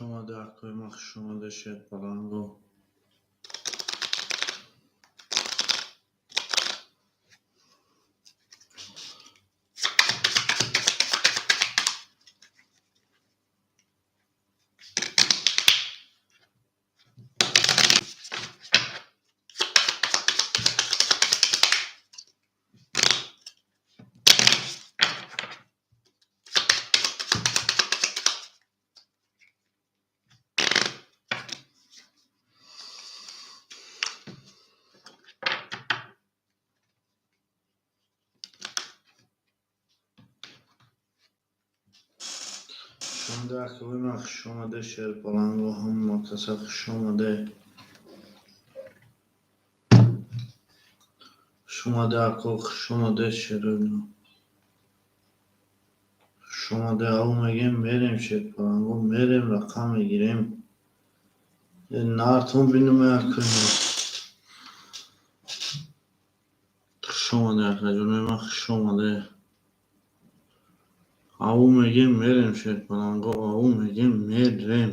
Омада, акои ман, хуш омада, шерпаланго. Шомада, акои ман, хуш омада, шерпаланго, ҳама каса хуш омада. Хуш омада, ако, хуш омада, шероино. Хуш омада, ав мегем, мерем, шерпаланго, мерем, рақам мегирем. Нартон бинуме, акои ман. Хуш омада, акаҷонои ман, хуш омада. Ав мегем, мерем, шерпаланго, ав мегем, мерем.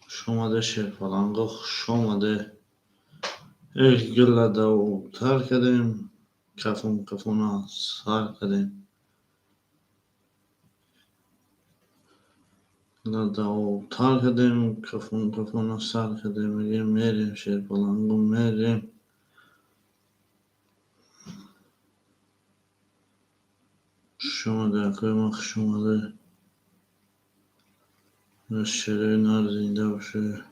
Хуш омада, шерпаланго, хуш омада. Эх, гилла давтар кардем, кафон кафона сар кардем. Гилла давтар кардем, кафон кафона сар кардем. Мегем, мерем, шерпаланго, мерем. Хуш омада, акои ман, хуш омада. Шерои нар зинда бошед.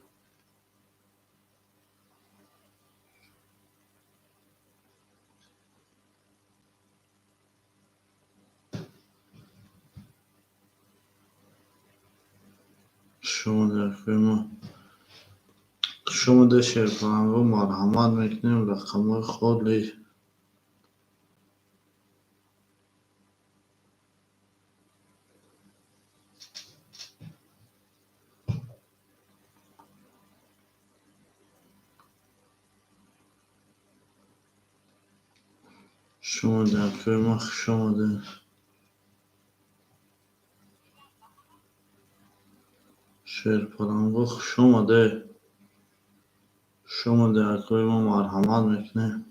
Хуш омада, акои ман. Хуш омада, шерпаланго, марҳамат мекунем, рақамҳои холи. Хуш омада, акои ман, хуш омада. Шерпаланго, хуш омада. Хуш омада, акои ман, марҳамат мекунем.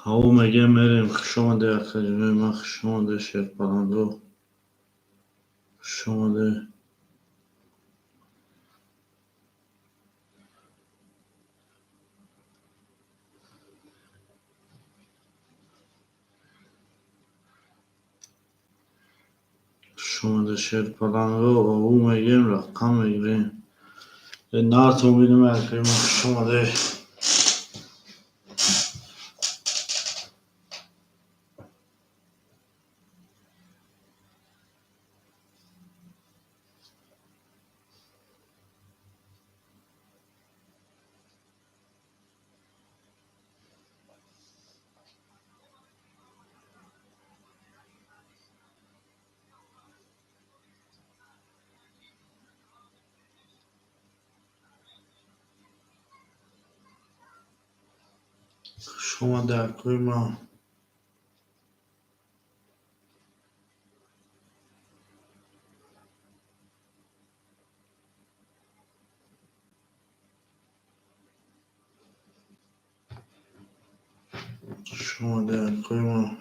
Ав мегем, мерем. Хуш омада, акаҷонои ман, хуш омада, шерпаланго. Хуш омада. Хуш омада, шерпаланго, ав мегем, рақам мегирем. Нартон бинем, акои ман, хуш омада. Хуш омада, акои ман. Хуш омада, акои ман.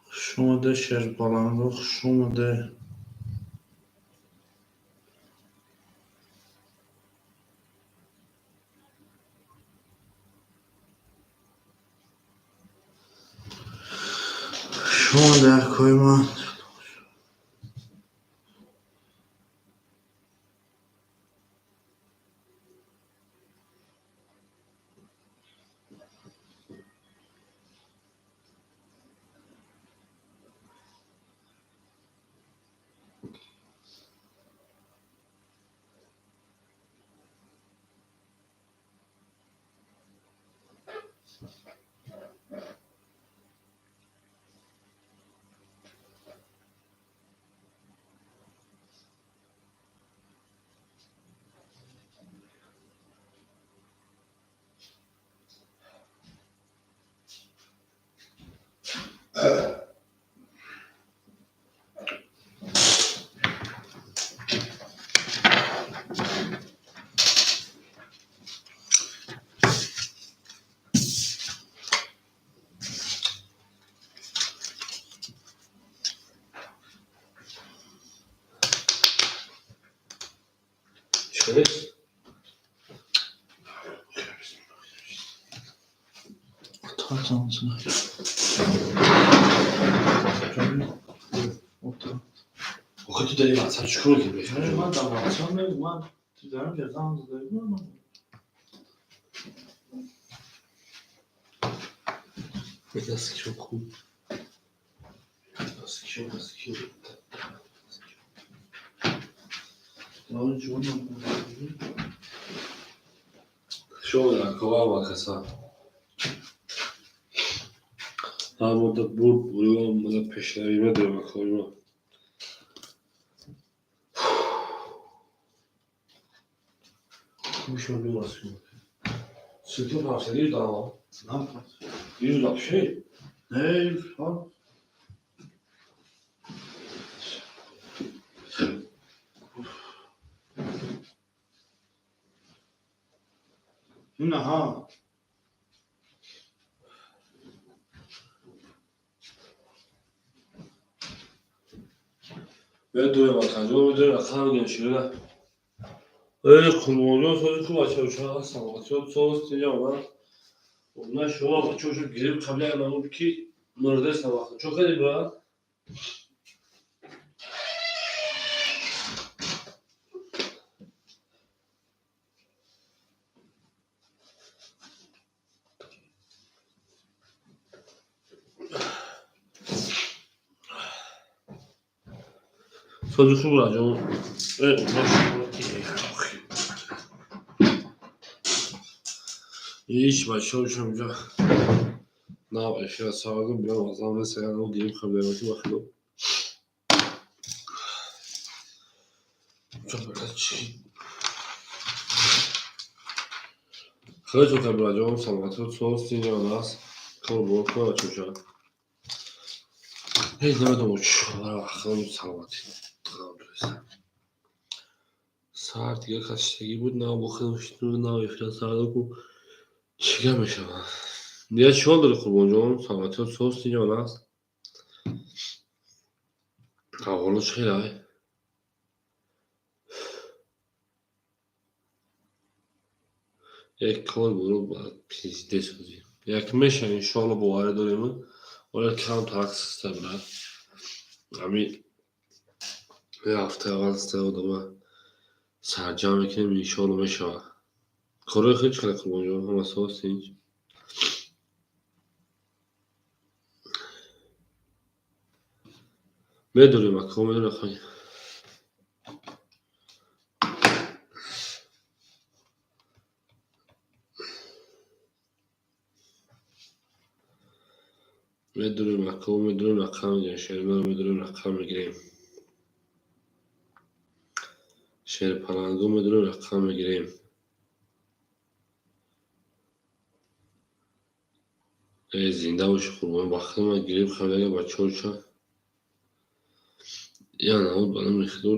Хуш омада, шерпаланго, хуш омада. Хуш омада, акои ман. Охи, ту дар ин WhatsApp чӣ кор мекунӣ? Не, ман дар WhatsApp не, ман дар инҷа занг зада. Дасткишо хуб. Дасткишо, дасткишо. Шо кова вакаса. Ҳар муддат бурд бурём мада пешравӣ медорем акоима. Гӯшма бимаску. Ссылка пафсаги дама. Дирӯз вообще. Не, ха. Инаҳа. Медонем акаҷон, медонем ака мегӯем ширина. Эй Қурбонҷон, сози ку бачаҳо саломатиёт соз тинҷа омад. На шумо бачаҳо гириб қабли намуд ки мурдеста вақт. Чо кардӣ, брат? Сози хуб раҷон. Э, на шумо ҳеҷ бачаҳо инҷа нав эфира саводум билам азам несаган гириб хабдаёти бахило. Хеле чока браҷон, саломатиёт соз тинҷа аст. Кор бор кор бачаҳо. Ҳеҷ намедонам чора вақтам саломатӣ дигам. Сар дигар касиштагӣ буд, нав бо хел нав эфира сарда ку чӣ гап мешавад? Дигар чӣ ҳол дорӣ, Қурбонҷон? Саломатиёт соз тинҷа аст. Аҳволот чӣ хел ай? Як кор боро ба пиздец ҳозир. Як меша иншоалло, боварӣ дорем. Оля кам тарак систа, брат. Ами як ҳафтаи аввал систа одама сарҷамъ мекунем, иншоалло мешавад. Корҳои хел чӣ хел, Қурбонҷон? Ҳама соз тинҷ? Медонем ака, медонем ака. Медонем ака, медонем рақам мегирем, шермаро медонем рақам мегирем. Шерпаланго медонем рақам мегирем. Э, зинда бошӣ, Қурбон, бахти ман гириб хабдага бачаҳо. Я намуд ба номи Худо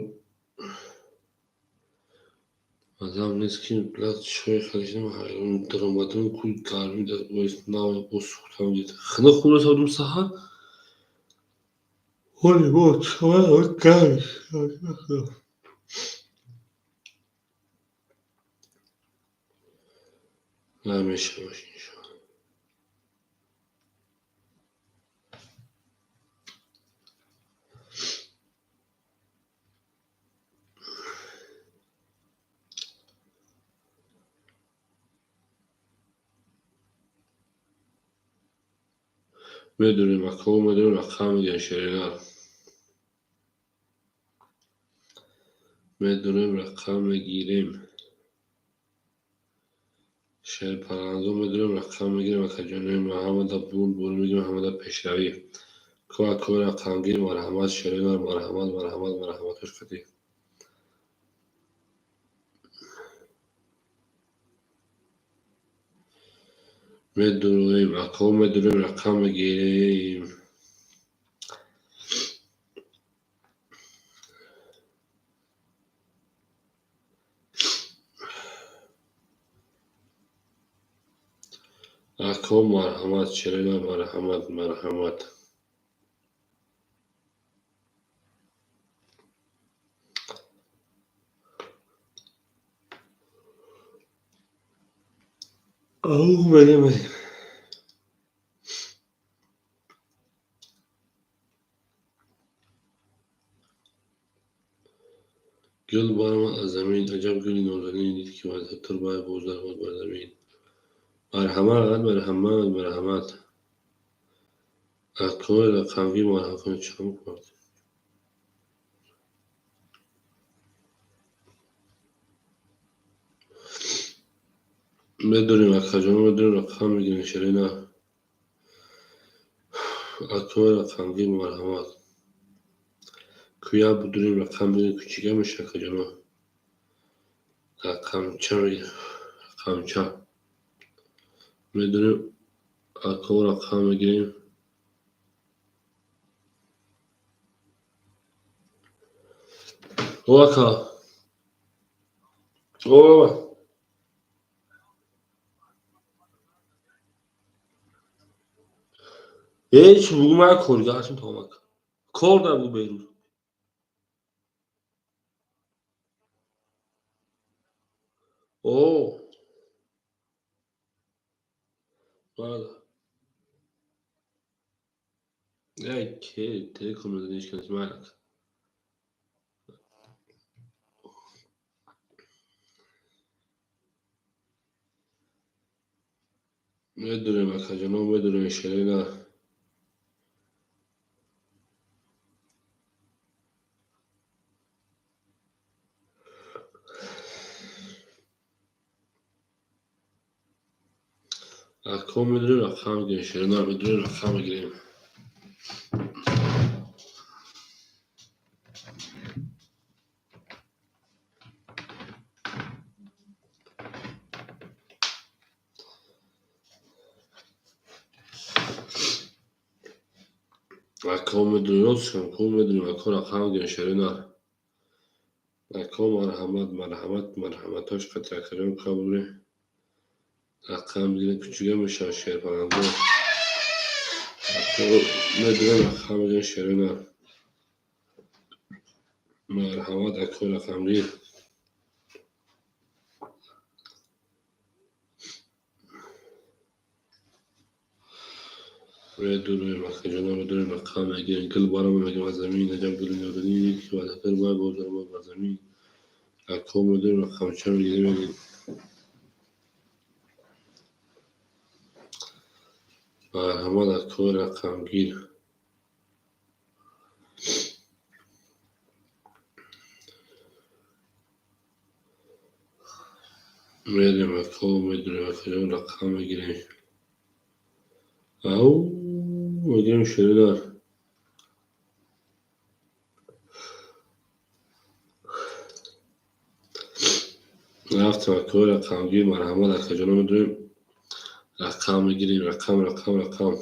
мазам нест ки блядь чой харидам, ҳайрон даромадам ку гармӣ боис нав бо сӯхтам гирифта. Хина хӯрда савдум саҳар. Ҳоли бо чой гарм. Намешавад иншоалло. Медонем ака, медонем рақам мегирем шерина. Медонем рақам мегирем. Шерпаланго медонем рақам мегирем акаҷонои ман, ҳамада бурд бурд мегирем, ҳамада пешравӣ. Ко акои рақамгир, марҳамат, шерина, марҳамат, марҳамат, марҳаматош қатӣ. Медонем ака, медонем рақам мегирем. Ако марҳамат, шерина, марҳамат, марҳамат. Ау, мерем, мерем. Гул баромад аз замин, аҷаб гули нозанин, дид ки ваҳдаттур боз даромад бар замин. Марҳамат, марҳамат, марҳамат. Акои рақамгир марҳамат кунед, чанд кунад? Медонем, акаҷон, медонем, рақам мегирем, ширина. Акои рақамгир марҳамат. Куя будурем, рақам мегирем, кучика меша, акаҷоно. Рақамча мегирем, рақамча. Медонем, ако рақам мегирем. О, ака. О, ҳеч бугӯ, ман коргар ҳастам, тамом, ака. Кор дар бугӯ берӯз. О, бале. Ай, ке телеком мезани, ҳеч кас майли, ака. Медонем, акаҷоно, медонем, ширина. Ако медонем, рақам мегирем, ширина, медонем, рақам мегирем. Ако медонем, ростшам, ку медонем, ако рақам мегирем, ширина. Ако марҳамат, марҳамат, марҳаматош қатъи акаҷон қабуле. Рақам мегирем, кучига мешавад, шерпаланго. Ако медонем, рақам мегирем, ширина. Марҳамат, ако рақамгир. Медонем, акаҷоно, медонем, рақам мегирем. Гул баромад мегирем аз замин, аҷаб гули нозанин, ки ваҳдаттур боз даромад бар замин. Ако медонем, рақамча мегирем. Марҳамат, акои рақамгир. Мерем, ако медонем, акаҷон, рақам мегирем. Ау, мегирем, ширина. Рафтем, акои рақамгир, марҳамат, акаҷоно, медонем, рақам мегирем, рақам, рақам, рақам.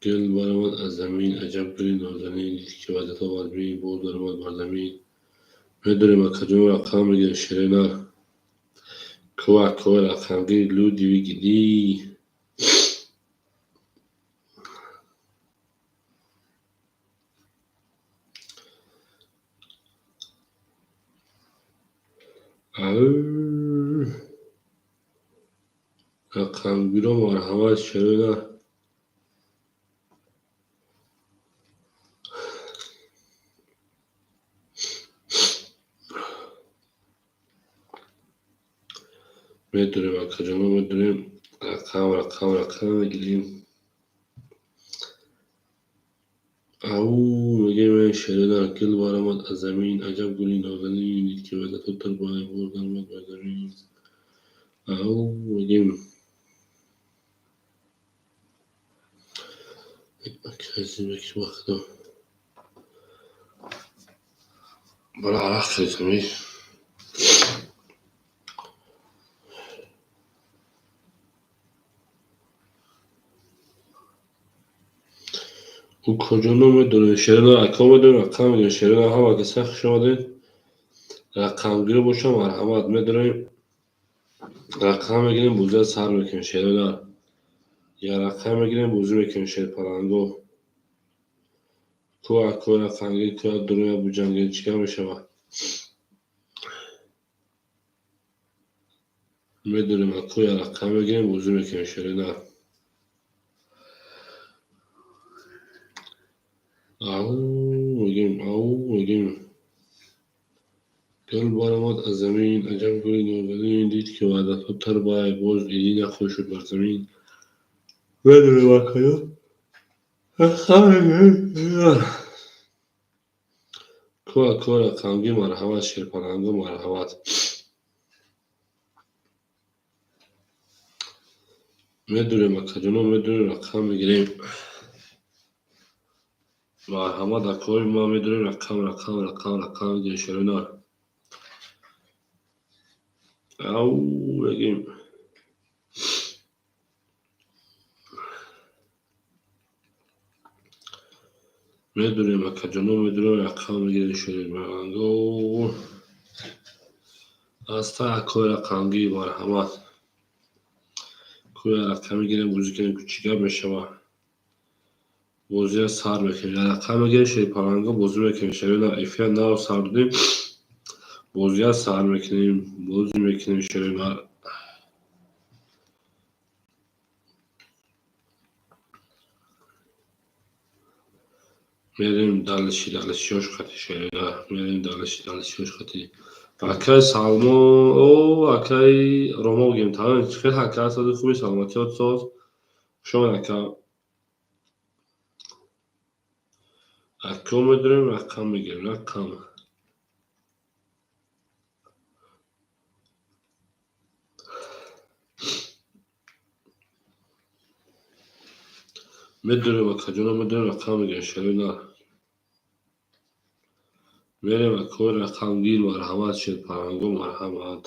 Гул баромад аз замин, аҷаб гули нозанин, дид ки ваҳдатҳо вазмин, боз даромад бар замин. Медонем, акаҷон, рақам мегирем, ширина. Ку акои рақамгир, люди вигидӣ. Ау, рақамгиро марҳамат, ширина. Медонем, акаҷоно, медонем, рақам, рақам, рақам мегирем. Ау, мегирем, ширина. Гул баромад аз замин, аҷаб гули нозанин, дид ки ваҳдаттур боз даромад бар замин. Ау, мегирем. Вақто бара арақ хӯрдам. Укоҷоно, медонем, ширина, ако медонем, рақам мегирем, ширина. Ҳама каса хуш омадед. Рақамгир боша, марҳамат, медонем, рақам мегирем, бозиро сар мекунем, ширина. Я рақам мегирем, бозӣ мекунем, шерпаланго. Ку акои рақамгир, ку дуруя буҷангир, чӣ кар мешавад? Медонем, ако я рақам мегирем, бозӣ мекунем, ширина. Ау мегӯем, ау мегӯем. Гул баромад аз замин, аҷаб гули нозанин, дид ки ваъдаҳо тар бай, боз идӣ нахоҳ шуд бар замин. Медонем, акаё. Ку ако рақамгӣ, марҳамат, шерпаланго, марҳамат. Медурем, акаҷоно, медурем, рақам мегирем. Марҳамат, акои ма, медурем, рақам, рақам, рақам, рақам мегирем, шерои. Ау мегӯем. Медурем, акаҷоно, медурем, рақам мегирем, шерпаланго. Аста акои рақамгӣ, марҳамат. Кӯя рақам мегирем, бозӣ кунем, ку чӣ гап мешава. Бозия сар мекунем. Рақам мегирем, шерпаланго, бозӣ мекунем. Шерои, эфира нав сар додем. Бозия сар мекунем, бозӣ мекунем, шерои. Мерем дальше, дальше, ёш қати, шерои. Мерем дальше, дальше, ёш қати. Акай Салмон, о, акай Ромо бигем, тамом, хел ака, сози хуби, саломатиёт соз. Хуш омад, ака. Ако медурем, рақам мегирем, рақам. Медурем, акаҷоно, медурем, рақам мегирем, шерои нар. Мерем, акои рақамгир, марҳамат, шерпаланго, марҳамат.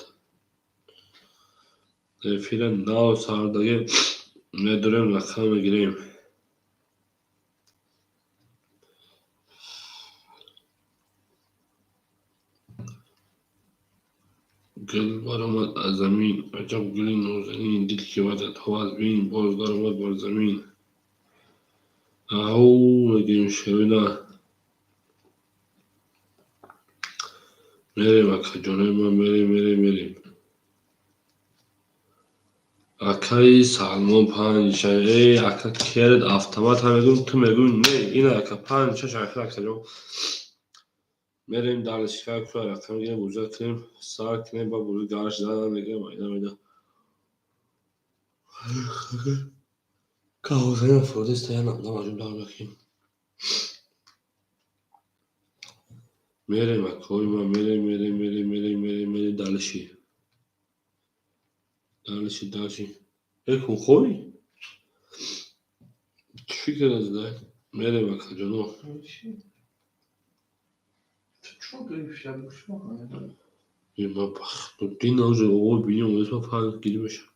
Эфира нав сар дагем, медурем, рақам мегирем. Гул баромад аз замин, аҷаб гули нозанин, дид ки ваъдаҳо аз бин, боз даромад бар замин. Ау мегӯем, шерои нар. Мерем, акаҷонои ман, мерем, мерем, мерем. Акаи Салмон панҷ, э, ака, керед автомат ҳам мегӯм, ту мегӯй не, ина ака панҷ, шаш ахир, акаҷон. Мерем дальше, кӯя рақам мегирем, бозӣ кунем, сар кунем, ба бозӣ гарш зада мегирем, майда майда. Кавзани афродиста я намаҷум дар мекунем. Мерем, акои ман, мерем, мерем, мерем, мерем, мерем, мерем дальше. Дальше, дальше. Э, кунхои? Чӣ фикр дадай? Мерем, акаҷоно. Ту чӣ гирифти? Гӯш мекунӣ? Ма бахтуддин уже овоз бинем, омадааст, ман фаҳмидам, гирӣ мешавам.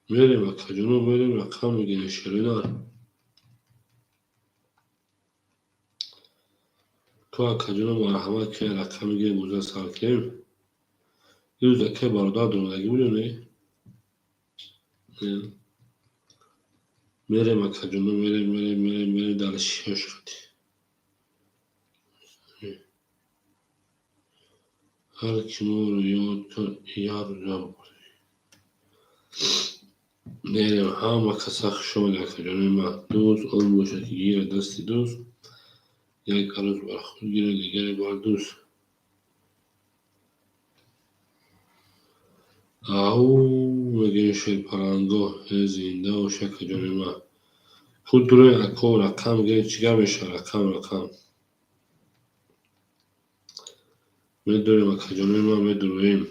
Мерем, акаҷоно, мерем, рақам мегирем, шерои нар. Ку акаҷоно, марҳамат, ки рақам мегирем, бозиро сар кунем. Ирӯз акай бародар донадагӣ буд ё не? Не. Мерем, акаҷоно, мерем, мерем, мерем, мерем дальше, ёш қати. Ҳар ки моро ёд кард, як рӯза мерем. Ҳама каса хуш омадед, акаҷонои ман. Дӯст он бошад, ки гирад дасти дӯст, як арӯз бар худ гирад, дигаре бар дӯст. Ау мегӯем, шерпаланго, э, зинда бош, акаҷонои ман. Худ дурои, ако, рақам гиред, чӣ гап мешавад, рақам, рақам. Медурем, акаҷонои ман, медуроем.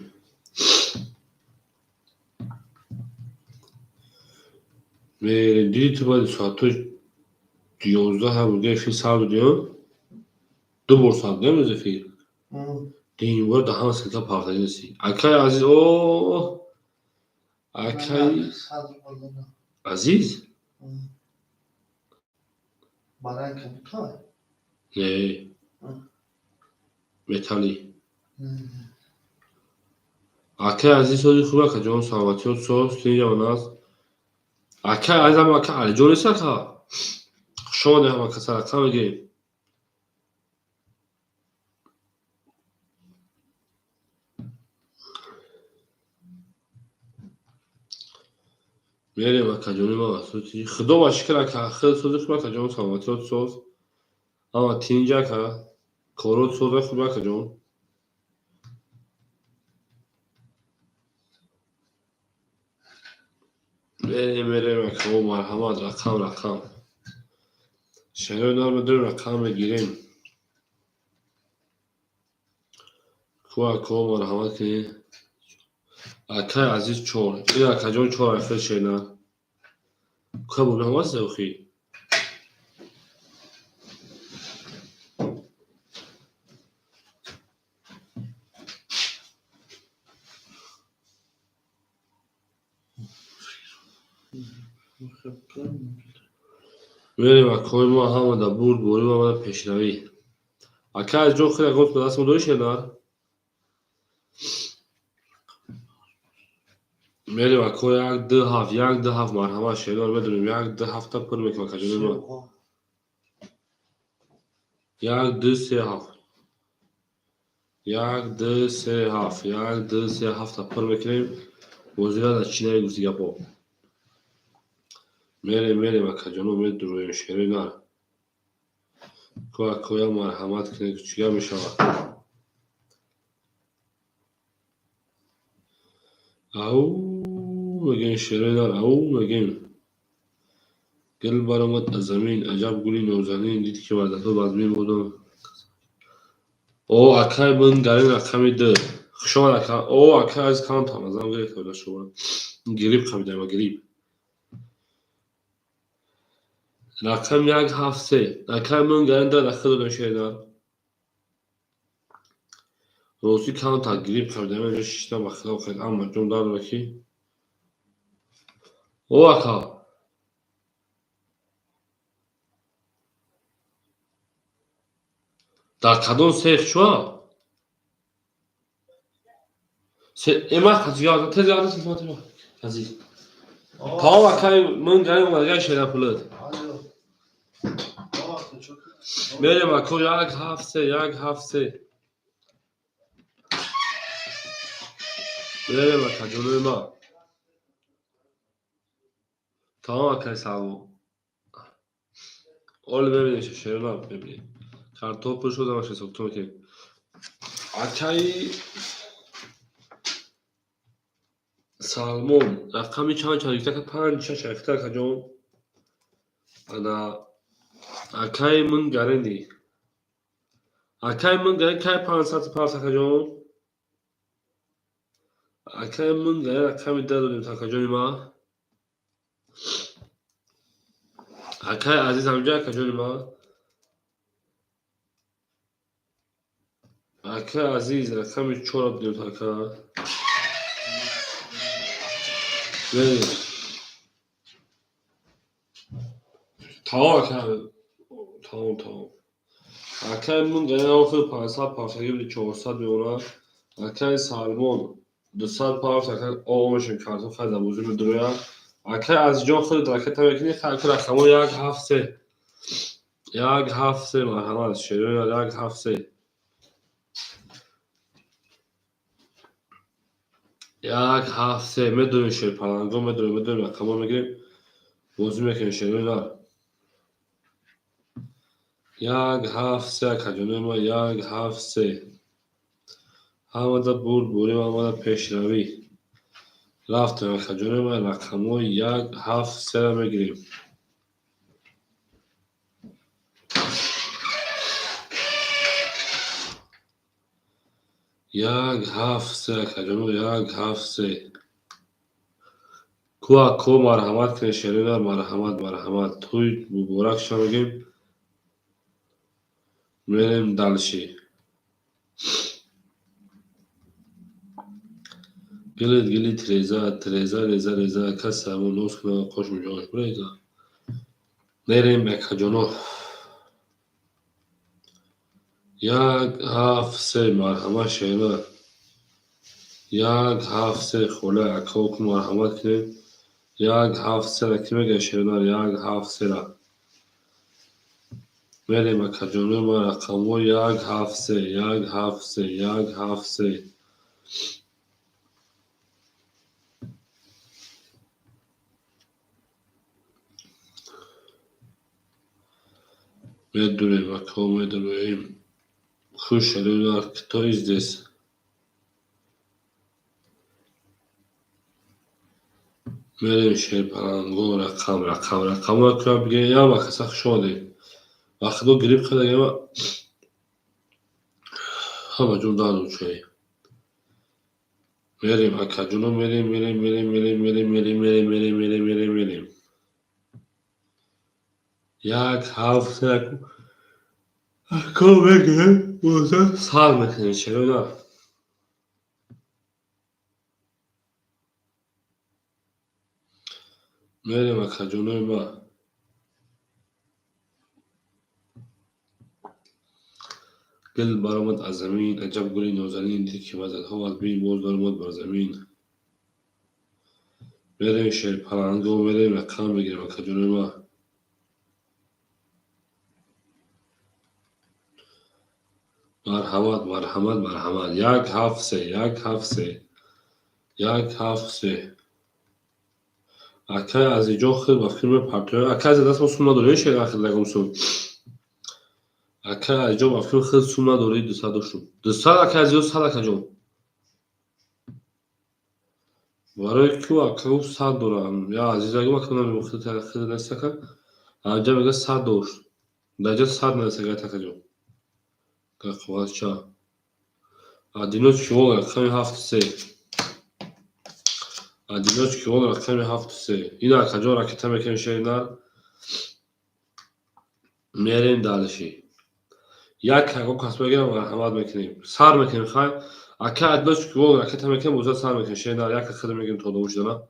Мерем, дидӣ ту баъди соатҳои 11 ҳам эфир сар додӣ, ду бор сар додем рӯз эфир. Динбор да ҳама ссылка партагӣ нестӣ. Акаи Азиз, о, акаи Азиз? Баранка бутай? Не. Металли. Акаи Азиз, сози хуб, акаҷон, саломатиёт соз, тинҷамон аст. Акаи Азизам, ака Алиҷон нест, ака? Хуш омадед, ҳама каса, рақам мегирем. Мерем, акаҷони ман, худо ба шукр, ака, худ сози хуб, акаҷон, саломатиёт соз, ама тинҷ, ака, корот соза хуб, акаҷон. Мерем, мерем, акао, марҳамат, рақам, рақам. Шарои нар медорем, рақам мегирем. Ку акао, марҳамат кунед. Акай азиз чор. Ин акаҷон чор айфел шена. Ка бо намаз охи. Мерем, акои мо, ҳамада бурд, борим, ҳамада пешравӣ. Ака азизҷон, хеле ягон даст мо дорӣ, шенар? Мерем, ако, як ду ҳафт, як ду ҳафт, марҳамат, шенар, медонем, як ду ҳафта пур мекунам, акаҷони ман. Як ду се ҳафт. Як ду се ҳафт, як ду се ҳафта пур мекунем. Бозира дар чинаи гуфти гапо. Мерем, мерем, акаҷоно, медуроем, шерои нар. Ку акоя марҳамат кунед, чига мешавад? Ау мегӯем, шерои нар, ау мегӯем. Гул баромад аз замин, аҷаб гули нозанин, дид ки ваъдато базмин будам. О, акай ман гарин рақами ду. Хушомад, ака. О, акай аз кам тамазам гирифта буда шумо. Гириб қабидама, гириб. Рақам як ҳафт се. Акай ман гарин дар рақам додам, шернар. Рости камтар гириб қабидама, инҷо шишта ба хилоф хел, амма ҷон дардора ки. О, ака. Дар кадом сех чуа? Се эма хазига тез гап телефон телефон. Азиз. Тамом, акай ман гарин омадагай шера пулат. Мерем, ако, як ҳафт се, як ҳафт се. Мерем, акаҷонои ман. Тамом, акай Салмон. Оли мебинем, шерона мебинем. Картоф пур шуд, ҳамаш ҳисоб мекунем. Акаи Салмон, рақами чанд чанд гирифта, панҷ шаш гирифта, акаҷон. Ана акаи ман гаренди. Акаи ман гарен кай панҷсад пафт, акаҷон. Акаи ман гарен рақами да додем, акаҷони ман. Акаи азиз ҳамҷа, акаҷони ман. Акаи азиз рақами чора додем, ака. Мерем. Тамом, ака. Тамом, тамом. Акаи ман гарен охир панҷсад пафтагӣ буди, чорсад меорад. Акаи Салмон дусад пафт, ака омешем картоф хай забозӣ медурояд. Акаи азизҷон, худат ракета мекунӣ, хай ака рақамо як ҳафт се. Як ҳафт се, марҳамат, шерои як ҳафт се. Як ҳафт се, медонем, шерпаланго медонем, медонем, рақамо мегирем, бозӣ мекунем, шерои нар. Як ҳафт се, акаҷонои ман, як ҳафт се. Ҳамада бурд, бурем, ҳамада пешравӣ. Рафтем, акаҷонои ман, рақамҳои як ҳафт сера мегирем. Як ҳафт се, акаҷоно, як ҳафт се. Ку ако марҳамат кунед, шерои нар, марҳамат, марҳамат. Тӯй муборак шума мегӯем. Мерем дальше. Гилит гилит реза, треза, реза, реза, ака Салмон нос кунад, қош муҷош буреза. Мерем, акаҷоно. Як ҳафт се, марҳамат, шерона. Як ҳафт се, хола, акао ку марҳамат кунед. Як ҳафт сера ки мегӯяд, шерона, як ҳафт сера. Мерем, акаҷонои ман, рақамҳо як ҳафт се, як ҳафт се, як ҳафт се. Медурем, ако, медурем. Хуш шерӯнар, кто здесь? Мерем, шерпаланго, рақам, рақам, рақам кунам, бигем, яма каса хуш омадед. Ба худо, грипп кардагема, ҳама ҷон дард учай. Мерем, акаҷоно, мерем, мерем, мерем, мерем, мерем, мерем, мерем, мерем, мерем, мерем, мерем. 1, 7, 3, ако мегирем, боза сар мекунем, чаро на? Мерем, акаҷонои ма. Гул баромад аз замин, аҷаб гули нозанин, дид ки вазадҳо аз бин боз баромад бар замин. Мерем, шерпаланго, мерем, рақам мегирем, акаҷонои ма. Марҳамат, марҳамат, марҳамат. 1, 7, 3, 1, 7, 3, 1, 7, 3. Акай Азиҷон хел ба филми партоя. Акай Азиз, даст мо сум надорем, шер ахир ягон сум. Акай Азиҷон, ба филм хел сум надорӣ, 200 доштум. 200, акай Азиҷон, 100, акаҷон. Барои ку ака гуфт 100 дорам. Я Азиз агум, ака намегум, хел хел нест, ака. Анҷа мега 100 дошт. Даҷа 100 нест, акаҷон. Қоғазча. Одиночки вол рақами 7, 3. Одиночки вол рақами 7, 3. Ина, акаҷон, ракета мекунем, шеринар. Мерем дальше. Як ягон кас мегирам, марҳамат мекунем. Сар мекунем, хай. Ака одиночки вол ракета мекунем, бозия сар мекунем, шеринар. Як хид мегирем то одам шудана.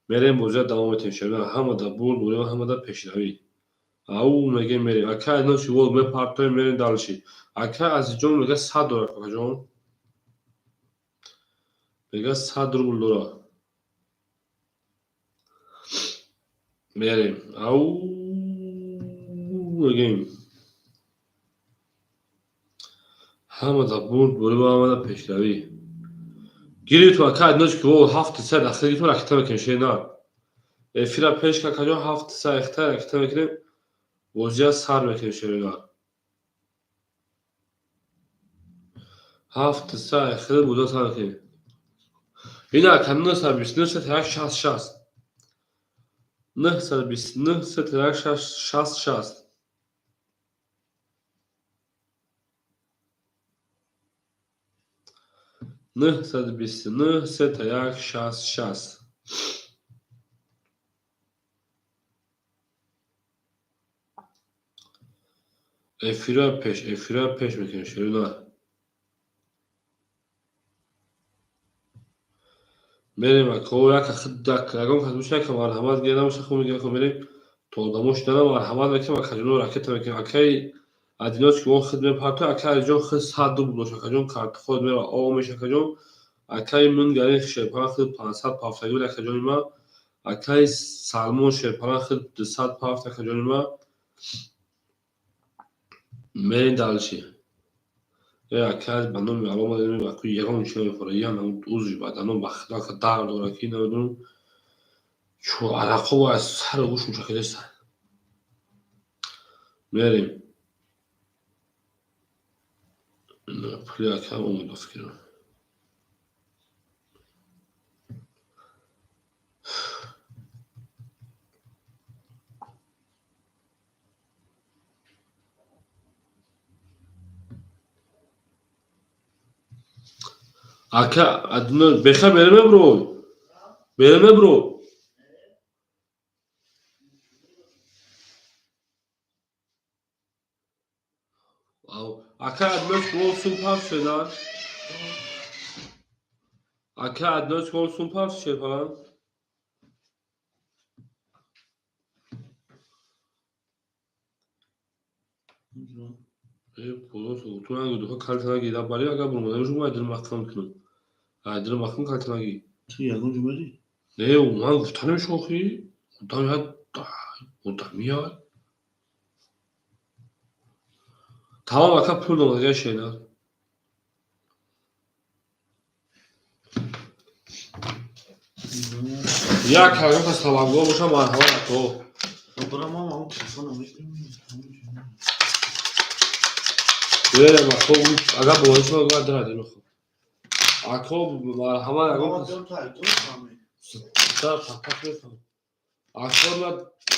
Мерем, бозия давом метем, шеринар. Ҳамада бурд бурем, ҳамада пешравӣ. Ау мегем, мерем. Ака одиночки вол мепартоем, мерем дальше. Ака Азизҷон мега 100 дорад, акаҷон. Мега 100 рубл дорад. Мерем. Ау мегем. Ҳамада бурд бурем, ҳамада пешравӣ. Гирифту, ака одиночки вол 7, 3 дахил гирифту, ракета мекунем, шеринар. Эфира пеш акаҷон, 7, 3 эхта ракета мекунем. Бозия сар мекунем, шеринар. 7, 3 эхта бозия сар мекунем. Ина, ака, 929 3 1 60 60. 929 3 1 60 60. 929 3 1 60 60. Эфира пеш, эфира пеш мекунем, шерина. Мерем, ако, яка хидак, ягон кас боша, яка марҳамат гирам, боша, хуб мегирам, ко мерем то одамо шудана, марҳамат мекунем, акаҷоно, ракета мекунем. Акаи одиночки вол хид мепарто, ака Азиҷон хид 100 рубл дошт, акаҷон, карти худ мера о меша, акаҷон. Акаи мин гарин шерпалан хид 500 пафтагӣ буд, акаҷони ма. Акаи Салмон шерпалан хид 200 пафт, акаҷони ма. Мерем дальше. Э, ака, ба номи Алло омадем, аку ягон чи намехӯра. Яна узви баданом, ба худо, ака, дард дорад, ки намедонам. Чу арақо аз сару гӯш мушакидаста. Мерем. Пули ака омад, ба фикрам. Ака, адно беха береме бро. Береме бро. Ака одиночки вол сум пафт шедан. Ака одиночки вол сум пафт шефалан. Э, пулос утуранг духа калтанаги да бари ага бурмада шу ма дил маҳкам кунам. А дил маҳкам калтанаги. Ту ягон ҷо мери? Не, ман гуфтанем шохи. Одам я одам я. Тамом, ака, пул додага шена. Як ҳаракат аз талабгор боша, марҳамат, ако. Бара, ман ҳам телефонам мегирам. Агар боварӣ шумо гуфт дар мехоҳ. Ако марҳамат ягон ако на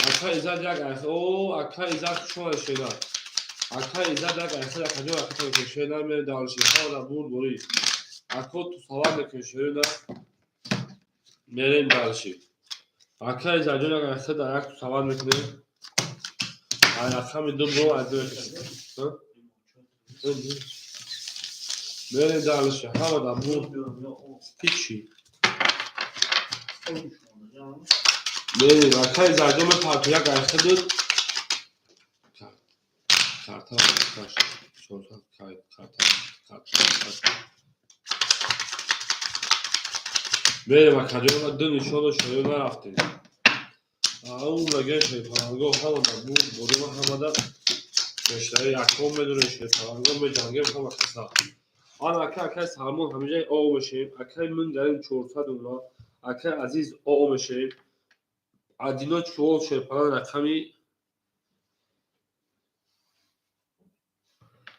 ака Иззат як о ака Иззат шумо шена. Ака Иззат як айхел акаҷон ака шена ме далши ҳа бурд борӣ. Ако ту савар мекунӣ шена мерем далши. Ака Иззатҷон як айхел дар як ту савар мекунем. Ай рақами ду бо аз ду мекашем. Мерем далши ҳама дар бурд ҳичи. Мерем ака Иззатҷон мепарту як айхел буд. Карта карта. Мерем акаҷон ду нишону шоё нарафтем. Ау мегӯем шерпалангоҳ ҳама дар бурд борема ҳамада пешравӣ яком медорем шерпалангоҳ меҷангем ҳама каса. Ан ака акаи Салмон ҳамиҷа о мешавем, акаи мин дарем 400 рубла, акаи Азиз о мешавем. Одиночка вол шерпаланг рақами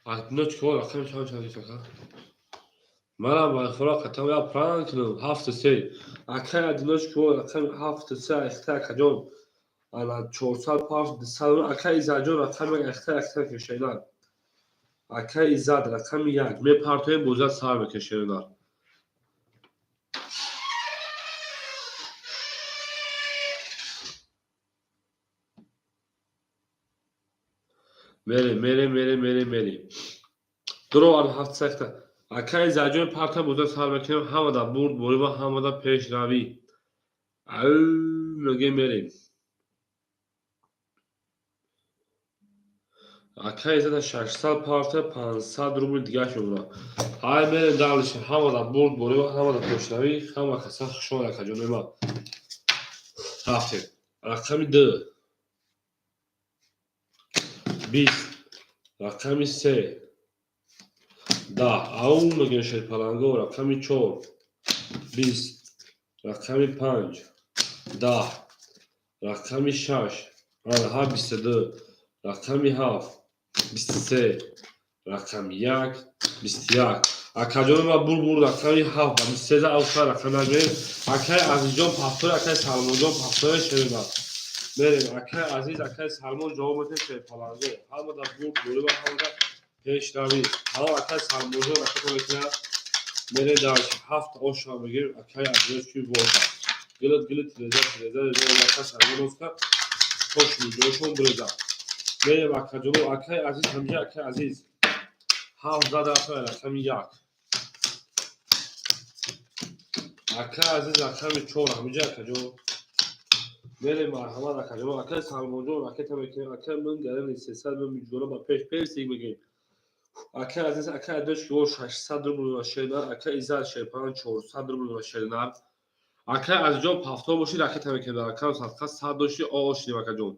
одиночка вол рақами чанд чанд ака? Манам байхӯра қатам я пранк кунам 7-3. Акаи одиночка вол рақами 7-3 айхта акаҷон. Ана 400 пафт 200 акаи Иззатҷон рақами айхта айхта кешайнар. Акаи Иззат рақами 1 мепартоем бозият сар мекешайнар. Мерем, мерем, мерем, мерем, мерем. Дуро ан ҳафт сахта. Акаи Иззатҷон парта бозият сар мекунем, ҳамада бурд борима, ҳамада пешравӣ. Ау, мегем мерем. Акаи Иззат 600 парта 500 рубл дигар шумра. Ҳай мерем далиш, ҳамада бурд борима, ҳамада пешравӣ, ҳама каса хушомад акаҷон ма. Рафтем. Рақами 2. 20. Рақами 3. 10. Ау мегӯем шерпаланго рақами 4. 20. Рақами 5. 10. Рақами 6. Ана 22. Рақами 7. 23. Рақами 1. 21. Акаҷон ма бур бур рақами 7 ва 23 авша рақами 1 мерем. Акаи Азизҷон пафтор, акаи Салмонҷон пафтор шерина. Мерем акаи Азиз, акаи Салмон ҷавоб медиҳем шерпаланго. Ҳамада бурд борима, ҳамада пешравӣ. Ҳама акаи Салмонҷон ракета мекунад. Мерем дар 7 оша мегирем акаи Азиз ки боша. Гилит гилит реза реза реза акаи Салмон офта. Хош миҷошон бреза. Мерем акаҷон, акаи Азиз ҳамҷа акаи Азиз. 7 зада рафта рақами 1. Акаи Азиз рақами 4 ҳамҷа акаҷон. Мерем марҳамат акаҷон, акаи Салмонҷон ракета мекунем, акаи мин гарани 300 мин миҷгона ба пеш пеш сиг мегирем. Акаи Азиз, акаи Адош ки 600 рубл ва шернар, акаи Иззат шерпалан 400 рубл ва шернар. Акаи Азизҷон пафтор бошӣ ракета мекунем, дар акаи садқа 100 дошти о шидем акаҷон.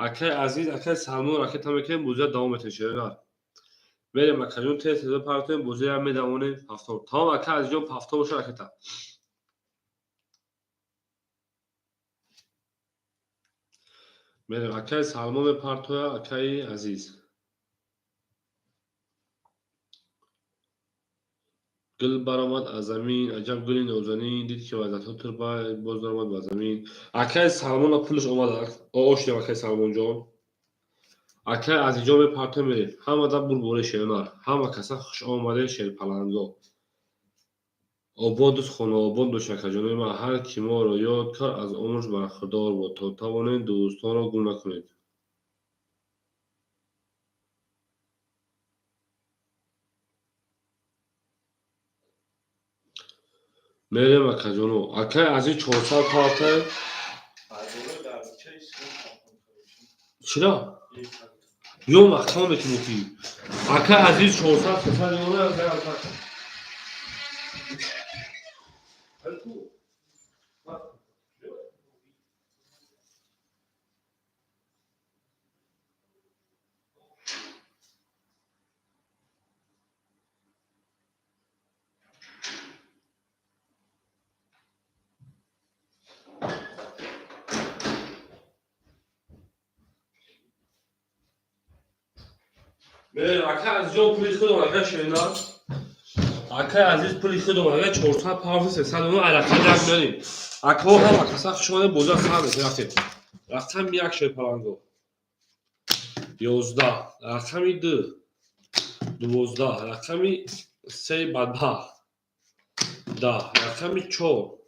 Акаи Азиз, акаи Салмон ракета мекунем, бозият давом метем шернар. Мерем акаҷон тез тез партоем, бозият медавонем пафтор. Тамом акаи Азизҷон пафтор боша ракета. Мерем акаи Салмон мепартоя, акаи Азиз. Гул баромад аз замин, аҷаб гули нозанин, дид ки вазатҳо турба боз даромад ба замин. Акаи Салмона пулаш омад, о шудем акаи Салмонҷон. Акаи Азизҷон мепартоя мерем. Ҳамада бурбори шернар, ҳама каса хуш омаде шерпаланго. Ободу хонаобод бош акаҷонои ман, ҳар ки моро ёд кард аз умрш бархӯрдор бод, то тавонед дӯстонро гум накунед. Мерем акаҷоно. Акаи Азиз 400 парта. Чира? Ё мақсад мекунӣ ки. Акаи Азиз 400 300 ёна. Мерем, акай Азизҷон, пули худо, ака шена. Акай Азиз пули худо, ака 400 павзи 300 ну рақами як мерем. Акаҳо, ҳама каса хуш омадед, боза сар рафтем. Рақами як, шерпаланго. 11, рақами ду 12, рақами се, бадбахт, 10, рақами чор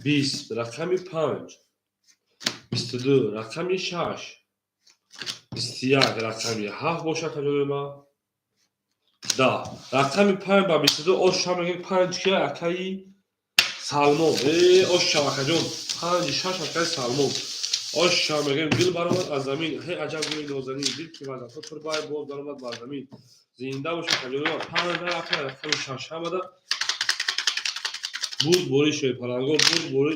20, рақами панҷ 22, рақами шаш 21, рақами ҳафт бошад таҷои ман 10, рақами панҷ ба 22. Ош ша мегӯем, панҷ ки акаи Салмон. Ош ша, акаҷон, панҷи шаш, акаи Салмон. Ош ша мегӯем. Гул баромад аз замин, ҳе аҷаб гули нозанин, дил ки вазато турбай боз баромад бар замин. Зинда боша, акаҷони ман. Панҷ рафта, рақами шаш ҳамада бурд бори шерпаланго, бурд бори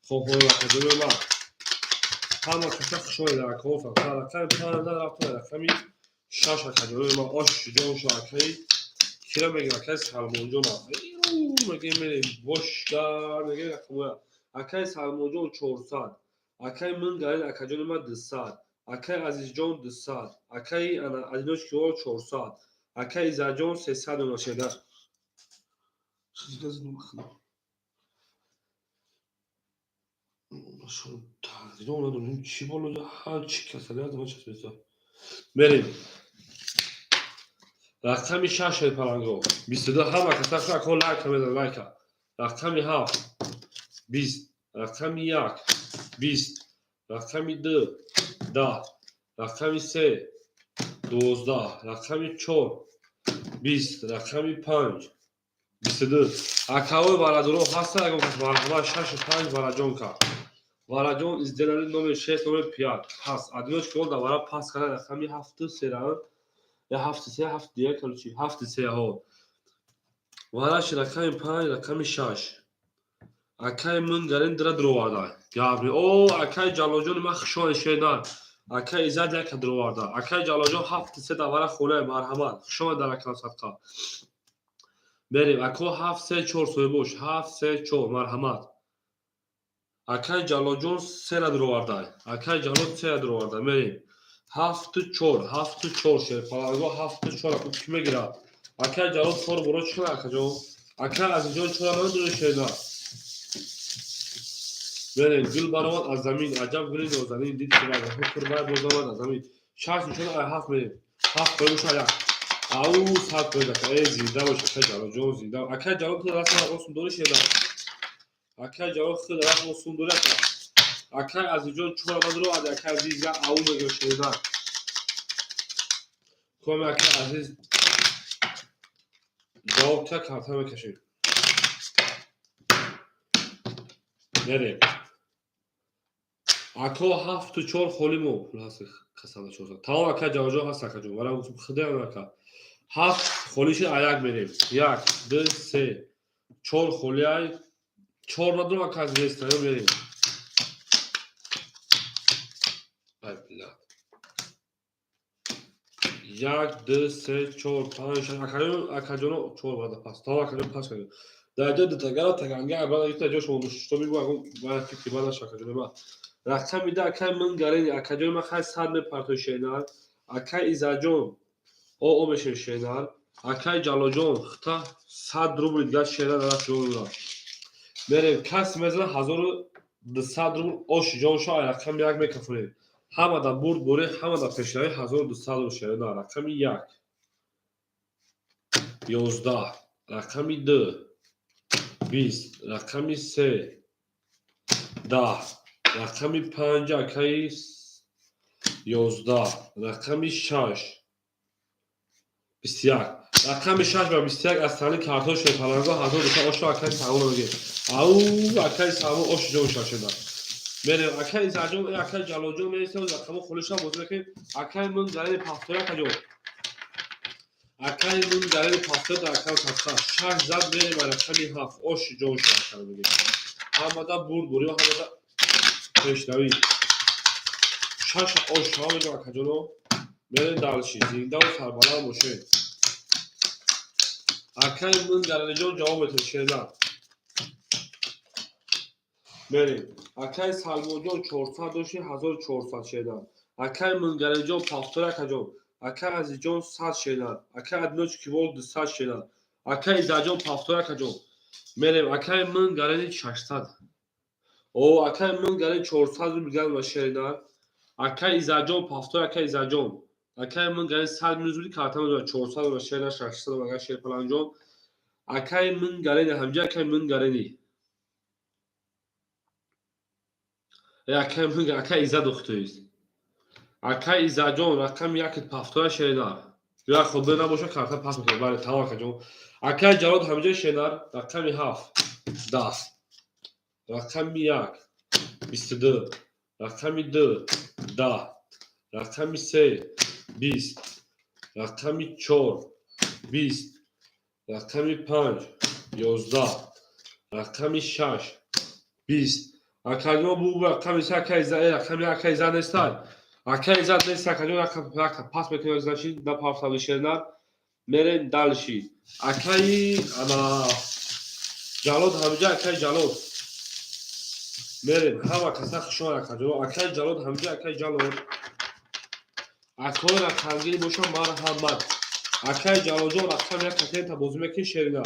хоҳои, акаҷони ман. Ҳама каса хушомед, акаҳо. Рақами панҷ рафта, рақами шаш, акаҷони ман. Ош ҷон шо, акаи кира мегӯем, акаи Салмонҷон мегӯем. Мерем бошгар мегӯем рақамоя. Акаи Салмонҷон 400, акаи Мынгарин, акаҷони ман, 200, акаи Азизҷон 200, акаи Адиночкиҳо 400, акаи Иззатҷон 300 нашеда. Чӣ боло ҳар чӣ касалият ман часписа. Мерем, рақами шаш, шерпаланго, 22. Ҳама каса акҳо лайка мезан, лайка. Рақами ҳафт 20, рақами як 20, рақами ду 10, рақами се 12, рақами чор 20, рақами панҷ 22. Акаҳои варадоро ҳастанд, ягон кас? Марҳамат. Шашу панҷ вараҷон кард. Вараҷон сделали номер шесть, номер пять пас одиночка дар вара пас карда. Рақами ҳафту сера я ҳафту се, ҳафту як, короче, ҳафту се ҳо. Вараши рақами панҷ, рақами шаш. Акаи Мынгарин дира дуроварда гапи. О, акаи Ҷалолҷони ман, хушони шенар. Акаи Иззат яка дуроварда. Акаи Ҷалолҷон ҳафту се дар вара хонаи. Марҳамат, хушомад дар акам садқа. Мерем, ако, ҳафт се чор соҳибош, ҳафт се чор. Марҳамат, акаи Ҷалолҷон сера дуроварда. Акаи Ҷалол сера дуроварда. Мерем, ҳафту чор, ҳафту чор, шерпаланго, ҳафту чор. Аку ки мегирад? Акаи Ҷалол чор боро чӣ кунад, акаҷон? Акаи Азизҷон чора намедони, шерна. Мерем. Гул баромад аз замин, аҷаб гули нозанин, дид ки турбай боз омад аз замин. Шаш нишона ай ҳафт мерем. Ҳафт қои боша, як ау 100 қои. Ака, э, зинда бош, акаи Ҷалолҷон, зинда. Акаи Ҷалол, ту расма осум дорӣ, шерна? Акаи Ҷалол, худ расма осум дорӣ, ака? Акаи Азизҷон чора надоро. Акаи Азиз я ау мегӯ, шерна. Коми акаи Азиз ҷавоб та карта мекашем. Мерем, ако, ҳафту чор холӣ мо пул ҳаст, касала 400. Тамом, ака Ҷалолҷон ҳаст, акаҷон. Вара худоям, ака, ҳафт холӣ шуд, а як мерем. Як, ду, се, чор холӣ, ай чор надорам, ака Азиз, мерем. Ай била, як, ду, се, чор, панҷ, шаш. Акаҷон, акаҷоно, чор бада пас. Тамом, акаҷон, пас кардем. Дар ҷои дутагара таганга абрада гирифта ҷо шумо что бигӯ, агон бояд фикри бад наша, акаҷони ман. Рақами да, акаи Мынгарини, акаҷони ман, хай 100 мепартои, шенар. Акаи Иззатҷон о мешем, шенар. Акаи Ҷалолҷон хта 100 рубл дигар, шенар, дар ҷон. Мерем, кас мезана 1200 рубл. Ош ҷон шо, ай рақами як мекафонем. Ҳамада бурд борӣ, ҳамада пешравӣ, 1200 рубл, шенар. Рақами як 11, рақами ду 20, рақами се 10, рақами панҷ, акаи, 11, рақами шаш 21, рақами шаш ба 21 аз тани картои шерпаланго 1200. Ошо, акаи Салмон мегӯем. Ау, акаи Салмон, ош ҷон шашеда. Мерем, акаи Иззатҷон, акаи Ҷалолҷон мересем. Рақамо холиша бозӣ мекунем. Акаи Мынгарини пафтои, акаҷон, акаи Мынгарини пафтои дар акам садқа шаш зад. Мерем ба рақами ҳафт. Ош ҷон ша, ака мегӯем. Ҳамада бурд бурӣ, ҳамада пешравӣ. Шаш ош шава мегӯем, акаҷоно. Мерем дальше. Зиндаву сарбаланд бошед. Акаи Мынгариниҷон ҷавоб метавед, шерна. Мерем, акаи Салмонҷон 400 дошти, 1400, шерна. Акаи Мынгариниҷон пафтор, акаҷон. Акай Азизҷон 100 шернар. Акай Одиночки волк 200 шернар. Акай Иззатҷон пафтор, акаҷон. Мерем, акай мин гарени 600. О, акай мин гарени 400 рубл ган шернар. Акай Иззатҷон пафтор, акай Иззатҷон. Акай мин гарени 100 минус буди, карта мезора 400 рубл шернар, 600 рубл агар Шерпаланҷон. Акай мин гарени ҳамҷа, акай мин гарени. Акай мин, акай Иззат охтоист. Акай Иззатҷон рақами якит пафтора шернар. Ё худо набоша, карта пас мекунад. Бале, тамом, акаҷон. Акай Ҷалол ҳамҷа шернар, рақами 7 10, рақами 1 22, рақами 2 10, рақами 3 20, рақами 4 20, рақами 5 11, рақами 6 20. Акаҷон, бу рақами 3, акай Иззат, рақами акай Иззат нестай. Акай Иззат нест, акаҷон, рақам пас мекунад, значит, на пафтави шернар. Мерем дальше. Акаи ана Ҷалод ҳамҷа, акай Ҷалод. Мерем, ҳама каса хушомад, акаҷон. Акай Ҷалод ҳамҷа, акай Ҷалод. Акои рақамгирӣ боша, марҳамат. Акай Ҷалолҷон рақам як катента бозӣ мекунӣ, шерина.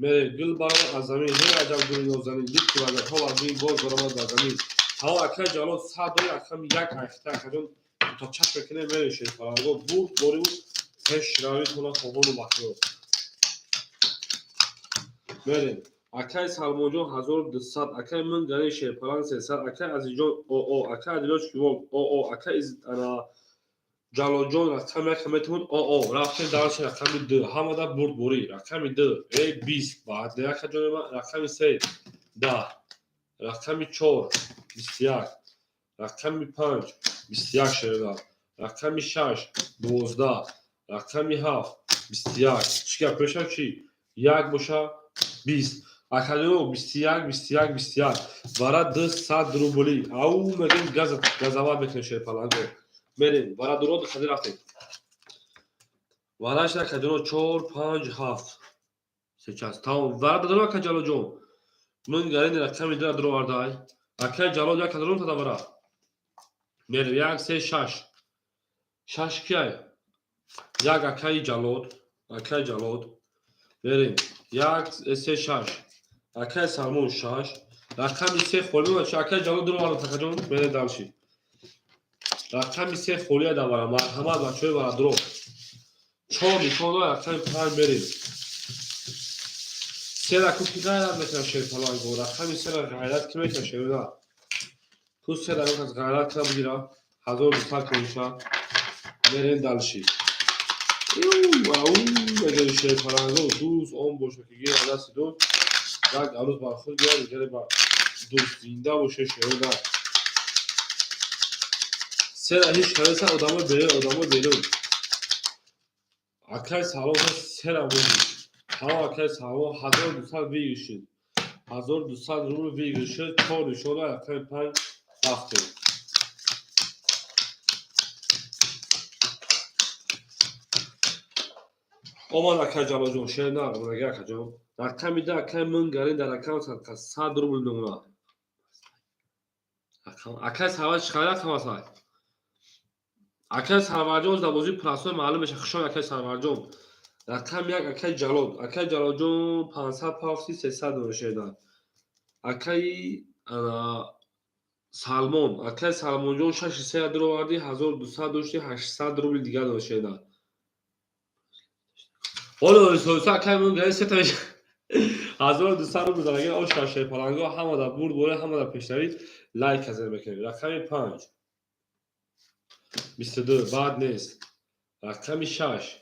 Мерем, гул баромад аз замин, ҳей аҷаб гули нозанин, дид ки вазатҳо вазин боз баромад бар замин. Ҳаво, акай Ҷалол 100 дори, рақами як айхта, акаҷон, то чап мекунем, мерем, шерпаланго бурд бориву пешравитона хоҳону бахтиёр. Мерем. Акай Салмонҷон 1200, акай мин гари Шерпаланг 300, акай Азизҷон оо, акай Адилоч Кивол оо, акай ана Ҷалолҷон рақами як метавон оо. Рафтем дальше, рақами 2, ҳамада бурдборӣ, рақами 2 э 20, баъд акаҷони ман, рақами 3 10, рақами 4 21, рақами 5 21 шернар, рақами 6 12, рақами 7 21. Чӣ гап мешавад, чӣ? Як боша 20. Акаҷоно, 21, 21, 21. Вара 200 рубли. Ау мегем, газават мекунем, шерпаланго. Мерем, вара дуро хади рафтем. Вараш акаҷоно 4 5 7. Сейчас. Тамом. Вара дадоро, ака Ҷалолҷон. Мин гарени рақами 2 дуровардай. Акай Ҷалол як кадром тада вара. Мерем, 1 3 6. 6 кияй? Як акаи Ҷалод, акаи Ҷалод. Мерем. 1 3 6. Акай Салмон 6. Рақами 3 холӣ мемонад. Акай Ҷалол дуроварда, акаҷон, мерем дальше. Рақами 3 холия давара. Марҳамат, бачаҳои варадуро. Чор нишон дорад, рақами 5 мерем. Сера ку ки ғайрат мекунад, шерпаланго. Рақами сера ғайрат ки мекунад, шерона. Ку сера кас ғайрат кина бигира. 1200 кунша. Мерем дальше. Ау, мегӯем, шерпаланго, дӯст он боша ки гира дасти дӯст. Як арӯз бар худ гирад, дигаре ба дӯст, зинда боша, шерона. Сера ҳеҷ хареса, одамои берун, одамои берун. Акай Салом сера буди. Ҳаво, акай Салом 1200 выигрыш шуд. 1200 рубл выигрыш шуд. Чор нишона, рақами 5 рафтем. Омад акай Ҷалолҷон, шернар, омадаги акаҷон. Рақами 2, акай мин гарин дар рақам 100 рубл мемонад. Акай Сарвар чӣ қадар рақам аст? Акай Сарварҷон дар бозии простой маълум мешавад. Хушомад, акай Сарварҷон. Рақами 1, акай Ҷалол. Акай Ҷалолҷон 500 пафти 300 дона шернар. Акаи Салмон, акай Салмонҷон 6 3 дуровардӣ, 1200 дошти, 800 рубли дигар дона шернар. Ҳоло оҳиста акай мин гарин сета мешавад. 1200 рубл задаги оша, шерпаланго, ҳама дар бурд боре, ҳама дар пешравӣ, лайк азер мекунем. Рақами 5 22, баъд нест. Рақами 6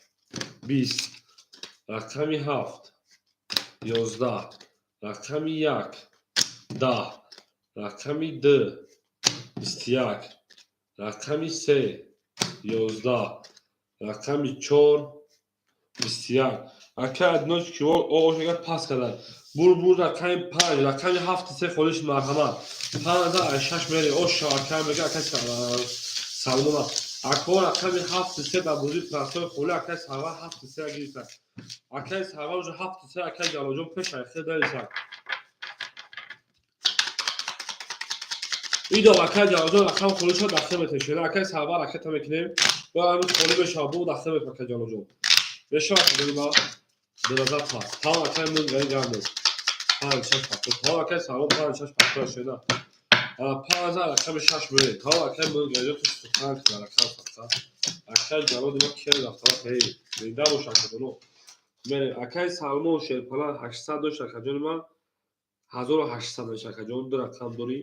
20, рақами 7 11, рақами 1 10, рақами 2 21, рақами 3 11, рақами 4 21. Акай Одиночки оошага пас кардан. Бур бур, рақами 5, рақами 7 се холиш, марҳамат. 5 аз 6 мере. Оша, акай мега, акай Салмона. Ако рақами 7 се дар бозии простой холи, акай Сарвар 7 се гирифта. Акай Сарвар уже 7 се, акай Ҷалолҷон пеш айхе дариса. Идо акай Ҷалолҷон рақам холӣ шуд, дахта метавонед. Шена акай Сарвар ракета мекунем. Бо ҳамин холӣ мешавад, бо дахта мекунем акай Ҷалолҷон. Мешавад акай ма драза пас. Тамом акай мун гани гам нест. 5 6 7. Тамом акай Сарвар 5 6 7 шена. 5 рақами 6 мерем. Тамом акай мун гани ту сухан кунад рақам садқа. Акай Ҷалол ма кер рафтава ҳей. Зинда бош акадоно. Мерем акай Салмон Шерпалан 800 дошт акаҷони ман. 1800 дошт акаҷон, ду рақам дорӣ.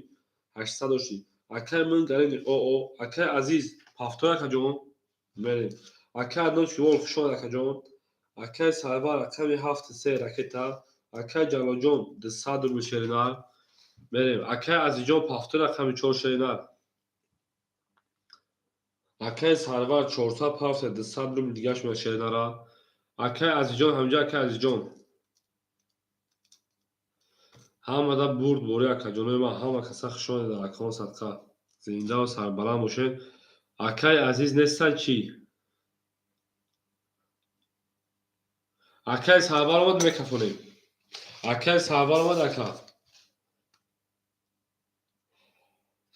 800 дошти. Акай мун гарини оо акай Азиз пафтой акаҷон. Мерем. Акай Аднон Шивол хушомад акаҷон. Акай Сарвар рақами 7 3 ракета. Акай Ҷалолҷон 200 рубл шеринар. Мерем. Акай Азизҷон пафтой рақами 4 шеринар. Акай Сарвар 400 пафта 200 рубл дигаш меяд шеринара. Акай Азизҷон ҳамҷа акай Азизҷон. Ҳамада бурд бори акаҷонои ман, ҳама каса хушомадед дар акон садқа. Зиндаву сарбаланд бошед. Акай Азиз нестан чӣ? Акай Сарвар омад мекафонем. Акай Сарвар омад ака.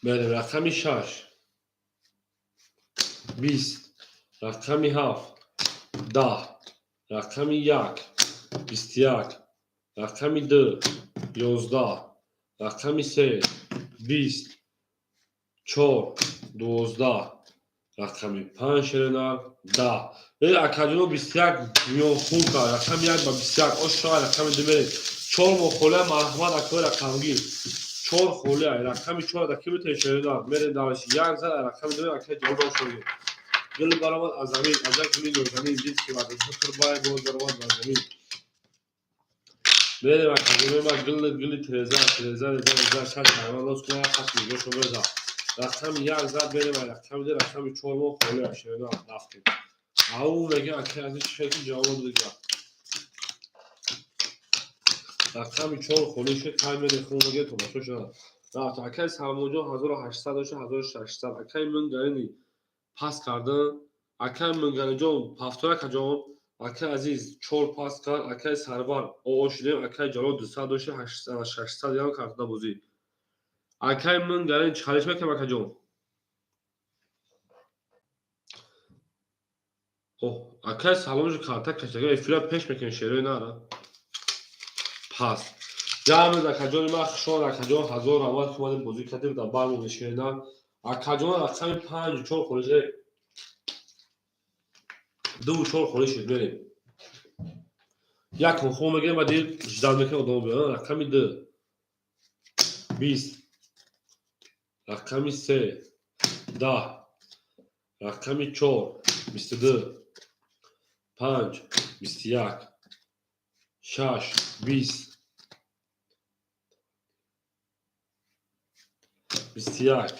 Мерем рақами 6 20 рақами 7 10 рақами 1 21 рақами 2 11 рақами 3 20 4 12 рақами 5 шеринар 10. Акаҷоно 21 миёнхун кард. Рақами 1 ба 21 ошоа рақами 2 мерем. 4 мохолия марҳамат акои рақамгир. 4 холия рақами 4 даки битен шеринар. Мерем дараш 1 зад рақами 2 акаи ҷавоб ошоги. Гул баромад аз замин, аз як гули нозанин дид ки варзишҳо турбай боз баромад бар замин. Мерем акаҷонои ман гул гули тиреза тиреза реза реза шаш ҳайвон лоз кунад хат нигоҳшо реза. Рақами 1 зад мерем рақами 2 рақами 4 мо холия шеринар рафтем. Ау мегӯям акаи Азиз чӣ хел ҷавоб додига. Рақами 4 холӣ шуд, кай мерем хун мегӯям тамошо шуда. Рафт акаи Салмонҷон 1800 дошт 1600. Акаи Мунгарини пас кардан. Акаи Мунгариҷон пафтой акаҷон. Акаи Азиз 4 пас кард. Акаи Сарвар оо шудем. Акаи Ҷалол 200 дошт 600 ям карда бозӣ. Акаи Мунгарин чӣ халиш мекунам акаҷон? Оҳ, акаи Саломҷо карта кашида эфира пеш мекунем шерои нара. Пас. Ҷамъ акаҷони ман хушомад акаҷон 1000 раҳмат ки омадем бозӣ кардем дар бармон шерина. Акаҷон рақами 5 4 холӣ шуд. 2 4 холӣ шуд мерем. Як хун мегирем ва дил ждал мекунем одам биён. Рақами 2 20 рақами 3 10 рақами 4 22 5 21 6 20 21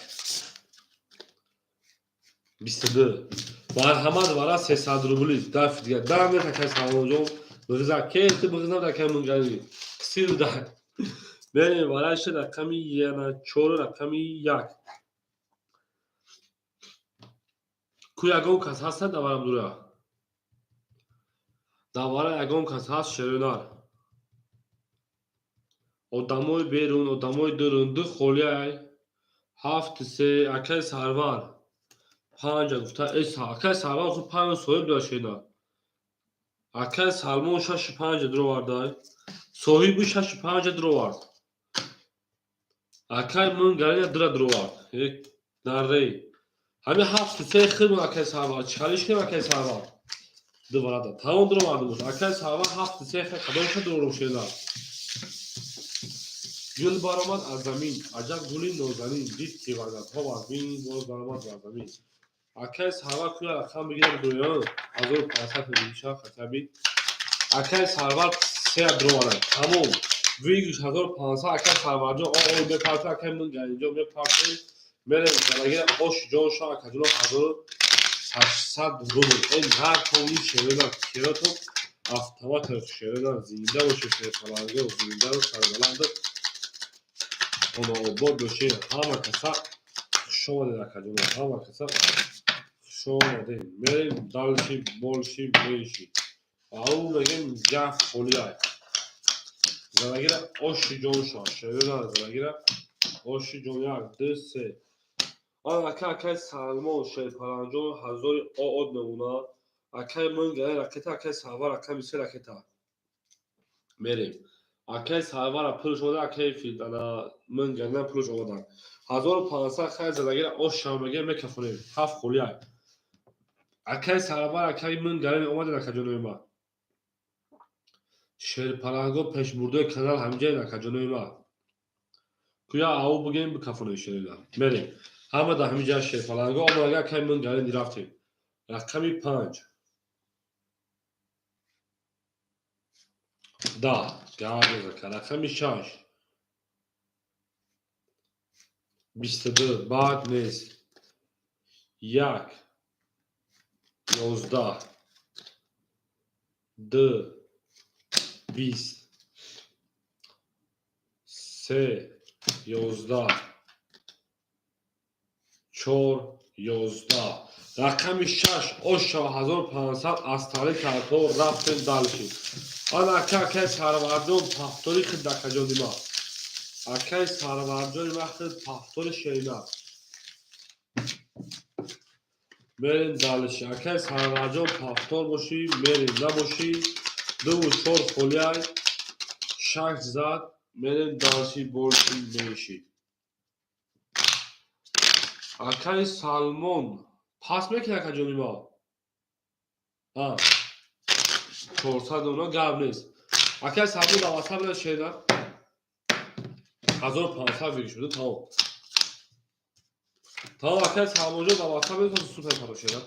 22. Марҳамат вара 300 рубли даф дига дам акай Саломҷон бигза ке ту бигза акай Мунгари сир да мерем вара ши рақами 4 рақами 1. Ку ягон кас ҳаста даварам дура? Давара ягон кас ҳаст шеринар? Одамои берун, одамои дурун, ду холияй 7 3 акай Сарвар 5 гуфта эс акай Сарвар худ 5 соҳиб дошт шеринар. Акай Салмон 6 5 дуровардай. Соҳиби 6 5 дуровард. Акай Мунгарина 2 дуровард. Нарей. Ҳамин 7 3 хидмат акай Сарвар. Чӣ халиш кунем акай Сарвар? Ду варада. Тамом дуровард бош. Акай Сарвар 7 3 хид кадомша дурорум шеринар. Гул баромад аз замин, аҷаб гули нозанин, дид ки варзадҳо вазмин боз баромад бар замин. Акай Сарвар куя рақам бигирам дуён 1500 мешава хатаби. Акай Сарвар 3 дуровард. Тамом. Выигрыш 1500 акай Сарварҷон о мепарта акай Мунгариҷон мепарта. Мерем залагира ош ҷон ша акаҷон 1800 рубл. Эн ҳар тони шерина керато автомат шерина зинда боше шерпаланго зинда сарбаланд хонаобод боше. Ҳама каса хушомадед акаҷон, ҳама каса хушомадед. Мерем дальше больше меньше. Ау мегем як холияй. Залагира оши ҷон ша шерина залагира Оши ҷон, як, ду, се. Ан ака, акай Салмон Шерпаланҷон ҳазори оод мемона. Акай Мынгари ракета, акай Сарвар рақами се ракета. Мерем. Акай Сарвара пулш омада, акай ана Мынгарина пулш омадан. 1500 хай задагира ош шава мегем, мекафонем. Ҳафт холияй. Акай Сарвар, акай Мынгарин омаден, акаҷонои ма. Шерпаланго пешбурдои канал ҳамиҷаен, акаҷонои ма. Куя ау бигем, бикафонем шерина. Мерем. Ҳама дар ҳамиҷа шерпаланго омадага, акай Мынгарин рафтем. Рақами панҷ. 10. Гап, рақами шаш. 22. Бад нест. Як. 11. Ду. 20. Се. 11. Чор. 11. Рақами шаш оша 1500 аз тари картҳо рафтем дальше. Ан ака, акай Сарварҷон пафтори хид, акаҷони ма. Акай Сарварҷони ма хид пафтори шерина. Мерем дальше. Акай Сарварҷон, пафтор бошӣ, мерем, набошӣ, дуву чор холияй, шаш зад, мерем дальше, больше меньше. Акай Салмон пас мекунӣ, акаҷони ма? А 400 она гап нест. Акай Салмон дар васат бина, шерина. 1500 выигрыш шуда, тамом. Тамом, акай Салмонҷон дар васат бина, супер паро шерина.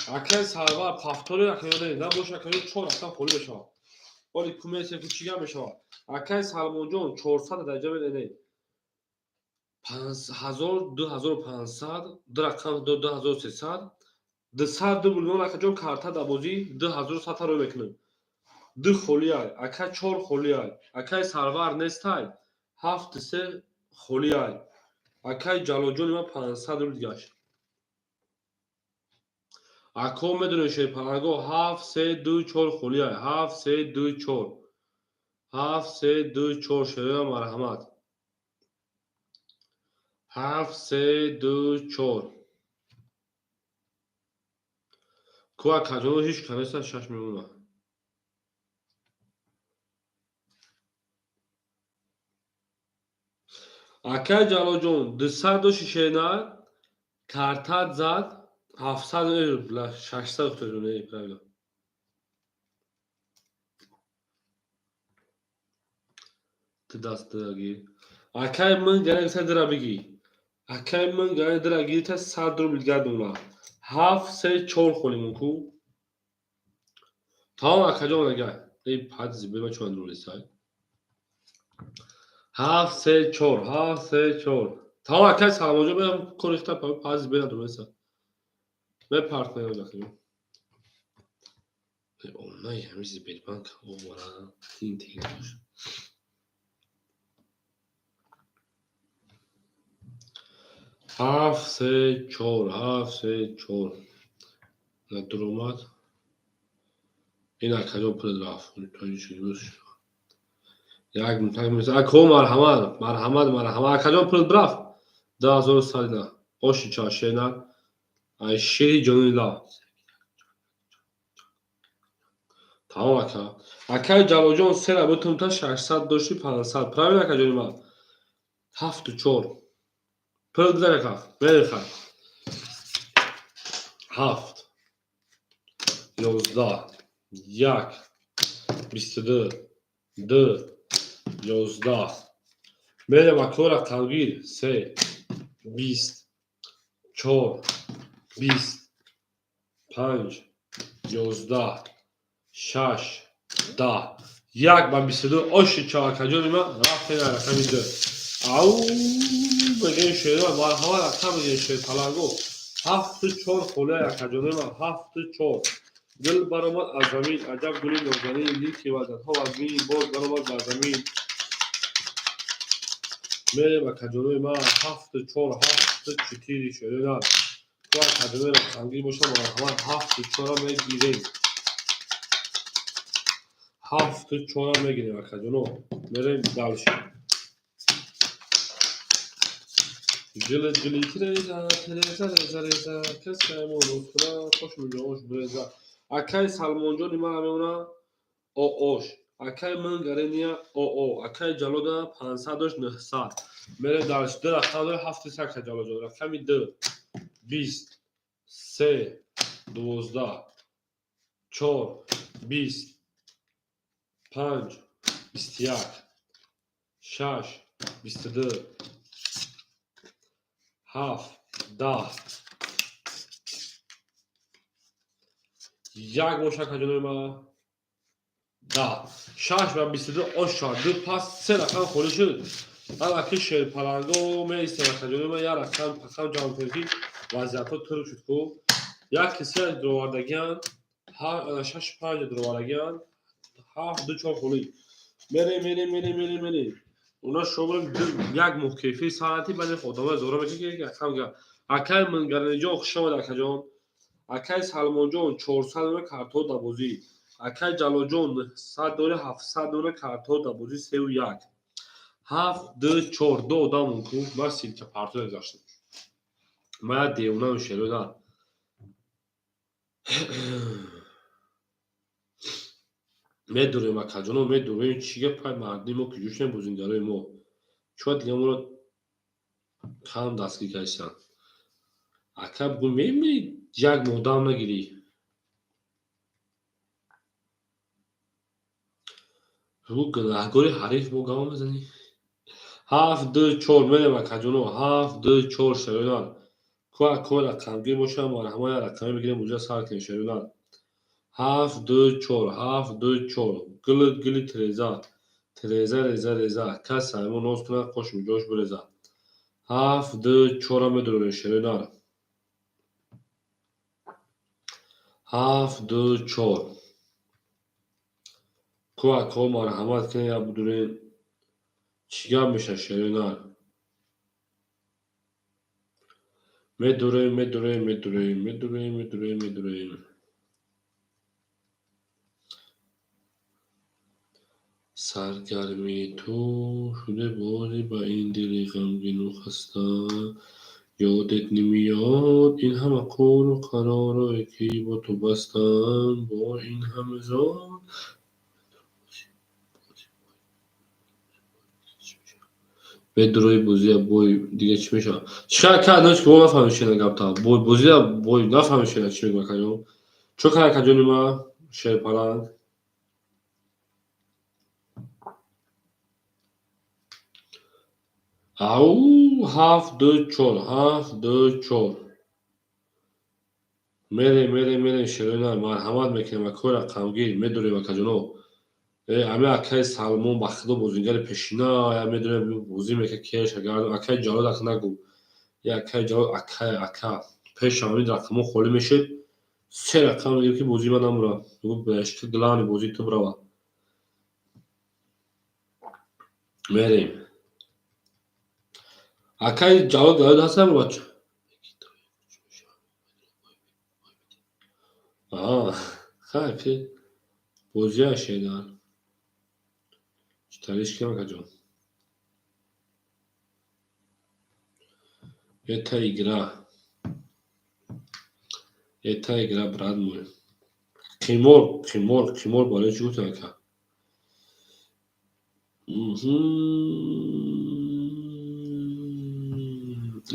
Акай Сарвар пафтори акаёне набоша, акаён чор рақам холӣ мешавад. Оли кумесе ку чӣ гап мешавад? Акай Салмонҷон 400 дараҷа медонед. Ҳазор, 2500, ду рақам, 2300, 200 миллион, акаҷон, карта дар бозӣ 2100 рӯй мекунем. Ду холияй, ака, чор холияй. Акай Сарвар нестай, ҳафт се холияй. Акай Ҷалолҷони ман 500 рубл гашт. Ако медонед, шерпаланго ҳафт се ду чор холияй. Ҳафт се ду чор. Ҳафт се ду чор, шероя марҳамат. Ҳафт се ду чор. Ку акаҷоно ҳеҷ канеста шаш мемона. Акай Ҷалолҷон, 200 дошти, шерина, картат зад, 700, 600 не, правильно. Ту даст дира гир. Акай ман гарак дира бигӣ. Акай ман гарак дира гирта 100 рубл гардона. Ҳафт се чор холимон ку. Тамом, акаҷон, ага. Эй пад зибема чон рулисай. Ҳафт се чор, ҳафт се чор. Тамом, акай Салмонҷон, меам корихта пад зибена дурмеса. Ме партнер дахим. Онай ҳамин Сбербанк овара тин тин бош. Ҳафт се чор, ҳафт се чор. Дуромад. Ин акаҷон пул рафт. Як минут, ако марҳамат, марҳамат, марҳамат. Акаҷон, пул рафт. 2100 на. Оши чашена. Ай шири ҷони ла. Тамом, ака. Акай Ҷалолҷон, сера бутун та 600 дошти, 500. Правильно, акаҷони ман? Ҳафту чор. Пул гузар, ака. Мерехай. Ҳафт. 11. Як. 22. Ду. 11. Мерем, ако, рақамгир. Се. 20. Чор. 20. Панҷ. 11. Шаш. 10. Як ба 22. Оши чо, акаҷони ман, рафтем рақами ду. Ау мегӯем, шеро марҳамат, рақам мегӯем, шер паланго. Ҳафту чор холия, акаҷони ман, ҳафту чор. Гул баромад аз замин, аҷаб гули нозанин, лики ваъдатҳо вазмин, боз баромад бар замин. Мерем, акаҷонои ман, ҳафту чор, ҳафту четыре, шерои ку акаҷонои рақамгир бошам, марҳамат, ҳафту чора мегирем. Ҳафту чора мегирем, акаҷоно. Мерем дальше. Гили гили тиреза, тиреза реза реза, кас аймон куна, қош миҷош биреза. Акай Салмонҷони мана меона оош. Акай Мынгарения оо. Акай Ҷалода 500 дош 900. Мере дальше. Ду рақам дори ҳафти сака Ҷалоҷон. Рақами ду. 20, се, 12, чор, 20, панҷ, 21, шаш, 22, ҳафт, 10. Як боша, акаҷонои ма. 10. Шаш ва 22 ош шавад. Ду пас се рақам холӣ шуд. Анаки шерпаланго меистем, акаҷонои ма, як рақам пақам ҷамъ кунед, ки вазъиятҳо турк шуд ку. Як се дуровардагианд, шаш панҷ дуровардагианд, ҳафт ду чор холӣ. Мерем, мерем, мерем, мерем, мерем. Уна шумо як моҳ кефир санъати баъд одамои зора мекунед, ки рақам га. Акай Мынгариниҷон, хуш омад, акаҷон. Акай Салмонҷон, 400 дона картҳо дар бозӣ. Акай Ҷалолҷон, 900 дори 700 дона картҳо дар бозӣ, сеу як. Ҳафт, ду, чор, ду одам ку, ман ссылка партоя гузаштам. Ман як девонаам, шерои на. Медурем, акаҷоно, медурем, чӣ гапай, мардуми мо куҷо шудем, бозингарои мо. Чӯ дига моро кам дастгир кардистанд. Ака, бугӯ мемирӣ, як моҳ дам нагирӣ. Бугӯ гунаҳгори ҳариф бо гап мезанӣ. Ҳафт, ду, чор, мерем, акаҷоно, ҳафт, ду, чор, шерои Ку акои рақамгир бошам, марҳамат, як рақаме бигирем, буҷа сар кунем, шерои. Ҳафт, ду, чор, ҳафт, ду, чор. Гили гили тиреза, тиреза реза реза. Кас аймон ноз кунад, қош миҷош биреза. Ҳафт, ду, чорро медурем, шерои нар. Ҳафт, ду, чор. Ку акҳо марҳамат кунед, як будурем. Чӣ гап мешавад, шерои нар? Медурем, медурем, медурем, медурем, медурем, медурем. Саргармии ту шуде боре ба ин дили ғамгину хаста. Ёдет намеёд ин ҳама қулу қаророе, ки бо ту бастам, бо ин ҳама зор. Бедурои бозия бой дига чӣ мешавад? Чӣ кар ноч ки мо нафаҳмем шена гапта. Бой бозия бой нафаҳмем шена чӣ мегӯяд, акаҷон. Чо кар, акаҷони ма, шерпаланг? Ау, ҳафт, ду, чор, ҳафт, ду, чор. Мерем, мерем, мерем, шерои нар, марҳамат мекунем, акои рақамгир, медурем, акаҷоно. Э, ами акаи Салмон, ба худо, бозингари пешина, я медонем, бозӣ мекард, кеша гардон, акаи Ҷалол ак нагу. Я акаи Ҷалол, акай, ака. Пешам ин рақамҳо холӣ мешуд. Се рақам мегирифт, ки бозии ман намура. Мегуфт, бешка главный бозии ту бирава. Мерем. Акаи Ҷалол дар ёд ҳастам, бача? Аа, хай, ки бозия шедар. Чӣ кам, акаҷон? Это игра. Это игра, брат мой. Қимор, қимор, қимор барои чӣ гуфтам, ака?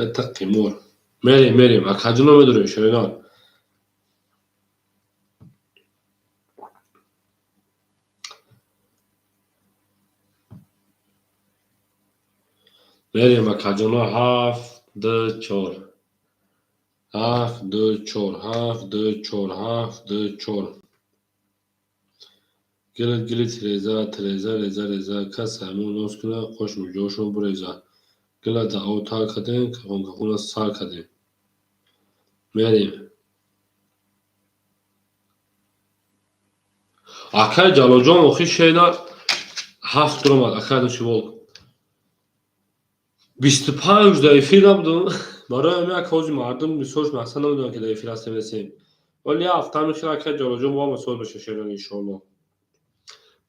Это қимор. Мерем, мерем, акаҷоно, медурем, шероинон. Мерем, акаҷоно, ҳафт, ду, чор. Ҳафт, ду, чор, ҳафт, ду, чор, ҳафт, ду, чор. Гили гили тиреза, тиреза реза реза, кас аймон ноз кунад, қош миҷошон биреза. Гила даъво тар кардем, кафон кафона сар кардем. Мерем. Акай Ҷалолҷон, охи шена ҳафт дуромад, акай Нуши Волк. 25 дар эфир набудам. Барои ҳамин, ака, ҳози мардум бисёрш мақсад намедонанд, ки дар эфир ҳастем нестем. Вале як ҳафта мехел, акай Ҷалолҷон, бо ҳама соз меша, шерон, иншоалло.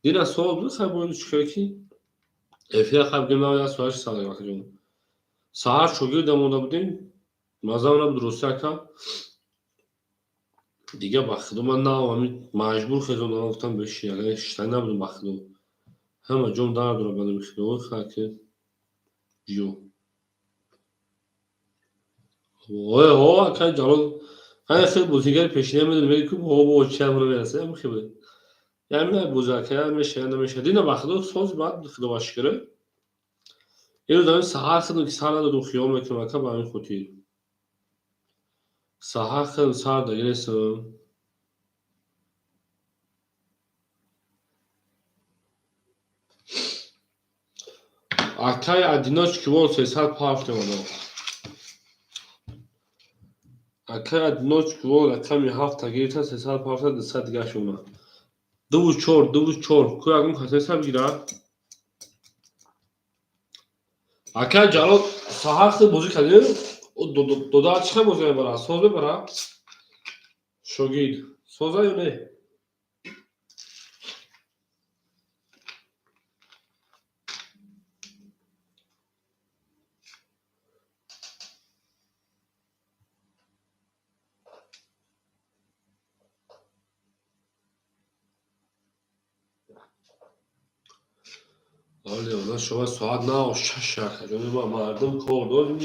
Дина сол буд, хай, бо чӣ ки эфира хай бигем, як соат сад, акаҷон. Саҳар шогирда монда будем, маззам набуд, рости, ака. Дига ба худо ман нав ҳами маҷбур хезондам, гуфтам бишин, агар шиштанӣ набудам, ба худо. Ҳама ҷом дард дорад ба номи худо, хаки ҷо. Ой, ҳо, ака Ҷалол, ҳай хел бозигари пешина медонӣ, меги ку ҳо бо чиам мераса, ҳам хел. Яъне бозӣ ака меша, намеша. Дина ба худо соз баъд, худо ба шукр. Ирӯз ҳамин саҳар худам ки сар надодум, хиёл мекунам, ака, ба ҳамин хотир. Саҳар худам сар дагирестам. Акай одиночки вол 300 пафт мемонад. Акай одиночки вол рақами ҳафта гирифта, 300 пафта, 200 дигаш омад. Дуву чор, дуву чор. Ку ягон касе бигирад? Акай Ҷалол, саҳар хел бозӣ кардем, дода чӣ хел бозӣ мебарад? Соз мебарад? Шогирд. Соза ё не? Оле, она шума соат нав шаш, акаҷони ма, мардум кор дорем.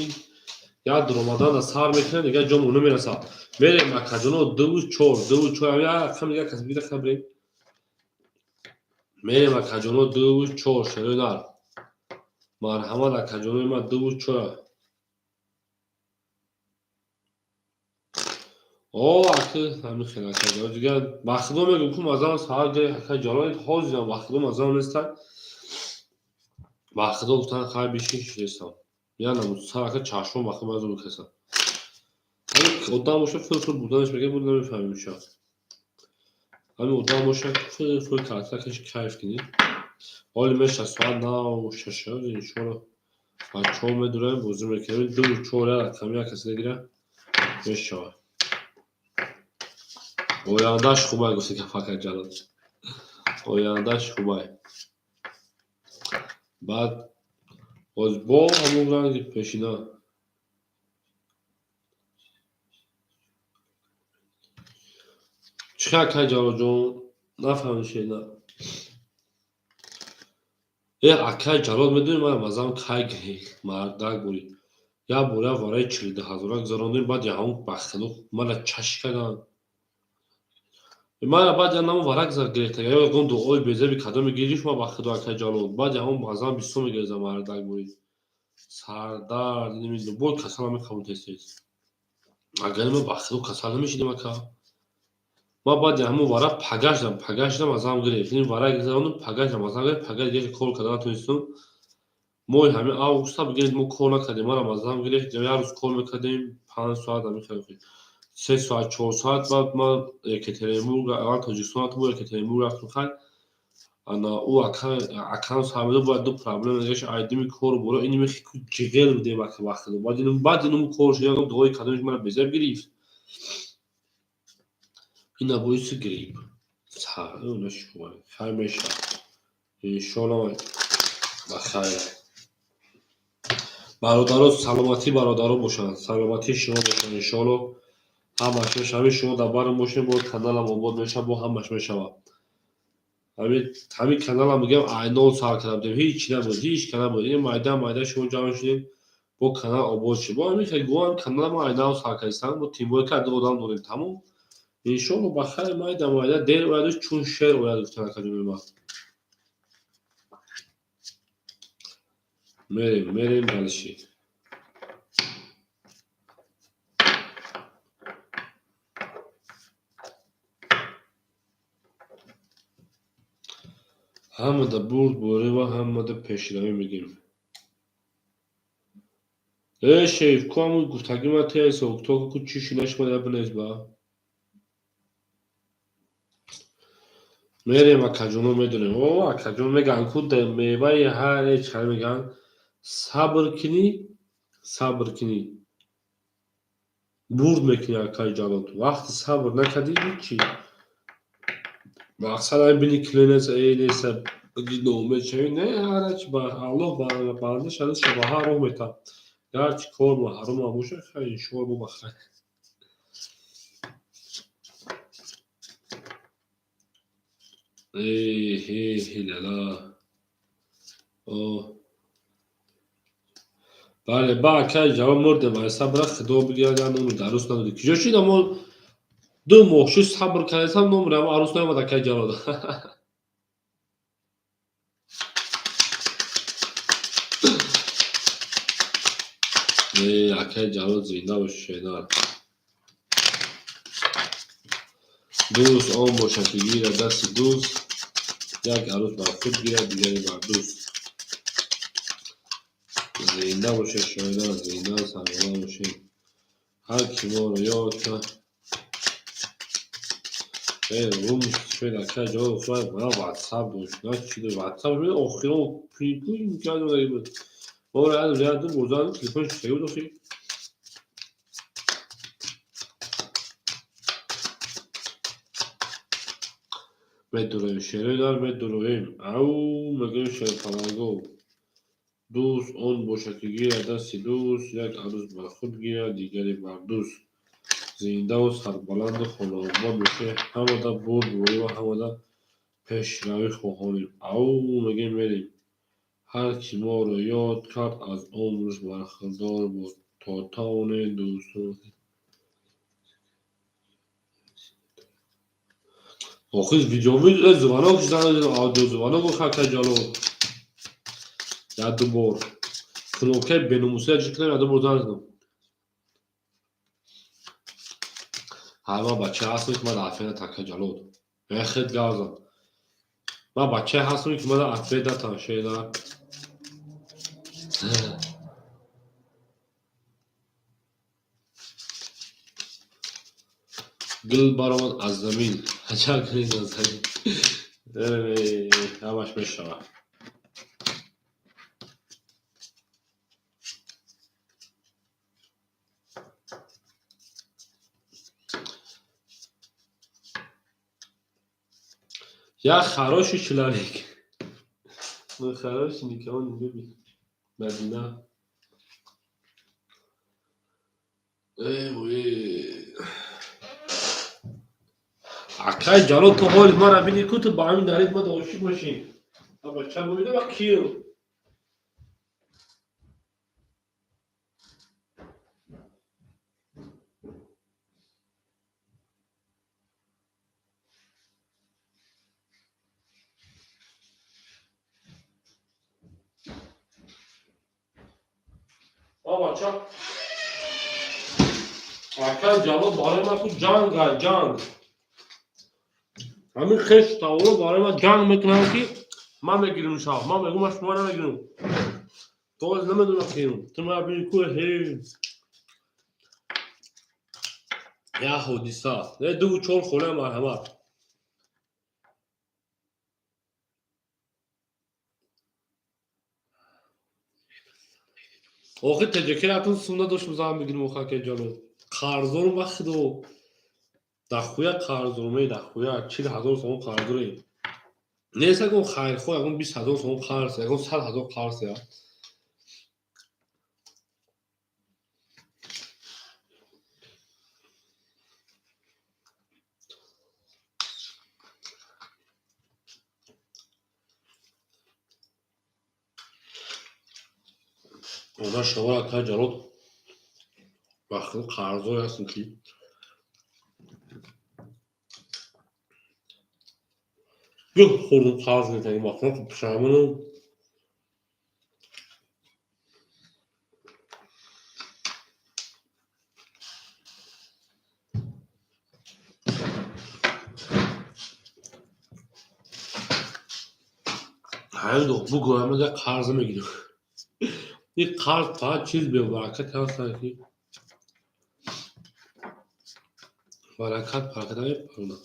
Як дуромаданда сар мекунад, дигар ҷому намерасад. Мерем, акаҷоно, дуву чор, дуву чор, як рақам дигар кас бигира, хабрем. Мерем, акаҷоно, дуву чор, шерои нар. Марҳамат, акаҷонои ма, дуву чор. О, аки ҳамин хел, акаҷоно, дигар ба худо мегӯм, ку мазам саҳар гирифт, ака Ҷалол, ҳозирам, ба худо мазам нестад. Ба худо гуфтан, хай бишин, шишестам. Я намуд сар, ака, чашмон ба худо мазу мекасам. Ҳамин одам боша, фир фир буданаш мега, буд намефаҳмем шав. Ҳамин одам боша, фир фир карта каши, кайф кунӣ. Ҳоли меша соат нав шаша, иншоалло бачаҳо медурем, бозӣ мекунем. Дуву чор, як рақами як касе гира мешавад. Ояндаш хубай, гуфти кафака Ҷалол. Ояндаш хубай. Баъд боз бо ҳамон ранги пешина. Чӣ хел, акай Ҷалолҷон? Нафаҳмидӣ на? Э, акай Ҷалол, медонӣ, ман мазам кай гирифт, мардак бурид. Як бор як вараи 42 ҳазора гузарондем, баъд ҳамон ба худо мана чаш карданд. Мана баъд ям варак гирифта, ё ягон дуои безеби кадоме гирифт, ма ба худо, акай Ҷалол. Баъд ҳамон мазам бисёр мегирезам, мардак бурид. Сардард, любой касал мекабун тез-тез. Агар ма ба худо касал намешидем, ака. Ма баъди ҳамон варак пагаштам, пагаштам мазам гирифт. Ин варак гузарондум, пагаштам мазам гирифт, пага дигаша кор карда натонистум. Моҳи ҳамин августа бигиред, мо кор накардем, мара мазам гирифт, як рӯз кор мекардем, 5 соат ҳамин хел, 3 соат, 4 соат. Баъд ман Екатеринбург, аввал Тоҷикистон рафтам, бо Екатеринбург рафтам, хай. Ана ӯ акам фаҳмида, бояд ду проблема дигаш айдими кору боро ини мехи ку ҷиғел будем, ака, ба худо. Баъд инум кор шуд, ягон дуои кадомиш мара безеб гирифт. Ина боиси грипп. Хай мешавад. Иншоалло, ба хайр. Бародаро, саломатӣ бародаро бошанд, саломатии шумо бошанд, иншоалло ҳамаш мешавад. Ҳамин шумо дар барм бошед, бо каналам обод мешавад, бо ҳамаш мешавад. Ҳамин каналам мегӯям, айнол сар карда будем, ҳеҷ набуд, ҳеҷ ка набуд. Ин майда майда шумо ҷамъ шудем, бо канал обод шуд. Бо ҳамин хел гӯям, каналама айнал сар кардистам, бо тимбое ки ду одам дорем, тамом. Иншоалло ба хайр, майда майда дер ояду чун шер ояд, гуфтан, акаҷони ман. Мерем, мерем дальше. Ҳамада бурд борӣ ва ҳамада пешравӣ мегирем. Э, шериф, ку ҳамун гуфтагӣ ман теса то ку чӣ шуд нашуд, я бинавис ба. Мерем, акаҷоно, медонем. О, акаҷон, мегӯянд ку меваи ҳар ҳеҷ хел мегӯянд. Сабр кунӣ, сабр кунӣ. Бурд мекунӣ, акаи Ҷалол. Вақти сабр накардӣ, ҳичи. Мақсад ай бини клинес э неса ноумед шавӣ, не, ҳарачи ба Аллоҳ банда шуда, ба ҳар роҳ метавад. Гарчи кор ҳаром бошад, хайр, иншоалло, бо бахайр. Ла. Бале, ба акай ҷавоб мурдем, ай сабра худо бигирад, я номи арӯс надодӣ. Куҷо шуд амо 2 моҳ шуд, сабр кардесам, номи амо арӯс наомад, акай Ҷалол. Акай Ҷалол, зинда бош, шедар. Дӯст он бошад, ки гирад дасти дӯст, як арӯс бар худ гирад, дигаре бар дӯст. Зинда бошед, шоирон, зинда, сарбаланд бошед. Ҳар ки моро ёд кард. Рум шуд, акай Ҷалол, ман ватсап дошт, на чӣ дошт, ватсап охирон пул буд. Ора як ду бор занг телефон шуда буд охи. Медуроем, шерои дар медуроем. Ау, мегӯем шерпаланго. Дӯст он бошад, ки гирад дасти дӯст, як арӯс бар худ гирад, дигаре бар дӯст. Зиндаву сарбаланду хонаобод бошед, ҳамада бурдборӣ ва ҳамада пешравӣ хоҳонем. Ау, мегӯем, мерем. Ҳар ки моро ёд кард, аз умраш бархӯрдор буд, то тавонед дӯстон. Охир видео звонок, аудиозвонок акай Ҷалол. Як ду бор. Кнопкаи беномусия ҷӣ кунам, як ду бор занг задам. Ҳар ман бачае ҳастам, ки ман ответ датам, акай Ҷалол. Хел гап зад. Ман бачае ҳастам, ки ман ответ датам, шедар. Гул баромад аз замин. Аҷаб кунед аз замин. Ҳамаш мешавад. Я хороший человек. Ну, хороший никого не любит. Мадина. Эй, акай Ҷалол, ту ҳоли мара бини ку, ту ба ҳамин дарид мад ошиқ бошӣ. Бача бубина ва киё. Бача. Акай Ҷалол, барои ман ку ҷанг, ҷанг. Ҳамин хеш таволо барои ман ҷанг мекунанд, ки ман мегирим шав. Ман мегӯм, ман шумо намегирам. То намедонам кием. Ту мара бини ку, ҳе. Як ҳодиса. Дуву чор хола, марҳамат. Охир теҷаки рафтам, сум надоштам, зан бигирам, охир, акай Ҷалол. Қарздорум ба худо. Дахуя қарздорум, эй, дахуя 40 000 сомон қарздорем. Нест ягон хайрхоҳ, ягон 20 000 сомон қарз, ягон 100 000 қарз я. Она шумо, акай Ҷалол, ба худо қарздор ҳастем, ки гӯ хӯрдум, қарз метагим, ба худо пушаймонам. Ҳамин бугӯям, агар қарз намегирам. Ин қарз фақат чиз бебаракат ҳастанд, ки баракат паракат намепаронад.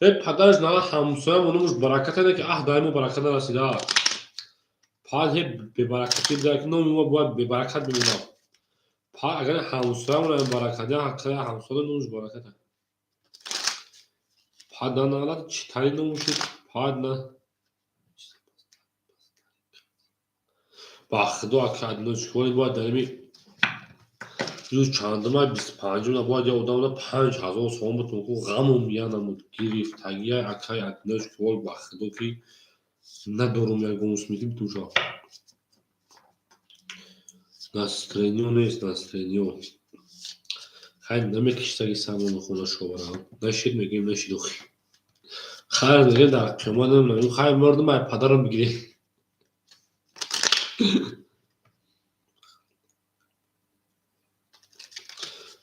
Э, падараш нала ҳамсоям, онумуш баракат ҳада, ки аҳ, даимо баракат нарасида. Фақат ҳе бебаракатӣ буда, ки номи мо бояд бебаракат бимонад. Фақат агар ҳамсоямон баракат, я ҳамсоя номуш баракат. Фақат на нала читари номуши, фақат на. Ба худо, ака одиночка, бояд дар ими рӯз чандума, 25-ума, бояд я одамда 5000 сомон бутум, ку ғамум янамуд гирифтагия. Акай одиночка, ба худо, ки надорум, ягон усмити битуша. Настроение нест, настроение. Хай, намекиштаги самону хона шоварам. Нашид мегӯем, нашид охи. Хайр мегӯем, дар қиёмат намегӯем. Хайр, мардум, ай падарам бигирем.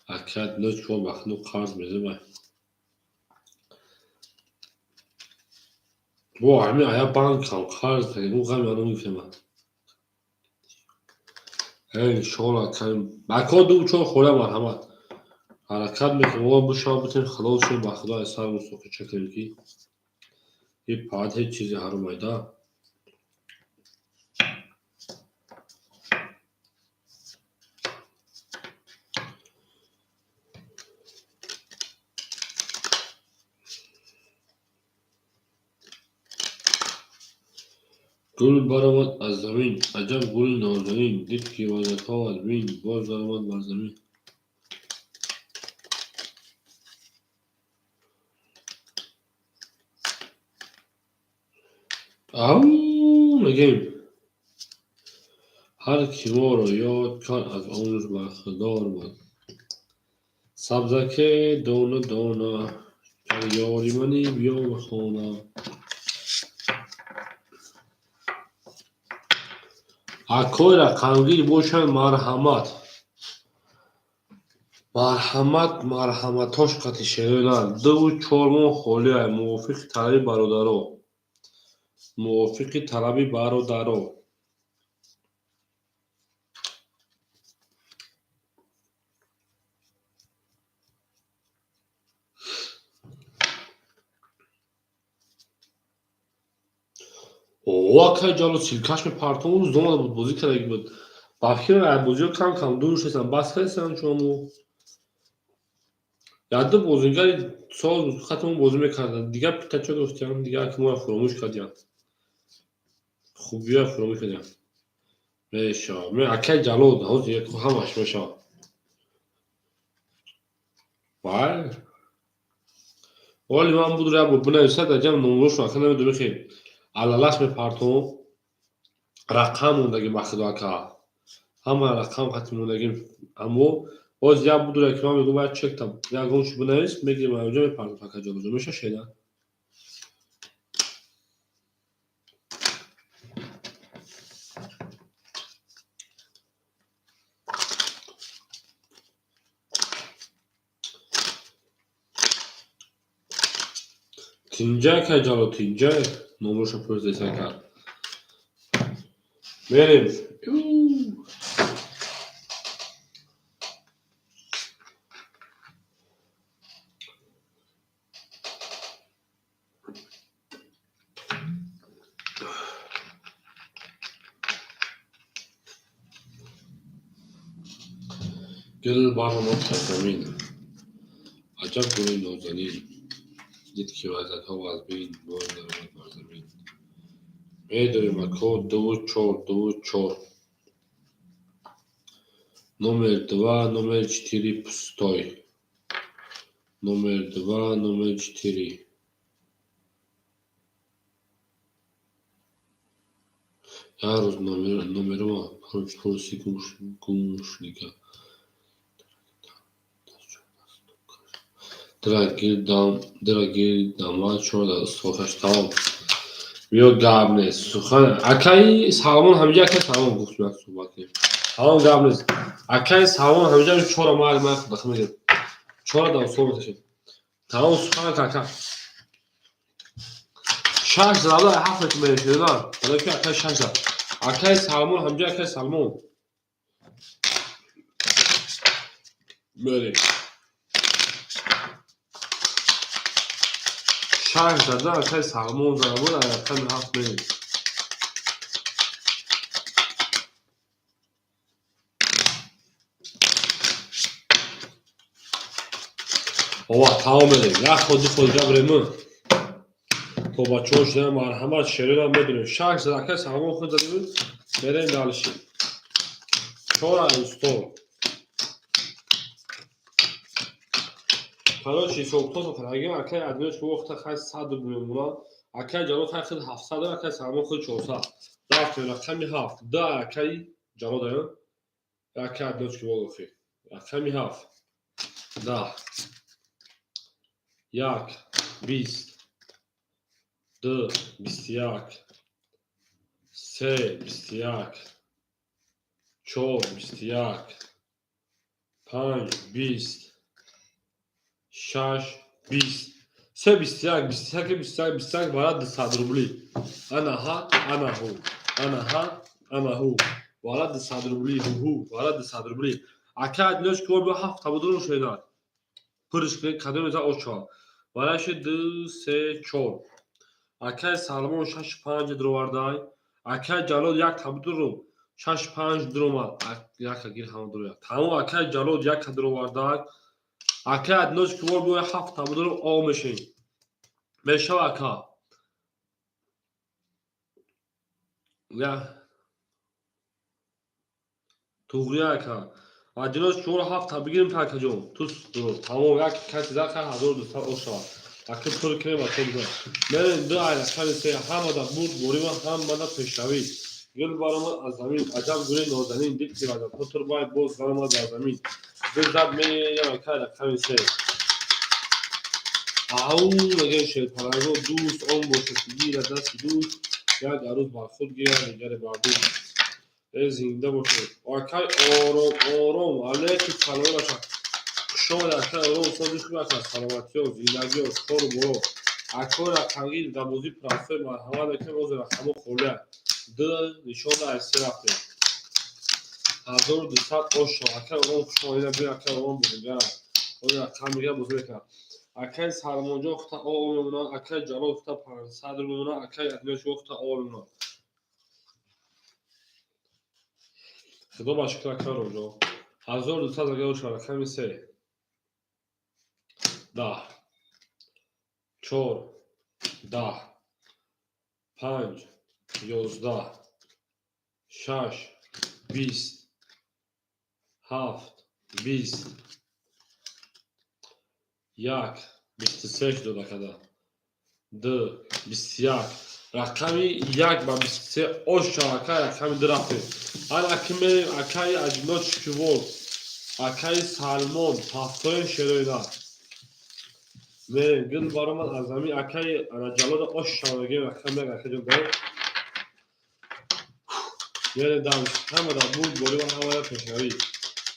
Ака одиночка, ба худо, қарз медам. Бо ҳамин ая банкам қарз дагем, ғами ано гирифтем. Иншоалло, ака, ду чор хӯра, марҳамат. Ҳаракат мекунем, о бишава, битем, халос шем. Ба худо, аз сар мусоқича кунем, ки и паат ҳеҷ чизе ҳаром айда. Гул баромад аз замин, аҷаб гули нозанин, дид ки вазатҳо аз бин, боз даромад бар замин. Ау, мегӯем, ҳар ки моро ёд кард, аз он рӯз бархӯрдор буд. Сабзаке дона дона, гар ёри манӣ, биё ба хона. Акои рақамгир бошанд, марҳамат, марҳамат, марҳаматош қати шерои дуву чор моҳ холиай, мувофиқи талаби бародаро, мувофиқи талаби бародаро. О, акай Ҷало, силкаш мепартом, рӯз домада буд, бозӣ кардаги буд. Ба фикрам, ай бозиҳо кам кам дур шудастанд, бас кардастанд чунамо. Якду бозигари соз хатмон бозӣ мекарданд, дигар питачо гирифтиям, дигар ки моро фуромӯш кардиям. Хубиҳоя фуромӯш кардиям. Мешавад. Акай Ҷало, ҳозир ҳамаш мешавад. Вай. Оли ман буд, як бор бинависад, аҷаб номрошро ака намедонам, хе. Алалаш мепартом. Рақам мондаги, ба худо, ака. Ҳама рақам хати мондаги, аммо боз як будуре ки ман мегӯям, бояд чекта ягон чиз бинавис, мегирем, аёнҷо мепартом, ака Ҷалоҷон, меша шеда? Тинҷай, акай Ҷало, тинҷай, номроша пурсидес, ака. Мерем. Гул баромад аз замин, аҷаб гули нозанин, дид ки вазатҳо аз бин, боз даромад бар замин. Медорем, ако, дуву чор, дуву чор. Номер два, номер четыре пустой. Номер два, номер четыре. Як рӯз номерома пурсӣ, гумшудига. Дира гирдама, чор стокаш тамом. Биё, гап нест. Сухан акаи Салмон ҳамиҷа, акаи Салмон гуфт, як суҳбат кунем. Тамом, гап нест. Акаи Салмон ҳамиҷа чора мал ман худо мегирам. Чора да усол мекашем. Тамом, сухан ака. Шаш зада ҳафт метр мешуда. Барои ки акаи шаш зад. Акаи Салмон ҳамиҷа, акаи Салмон. Мерем. Шаш зада акаи Салмон зада буд, рақами ҳафт мерем. Ова, тамом, мерем. Як ход, ду ход гап рем. То бачаҳо шудан, марҳамат, шероам медонем. Шаш зада акаи Салмон худ зада буд. Мерем дальше. Чора устод. Короче, ҳисобкитобро карагим, акай адиноч вохта хай 100 рубл мемонад, акай Ҷалол хай худ 700, акай Салмон худ 400. Рафтем рақами 7. Да, акай Ҷалол даён. Акай адиноч ки волохи. Рақами 7. Да. 1 20 2 21 3 21 4 21 5 20 6 20 3 21 21 21 21 бара 200 рубли. Ана ҳа, ана ҳу. Ана ҳа, ана ҳу. Бара 200 рубли, ҳу ҳу. Бара 200 рубли. Ака адиноч ки бо ҳафт табудуру шоинад. Пурш кунед, кадом еза оча. Бараши 2 3 4. Акай Салмон 6 5 дуровардай. Акай Ҷалол як табудуру 6 5 дуромад. Яка гир ҳама дуроя. Тамом акай Ҷалол яка дуровардай. Акай адиноч ки бо ҳафт табудуру о мешин. Мешава ака. Я туғри ака. Адиноч чор ҳафт бигирим такаҷон. Тус тамом як каси за хай 1200 ошава. Ака пур кунем ва то бизан. Мерем ду ай рақами се ҳамада бурд борима ҳамада пешравӣ. Гул баромад аз замин, аҷаб гули нозанин, дид ки Раҷаб боз баромад аз замин. Гул зад меям ака рақами се. Ау мегӯем шерпаланго дӯст он бошад ки гирад дасти дӯст, як арӯз бар худ гирад, дигаре бар дӯст. Э зинда бошед. Акай ором ором алейки салом бошад. Хуш омадед акай ором сози хуб ака саломатиё, зиндагиё, кору боро. Акой рақамгир дар бозии простой марҳамат мекунем, ҳозир рақамҳо холия. Д нишон аз се рафтем. 1200 ошо. Акай ором хуш омадед, биё акай ором бозингара. Ҳозир рақам мегирад бозӣ мекунад. Акай Салмонҷон хута о мемонад, акай Ҷалол хута 500 рубл мемонад, акай Адиноч хута о мемонад. Худо ба шукр акай Оромҷон. 1200 агар бошад рақами се. 10 4 10 5 11 6 20 7 20 1 23 дод акада. 2 21 рақами 1 ба 23 оша акай рақами 2 рафтем. Ана аки мерем акаи Адиноч Кивол, акаи Салмон, ҳафтоем шероина. Мерем гул баромад аз замин акаи ана Ҷалода оша мегем рақами 1 акаҷон дар. Мерем дар ҳамада бурд борима ҳамада пешравӣ.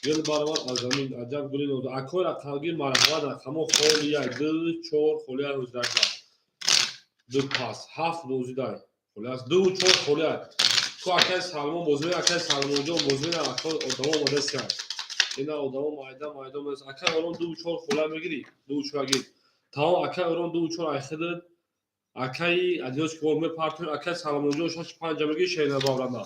Гул баромад аз замин аҷаб гули ноза. Акои рақамгир марҳамат рақамҳо холия 2 4 холия 18. 2 пас 7 бозидай. Холия 2 4 холия. Ку акай Салмон бозӣ, акай Салмонҷон бозӣ, акай одамо омадасиян. Ина одамо майда майда омадас. Акай ором 2 4 холия мегирӣ? 2 4 гир. Тамом акай ором 2 4 айхидид. Акай Адиноч ки мепартоем, акай Салмонҷон 6 5 мегирӣ шейна бавранда.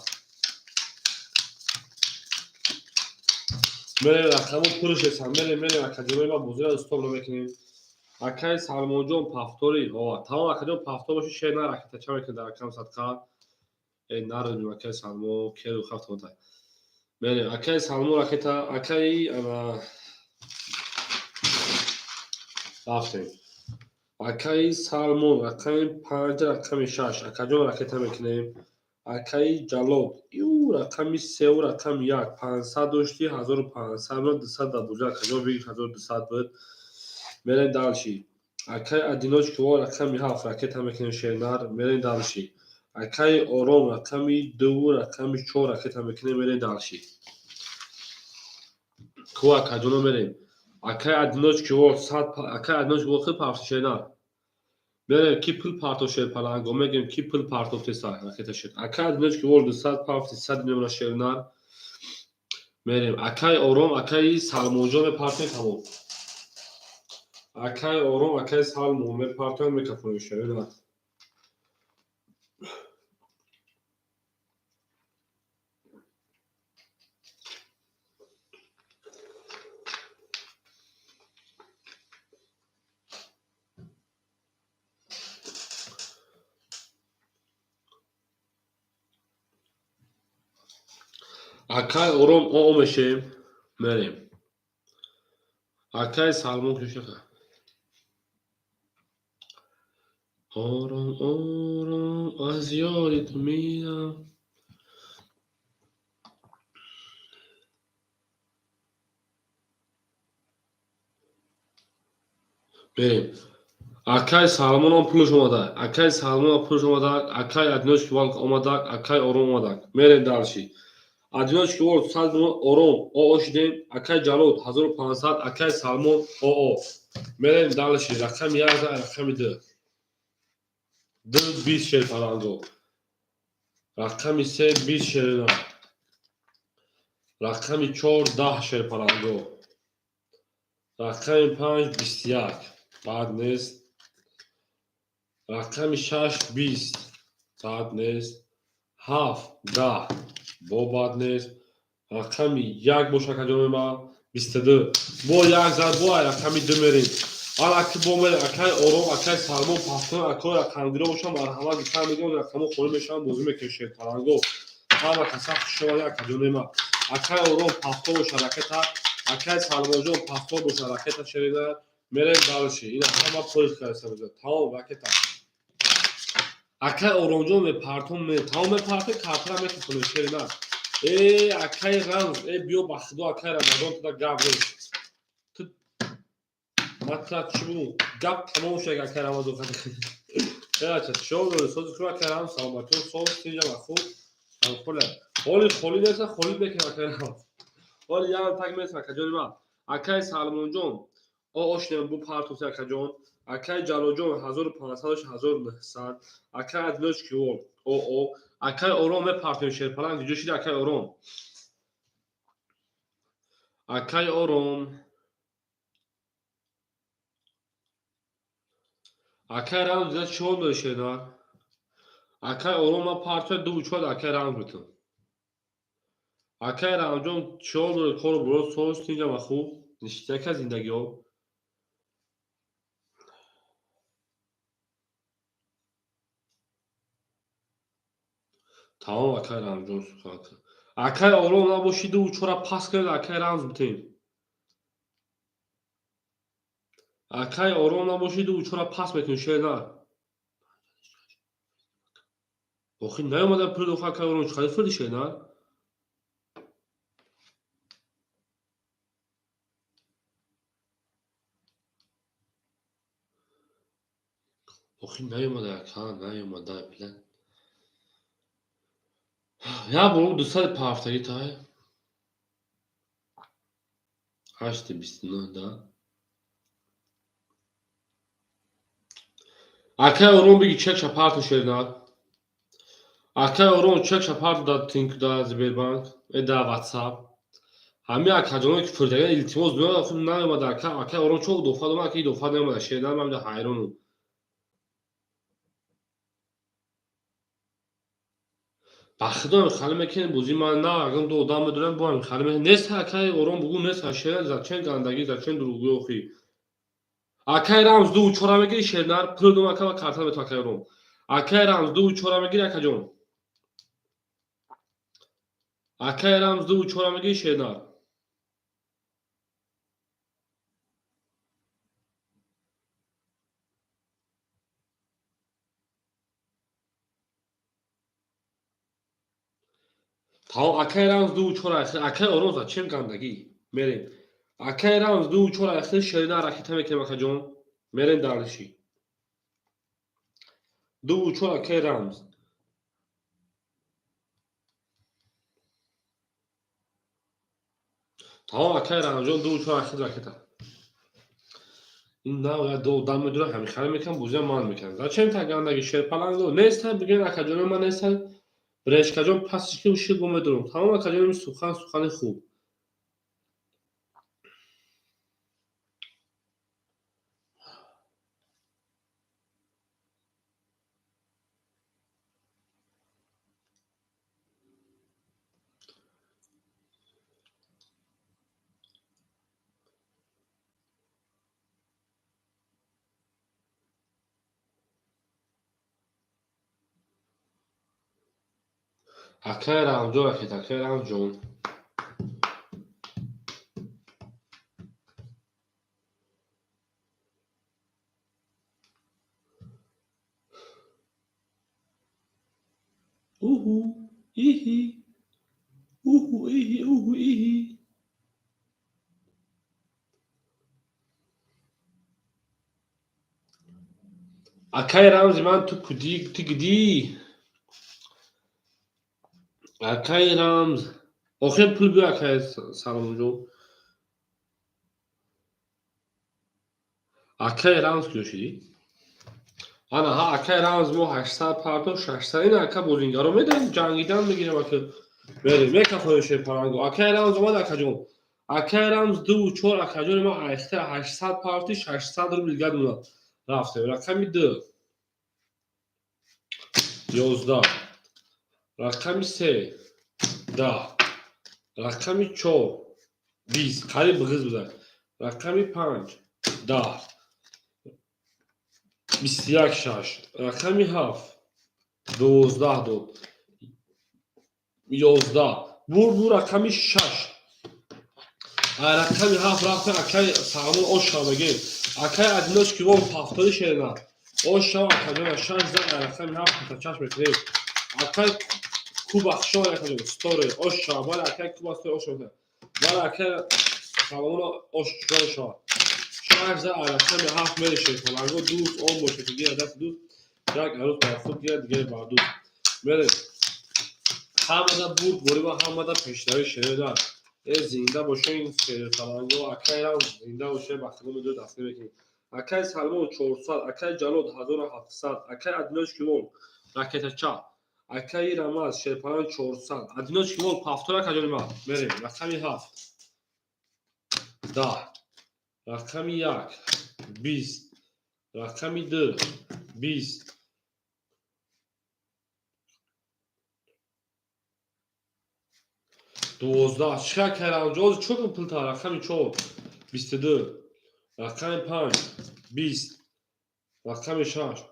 Мерем рақамҳо пурш есан. Мерем мерем акаҷонои ма бозиро стоп намекунем. Акай Салмонҷон пафтори. Ҳо, тамом акаҷон пафтор боши шер на ракета ча мекунед дар рақам садқа? Э нарадим акай Салмон керу хафтонта. Мерем акай Салмон ракета, акай ана рафтем. Акаи Салмон рақами 5 рақами 6 акаҷон ракета мекунем. Акаи Ҷалол ю рақами 3 рақами 1 500 дошти 1500 буд 200 дар бозӣ акаҷон бигир 1200 буд. Мерем дальше. Акаи Адиноч Киво рақами 7 ракета мекунем шернар. Мерем дальше. Акаи Ором рақами 2 рақами 4 ракета мекунем мерем дальше. Ку акаҷоно мерем. Акаи Адиноч Киво 100 акаи Адиноч Киво хел парто шернар. Мерем ки пул парто шерпаланго мегем ки пул партофтеса ракета шер. Акаи Адиноч Киво 200 пафти 100 мемона шернар. Мерем акаи Ором акаи Салмонҷон мепартоем тамом. Акаи Ором акаи Салмон мепартоем мекафонем шернар. Акай Ором оо мешем, мерем. Акай Салмон кушака. Ором ором аз ёди ту мерам. Мерем. Акай Салмонам пулш омада. Акай Салмонам пулш омада. Акай Одиночки Волк омада. Акай Ором омада. Мерем дальше. Одиночки Волк 100 Ором оо шидем. Акай Ҷалол 1500, Акай Салмон оо. Мерем дальше. Рақами 1, рақами 2. 2 20 шер паланго. Рақами 3 20 шерина. Рақами 4 10 шер паланго. Рақами 5 21. Бад нест. Рақами 6 20. Бад нест. 7 10. Бо бад нест. Рақами 1 боша акаҷони ман 22. Бо як зад бо рақами 2 мерем. Ала ки бо мерем акай Ором, акай Салмон, пафтон, акай рақамгиро бошам, марҳамат гуфтан мегӯям, рақамо холӣ мешавам, бозӣ мекунем шер паланго. Ҳама каса хуш омадед акаҷони ман. Акай Ором пафтон боша ракета, акай Салмонҷон пафтон боша ракета шерина. Мерем дальше. Ина ҳама поиск карда мезад. Тамом ракета. Акай Оромҷон мепартон, тамом мепарте, картара мекунем шерина. Э, акай Рамз, э биё ба худо акай Рамазон туда гап нест. Ту матра чӣ бугум? Гап тамом шуд акай Рамазон. Э, чо дори? Сози хуб акай Рамз, саломатӣ, соз тинҷа ва хуб. Ҳоли холӣ нест, холӣ мекунем акай Рамз. Ҳоли ям так месам акаҷони ман. Акай Салмонҷон, оо шудем бу партоси акаҷон. Акай Ҷалолҷон 1500 1900. Акай Одиночки Волк оо. Акай Ором мепартоем шерпаланг, ҷо шида акай Ором. Акай Ором. Акай Рамз дида чӣ ҳол дори шернар? Акай Ором ма партоя ду чор акай Рамз битам. Акай Рамзҷон чӣ ҳол дори? Кору боро соз тинҷа ва хуб? Ништяка зиндагиҳо. Тамом акай Рамзҷон сухан. Акай Ором набоши ду чора пас кунед акай Рамз битем. Акай Ором набоши ду чора пас мекунем шернар. Охи наёмада пул охи акай Ором чӣ қадар фурди шернар? Охи наёмада ака, наёмада била. Я бо 200 пафтагӣ тай. 8:29 да. Акай Ором биги чек шапарту шернар. Акай Ором чек шапарту да Тинк да Сбербанк, э да WhatsApp. Ҳами акаҷоно ки фурдаган илтимос меояд, охи наёмада ака, акай Ором чо дофа дома, аки дофа наёмада шернар, ман ҳайронум. Ба худо хали мекунем бозӣ ман на агам ду одам медорам бо ҳам хали мекунем. Нест акай Ором бугу нест шернар, зачем гандагӣ, зачем дурӯғгӯӣ охи. Акай Рамз ду чора мегири шернар, пул дум ака ва карта мету акай Ором. Акай Рамз ду чора мегири акаҷон. Акай Рамз ду чора мегири шернар. Тамом акай Рамз ду чора акай Ором зачем гандагӣ? Мерем. Акай Рамз ду чора ахир шерина ракета мекунем акаҷон. Мерем дальше. Ду чор акай Рамз. Тамом акай Рамзҷон ду чор ахир ракета. Ин на я ду одам медорам, ҳами хали мекунам, бозиам ман мекунам. Зачем та гандагӣ шерпаланг нест, бигӯен акаҷони ман нест. Брешкаҷон пасиш ки шир бо медорам. Тамом акаҷони сухан сухани хуб. Акай Рамҷон ракет, акай Рамҷон. Уҳу, иҳи, уҳу, иҳи, уҳу, иҳи. Акай Рамзи ман ту кудӣ, ту гидӣ? Акай Рамз. Охир пул биё, акай Саломҷон. Акай Рамз куҷо шидӣ? Ана ҳа, акай Рамз мо 800 парто, 600. Ина ака бозингаро медаҳем, ҷангидан мегирем ака. Мерем, мекафоем шерпаланго. Акай Рамз омад, акаҷон. Акай Рамз 2 4, акаҷони ман айхта 800 парти, 600 рубл дигар монад. Рафтем. Рақами 2. 11. Рақами 3. 10. Рақами 4. 20. Қариб ғиз бизад. Рақами 5. 10. 21 6. Рақами 7. 12 дод. 11. Бур бу рақами 6. Рақами 7 рафтем, акай Салмон ош шаваге. Акай Адиноч ки вон пафтори шерина. Ош шава, акаҷона, 6 зад рақами 7 катачаш мекунем. Акай Куба хушо, акаҷон, сторе ош шава. Бале, акай Куба сторе ош шава. Бале, акай Салмон ош ҷон шава. 6 зад рақами 7 мерешем. Паланго дӯст он бошад ки гирад дасти дӯст. Як арӯз бар худ гирад, дигаре бар дӯст. Мерем. Ҳамада бурд бориба, ҳамада пешравӣ шерода. Э, зинда бошем шерпаланго, акай Рамз зинда боше, ба худо медо дастгирӣ мекунем. Акай Салмон 400, акай Ҷалод 1700, акай Адиноч Кимол ракетача, акай Рамаз шерпаланг 400, Адиноч Кимол пафтор, акаҷони ман. Мерем. Рақами 7. 10. Рақами 1. 20. Рақами 2. 20. 12. Чӣ кардам? Ҷоз чӣ кун пулта? Рақами 4. 22. Рақами 5. 20. Рақами 6.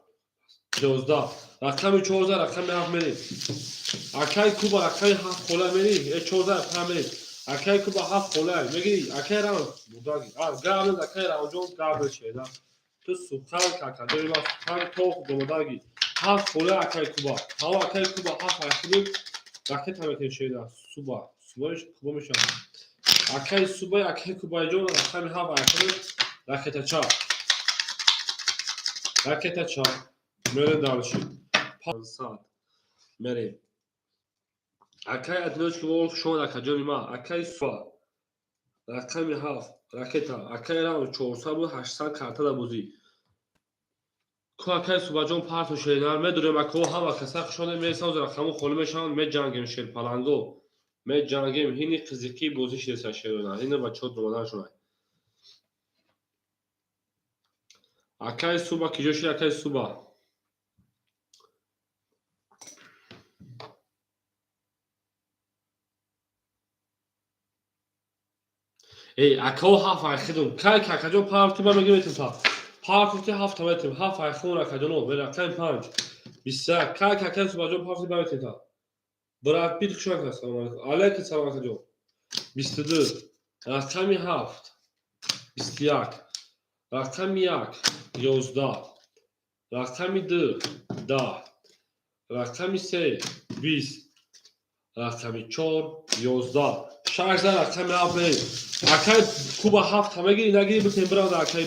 11. Рақами 14, рақами 7 мерем. Акай Куба рақами 7 хола мери? Э, 14 5 мерем. Акай Куба 7 хола мегири? Акай Рамз будаги. А, габл акай Рамҷон габл шеда. Ту сухан какадори ма сухан тох домодаги. 7 хола акай Куба. Ҳаво акай Куба 7 айхудуд ракета метем шеда. Суба. Субаиш Куба мешавад. Акай Субай, акай Кубайҷон рақами 7 айхудуд ракетача. Ракетача. Мерем дальше. 500. Мерем. Акай Адиноч ки хуш омад, акаҷони ман. Акай Суба. Рақами 7 ракета. Акай Рам 400 буд, 800 картада бозӣ. Ку акай Субаҷон парту шеринар медурем, акао ҳама каса хушонем, мересам, рақаму холӣ мешаванд, меҷангем шерпаланго. Меҷангем, ҳини қизиқӣ бозӣ ширеса шеринар. Ҳина бачаҳо домадан шунай. Акай Суба киҷо шид, акай Суба? Эй, акао ҳафт айхидум. Кай какаҷон парти ма мегирем та. Парти ҳафта метем. Ҳафт айхидум, акаҷоно. Рақами 5. 21. Кай какай Субаҷон парти ма метем та. Брат Пит хуш омадед. Салом алейкум. Алейкум салом, акаҷон. 22. Рақами 7. 21. Рақами 1. 11. Рақами 2. 10. Рақами 3. 20. Рақами 4. 11. 6 рақами 7 мерем. Акай Куба 7 мегири, нагири битем брава акай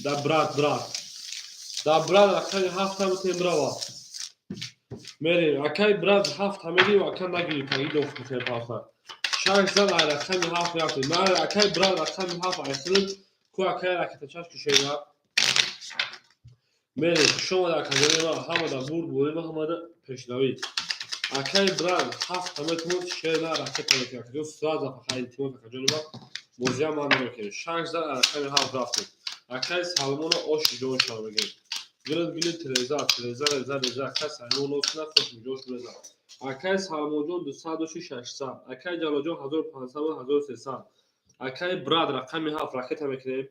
да брат брат. Да брат рақами 7 битем брава. Мерем. Акай брат 7 мегири, ака нагири, паги доф битем пафта. 6 зан ай рақами 7 рафтем. Ман акай брат рақами 7 айхилд ку акай ракета чаш кушеда. Мерем. Хуш омад, акаҷони ман, ҳамада бурд борима, ҳамада пешравӣ. Акай брат 7 метавонад шерна ракета мекунад. Акаҷон сразу фақат илтимос, акаҷони ман, бозиам ман намекунем. 6 зан рақами 7 рафтем. Акай Салмона ош ҷон шава мегӯем. Гилд гилд треза, треза реза реза. Акай Салмон осна хош ҷош реза. Акай Салмонҷон 200 доши 600. Акай Ҷалолҷон 1500, 1300. Акай брат рақами 7 ракета мекунем.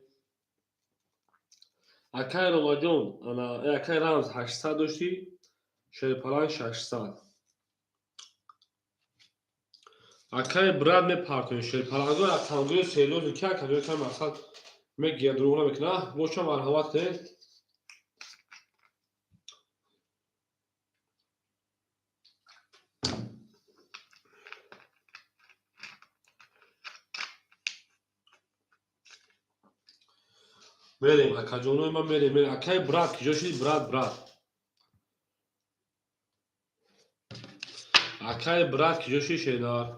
Акай Ромаҷон, ана акай Рамз 800 дошти, шерпаланг 600. Акай брат мепартоем шерпаланго, рақамгӯи серьёзный ки акаҷон кам мақсад мегия, дурӯғ намекуна. Боша, марҳамат кунед. Мерем, акаҷонои ман, мерем, мерем. Акай брат, киҷо шуди, брат, брат? Акай брат, киҷо шуди, шернар?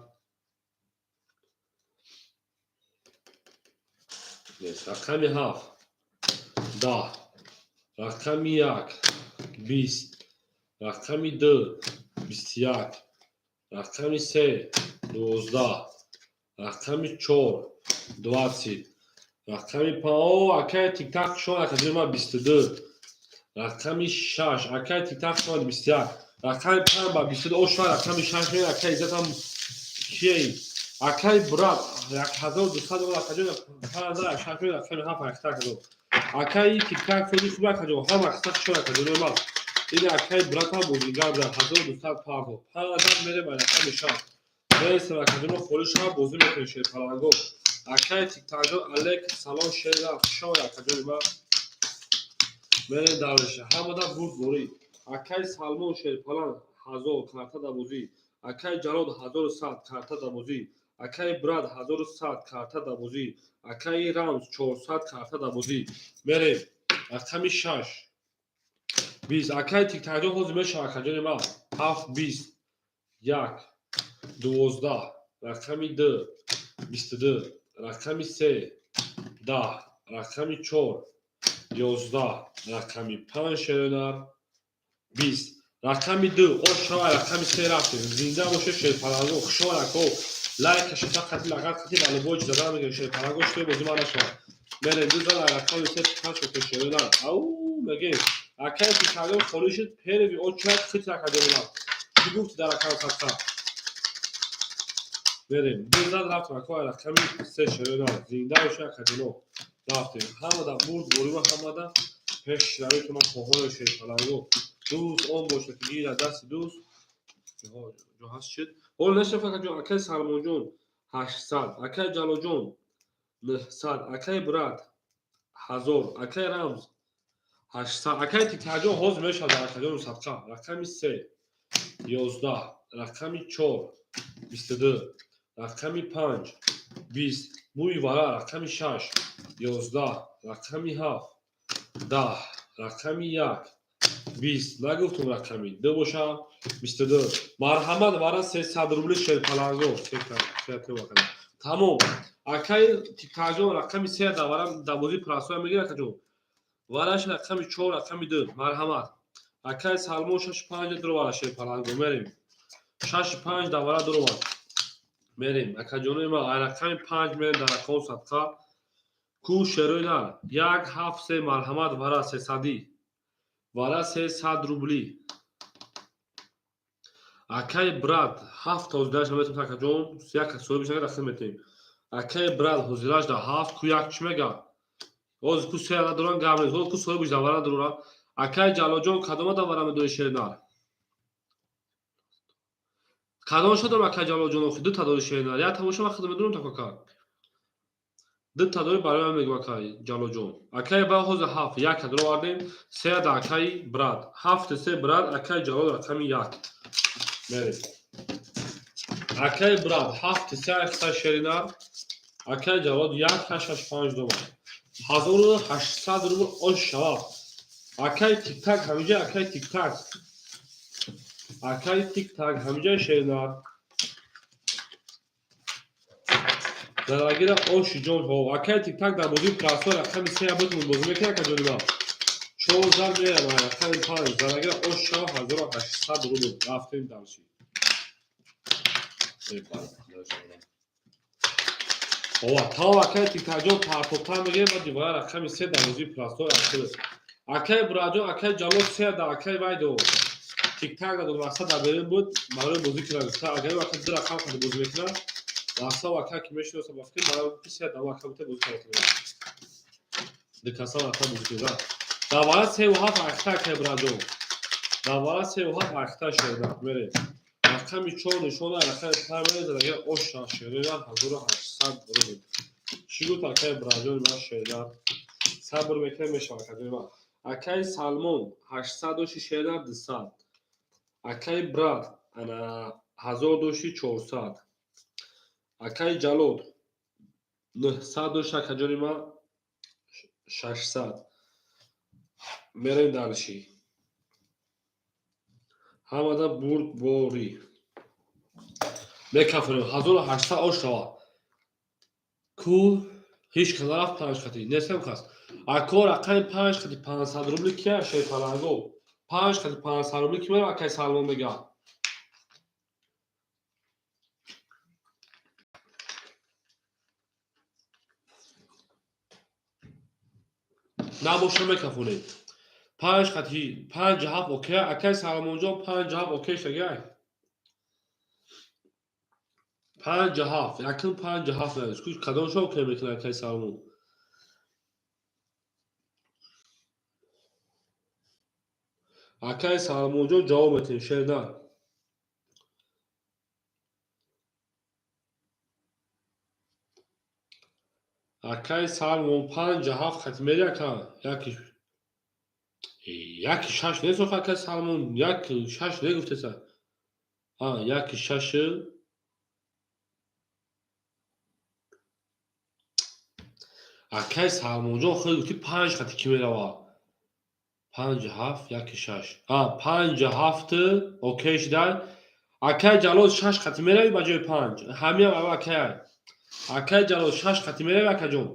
Рақами 7 10, рақами 1 20, рақами 2 21, рақами 3 12, рақами 4 20, рақами о акай тиктак шон, акаҷои ман, 22, рақами 6, акай тиктак шон, 21, рақами 5 ба 22 о шояд рақами 6 ме. Акай иззатам кией? Акай брат, 1200 акаҷон, 56 ме, рақами 7 ахтак ҳазор. Акай тиктак фоди хуб, акаҷон, ҳама ахтак шон, акаҷони ман. Ин акай братам бозигар дар 1200 парто 5000. Мерем рақами 6, мересем, акаҷоно, холи шава бозӣ мекунем шерпаланго. Акай тиктакҷон, алейк салом, шера шой, акаҷони ман. Мерем давреша, ҳамада бурдборӣ. Акай Салмон шерпаланг 1000 карта да бозӣ, акай Ҷалол 1100 карта да бозӣ, акай брат 1100 карта да бозӣ, акаи Рамз 400 карта да бозӣ. Мерем рақами 6 20, акай тиктакҷон ҳозир мешава, акаҷони ман. 7 20, 1 12, рақами 2 22, рақами 3 10, рақами 4 11, рақами 5 шернар 20, рақами 2 ошава, рақами 3 рафтем. Зинда боше шерпаланго, хушомад, ако. Лайка шита қати, лағат қати ва любой чиз задан мегирем. Шерпаланго, шуто бозӣ ман нашавад. Мерем ду зан рақами 3 панҷ шуто шернар. Ау, мегем акай тикагон холӣ шуд, первый очередь хит, акаҷонам. Чӣ гуфти дар рақами садқа? Мерем, ду зан рафтем, ако, рақами 3 шернар. Зинда боше, акаҷоно, рафтем. Ҳамада бурд борима, ҳамада пешравиту ман хоҳони шерпаланго. Дӯст он бошад, ки гирад дасти дӯст ҷо ҳаст шуд. Ҳол нашаф, акаҷон. Акай Салмонҷон 800, акай Ҷалолҷон 900, акай брат 1000, акай Рамз 800, акай тиктаҷон ҳозир мешавад дар акаҷону садқа. Рақами 3 11, рақами 4 22, рақами 5 20, мӯи вара, рақами 6 11, рақами 7 10, рақами 1 20. Нагуфтум, рақами 2 боша 22. Марҳамат, вара 300 рубли шерпаланго. Тамом, акай тиктаҷон, рақами 3 давара давози прасоя мегир, акаҷон. Вараш рақами 4, рақами 2. Марҳамат, акай Салмон, шашу панҷ дуровара шерпаланго. Мерем, шашу панҷ давара дуровар. Мерем, акаҷонои ма, рақами 5 мерем дар рақам садқа ку шерои нар 1 7 3. Марҳамат, вара сесадӣ, вара 300 рубли. Акай брат ҳафт ҳозираш наметем, акаҷон, як соҳибиш нагар дахил метем. Акай брат ҳозираш да ҳафт ку як чӣ мега? Ҳозир ку се надоран, гап нест. Ҳозир ку соҳибиш давара надорад. Акай Ҷалолҷон, кадома давара медори, шернар? Кадомаша дорам, акай Ҷалолҷон? Охи дута дори, шернар, як тамоша ман худам медонам, такака дута дори барои ман мегӯм, акай Ҷалолҷон. Акай ба ҳозир ҳафт як даровардем, се да акай брат, ҳафти се брат, акай Ҷалол рақами 1. Мерем, акай брат, ҳафти се ахта шеринар, акай Ҷалол 1 8 6 5 домад, 1800 рубл ош шавад. Акай тиктак ҳамиҷа, акай тиктак, акай тиктак ҳамиҷа, шеринар зарагира оши ҷон. Ҳо, акай тиктак дар бозии прасо рақами 3 бутун бозӣ мекунад, акаҷони ман. 4 зан мерам рақами 5 зарагира ош шава, 1800 рубл. Рафтем дальше. Ова, тамом, акай тиктакҷон, партоптар мегирем ва дивора рақами 3 дар бозии прасо. Акай бураҷон, акай Ҷалол се да акай вайдо тиктак дадод. Мақсад дар берин буд барои бозӣ кунад. Агар ака ду рақам қади бозӣ мекунад, мақсад ака ки мешиносам, ба фикр барои ки се да ака бута бозӣ кард, дикасан ака бозӣ кунад. Давара севу ҳафт ахта, акай бураҷон, давара севу ҳафт ахта шеда. Мерем. Рақами чор нишона, рақами панҷ мерезад, агар оша шерера 1800 рубл. Чӣ гуфт акаи браҷони ман шердар? Сабр мекунем, мешавад, акаҷони ман. Акаи Салмон 800 дошти, шердар 200. Акаи брат ана 1000 дошти, 400. Акаи Ҷалод 900 дошт, акаҷони ман, 600. Мерем дальше. Ҳамада бурдборӣ мекафонем. 1800 ош шавад ку, ҳеҷ кас нарафт панҷ хати, нестам кас. Ако, рақами панҷ хати 500 рубли кия, шерпаланго? Панҷ хати 500 рубли ки мера, акаи Салмон мега? Набоша, мекафонем. Панҷ хати панҷ ҳафт, окей, акаи Салмонҷон, панҷ ҳафт окей шагай. Панҷ ҳафт, якум панҷ ҳафт навис. Кадомшо окей мекунад, акаи Салмон? Акаи Салмонҷон, ҷавоб метиҳем, шердар. Акаи Салмон, панҷ ҳафт хати мери, ака? Яки яки шаш нест охи, акаи Салмон, як шаш негуфтеса? Яки шаш. Акаи Салмонҷон, хеле гуфти, панҷ хати кӣ меравад? Панҷ ҳафт, яки шаш, панҷ ҳафт окей шудай. Акаи Ҷалол, шаш хати меравӣ ба ҷои панҷ? Ҳамиам ава, акай. Акаи Ҷалол, шаш хати меравӣ, акаҷон?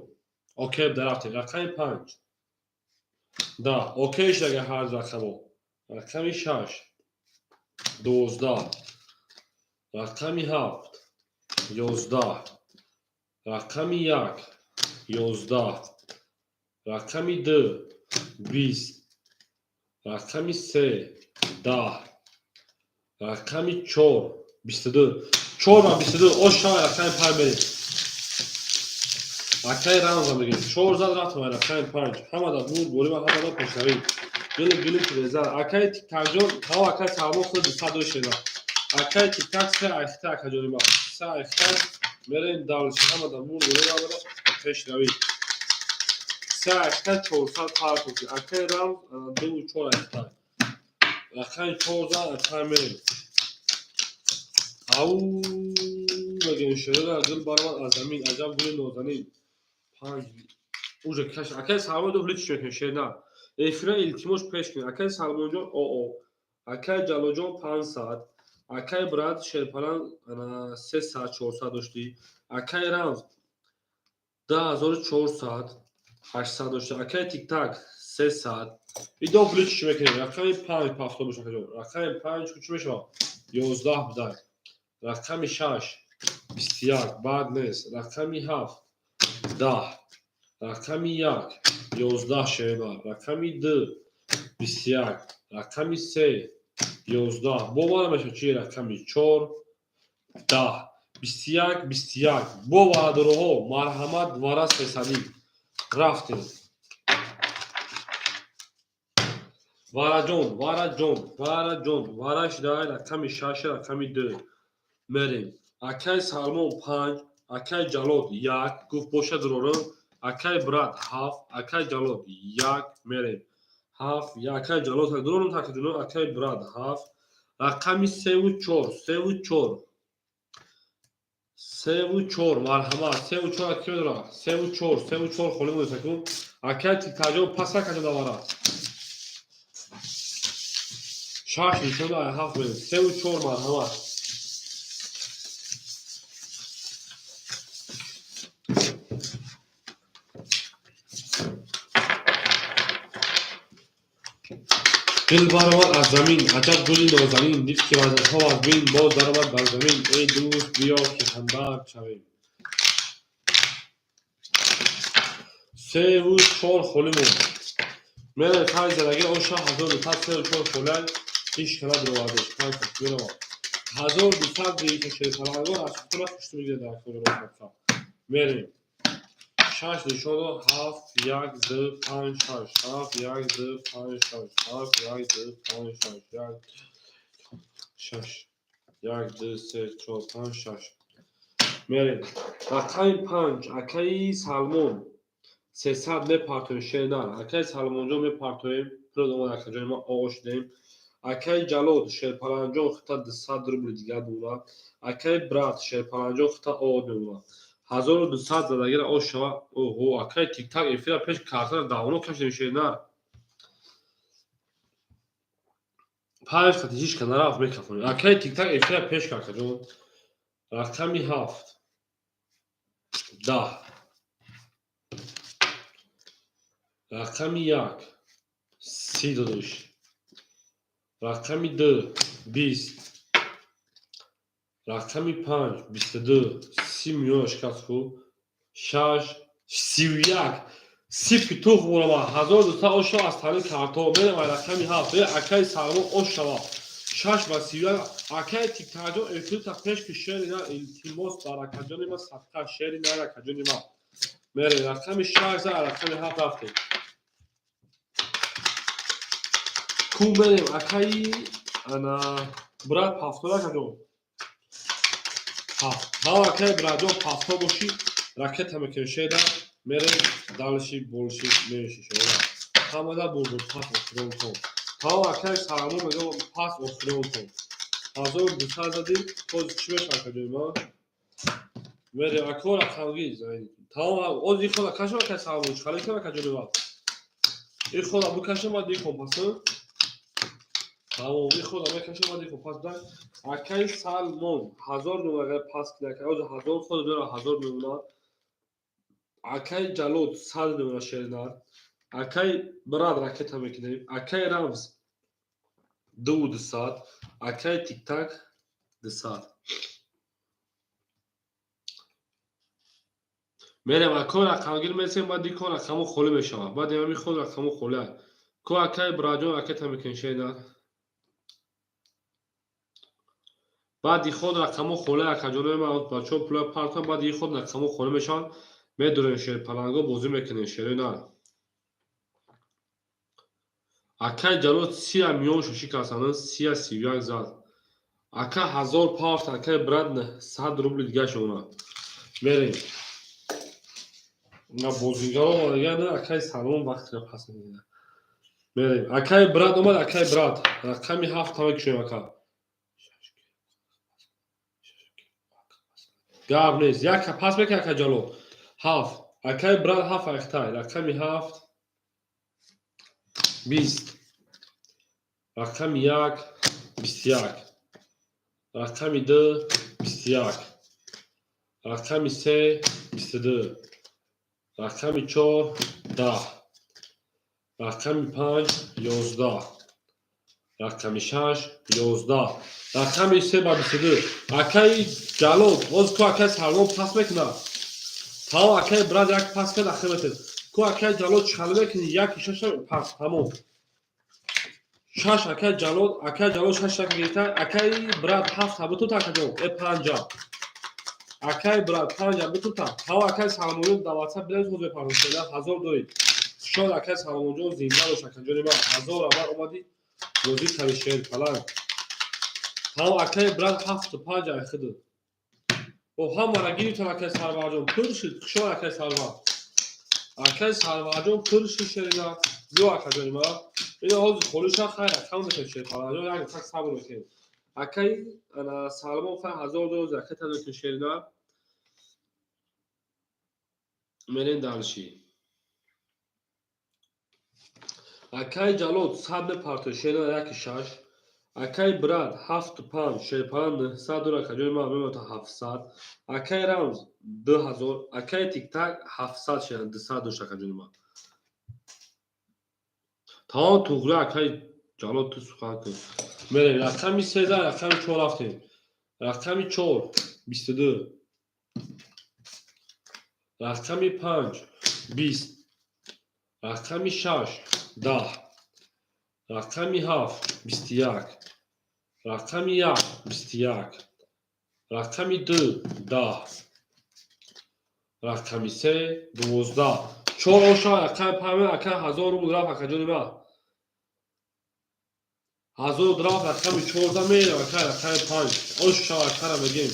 Окей, дарафтем. Рақами панҷ да окей шудага ҳар рақамо. Рақами шаш 12, рақами ҳафт 11, рақами як 11, рақами ду 20, рақами се 10, рақами чор 22. Чор ва 22 ош шава. Рақами панҷ мерем, акаи Рамза мегӯем. Чор зад, рафтам рақами панҷ. Ҳамада буд борима, ҳамада пешравӣ. Гили гили тиреза. Акаи Тиктакҷон, ҳаво, акаи Салмон худ 200 дошена. Акаи Тиктак се айхта, акаҷони ма, се айхта. Мерем дальше. Ҳамада буд борима, ҳамада пешравӣ. Се айхта, 400 фарқ. Акаи Рамз дуву чор айхта. Рақами чор зад, акаи, мерем. Ау мегӯем, шерера гул баромад аз замин, аҷаб гули нозанин. Панҷ уже каш. Акаи Салмон, ду ҳулӣ чӣ мекунем, шерна? Эфира илтимос пеш кунед. Акаи Салмонҷон, оо, акаи Ҷалолҷон 500, акаи брат Шерпалан 300, 400 доштӣ, акаи Рамз 2400, 800 дошти, акаи Тиктак 300. Идо пули чӣ мекунем? Рақами панҷ пафто боша, рақами панҷ чӣ мешавад? 11 будай. Рақами шаш 21, баъд нест. Рақами ҳафт 10, рақами як 11, шеба. Рақами ду 21, рақами се 11, бовар мешавад чи? Рақами чор 10, 21, 21. Бо ваъдроҳо, марҳамат, вара сесадӣ рафтем. Вараҷон, вараҷон, вараҷон, вара шидай. Рақами шаш, рақами ду мерем. Акаи Салмон панҷ, акаи Ҷалод як гуфт, бошад рорам. Акаи брат ҳафт, акаи Ҷалод як, мерем. Ҳафт, акаи Ҷалод дурорам, такҷуно. Акаи брат ҳафт, рақами севу чор, севу чор, севу чор, марҳамат. Севу чор ки медора? Севу чор, севу чор холӣ монесакун. Акаи Тиктаҷон, паса каҷа давара. Шаш нишона, ҳафт мерем. Севу чор, марҳамат. Дил баромад аз замин, аҷаб гули нозанин, дид ки вазнҳо аз бин боз даромад бар замин. Эй дӯст, биё ки ҳамдард шавем. Севу чор холӣ монд. Мерем, панҷ задаги оша 1200. Севу чор холиай, ҳеҷ кана бировардеш. Панҷ меравад 1200 гирифта. Шерпалангон аз хутуна хушту мегирад дар кори. Мерем, шаш нишоно: ҳафт, як, ду, панҷ, шаш, ҳафт, як, ду, панҷ, шаш, ҳафт, як, ду, панҷ, шаш, як, шаш. 1, 2, 3, 4, 5, 6. Мерем. Рақами 5, акаи Салмон. 300 мепартоем, шернар. Акаи Салмонҷон мепартоем. Пул омад, акаҷони ма, оғоз шудем. Акаи Ҷалол, Шерпаланҷон, хита 200 рубли дигар мемонад. Акаи Брат, Шерпаланҷон, хита овод мемонад. 1200 задагира ош шава. Оҳо, акаи Тиктак эфира пеш картара давно кашидем, шернар. 5 хати ҳеч ка нарафт, мекафонем. Акаи Тиктак эфира пеш кард, акаҷон. Рақами 7, 10, рақами 1, 30 додош. Рақами 2, 20, рақами 5, 22, 30 миллион шикаст хуб. 6, 31, 30 питух бурама. 1200 ош шава аз тари карто. Мерем ай рақами 7. Е, акаи Салмон, ош шава. 6 ва 31. Акаи Тиктакҷон, эфирта пеш ки, шери на, илтимос, бар акаҷони ма садқа, шери на, акаҷони ма. Мерем рақами 6 за рақами 7 рафтем. Ку мерем, акаи ана брат пафтор, акаҷон. 7. Ҳав, акаи братҷон, пафтор бошӣ, ракета мекунем, шеда. Мерем дальше, больше, меньше, шола. Ҳамада бурду пас охиронтон. Тамом, акаи Салмон мегӯям, пас охиронтон. 1200 задӣ, боз чӣ мешавад, акаҷони ма? Мерем, ако рақамгир. Тамом, оз и хода кашам, акаи Салмон, чӣ хале кам, акаҷони ма? И хода бикашам, баъд икон пас. Тамом, и хода мекашам, баъд икон пас. Акаи Салмон, 1000 мемонад, агар пас кунӣ, акаи, оз 1000 хода дора, 1000 мемонад. Акаи Ҷалол, 100 мемонад, шернар. Акаи Брат ракета мекунем. Акаи Рамз, 2200. Акаи Тиктак, 200. Мерем, ако рақамгир месем, баъд икон рақамо холӣ мешавад. Баъд ҳами худ рақамо холӣ. Ко акаи Братҷон ракета мекунем, шернар. Баъди худ рақамо холӣ, акаҷонои ман, бачаҳо пула партон, баъди худ рақамо холӣ мешаванд. Медурем, шерпаланго бозӣ мекунем, шерои нар. Акаи Ҷалол сия миёншо шикастанд, сия 31 зад. Ака 1000 пафт, акаи Брат 100 рубли дигар шомонад. Мерем. На бозигаро омадаган, акаи Салмон вақтро пас мегирад. Мерем. Акаи Брат омад, акаи Брат. Рақами 7 ҳама кушоем, ака. Гап нест. Як пас мекунад, ака Ҷалол. 7. Акаи Брат 7 айхтай. Рақами 7, 20. Рақами 1, 21. Рақами 2, 21. Рақами 3, 22. Рақами 4, 10. Рақами 5, 11. Рақами 6, 11. Рақами 3 ба 22. Акаи Ҷалол, боз ку акаи Салмон пас мекунад. Тамом, акаи Брат як пас кард, ахир метед. Ку акаи Ҷалол чӣ хали мекунӣ? Яки шаша пас, тамом. 6, акаи Ҷалол, акаи Ҷалол 6 рака гирифта, акаи Брат 7 та бутута, акаҷон, э 5. Акаи Брат 5 бутута. Тамом, акаи Салмонҷон дар WhatsApp билез хоз мепардозед, 1000 дорӣ. Хушҳол, акаи Салмонҷон, зинда бош, акаҷони ман. 1000 аввал омадӣ, бозӣ кардӣ, шерпаланг. Тамом, акаи Брат 7 5 айхиду. О, ҳамара гирифтан, акаи Сарварҷон, пур шуд, хушҳол, акаи Сарвар. Акаи Сарварҷон пур шуд, шерина. Биё, акаҷони ман. Ина ҳозир холӣ шав, хайр, рақам мекунем, шерпаланг. Як так сабр мекунем. Акаи ана Салмон хайр 1000 дорад, ракета мекунем, шерина. Мерем дальше. Акаи Ҷалол 100 мепартоед, шерина, яки 6. Акаи Брат 7 5, шерпаланг 900 дорад, акаҷони ман мемонад 700. Акаи Рамз 2000, акаи Тиктак 700, шерина, 200 дошт, акаҷони ман. Тамом, туғри, акаи Ҷалол, ту сухан кун. Мерем рақами 13, рақами 4 рафтем. Рақами 4, 22. Рақами 5, 20. Рақами 6, 10. Рақами 7, 21. Рақами 1, 21. Рақами 2, 10. Рақами 3, 12. 4 оша, рақами 5, ака 1000 рубл рафт, акаҷони ман. Ҳазор рафт рақами чорда, мерем, акай, рақами панҷ. Ош шава, акара мегем.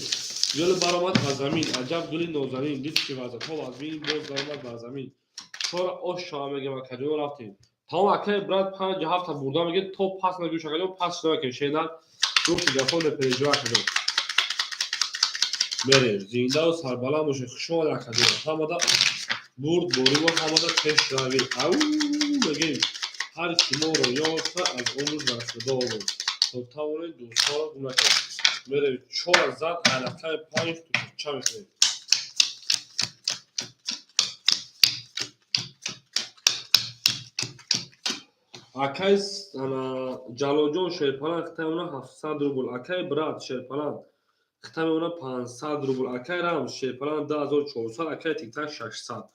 Гул баромад аз замин, аҷаб гули нозанин, дид ки вазъатҳо вазмин, боз баромад бар замин. Чора ош шава мегем, акаҷон, рафтем. Тамом, акай брат панҷ ҳафта бурда меге, то пас нагӯш, акаҷон, пас намекунем. Шенар гуфти гафо, не переживай, акаҷон. Мерем, зиндаву сарбаланд бошед, хуш омадед, акаҷон. Ҳамада бурд бориву ҳамада пешравӣ. Ау мегем, ҳар ки моро ёфта, аз умр бархӯрдор буд. То тавонед, дӯстҳоро гум накунед. Мерем, чора зад, рақами панҷ тутуча мекунем. Акай Ҷалолҷон Шерпаланд хита мемонад 700 рубл. Акай брат Шерпаланд хита мемонад 500 рубл. Акай Рамз Шерпаланд 2400, акай Тиктак 600.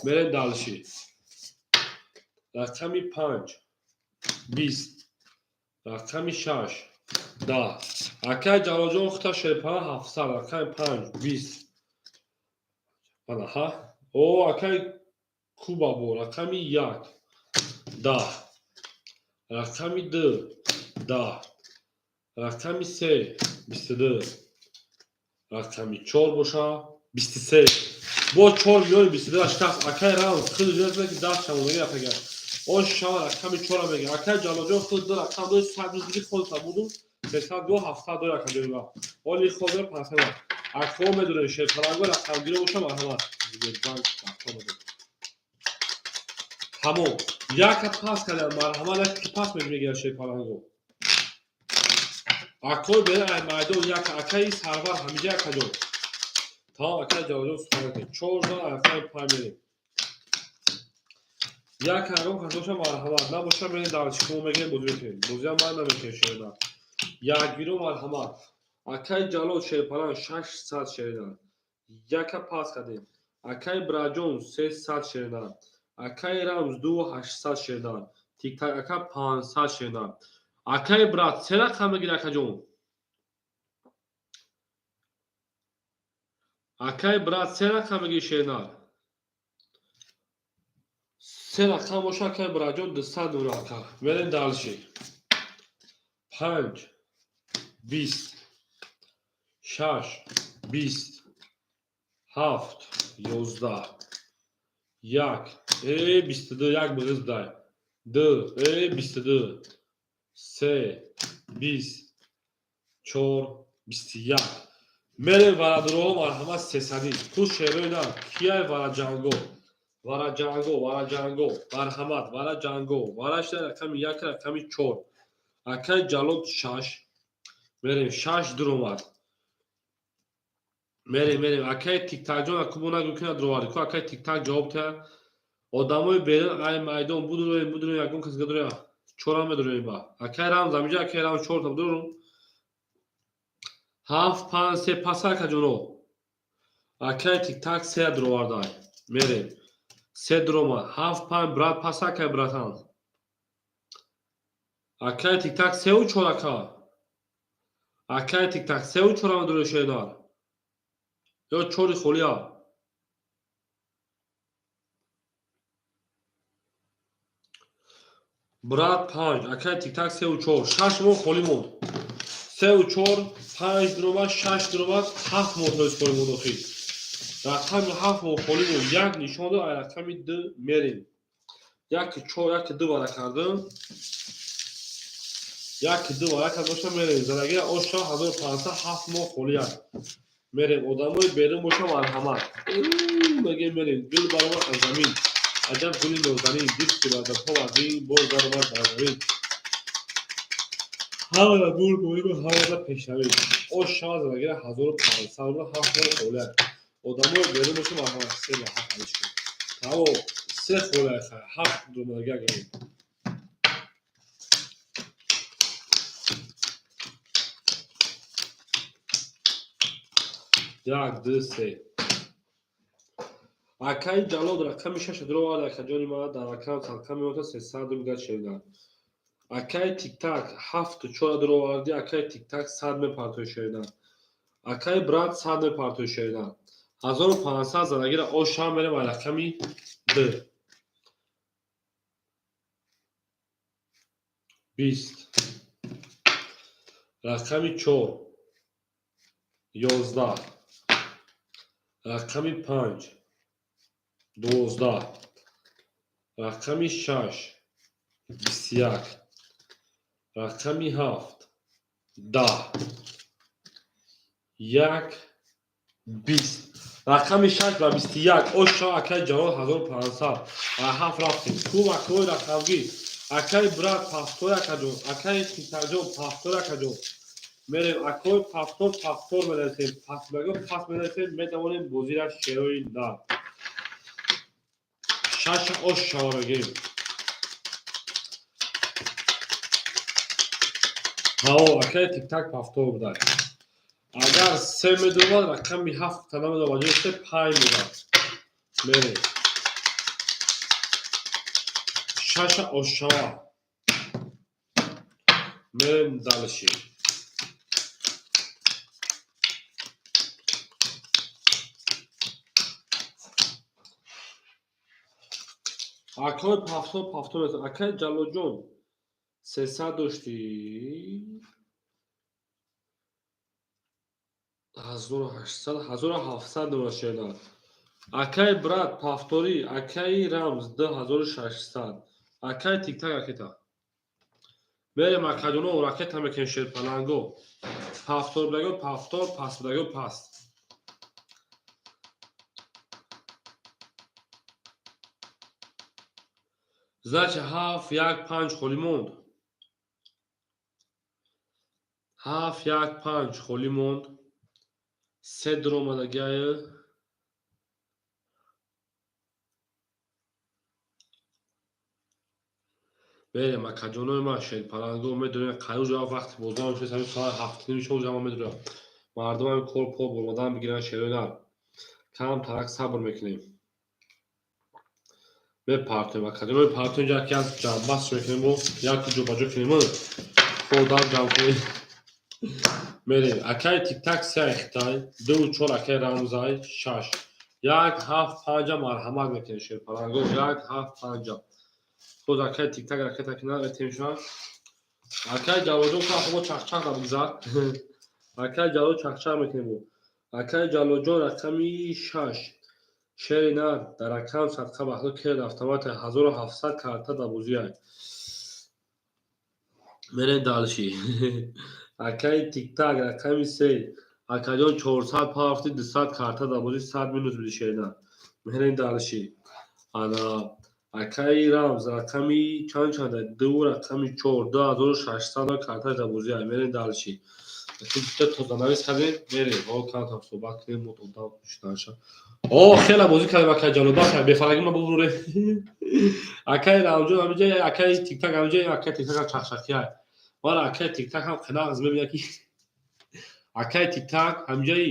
Мерем дальше. Рақами панҷ 20, рақами шаш 10. Акай Ҷалолҷон хита Шерпаланд 700, рақами панҷ 20. Анаҳа. О, акай Кубабо, рақами як 10, рақами ду 10, рақами се 22, рақами чор боша 23. Бо чор миёни 22 шикаст. Акай Рамз худ ки даст шамонаги рафтага. Ош шава, рақами чора мега. Акай Ҷалолҷон худ ду рақам дои, 100 рӯзи худта будум, 300 ду 700 дори, акаҷониба. Оли хозир 500. Акҳо медонем, шерпаланго рақамгиро боша, марҳамат. Сбербанк. Тамом, яка пас кардам, марҳамат, яке ки пас мегирад шерпаланго. Акои берин ай майдон яка, акаи Сарвар ҳамиҷа, акаҷон. Тамом, акаи Ҷалолҷон, сухан накунед. Чор зан, рақами панҷ мерем. Як ҳангом кас боша, марҳамат, набоша, мерем дальше, мо мегирем, бозӣ мекунем. Бозиам ман намекунем, шерина. Якгиро, марҳамат. Акаи Ҷалол Шерпаланг 600 шерина. Яка пас кардем. Акаи Бираҷон 300 шерина. Акаи Рамз 2800 шерина. Тиктак ака 500 шерина. Акаи брат се рақам мегири, акаҷон. Акаи брат се рақам мегири, шеринар. Се рақам боша, акаи Бираҷон, 200 доллар, ака. Мерем дальше. Панҷ 20, шаш 20, ҳафт 11, як 22, як биғиз дай, ду 22, се 20, чор 21. Мерем, варадуроҳо, марҳамат, сесадӣ ту шерои на кияй. Вараҷанго, вараҷанго, вараҷанго, марҳамат, вараҷанго, варашта рақами як, рақами чор. Акай Ҷалол шаш мерем, шаш дуромад. Мерем, мерем, акай Тиктакҷон, акубо нагӯ ки надуроварди ку. Акай Тиктак ҷавоб та. Одамои берин ай майдон будуроем, будуроем, ягон кас гадуроя, чорам медуроем ба. Акай Рамз амиҷа, акай Рамз чорта будурум. Ҳафт панҷ се паса, акаҷоно. Акай Тиктак се дуровардай. Мерем, се дуромад, ҳафт панҷ, брат, паса, акай братан. Акай Тиктак сеу чор, ака. Акай Тиктак сеу чорам дуро, шенар ё чори холия. Брат панҷ, акай Тиктак сеу чор, шаш моҳ холӣ монд. Сеу чор, панҷ дуромад, шаш дуромад, ҳафт моҳ тоиз холӣ монд. Охир рақами ҳафт моҳ холӣ монд. Як нишон дод, ай рақами ду мерем. Яки чор, яки ду вара кардам, яки ду вара кард боша, мерем. Залагия оша 1500, ҳафт моҳ холӣ як. Мерем, одамои берун боша, марҳамат мегем, мерем. Гул баромад аз замин, аҷаб гули нозанин, дид ки баъдатҳо вазин, боз баромад бар замин. Ҳамада дур бориба, ҳамада пешравӣ. Ош шава, залагира 1500 рубл, ҳафт моҳ холия. Одамои берун боша, марҳамат. Се ба ҳафт алиш кун. Тамом, се холия, ҳафт думадага гирем. Як, ду, се. Акаи Ҷалол рақами шаша дуровард, акаҷони ман, дар аккаунт салка меота 300 рубл шеридан. Акаи Тиктак ҳафту чора дуровардӣ, акаи Тиктак 100 мепартои, шеридан. Акаи брат 100 мепартои, шеридан. 1500 задагира ошам, мерем ай рақами д. 20. Рақами 4 11. Рақами 5 12. Рақами 6 21. Рақами 7 10. 1 20. Рақами 6 ва 21. Оша, акай Ҷалол, 1500. Ва 7 рафтем. Ку акои рақамгир. Акай брат пафтор, акаҷон. Акай Хитаҷон пафтор, акаҷон. Мерем, акои пафтор, пафтор мерасем. Пасбаго пас мерасем, метавонем бозира шерои нар. Шаша ош шава мегем. Ҳаво, акай тиктак пафтор будай. Агар се медомад, рақами 7 та намедомад, ҷои се 5 медад. Мерем. Шаша ошава. Мерем дальше. Акои пафтор, пафтор. Акай Ҷалолҷон, 300 доштӣ, 1800, 1700 дошена. Акай брат пафторӣ, акаи Рамз 2600. Акай тиктак ракета. Мерем, акаҷоно, ракета мекунем, шерпаланго. Пафтор бидаго пафтор, пас бидаго пас. Значит, 7 1 5 холӣ монд. 7 1 5 холӣ монд. Се дуромадагиае. Мерем, акаҷонои ман, шерпаланго, медонем, қариб ҷа вақти бозиам шуд, ҳамин соат 7:30 шуд, ҷама медонам. Мардум ҳамин кор пор бомадан бигиранд, шерои нар. Кам тарак сабр мекунем. Мепартоем, акаҷоно, мепартоем, ҷа ки аз ҷамъбаст мекунем, бо як ҷо ба ҷо кунем, худам ҷамъ кунем. Мерем. Акай тиктак се хитай, 2 4, акай Рамзай 6. 1 7 5 марҳамат мекунем, шерпаланго, 1 7 5. Боз акай тиктак ракета кунад, этемша. Акай Ҷалолҷон, ку ахо чахчах да бигзар. Акай Ҷалол, чахчах мекунем бо. Акай Ҷалолҷон, рақами 6. Шери нар дар рақам садқа бахто керд автомат 1700 карта да бозиай. Мерем дальше. Акай тиктак рақами 3. Акаҷон, 400 парафти, 200 карта да бозӣ, 100 минус биди, шери нар. Мерем дальше. Ана акаи Рамз рақами чанд чанда? 2 рақами 4, 2600 карта да бозиай. Мерем дальше. Тозанавис кардем, мерем. О, камтам суҳбат кунем, мо одам шиданша. О, хеле бозӣ кардем, акай Ҷалол, бахай, бефараги ма бубуре. Акай Рамҷон ҳамиҷа, акай тиктак ҳамиҷа, акай тиктак чахчахиай. Вала акай тиктак ҳам қинағз мебинад, ки акай тиктак ҳамиҷаи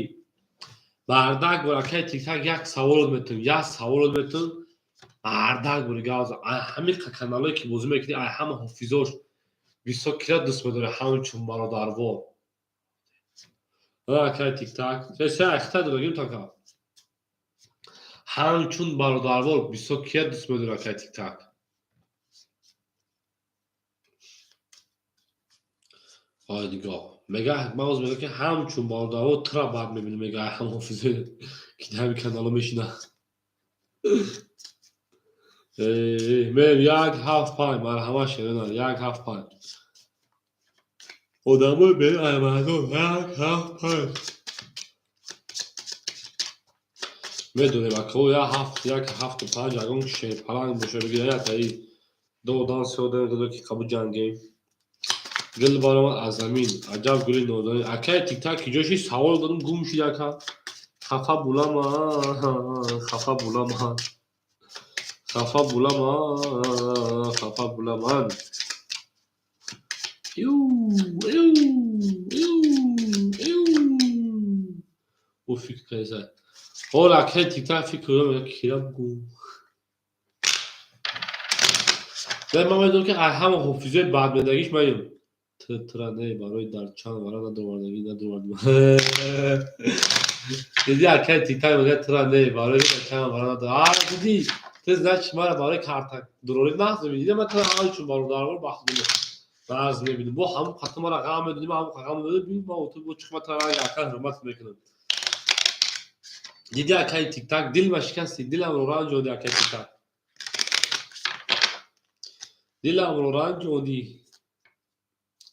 бардак бор. Акай тиктак, як саволот метун, як саволот метун, бардак бори гавза. Ҳамин каналое ки бозӣ мекунӣ, ай ҳама ҳофизош бисёр кира дӯст медорӣ ҳамчун бародарвор? Акай тиктак се айхта дорагим така. Ҳамчун бародарвор бисёр кия дӯст медорӣ, акай тиктак? Ой, нигоҳ мега, ман оз мега, ки ҳамчун бародарвор тура бад мебинам, мега, ҳам ҳофизое ки ҳами канало мешинад. Мерем, 1 7 5, марҳамат, шерона, 1 7 5. Одамои бери аймардон, 1 7 5. Медонем, акао, як ҳафт, як ҳафту панҷ, ягон шерпаланг боша, бигира, як таи ду одам, се одам додо, ки қабул ҷангем. Гул баромад аз замин, аҷаб гули нозанин. Акай тиктак, ки ҷоши савол додум, гум шид, ака. Хафа булама, хафа булама, хафа булама, хафа буламан. Ю, ю, ю, ю. Ӯ фикр кардаса. Ҳол акай тиктак фикр кардам, кира гум. Ман медонам, ки ҳама ҳофизои бадмедагиш маем. Тра не, барои дар чанд вара надовардагӣ надовардам. Диди, акай тиктак мегӯяд, тра не, барои дар чанд вара надовард. А, диди, ты, значит, мара барои карта дурорӣ нағз мебинӣ. Ман тра ҳамчун бародарвор бахт. Нағз мебинем. Бо ҳамон қатъ мара ғам медодим, ҳамон ғам медодим, ма ту бо чӣ матра ака ҳурмат мекунам. Диди акаи тиктак, дилма шикасти, диламро ранҷоди акаи тиктак. Диламро ранҷоди.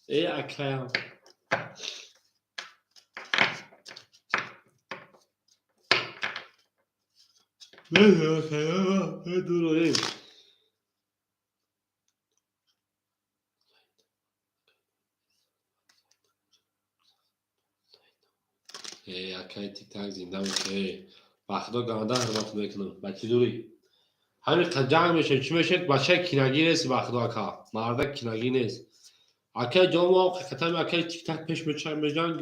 Э акаям. Дуроем. Э, акаи тиктак зинда бош. Э, ба худо ганда ҳурмат мекунам. Ба чӣ дурӣ? Ҳамин қад ҷанг мешавем, чӣ мешавед? Бачаи кинагӣ нест, ба худо ака. Мардак кинагӣ нест. Акаи ҷон мо ҳақиқатан акаи тиктак пеш меҷанг,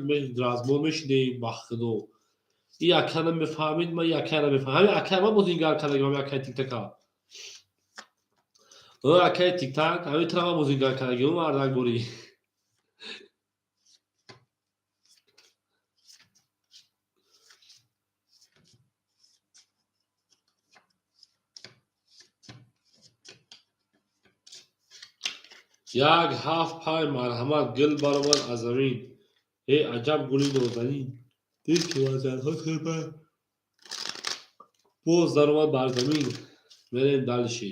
разбор мешидем, ба худо. И ака намефаҳмид, ман и акая намефаҳмам. Ҳамин акая ман бозингар кардагим, ҳамин акаи тиктака. О, акаи тиктак, ҳамин тара ман бозингар кардагим, мардак борӣ. Як ҳафт панҷ марҳамат, гул баромад аз замин. Э, аҷаб гули нозанин. Дид ки вазиятҳо хеле боз даромад бар замин. Мерем дальше.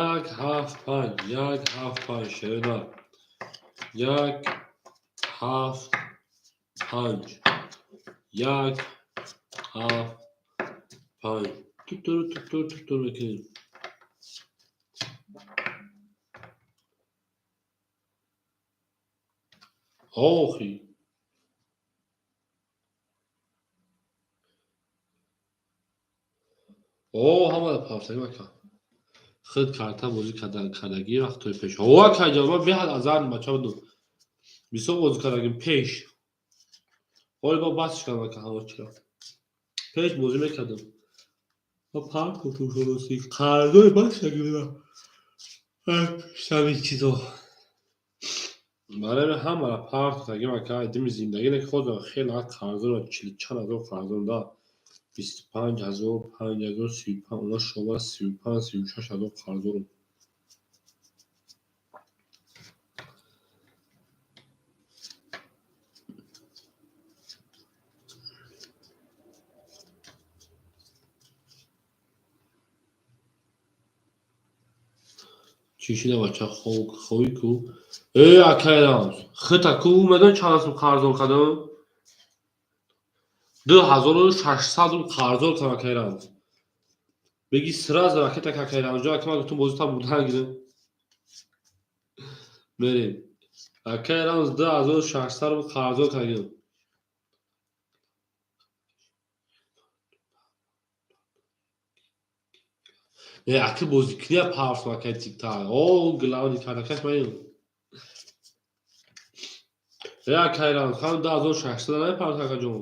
Як ҳафт панҷ, як ҳафт панҷ, шерена. Як ҳафт панҷ. Як ҳафт панҷ. Тутур тутур тутур мекунем. Охи. О, ҳамада пафтагӣ ака. Худ карта бозӣ кардагӣ вақтҳои пеш. О, акаҷон, ман беҳад азар бача будам. Бисёр бозӣ кардагим пеш. Ҳоли ба басш кардам ака ҳама чиро. Пеш бозӣ мекардам. Ва парк гуфтум шудосӣ. Қарзои бас шагирдам. Ҳамин чизо. Барои ҳамаро парк кардагим ака, дими зиндагӣ не ходам хеле қарзоро чилу чанд ҳазор қарзорам да. 25 000, 5000, 35, она шомара 35, 36 ҳазор қарзорам. Чӣ шуда бача ховӣ ку? Э, акай Рамз, хита ку медон чанд сум қарздор кардам? 2600 рубл қарздор кардам акай Рамз. Беги сразу ракета акай Рамзҷон, ака ман гуфтам бозита бурдан гирам. Мерем. Акай Рамз 2600 рубл қарздор кардагим. Э, аки бозикуния пафтам акай тиктак. О, главный кардакаш маин. Э, акай Рамз, ҳам 2600 намепартам акаҷон.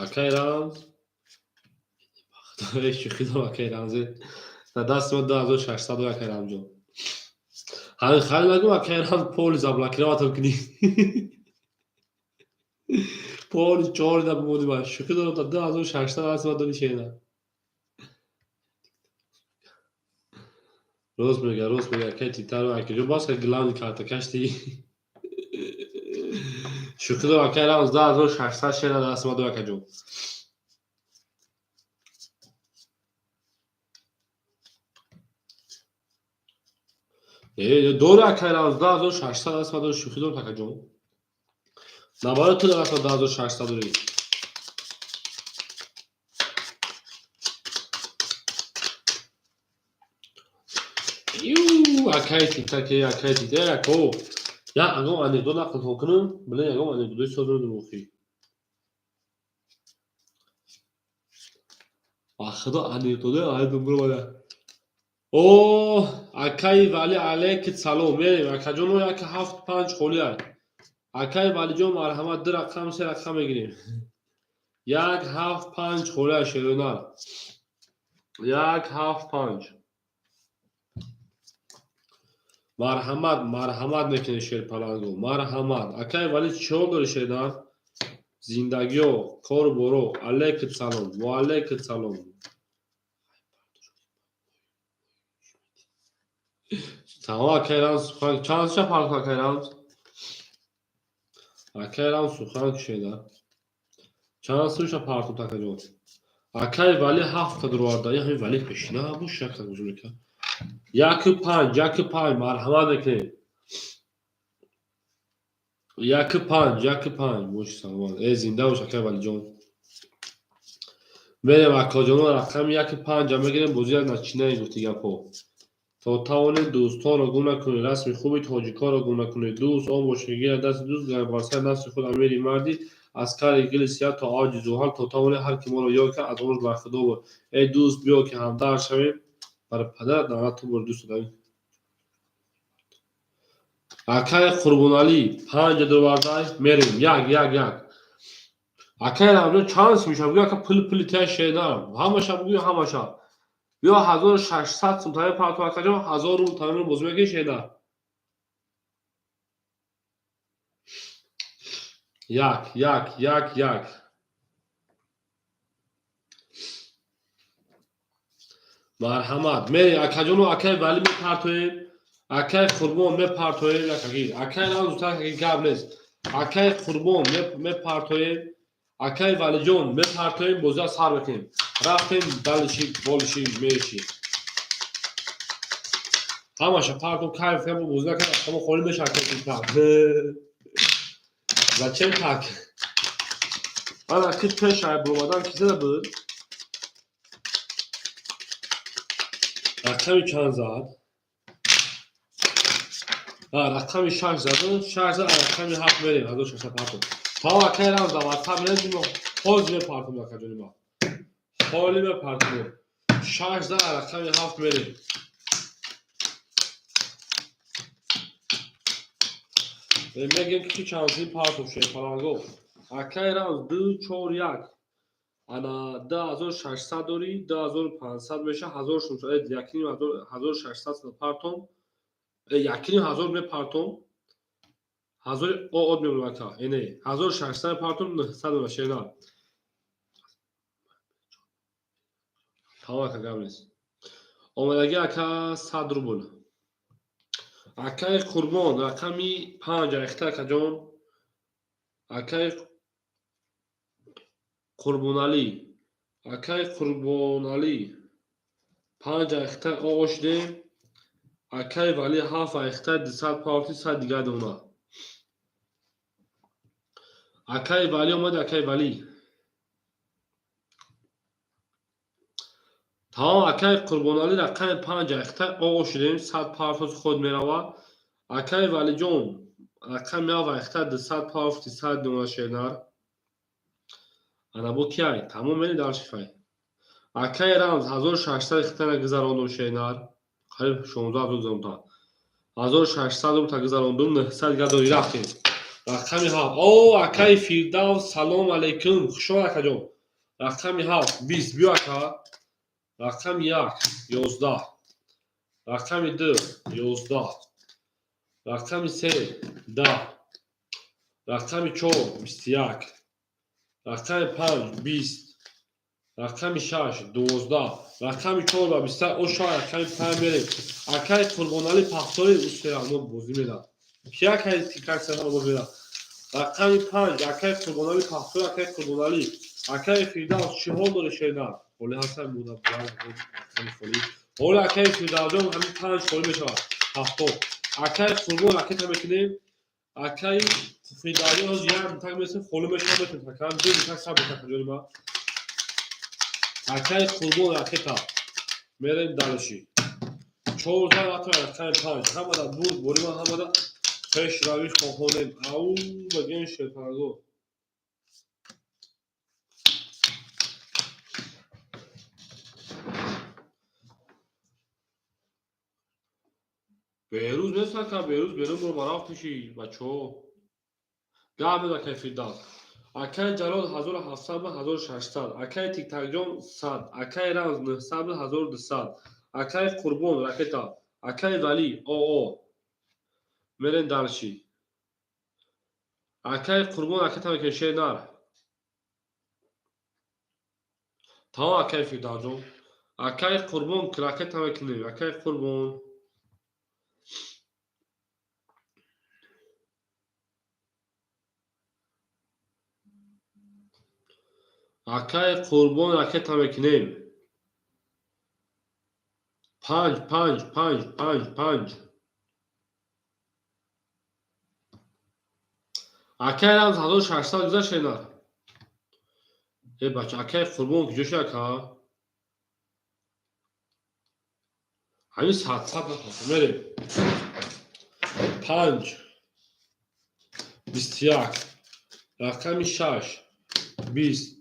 Акай Рамз. Шӯхӣ дорам акай Рамзе. Дар дасти ман 2600 акай Рамзҷон. Ҳамин хали нагӯ акай Рамз поли заблокировать кунӣ. Поли чор да бимонӣ ман. Шӯхӣ дорам та 2600 дасти ман дори шена. Рост мега, рост мега, акай тиктак, акаҷон бас главный картакаш ти. Шӯхӣ дорам акай Рамз 2600 шена дасти ман дори акаҷон. Э, дори акай Рамз 2600 дасти ман дори, шӯхӣ дорам акаҷон. Наоборот, ту даст 2600 дорӣ. Ю, акай тиктак, акай тиктак, ако. Я ягон анекдот нақл кунам, блин, ягон анекдотои созам охи. Ба худо анекдотои айдум бировада. О, акаи Вали алейк салом. Мерем, акаҷоно як ҳафт панҷ холӣ ай. Акаи Валиҷон марҳамат, ду рақам, се рақам мегирем. Як ҳафт панҷ холӣ ай шерӯнар. Як ҳафт панҷ. Марҳамат, марҳамат мекунем шерпаланго. Марҳамат. Акаи Вали чиҳол дори шернар? Зиндагиё, кору боро, алайкум салом, ва алайкум салом. Тамом, акай Рамз сухан чанд ша фарқ, акай Рамз? Акай Рамз сухан кушеда. Чанд суша парту, акаҷон? Акай Вали ҳафта дуроварда. Я ҳамин Вали пешина буш як гузумека. 1-5, 1-5, марҳамат мекунем. 1-5, 1-5, боши саломат. Э, зинда бош, акай Валиҷон. Мерем, акоҷоно, рақами 1-5-а мегирем, бозӣ начинаем, гуфти гапҳо. То тавонед, дӯстонро гум накунед, расми хуби тоҷиконро гум накунед. Дӯст он бошад, ки гирад дасти дӯст, гар бар сари нафси худ амири марди, аскари гили сиёҳ то авҷи зуҳал, то тавонед, ҳар ки моро ёд кард, аз он бархӯрдор бод. Эй дӯст, биё ки ҳамдард шавем, бар падарат лаънат, ту бори дӯст одамӣ. Акай Қурбоналӣ панҷа дувардай, мерем, як, як, як. Акай Рамзон чанд сум мешавад? Бигӯ, ака, пули пули тия шенам. Ҳамаша бигӯ, ҳамаша. Биё, 1600 сум тамин парту, акаҷон, 1000 рубл таминро бозӣ мекунӣ, шена. Як, як, як, як. Марҳамат. Мерем, акаҷону, акай Валӣ мепартоем. Акай Қурбон мепартоем, акаги. Акай Рамз зудтар, акаги, гап нест. Акай Қурбон мепартоем. Акай Валиҷон мепартоем, бозиа сар мекунем. Рафтем дальше, больше, меньше. Ҳамаша партом, кайф кардем, бозӣ накардем, ҳама холӣ мешавад. Зачем так? Ана ки пеш ай буромадан ки зада буд? Рақами чанд зад? Рақами шаш заду, шаш зад, рақами ҳафт мерем, 1600 партом. Тамом, акай Рамз, дар ватсап мерем, ҳозир мепартом, акаҷони ма. Ҳоли мепартом. Шаш зад, рақами ҳафт мерем. Мегем ки чанд сим партов шуд, фаланго. Акай Рамз, ду, чор, як. Ана 2600 дорӣ, 2500 меша, 1600, якним 1600 партом, 1500 мепартом, ҳазори од мемонад, ака, эне, 1600 мепартом, 900 мемонад, шена. Тамом, ака, гап нест. Омадагӣ, ака, 100 рубл. Акаи Қурбон, рақами панҷ, айхта, акаҷон. Акаи Қурбоналӣ, акаи Қурбоналӣ, панҷ айхта ошдем. Акаи Валӣ ҳафт айхта, 200 парти, 100 дигар дона. Акаи Валӣ омад, акаи Валӣ. Тамом, акаи Қурбоналӣ, рақами панҷ айхта ошдем, 100 партоз худ меравад. Акаи Валиҷон, рақами ҳафт айхта, 200 парти, 100 дона, шернар. Ана бо киай? Тамом, мери дальше фай. Акаи Рамз 1600 ихтара гузарондум, шернар. Қариб 16 000 гузарондам. 1600 рубл гузарондум, 900 дигар дори, рафтем. Рақами ҳафт. О, акаи Фирдавс, салом алейкум. Хуш омад, акаҷон. Рақами ҳафт, 20, биё, ака. Рақами як, 11. Рақами ду, 11. Рақами се, 10. Рақами чор, 21. Рақами панҷ, 20. Рақами шаш, 12. Рақами чор ва бисту оша, рақами панҷ мерем. Акаи Қурбоналӣ пахтори усерамо бозӣ медад. Ки акаи тикаксаро бозӣ медад? Рақами панҷ, акаи Қурбоналӣ пахтори, акаи Қурбоналӣ. Акаи Фирдавс, чӣ ҳол дори, шернар? Ҳоли ҳастам, буда, холӣ. Ҳоли акаи Фирдавсҷон ҳамин панҷ холӣ мешавад. 70. Акаи Қурбон ракета мекунем. Акаи Фирдавсҷон ҳозир як мутак месем, холӣ мешавад, метавонем. Акаам ду мутак сабр мекунем, ҷони ман. Акаи Қурбон ракета. Мерем дальше. Чор зан ҳатто рақами панҷ. Ҳамада бурд, бори ман ҳамада пешравӣ хоҳонем. Ау, мегӯем, шерпарго. Берӯз нест, ака, берӯз берун бо рафтиши бачаҳо. Гап нест, акаи Фирдавс. Акаи Ҷалол 1700 ба 1600. Акаи Тиктакҷон 100. Акаи Рамз 900 ба 1200. Акаи Қурбон ракета. Акаи Валӣ ОО. Мерем дальше. Акаи Қурбон ракета мекунем, шернар. Тамом, акай Фирдавсҷон. Акай Қурбон, ракета мекунем. Акай Қурбон. Акай Қурбон, ракета мекунем. 5 5 5 5 5. Акай Рамз 1600 гузашт шена. Э бача, акай Қурбон куҷо шуд, ака? Ҳамин 100 нафар. Мерем. 5 21 рақами 6 20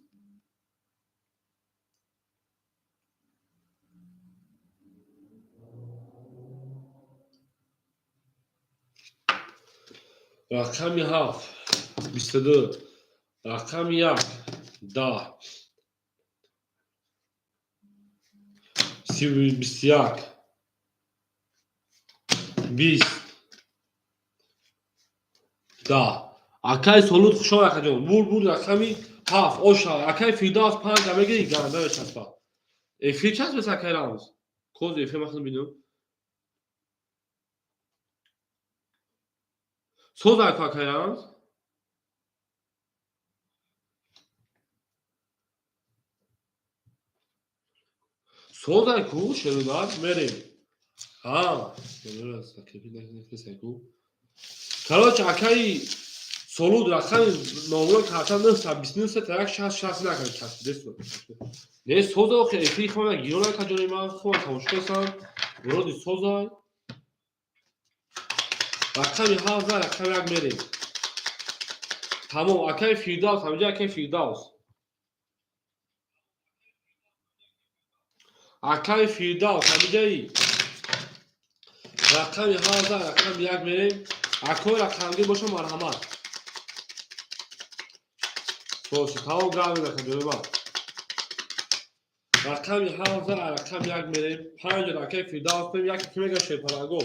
рақами 7 22 рақами 1 10 21 20 10. Акай Солуд, хуш омад, акаҷон. Бур рақами 7 оша. Акай Фирдавс 5 мегири, ганда мечаспа. Эфир часпес, акай Рамз? Коз эфир махн бинам. Соз аку, акай Рамз? Соз аку, шерунар мерем. А, короче, акай Солуд рақами номро карта 929 так 60 60 накард часпидест. Не соза охи эфири хона гирона каҷони ман хона тамошо кардам. Вроде соза. Рақами 7 рақами 1 мерем. Тамом, акай Фирдавс, ҳаминҷа акай Фирдавс. Акай Фирдавс, ҳаминҷаи рақами 7 рақами 1 мерем. Акои рақамгир боша, марҳамат. Боша, тамом, гап мезанам ҷои ман. Рақами 7 рақами 1 мерем. 5 акай Фирдавс мерем. Яке ки мега шерпаланго.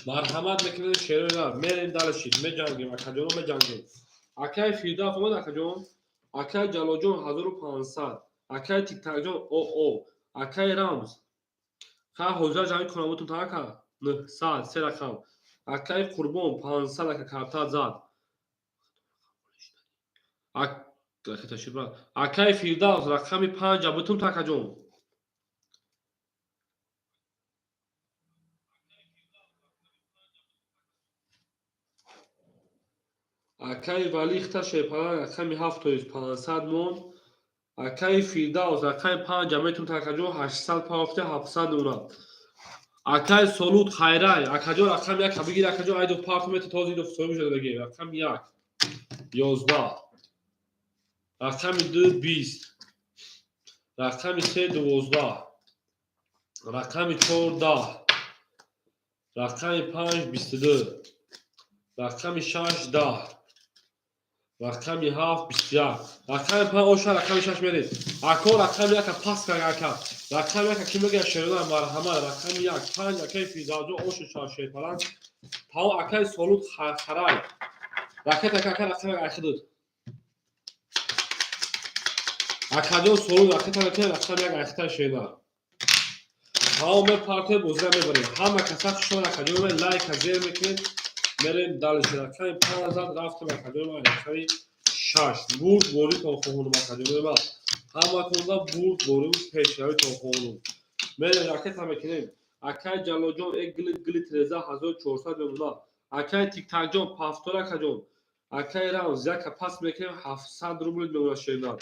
Марҳамат мекунем, шерои нар. Мерем дальше, меҷангем, акаҷоно, меҷангем. Акай Фирдавс омад, акаҷон. Акай Ҷалолҷон 1500. Акай Тиктакҷон оо. Акай Рамз. Ха ҳозира ҷамъи конабутун та ака 900 се рақам. Акай Қурбон 500 ака карта зад. Акай Фирдавс рақами 5 абутум такаҷон. Акай Валихта шерпаланг рақами 7 тоист 500 мон. Акай Фирдавс рақами 5 аметум такаҷон 800 пафта 700 мона. Акай Солуд хайрай, акаҷон рақами 1 бигир, акаҷон айду парт мета този ду соҳиб шуда даги. Рақами 1 11 рақами 2 20 рақами 3 12 рақами 4 10 рақами 5 22 рақами 6 10 рақами 7 21 рақами 5 оша рақами 6 меред. Ако рақами 1 пас кар ака. Рақами 1 ки мега шерона, марҳамат. Рақами 1 5 акай Фирдавсҷон ошу шерпаланг. Тамом, акай Солуд харай. Ракета ака рақами 1 айхидуд. Акаҷон Солуд ракета мекунем рақами 1 айхита шерна. Тамом, мепартоем, бозира мебарем. Ҳама каса хуш омад, акаҷон, лайка зер мекунед. Мерем дальше. Рақами 5 зад рафтем, акаҷон, рақами 6. Бурд боритон хоҳонум, акаҷон ман. Ҳаматонда бурд борим, пешравитон хоҳонум. Мерем ракета мекунем. Акай Ҷалолҷон э гили гили треза 1400 мемонад. Акай Тиктакҷон пафтор, акаҷон. Акай Рамз яка пас мекунем 700 рубл мемонад шерна.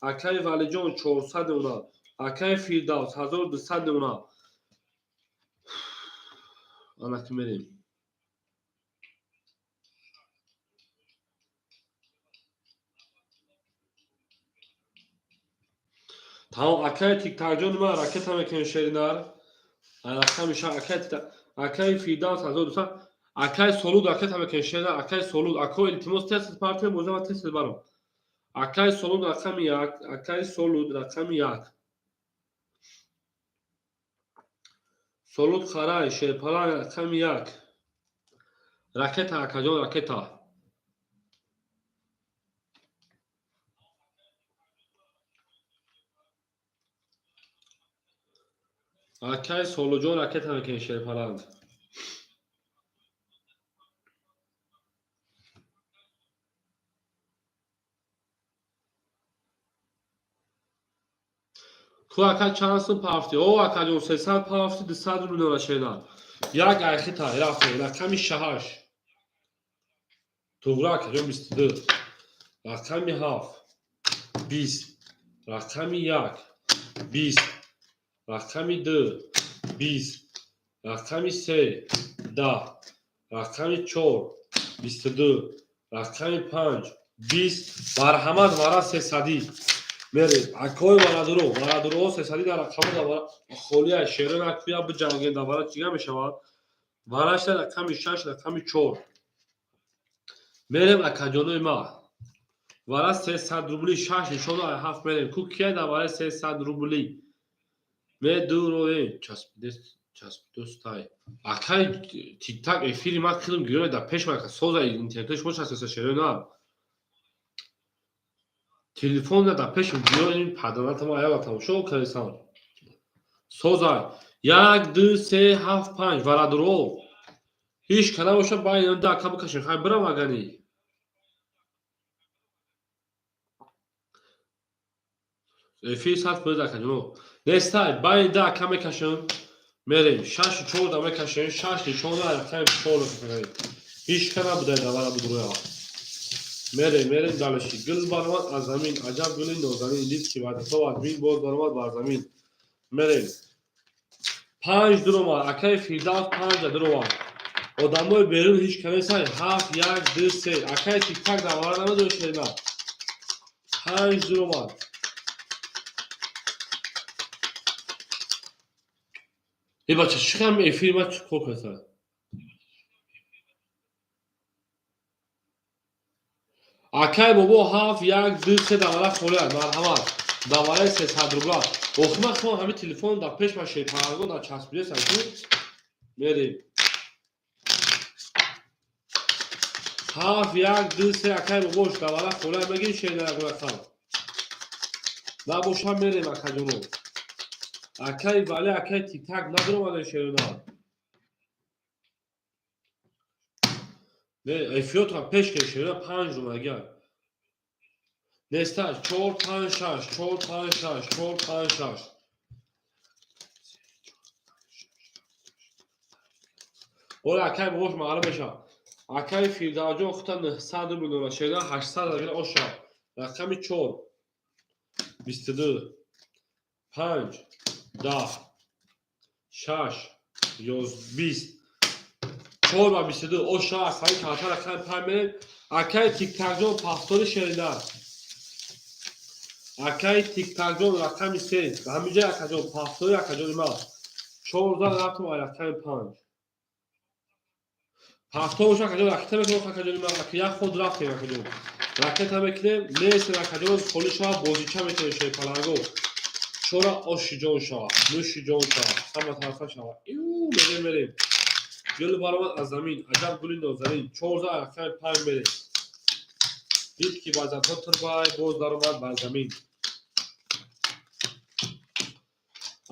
Акай Валиҷон 400 мемонад. Акай Фирдавс 1200 мемонад. Ана ки мерем. Тамом, акай Тиктакҷон ман ракета мекунем шеринар. Рақами ша акай Тиктак, акай Фирдавс 1200, акай Солуд ракета мекунем шеринар, акай Солуд, ако илтимос тез партия боза тез баром. Акай Солуд рақами 1, акай Солуд рақами 1. Солуд харай шерпаланг рақами 1. Ракета, акаҷон, ракета. Акай Солуҷон, ракета мекунӣ, шерпаланг. Ку ака, чанд сум пафти? О, акаҷон, 300 пафти, 200 рубл дора шена. Як айхита рафте, рақами шаҳаш. Туғра, акаҷон, 22. Рақами ҳафт, 20. Рақами як, 20. Рақами ду, 20. Рақами се, 10. Рақами чор, 22. Рақами панҷ, 20. Марҳамат, вара сесадӣ. Мерем, акои варадуро, варадуроҳо сесадӣ дар рақамҳо дар холия шеро накуя биҷангем, дар вара чига мешавад? Варашта рақами шаш, рақами чор. Мерем, акаҷонои ма. Вара 300 рубли, шаш нишону ҳафт мерем. Ку кия дар вараи 300 рубли? Медуроем. Часпидостай. Акай тиктак эфири ма килм гирёй дар пеш ма соза интернети шумо часписа шеро на. Телефон дар пешм гирёй ин падаратама аяла тамошо кардесам. Соза як, ду, се, ҳафт, панҷ варадуро. Ҳеҷ ка набоша, байни да ака бикашем. Хай бирам агани. Эфир 100% акаҷоно. Нестай, байни да ака мекашем. Мерем, шашу чор да мекашем, шаш нишона рақами чор мекашем. Ҳеҷ ка набудай дар вара будроя. Мерем, мерем дальше. Гул баромад аз замин, аҷаб гули нозанин, дид ки ваъдато аз бин боз баромад бар замин. Мерем. Панҷ дуромад, акаи Фирдавс панҷа дуромад. Одамои берун ҳеҷ ка нестай, ҳафт, як, ду, се. Акаи тиктак дар вара намедонӣ шена. Панҷ дуромад. Э бача, чӣ хам эфири ма чӣ кор кардаса? Акай бобо, ҳафт, як, ду, се дар вара холӣ аст. Марҳамат. Дар вараи 300 рубла. Охи ман худам ҳамин телефон дар пеш ма шерпарангон дар часпидесам ку. Мерем. Ҳафт, як, ду, се, акай бобош дар вара холӣ аст. Мегирӣ шерина рақам. Набошам, мерем, акаҷоно. Акай Вале, акай тиктак надуромаде шерина. Не, эфиротро пеш ки шерина панҷ румагар. Неста, чор, панҷ, шаш, чор, панҷ, шаш, чор, панҷ, шаш. Ола, акай бобош маълум мешавад. Акай Фирдавҷон хута 900 рубл дорад. Шерина 800 агар оша. Рақами чор, 22, панҷ, 10, шаш, 20. Чор ва 22. Оша аз ҳамин калта рақами панҷ мерем. Акай тиктакҷон пафтори шерина. Акай тиктакҷон рақами се. Ҳаминҷа акаҷон пафтори акаҷони ман. 14 рафтум ай рақами панҷ. Пафтор боша, акаҷон, ракета мекунем, акаҷони ман. Ака як ход рафтем, акаҷон. Ракета мекунем, нест, акаҷон, холӣ шава, бозича метавонем шерпаланго. Чора оши ҷон шава, нӯши ҷон шава, ҳама тарафа шава. Ю, мерем, мерем. Гул баромад аз замин, аҷаб гули нозанин. 14 рақами панҷ мерем. Дид ки вазатҳо турбай, боз даромад бар замин.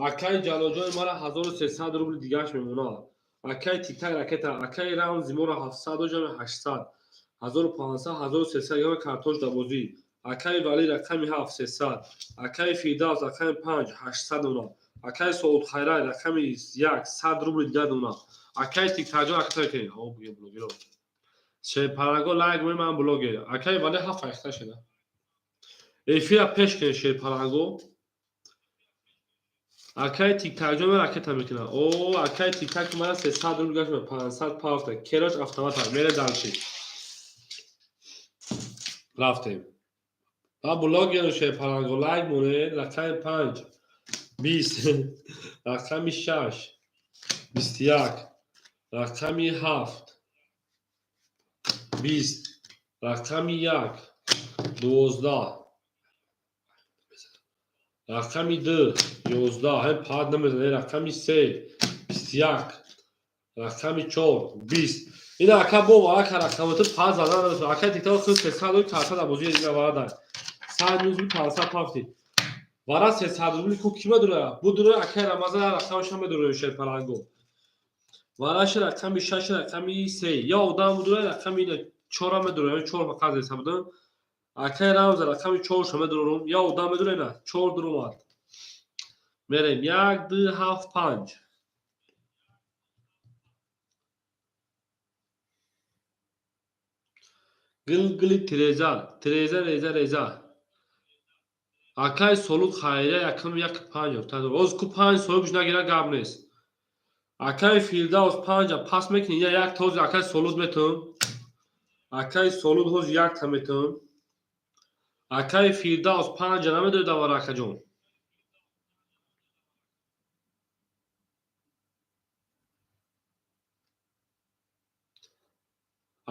Акай Ҷалолҷони мара 1300 рубли дигааш мемонад. Акай тиктак ракета, акай рамзи моро 700 ҷами 800. 1500, 1300 грамм картош дар бозӣ. Акай Валӣ рақами ҳафт, 300. Акай Фирдавс рақами панҷ, 800 мемонад. Акай Саудхайрай рақами як, 100 рубли дигар мемонад. Акай тиктакҷон ракета мекунем. О, буге блогеро. Шерпаланго лайк мой, ман блогер. Акай Валӣ ҳафт айхта шуда. Эфира пеш кунед, шерпаланго. Акай тиктакҷон ракета мекунад. О, акай тиктак мара 300 рубл гашт, 500 пафта. Керош автомат мере дальше. Рафтем. Ба блогеру шерпаланго лайк монед, рақами панҷ, 20, рақами шаш, 21, рақами ҳафт, 20, рақами як, 12, рақами ду, 11, ҳамин паҳат намезанад, рақами се, 21, рақами чор, 20. Ина ака бо ака рақамоти паҳат задан наметавонад. Ака тиктак худ 300 карта дар бозии ина варада. 100 нӯз 500 пафти. Вара 300 рубли ку ки медура? Будура акай Рамазан рақамаша медура шерпаланго. Вараша рақами шаш, рақами се. Я одам будура рақами ина чора медура, чор фақат зеса будам. Акай Рамза рақами чорша медурам. Я одам медура ина чор дуромад. Мерем як, ду, ҳафт, панҷ. Гилгили тиреза, тиреза, реза, реза. Акай Солуд хайрия якам як панҷ ёфта. Оз ку панҷ соҳибш нагира гап нест. Акай Фирдавс панҷа пас мекунӣ, я як този акай Солуд метавон. Акай Солуд ҳоз якта метавон. Акай Фирдавс панҷа намедои давара акаҷон.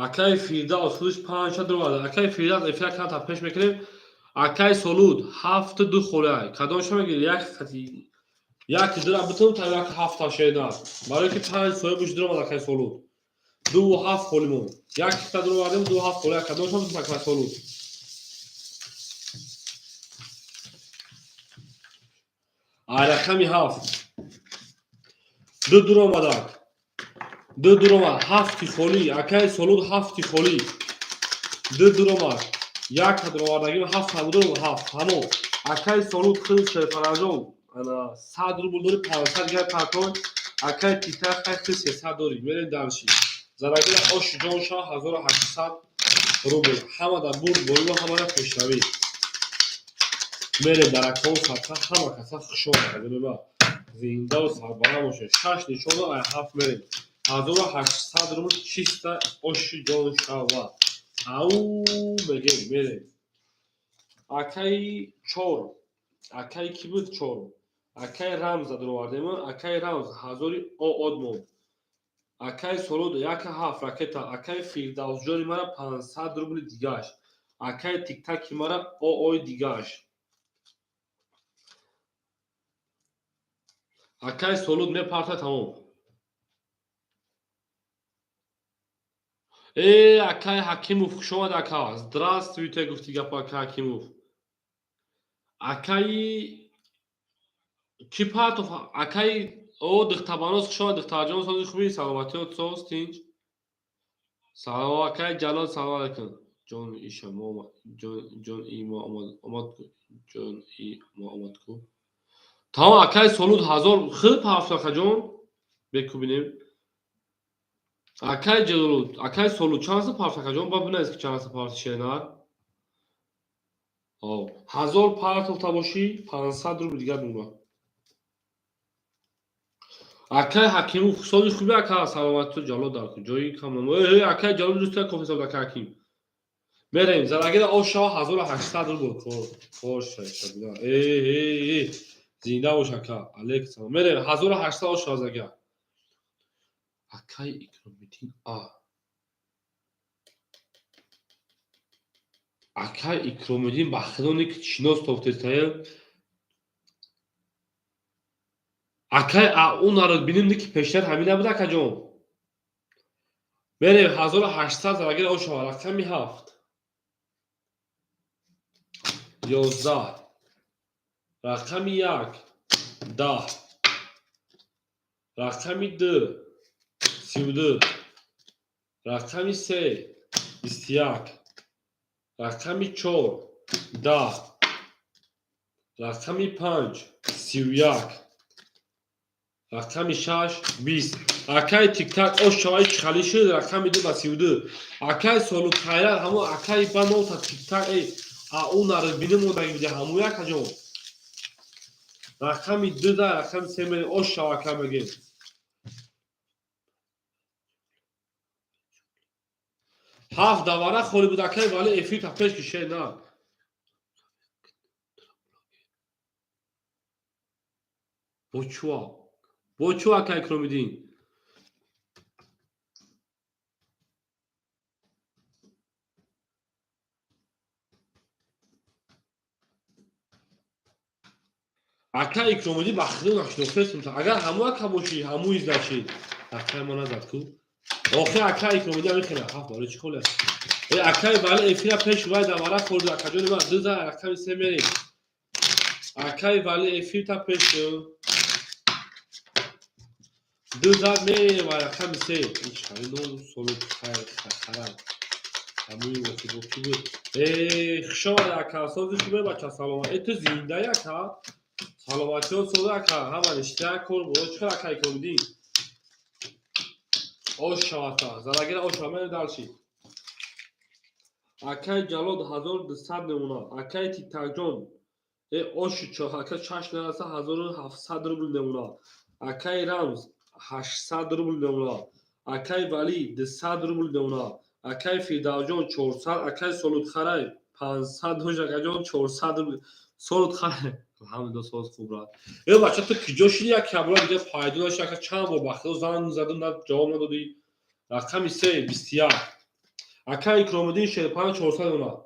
Акай Фирдавс худаш панҷа дуровард. Акай Фирдавс эфира камтар пеш мекунем. Акай Солуд ҳафту ду холиай. Кадомша мегири? Як хати як дура битун та як ҳафта шеда. Барои ки панҷ соҳибаш дуромад акай Солуд. Ду ҳафт холи монд. Як хита дуровардем, ду ҳафт холиай. Кадомша битун акай Солуд? Ай рақами ҳафт. Ду дуромадак. Ду дуромад, ҳафти холӣ. Акай Солуд ҳафти холӣ. Ду дуромад. Як дуровардагим ҳафт ҳамудум ҳафт. Ҳамо. Акай Солуд хил шерфараҷон. Ана 100 рубл дори 500 гар партон. Акай Тита хай хил 300 дори. Мерем дальше. Зарагира ош ҷон ша 1800 рубл. Ҳама да бурд бориво ҳама да пешравӣ. Мерем даракҳо садқа ҳама каса хуш омада. Зиндаву сарбаланд бошед. Шаш нишона ай ҳафт мерем. 1800 рубл чиста оши ҷон шава. Ау мегем мерем. Акай чор. Акай ки буд чор? Акай Рамза дуровардем. Акай Рамз ҳазори оод монд. Акай Солуд як ҳафт ракета. Акай Фирдавсҷони мара 500 рубли дигаш. Акай Тиктаки мара оои дигаш. Акай Солуд мепарта тамом. Э, акай Ҳакимов хуш омад ака. Здравствуйте гуфти гапо акай Ҳакимов. Акай ки партоф акай о духтабаноз хуш омад духтарҷон сози хуби саломатиёт соз тинҷ. Салом акай Ҷалол салом алайкум. Ҷон иша мо ҷон и мо омад омад ҷон и мо омад ку. Тамом акай Солуд ҳазор хел партоф акаҷон. Беку бинем. Акай Ҷалол, акай Солуд чанд са партоф акаҷон? Ба бинавис ки чанд са партоф шернар. О, ҳазор партофта бошӣ 500 рубл дигар мемонад. Акай Ҳакимов сози хуби ака саломатӣ Ҷалол дар куҷои кам намо. Э, акай Ҷалол дӯста кофе сабд акай Ҳаким. Мерем зарагира ош шава 1800 рубл кор кор шабина. Э, э, э, зинда бош ака. Алейкум салом. Мерем 1800 ош шава зарагира. Акай Икромиддин а. Акай Икромиддин ба худоне ки шинос тофтестая. Акай а он народ бинем ки пештар ҳамин набуд акаҷон. Мерем 1800 зарагира ош шава рақами ҳафт. 11. Рақами як. 10. Рақами ду. 32. Рақами се. 21. Рақами чор. 10. Рақами панҷ. 31. Рақами шаш. 20. Акай Тиктак ош шаваи чӣ шуд? Рақами ду ба 32. Акай Солуд хайрат ҳамо акай ба нота Тиктак эй а ӯ народ бинем мондаги бида ҳамо якаҷон. Рақами ду да рақами се мерем ош шава ака мегем. Ҳафт давара холи буд акай вале эфир та пеш кише на. Бо чуа? Бо чу акай Икромиддин? Акай Икромиддин ба худо нашинохтестум. Агар ҳамо ака бошӣ, ҳамо издашӣ. Акай ма назад ку. Охир акай Икромиддин ҳамин хела ҳафт барои чӣ холи аст? Э акай вале эфира пеш вай давара хӯрд акаҷони ман ду за рақами се мерем. Акай Вали, эфирта пеш кун. Ду зад мерем ва рақами се. Солут харам. Ҳамуи вохибо ки буд? Э, хуш омад, ака. Сози хубе, бача, саломат. Э, ту зиндаи, ака? Саломатиҳо соз, ака, ҳама ништяк, кор бо чӣ хел, ака Икромиддин? Ош шавата. Залагира ош шава, мерем дальше. Акай Ҷалол 1200 мемонад. Акай Тиктакҷон, э, оши чо, ака, чаш нараса, 1700 рубл мемонад. Акай Рамз 800 рубл мемонад. Акай Валӣ 200 рубл мемонад. Акай Фирдавсҷон 400, акай Солудхарай 500 ҳош, акаҷон, 400 рубл. Солудхарай, алҳамдулилла, соз хуб рафт. Э, бача, ту киҷо шиди? Як кабра дига пайдо наши, ака. Чанд бор бахтиёр занг задам, на ҷавоб надодӣ. Рақами се, 21. Акай Икромиддин, шерпан 400 мемонад.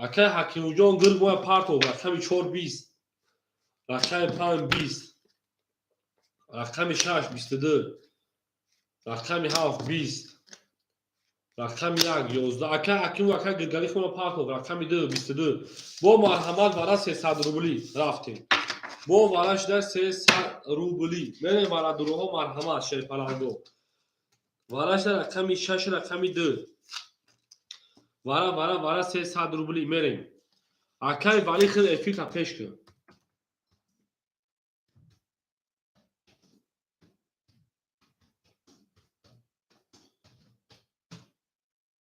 Акай Ҳакимуҷон, гирг моя партов. Рақами чор, 20, рақами панҷ, 20, рақами шаш, 22, рақами ҳафт, 20, рақами як, 11. Акай Ҳакиму, акай Гиргалӣ хона партов. Рақами ду, 22. Бо марҳамат, вара 300 рублӣ рафтем. Бо вара шуда 300 рублӣ мерем. Варадуроҳо, марҳамат, шерпаланго. Вара шуда рақами шаш, рақами ду. Вара, вара, вара, 300 рублӣ мерем. Акай Валӣ, хел эфирта пеш кун.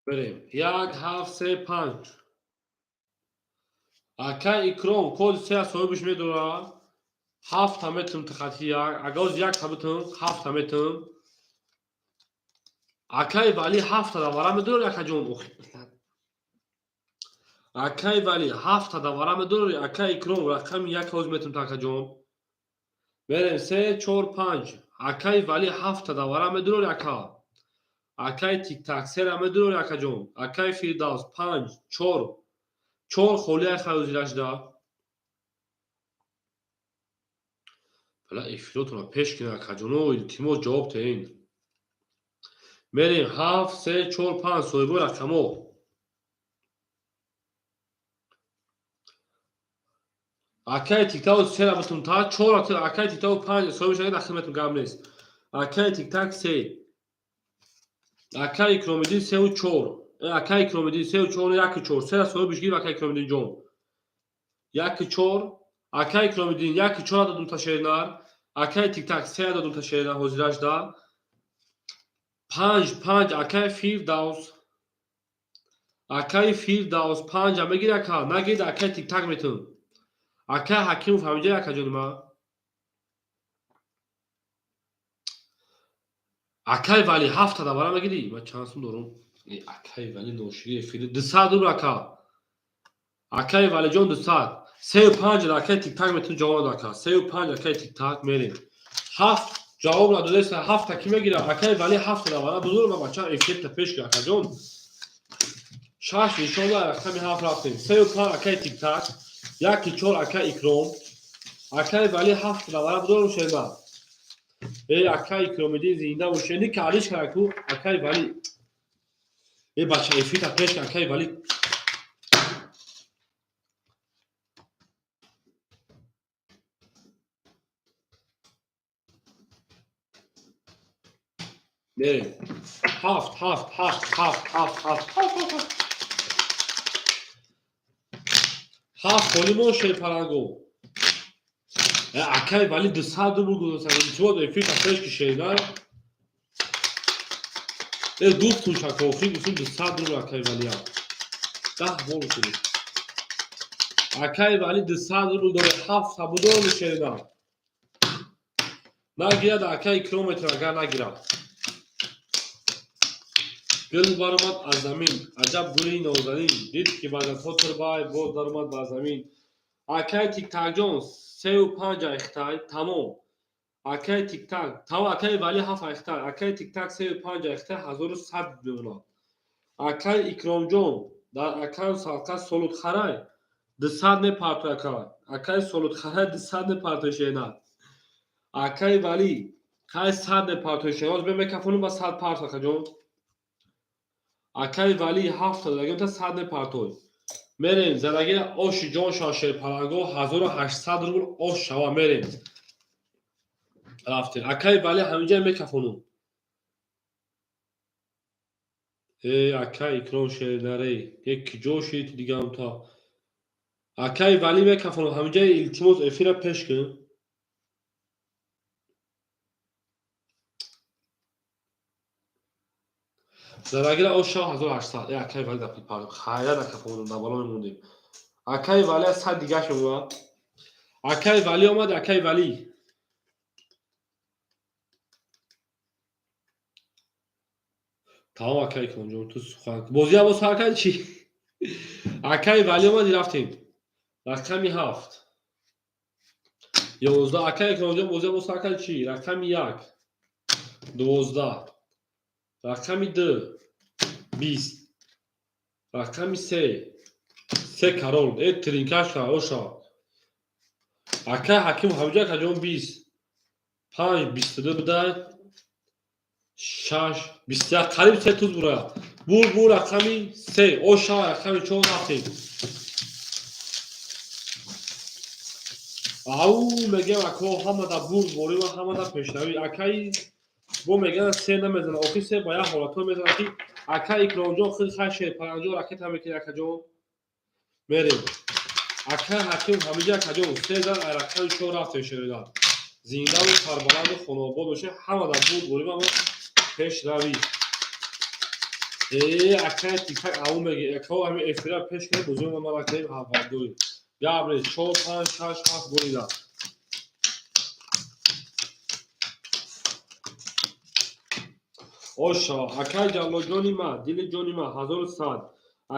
Берем. Як, ҳафт, се, панҷ. Акай Икром, коди сеа соҳибаш медорад. Ҳафта метум тахати як. Агар оз якта битум, ҳафта метум. Акай Валӣ, ҳафта давара медорӣ, акаҷон? Акай Валӣ, ҳафта давара медорӣ? Акай Икром, рақами як ҳоз метум та, акаҷон. Берем. Се, чор, панҷ. Акай Валӣ, ҳафта давара медорӣ, ака? Акай Тиктак, сера медорӣ, акаҷон? Акай Фирдавс, панҷ, чор, чор холия хаёзирашда. Бала, эфиротонро пеш кунед, акаҷоно, илтимос, ҷавоб теҳен. Мерем. Ҳафт, се, чор, панҷ. Соҳибои рақамҳо. Акай Тиктак, сера битум та, чор. Акай Тиктак, панҷ соҳибаш дахил метум, гап нест. Акай Тиктак, се. Акай Икромиддин, сеу чор. Акай Икромиддин, сеу чор, яку чор. Сера соҳибаш гирифт, акай Икромиддин ҷон. Яку чор. Акай Икромиддин, яку чор додум та шернар. Акай Тиктак, се додум та шернар ҳозирашда. Панҷ, панҷ. Акай Фирдавс, акай Фирдавс, панҷа мегири, ака? Нагирид, акай Тиктак метун. Акай Ҳакимов ҳамиҷа, акаҷони ман. Акай Валӣ, ҳафта давара мегирӣ? Ман чанд сум дорум? Акай Валӣ, ношири эфири 200 рубл, ака. Акай Валиҷон, 200. Сею панҷ, акай Тиктак метун, ҷавоб надод, ака. Сею панҷ, акай Тиктак, мерем. Ҳафт ҷавоб надодеса, ҳафта кӣ мегирад? Акай Валӣ, ҳафта давара бузург. Ма, бача, эфирта пеш кун, акаҷон. Шаш нишон, рақами ҳафт рафтем. Сею панҷ, акай Тиктак. Яки чор, акай Икром. Акай Валӣ, ҳафт давара будорум, шерма. Э, акай Икромиддин, зинда боше. Ни калиш караку, акай Валӣ. Э, бача, эфирта пеш кун, акай Валӣ. Мерем. Ҳафт, ҳафт, ҳафт, ҳафт, ҳафт, ҳафт, ҳафт, ҳафт, ҳафт холимон, шерпаланго. Акай Валӣ, 200 рубл гузошта. Илтимос, эфирта пеш ки, шернар. Э, гуфтум, шакохӣ гуфтум, 200 рубл, акай Валия. 10 бор шуд. Акай Валӣ 200 рубл доре, ҳафта будорми, шернар? Нагирад, акай Икром метавон, агар нагирад. Гул баромад аз замин, аҷаб гули нозанин, дид ки баъд турбай боз даромад ба замин. Акай Тиктакҷон, сею панҷ айхтай, тамом. Акай Тиктак, тамом. Акай Валӣ, ҳафт айхтай. Акай Тиктак, сею панҷ айхтай, 1100 мемонад. Акай Икромҷон, дар акай салқа солудхарай 200 мепартой, ака. Акай Солудхарай, 200 мепартой, шенад. Акай Валӣ, қай 100 мепартой, шенад. Ҳозир мекафонем ба 100 парт, акаҷон. Акай Валӣ, ҳафта дагимта 100 мепартой. Мерем, задагира оши ҷон шава, шерпаланго, 1800 рубл ош шава, мерем. Рафтем. Акаи Вале, ҳаминҷа мекафонум. Э, акай Икром, шернаре, як ҷо шид дигам та. Акаи Валӣ, мекафонам ҳаминҷа, илтимос, эфира пеш кун. Задагира ош шава, 1800. Э, акаи Валӣ, дапи хайра накафонам, дар бало мемондем. Акаи Валӣ аз 100 дигаш мемонад. Акаи Валӣ омад, акаи Валӣ. Тамом, акаи Икромҷон, ту сухан бозия боз сар карди чӣ? Акаи Валӣ омади, рафтем. Рақами ҳафт, 11. Акаи Икромҷон, бозия боз сар карди чӣ? Рақами як, 12. Рақами ду, 20. Рақами се, се король. Э, тринкашка оша. Акаи Ҳаким, ҳамҷа, акаҷон, 20, панҷ, 22 бидай, шаш, 21, қариб се туз бурая. Бур, бур, рақами се оша, рақами чор, рафтем. Ау мегӯям, ако, ҳамада бурд борима, ҳамада пешравӣ. Акаи бо мегӯянд, се намезана, охир се ба як ҳолатҳо мезана, ки ака Икромҷон хел хай шерпаланҷон ракета мекунӣ, акаҷон. Мерем. Ака Ҳаким, ҳамиҷа, акаҷон, се зан, рақами чор, рафтем, шеридан. Зиндаву сарбаланду хонаобод бошед, ҳамада бурд борима, пешравӣ. Э, акаи Тикак, ау меги, акао, ҳами эфира пеш кунед, бозиро мана кунем, ҳаваддорӣ. Габре, чор, панҷ, шаш, ҳафт бурида. Оша, акаи Ҷаллоҷони ма, дили ҷони ма, 1100.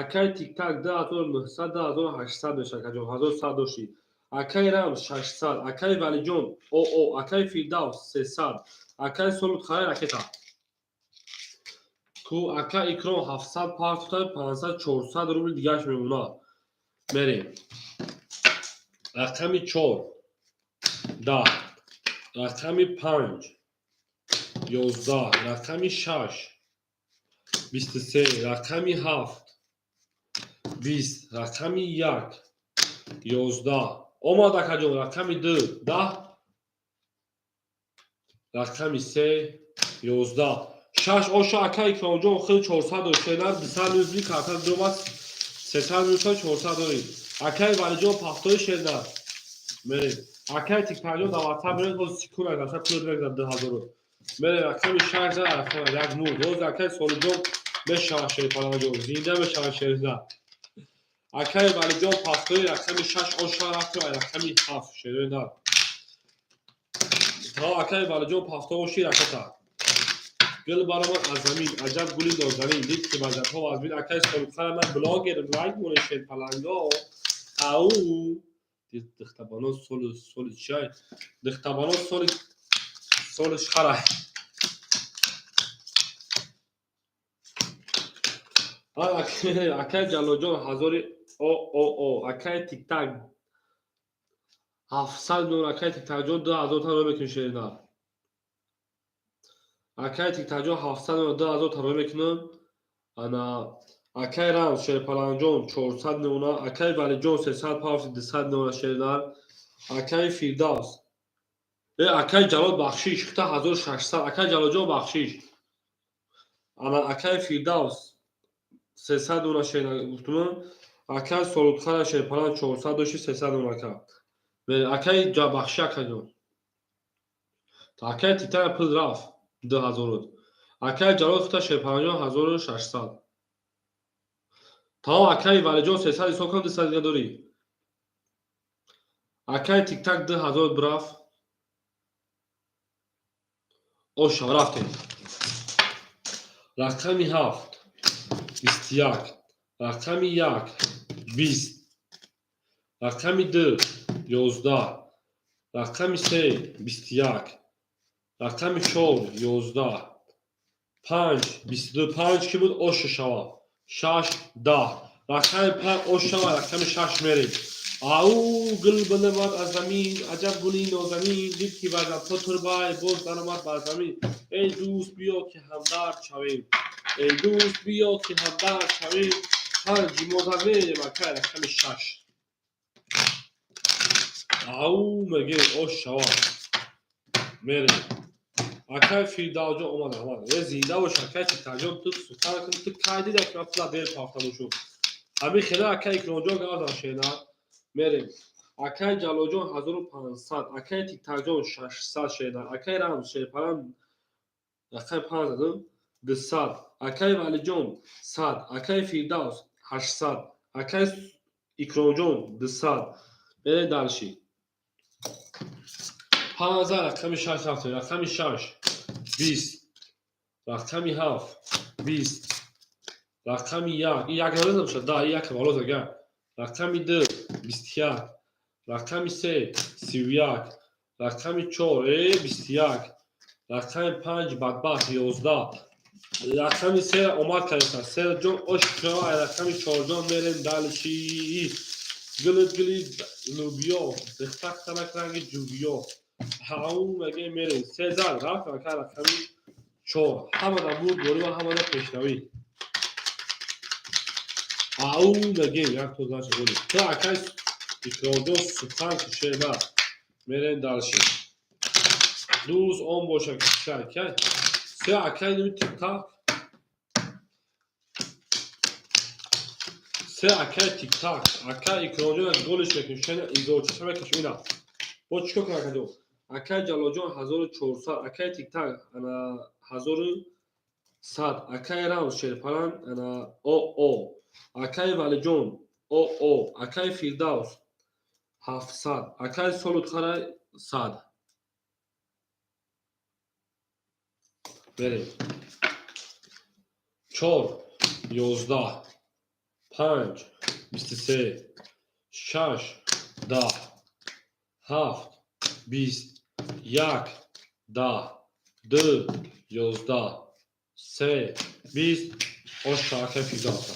Акаи Тиктак, 2900, 2800 меша, акаҷон, 1100 дошти. Акаи Рамз, 600, акаи Валиҷон, оо, акаи Фирдавс, 300, акаи Солут харай ракета. Ку, ака Икром, 700 партута, 500, 400 рубл дигаш мемонад. Мерем. Рақами чор, 10, рақами панҷ, 11, рақами шаш, 23, рақами ҳафт, 20, рақами як, 11. Омад, акаҷон, рақами ду, 10, рақами се, 11, шаш оша. Ака Икромҷон, хел 400 дошт, 200 минус карта дуромад, 300 минус, 400 дорӣ. Акаи Валиҷон, пахтои шернар, мерем. Акаи Тикпанҷон, даватар мерем, боз секунд агаша пул мегзад 2000-ру. Мерем, рақами шаш за, рақами як мурд. Боз акаи Солиҷон мешавад, шерпаланҷон, зинда мешавад, шерза. Акаи Валиҷон, пахтои рақами шаш оша, рафтем рақами ҳафт, шерои нар. То акаи Валиҷон, пахто боши, ракета. Гул баромад аз замин, аҷаб гули нозанин, дид ки вазиятҳо вазмин. Акаи Солиқара, ман блогер, лайк монед, шерпаланго. Ау дихтабано соли соли чай, дихтабано соли соли шхарай. Акаи Ҷаллоҷон, ҳазори о о о. Акаи Тиктак, 700 миллион. Акаи Тиктакҷон, 2000 таро мекунӣ, шеринар. Акаи Тиктакҷон, 700 миллион, 2000 таро мекунам. Ана акаи Рамз, шерпаланҷон, 400 миллиона. Акаи Валиҷон, 300 пафти, 200 миллиона, шеринар. Акаи Фирдавс, э, акаи Ҷалол, бахшиш, хита 1600. Акаи Ҷалолҷон, бахшиш. Ана акаи Фирдавс, 300 миллиона, шеринар гуфтумам. Акаи Солудхара, шерпалан, 400 дошти, 300 миллион, ака. Акаи бахши, акаҷон. Акаи Титана пул рафт 2000-ру. Акаи Ҷалол, хита, шерпаланҷон, 1600. Тамом, акаи Валиҷон, 300 ҳисоб кун, 200 дига дорӣ. Акаи Тиктак, 2000 бирафт. Оша, рафтем. Рақами ҳафт, 21, рақами як, 20, рақами ду, 11, рақами се, 21, рақами чор, 11, панҷ, 22. Панҷ ки буд, оша шава. Шаш, 10, рақами панҷ ош шава, рақами шаш, мерем. Ау гул баромад аз замин, аҷаб гули нозанин, дид ки вазабҳо турбай боз даромад бар замин. Эй дӯст, биё ки ҳамдард шавем, эй дӯст, биё ки ҳамдард шавем. Панҷи мо зад, мерем, акай, рақами шаш. Ау, мегем, ош шавад. Мерем. Акай Фирдавҷон омад, раҳмат. Э, зинда бош, акай Тиктакҷон, ту сухан кун, ту кай дида, ки ман пула дер пафта бошум? Ҳамин хела, акай Икромҷон, гап зан, шена. Мерем. Акай Ҷалолҷон 1500, акай Тиктакҷон 600, шена. Акай Рамз шерпаран рақами панҷ задум, 200. Акай Валиҷон 100, акай Фирдавс 800, акай Икромҷон 200. Мерем дальше. Панздаҳ, рақами шаш рафтем. Рақами шаш 20, рақами ҳафт 20, рақами як, ин як намешад, да, ин як валоз агар. Рақами ду 21, рақами се 31, рақами чор 21, рақами панҷ, бадбахт, 11. Рақами се омад кардеса. Серҷон, ош, рақами чорҷон. Мерем дальше. Гилит гили лӯбиё, дихтак танак ранги ҷӯбиё. Ҳау, меге, мерем. Се зад рафт, ака, рақами чор. Ҳамада бурдборӣ ва ҳамада пешравӣ. Ау, мегем, як то заша голи. Ту, акай Икромҷон, сухан ки шена. Мерем дальше. Дӯст он боша, ки чай кай. Се, акай ними тиктак. Се, акай Тиктак. Акай Икромҷон голиш мекунем. Шена изорчаша мекашем ина. Бо чикор кунам, акаҷон? Акай Ҷалолҷон 1400, акай Тиктак ана 1100, акай Рамз шерпаран ана оо, акай Валиҷон оо, акай Фирдавс 700, акай Солутхара 100. Мерем. Чор 11, панҷ 23, шаш 10, ҳафт 20, як 10, ду 11, се 20. Оша, акай Фирдавс.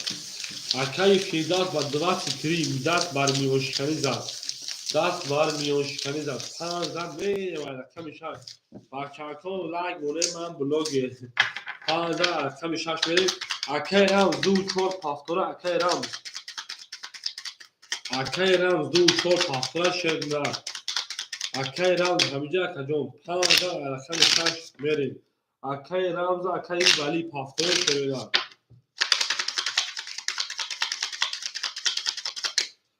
Акаи Фирдавс ба 23 даст бар миёншиканӣ зад. Даст бар миёншиканӣ зад. Панҷ зад, мерем, рақами шаш. Бачаҳо, лайк монем, ман блогер. Панҷ зад, рақами шаш мерем. Акай Рамз ду чор пафтора, акай Рамз. Акай Рамз ду чор пафтора, шер. Акай Рамз ҳамиҷа, акаҷон, панҷ зад, рақами шаш мерем. Акай Рамз, акаи Вали пафтора, шер.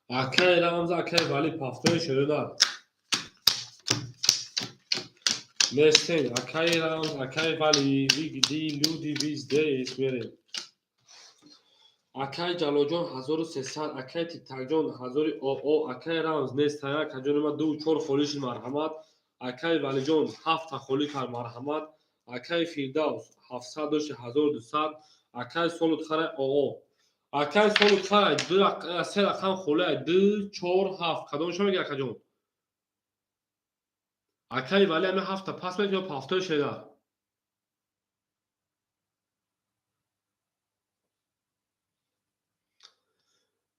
Акай Рамз, акай Вали пафтори шерина. Нестен, акай Рамз, акай Вали, вигди, люди везде, мерем. Акай Ҷалолҷон 1300, акай Тиктакҷон ҳазори оо, акай Рамз нестая, акаҷони ман ду чор холӣ шуд, марҳамат. Акай Валиҷон ҳафта холӣ кард, марҳамат. Акай Фирдавс 700 дошти, 1200, акай Солутхара оо. Акай Солутхара ду се рақам холӣ, ду чор ҳафт. Кадомшо меги, акаҷон? Акай Вали ҳами ҳафта пас мекунад ё пафтои шеда?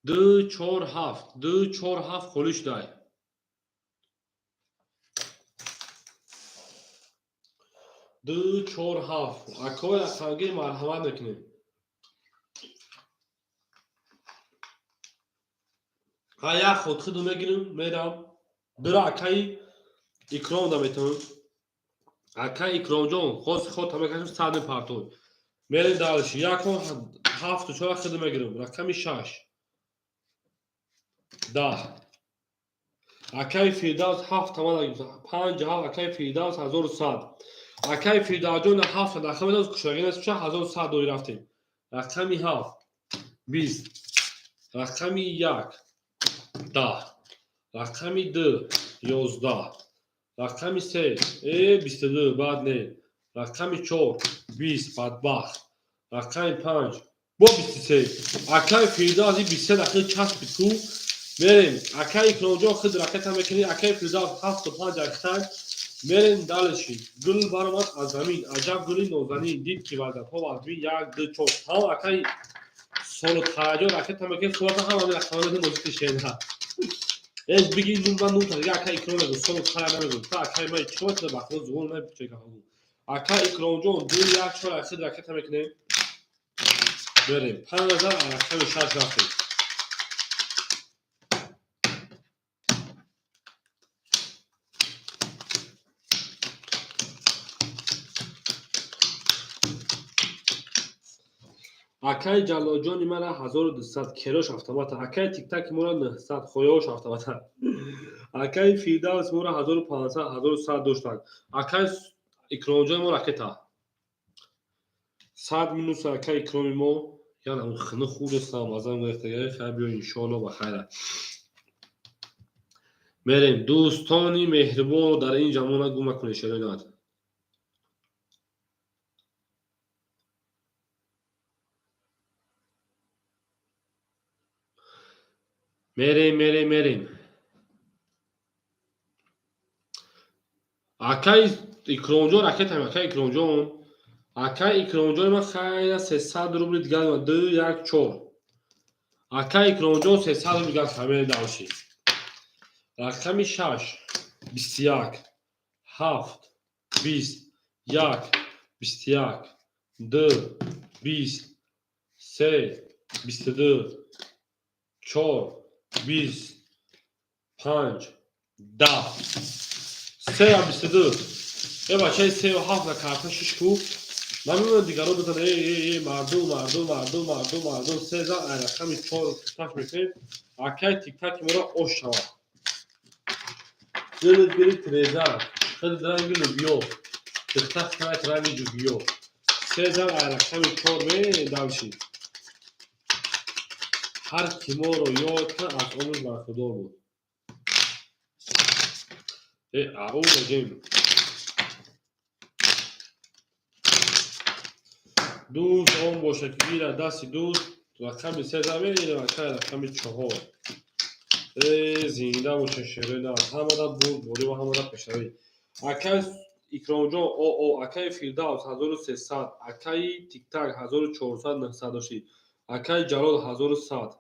Ду чор ҳафт, ду чор ҳафт холӣ шудай. Ду чор ҳафт. Акои рақамгир, марҳамат мекунем. Ҳа, як ход худу мегирем, мерам. Дура акаи Икром да метавонем. Акаи Икромҷон, хоси ход мекашем, сад мепартой. Мерем дальше. Якон ҳафту чора худу мегирем. Рақами шаш. 10. Акаи Фирдавс ҳафт таман, панҷ ҳафт, акаи Фирдавс 1100. Акаи Фирдавсҷон ҳафта дахл медоз, кушоги нест, 1100 дори рафтем. Рақами ҳафт 20, рақами як 10, рақами ду 11, рақами се 22, баъд не, рақами чор 20, бадбахт, рақами панҷ бо 23. Акаи Фирдавс 23 дақиқа часпид ку. Мерем, акаи Икромҷон, худ ракета мекунӣ. Акаи Фирдавс ҳафту панҷ актай. Мерем дальше. Гул баромад аз замин, аҷаб гули нозанин, дид ки вазатҳо вазмин. Як ду чор ҳам, акаи Солутхараҷон, ракета мекунӣ. Сурата ҳама рақамони мозики шена. Эз биги нум, ман нум дига акаи Икром мегӯ, Солутхара намегӯ. Та акаи ман чикор мекунам, ба худо зубон намепуча. Акаи Икромҷон ду як чор, худ ракета мекунем. Мерем. 5000 рақами 6 рафтем. Акаи Ҷаллоҷони мара 1200, керош автомата. Акаи Тиктаки мора 900, хоёш автомата. Акаи Фирдавс мора 1500, 1100 доштанд. Акаи Икромҷони мо ракета. 100 минус акаи Икроми мо. Яна хни хубестам, азам гирифтагӣ, хайр биё иншоалло ба хайра. Мерем, дӯстони меҳрибонро дар ин ҷамона гум накунед, шерои. Мерем, мерем, мерем. Акаи Икромҷон ракетам, акаи Икромҷон. Акаи Икромҷони ман хайра 300 рубли дигар, 2, 1, 4. Акаи Икромҷон 300 рубли дигар хамери давши. Рақами 6, 21, 7, 20, 1, 21, 2, 20, 3, 22, 4, 20, 5, 10. 3 22. Э бачаи 3 7 на карта шиш ку. Ман дигаро бизан, э э э мардум, мардум, мардум, мардум, мардум, се зан ай рақами 4 таш мекунем. Акай тиктаки моро ош шавад. Дилит гирит треза, хел ранги лубиё, дихтах канак ранги ҷугиё. Се зан ай рақами 4 медавши. Ҳар ки моро ёд кард, аз омӯз бархӯрдор буд. Э, ау мегем. Дӯст он бошад, ки гирад дасти дӯст, рақами се зан мегирем, акай рақами 4. Э, зинда бошед, шерои нав. Ҳамада бурд, борӣ ва ҳамада пешравӣ. Акай Икромҷон ОО, акаи Фирдавс 1300, акаи Тиктак 1400, 900 дошти. Акаи Ҷалол 1100.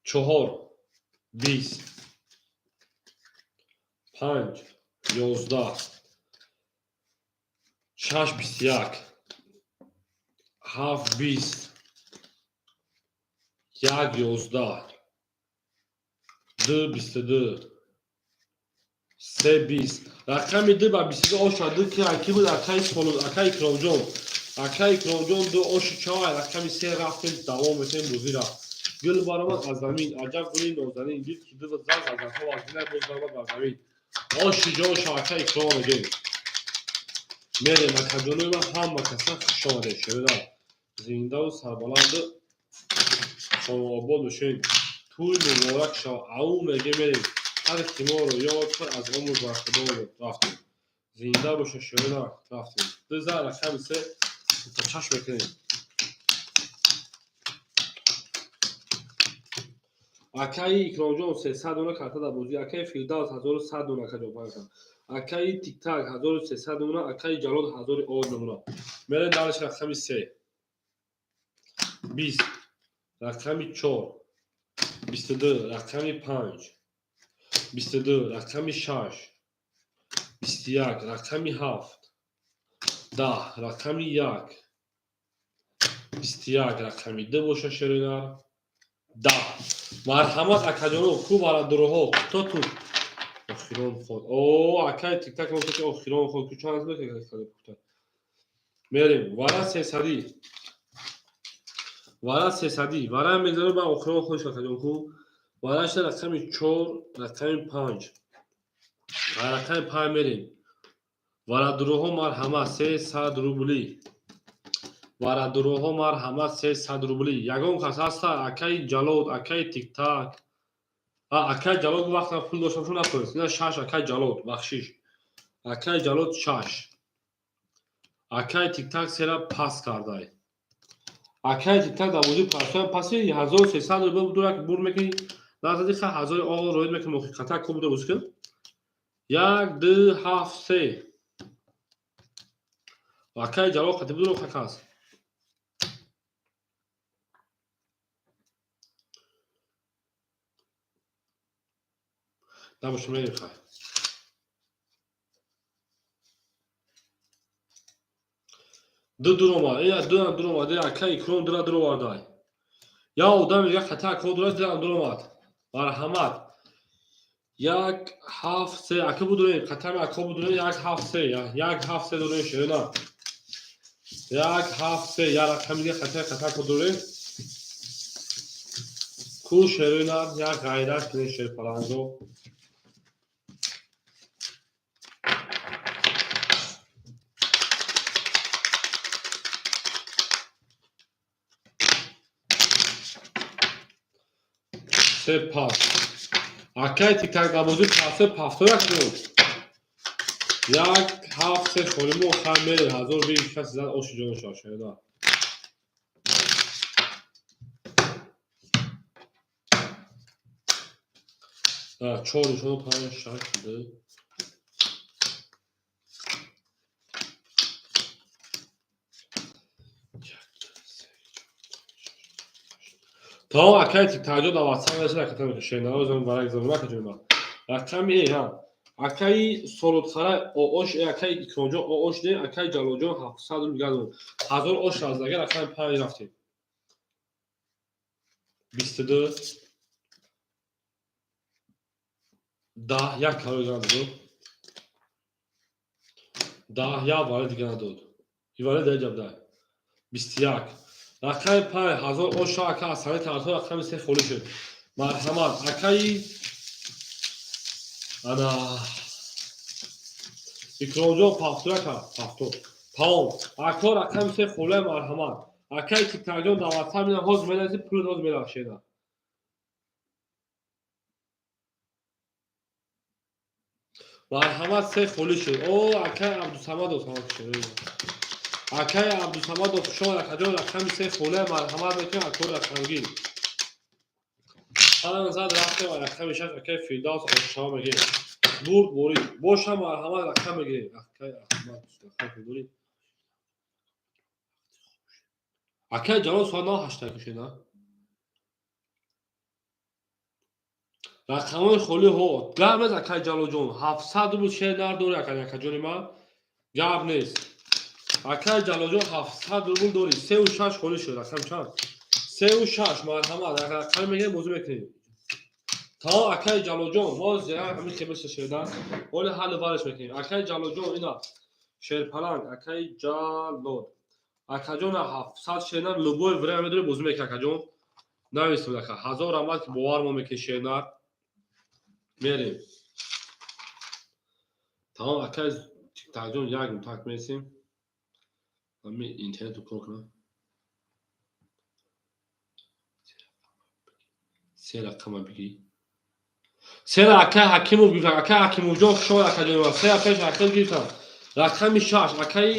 4, 20, 5, 11, 6, 21, 7, 20, 1, 11, 2, 22, 3, 20. Рақами 2 ба 22 оша 2 ки аки буд, акаи Солон, акаи Икромҷон. Акаи Икромҷон 2 оши чавай, рақами 3 рафтем, давом метем бозира. Гул баромад аз замин, аҷаб гули нозанин, дид ки ду зан ғазалҳо аз дилай боз баромад бар замин. Оши ҷо шава, акаи Икром мегем. Мерем, акаҷонои ман, ҳама каса хуш омадед, шерои. Зиндаву сарбаланду хонаобод бошед. Тӯй муборак шава, ау меге мерем. Ҳар ки моро ёд кард, аз омӯз бархӯрдор буд. Рафтем. Зинда бошед, шерои, рафтем. Ду зан рақами 3 чашм мекунем. Акаи Икромҷон 300 дона карта дар бозӣ, акаи Фирдавс 1100 дона, акаҷон панҷ. Акаи Тиктак 1300 дона, акаи Ҷалол 1000 од дона. Мерем дальше, рақами 3. 20, рақами 4, 22, рақами 5, 22, рақами 6, 21, рақами 7, 10, рақами 1, 21, рақами 2 боша, шерои нар. 10. Марҳамат, акаҷоно, ку барадуроҳо, то ту охирон ход. О, акаи Тиктак мо ки охирон ход, ку чанд мекунад? Мерем, вара сесадӣ. Вара сесадӣ. Вара мезанем ба охирон ход, акаҷон ку. Вараша рақами 4, рақами 5. Рақами 5 мерем. Варадуроҳо марҳамат 300 рубли. Варадуроҳо марҳамат 300 рубли. Ягон кас ҳаста, акаи Ҷалол, акаи Тиктак. Акаи Ҷалол вақта пул доштам, шо натонест. Ина 6 акаи Ҷалол, бахшиш. Акаи Ҷалол 6. Акаи Тиктак сера пас кардай. Акаи Тиктак дар бозии парсоям паси 1300 рубл будурак бур мекунӣ. Назади ха ҳазори оғо роид мекунӣ, муҳиқата ку буда бозӣ кун. 1, 2, 7, 3. Акаи Ҷалол қати будуро хакас. Набошем, мерем хай. Ду дуромад, ина дуам дуромад, ака Икром дура дуровардай. Я одам мега хата ака дура дуам дуромад. Марҳамат. 1 7 3 ака будурем, хатами ака будурем 1 7 3, 1 7 3 дурем шена. 1 7 3 я рақами дига хата хата ака дурем. Ку шерина як ғайрат кунед шерпаланго. Се пас. Акай тиктак бозӣ пасе пафтора кун. 1 7 3 холимо хар мере 1020 каси зад оши ҷон шошеда. 4 4 5 6 2 То акай тиктакҷо дар WhatsApp расид аката шенаозам барак замона каҷома. Рақами ҳа. Акаи Солодхара оош акаи Икромҷон оош де акаи Ҷалолҷон 700 рубл гадон. 1000 ош аз агар рақами 5 рафтем. 22 10 як каро дигар дод. 10 як вале дигар надод. И вале дар ҷабда. 21 рақами 5 1000 оша ака аз сари тараф рақами 3 холӣ шуд. Марҳамат акаи ана Икромҷон пафтура кард, пафтур. Тамом. Ако рақами 3 холӣ марҳамат. Акаи Тиктакҷон дар WhatsApp мина ҳозир менависӣ пул ҳозир мерахшена. Марҳамат 3 холӣ шуд. О акаи Абдусамадов тамом шуд. Акаи Абдусамадов шумо акаҷон рақами 3 холӣ марҳамат мекунем ако рақамгир. Панҷ зад рафтем ва рақами 6 акаи Фирдавс ошшава мегирем. Бурд борид. Боша марҳамат рақам мегирем. Акаи Аҳмад рақам дорӣ. Акаи Ҷалол соат 9:08 кушена. Рақамҳои холӣ ҳо. Гап нест акаи Ҷалолҷон. 700 рубл шер нар дорӣ акаи акаҷони ман. Гап нест. Акаи Ҷалолҷон 700 рубл дорӣ. 3 ва 6 холӣ шуд. Рақам чанд? 3 ва 6 марҳамат. Рақам мегирем бозӣ мекунем. Тамом акаи Ҷалолҷон боз ҳамин хебеша шеда. Ҳоли ҳалли вариш мекунем. Акаи Ҷалолҷон ина шерпаланг акаи Ҷалол. Акаҷон 700 шернар любой время медорӣ бозӣ мекунӣ акаҷон. Нависем ака 1000 раҳмат ки бовар мо мекунӣ шернар. Мерем. Тамом акаи Тиктакҷон як так мерасем. Ҳамин интернетро кор кунам. Се рақама бигӣ. Сера акаи Ҳакимов гирифтам. Акаи Ҳакимовҷон хуш омад акаҷони ман. Сера пеш ҳақил гирифтам. Рақами 6 акаи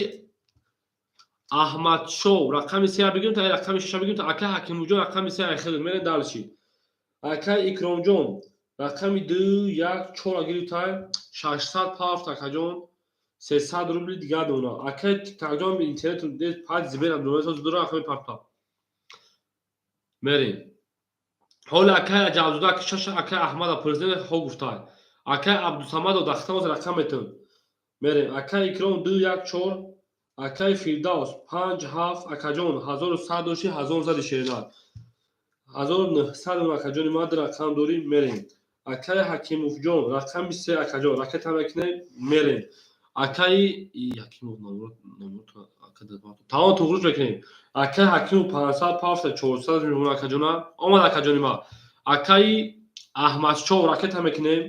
Аҳмадшоҳ рақами 3 бигирем та рақами 6 бигирем та акаи Ҳакимовҷон рақами 3 айхел мерем дальше. Акаи Икромҷон рақами 2 1 4 гирифтай 600 пафт акаҷон 300 рубли дигар дона. Акаи Тиктакҷон интернет паҷ зиберам дона соз дура рақами пафта. Мерем. Ҳоли акаи Аҷабзода 6 акаи Аҳмада президент ҳо гуфтай. Акаи Абдусамадов дахтамоз рақам метун. Мерем. Акаи Икром 2 1 4 акаи Фирдавс 5 7 акаҷон 1100 дошти 1000 зади шернар. 1900 акаҷони ман рақам дорӣ мерем. Акаи Ҳакимовҷон рақами 3 акаҷон ракета мекунем мерем. Акаи Ҳакимов номро тамом туғруш мекунем. Акаи Ҳакимов 500 пафта 400 мемонад акаҷона. Омад акаҷони ман. Акаи Аҳмадшоҳ ракета мекунем.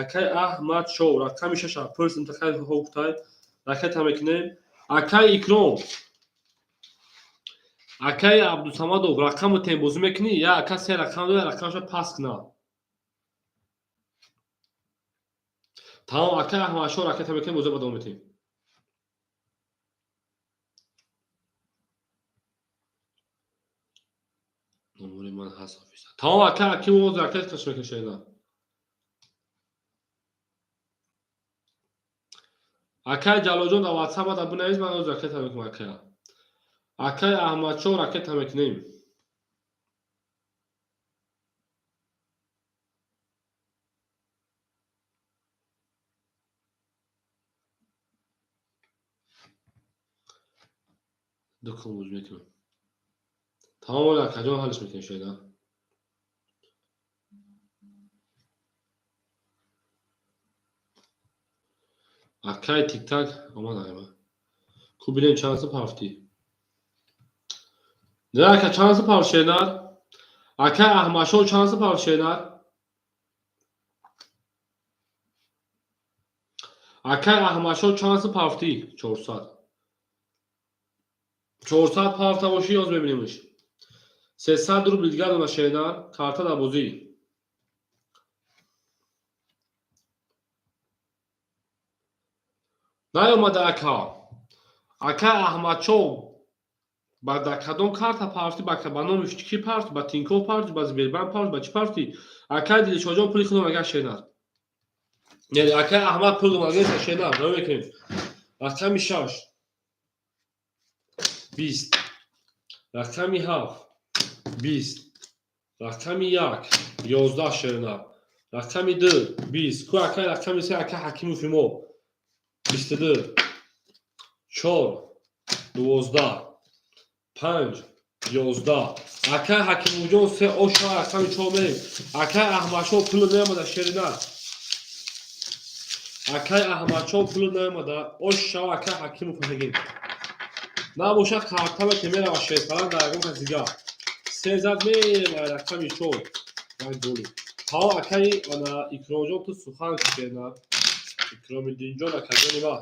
Акаи Аҳмадшоҳ рақами 6 пурс интихоб гуфтай ракета мекунем. Акаи Икром акаи Абдусамадов рақамро тембозӣ мекунӣ я ака се рақам дорӣ рақамашро пас куна. Тамом акаи Аҳмадшоҳ ракета мекунем бозӣ ба давом метиҳем. Номери ман ҳаст офиса. Тамом акаи Ҳакимов ракета каш мекашена. Акаи Ҷалолҷон дар WhatsApp ада бинавис ман ҳозир ракета мекунам акая. Акаи Аҳмадшоҳ ракета мекунем. Ду кун бозӣ мекунам. Тамом, оля акаҷон, ҳаллиш мекунем шояд. Акай Тиктак омад айма. Ку бинем чанд сум пафтӣ. Не, ака, чанд сум пафт шенар? Акай Аҳмадшоҳ, чанд сум пафт шенар? Акай Аҳмадшоҳ, чанд сум пафтӣ? 400. 400 пафта бошӣ, ёз мебинемш. 300 рубли дигар дона шенар, карта дар бозӣ. Наёмада ака. Акай Аҳмадшоҳ, ба дар кадом карта пафтӣ, ба номи кӣ пафтӣ, ба Тинькофф пафтӣ, ба Сбербанк пафтӣ, ба чӣ пафтӣ? Акай Дилшодҷон, пули худро нагар шенар. Яъне акай Аҳмад пул нагар шенар, давом мекунем. Рақами 6 20, рақами 7 20, рақами 1 11 шернар, рақами 2 20. Ку акай рақами 3, акай Ҳакимов мо 22, 4 12, 5 11. Акай Ҳакимовҷон, се оша рақами 4 мерем. Акай Аҳмадшоҳ, пул наомада шеринар. Акай Аҳмадшоҳ, пул наомада, ош шава акай Ҳакимов мегем. Набошад, картама ки мерава шерпалан дар ягон кас дигар. Се зад мерава рақами 4. Як голи. Ҳаво акай ана Икромҷон, ту сухан шеринар. Икромиддинҷон, акаҷони ма.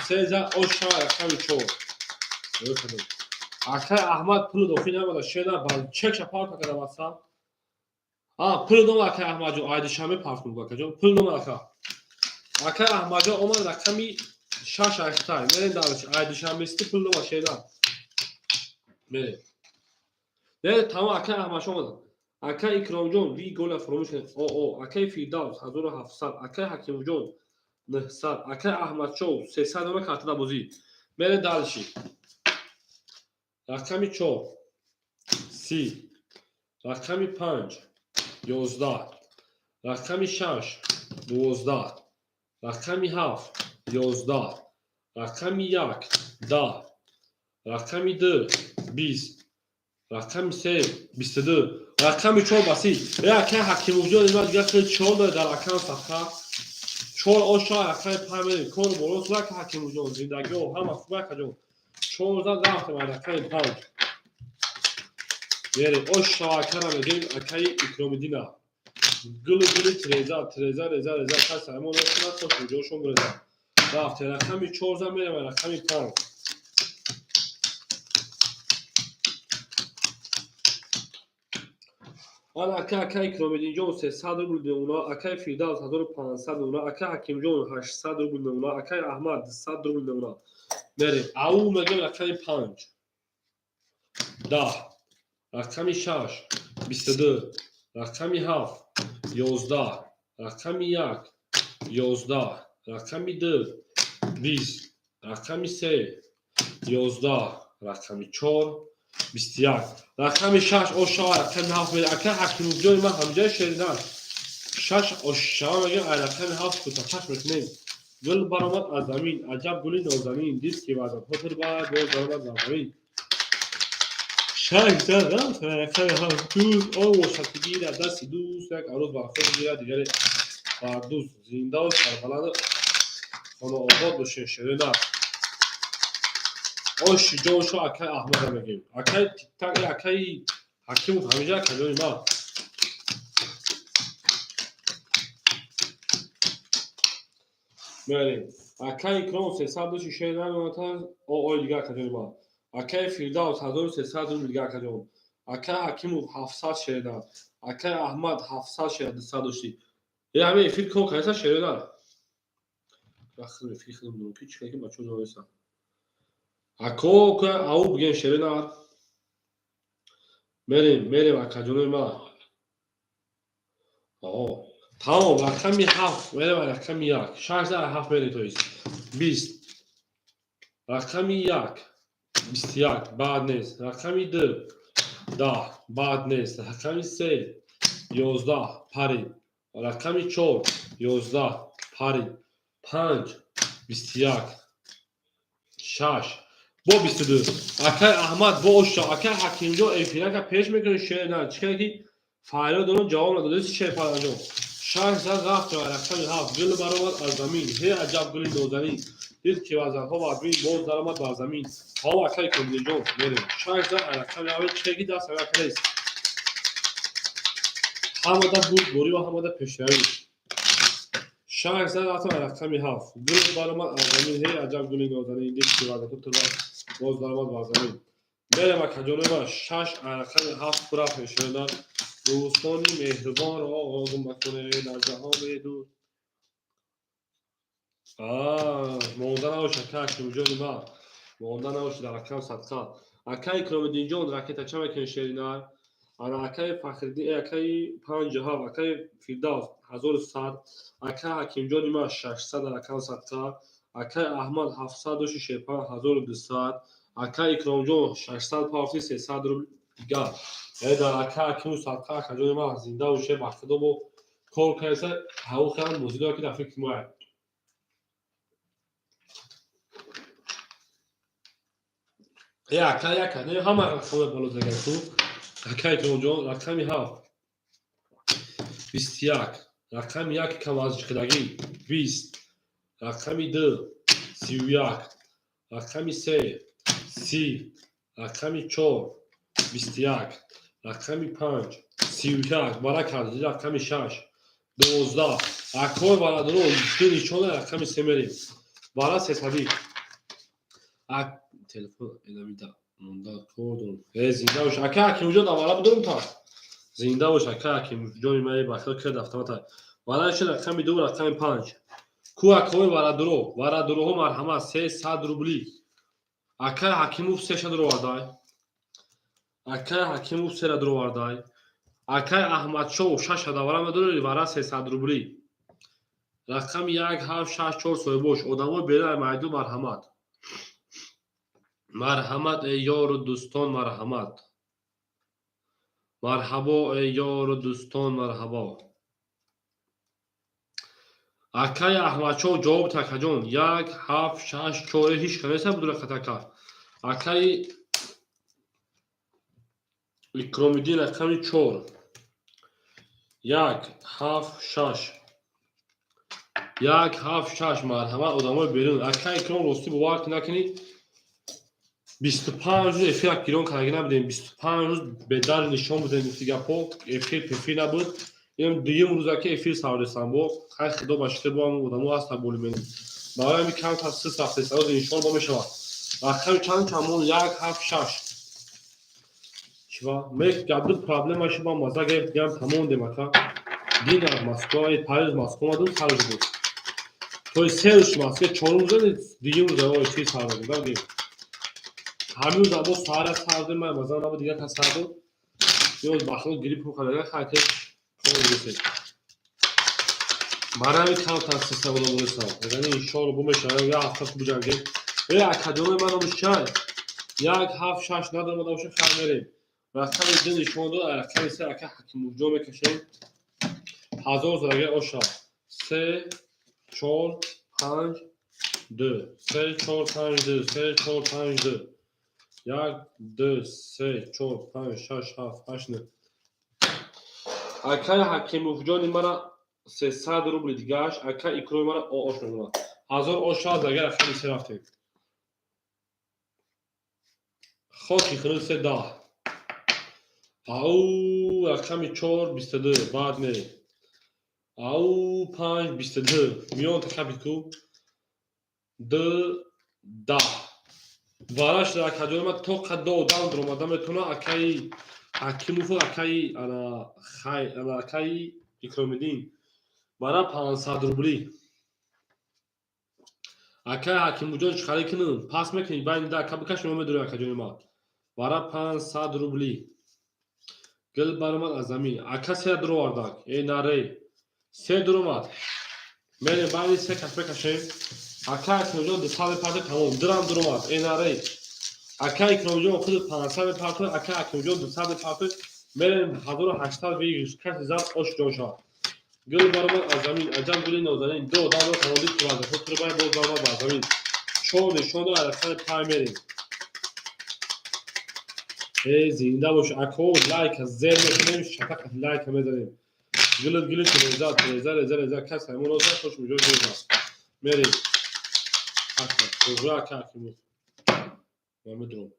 Се зад, ош шава рақами 4. Акай Аҳмад пул дохил наомада шеринар, ба чекша парта карда ватсап. А, пул номад акай Аҳмадҷон, ай Душанбе парт кун акаҷон. Пул номад ака. Акай Аҳмадҷон омад рақами 6 айхтай. Мерем дарш. Ай Душанбести пул номад шеринар. Мерем. Не, тамом, акай Аҳмадшоҳ омад. Акай Икромҷон, ви гола фаромӯш кунед. О, о, акай Фирдавс 1700, акай Ҳакимовҷон 900, акай Аҳмадшоҳ 300 дона карта дар бозӣ. Мерем дальше. Рақами 4 30, рақами 5 11, рақами 6 12, рақами 7 11, рақами 1 10, рақами 2 20, рақами 3 22, рақами 4 ба 30. Э, акай Ҳакимовҷон, има дигар хеле чор дорад дар аккаунт сафха. Чор оша рақами 5 мерем. Кор боло сура ака Ҳакимовҷон, зиндагиҳо ҳама хуб акаҷон. Чор зад рафтем ай рақами 5. Мерем. Ош шава акара мегем, акаи Икромиддина. Гулу гули тиреза, тиреза, реза, реза, кас ҳамон накунад, то куҷошон биреза. Рафтем рақами 4 зад мерем ай рақами 5. Ана ака, акай Икромиддинҷон 300 рубл мемона, акай Фирдавс 1500 мемона, акай Ҳакимҷон 800 рубл мемона, акай Аҳмад 200 рубл мемона. Мерем. Ау мегем рақами 5 10, рақами 6 22, рақами 7 11, рақами 1 11, рақами 2 20, рақами 3 11, рақами 4 21, рақами 6 ошава рақами 7 мерем. Ака Ҳакимовҷони ман ҳамҷои шеринар. 6 ошава мегем, ай рақами 7 кутапаш мекунем. Гул баромад аз замин, аҷаб гули нозанин, дид ки вазад хотир бад, боз баромад бар замин. 6 зад рафт рақами 7. Дӯст он бошад ки гирад дасти дӯст, як арӯз бар худ гирад, дигаре бар дӯст. Зиндаву сарбаланду хонаобод бошед шеринар. Оши ҷоншо акай Аҳмада мегем. Акай Тиктак, акай Ҳакимов ҳамиҷа акаҷони ман. Мерем. Акай Икром 300 доши шер намемонад, о ой дигар акаҷони ман. Акай Фирдавс 1300 рубл дигар акаҷон. Акай Ҳакимов 700 шеринар. Акай Аҳмад 700 шер 200 дошти. Э, ҳамин эфир кор кардеса шеринар. Вақт эфир хидм дорам ки чӣ ки бачаҳо ҷавоб Ако ау бигем шеринар. Мерем, мерем акаҷонои ман. О, тамом, рақами 7 мерем, рақами 1. 6 за 7 мерем, то есть 20. Рақами 1 21 баъд нест. Рақами 2 10 баъд нест. Рақами 3 11 парид. Рақами 4 11 парид. 5 21, 6 Бо 22. Акай Аҳмад бо оша, акай Ҳакимҷон эфирака пеш мекунӣ шер на. Чӣ кара ки файло дорон ҷавоб надодаси шер Фарҳанҷон. Шаш зад рафт рақами ҳафт. Гул баромад аз замин. Ҳе аҷаб гули нозанин. Дид ки вазанҳо вазмин боз даромад бар замин. Ҳо акай Комилҷон мерем. Шаш зад рақами ҳафт чӣ ки даст ака нест. Ҳамада бурдборӣ ва ҳамада пешравӣ. Шаш зад рафтам рақами ҳафт. Гул баромад аз замин. Ҳе аҷаб гули нозанин. Дид ки вазанҳо боз даромад бар замин. Мерем акаҷонои шаш рақами ҳафт пура пешравӣ. Дӯстони меҳрубонро оғоз макунед дар ҷаҳони дур. Монда набош ака Ҳакимҷони ман. Монда набош дар рақам садқа. Ака Икромиддинҷон ракета ча мекунед шеринар? Ана акаи Фахриддин, акаи 57, акаи Фирдавс 1100, ака Ҳакимҷони ман 600 дар рақам садқа, акаи Аҳмад 700 дошти шерпан 1200, ака Икромҷон 600 пафти 300 рубл дигар. Яъне дар ака Ҳакиму садқа акаҷони ман зинда боше, ба худо бо кор кардеса, ҳаво хелам бозӣ дорад ки дар фикри мо. Е ака яка, не ҳама рақамҳои боло загар ту. Ака Икромҷон рақами 7 21, рақами 1 кам аз ҷиқидагӣ 20, рақами 2 31, рақами 3 30, рақами 4 21, рақами 5 31, баракат, рақами 6 12. Акои бародаро ду нишона рақами 3 мерем. Бара сесадӣ. Ак телефон энамида монда кор дорам. Э зинда бош ака Ҳакимҷон аввала бидорам та. Зинда бош ака Ҳакимҷони ман бахил кард автомата. Бара шуд рақами 2 рақами 5. Ку акои бародаро, бародароҳо марҳамат 300 рубли. Ака Ҳакимов сеша дуровардай. Акай Ҳакимов сера дуровардай. Акай Аҳмадшоҳ шаша давара медорӣ вара 300 рубли. Рақами 1 7 6 4 соҳибош. Одамои бераи майдон марҳамат. Марҳамат эй ёру дӯстон марҳамат. Марҳабо эй ёру дӯстон марҳабо. Акай Аҳмадшоҳ ҷавоб такаҷон 1 7 6 4 ҳеч ка неста будура хатака. Акай Икромиддин рақами 4 1 7 6 1 7 6 марҳамат одамои берун. Акай Икром ростӣ бовар накунӣ 25 рӯз эфир гирон кардаги набудем. 25 рӯз бедар нишон будем гуфти гапҳо эфир пефир набуд. Инам дуюм рӯза ки эфир савресам бо хай худо ба шукр бо ҳам одамо ҳастан боли менем. Барои ҳамин камтар сис рафтест. Ҳозир иншоалло бо мешавад. Рақами чанд чанд 1 7 6 чива мек габду проблема шуба маза гирифт гам тамом дем ака. Дин аз Москва, париз Москва омадум сар буд. То се рӯз Москва, чорум рӯза дуюм рӯза эфир сар додем. Ҳамин рӯз або саҳара сар додем, ман маза набуд дигар кас сар дод. Ёз бахло грипп хӯрда хайте кор гирифтем. Барои ҳамин камтар система одамонистам. Яъне иншоалло бо мешавад як ҳафта хуб ҷангем. Э акаҷонои ман номиш чай? 1 7 6 надорам одамоша хай мерем. Рақами 2 нишон дод, рақами 3 ака Ҳакимовҷон мекашем. 1000 зарага оша. 3 4 5 2 3 4 5 2 3 4 5 2 1 2 3 4 5 6 7 8 9. Акай Ҳакимовҷони мара 300 рубли дигаш, акай Икроми мара ош мемонад. 1000 оша агар рақами 3 рафтем. Хоки хунук 3 10. Ау рақами 4 22 баъд не. Ау 5 22 миён такабит ку 2 10. Вараш акаҷони ман то қадо одам дуромада метавона акаи Ҳакимову акаи ана хай ана акаи Икромиддин. Бара 500 рубли. Акаи Ҳакимовҷон чӣ харид кунам? Пас мекунӣ байни да ака бикаш мо медорем акаҷони ман. Бара 500 рубли. Гул баромад аз замин. Ака се дуровардак. Э наре. Се дуромад. Мерем байни се кас бикашем. Ака Икромҷон 200 мепартояд тамом. Дурам дуромад. Э наре. Ака Икромҷон худ 500 мепартояд, ака Ҳакимҷон 200 мепартояд. Мерем 1800 выигрыш. Каси зад ош ҷон шавад. Гул баромад аз замин. Аҷаб гули нозанин. Ду одамро тавонид ки вазифа турбай боз баромад бар замин. Чор нишон дод, рақами 5 мерем. Э, зинда бош, ако, лайка зер мекунем, шатақ лайка мезанем. Гилит гилит реза, реза, реза, реза, кас ҳамон роза хош миҷоз реза. Мерем. Ака, туғра ака Ҳакимов. Ман медонам.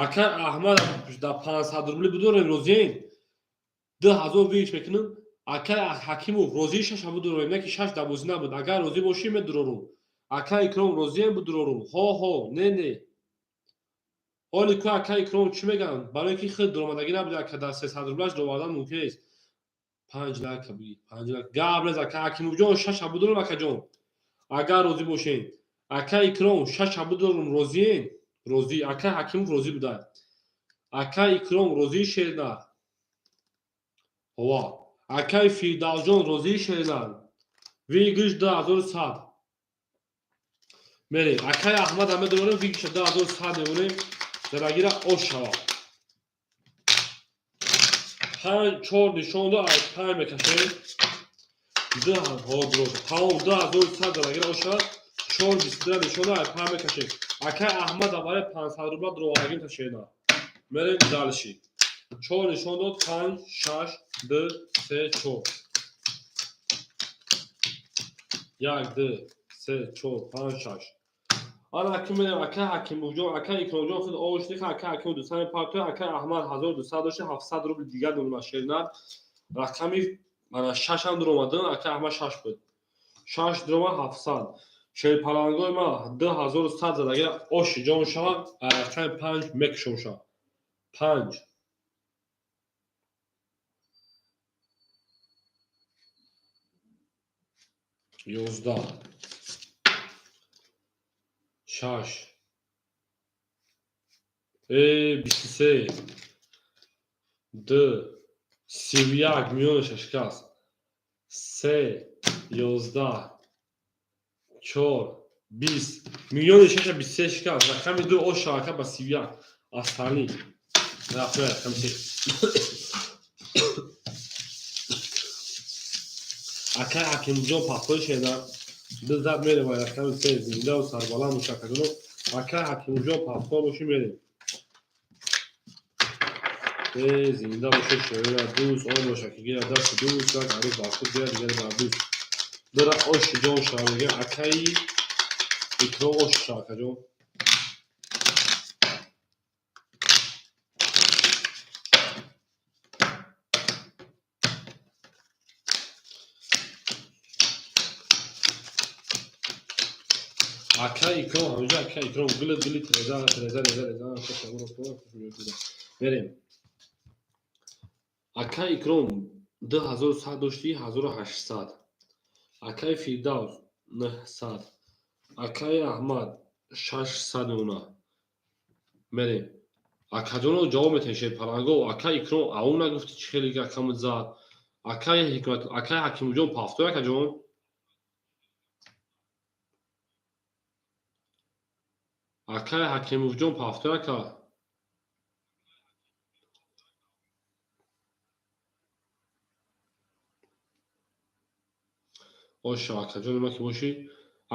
Ака Аҳмад да 500 рубли бидорем розиен. 2000 выигрыш мекунам. Ака Ҳакимов розии шаша бидорем, не ки шаш да бозӣ набуд. Агар розӣ бошӣ медурорум. Ака Икром розием бидурорум. Ҳо ҳо, не не. Ҳоли ку ака Икром чӣ мегӯянд? Барои ки худ дуромадагӣ набуд, ака дар 300 рублаш довардан мумкин нест. 5 лайка бигир, 5 лайк. Гап нез ака Ҳакимовҷон, шаша бидорум акаҷон. Агар розӣ бошед. Ака Икром шаша бидорум розиен? Розӣ. Ака Ҳакимов розӣ буда. Ака Икром розии шернар? Ҳова. Акаи Фирдавсҷон розии шернар? Выигрыш 2100. Мерем. Акаи Аҳмад ҳам медорем, выигрыша 2100 мемонем. Зарагира ош шава. Панҷ чор нишон до ай панҷ мекашем. Ду ҳо дурод. Тамом 2100 зарагира ош шава. Чор 22 нишон до ай панҷ мекашем. Акаи Аҳмад барои 500 рубла дуроварагим та шернар. Мерем дальше. Чор нишон дод панҷ, шаш, ду, се, чор. Як, ду, се, чор, панҷ, шаш. Ана аки мерем ака Ҳакимовҷон, ака Икромҷон худ овош диха, ака Ҳакимов 200 партоя, ака Аҳмад 1200 дошта, 700 рубл дигар номина шернар. Рақами мана шашам дуромадин, ака Аҳмад шаш буд. Шаш дурома 700. Шерпалангои ма 2100 задагира оши ҷон шава, рақами панҷ мекушом шава. Панҷ. 11. Шаш. Э, 23. Ду. 31 миёнаша шикаст. Се. 11. Чор. 20. Миёни шаша 23 шикаст. Рақами ду ош шавака ба 31. Астани. Рақами се. Акай Ҳакимҷон пахтои шеда. Ду зад мерем ва рақами се зиндаву сарбаланд мушакагуно. Акай Ҳакимҷон пахто бошӣ мерем. Э, зинда бошед шоира дӯст, он боша ки гирад дасти дӯст, як арӯз бар худ гирад, дигаре бар дӯст. Дора оши ҷон шава мегӯям, акаи Икром ош шава акаҷон. Ака Икром, ҳаминҷо ака Икром гилит гилит реза реза реза реза мерем. Ака Икром 2100 доштӣ 1800. Акаи Фирдавс 900. Акаи Аҳмад 600 мемона. Мерем. Акаҷоно ҷавоб метаҳед шерпаланго. Ака Икром ау нагуфтӣ чӣ хеле акамат зад. Акаи Ҳикмат, акаи Ҳакимовҷон пафтой акаҷон. Акаи Ҳакимовҷон пафтой ака. Оша акаҷон ма ки бошӣ.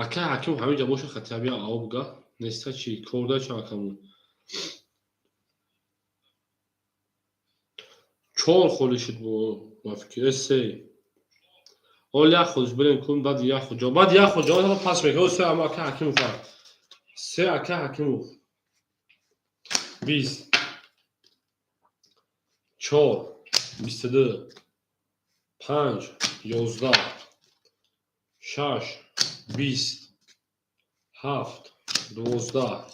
Акаи Ҳакимов ҳаминҷа боша хатиабия ау буга. Неста чӣ? Корда ча акамон. Чор холи шуд бо ба фикр. Э, се. Ҳол як холиш бирем кун, баъд як хол ҷавоб. Баъд як хол ҷавоб пас мекунем. Се ама акаи Ҳакимов. Се ака Ҳакимов. 20. Чор. 22. Панҷ. 11. Шаш. 20. Ҳафт. 12.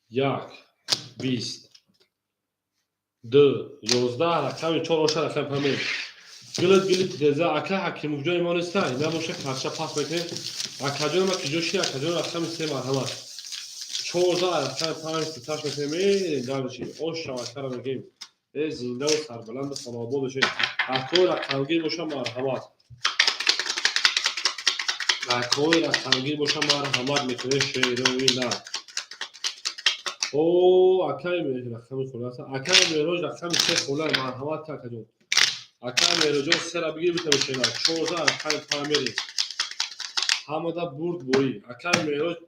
Як. 20. Ду. 11. Рақами чор оша рақами панҷ. Гилит гилит реза ака Ҳакимовҷони мо нестай. Набоша карша пас мекунем. Акаҷон ма киҷо ши акаҷон рақами се марҳамат. 14 рақами панҷ ситаш мекунем. Э, дальше. Ош шава акара мегӯем. Э, зиндаву сарбаланду хонаобод бошед. Акои рақамгир боша марҳамат. Акои рақамгир боша марҳамат мекунем шерои нар. О, акаи рақами хола аст. Акаи Меҳроҷ рақами се хола марҳамат акаҷон. Акаи Меҳроҷон сера бигир битавон шера. 14 рақами панҷ мерем. Ҳамада бурд борӣ. Акаи Меҳроҷ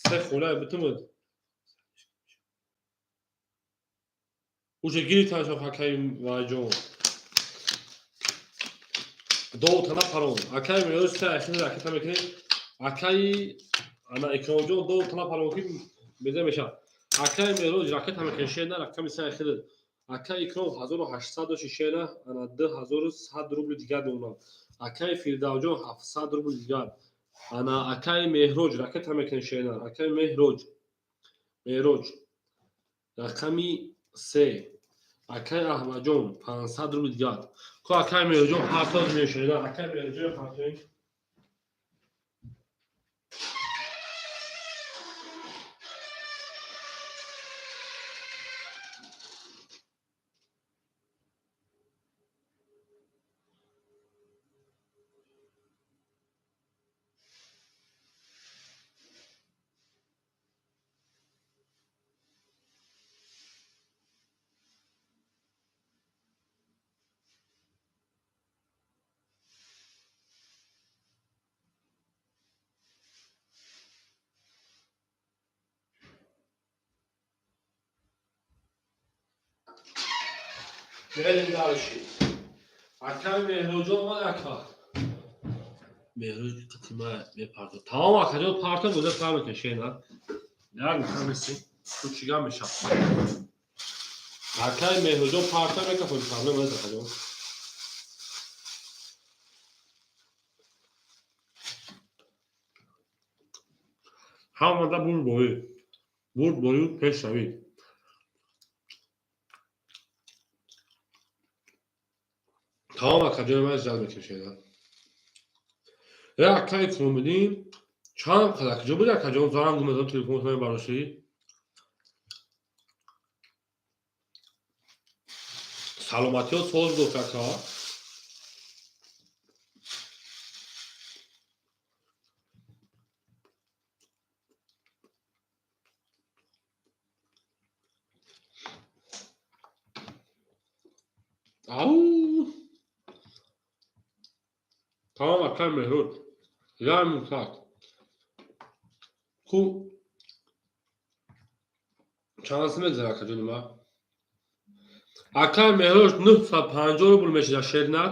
се хола битумуд. Уже гирифтаншон, акаи вайҷон. Довта напарон. Акаи Меҳроҷ се ахир ракета мекунем. Акаи ана Икромҷон, довта напарон, ки беза мешавад. Акаи Меҳроҷ ракета мекунем, шена, рақами се ахир. Акаи Икром 1800 дошти, шена, ана 2100 рубли дигар мемонад. Акаи Фирдавҷон 700 рубли дигар. Ана акаи Меҳроҷ ракета мекунем, шена. Акаи Меҳроҷ. Меҳроҷ. Рақами се. Акаи Аҳмадҷон 500 рубли дигар. Ко акаи Меҳроҷон партоз мешавад. Акаи Меҳроҷон партоз. Мерем дальше. Акаи Меҳроҷон омад, ака. Меҳроҷ қатима мепарто. Тамом, акаҷон, парто буда сар мекунем, шена. Як мехамеси. Ту чӣ гап мешавад? Акаи Меҳроҷон парто мекафон, проблема нест, акаҷон. Ҳамада бурдборӣ. Бурдборию пешравӣ. Тамом, акаҷони ман ҷалб мекунем, шена. Э, акаи Икромиддин чанд қадар куҷо буди, акаҷон? Занг мезанам, телефонро мебардошӣ. Саломатиҳо соз гуфт, ака. Ау! Тамом, акаи Меҳроҷ. Як мусак. Ку чанд сум мегзара, акаҷони ман? Акаи Меҳроҷ 950 рубл мешида, шернар.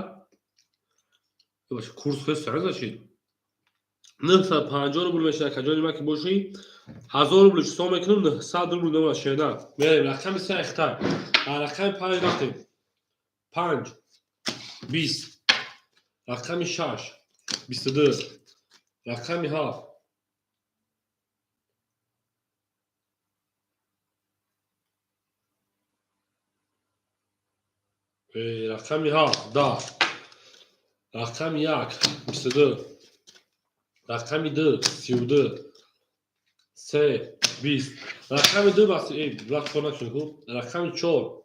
Курс хест значит. 950 рубл мешида, акаҷони ман, ки бошӣ 1000 рубл ҳисоб мекунам, 900 рубл мемонад, шернар. Мерем рақами се ихтар. Рақами панҷ рафтем. Панҷ 20, рақами шаш 22, рақами ҳафт рақами ҳафт 10, рақами як 22, рақами ду 32, се 20, рақами ду ба чор нашуд, рақами чор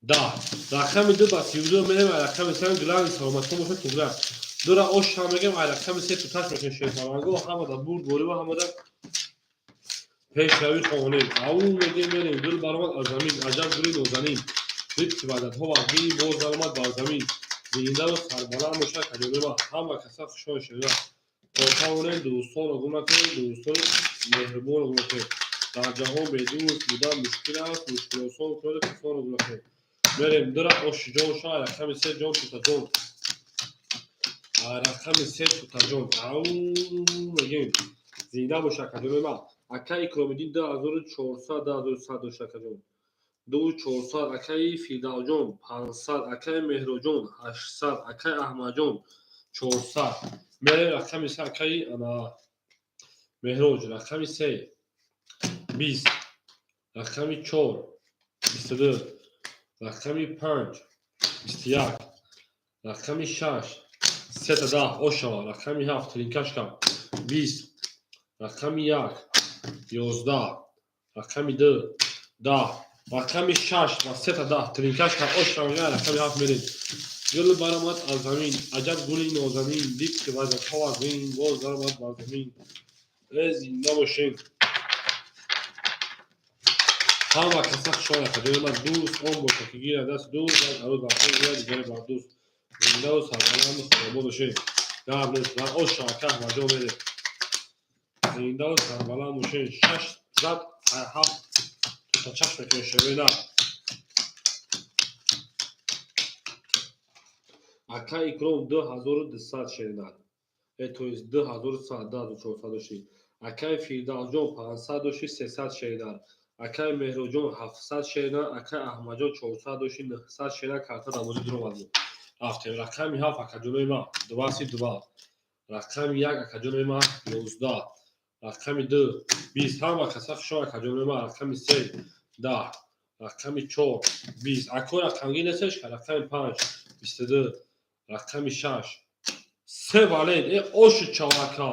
10, рақами ду ба 32 мерем. Рақами се главный саломатӣ бошад, тугра дура ош ҳам мегем. Ай рақами се туташ мекунем, шерфаранго. Ҳамада бурдборӣ ва ҳамада пешравӣ хонем. Ау мегем, мерем. Гул баромад аз замин, аҷаб гули нозанин, рибки ваъдатҳо вазмин, боз даромад бар замин. Зиндару сарбаланд бошад каҷонема. Ҳама каса хушҳол шуда то тавонем. Дӯстонро гум накунем, дӯстони меҳрубонро гум накунем. Дар ҷаҳон бедӯст будан мушкил аст, мушкилосон куноду касонро гум накунем. Мерем, дура ошиҷон ша. Рақами се ҷон тутаҷон, рақами се тутаҷон. Ау мегем, зинда боша, акаҷонема. Ака Икромиддин 2400, 2100 дошт, акаҷон, ду чорсад. Акаи Фирдавҷон 500, акаи Меҳроҷон 800, акаи Аҳмадҷон 400. Мерем рақами се. Акаи ана Меҳроҷ, рақами се 20, рақами чор 22, рақами панҷ 21, рақами шаш сета 10 ошава, рақами ҳафт тринкашка 20, рақами як 11, рақами ду 10, рақами шаш ва сета 10 тринкашка ошава. Рақами ҳафт мерем. Гул баромад аз замин, аҷаб гули нозанин, дид ки вазатҳо вазмин, боз даромад бар замин. Э, зинда бошем, ҳама каса хушҳол. Акаҷони дӯст он бошад, ки гирад дасти дӯст, як арӯз бар худ гирад, дигаре бар дӯст. Зиндаву сарбаланду хонобод бошед. Гап нест, ва оша, ака Аҳмадҷон, мерем. Зиндаву сарбаланд бошед. Шаш зад ҳафт тута чашм мекунем, шевена. Акай Икром 2200 шеринар. То есть 2100, 2400 дошти. Акай Фирдавсҷон 500 дошти, 300 шеринар. Акай Меҳроҷон 700 шеринар, акай Аҳмадҷон 400 дошти, 900 шеринар карта дар бозӣ дуромад. Рафтем. Рақами 7 акаҷонои ман 22. Рақами 1 акаҷонои ман 11. Рақами 2 20. Ҳама каса хушо акаҷонои ман. Рақами 3 10. Рақами 4 20. Ако рақамгир нестеш? Рақами 5 22. Рақами 6 се валед. Оши чавака.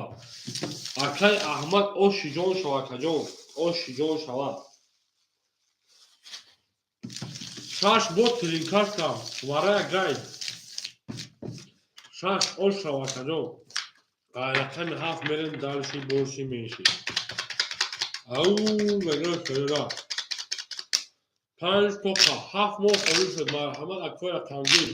Акай Аҳмад оши ҷон шавакаҷон. Оши ҷон шавад. Шаш бо тринкашка. Варая гай. Шаш ош шавакаҷон. Рақами 7 мерем дальше больше меньше. Ау, мегӯям фера. 5 тоқа 7 моҳ холӣ шуд. Марҳамат акои рақамгир.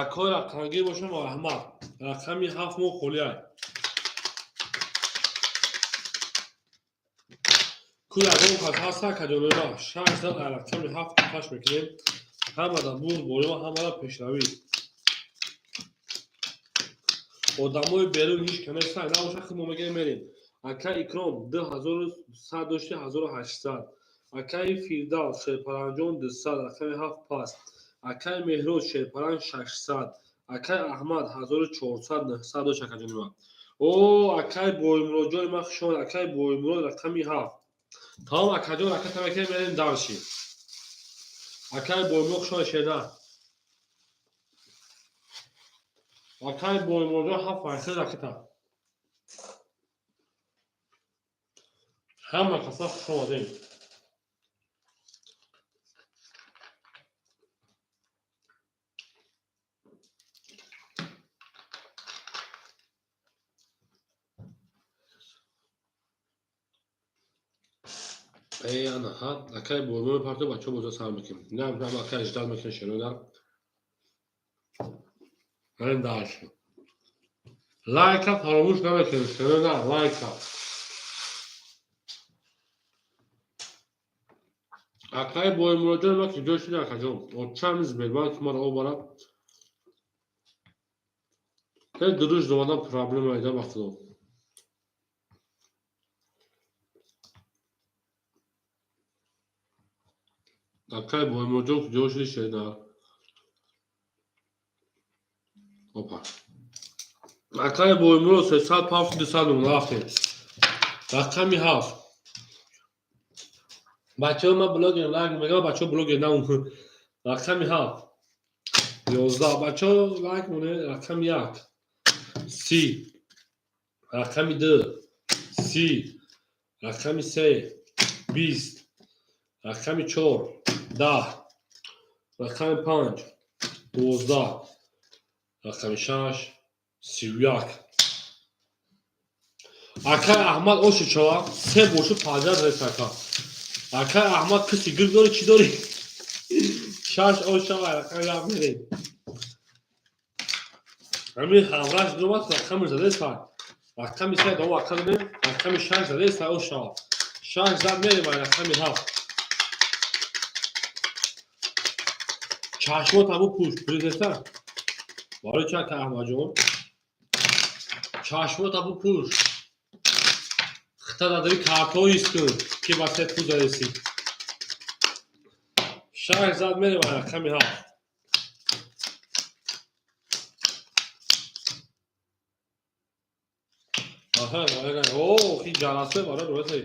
Акои рақамгир боша марҳамат. Рақами 7 моҳ холиай. Ку ягон кас ҳаст акаҷонои ман? 6 зад рақами 7 паш мекунем. Ҳамада бурд болима, ҳамада пешравӣ. Одамои берун ҳеҷ ка нестанд, набоша худ мо мегирем мерем. Акай Икром 2100 дошти 1800. Акай Фирдавс Шерпаранҷон 200, рақами 7 пас. Акай Меҳроз Шерпаранҷ 600. Акай Аҳмад 1400, 900 дошт акаҷони ман. О, акай Боймуродҷони ман хуш омад, акай Боймурод рақами 7. Тамом акаҷон, раката мекунем мерем дальше. Акай Боймурод хуш омад шерна. Акай Боймуродҷон 7 файхи ракета. Ҳама каса хуш омадем. Ана ҳа, акай Боймурод парто бачаҳо боза сар мекунем. На, ҳама акай ждал мекунем шерода. Мерем дальше. Лайка фаромӯш намекунем шерода, лайка. Акай Боймуродҷон ма киҷо шуди акаҷон? Отчам Сбербанк маро обарад. Дуруст омадан проблема ида ба худо. Акай Боймуродҷон куҷо шуди шеда? Опа. Акай Боймурод 300 пафт 200 рубл рафтем. Рақами 7. Бачаҳо ман блогер лайк мегӯям, бачаҳо блогер на. Рақами 7. 11. Бачаҳо лайк монед. Рақами 1. 30. Рақами 2. 30. Рақами 3. 20. Рақами 4. 10. Рақами 5. 12. Рақами 6. 31. Акай Аҳмад оши чава? Се бошу панҷа рес ака. Акай Аҳмад киси гирд дори чӣ дори? 6 ош шава рақами 1 мерем. Ҳамин ҳамраш дуромад рақами задеса. Рақами 3 дова ака додем, рақами 6 задеса ош шава. 6 зад мерем рақами 7. Чашмот ҳаму пӯш, президента. Барои чӣ ака Аҳмадҷон? Чашмот ҳаму пӯш. Хита дадори картҳо ҳис кун, ки ба се пул задеси. 6 зад мерем рақами 7. Аҳа, о, хи ҷаласа барои роҳати.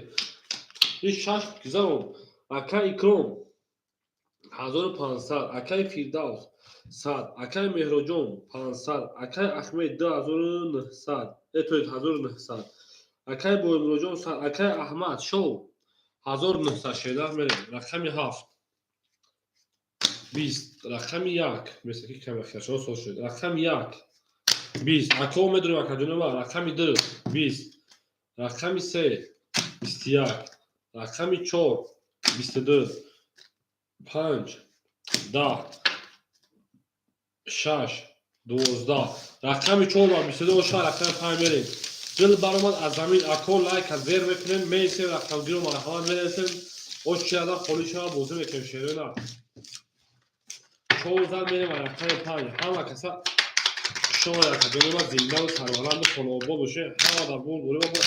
Ин 6 гизарон. Акай Икром 1500, акай Фирдавс 100, акай Меҳроҷон 500, акай Аҳмед 2900, то есть 1900. Акай Боймуродҷон 100, акай Аҳмад шоу 1900 шеда мерем. Рақами 7. 20, рақами 1, мисли ки каме хашо соз шуд. Рақами 1. 20. Ако медонем акаҷонова, рақами 2 20. Рақами 3 21. Рақами 4 22. 5 10. 6 12. Рақами 4 ва 22 ша рақами 5 мерем. Дил баромад аз замин ако лайка зер мекунем, меисем рақамгиро марҳамат мерасем. Ош чиада холӣ шава бозӣ мекунем шерона. Чор зад, мерем рақами панҷ. Ҳама каса шумо акаҷонома зиндаву сарбаланду хонаобод бошед. Ҳама дар бурд борем, мо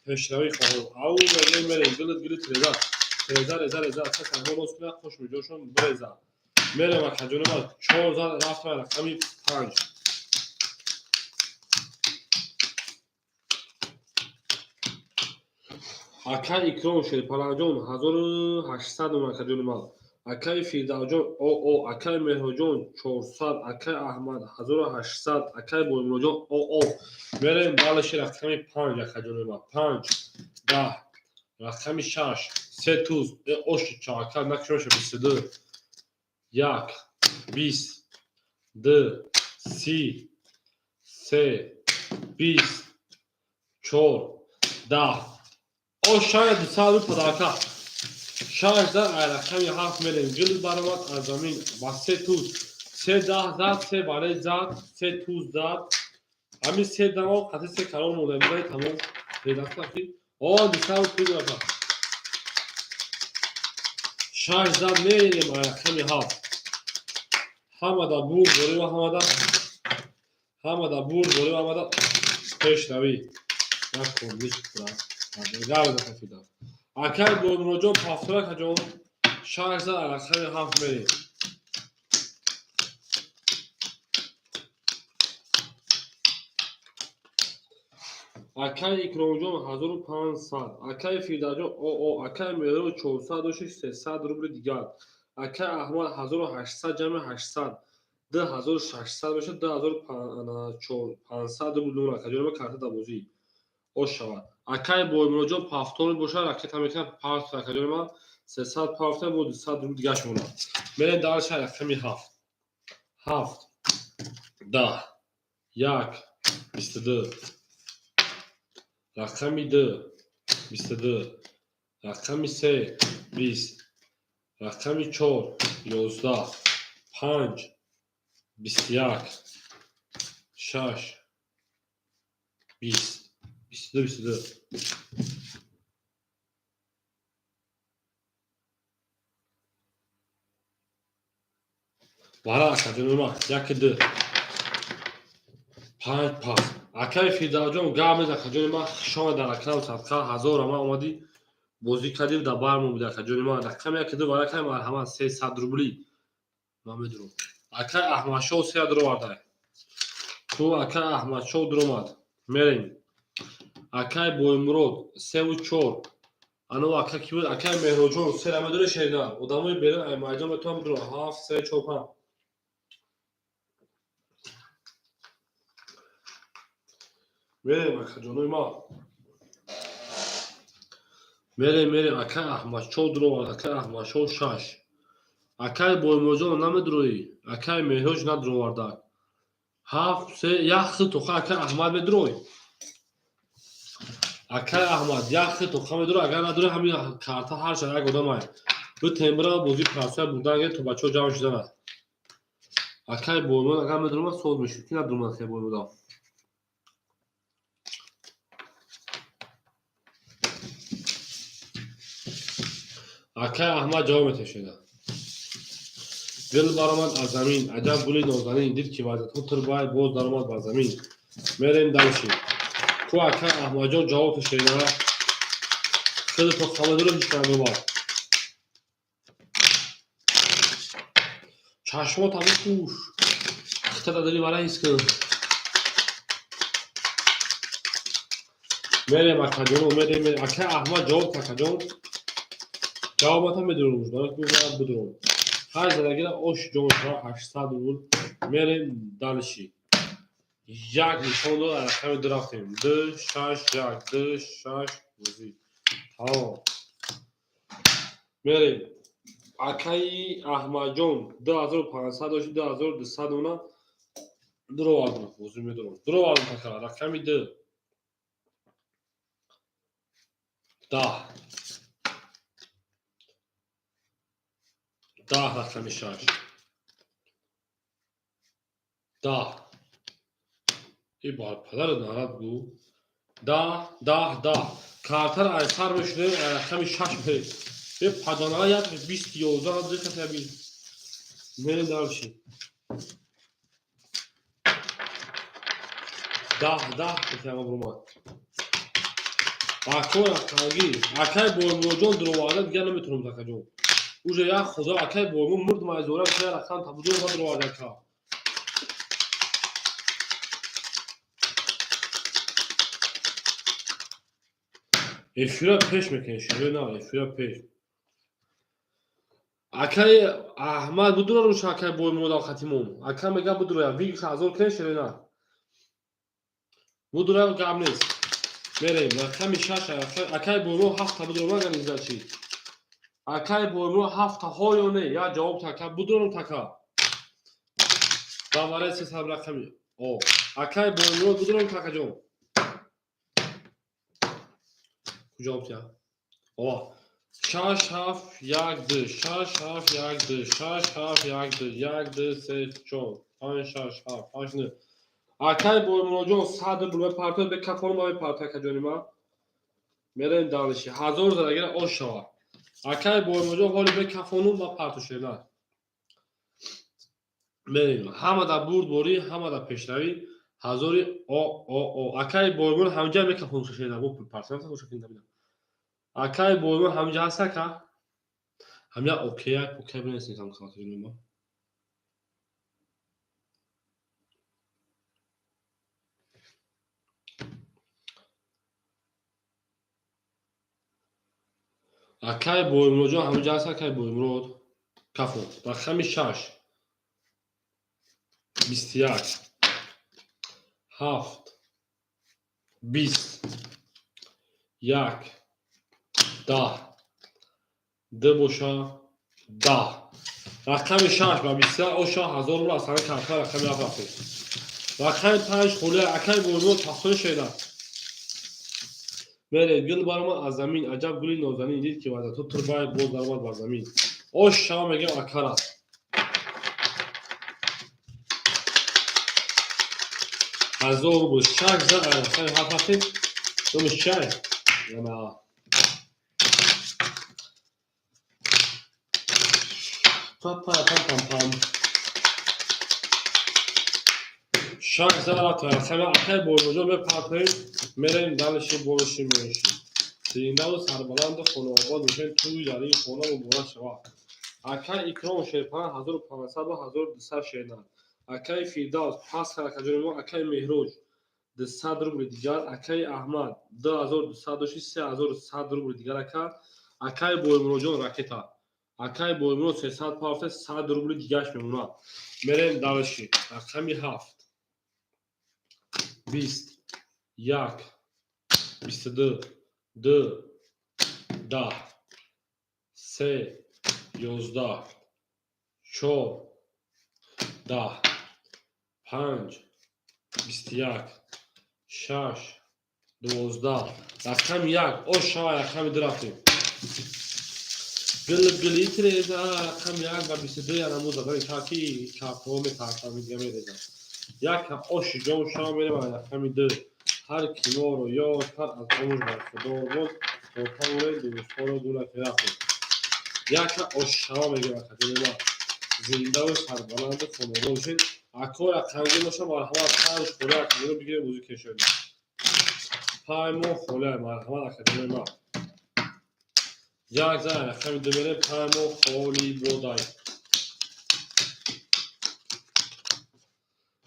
пешравӣ хоҳем. Ау мерем, мерем, гилит гилит, реза реза реза реза, сасанҳо рост кунад, хуш миҷошон биреза. Мерем, акаҷонома, чор зад, рафтем рақами панҷ. Акай Икром Шерпаланҷон, 1800 ном, акаҷони ман. Акай Фирдавҷон оо, акай Меҳроҷон 400, акай Аҳмад 1800, акай Боимроҷон оо. Мерем балаши рақами панҷ, акаҷони ман. Панҷ, 10, рақами шаш, се туз, э оши ча, ака накшоша, 22, як, 20, ду, 30, се, 20, чор, 10. О, шояд 200 подарка. Шаш зад, ай рақами ҳафт мерем. Гил баромад аз замин ва се туз. Се 10 зад, се бале зад, се туз зад. Ҳамин се дамо қати се калон монда. Мизани тамом. Редаста ки. О, 200 пул рафта. Шаш зад, мерем ай рақами ҳафт. Ҳамада бурд борем, ҳамада. Ҳамада бурд борем, ҳамада пешравӣ. Як кор нист. Акай Боимроҷон пафтуракаҷон, шаш зад, рақами ҳафт мерем. Акай Икромҷон 1500, акай Фирдавҷон оо, акай Меҳро 400 дошти, 300 рубли дигар. Акай Аҳмад 1800 ҷамъи 800 2600 мешавад, 2500 рубл нур, акаҷон, карта дар бозӣ ош шавад. Акай Боимроҷон пафтор бошад, ракета мекунад парт, акаҷони ман, 300 пафта бо 200 рубл дигаш монад. Мерем дальше, рақами ҳафт. Ҳафт, 10, як, 22, рақами ду, 22, рақами се, 20, рақами чор, 11, панҷ, 21, шаш, 20, 22, 22. Бара, акаҷонома, яки ду, панҷ пас. Акаи Фирдавҷон гап нест, акаҷони ман, хушомад дар акрам садқа ҳазор ама омадӣ, бозӣ кардӣ, дар бармон буди, акаҷони ман. Рақами яки ду вара кай марҳамат, 300 рубли. Ман медурам. Акаи Аҳмадшоҳ се дуровардай. Ку акаи Аҳмадшоҳ дуромад. Мерем. Акаи Боимурод севу чор. Ано ака ки буд? Акаи Меҳроҷон сера медуре шерина. Одамои берун ай майдон метавонам бидурам. Ҳафт, се, чор, панҷ. Мерем, акаҷонои ман. Мерем, мерем, акаи Аҳмадшоҳ дуровард, акаи Аҳмадшоҳ шаш. Акаи Боимуроҷон намедуроӣ? Акаи Меҳроҷ надуровардак. Ҳафт, се, як хил тоқа акаи Аҳмад медурой. Акаи Аҳмад як хил тоқа медурой, агар надурой ҳамин карта ҳар шад як одамай. Бу тембра бозӣ прасоя бурдан то бачаҳо ҷамъ шуданад. Акаи Боимурод агар медуромад соз мешуд. Ки надуромад акаи Боимурод? Акаи Аҳмад ҷавоб метешеда. Гул баромад аз замин, аҷаб гули нозанин, дид ки вазиятҳо тирбай, боз даромад бар замин. Мерем дальше. Ку акаи Аҳмадҷон ҷавоб тешеда. Хеле то хамадуро ҳеҷ надомад. Чашмотам бипӯш. Хита дадали вара ҳис кун. Мерем, акаҷоно, мерем, мерем. Акаи Аҳмад ҷавоб, акаҷон. Ҷавобата медурам, бидурам. Ҳар задагира ош ҷон шава 800 рубл. Мерем дальше. Як нишон дод, рақами ду рафтем. Ду, шаш, як, ду, шаш, бозӣ. Тамом. Мерем. Акаи Аҳмадҷон 2500 дошти, 2200 дона дуровардам, бозӣ медурам. Дуровардам така, рақами ду. 10. 10, рақами шаш. 10. И бар падарат нарад гу. 10, 10, 10. Картаро ай сар мешудем, ай рақами шаш мерем. Е паданара як 20 11 ду каса би. Мерем дальше. 10 10 кама бурмад. Акой ақалгӣ. Акай Боймуроджон дуроварда дигар наметавонам, акаҷон. Уже як худо, акай Боймур мурд, майзора я рақам табудор ма дуроварда ака. Эфира пеш мекунем, шӯрӣ на, эфира пеш. Акай Аҳмад будура руша, акай Боймурод хатимон. Ака мега будура, виг 1000 кунем, шӯрӣ на. Будура, гап нест. Мерем, рақами шаш, акай Боймурод ҳафта будура магар изда чи. Акай Боймурод ҳафта ҳо ё не? Я ҷавоб така, будурам така. Даваре се саб рақами. О, акай Боймурод будурам такаҷон. Ҷавоб тия. О, шаш ҳафт як ду, шаш ҳафт як ду, шаш ҳафт як ду, як ду се чор панҷ шаш ҳафт ҳашт нӯ. Акай Боймуроджон 100 рубл мепартояд, бе кафону ма мепарто, акаҷони ма. Мерем дальше. 1000 задагира ош шавад. Акай Боймуроджон ҳоли бе кафону ма парту шена. Мерем. Ҳама да бурдборӣ, ҳама да пешравӣ. Ҳазори о о о. Акай Боймур ҳамҷа мекафону шена. Бо парту шена. Акай Боймур ҳамҷа ҳаст, ака? Ҳамҷа окей, окей бинесем кам калакаҷони ма. Акай Боймуроджон ҳамҷа ҳаст, акай Боймурод? Кафон. Рақами шаш. 21. Ҳафт. 20. Як. 10. Ду боша. 10. Рақами шаш ба 21 оша 1000 рубл аз ҳамин карта рақами ҳафт рафтем. Рақами панҷ холия, акай Боймурод ҳафтои шеда. Мере, гул баромад аз замин, аҷаб гули нозанин, дид ки ваза ту турбай боз даромад бар замин. Ош шава мегӯям акара. 1000 рубл шаш за рақами ҳафт рафтем. Номи чай? Ана. Па пам пам пам. Шаш за рафтем. Рақами акай Боймуроджон мепартоем. Мерем дальше, болиши меши. Зиндаву сарбаланду хонаобод бошед, тӯй дар ин хона муборак шавад. Акай Икром Шерпан 1500 ба 1200 шена. Акай Фирдавс пас акаҷони мо, акай Меҳроҷ 200 рубли дигар, акай Аҳмад 2200 дошти 3100 рубли дигар ака. Акай Боймуроджон ракета. Акай Боймурод 300 пафта 100 рубли дигараш мемонад. Мерем дальше. Рақами ҳафт. 20. Як. 22. Ду. 10. Се. 11. Чор. 10. Панҷ. 21. Шаш. 12. Рақами як. Ош шава, рақами ду рафтем. Гул гулит реза, рақами як ба 22 янаму задани карти картҳо метарсам, дига мерезам. Як оши ҷон шава, мерем рақами ду. Ҳар ки моро ёд кард, аз омӯж бархурдор боз, то тавонем дӯстҳоро дура рафтем. Яка ошшава мегӯям, акаҷони ма. Зиндаву сарбаланду хонадон бошед. Ако рақамгир боша, марҳамат, панҷ холия акаҷоно бигирем, бозӣ кешоем. Панҷ моҳ холия, марҳамат, акаҷони ма. Як зан рақами ду мерем, 5 моҳ холи бодай.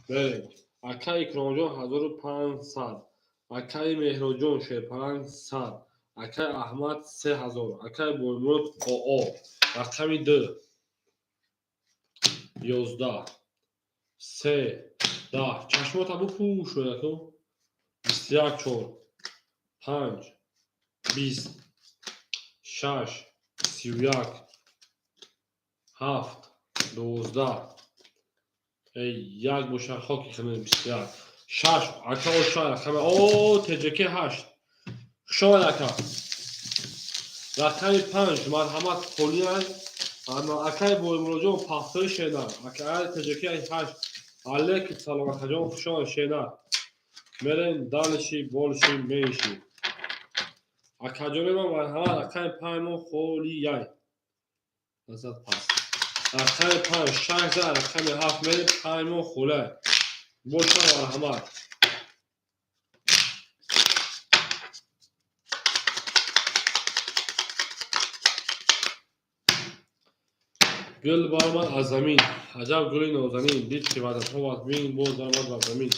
Мерем. Акай Икромҷон 1500. Акай Меҳроҷон Шерпаранг 100. Акай Аҳмад 3000. Акай Боймурод ОО. Рақами ду. 11. Се. 10. Чашмота бупӯш яко. 21 чор. Панҷ. 20. Шаш. 31. Ҳафт. 12. Эй, як боша, хоки хаме 21. Шаш. Ака оша рақами о ТЖК ҳашт. Хуш омад, ака. Рақами панҷ марҳамат холияй. Акай Боймуроджон пахтои шена. Акай ТЖК ҳашт. Алейкум салом, акаҷон, хуш омад, шена. Мерем дальше, больше, меньше. Акаҷони ман, марҳамат, рақами панҷ мо холияй. Назад пас. Рақами 5 6 зад, рақами 7 мерем, 5 мо холай. Боша, марҳамат. Гул баромад аз замин, аҷаб гули нозанин, дид ки ваъдатҳо бин, боз баромад бар замин.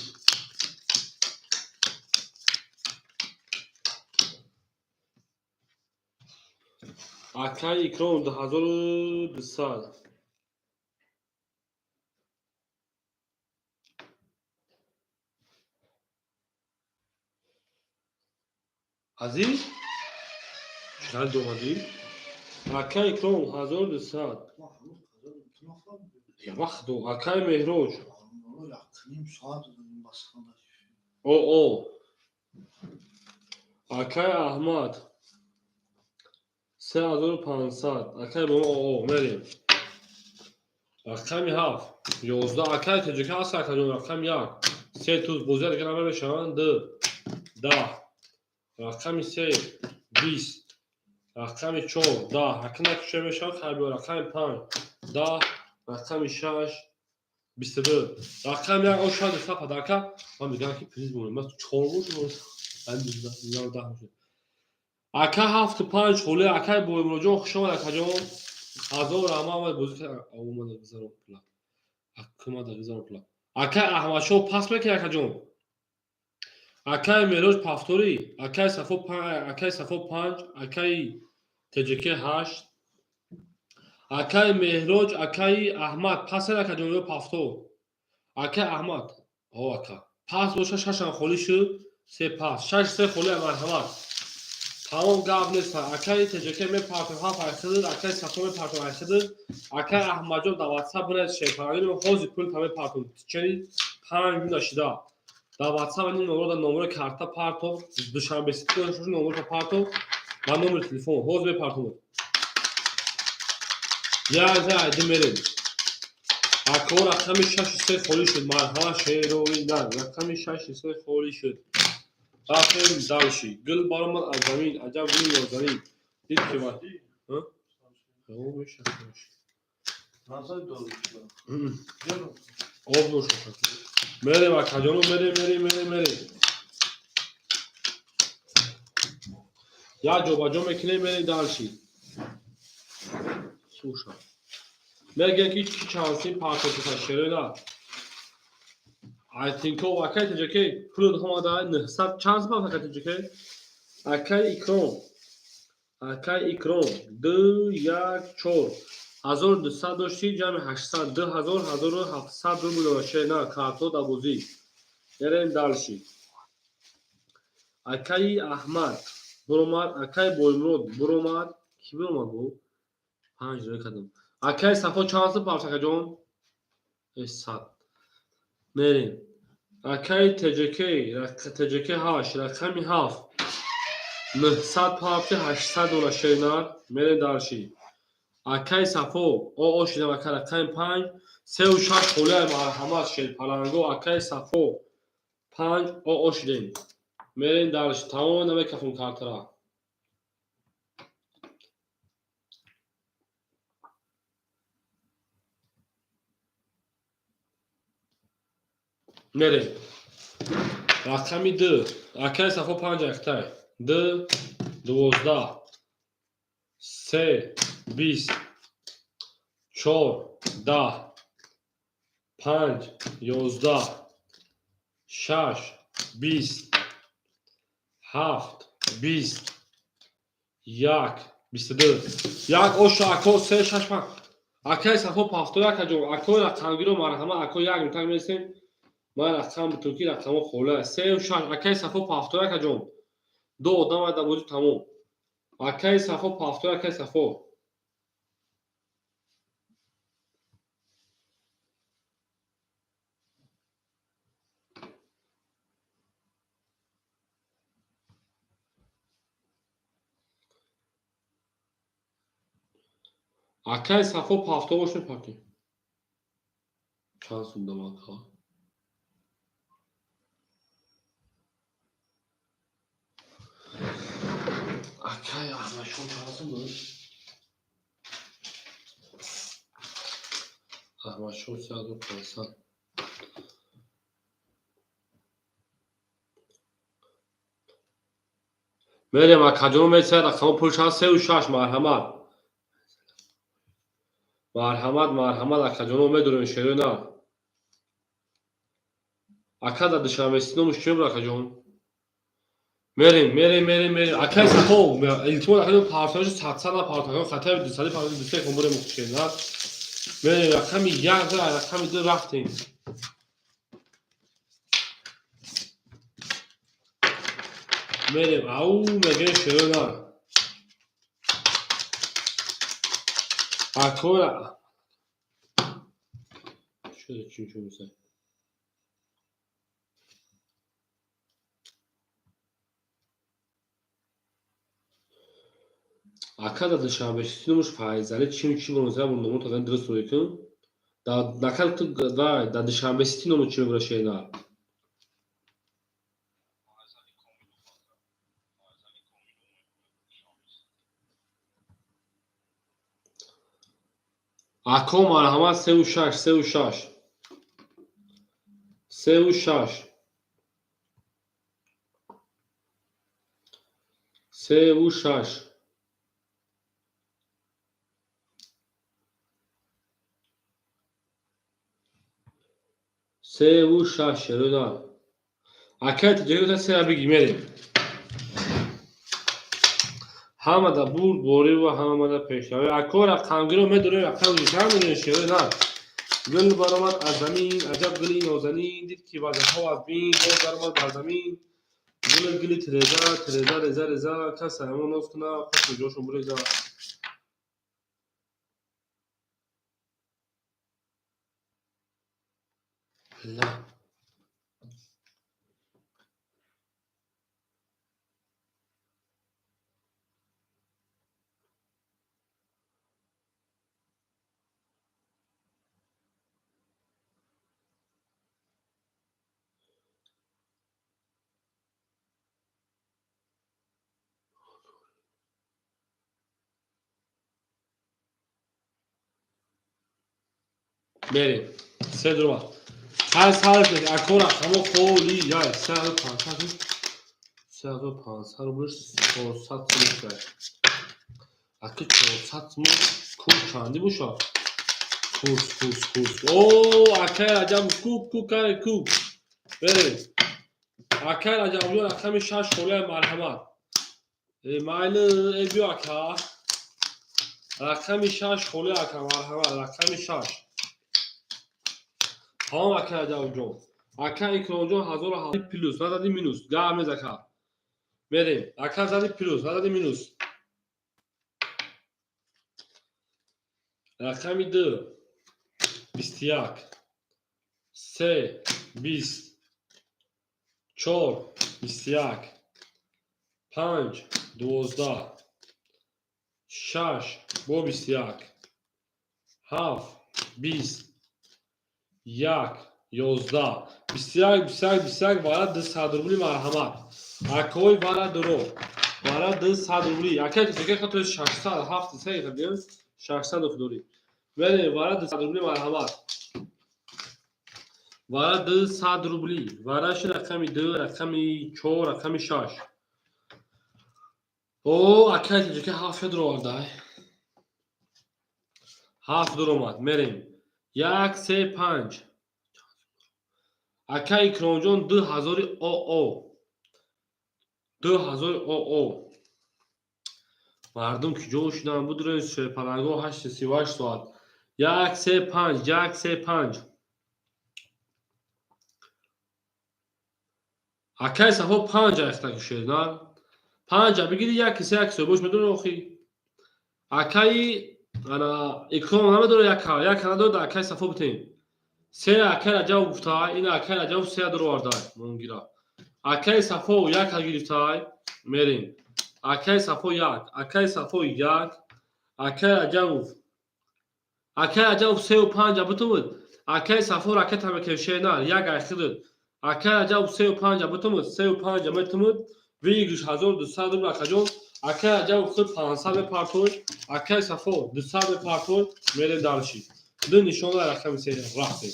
Акаи Икром 2200. Азиз? Чанд омадӣ? Акаи Икром 1200. Я вақт до. Акаи Меҳроҷ. О. Акаи Аҳмад 3500. Акаи Бомо о мерем. Рақами 7 11. Акаи Тоҷика ҳаст, акаҷон, рақами 1 се туз бозият дигар намешаванд. 2 10. Рақами 3 20. Рақами 4 10. Ака накушта мешавад, хайр биё. Рақами 5 10. Рақами 6 22. Рақами 1 о шаду сад падарка. Ман мегӯям ки приз монем. Ман 4 бошам. Ҳамин 10 бошад. Ака 7 5 холе, акаи Боимроҷон, хуш омад, акаҷон. Ҳазор раҳмат, омад бозӣ омада гузарон пула. Акумада гузарон пула. Акаи Аҳмадшоҳ пас мекунӣ, акаҷон. Акаи Мероҷ пафторӣ, акаи Сафо 5, акаи Сафо 5, акаи ТҶК 8. Акаи Меҳроҷ, акаи Аҳмад, пас акаҷон ё пафтор? Акаи Аҳмад. О, ака. Пас боша, шашам холӣ шуд, се пас. Шаш се холӣ, марҳамат. Тамом, гап нест. Акаи ТҶК мепартом ҳафт айхидр, акаи Сафо мепартом айхидр, акаи Аҳмадҷон дар WhatsApp бинавис, шерпарагӣ ҳозир пул та мепартом. Тичани 5 минута шида. Дар WhatsApp ин номро дар номери карта партов, Душанбе Сити номерта партов ва номери телефон ҳозир мепартом. Як за айди мерем. Ако рақами 6 3 холӣ шуд. Марҳамат, шеровидан. Рақами 6 3 холӣ шуд. Рафтем дальше. Гул баромад аз замин, аҷаб гули нозанин. Дид ки ва. О, меша. Об ношад. Мерем, акаҷоно, мерем, мерем, мерем, мерем. Як ҷобаҷо мекунем, мерем дальше. Слушай. Мегӯянд ки ки чансин партофиса шероина. Айтинко акай ТҶК пулот омада 900 чанд пас, акай ТҶК? Акай Икром. Акай Икром 2 1 4 1200 дошти, ҷамъи 800 2000 1700 рубл дора шерина карто дар бозӣ. Мерем дальше. Акаи Аҳмад буромад, акаи Боимрод буромад. Ки буромад бу? Панҷ рӯй кардам. Акаи Сафо чанд сум пафт, акаҷон? 100. Мерем. Акаи ТҶК, ТҶК 8, рақами 7. 900 пафти 800 дона шеринар. Мерем дальше. Акаи Сафо, о шидам, ака, рақами 5, сеу шаш холиай, марҳамат, шерпаланго, акаи Сафо 5 о шидем. Мерем дальше. Тамом, намекафем картара. Мерем. Рақами 2. Акаи Сафо 5 яктай. 2 12 3 20 4 10 5 11 6 20 7 20 1 22 як оша ако 3 6 5. Акаи Сафо пафто, акаҷон, акои рақамгиро марҳамат, ако як минутак месем. Ман рақам бутун ки рақамҳо хола. Сею шаш, акаи Сафо пафто, акаҷон. Ду одам дар бозӣ, тамом. Акаи Сафо пафто, акаи Сафо. Акаи Сафо пафто бошед, паки. Чанд сум дам, ака? Акаи Аҳмадшон чанд сум дод? Аҳмадшоҳ 3500. Мерем, акаҷон, месая рақамо пулшан сеу шаш. Марҳамат, марҳамат, марҳамат, акаҷоно, медорем шерои на. Ака, дар Душанбе номуш чӣ буд, акаҷон? Мерем, мерем, мерем, мерем. Акай Сафо, илтимос, акаҷон, партояшо садсад на партоя, хатаи дусади партоя, дусе кун бурем на. Мерем, рақами як, рақами ду рафтем. Мерем, ау, мегӯем шерои на. Акора шуда чӣ чун? Ака, дар Душанбе номуш Файзалӣ чим чӣ буд? Номо тадан дуруст рӯй кун. Накал ту дар Душанбе Сити ному чӣ мебура, шернар? Ако, марҳамат, сеу шаш, сеу шаш, сеу шаш, сеу шаш, севу шаш, шерӯнар. Акай тиҷорита сера биги, мерем. Ҳамада бурд борӣ ва ҳамада пешравӣ. Ако, рақамгиро медорем, рақам чанд медорем, шерӯнар? Гул баромад аз замин, аҷаб гули нозанин, дид ки вазаҳо аз бин боз даромад бар замин. Гули гули тиреза, тиреза, реза, реза, кас ҳамон ноз куна, хуши ҷошон буреза. Ла. Мерем. Се дурума. Ҳар сар ако рақамо холи яй 3500, 3500 рубл, 400 сум шуд. Аки 400 сум курс чанди бошад? Курс, курс, курс. О, акай Раҷаб, ку, ку, кай, ку. Мерем. Акай Раҷаб, рақами шаш холия, марҳамат. Э, майли, э, биё, ака. Рақами шаш холия, ака, марҳамат, рақами шаш. Тамом, ака Раҷабҷон. Ака Икромҷон, ҳазору плюс, назади минус. Гап нез, ака. Мерем. Ака, зади плюс, назади минус. Рақами ду 21, се 20, чор 21, панҷ 12, шаш бо 21, ҳафт 20, як 11, 21, 21, 21. Вара 200 рубли, марҳамат. Акои вара дуро. Вара 200 рубли. Ака, то шашсад ҳафт се 600 дорӣ. Мерем, вара 200 рубли, марҳамат. Вара 200 рубли. Вараши рақами ду, рақами чор, рақами шаш. О, акай ки ҳафт дуровардай. Ҳафт дуромад. Мерем. Як, се, панҷ. Ака Икромҷон, ду ҳазори оо. 2000 оо. Мардум ки ҷо шудан будурен шерпалангҳо 8:38 соат. Як, се, панҷ, як, се, панҷ. Акай Сафо, панҷ айхта кушед, на? Панҷа бигири, як киса, як киса бош медонӣ охи. Акаи ана Икром намедора, яка, яка надора, да акаи Сафо битем. Се акай Раҷаб гуфтай, ин акай Раҷаб се дуровардай, монгира. Акаи Сафо яка гирифтай, мерем. Акаи Сафо як, акаи Сафо як, акаи Раҷабов. Акаи Раҷабов сеу панҷа бутумуд. Акаи Сафо ракета мекеше, на, як айхидуд. Акаи Раҷабов сеу панҷа бутумуд, сеу панҷа метумуд. Выигрыш 1200 рубл, акаҷон. Акаи Раҷабов худ 500 мепартой, акаи Сафо 200 мепартой, мерем дальше. Ду нишона рақами се рафтем.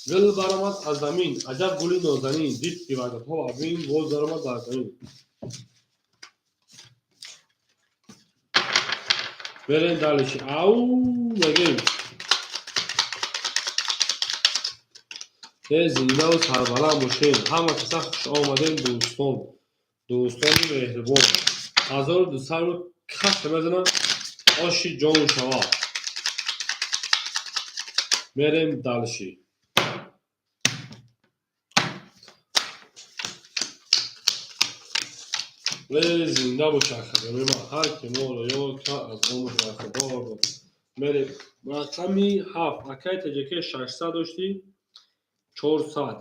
Гул баромад аз замин, аҷаб гули нозанин, дид ки ваъдаҳо абин, боз даромад бар замин. Мерем дальше. Ау, мегем. Э, зиндаву сарбаланд бошед. Ҳама каса хуш омадем, дӯстон. Дӯстони меҳрубон. 1200 рубл кас мезанад, оши ҷон шавад. Мерем дальше. Э, зинда бошад хазинаи ман. Ҳар ки моро ёд кард, аз умр бархӯрдор буд. Мерем. Рақами 7. Акай ТҶК 600 доштӣ? 400.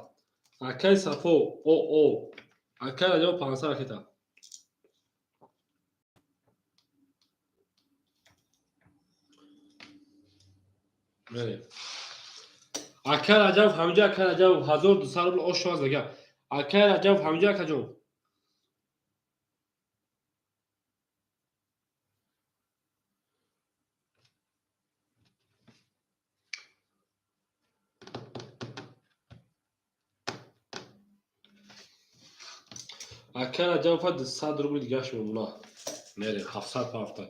Акай Сафо ОО. Акай Раҷаб 500 ракета. Мерем. Акай Раҷаб ҳамҷа, Акай Раҷаб 1200 рубл ош шавад зага. Акай Раҷаб ҳамҷа, акаҷон. Акай Раҷаб 200 рубл дигаш мемонад. Мерем 700 ҳафта.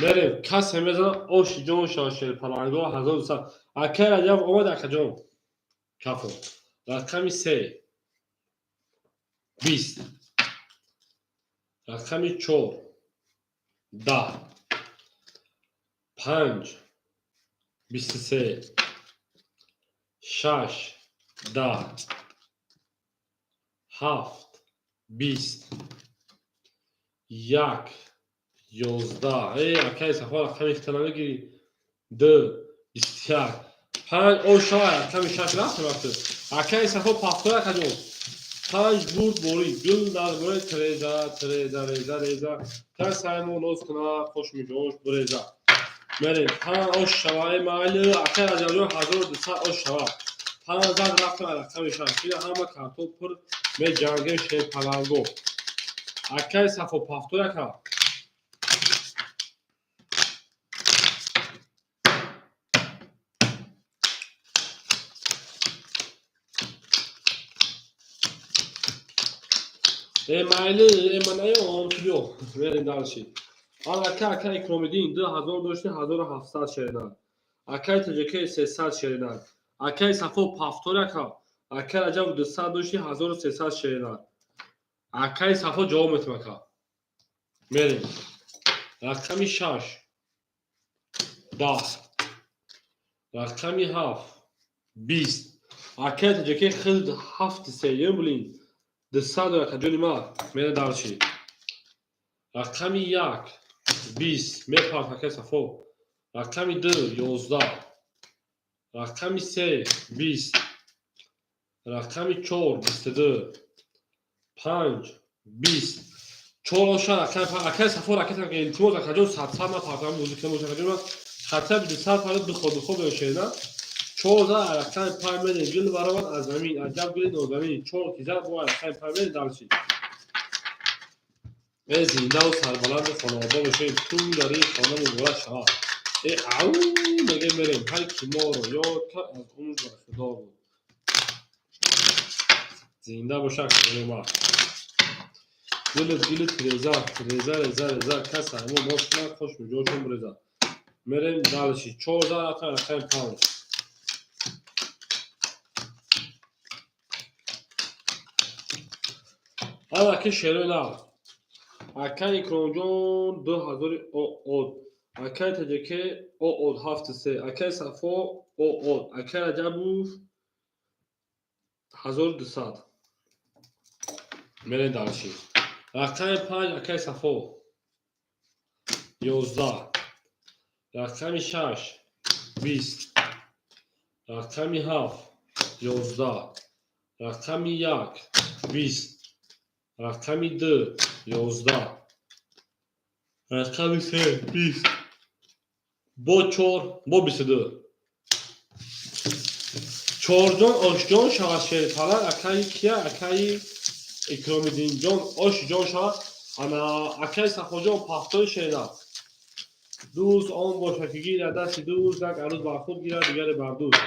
Мерем касе мезанад оши ҷон шавад шерпаланго 1200. Акай Раҷаб омад акаҷон. Кафо. Рақами 3. 20. Рақами 4. 10. 5. 23. 6. 10. 7. 20. 1. 11. Э, акай Сафо рақами хита намегирӣ. 2. 21. 5. О, шавай, рақами 6 рафт рафт. Акай Сафо пафтор акаҷон. 5 бурд борид. Гул дар бораи треза, треза, реза, реза. Та саймо ноз куна, хошмиҷош буреза. Мерем. 5 ош шавай майли. Акай Раҷабҷон 1200 ош шава. 5 зад рафтам рақами 6. Ина ҳама картон пур меҷангем шерпаланго. Акай Сафо пафтор ака. Э, майли, э, манаём, ту биё. Мерем дальше. Ал ака, ака Икромиддин 2000 дошти, 1700 шеринад. Акай ТҶК 300 шеринад. Акай Сафо пафтор ака. Акай Раҷаб 200 дошти, 1300 шеринад. Акай Сафо ҷавоб метим ака. Мерем. Рақами 6. 10. Рақами 7. 20. Акай ТҶК хид 7 сеюм блин. 200 ака ҷони ман. Мерем дальше. Рақами 1. 20. Мепарт акай Сафо. Рақами 2. 11. Рақами 3. 20. Рақами 4. 22. 5. 20. 4 оша рақами 5. Акай Сафо ракета илтимос акаҷон 100 напартам музыка боша акаҷон ман. Хатя 200 пард духо духо бешена. 4 за рақами 5 мерем. Гул баромад аз замин. Аҷаб гули нозанин. 4 ки зад бо рақами 5 мерем дальше. Э, зиндаву сарбаланду хонавода бошед. Ту дар ин хона муборак шавад. Э, ау, мегем мерем. Ҳар ки моро ёд кард, аз умр бархӯрдор буд. Зинда бошад акаҷони ман. Гули гули тиреза, реза, реза, реза, кас ҳамо ноз кунад, хош миҷошон буреза. Мерем дальше. 4 за рақами 5. Ана ки шерои нав. Акай Икромҷон 2000 ООД. Акай ТҶК ООД 7 3. Акай Сафо ООД. Акай Раҷабов 1200. Мерем дальше. Рақами 5 Акай Сафо. 11. Рақами 6. 20. Рақами 7. 11. Рақами 1. 20. Рақами 2. 11. Рақами 3. 20. Бо 4, бо 22. Чорҷон ошҷон шавад шерпаланг, акаи кия, акаи Икромиддинҷон ошҷон шавад. Ана акаи Сафоҷон пафтои шеринад. Дӯст он боша, ки гирад дасти дӯст, як арӯз бар худ гирад, дигаре бар дӯст.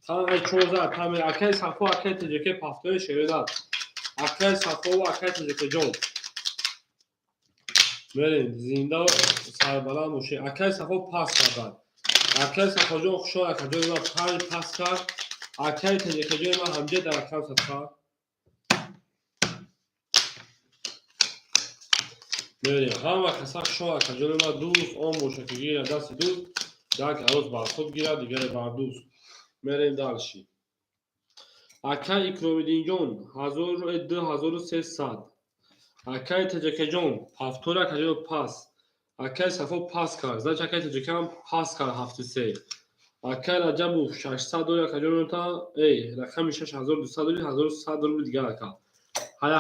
Тан чорза таме. Акай Сафо, акай Теҷаке, пафтои шеринат. Акай Сафову акай Теҷакеҷон, мерем. Зинда сарбаланд бошед. Акай Сафо пас карданд. Акай Сафоҷон, хушҳол. Акаҷони ман панҷ пас кард. Акай Теҷакеҷони ман ҳамҷа дар рақам садқа мерем. Ҳама каса хушҳол, акаҷони ман. Дӯст он боша, ки гирад дасти дӯст, як арӯз бар худ гирад, дигаре бар дӯст. Мерем дальше. Акай Икромиддинҷон, 2300. Акай Теҷакаҷон, ҳафтори акаҷон пас. Акай Сафо пас кард, значит, акай Теҷакам пас кард, ҳафти се. Акай Раҷабов 600 дори, акаҷонота. Эй, рақами 6200 дори, 1100 рубли дигар, ака. Ҳая,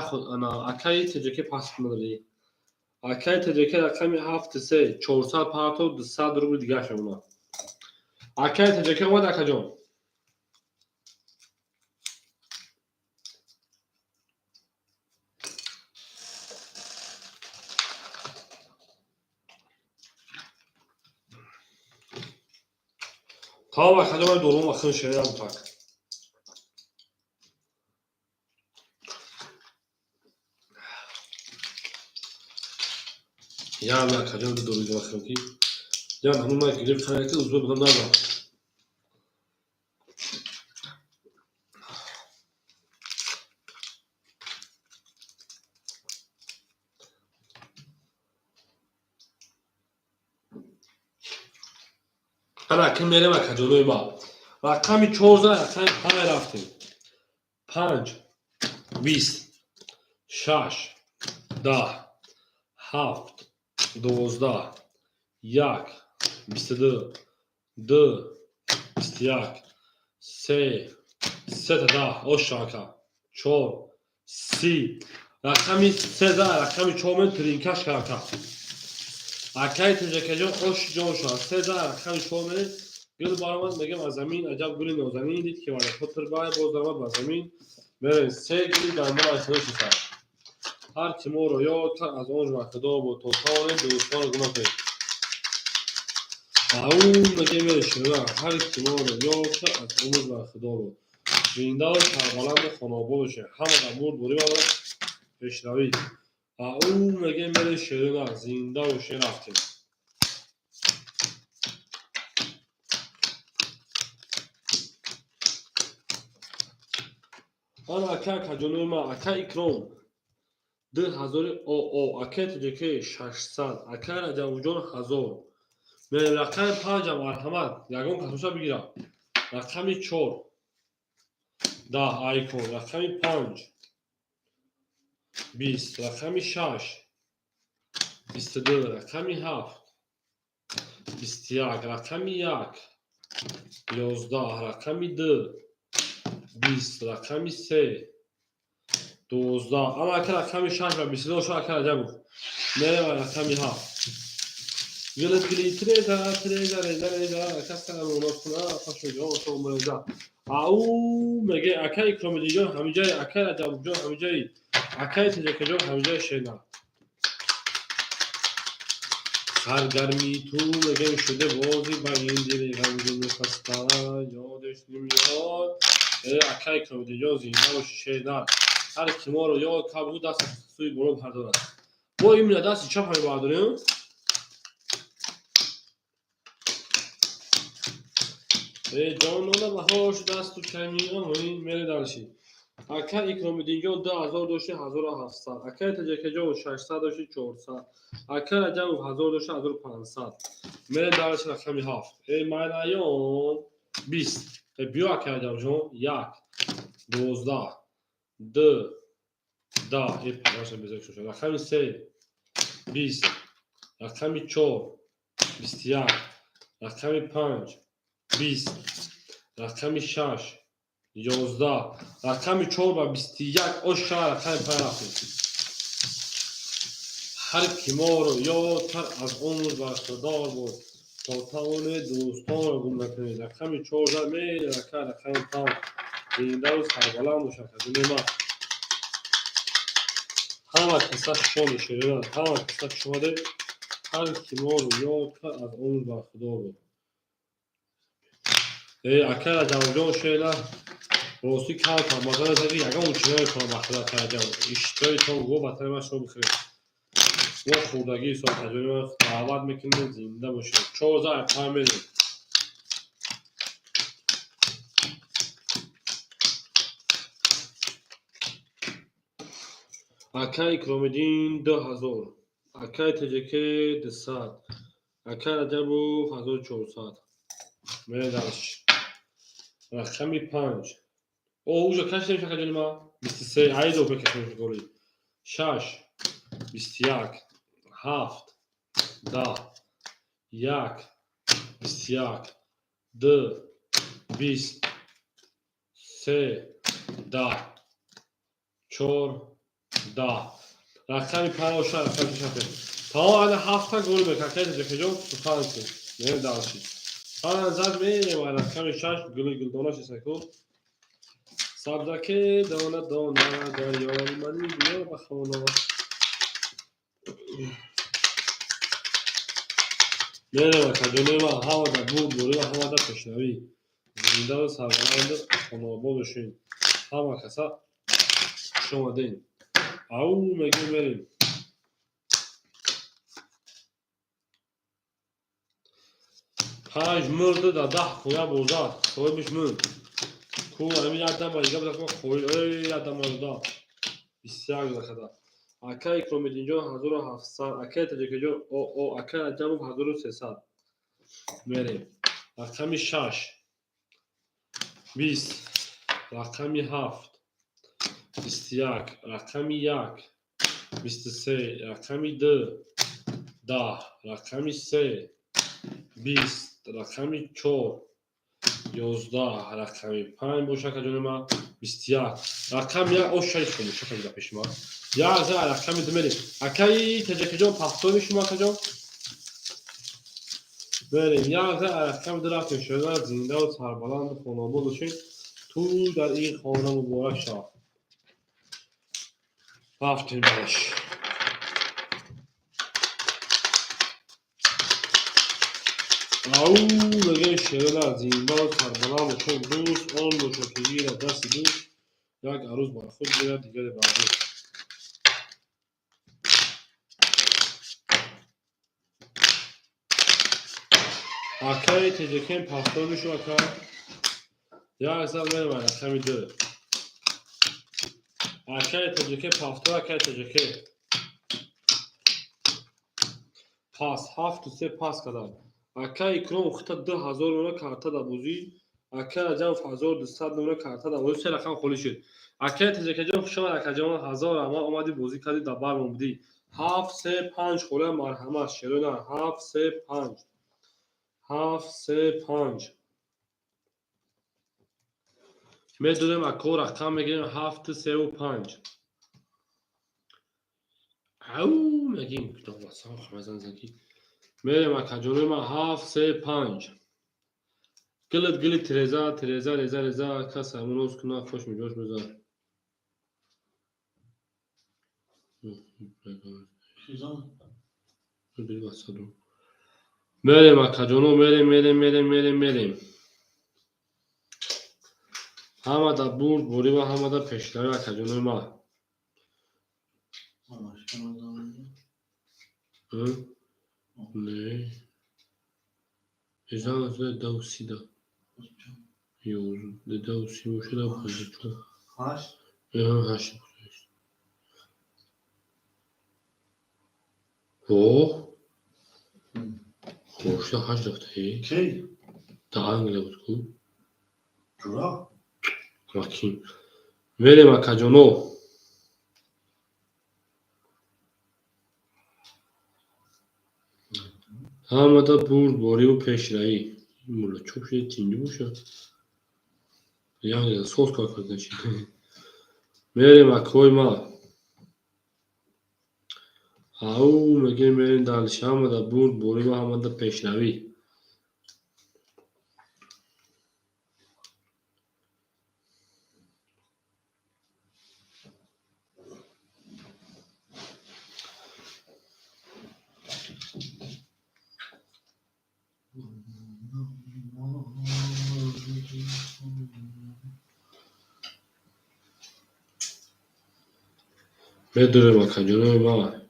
акаи Теҷаке пас надори. Акаи Теҷаке рақами ҳафти се, 400 парто, 200 рубли дигар шавона. Акаи Теҷаке омад, акаҷон. Тамом, акаҷон, ман дорум ахир шерам так. Я акаҷон, ду дору ахир ки. Я ҳамун ман гирифт ки узбе будам назад. Ана ки мерем, акаҷонои ма. Рақами чорза, рақами панҷ рафтем. Панҷ, 20, шаш, 10, ҳафт, 12, як, 22, ду, 21, се, сета 10, оша, ака, чор, 30. Рақами сеза, рақами чор мен тринкаш ака. Акаи Теҷакаҷон, оши ҷон шуд. Сеза, рақами чор мерем. Гул баромад, мегам, аз замин, аҷаб гули нозанин дид, ки варафо тирбай боз даромад ба замин. Мерем, се гули гандум аз худо шуд. Ҳар ки моро ёд кард, аз он ҷумла худо бо то тавонем дӯстонро гум накунем. Ау мегем, мерешина. Ҳар ки моро ёд кард, аз он ҷумла худо буд. Зиндаву сарбаланду хонобод бошед. Ҳама дар бурд бурӣ ва пешравӣ. Ау мегем, мере шерина. Зинда бошед, рафтем. Ан ака, акаҷонои ман, ака Икром 2000 оо, акаи Тоҷике 600, акаи Раҷабуҷон 1000. Мерем, рақами панҷам, марҳамат, ягон касоша бигирам. Рақами чор, 10, айкон, рақами панҷ, 20, рақами шаш, 22, рақами ҳафт, 21, рақами як, 11, рақами ду, 20, рақами се, 12. Ама ака, рақами шаш ва 22 шо, ака Раҷабов. Мерем, рақами ҳафт. Гилит гилит треза треза реза реза касарамонокуна пашоҷон ау меге. Ака Икромиддинҷон ҳамиҷаи, акаи Раҷабовҷон ҳамиҷаи, акаи Теҷакаҷон ҳамиҷаи шена. Саргармии ту, мегем, шуде бози ба ин дили ғамгину хаста, ёдеш намеёд. Акаи Икромиддинҷон, зинда боши, шена. Ҳар ки моро ёд кард, бугӯ даст сӯи боло бардорад. Бо именно дасти чап ҳами бардорем. Э, ҷонона баҳор шудасту ками оҳои. Мере дальше. Ака Икромиддинҷон 2000 дошти, 1700. Акаи Таҷакаҷон 600 дошти, 400. Ака Раҷабов 1000 дошти, 1500. Мере дальше, рақами ҳафт. Э, майнаён, 20. Э, биё, ака Раҷабҷон, як, 12, ду, 10. Э, падаршам безак шуд. Рақами се, 20, рақами чор, 21, рақами панҷ, 20, рақами шаш, 11, рақами чор ба 21, оша, рақами панҷ рафтем. Ҳар ки моро ёд кард, аз он рӯз бархӯрдор буд, то тавонед дӯстонро гум накунед. Рақами чорда мерака, рақами панҷ. Зиндаву сарбаланд бошад, казинои ман. Ҳама каса шони ширинат, ҳама каса шумоде. Ҳар ки моро ёд кард, аз умр бархудор буд. Ака Раҷабҷон, шела ростӣ кам маза ки ягон чӣ намекунам ба худо. Раҷаб, иштиҳоитон го, ватани ман шумо бихӯред. Мо хӯрдагии соҳаҷони ман даъват мекунем, зинда бошед. Чорза панҷ мерем. Акай Икромиддин 2000, акай ТҶК 200, акай Раҷабов 1400. Мерем дальше. Рақами 5. О, уже кашидем, шакаҷони ман. 23, айдо бекашем голи. 6, 21, 7, 10, 1, 21, 2, 20, 3, 10, 4, 10. Рақами 5 ша, рақами 6. Тамом, ана ҳафта гол мекард. Акай ТҶК-ҷон, сухан кун. Мерем дальше. Панҷ зад мерем, рақами 6 гули гулдона шисаку. Сабзаке дона дона дарёи мани биё ба хона. Мерем, акаҷонои ман, ҳамада бурдборӣ ва ҳамада пешравӣ. Зиндаву сарбаланду хонаобод бошед. Ҳама каса хуш омадед. Ау мегӯем, мерем. Панҷ мурду дар 10 кӯя бозад, соҳибаш мурд. Ку ами як дама дига буда, эй, як дама да. 21 закада. Акай Икромиддинҷон 1700, акай Таҷикаҷон о, акай Раҷабов 1300. Мерем. Рақами 6, 20, рақами 7, 21, рақами 1, 23, рақами 2, 10, рақами 3, 20, рақами 4, 11, рақами 5 боша, акаҷони ман, 21, рақами 1, о, шаш хонум, шака буда пеши ман. Як за рақами 2 мерем. Акаи Таҷакиҷон, пахтони шумо, акаҷон. Мерем, як за рақами 2 рафтем. Шуда зиндаву сарбаланду хонаобод бошед. Тӯй дар ин хона муборак шавад. Рафтем бараш. Ау мегӯем, шерона зиндаву сарбаланд бошед. Дӯст он бошад, ки гирад дасти дӯст, як арӯз бар худ гирад, дигаре бар дӯст. Акаи Теҷакем, пахтони шу, ака. Як зад мерем рақами 2. Акаи Теҷаке пахтор, акаи Теҷаке. Пас ҳафту се пас кардам. Акаи Икром хита 2000 номра карта дар бозӣ. Акаи Раҷабов 1200 номра карта дар бозӣ, се рақам холӣ шуд. Акаи Теҷакаҷон, хуш омад, акаҷон, ҳазор раҳмат, омадӣ, бозӣ кардӣ, дар бар монбудӣ. Ҳафт, се, панҷ холия, марҳамат, шерона, ҳафт, се, панҷ. Ҳафт, се, панҷ. Медонем, ако рақам мегирем ҳафту севу панҷ. Ау мегим, мерем, акаҷонои ман, ҳафт, се, панҷ. Гилит гили тиреза, тиреза, реза, реза, кас ҳамоноз куна, хош миҷош мезад. Хизон. Мерем, акаҷоно, мерем, мерем, мерем, мерем, мерем. Ҳамада бурдборӣ ва ҳамада пешравӣ, акаҷонои ман. Ҳамаш канадан. Не. Изан дав сида. Дав си бошада 54. Ҳашт. Ҳашт. О? Хошта ҳашт рафта. Кей? Да Англия буд ку. Ҷура? Макин. Мерем, акаҷоно. Ҳамада бурдбориву пешравӣ. Мулла чӯб шуда тинҷ бошад. Яъне соз кор карда чи. Мерем, акои ман. Ау мегӯем, мерем дальше. Ҳамада бурдборӣ ва ҳамада пешравӣ. Медурем, акаҷонои ман.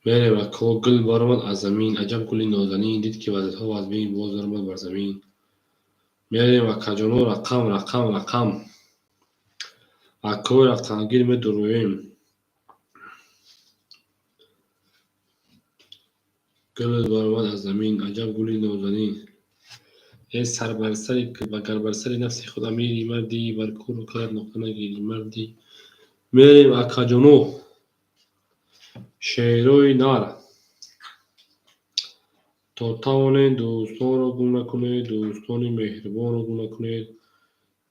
Мерем, ако. Гул баромад аз замин, аҷаб гули нозанин, дид ки вазъиятҳо вазмин, боз даромад бар замин. Мерем, акаҷоно, рақам, рақам, рақам. Акои рақамгир, медуроем. Гул баромад аз замин, аҷаб гули нозанин. Э сар бар сари, гар бар сари нафси худ амири, марди бар кӯру карат нуқта нагирӣ, марди. Мерем, акаҷоно, шерои нар. То тавонед, дӯстонро гум накунед, дӯстони меҳрубонро гум накунед.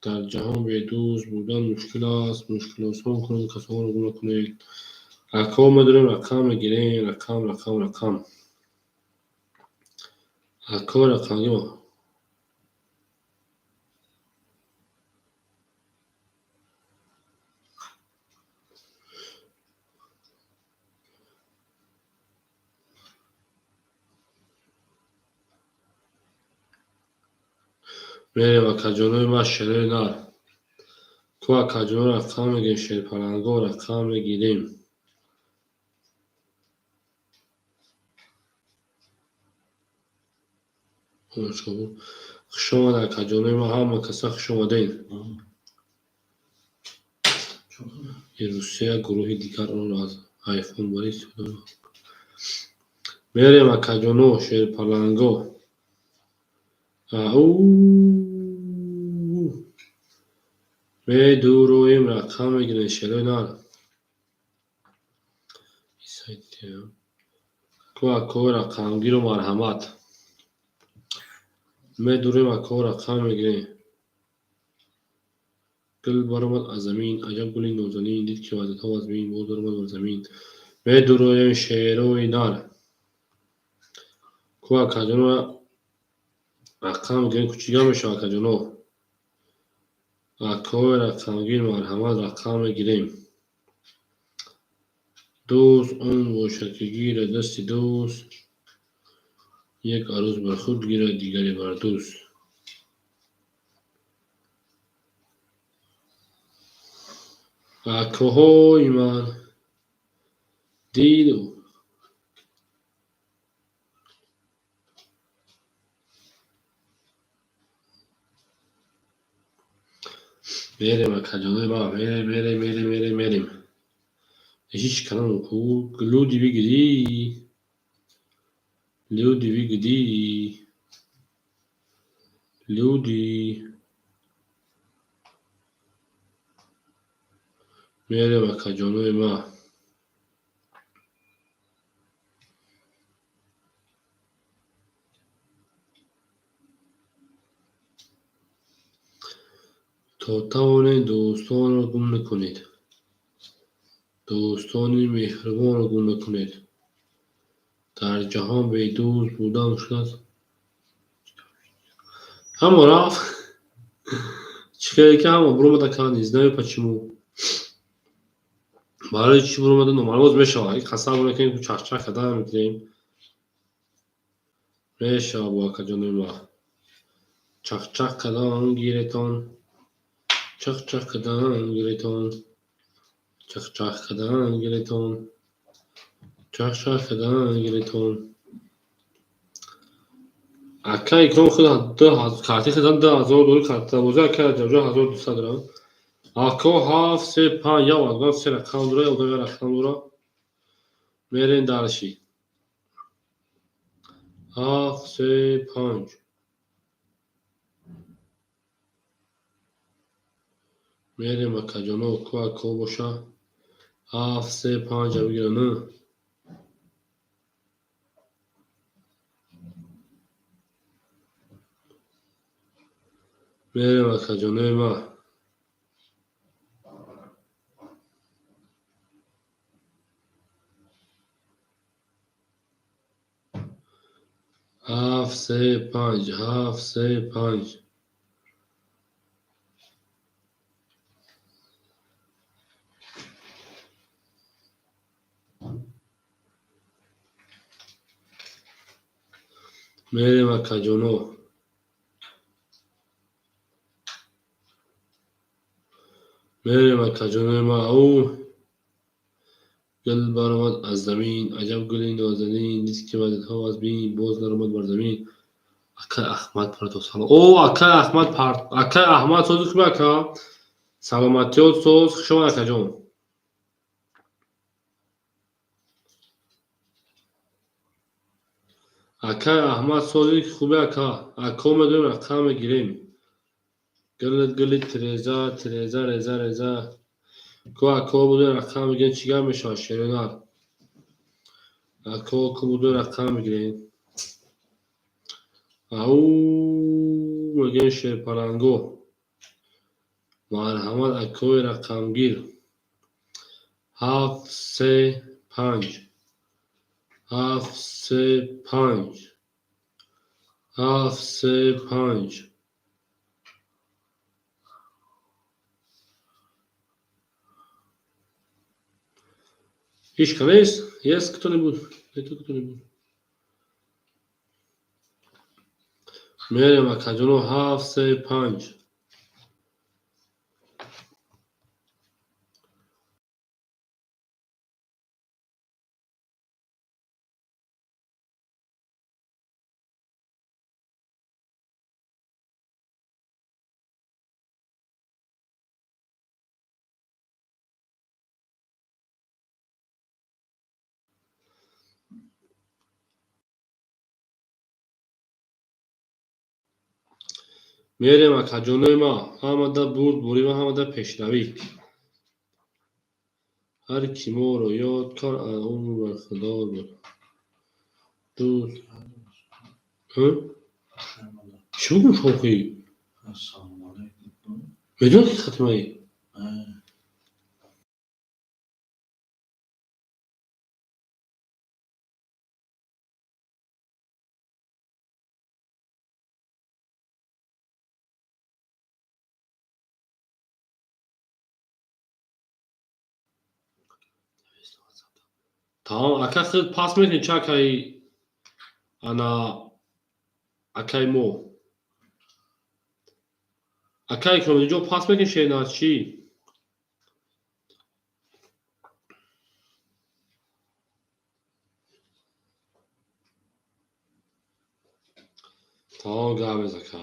Дар ҷаҳон бедӯст будан мушкил аст, мушкилосон кунад касонро гум накунед. Ако, медорем, рақам мегирем, рақам, рақам, рақам. Ако, рақамгир. Мерем, акаҷонои ман, шерои нар. Ку, акаҷоно, рақам мегирем, шерпаланго, рақам мегирем. Хуш омад, акаҷонои ман, ҳама каса хуш омадед. Русия гурӯҳи дигар онро аз айфонбарӣ истифода. Мерем, акаҷоно, шерпаланго. Ау, медуроем, рақам мегирем, шерои нар. Ку, акои рақамгиру марҳамат. Медурем, ако, рақам мегирем. Гул баромад аз замин, аҷаб гули нозанин, дид ки вазъиятҳо вазмин, боз даромад бар замин. Медуроем, шерои нар. Ку, акаҷоно, рақам мегирем, кучига мешавад, акаҷоно. Акои рақамгир, марҳамат, рақам мегирем. Дӯст он бошад, ки гирад дасти дӯст, як арӯс бар худ гирад, дигаре бар дӯст. Акоҳои ман дилу мерем, акаҷонои ман, мерем, мерем, мерем, мерем, мерем. Ҳеҷ канал ку, люди вы где? Люди вы где? Люди. Мерем, акаҷонои ман. То тавонед, дӯстонро гум накунед. Дӯстони меҳрубонро гум накунед. Дар ҷаҳон бедӯст будан мушкил аст. Ҳамо рафт. Чӣ хеле ки ҳамо буромада кан, не знаю почему. Барои чӣ буромада, номаълум мешавад. Қасам накунем, чахчах кардан мегирем. Мешавад, бо акаҷонои ман. Чахчах кардан гиретон. Чахчах кардан гиретон. Чахчах кардан гиретон. Чахчах кардан гиретон. Ака Икром худ карти хизан 2000 доллар карта бозӣ, ака Раҷабҷон 1200 дорам. Ако, ҳафт, се, панҷ, як одам се рақам дора, як одам як рақам дора. Мерем дальше. Ҳафт, се, панҷ. Мерем, акаҷоно, ку ако боша. Ҳафт, се, панҷа бигира, на. Мерем, акаҷонои ман. Ҳафт, се, панҷ, ҳафт, се, панҷ. Мерем, акаҷоно. Мерем, акаҷонои ма. Ау, гул баромад аз замин, аҷаб гули нозанин, дид ки вазидҳо аз бин, боз наромад бар замин. Акай Аҳмад Партов, салом. О, акай Аҳмад Парт, акай Аҳмад, сози хуби, ака? Саломатиёт соз, хуш омад, акаҷон. Акай Аҳмад, сози хуби, ака? Ако, медонем, рақам мегирем. Гулит, гули тиреза, тиреза, реза, реза. Ку, ако, будем, рақам мегирем, чӣ гап мешавад, шеринар? Ако, ку, будем, рақам мегирем. Ау, мегӯем, шерпаланго. Марҳамат, акои рақамгир. 7, 3, 5. 7, 3, 5. 7, 3, 5. Ҳеч нест? Есть кто-нибудь? Это кто-нибудь? Мерем, акаҷоно, 7, 3, 5. Мерем, акаҷонои ма, ҳамада бурд бурӣ ва ҳамада пешравӣ. Ҳар ки моро ёд кард, аз умр бархӯрдор буд. Дӯст. Чӣ бигӯм, шохӣ? Ассалому алайкум. Медонӣ, ки хатимаи? Тамом, ака, худ пас мекунӣ, чӣ, акаи ана, акаи мо? Акаи Икромиддинҷон, пас мекунӣ, шерназ, чӣ? Тамом, гап мез, ака.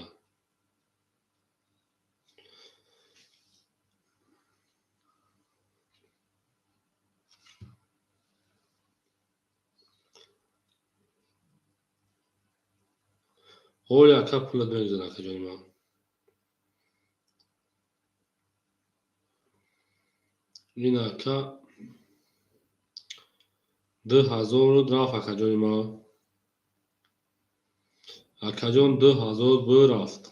Ҳоли ака пулат мегузарад, акаҷони ман. Ин ака 2000 рафт, акаҷони ман. Акаҷон, 2000 бурафт.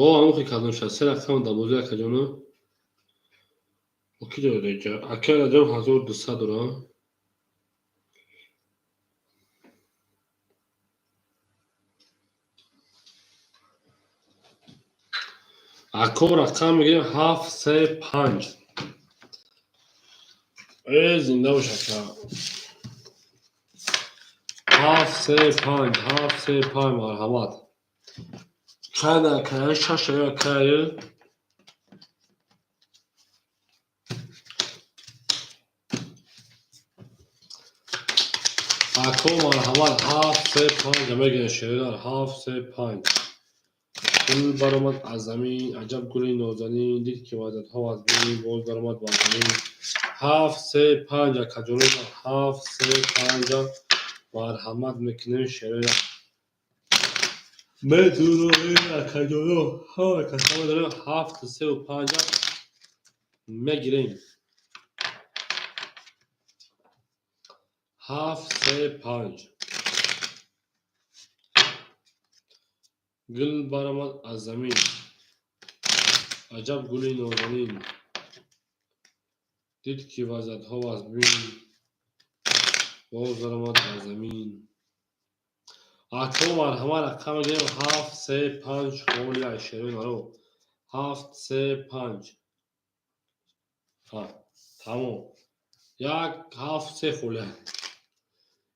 О, амухи кардам шад. Се рақам дар бозӣ, акаҷону. Ки дорад инҷа? Ака Раҷаб 1200 дорам. Ако, рақам мегирем, 7, 3, 5. Э, зинда бош, ака. 7, 3, 5, 7, 3, 5, марҳамат. Чанд, ака? Шаш, акай. Ако, марҳамат, 7, 3, 5 мегирем, шеринар, 7, 3, 5. Гул баромад аз замин, аҷаб гули нозанин, дид ки ваҳдатҳо аз бин, боз даромад бар замин. 7, 3, 5, акаҷоно, 7, 3, 5 марҳамат мекунем, шеринар. Медуроем, акаҷоно, ҳама касама дорем, 7, 3 5 мегирем. 7, 3, 5. Гул баромад аз замин, аҷаб гули нозанин, дид ки вазиятҳо аз бин, боз даромад бар замин. Ако, марҳамат, рақам мегирем, 7, 3, 5, холи ай шерои наро. 7, 3, 5. Тамом. 1, 7, 3 холия.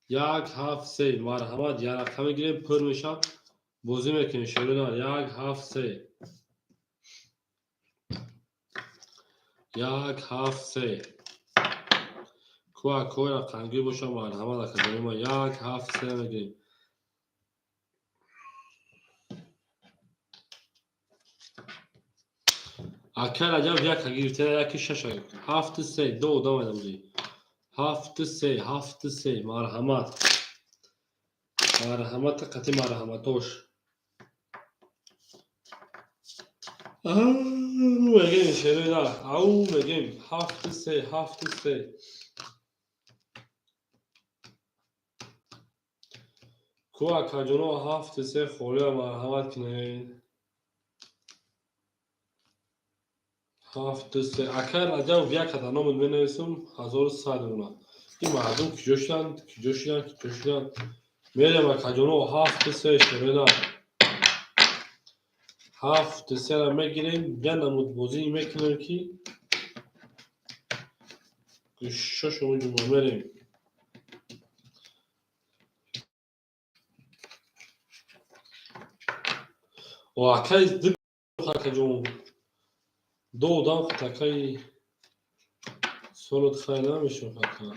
1, 7, 3. Марҳамат, як рақам мегирем, пур мешавад. Бозӣ мекунем, шерона. 1, 7, 3. 1, 7, 3. Ку акои рақамгир боша, марҳамат, акаҷони ма. 1, 7, 3 мегирем. Ака Раҷаб яка гирифта, яки шаша. 7, 3, ду одам айдамуди. 7, 3, 7, 3. Марҳамат. Марҳамат, қати марҳаматош. Ау, мегем, шерои. Ау, мегем. 7, 3, 7, 3. Ку акаҷоно 7, 3 холия, марҳамат кунед. 7, 3. Ака Раҷаб яка дар номат менависам, 1100 мемонад. Ин мардум куҷо шуданд? Куҷо шуданд? Куҷо шуданд? Мерем, акаҷоно, 7, 3, шерои. 7, 3-ра мегирем, як намуд бозӣ мекунем, ки гӯшошо ҷума мерем. О, акаи ду, акаҷон. Ду одам акаи солот хай намешавад ака.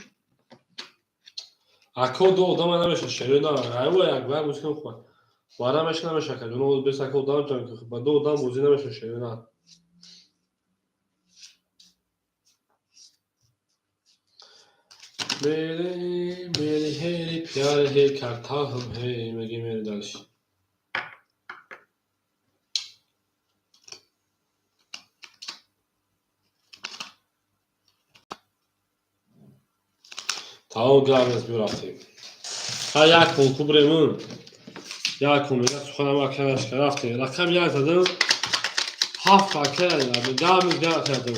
Ако ду одама намешавад, шерои на. Айва як ба як бозӣ кунем хуб. Вара меша намешавад, акаҷон. Бес ака одам ҷамъ кунем. Ба ду одам бозӣ намешавад, шерои на. मेरे मेरे हेरे प्यार है करता हम है мегем, мере дальше. Тамом, гап нест, биё, рафтем. Ҳа, як кун кубремун. Як кун мега суханам акарашка рафтем. Рақам як задам. Ҳафт ака гап нест, гап задам.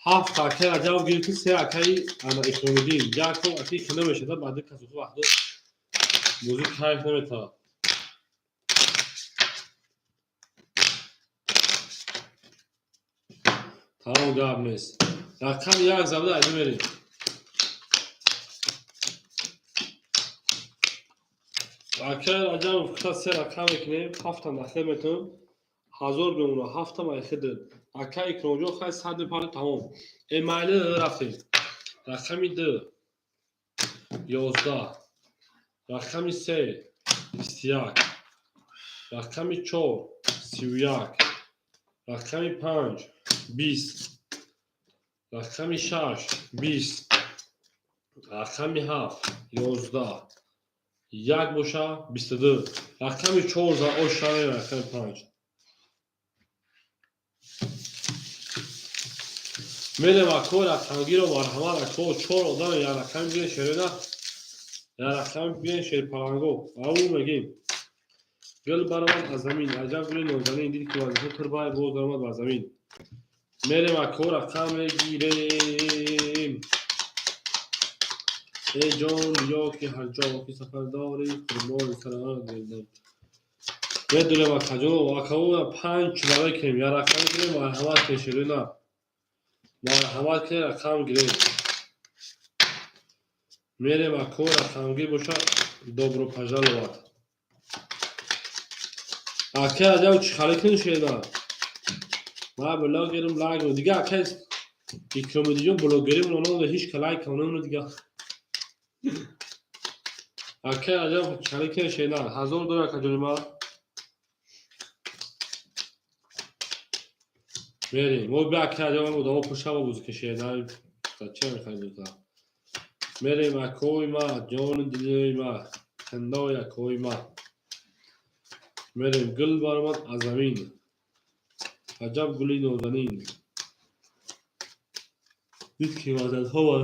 Ҳафт ака Раҷаб гирифти, се акаи ана Икромиддин. Як кун аки хина мешада, баъди касуху вақто бозӣ кайф наметавад. Тамом, гап нест. Рақам як забда айда мерем. Ака Раҷаб гуфта, се рақам мекунем, ҳафтам дахил метавонем. 1000 мемонад, ҳафтам айхидд. Ака Икромҷон хай сад мепард, тамом. Э, майли, рафтем. Рақами ду 11, рақами се 21, рақами чор 31, рақами панҷ 20, рақами шаш 20, рақами ҳафт 11, як боша 22, рақами чор за ошавем, рақами панҷ. Мерем, ако рақамгиро, марҳамат, ако, чор одам як рақами бигирен, шерена, як рақами бигирен, шерпаланго. Ау, мегем. Гул баромад аз замин, аҷаб гули нозанин, дид ки вазифа турбай боз даромад бар замин. Мерем, ако, рақам мегирем. Эй ҷон, биё, ки ҳар ҷо ки сафар дорӣ, қурбони сарам. Медонем, акаҷон, акао, панҷ чила мекунем, як рақам мегирем, марҳамат кунед, шерина. Марҳамат кунед, рақам гирем. Мерем, ако рақамгир боша, добро пожаловать. Ака Раҷаб, чӣ халӣ кунем, шерина? Ма блогерам, лайк дига, ака Икромиддинҷон, блогерим ноно ҳеҷ ка лайк кунем дига. Ака Раҷаб, чӣ халӣ кунем, шерина? 1000 дора, акаҷони ма. Мерем. Мо бия, ака Раҷаб, одамо пушава бозӣ ки шерина. Зачем мехоҳед бозӣ? Мерем, акои ма, ҷони дилои ма, хандои акои ма. Мерем, гул баромад аз замин. Аҷаб гули нозанин. Дид ки ваҳдатҳо бар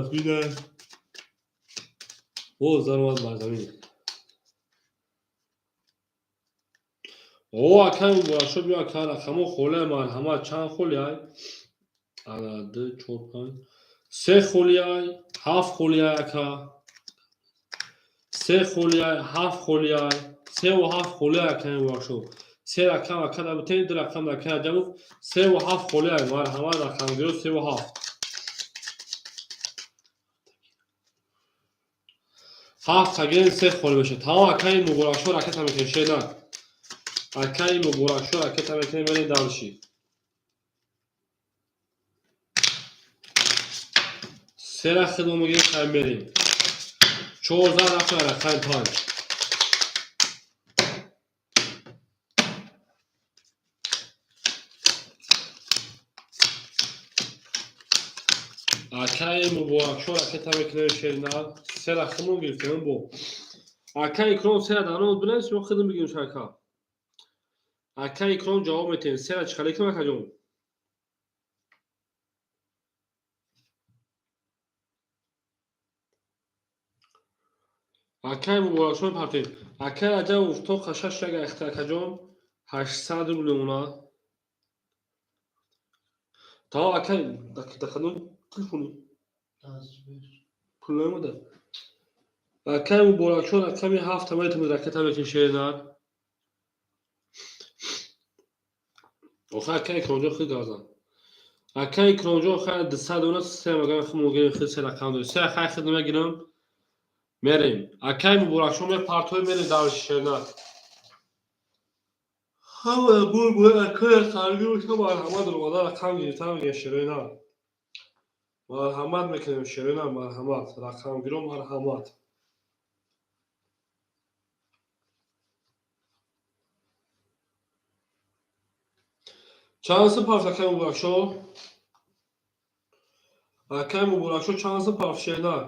боз даромад бар замин. О, акай Муборакшо, биё, ака, рақамҳо холия, марҳамат, чанд холияй? Ана, ду, чор, панҷ, се холияй, ҳафт холияй, ака. Се холияй, ҳафт холияй, севу ҳафт холияй, акай Муборакшо. Се рақам ака набутен, ду рақам ака Раҷабов, севу ҳафт холияй, марҳамат, рақамгиро, севу ҳафт. Ҳафт агент се холӣ мешавад. Тамом, акаи Муборакшо, ракета мекунем, шена. Акаи Муборакшо, ракета мекунем, мерем дальше. Сера хидмо мегирем, хай мерем. 14 рафта рақами 5. Акаи Муборакшо, ракета мекунем, шерина. Сера хидмо гирифтем бо. Акаи Икром, сера дар ном бинавис, мо хидм бигирем шака. Акаи Икром, ҷавоб метиҳем. Сера чӣ хеле кунам, акаҷон? Акаи Муборакшо мепартем. Акаи Раҷабов, тоқа шаш як ахта, акаҷон, 800 рубл мемонад. Тамом, акаи, дакадон телефони? Пул намеда. Акаи Муборакшо, рақами ҳафта метавонед, ракета мекунед, шеринар. Охир акаи Икромҷон хел газан. Акаи Икромҷон, хайр, 200 дона се маган хел мугирем, хел се рақам дорем. Се хай хел мегирам. Мерем. Акаи Муборакшо мепартои, мерем дальше, шеринар. Ҳама бур бур, акаи харги боша, марҳамат, омада рақам гирифта мегирем, шеринар. Марҳамат мекунем, шеринар, марҳамат. Рақамгиро марҳамат. Чанд сум парф, акаи Муборакшо? Акаи Муборакшо, чанд сум парф, шеринар?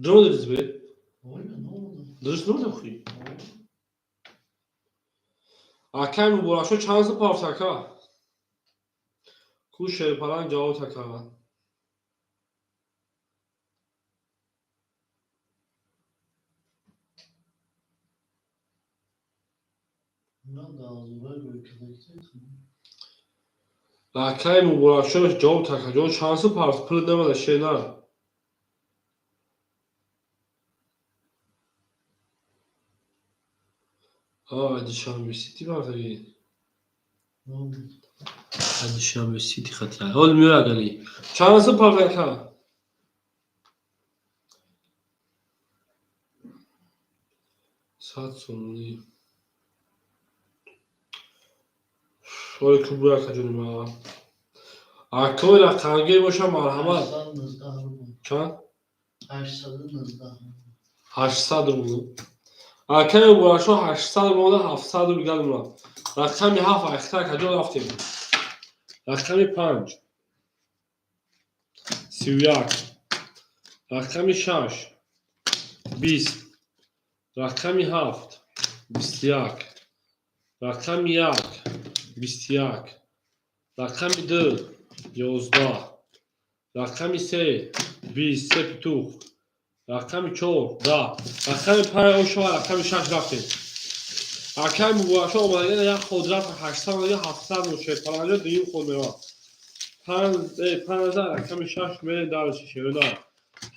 Дро дидиз бе? Дуруст нодам хуи? Акаи Муборакшо, чанд сум парф, ака? Ку шерпаланг ҷавоб ака. Акаи Муборакшо, ҷавоб акаҷон, чанд сум парф, пул намада, шеринар. Душанбе Сити бартаги. Душанбе Сити хатра. Ҳол меояд али. Чанд сум парф, ака? 100 сомонӣ. Ой, ку буя, акаҷони ма. Акои рақамгир боша, марҳамат. Чанд? 800 рубл. Акаи Муборакшо, 800 рубл монда, 700 рубл гал мемонад. Рақами ҳафт ахта, акаҷон, рафтем. Рақами 5 31. Рақами 6 20. Рақами 7 21. Рақами 1 21. Рақами 2 11. Рақами 3 20, се петух. Рақами 4 10. Рақами 5 ошава, рақами 6 рафтем. Акаи Муборакшо омадаган, як ход рафт, 800 омадаган, 700 мошед. Паланҷо дуюм ход меравад. 15, рақами 6 мерем дальше, шерина.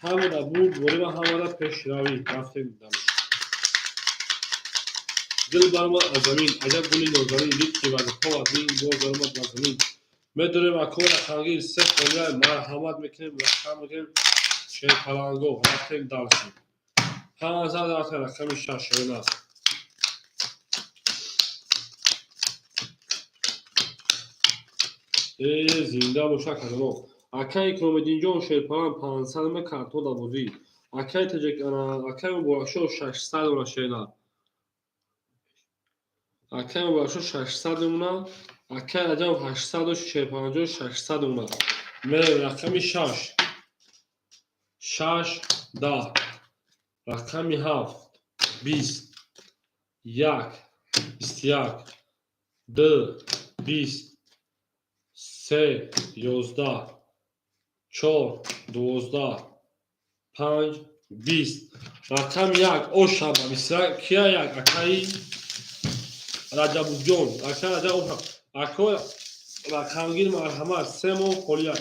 Ҳамада бурд борима, ҳамада пешравӣ, рафтем дальше. Гул баромад аз замин, аҷаб гули нозанин, дид ки вазифа вазин, боз баромад бар замин. Медорем, акои рақамгир, се холия, марҳамат мекунем, рақам мекунем, шерпаланго, рафтем дальше. 15 рафтем, рақами 6, шерина аст. Э, зинда боша, акаҷоно. Акаи Икромиддинҷон, шерпаланг, 500 ме картон дар бозӣ. Акаи Таҷик, акаи Муборакшо, 600 мона, шерина. Акаи Муборакшо 600 мемонад. Акаи Раҷабов 800 дошт, шерпаланҷон 600 мемонад. Мерем рақами 6. 6 10. Рақами 7 20. 1 21. 2 20. 3 11. 4 12. 5 20. Рақами 1 ошаба бисра кия як, акаи Раҷабуҷон. Акаи Раҷаб ошаба. Акои рақамгир, марҳамат, се моҳ холия.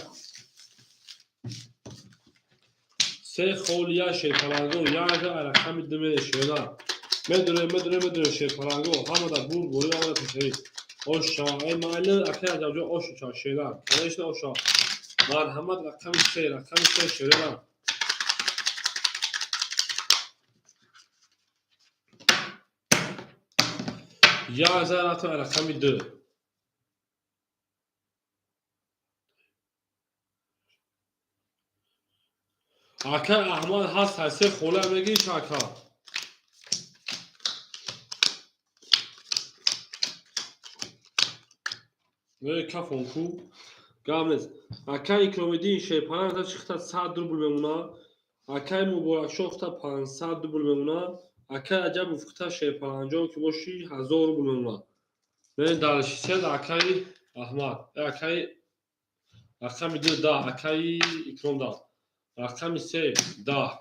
Се холия, шерпаланго, як рақами 2 мере, шерна. Медорем, медорем, медорем, шерпаланго, ҳамада бурд, борӣ, ҳамада пешравӣ. Оша, эй майли, акай Раҷабҷон, оша шера. Конечно, оша. Марҳамат, рақами се, рақами се, шерена. Як зан рафтем рақами ду. Акай Аҳмад ҳаст, се хола мегириш, ака. Кафон ку гап нест. Акай Икромиддин Шерпаланг чихта 100 рубл мемона. Акай Муборакшоҳ хта 500 рубл мемона. Акай Раҷабов хта Шерпаланҷон ки боши 1000 рубл мемона. Мен даршисед акай Аҳмад, акай рақами ду 10, акай Икром 10, рақами се 10,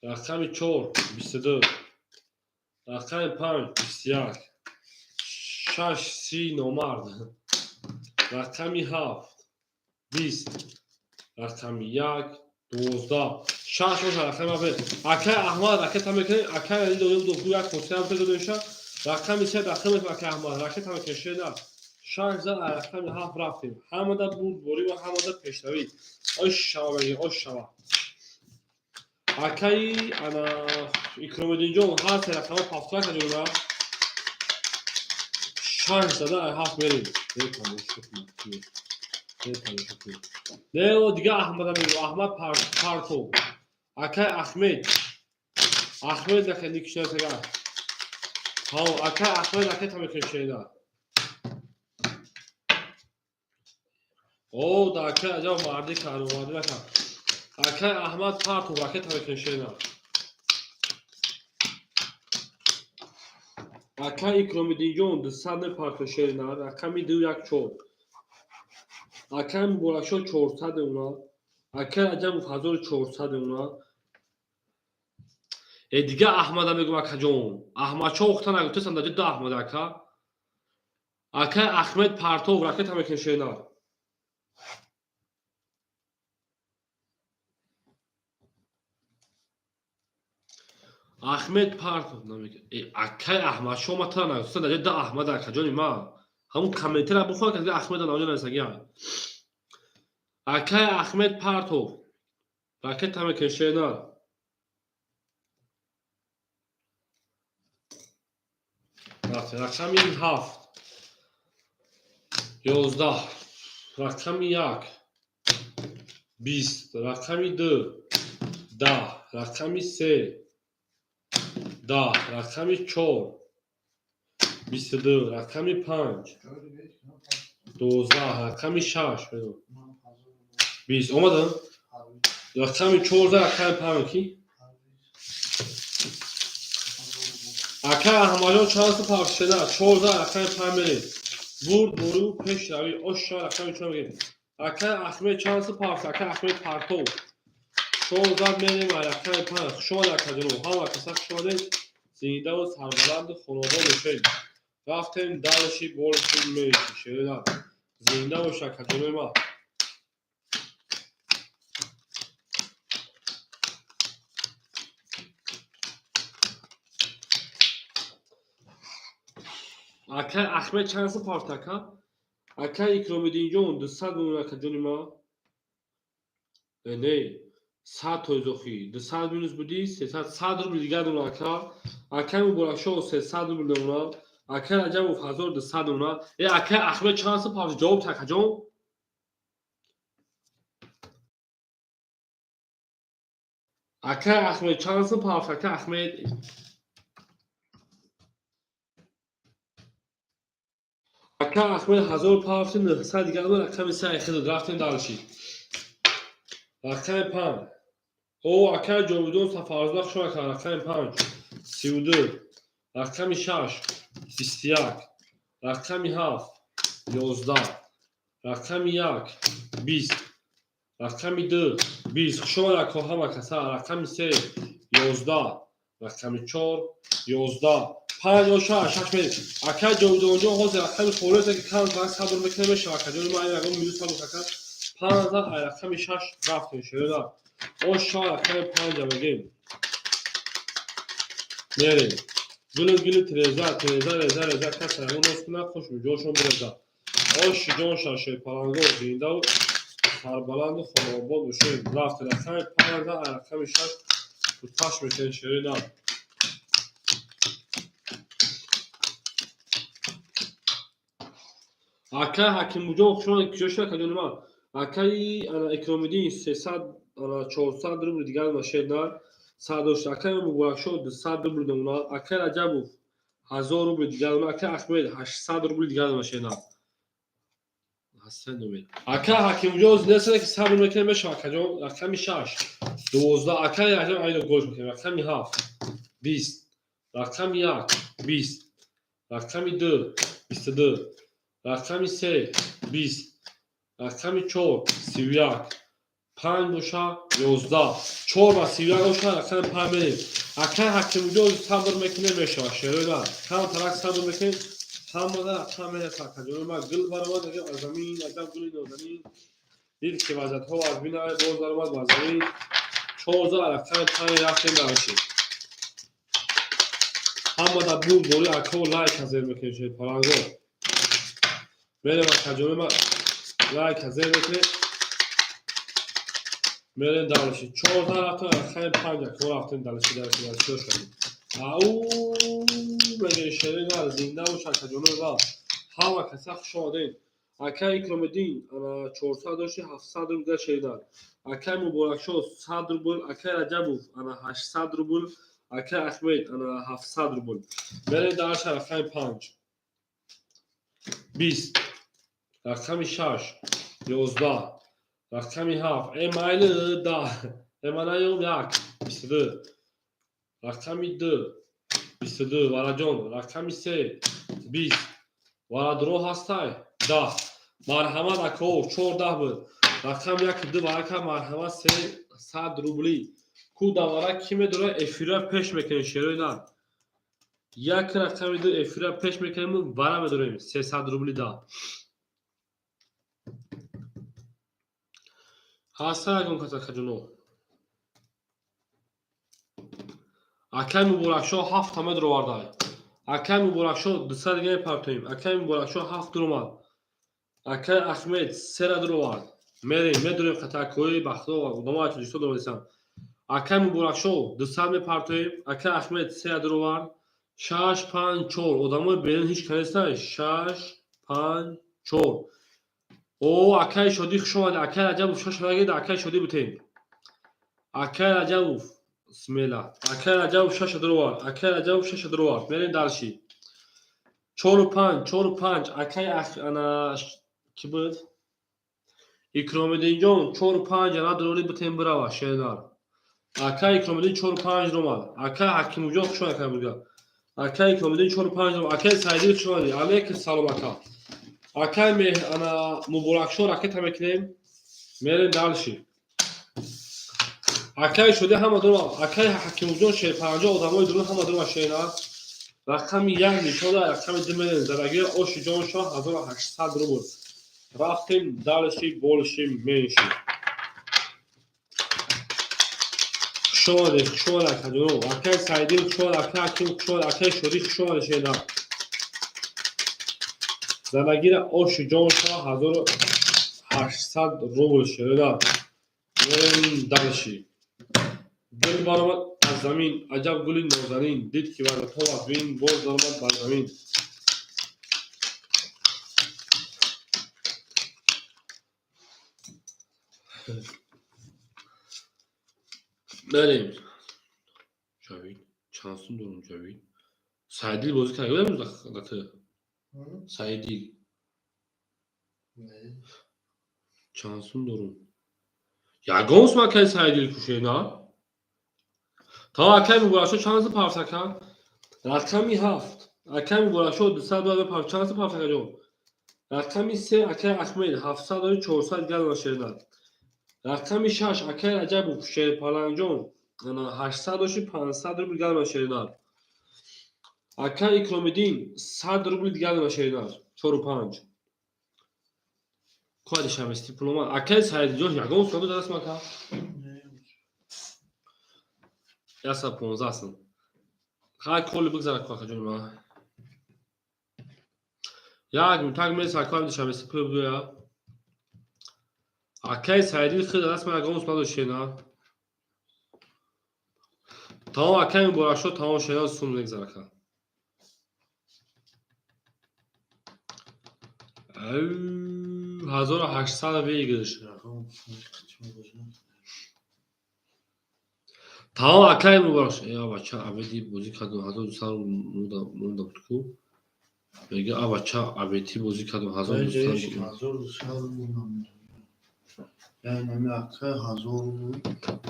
рақами чор 22, рақами панҷ 21, шаш 30 номард, рақами ҳафт 20, рақами як 12, шаш оша рақами ҳафт. Акай Аҳмад ракета мекунем, акай Али додем ду як хотира додемша. Рақами се рақам мекунем, акай Аҳмад ракета мекунем, шена. Шаш зан рақами ҳафт рафтем. Ҳамада бурдборӣ ва ҳамада пешравӣ. Ош шава мегӯем, ош шава. Акаи ана Икромиддинҷон ҳар се рақама пафтра кардем. Шаш зада ҳафт мерем. Не, дига Аҳмада мегӯ, Аҳмад Партов. Акай Ахмед. Ахмед ака никишнасага. Ҳа, акай Ахмед ракета мекунем, шена. О, да акай аҷаб мардӣ кард, мардӣ накард. Акай Аҳмад Партов ракета мекунем, шена. Акай Икромиддинҷон 200 мепартов, шерина, рақами ду як чор. Акай Муборакшоҳ 400 мемонад. Акай Раҷабов 1400 мемонад. Э, дига Аҳмада мегӯм, акаҷон. Аҳмадшоҳ ухта нагуфтесам, даҷа ду Аҳмад ака. Акай Ахмед Партов ракета мекунем, шерина. Ахмед Партов намега. Э, акай Аҳмадшоҳ ма тара нагуфтесам, даҷа ду Аҳмад, акаҷони ма. Ҳамун комментара бихонад, ки Ахмеда навҷа нависагиам. Акай Ахмед Партов ракета мекунем, шерина. Рақами ҳафт 11, рақами як 20, рақами ду 10, рақами се 10, рақами чор 22, рақами панҷ 12, рақами шаш 20. Омадам? Рақами чорда, рақами панҷ ки? Акай Аҳмадҷон чанд су пахшида? Чорда, рақами панҷ мерем. Бурд, буру, пешравӣ, оша рақами чор мегирем. Акай Ахмед чанд су пахш? Акай Ахмед Партов. Чорда мерем, рақами панҷ. Хуш омадед, акаҷонов. Ҳама каса хуш омадед. Зиндаву сарбаланду хонобод бошед. Рафтем дальше, больше, меньше. Шерина. Зинда бош, акаҷонои ман. Акай Ахмед чанд су парт, ака? Акай Икромиддинҷон 200 мемонад, акаҷони ман. Э, не, 100 тоизохӣ. 200 минус будӣ, 300, 100 рубл дигар мемонад, ака. Акай Муборакшоҳ 300 рубл мемонад. Акай Раҷабов 1200 мемонад. Э, акай Ахмед чанд су парт? Ҷавоб та, акаҷон. Акай Ахмед чанд су парт? Акай Ахмед ака Ахмед 1000 пафти, 900 дигар рақами се айхидод. Рафтем дальше. Рақами панҷ. О, акай Ҷовидон Сафарзода, хуш омад. Рақами панҷ 32, рақами шаш 21, рақами ҳафт 11, рақами як 20, рақами ду 20. Хуш омад, ако, ҳама каса. Рақами се 11, рақами чор 11, панҷ оша шаш мерем. Акай Ҷовидонҷон, ҳозир рақами холисе ки кам сабр мекунем, мешава, акаҷони ман, ягон минут сабр кака. Панҷ зад, ай рақами шаш рафтем, шерина. Оша рақами панҷа мегем. Мерем. Гули гули тиреза, тиреза, реза, реза, каса ягон нос кунад, хуш ҷошон биреза. Оши ҷон шерпаланго, зиндаву сарбаланду хонаобод бошед. Рафте рақами панҷа, рақами шаш пурташ мекунем, шери нар. Акай Ҳакимуҷон, хушомадед, куҷо шуда, акаҷони ман? Акаи ана Икромиддин 300, ана 400 рубл дигар на шер нар сад дошт. Акаи Муборакшоҳ 200 рубл намуна. Акаи Раҷабов 1000 рубл дигар намуна. Акаи Аҳмед 800 рубл дигар намуна, шер нар. Ҳасан номер. Акаи Ҳакимуҷон зинда ки сабр мекунем, мешавад, акаҷон. Рақами 6 12. Акаи Раҷаб айно гош мекунем. Рақами 7 20. Рақами 1 20. Рақами 2 22. Рақами 3 20. Рақами 4 31. 5 боша 11. 4 ва 31 боша, рақами 5 мерем. Акаи Ҳакимуҷон сабр мекунем, мешавад, шерои нар. Кам тарак сабр мекунем, ҳамада рақам мерасад, акаҷони ман. Гул баромад аз замин, аҷаб гули нозанин. Дид ки вазъиятҳо аз бинаве, боз даромад бар замин. 14, рақами 5 рафтем дарши. Ҳамада бурдбори, акао, лайк зер мекунем, шерпаланго. Мерем, акаҷони ман, лайк зер мекунем. Мерем дарши. 14 рафтем, рақами 5, акао, рафтем дарши, дарши, дарши шудем. Ау мегӯи, шери нар, зинда бош, акаҷонои ман. Ҳама каса хуш омадед. Акаи Икромиддин ана 400 дошти, 700 рубл дигар, шери нар. Акаи Муборакшоҳ 100 рубл, акаи Раҷабов ана 800 рубл, акаи Аҳмед ана 700 рубл. Мерем дарша, рақами 5 20, рақами 6 11, рақами 7 э майли 10, эманаём 1 22, рақами 2 22, вараҷон, рақами 3 20, варадро ҳастай 10. Марҳамат, акао, 14 буд. Рақами 1 2 варака, марҳамат, 300 рубли. Ку давара ки медора, эфира пеш мекунем, шерои нар. Як рақами 2 эфира пеш мекунему вара медорем 300 рубли да. Ҳаста ягон кас, акаҷоно? Акаи Муборакшоҳ ҳафта медровардай. Акаи Муборакшоҳ 200 дига мепартоем. Акаи Муборакшоҳ ҳафт дуромад. Акаи Аҳмед сера дуровард. Мерем, медорем қатакҳои бахто одамои Тоҷикистон дуромадисанд. Акаи Муборакшоҳ 200 мепартоем. Акаи Аҳмед сера дуровард. Шаш, панҷ, чор. Одамои берун ҳеҷ ка нестанд. Шаш, панҷ, чор. О, акаи Шодӣ, хуш омадед. Акаи Раҷабов шаш нагирд, акаи Шодӣ бутем. Акаи Раҷабов смело. Акаи Раҷабов шаша дуровард. Акаи Раҷабов шаша дуровард. Мерем дальше. Чору панҷ, чору панҷ. Акаи ана кӣ буд? Икромиддинҷон, чору панҷ ана дурори бутем бирава, шернар. Акаи Икромиддин чору панҷ ромад. Акаи Ҳакимуҷон, хуш омадед, акаи бурга. Акаи Икромиддин чору панҷ ромад. Акаи Саидӣ, хуш омадед. Алейкум салом, ака. Акаи Меҳ ана Муборакшоҳ ракета мекунем. Мерем дальше. Акаи Шодӣ ҳама дуромад. Акаи Ҳакимуҷон шерпанҷо, одамои дурун ҳама дуромад, шернар. Рақами 1 нишон, рақами 2 мерем. Зараги оши ҷоншоҳ 1800 рубл. Рафтем дальше, больше, меньше. Хуш омадед, хуш омадед, акаҷоно. Акаи Саидӣ, хуш омадед, акаи Ҳаким, хуш омадед, акаи Шодӣ, хуш омадед, шернар. Занагира оши ҷоншоҳ 1800 рубл, шернар. Мерем дальше. Гул баромад аз замин, аҷаб гули нозанин. Дид ки вардатҳо аз бин, боз даромад бар замин. Мерем. Ҷавид, чанд сум дорум, Ҷавид? Саидил бозӣ карда имрӯз дата? Саидил. Чанд сум дорум? Ягон сум, акаи Саидил куше, на? То акаи Муборакшоҳ чанд сум парса кард? Рақами 7. Акаи Муборакшоҳ 200 доллар пар чанд сум парса кард? Рақами 3, акаи Аҳмед 700 дори, 400 дигар шернар. Рақами 6, акаи Раҷабов Шерпаланҷон ана 800 дошти, 500 рубл дигар шернар. Акаи Икромиддин 100 рубл дигар шернар. Чору панҷ. Куади шамести пулома. Акаи Саидиҷон ягон сум даст мака? 115 сум. Хай, коли бигзара, акаҷони ман. Як минутак меса, акои душанбе СП буя. Акаи Саидил хид даст ман ягон надошт шена. Тамом, акаи Муборакшо, тамом, шена сум мегзара ка. 1800 выигрыш. Тамом, акаи Муборакшо. Э, абача, абеди бозӣ кардам, 1200 монда буд ку. Мега, абача, абети бозӣ кардам, 1200.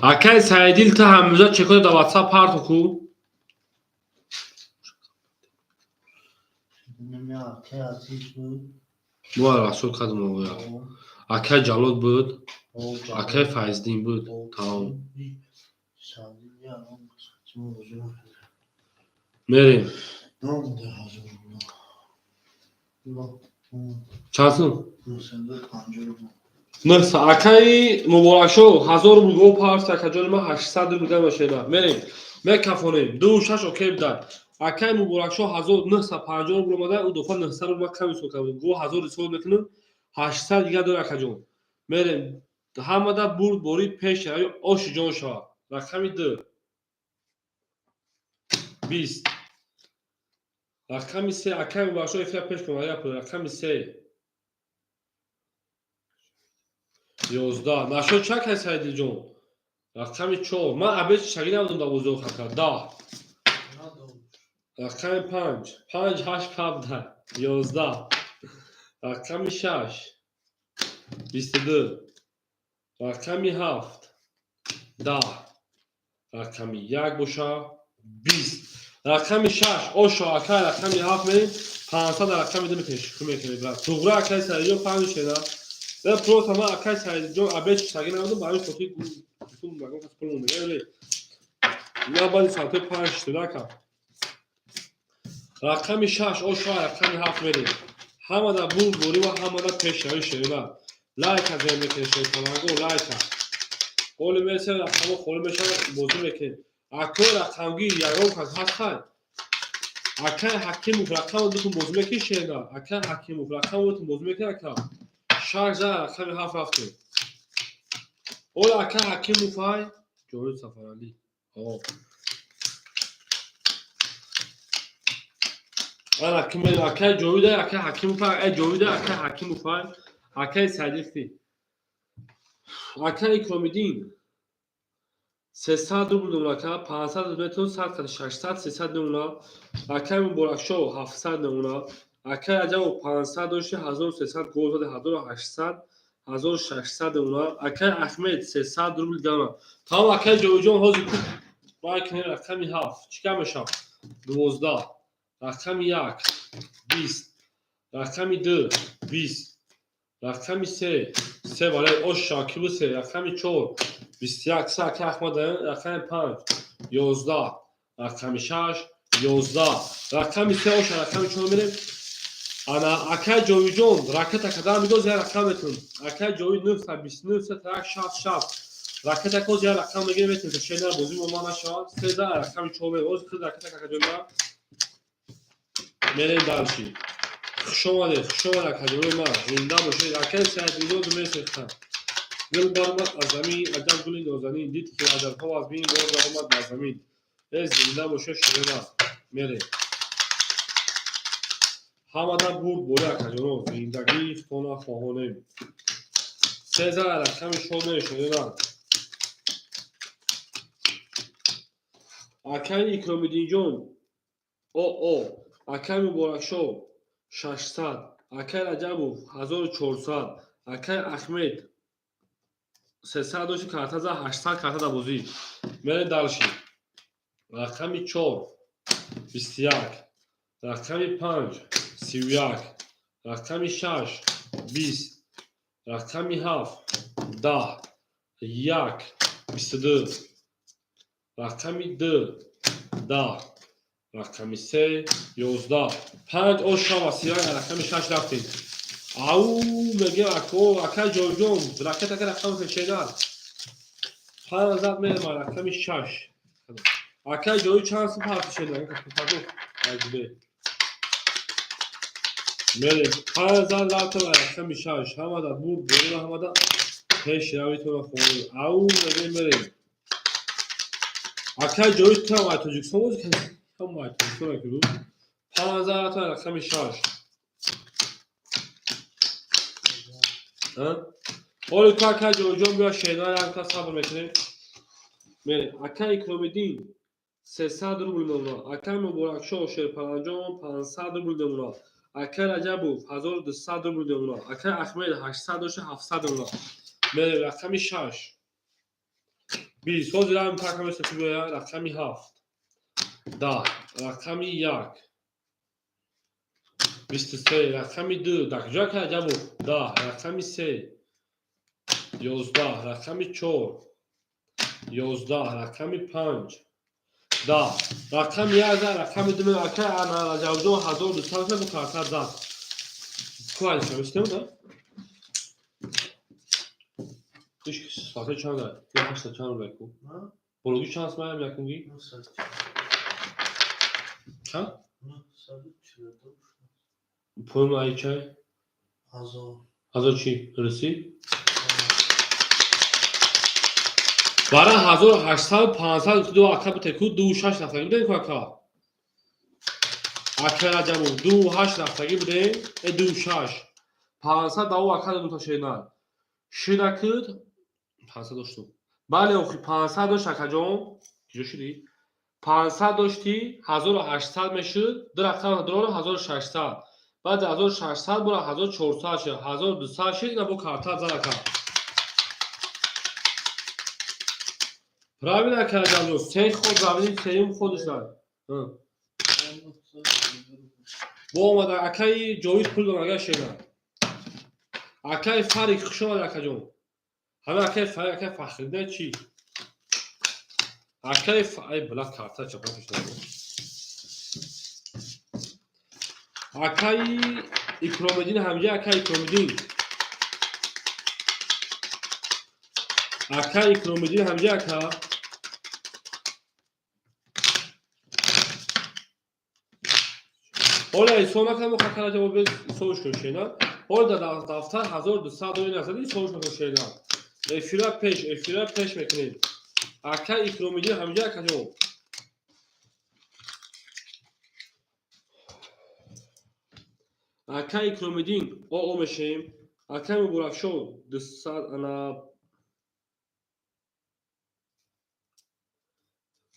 Акаи Саидил, ту ҳамрӯза чекода дар ватсап парту ку. Мо расул кардам оя. Акаи Ҷалол буд, акаи Файздин буд. Тамом. Мерем. Чанд сум? Нӯҳса. Акаи Муборакшо, 1000 рубл го парти, акаҷони ман, 800 рубл гама шена. Мерем. Мекафонем. Ду шаш окей будар. Акаи Муборакшо 1950 рубл омада, ӯ дафъа 900 рубл ман кам ҳисоб кардам. Го 1000 ҳисоб мекунам, 800 дигар дора, акаҷон. Мерем. Ҳамада бурд бори пеш равӣ, оши ҷон шавад. Рақами ду. 20. Рақами се, акаи Муборакшо, эфира пеш кун, рақами се. 11. Нашо чанд кай, Саидилҷон? Рақами чор. Ман абед шагӣ набудам дар бозиҳо хака. 10. Рақами панҷ. Панҷ, ҳашт, ҳабдаҳ. 11. Рақами шаш. 22. Рақами ҳафт. 10. Рақами як боша. 20. Рақами шаш. Ошо, акай, рақами ҳафт мерем. 500 рақами ду метавонем шӯхӣ мекунем. Туғра, акай Саидҷон, панҷ шена. Да просто ман, акай Саидҷон, абед шагӣ набудам, ба ҳамин хотир гуфтум, ягон кас пул монда. На, баъди соатҳои 5 шуда, ака. Рақами шаш, ошо, рақами ҳафт мерем. Ҳамада бурд борӣ ва ҳамада пешравӣ шерина. Лайка зер мекунем, шеркаланго, лайка. Холи месем, рақамҳо холӣ мешавад, бозӣ мекунем. Акои рақамгир ягон кас ҳаст? Акай Ҳакимов, рақамро битун бозӣ мекунӣ, шерина? Акай Ҳакимов, рақамро битун бозӣ мекунӣ, ака? Шаш за рақами ҳафт рафтем. Ола, акай Ҳакимов, ай Ҷовид Сафаралӣ. О. Ана ки мерем, акай Ҷовида, акай Ҳакимов, ай Ҷовида, акай Ҳакимов, ай акай Садиқи. Акай Икромиддин. 300 рубл дорам, ака, 500 метон, 100 қад 600, 300 мемона. Акай Муборакшо 700 мемона. Акай Раҷабов 500 дошти, 1300 гол зада, 1800, 1600 мемона. Акай Аҳмед 300 рубл дорам. Тамом, акай Ҷовидҷон, ҳозир ку бай кунем рақами ҳафт. Чӣ кам мешавад? 12. Рақами як 20. Рақами ду 20. Рақами се, се барои ош шакибу се. Рақами чор 21. Се, акай Аҳмад. Рақами панҷ 11. Рақами шаш 11. Рақами се оша, рақами чор мерем. Ана, акай Ҷовидҷон, ракета кадан бидоз, як рақам метун. Акай Ҷовид 929 се так 60 60. Ракета коз як рақам мегирем, метун, шена бозӣ мо нашавад. Се за рақами чор мерем. Оз хид ракета какаҷон мерем дальше. Хуш омадед, хуш омадед, акаҷони ман. Зинда бошед. Акай Саидмирзо месехтам. Гул баромад аз замин, аҷаб гули нозанин, дид ки аҷабҳо аз бин боз баромад бар замин. Э, зинда бошед, ширина. Мерем. Ҳамада бурд боли, акаҷоно, зиндагии хона хоҳонем. Сеза рақами шод мешонена. Акаи Икромиддинҷон, о, акаи Муборакшо 600, акаи Раҷабов 1400, акаи Аҳмед 300 дошти, карта за 800 карта дар бозӣ. Мерем дальше. Рақами чор 21, рақами панҷ 31, рақами шаш 20, рақами ҳафт 10, як 22, рақами ду 10, рақами се 11, панҷ ош шава 31, рақами шаш рафтем. Ау, мегем, ако, акай Ҷовидҷон, ракета ка рақами пешена. Панҷ зад мерем, рақами шаш. Акай ҷои чанд сум парти шеда? Аҷибе. Мерем. 5 лата ва рақами 6. Ҳамада бурд, боло ҳамада пеш равитона хонӣ. Ау мегем мерем. Акай ҷои там ай Тоҷикистон боз кам ай Тоҷикистон ки рӯз. 5 лата рақами 6. Ҳа? Ҳоло ку акай ҷоиҷон биё шеъна якта сабр мекунем. Мерем. Акай Икромиддин 300 рубл мемонад. Акай Муборакшоҳ Шерпаланҷон 500 рубл мемонад. Акай Раҷабов 1200 рубл мемонад. Акай Ахмед 800 дошта 700 мемонад. Мерем рақами 6. 20. Ҳозир ҳам такам биёя рақами 7. 10. Рақами 1. 23. Рақами 2. Дар куҷо акай Раҷабов? 10. Рақами 3. 11. Рақами 4. 11. Рақами 5. 10. Рақами 1 рақами 2 акай Раҷабҷон 1200 бо карта зад. Куай шавистем да? Иш соате чанд ай? Я ҳашта чанд рубл ку? Бологи чанд смаям якунги? Чанд? Поем ай чай? Ҳазор чӣ? Русӣ? Бара 1800 500 ду ака бите ку 26 рафтагӣ будем ку ака? Ака Раҷабов 28 рафтагӣ будем, 26. 500 даву ака додум то шенар. Шидакид 500 доштум. Бале охи 500 дошт акаҷон. Куҷо шудӣ? 500 доштӣ 1800 мешуд, ду рақам дурора 1600. Баъд 1600 бора 1400 шуд, 1200 шуд, ина бо карта зад ака. Правильно ака Раҷабҷон, се ход равини сеюм ходиш зад. Бо омада акаи Ҷовид пул дорад агар шена. Акаи Фарик хуш омад акаҷон. Ҳама акаи Фарик, акаи Фахриддин чӣ? Акаи ай бла карта чапа пешна. Акаи Икромиддин ҳамҷа акаи Икромиддин. Акаи Икромиддин ҳамҷа ака. Ҳола ҳисоб накардам ака Раҷабов без ҳисобш кун шена. Ҳола дар дафтар 1200 дои назади ҳисобш накун шена. Эфира пеш мекунем. Ака Икромиддин ҳамҷа акаҷон. Ака Икромиддин о мешем. Ака Муборакшоҳ 200 ана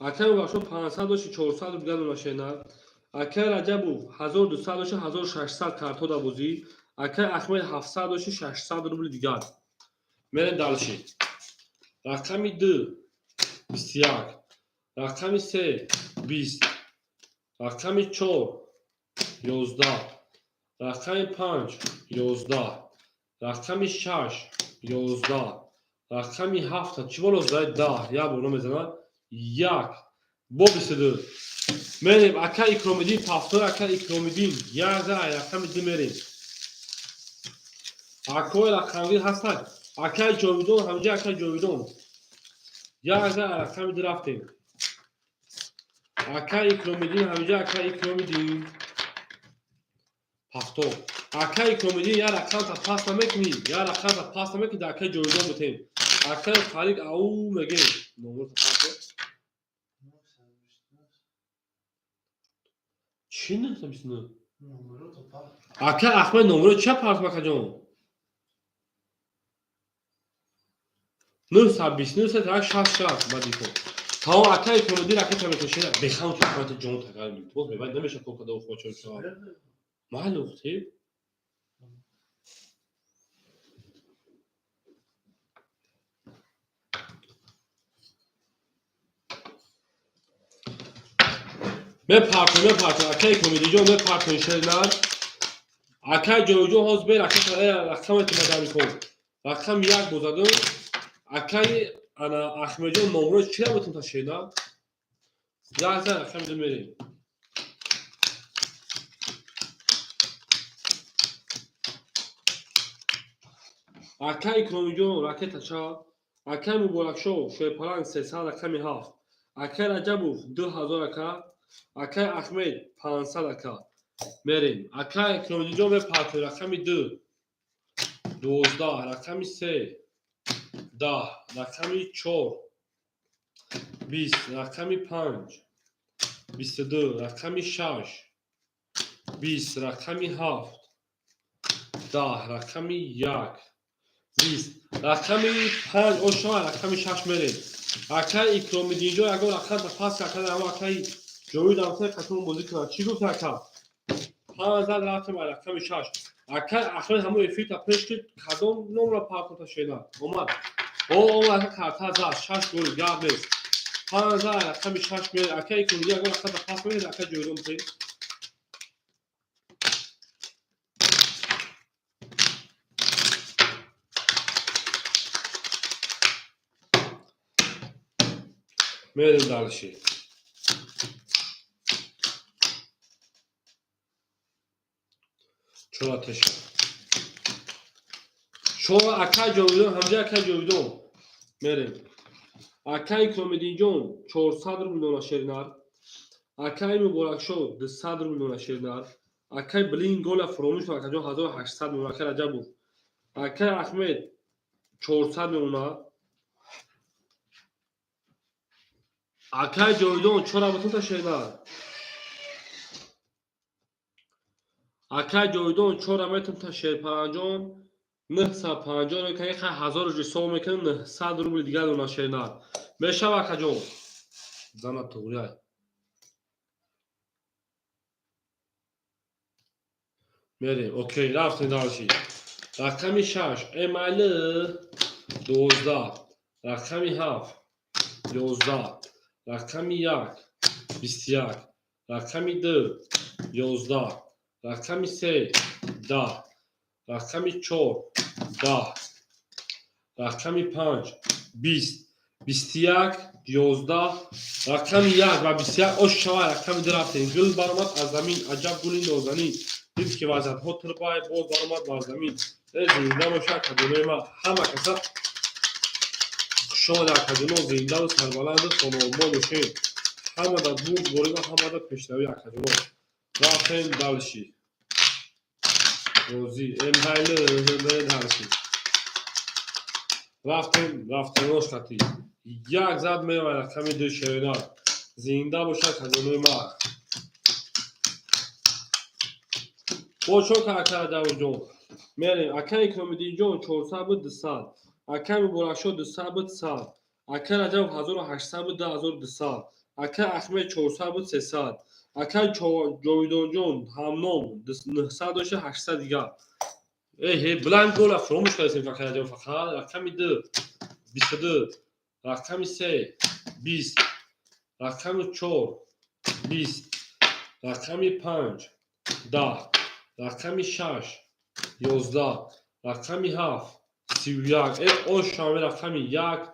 Акай Муборакшоҳ 500 дошти 400 рубл додам шена. Акай Раҷабов 1200 дошти 1600 карто да бозӣ. Акай Ахмед 700 дошти 600 рубли дигар. Мерем дальше. Рақами 2 21. Рақами 3 20. Рақами 4 11. Рақами 5 11. Рақами 6 11. Рақами 7 чӣ боло зад? 10. Як бор мезанад. 1. Бо 22. Мерем ака Икромиддин пафтор ака Икромиддин. Як за рақами 2 мерем. Акои рақамгир ҳастанд. Акаи Ҷовидон ҳамҷа акаи Ҷовидон. Як за рақами 2 рафтем. Акаи Икромиддин ҳамҷа акаи Икромиддин. Пафтор. Акаи Икромиддин як рақамта пас намекунӣ, як рақамта пас намекунӣ, дар акаи Ҷовидон бутем. Акаи Фарик ау мегем. Номерта пас. Чӣ 929? Ака Ахмед номеро ча парт макаҷон? 929 так 66 бадико. Таом ака Икромиддин ракета мекашена бехам ту хвата ҷон тагар митбоз мебад намеша кор када ухвачо шава. Майли ухти. Мепартон, акаи Икромиддинҷон мепартон шернар. Акаи Ҷовидҷон ҳозир бе ракета рақаме ки мадар мекун. Рақам 1 бозадум. Акаи ана Ахмедҷон номро чӣ наметон та шернар? Як зан рақами 2 мерем. Акаи Икромидҷон ракета ча? Акаи Муборакшоҳ Шерпаланг 300 рақами 7. Акай Раҷабов 2000 ака. Акай Ахмед 500 ака. Мерем. Акай Икромиддинҷон мепартои рақами 2 12, рақами 3 10, рақами 4 20, рақами 5 22, рақами 6 20, рақами 7 10, рақами 1 20, рақами 5 ошава, рақами 6 мерем. Акай Икромиддинҷон ягон рақам пас карда, ҳамо акай ҷовид ҳамсаи қатон бозӣ кунад. Чӣ гуфт ака? 5 зад, рафтем ба рақами 6. Акай Ахмед ҳамо эфирта пеш ки кадом номра партота шена омад. О, омад ака, карта зад, 6 гол, гап нест. 5 зад, рақами 6 мерем. Акай Икромиддин ягон рақамта пас мекунад, акай ҷовидон битед. Мерем дальше. Чора теша. Чора акай ҷовидон, ҳамҷа акай ҷовидон. Мерем. Акай Икромиддинҷон 400 рубл дона шеринар. Акай Муборакшо 200 рубл дона шеринар. Акай Блин гола фуромӯш кун акаҷон 1800 мемона, акай Раҷабов. Акай Ахмед 400 мемона. Акай ҷовидон чора бутунта шеринар. Акай ҷовидон чора метунта шерпаранҷон 950 рубл, хай 1000 рубл ҳисоб мекунем, 900 рубл дигар дона шеринар. Мешава акаҷон. Зана туғрияй. Мерем. Окей, рафтем дальше. Рақами 6 Эмайл 12, рақами 7 11, рақами 1 21, рақами 2 11, рақами 3 10, рақами 4 10, рақами 5 20, 21 11, рақами 1 ва 21 ош шава, рақами 2 рафтем. Гул баромад аз замин, аҷаб гули нозанин. Дид ки вазатҳо турбай, боз баромад бар замин. Э, зинда боша академияи ма, ҳама каса хушомад академия, зиндаву сарбаланду хонаобод бошед. Ҳамада бурд борида, ҳамада пешравӣ академия. Рафтем дальше. Розӣ, эмҳайлы мерем дальше. Рафтем, рафтенош хати. Як зад меравад рақами 2 шеринар. Зинда бошад академияи ма. Бо чо ака Раҷабовҷон? Мерем. Акай Икромиддинҷон 400 буд 200. Акай Муборакшо 200 буд 100. Акай Раҷабов 1800 буд 2200. Акай Ахмед 400 буд 300. Акай Ҷовидонҷон ҳамном 900 дошта 800 дигар. Эҳе, бланк гола фуромӯш кардем акай Раҷабов фақат. Рақами 2 22, рақами 3 20, рақами 4 20, рақами 5 10, рақами 6 11, рақами 7 31. Э, ош шаве рақами 1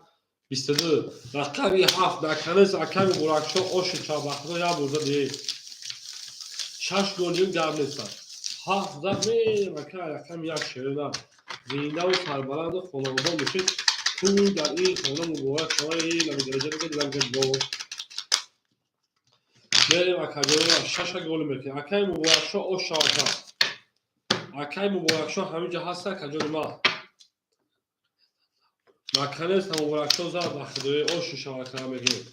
22, рақами 7 наканес акай Муборакшо оши чабахто як бор зад. Шаш голиюм гап нестад. Ҳафт зад мерем акай рақами 1 шерина. Зиндаву сарбаланду хонаобод бошед. Ту дар ин хона муборак шавад, ламидараҷа мекунад. Мерем акаҷоя шаша гол мекунем. Акай Муборакшо ош шавака. Акай Муборакшо ҳаминҷа ҳаста акаҷони ма. Наканеста Муборакшо зад ба худои ошу шавака мегӯем.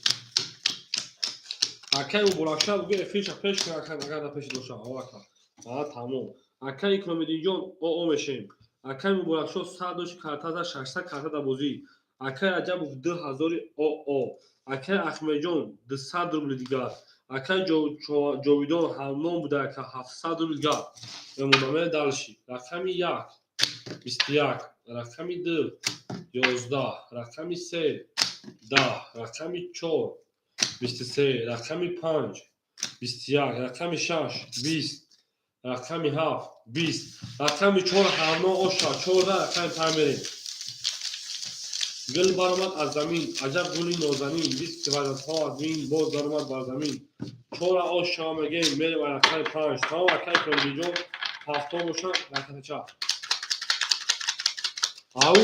Акай Муборакшо бугӯ эфирша пеш кун ака, агар напеши доша. Ака. А тамом. Акай Икромиддинҷон оо мешем. Акай Муборакшо 100 дошт карта за 600 карта дар бозӣ. Акай Раҷабов 2000 оо. Акай Ахмедҷон 200 рубли дигар. Акай Ҷовидон ҳамном буда ака 700 рубли дигар. Мемонам дальше. Рақами 1 21, рақами 2 11, рақами 3 10, рақами 4 23, рақами 5 21, рақами 6 20, рақами 7 20, рақами 4 ҳамно оша 14, рақами 5 мерем. Гул баромад аз замин, аҷаб гули нозанин, бист ки вазатҳо аз мин боз баромад бар замин. Чора ош шава мегем, мерем рақами 5. Тамом акай Икромиддинҷон ҳафто бошад ракатача. Ау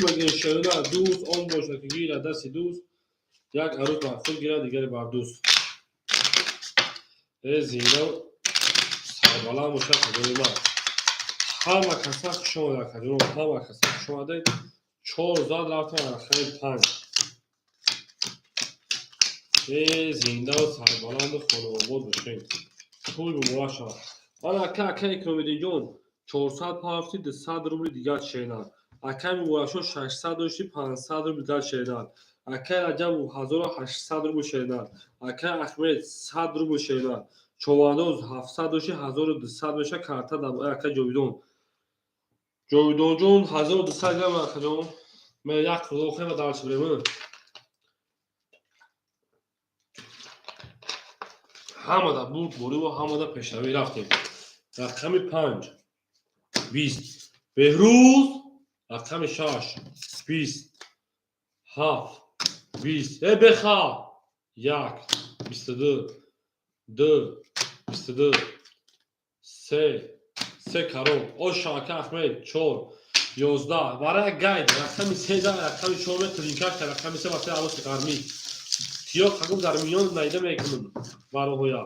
мегем шерина дӯст он бошад ки гирад дасти дӯст. Як арӯз бар худ гирад, дигаре бар дӯст. Э, зинда сарбаланд бошад хаҷони ман. Ҳама каса хуш омадед, акаҷонон, ҳама каса хуш омадед. Чор зад рафтем рақами панҷ. Э, зиндаву сарбаланду хонаобод бошед. Тӯй муборак шавад. Ана ака, ака Икромиддинҷон, 400 пафти, 200 рубли дигар шенад. Акай Муборакшо 600 дошти, 500 рубли дигар шенад. Акай Раҷабов 1800 рубл шенад. Акай Ахмед 100 рубл шенад. Човандоз 700 дошти, 1200 меша карта дар акай Ҷовидон. Ҷовидонҷон 1200 грам, акаҷон. Ме як худо хема дарс бурем. Ҳамада бурд бориву ҳамада пешравӣ рафтем. Рақами панҷ 20, Беҳрӯз. Рақами шаш 20, ҳафт 20, э беха, як 22, ду 22, се, се кароб оша, ака Ахмед, чор 11 барои гайд. Рақами се за рақами чор метринкак, рақами се вақти ароси ғармӣ тиё қагум дар миён найда мекунам бароҳоя.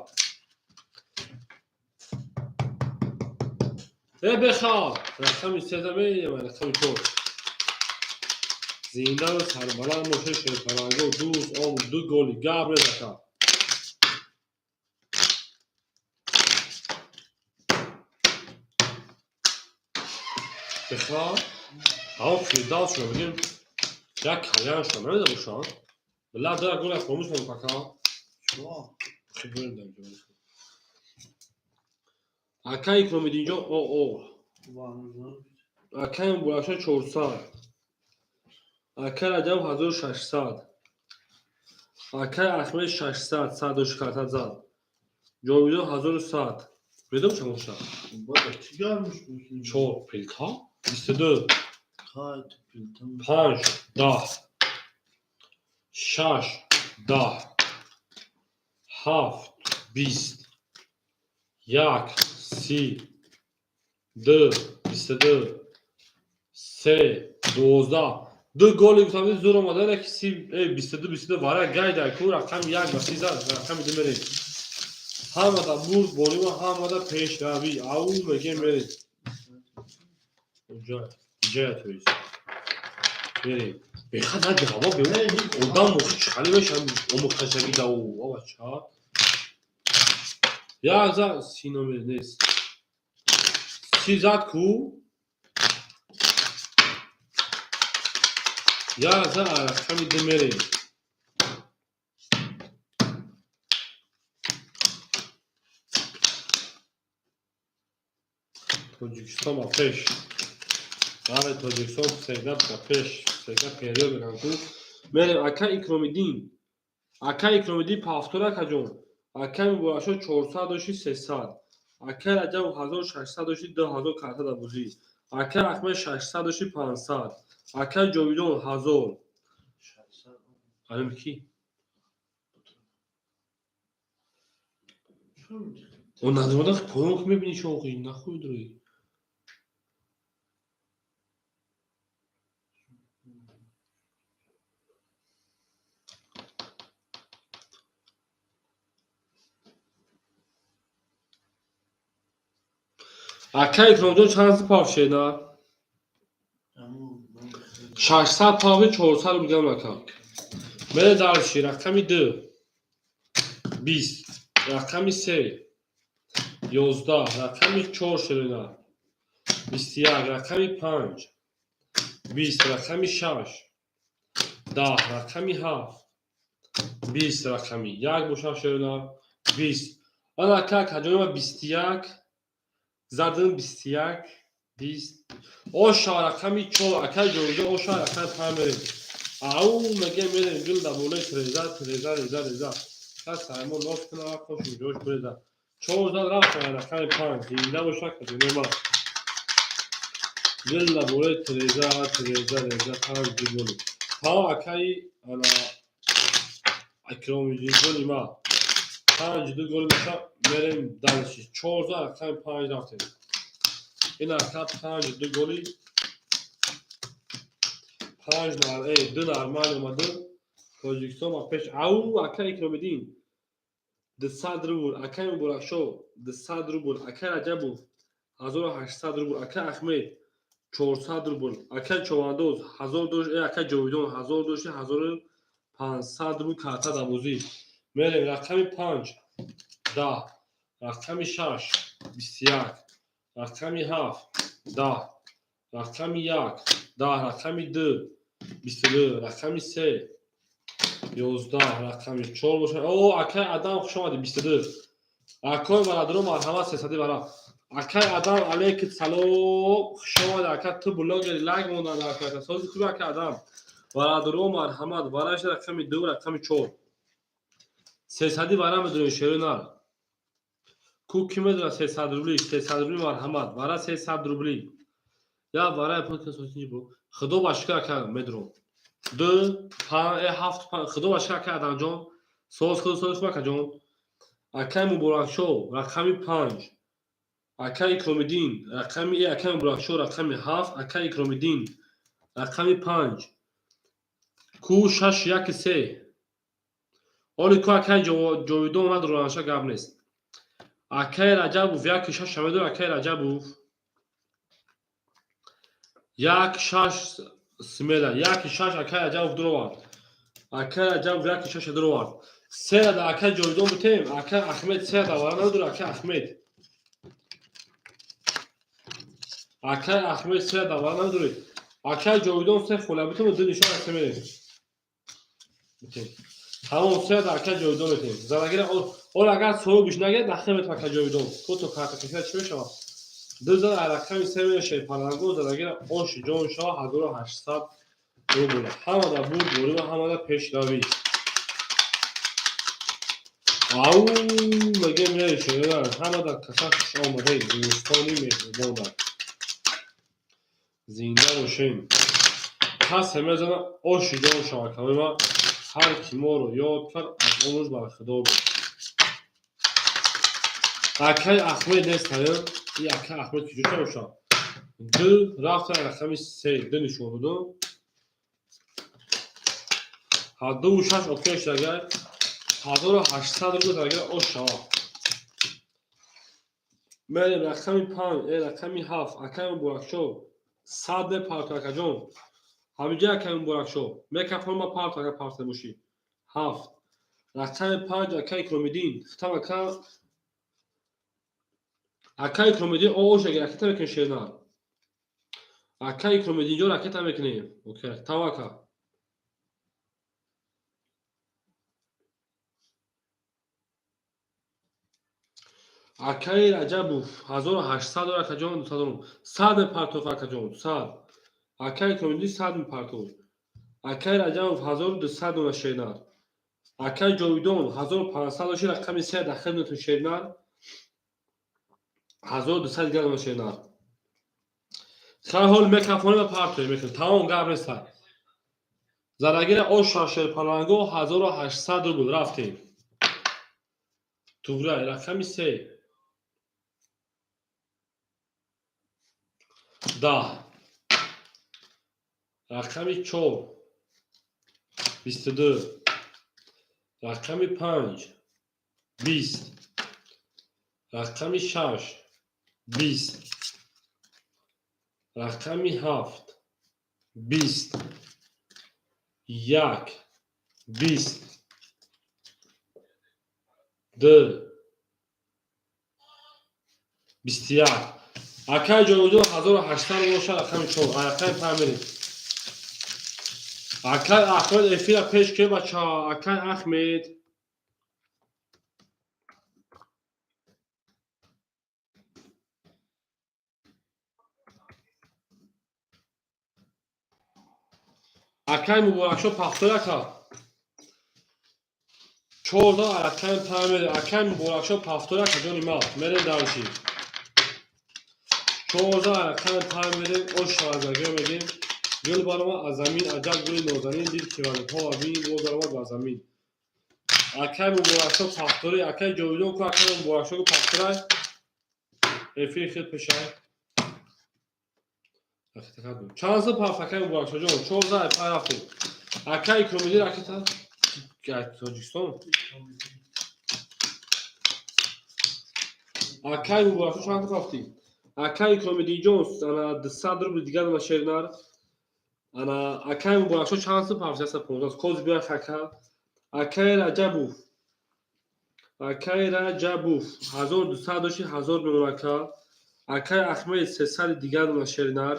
Э беха, рақами се за меям, рақами чор. Зиндаву сарбаланд бошед, шерпаланго, дӯст ом ду голи гап резака. Беха, ҳаво фирдавс шуда, бигем як кальян шуда намеда бошад. Ла дара гола хомӯш кун, кака. Хибрем дар ҷо. Ака Икромиддинҷон, о о. Акай Муборакшо 400. Акай Раҷаб 1600. Акай Ахмед 600, сад карта зад. Ҷовидон 1100. Медом чанд бошад? Чор пилта? 22. Панҷ 10. Шаш 10. Ҳафт 20. Як 30. Ду 22. Се 12. Ду голи гуфтам, зур омада, ки си 22 22 вара гайда ку рақами як ба си зад, рақами ду мерем. Ҳамада бурд борима, ҳамада пешравӣ. Ау мегем, мерем. Ҷая тоист. Мерем. Беха наҷава бе одам чали мешам омӯхташаги дау бача. Як за си номер нест. Си зад ку? Як за рақами ду мерем. Тоҷикистон ба пеш. Бале, Тоҷикистон всегда ба пеш, всегда вперёд мегӯянд ку. Мерем, ака Икромиддин. Ака Икромиддин пафтор, акаҷон. Акай Муборакшо 400 дошти, 300. Акай Раҷабов 1600 дошти, 2000 карта дар бозӣ. Акай Ахмед 600 дошти, 500. Акай Ҷовидон 1000. Алим ки? О надода поён ки мебинӣ шоқи нахуй дурӣ. Акай Икромҷон чанд пав шена? 600 пави, 400 мегам, ака. Мере дальше, рақами ду 20, рақами се 11, рақами чор ширина 21, рақами панҷ 20, рақами шаш 10, рақами ҳафт 20, рақами як бошад ширина 20. Ана ака каҷонима 21 задам, 21 20 оша, рақами чор, акай ҷовидон оша, рақами панҷ мерем. Ау мегем, мерем гул дар болои треза, треза, реза, реза. Кас саймон нос кунад, хош ҷош буреза. Чор зад рафт рақами панҷ. Зинда боша каҷонима. Гул дар болои треза, треза, реза, панҷ ду голи. Тамом, акаи ана Икромиддинҷони ма. Панҷ ду голи боша, мерем дальше. Чор зад рақами панҷ рафтем. Ин ака панҷ ду голи, панҷ ду нормал омаду. Тоҷикистон ба пеш. Ау, акай Икромиддин, 200 рубл. Акай Муборакшо, 200 рубл. Акай Раҷабов, 1800 рубл. Акай Ахмед, 400 рубл. Акай Човандоз, 1000 дош. Акай Ҷовидон, 1000 дошти, 1500 рубл карта дарбозӣ. Мерем: рақами панҷ, 10, рақами шаш, 21, рақами ҳафт, 10, рақами як, 10, рақами ду, 22, рақами се, 11, рақами чор бошад. О, акай Адам, хуш омадӣ, 22. Акой бародаро, марҳамат, сесади бара. Акай Адам, алейки салом, хуш омадӣ, ака. Ту блогери, лайк мондан дар сози хуби. Акай Адам, бародаро, марҳамат, вараша рақами ду, рақами чор, сесади вара медонӣ, шерои нар ку, ки медонад? 300 рубли, 300 рубли, марҳамат, вара 300 рубли. Я вара. Худо ба шукр, ака, медуром. Ду, панҷ, ҳафт, панҷ. Худо ба шукр, ака Адамҷон, соз худ, соз хуб, акаҷон. Акай Муборакшо, рақами панҷ. Акай Икромиддин, рақами акай Муборакшо, рақами ҳафт. Акай Икромиддин, рақами панҷ. Ку шаш, яки, се. Оли ку, акай Ҷовидон надоронаша, гап нест. Акай Раҷабов, яки шаша медор. Акай Раҷабов, як шаш, смела, яки шаш. Акай Раҷабов дуровард. Акай Раҷабов яки шаша дуровард. Сера да акай Ҷовидон битем. Акай Ахмед сера да вара надора. Акай Ахмед, акай Ахмед сера да вара надоред. Акай Ҷовидон се хола битем, ду нишон ака мерем, битем. Тамом, сера да акай Ҷовидон метем. Задагира ол агар соҳибиш нагирад, дахил метем. Акай Ҷовидон кото карта кашида чӣ мешавад? Ду зан рақами се мешавад. Паланго задагира оши ҷон шава, 1800 рубл. Ҳамада бурд борима, ҳамада пешравӣ. Ау, мегем, мешавад. Ҳамада каса хуш омадед, зимистони меҳрубонад. Зинда бошем. Касе мезана, оши ҷон шава. Калома, ҳар ки моро ёд кард, аз он рӯз бархудор буд. Акай Ахмед нест, ая. И акай Ахмед куҷо бошад? Ду рафта, рақами се, ду нишон додум. Ҳа, дуву шаш окей шудагай. 1800 рубл агар ош шавад. Мерем рақами панҷ, рақами ҳафт. Акай Муборакшо, 100 мепарто, акаҷон. Ҳамиҷа, акай Муборакшо, мекафонма, парто, агар парта бошӣ. Ҳафт, рақами панҷ. Акай Икромиддин, хитам, ака. Акай Икромиддин, ош агар ракета мекунем, шернар. Акай Икромиддинҷон, ракета мекунем. Окей, там, ака. Акаи Раҷабов, 1800 дор, акаҷон, 200 100 мепартоф, акаҷон, 100. Акаи Икромиддин 100 мепартоф. Акаи Раҷабов, 1200 дона шернар. Акаи Ҷовидон, 1500 доши, рақами се дахил метун, шернар. 1200 дигар дона шернар. Хай, ҳол мекафонем ва партоем мекунем. Тамом, гап нест. Зарагира оша шерпаланго, 1800 рубл, рафтем. Туғрай, рақами се, 10, рақами чор, 22, рақами панҷ, 20, рақами шаш, 20, рақами ҳафт, 20, як, 20, ду, 21. Акаи Ҷовидон, 1800 бошад, рақами чор, рақами панҷ мерем. Акай Ахмед, эфира пеш ке, бача. Акай Ахмед. Акай Муборакшо, пахтор, ака. Чорда, рақами панҷ мерем. Акай Муборакшо, пахтор, ака ҷони ма, мерем дарши. 14, рақами панҷ мерем. Ош шавазагиро мегем. Гул баромад аз замин, аҷаб гули нозанин, дид ки валиҳо вабин, боз баромад бар замин. Акай Муборакшо, пахторӣ. Акай Ҷовидон ку? Акай Муборакшо ку, пахторай. Эфири хел пешай. Чанд сол пафт, акай Муборакшо ҷон? 14, панҷ, рафтем. Акай Икромиддин, ракета. Тоҷикистон. Акай Муборакшо, чанд рафтӣ? Акай Икромиддинҷон, ана 200 рубли дигар на шернар. Ана акай Муборакшо чанд сум пафт? 115 коз бия хака. Акай Раҷабов. Акай Раҷабов 1200 дошти, 1000 мемон ака. Акай Ахмед, 300 дигар на шернар.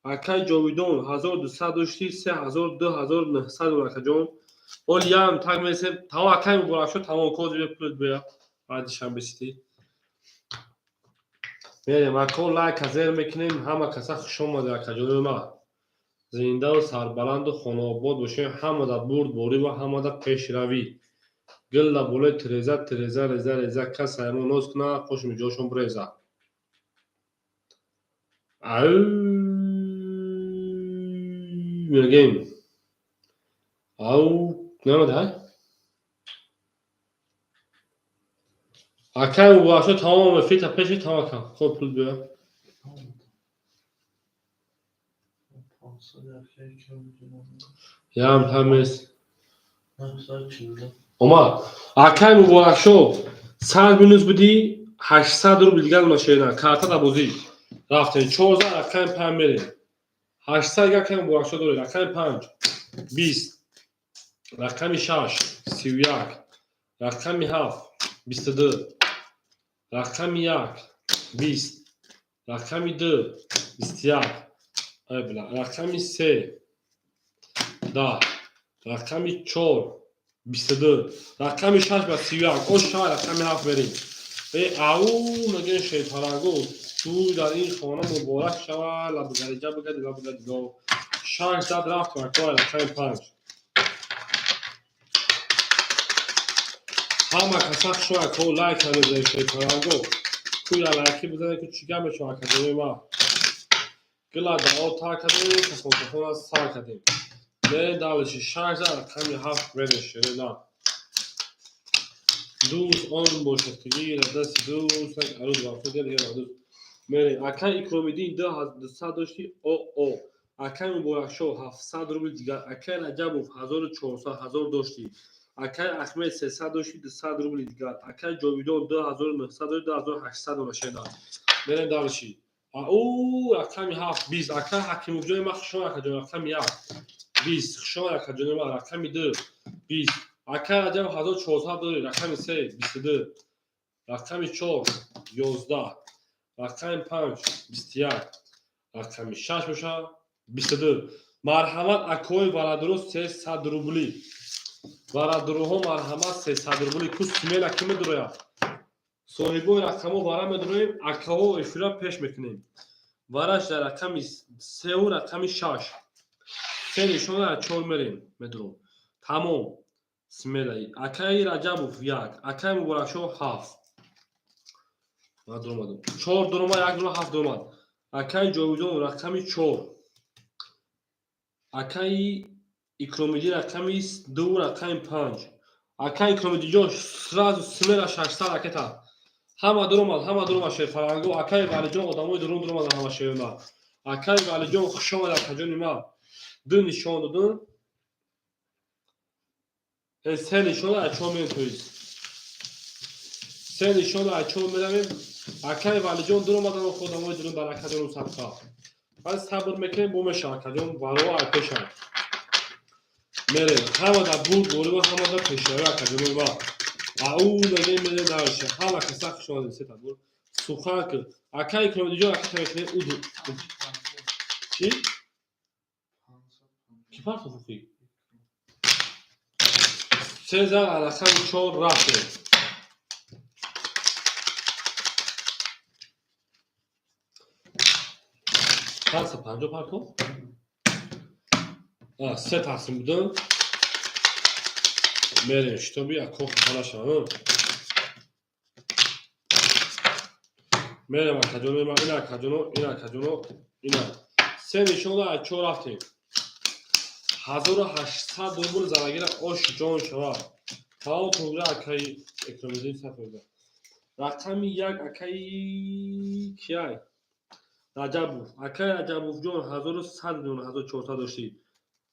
Акай Ҷовидон, 1200 дошти, 3000, 2900 мемон, акаҷон. Оли ям так месем. Тамом, акай Муборакшо, тамом, коз бия, пулат бия. Баъди шанбе сити. Мерем, ако, лайка зер мекунем, ҳама каса хуш омада, акаҷони ма. Зиндаву сарбаланду хонаобод бошем, ҳамада бурдборӣ ва ҳамада пешравӣ. Гилла болои тиреза, тиреза, реза, реза, кас аймон ноз куна, қошми ҷошон биреза. Ау мегем. Ау намада? Акай Муборакшо, тамом, фита пеши тамом кам. Хоб, пул биё. Ям ҳамес. Омад. Акай Муборакшо, 100 минус будӣ, 800 рубл дигар машина. Карта да бозӣ. Рафтем. 14 рақами 5 мерем. 800 акай Муборакшо доред. Рақами 5 20, рақами 6 31, рақами 7 22, рақами 1 20, рақами 2 21, ай била, рақами 3 10, рақами 4 22, рақами 6 ба 31, ош шава, рақами 7 мерем. Э ау мегӯем, шайтаранго ту дар ин хона муборак шава, лабгариҷа бигади, лабгади го. Шаш зад, рафт, акои рақами 5. Ҳама каса хуш ако, лайк мезанед, шайтаранго. Куя лайки бизанед, ку чӣ гап мешава, академияи ма. Гила дао та кардем, кафон кафона сар кардем. Мерем дальше, шаш зад, рақами 7 мерем, шерена. Дӯст он бошад, ки гирад дасти дӯст, як арӯз ба худ гирад дӯст. Мерем. Акай Икромиддин, 200 дошти, о о. Акай Муборакшо, 700 рубли дигар. Акай Раҷабов, 1400, 1000 дошти. Акай Ахмед, 300 дошти, 200 рубли дигар. Акай Ҷовидон, 2900 дошти, 2800 дона. Мерем дальше. Ау рақами 7 20. Акай Ҳакимовҷони ма, хушон, акаҷон, рақами 1 20, хушон, акаҷони ма, рақами 2 20. Акай Раҷабов 1400 доред, рақами 3 22, рақами 4 11, рақами 5 21, рақами 6 бошад 22. Марҳамат, акои варадуро, 300 рубли. Варадуроҳо, марҳамат, 300 рубли. Ку смело ки медурояд? Соҳибои рақамҳо вара медуроем, акаҳо эфира пеш мекунем. Вараш дар рақами сеу рақами шаш. Се нишона аз чор мерем, медуром. Тамом. Смело. Акаи Раҷабов як, акаи Муборакшо ҳафт. Ман дуромадам. Чор дуромад, як дуромад, ҳафт дуромад. Акаи Ҷовидон, рақами 4. Акаи Икромиддин, рақами 2, рақами 5. Акаи Икромиддинҷон, сразу смело 600 ракета. Ҳама дуромад, ҳама дуромад, шерфаранго. Акаи Валиҷон, одамои дурун дуромаданд ҳама шерма. Акаи Валиҷон, хуш омад, акаҷони ман. Ду нишон додум. Се нишона аз чор мерем, тоист. Се нишона аз чор меравем. Акаи Валиҷон дуромадан, одамои дурун барака дорум садқа. Баъд сабр мекунем, бо меша, акаҷон, варо ай пеша. Мерем. Ҳама дар бурд борива, ҳама дар пешравӣ, акаҷони ман. Ау мегем, мерем дальше. Ҳама каса хуш омадед, сета бур. Сухан ки. Акаи Икромиддинҷон, ака мекунем уду. Чӣ? Ки партоф охи? Се зан, рақами 4 рафтем. 550 партоф? Се тақсим будам. Мерем, шитоби ако хафа нашавам. Мерем, акаҷоно, ина акаҷоно, ина акаҷоно, ина. Се нишона аз чор рафтем. 1800 рубл зарагира, ош ҷон шавад. Тамом, тугра, акаи Икромиддин сафода. Рақами 1, акаи кияй? Раҷабов. Акаи Раҷабовҷон, 1100 миллион, 1400 доштӣ.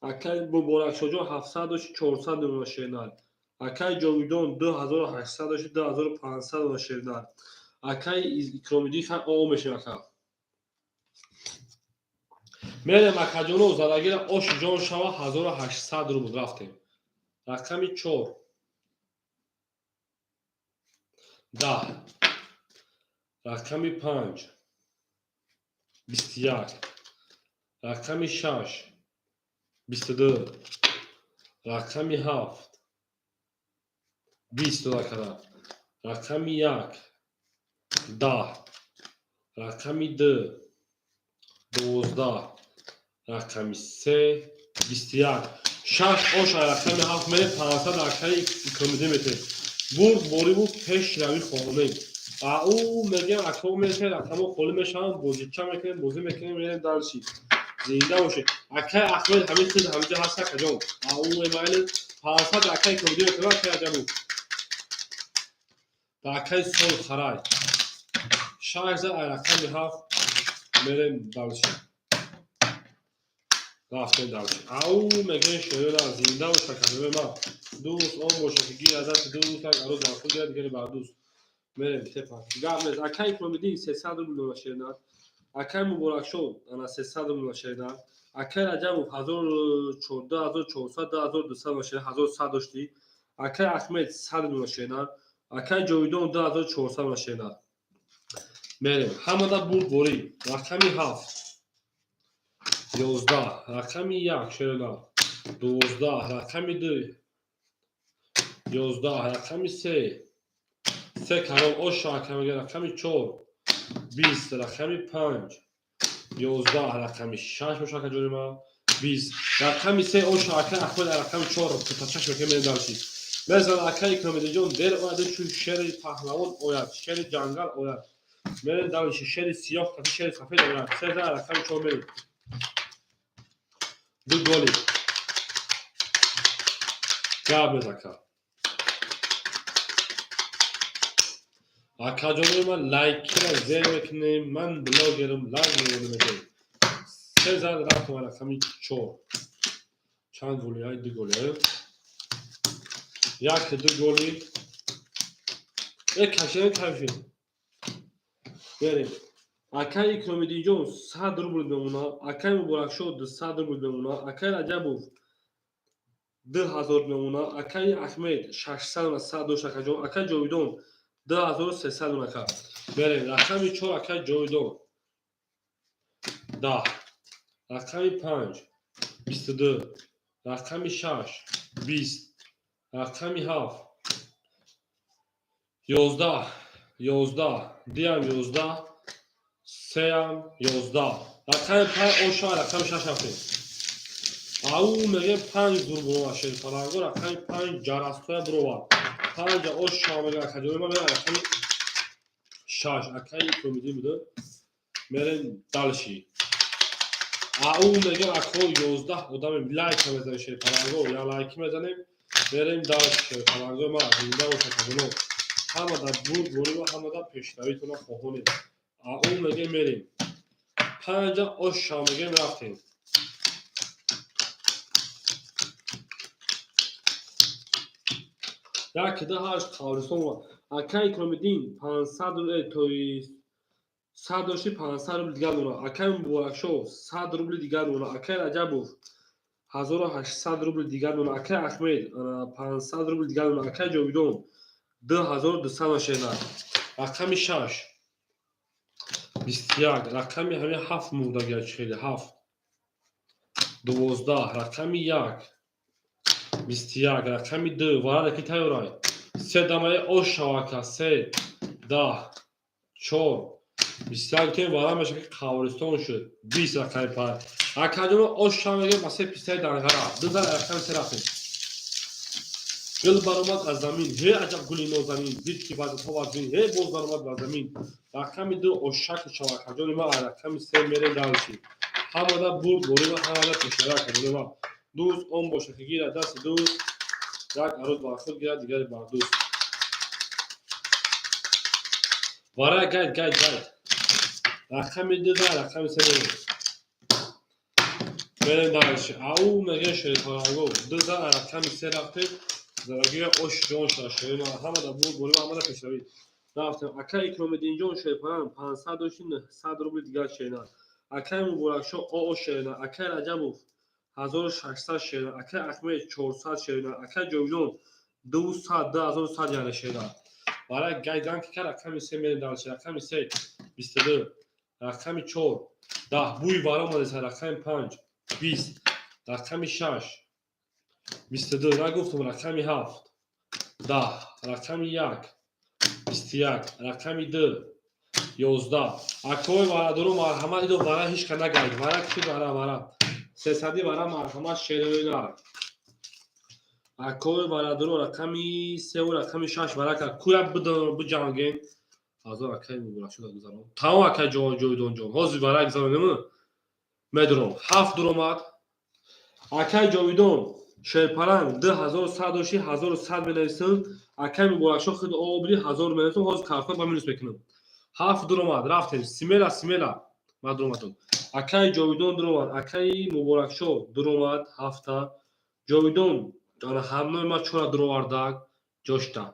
Акай Муборакшоҳҷон 700 дошти, 400 мемона шернар. Акай Ҷовидон 2800 дошти, 2500 мемона шернар. Акай Икромиддин хан о мешем ака. Мерем акаҷоно, задагира оши ҷон шава, 1800 рубл рафтем. Рақами 4 10, рақами 5 21, рақами 6 22, рақами 7 20 дода кара, рақами 1 10, рақами 2 12, рақами 3 21. Шаш оша рақами 7 мерем, 500 акаи Икромиддин метем. Бурд бориву пешравӣ хоҳонем. Ау мегӯям, акҳо мешавад, рақамҳо холӣ мешаванд, бозича мекунем, бозӣ мекунем, мерем дальше. Зинда бошед. Акай Аҳмед ҳамин хел ҳаминҷо ҳаст, акаҷон. Ау эмайли 500 акаи Икромиддин метем, акаи Аҷабу. Ба акаи Сол Харай. Шаш зад рақами 7 мерем дальше. Рафтем дальше. Ау мегӯем, шоёна зинда бош, акаҷони ман. Дӯст он боша ки гир аз дасти дӯст, як арӯз бар худ гирад, дигаре бар дӯст. Мерем тепа. Гап нест. Акаи Икромиддин 300 рубл дона шернар. Акаи Муборакшоҳ ана 300 рубл дона шернар. Акаи Раҷабов 1400, 2200 дона шернар, 1100 доштӣ. Акаи Аҳмед 100 рубл дона шернар. Акаи Ҷовидон 2400 дона шернар. Мерем. Ҳамада бурд борӣ. Рақами 7 11, рақами 1 шернар 12, рақами 2 11, рақами 3 се карон оша ака мега, рақами 4 20, рақами 5 11, рақами 6 боша, акаҷони ман, 20, рақами 3 оша, ака Аҳмед, рақами 4 кутачаш мекунем, мерем дальше. Мезан акаи Икромиддинҷон, дер ояд, чун шери паҳлавон ояд, шери ҷангал ояд. Мерем дальше, шери сиёҳ кати шери сафед ояд. Се за рақами 4 мерем. Ду голи. Гап нез, ака. Акаҷонои ман, лайкира зер мекунем, ман блогерам, лайк мемонем. Се зад рафтем рақами 4. Чанд голи? Ай, ду голи. Як ду голи. Э кашем кашем. Берем. Акаи Икромиддинҷон 100 рубл мемона, акаи Муборакшоҳ 200 рубл мемона, акаи Раҷабов 2000 мемона, акаи Аҳмед 600 на 100 дошт, акаҷон, акаи Ҷовидон 2300 ака. Берем. Рақами 4 акаи Ҷовидон 10, рақами 5 22, рақами 6 20, рақами 7 11, 11, диам 11, сеам 11. Рақами 5 оша, рақами 6 рафтем. Ау мегӯем, 5 зур буровад шери паланго, рақами 5 ҷарастоя буровад. 5 оша мега, акаҷони ман, мерем рақами 6 акаи Икромиддин буда. Мерем дальше. Ау мегӯем, акҳо, 11 одаме лайка мезанем, шери паланго, я лайки мезанем. Мерем дальше, шери паланго ман, зинда бош, акаҷоно. Ҳамада бурд борива, ҳамада пешравитона хоҳонем. Ау мегӯем, мерем. 5 оша мегӯем, рафтем. Як ду ҳашт қабристон. Акаи Икромиддин 500 тои 100 дошти, 500 рубли дигар мона. Акаи Муборакшоҳ 100 рубли дигар мона. Акаи Раҷабов 1800 рубли дигар мона. Акаи Аҳмед 500 рубли дигар мона. Акаи Ҷовидон 2200 машена. Рақами 6 21, рақами ҳамин 7 мурдагия хеле 7 12, рақами 1 21, рақами 2 варада ки тайёрай. Се дамаи ош шавака, се 10 4 21 тем вара меша ки қабристон шуд. 20, рақами 5. Акаҷоно, ош шава мегӯем, ба се пистаи данғара. Ду зар рақами 3 рафтем. Гул баромад аз замин, ҳе аҷаб гули нозанин, дид ки вазифа вазин, ҳе боз баромад ба замин. Рақами 2 ошак шава, акаҷони ман, рақами 3 мерем дальше. Ҳамада бурд борива, ҳамада пешравӣ, акаҷони ман. Дӯст он боша ки гирад дасти дӯст, як арӯз бар худ гирад, дигаре бар дӯст. Вара гайд гайд гайд. Рақами 2 да рақами 3 мерем. Мерем дальше. Ау мега шерпаланго. Ду за рақами се рафтем. Зарагия ош ҷон шуда шерина. Ҳама да буд, болима ҳама да пешравӣ. Рафтем. Акай Икромиддинҷон шерпаланг 500 дошти, 900 рубли дигар шерина. Акай Муборакшо оо шерина. Акай Раҷабов 1600 шерина. Акай Ахмед 400 шерина. Акай Ҷовидон 200, 2100 яъне шерина. Барои гайдан ки рақами се мерем дальше. Рақами се 22, рақами чор 10, бӯи вара омадеса, рақами панҷ 20, рақами шаш 22, нагуфтум, рақами ҳафт 10, рақами як 21, рақами ду 11. Акои варадору, марҳамат, идо вара ҳеч ка нагайд. Вара ки вара, вара сесади вара, марҳамат, шерои нар. Акои варадору, рақами севу рақами шаш вара кард. Куя биҷанген. Ҳазор акай муборак шуда гузарон. Тамом, акай Ҷовидонҷон. Ҳозир вара гузаронем, медуром. Ҳафт дуромад. Акай Ҷовидон шерпаланг 2100 дошти, 1100 менависам. Акай Муборакшо худ обри 1000 менависам. Ҳозир картон ба минус мекунам. Ҳафт дуромад, рафтем. Смело, смело. Ман дуромадам. Акай Ҷовидон дуромад. Акаи Муборакшо дуромад ҳафта. Ҷовидон ҳамнои ма чора дуровардак ҷошта.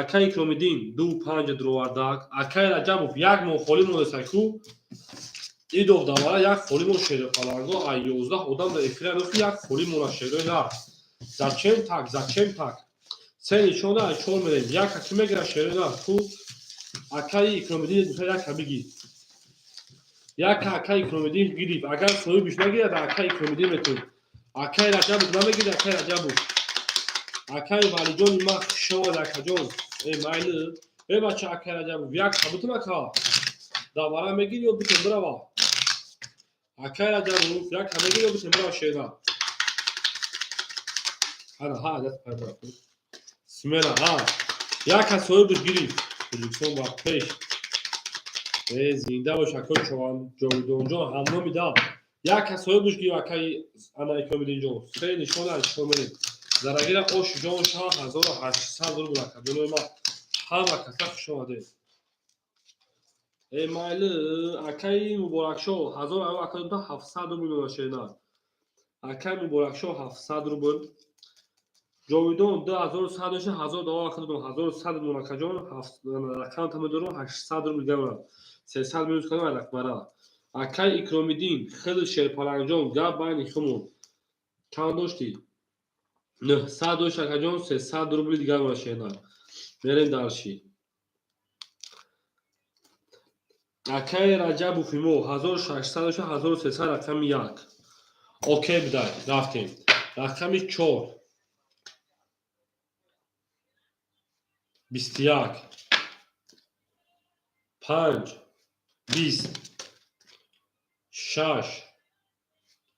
Акай Икромиддин ду панҷа дуровардак. Акай Раҷабов як моҳ холӣ мондеса ку. Идов давара як холӣ мон шерпаланго, ай 11 одам дар эфира нохи як холӣ мона шерои нар. Зачем так, зачем так? Се нишона ай чор мерем. Як ки мегира шерои нар ку. Акаи Икромиддин гуфта як бигир. Як акаи Икромиддин гирифт. Агар соҳибиш нагирад, акаи Икромиддин метавон. Акаи Раҷабов намегирад, акаи Раҷабов. Акаи Валиҷони ма хушомад, акаҷон. Э майли. Э бача, акаи Раҷабов як қабутун ака. Давара мегир ё битон бирава. Акаи Раҷабов як мегир ё битон бирава шена. Ҳана ҳа даст пайдо. Смело ҳа. Як кас соҳибиш гирифт. Тоҷикистон ба пеш. Э зинда бош, акои Ҷовидонҷон, ҳамноми да. Як кас соҳибиш гирифт, акаи ана Икромиддинҷон. Се нишона аз чор мерем. Зарагира ош ҷон ша 1800 рубл, акаҷонои ма. Ҳама каса хуш омадед. Э майли, акаи Муборакшо ҳазор акаи 700 рубл мебошед. Акаи Муборакшо 700 рубл. Ҷовидон 2100 дошта, 1000 доллар додам, 1100 додам, акаҷон, рақамта медорам, 800 рубл дигар. 300 минус кардам рақбара. Акаи Икромиддин, хеле шерпалангҷон, гап байни хумон. Чанд доштӣ? 900 дошт, акаҷон, 300 рубли дигар мебошед. Мерем дальше. Акаи Раҷабов имо 1600 дошта, 1300, рақами як. Окей бидай, рафтем. Рақами чор. 21, панҷ, 20, шаш,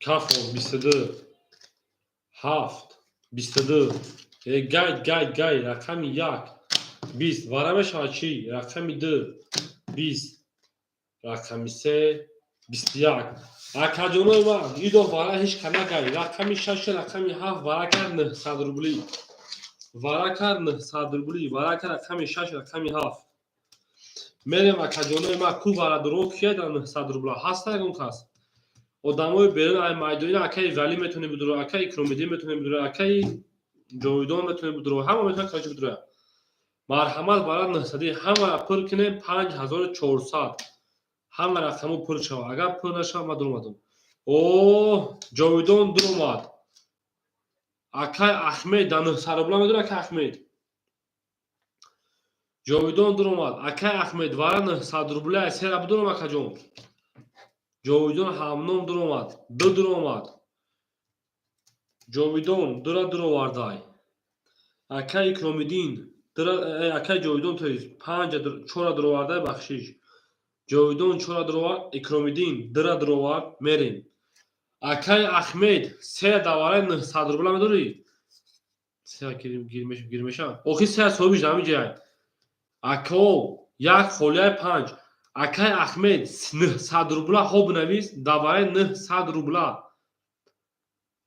кафон, 22, ҳафт, 22. Э гайд, гайд, гайд, рақами як, 20. Вара мешавад чӣ? Рақами ду, 20, рақами се, 21. Акаҷонои ман, идо вара ҳеч ка нагайд. Рақами шашу рақами ҳафт вара кард 900 рубли. Вара кард 900 рубли. Вара кард рақами шаш, рақами ҳафт. Мерем, акаҷонои ман, ку варадоро кия дар 900 рубла? Ҳаста ягон кас? Одамои берун ай майдонина, акаи Валӣ метавонӣ бидуро, акаи Икромиддин метавонӣ бидуро, акаи Ҷовидон метавонӣ бидуро, ҳама метавонад короче бидурояд. Марҳамат, вара 900 ҳамаро пур кунем, 5400. Ҳама рақамо пур шавад. Агар пур нашавад, ман дуромадам. О, Ҷовидон дуромад. Акай Ахмед дар 900 рубла медорад, акай Ахмед. Ҷовидон дуромад. Акай Ахмед вара 900 рубла сера бидурам, акаҷон. Ҷовидон ҳамном дуромад. Ду дуромад. Ҷовидон дура дуровардай. Акай Икромиддин дура, акай Ҷовидон, то есть панҷа чора дуровардай, бахшиш. Ҷовидон чора дуровард, Икромиддин дура дуровард, мерем. Акай Ахмед се давараи 900 рубла медорӣ? Се гир мешавад. Охи се соҳибиш дар ҳамин ҷояй. Ако як холияи панҷ. Акай Ахмед 900 рубла хоб навис, давараи 900 рубла.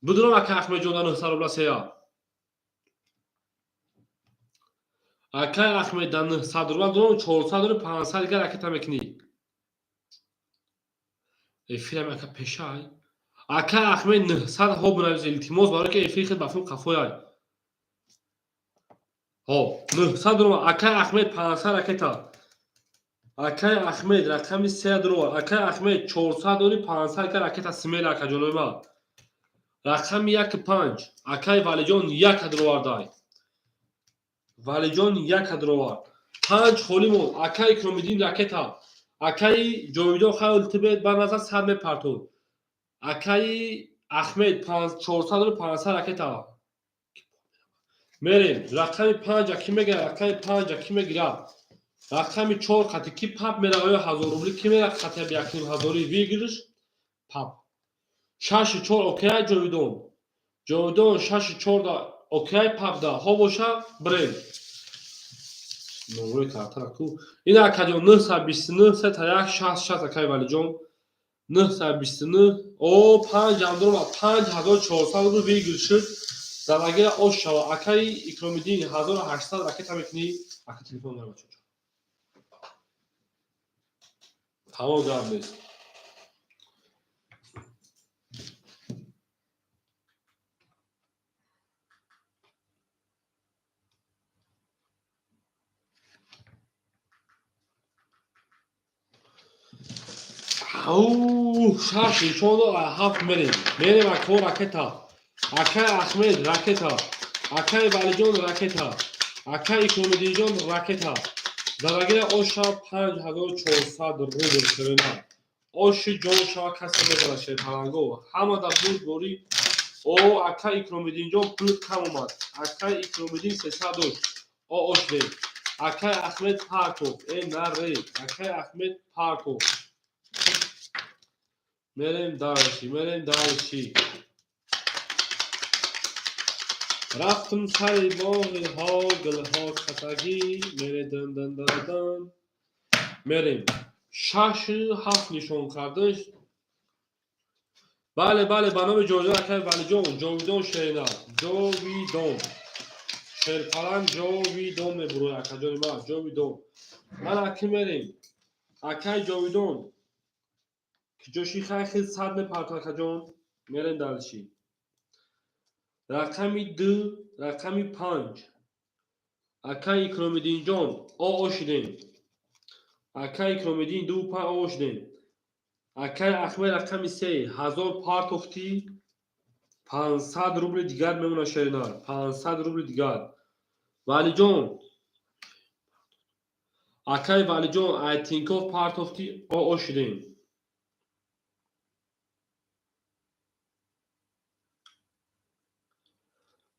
Бидурам, акай Ахмедҷон, дар 900 рубла сея. Акай Ахмед дар 900 рубла дурам, 400 дори, 500 дигар ракета мекунӣ. Эфирам ака пешай. Акай Ахмед 900 ҳо бинавис, илтимос, барое ки эфири хел ба филм қафояй. Ҳо, 900 дуромад. Акай Ахмед 500 ракета. Акай Ахмед рақами се дуровар. Акай Ахмед 400 дори 500 ка ракета смело, акаҷонои ман. Рақами яку панҷ. Акай Валиҷон яка дуровардай. Валиҷон яка дуровард. Панҷ холӣ монд. Акай Икромиддин ракета. Акаи Ҷовидон хайр тибет ба назар 100 мепартод. Акаи Ахмед 400 дори 500 ракета. Мерем. Рақами панҷа кӣ мегирад? Рақами панҷа кӣ мегирад? Рақами чор қати ки пап мерава ё 1000 рубли кӣ мера қати якним ҳазори выигрыш пап. Шаши чор окей Ҷовидон. Ҷовидон шаши чор да окей пап да. Ҳо боша бирем. Номрои картара ку. Ина акаҷон 929 сета як 60 60 акай Валиҷон. 929 о панҷ ҳам дуромад 5400 рубл выигрыш шуд. Залагира ош шава. Акаи Икромиддин 1800 ракета мекунӣ. Ака телефон дора бачаҷон. Тамом гап нест. Ау, шаш нишону ҳафт мерем. Мерем ако ракета. Акай Ахмед ракета. Акай Валиҷон ракета. Акай Икромиддинҷон ракета. Зарагира оша 5400 рубл ширина. Оши ҷон шава касе мезана шерпаланго. Ҳама да бурд борӣ. О, акай Икромиддинҷон пулт кам омад. Акай Икромиддин 300 дошт. О, ош дем. Акай Ахмед Парков. Э, наре. Акай Ахмед Парков. Мерем дальше, мерем дальше. Рафтум сари боғиҳо, гулҳо катагӣ, мере дан дан дан дан. Мерем. Шашу ҳафт нишон кардаш. Бале, бале, ба номи Ҷовидон акай Валиҷон, Ҷовидон Шерина, Ҷовидон. Шерпаланг Ҷовидон мебурояд акаҷони ман, Ҷовидон. Ман аки мерем. Акай Ҷовидон. Киҷоши хай хел сад мепарто акаҷон. Мерем дальше. Рақами ду, рақами панҷ. Акай Икромиддинҷон, о шидем. Акай Икромиддин ду панҷ о шидем. Акай Ахмед рақами се, 1000 партофтӣ, 500 рубли дигар мемона шеринар, 500 рубли дигар. Валиҷон, акай Валиҷон, Айтинков партофтӣ, о шидем.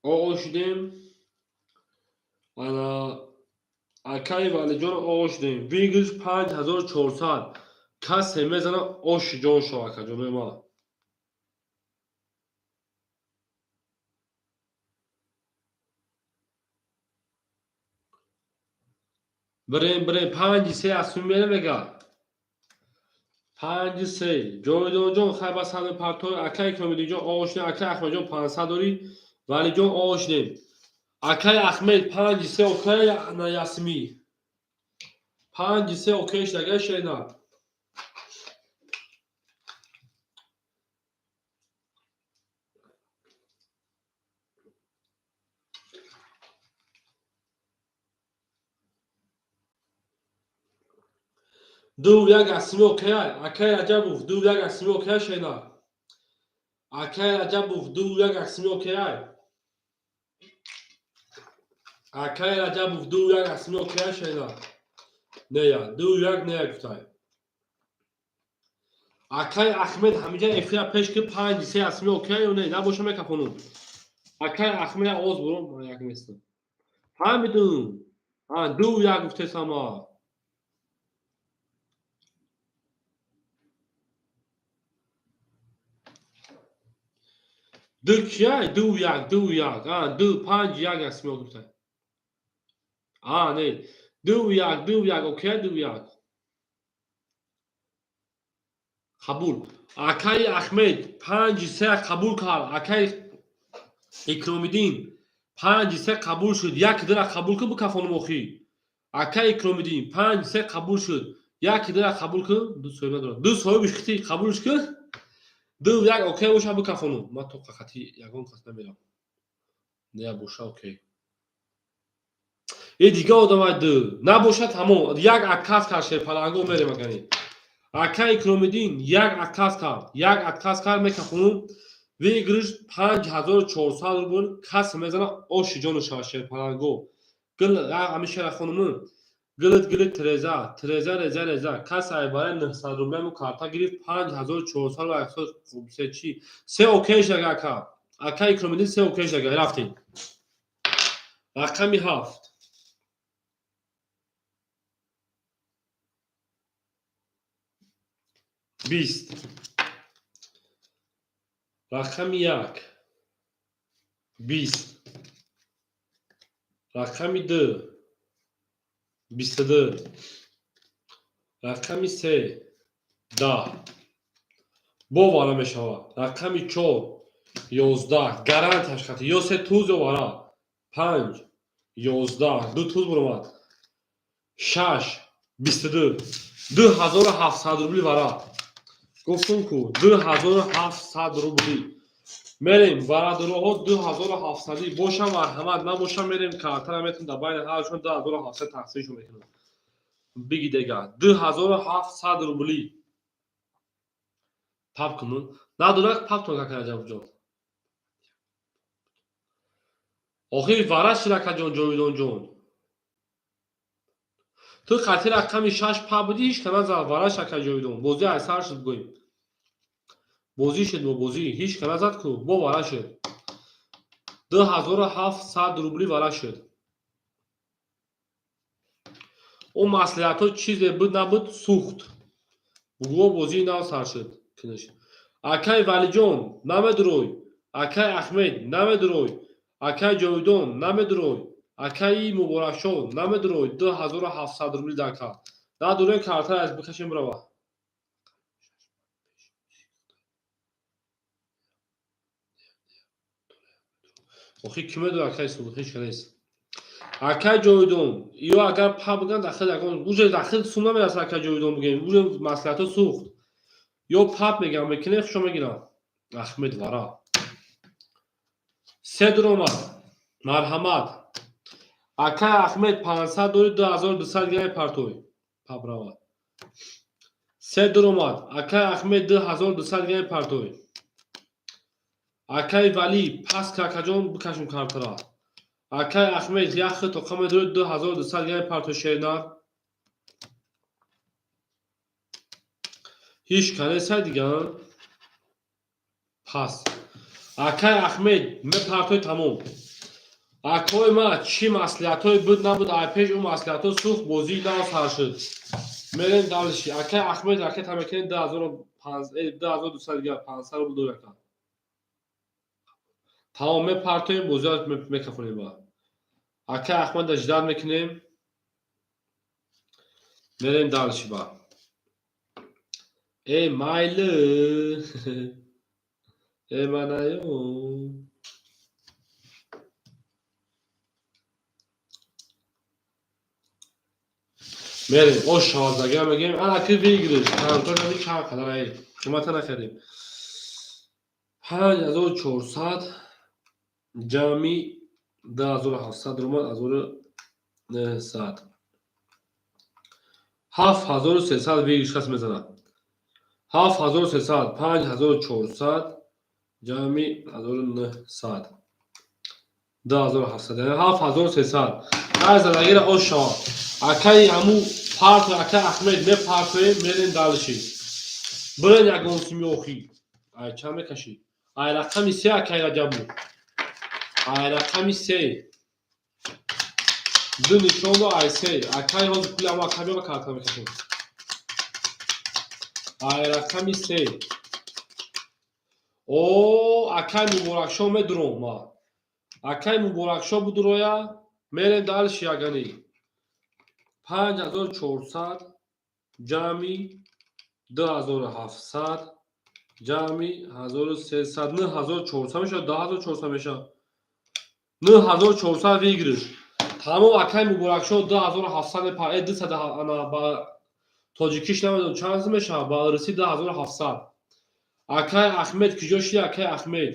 О шудем. Ана акай Валиҷон о шудем. Выигрыш 5400. Касе мезана оши ҷон шава акаҷонои ман. Бирем, бирем, панҷи се аз сум мерем мега. Панҷи се. Ҷовидонҷон хай ба сад мепартой. Акай Икромиддинҷон о шудем. Акай Ахмедҷон 500 дорӣ. Валиҷон о шудем. Акай Ахмед панҷи се окей на Ясмӣ. Панҷи се окей шудага шена. Ду як Асми окей. Акай Раҷабов ду як Асми окей шена. Акай Раҷабов ду як Асми окей. Акай Раҷабов ду як Асми окей шена. Нея, ду як нея гуфтай. Акай Ахмед ҳамиҷа эфира пеш ки панҷи се Асми окей ё не, набоша мекафонум. Акай Ахмед овоз бурум, ман як нестам. Фаҳмидум. А, ду як гуфтесама. Ду кияй? Ду як, ду як. А, ду панҷ як Асми гуфтай. А, не. Ду як, ду як, окей, ду як. Қабул. Акаи Ахмед панҷи се қабул кард. Акаи Икромиддин панҷи се қабул шуд. Як дира қабул кун бикафонум охӣ. Акаи Икромиддин панҷи се қабул шуд. Як дира қабул кун. Ду соҳиб надорад. Ду соҳибиш хити қабулш кун. Ду як окей боша, бикафону. Ман то қати ягон кас намерам. Не боша, окей. Е, дига одамай ду. Набоша, тамом. Як отказ кард шерпаланго, мерем агани. Ака Икромиддин як отказ кард. Як отказ кард, мекафону. Выигрыш 5400 рубл. Кас мезана, оши ҷону шава, шерпаланго. Гил ҳами шера хонуму. Гилит гилит треза, треза реза реза. Кас айбаре 900 рублему карта гирифт, 5400 ва 103 чи. Се окей шага, ака. Ака Икромиддин се окей шага. Рафтем. Рақами 7. 20. Рақами 1. 20. Рақами 2. 22. Рақами 3. 10. Бо вара мешавад. Рақами 4. 11. Гарантияш хати. Ё се туз, ё вара. 5. 11. Ду туз буромад. 6. 22. 2700 рубли вара. Гуфтум ку, 2700 рубли. Мерем, варадуроҳо 2700 боша, марҳамат, набоша, мерем, картара метем, дар байни ҳаршон 2700 тақсимшон мекунам. Биги дега, 2700 рубли. Пап кунун. Надорак паптон, кака Раҷабҷон. Охир вара шид, акаҷон Ҷовидонҷон. Ту қати рақами 6 па будӣ, ҳеч ка назад вараш, ака Ҷовидон. Бозӣ аз сар шуд, гӯем. Бозӣ шуд, бо бозӣ ҳеч ка назад ку, бо вара шуд. 2700 рубли вара шуд. Ӯ маслиҳатҳо чизе буд набуд, сӯхт. Бугӯ, бозии нав сар шуд. Акай Валиҷон намедурой, акай Ахмед намедурой, акай Ҷовидон намедурой, акаи Муборакшоҳ намедурой, 2700 рубли дар карт. Надурой, картара аз бикашем, бирава. Охи ки медонад, акай Суд, ҳеч ка нест. Акай Ҷовидон, ё агар па биган, дахил ягон уже дахил сум намерасад, акай Ҷовидон, бигем, уже маслиҳатҳо сӯхт. Ё пап мегам, мекунем, хушо мегирам. Ахмед вара. Се дуромад. Марҳамат. Акай Ахмед, 500 дори, 2200 гирай, партой. Пап равад. Се дуромад. Акай Ахмед, 2200 гирай, партой. Акай Валӣ, пас какаҷон, бикашум картара. Акай Ахмед, як хи тоқа медори, 2200 гирай, партой, шернар. Ҳеч канесай диган. Пас. Акай Ахмед, мепартой, тамом. Акои ма, чӣ маслиҳатҳое буд набуд, ай пеш ӯ маслиҳатҳо сӯхт, бозии нав сар шуд. Мерем дальше. Акай Ахмед, ракета мекунем, 2200 дигар, 500 рубл дор, ака. Тамом, мепартоем, бозиро мекафонем ба. Акай Ахмеда ждать мекунем. Мерем дальше ба. Э, майли. Э, манаё. Мерем, ош шаваздагиа мегӯем, ана ки выигрыш, контроль ами чанд қадар ай, қимата нахарем. 5400 ҷамъи 2700 омад, 1900. 7300 выигрыш кас мезанад. 7300, 5400 ҷамъи 1900. 2700, яъне 7300. Ҳар задагиро ош шавад. Акаи ҳаму парто, акаи Ахмед, мепартоем, мерем дальше. Бирен ягон сими охи. Ай чанд мекашӣ? Ай рақами 3, акаи Раҷабу. Ай рақами 3. Ду нишону ай се. Акаи ҳозир пули ҳамо ака биёба, карта мекашем. Ай рақами 3. О, акаи Муборакшоҳ, медуром ма. Акаи Муборакшоҳ будуроя, мерем дальше ягани. 5400 ҷамъи 2700 ҷамъи 1300, 9400 мешавад, 10400 мешавад. 9400 выигрыш. Тамом, акаи Муборакшоҳ, 2700 мепар, э, 200 ана ба тоҷикиш намедонам чанд мешавад, ба русӣ 2700. Акай Ахмед куҷо шуди, акай Ахмед?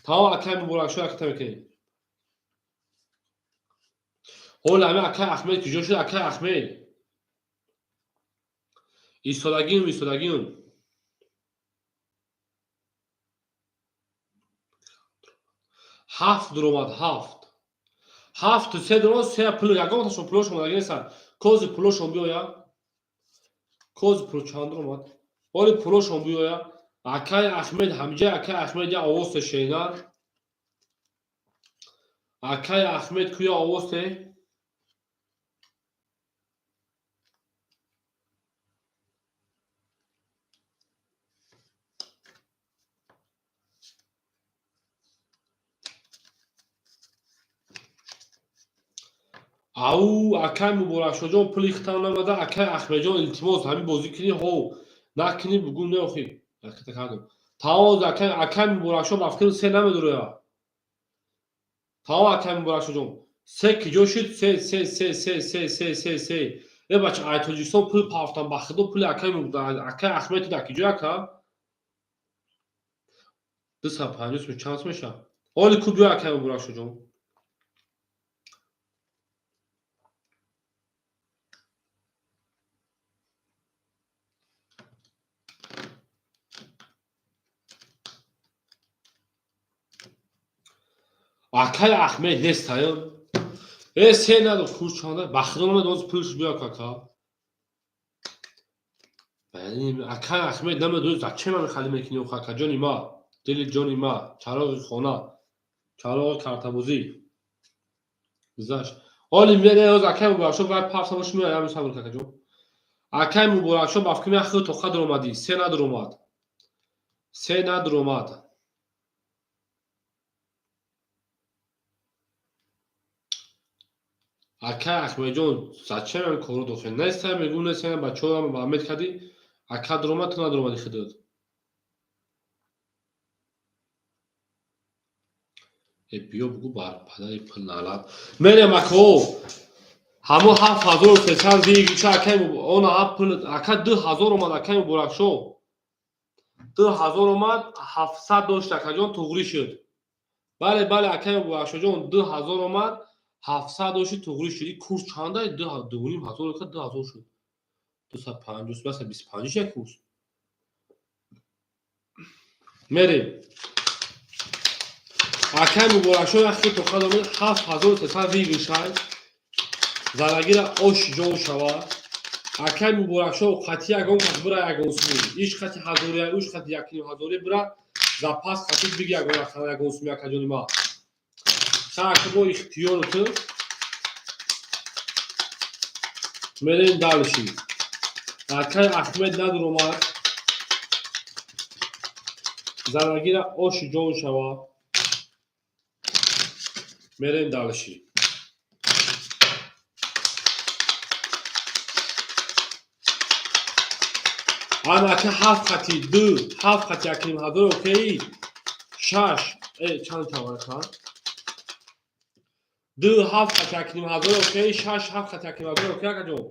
Тамом, акай Муборакшо, аката мекунем. Ҳоли ами акай Ахмед куҷо шуд, акай Ахмед? Истодагиюм, истодагиюм. Ҳафт дуромад, ҳафт. Ҳафту се дуромад, се пул, ягонташон пулошон омадаги нестанд. Кози пулошон биёя. Кози пул чанд дуромад? Ҳоли пулошон биёя. Акай Ахмед ҳамҷа, акай Ахмед я овоз те шенар. Акай Ахмед куя овоз те? Ау, акай Муборакшоҷон, пули хитам намада, акай Ахмедҷон, илтимос, ҳамин бозӣ кунӣ, ҳо, накунӣ, бугӯ не охи. Ҳараката кардам. Тамом, акай, акай Муборакшо ба фикр се намедуроя. Тамом, акай Муборакшоҷон. Се киҷо шуд? Се, се, се, се, се, се, се, се. Э бача, ай Тоҷикистон пул пафтам, ба худо пули акай акай Ахмед дар киҷо ака? 250 сум чанд сум мешавад? Ҳоли ку биё, акай Муборакшоҷон. Акай Ахмед нестаем. Э, се надо курс чанда? Ба худо намедонам, пулш биё, кака. Акай Ахмед намедонӣ, зачем ами хали мекунӣ, охо, ака ҷони ма, дили ҷони ма, чароғи хона, чароғи картабозӣ. Гузашт. Ҳоли мере оз акай Муборакшо вай пафта бош меояд, ами сабр какаҷон. Акай Муборакшо ба фикр меяд, худ тоқа дуромадӣ, се надуромад. Се надуромад. Акай Ахмедҷон, зачем ами корро дохил? Нестам, мегӯм, нестам, бачаҳо ба Ахмед кардӣ, ака дуромад, ту надуромадӣ худат. Э, биё бугӯ бар падари пул налаб. Мерем, ако, ҳамо 7300 выигрыша акай она ҳа пул, ака 2000 омад, акай Муборакшо. 2000 омад, 700 дошт, акаҷон, туғрӣ шуд. Бале, бале, акай Муборакшоҷон, 2000 омад, 700 дошти, туғрӣ шуд. Ин курс чанда? 2500 ака 2000 шуд. 250, баса 25 як курс. Мерем. Акай Муборакшо як хел тоқа дорад, 7300 выигрышай. Зарагира ош ҷон шава. Акай Муборакшо қати ягон кас бира ягон суми. Иш қати ҳазория, уш қати якним ҳазория бира, запас қати биги ягон ягон суми, акаҷони ма. Ха, ака бо ихтиёру ту. Мерем дальше. Акай Ахмед надуромад. Зарагира ош ҷон шава. Мерем дальше. Ана ака ҳафт хати ду, ҳафт хати якним ҳазор, окей? Шаш, э, чанд тавака? Ду ҳафт хати якним ҳазор, окей? Шаш ҳафт хати якним ҳазор, окей, акаҷон?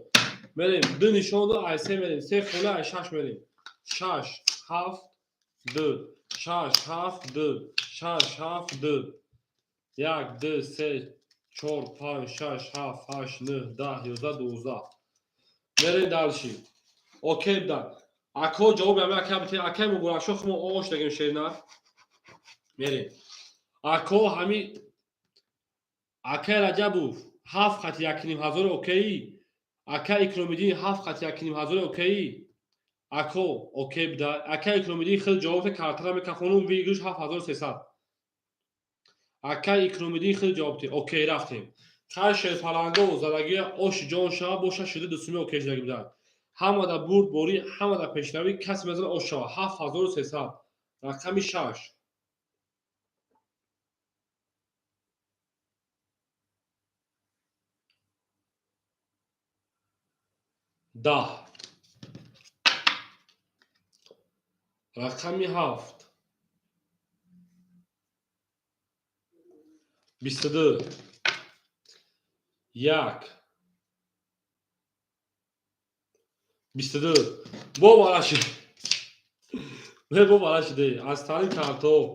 Мерем, ду нишон ду, ай се мерем, се хола, ай шаш мерем. Шаш, ҳафт, ду, шаш, ҳафт, ду, шаш, ҳафт, ду. Як, ду, се, чор, панҷ, шаш, ҳафт, ҳашт, нӯҳ, 10, 11, 12. Мерем дальше. Окей, да. Ако ҷавоби ами ака бите, акай Муборакшо хумо ош дагем шеринар. Мерем. Ако ҳами акай Раҷабов ҳафт хати якним ҳазор, окей? Акай Икромиддин ҳафт хати якним ҳазор, окей? Ако окей буда. Акай Икромиддин хел ҷавоб те картара мекафонум, выигрыш 7300. Акай Икромиддин хел ҷавоб те, окей рафтем. Хай шерпаланго задагия ош ҷон шава боша шида дусуми окей шудаги буданд. Ҳамада бурд борӣ, ҳамада пешравӣ, касе мезана ош шава. 7300. Рақами шаш. 10. Рақами ҳафт. 22. Як. 22. Бо бараши. Не бо бала шуде. Аз тари карто.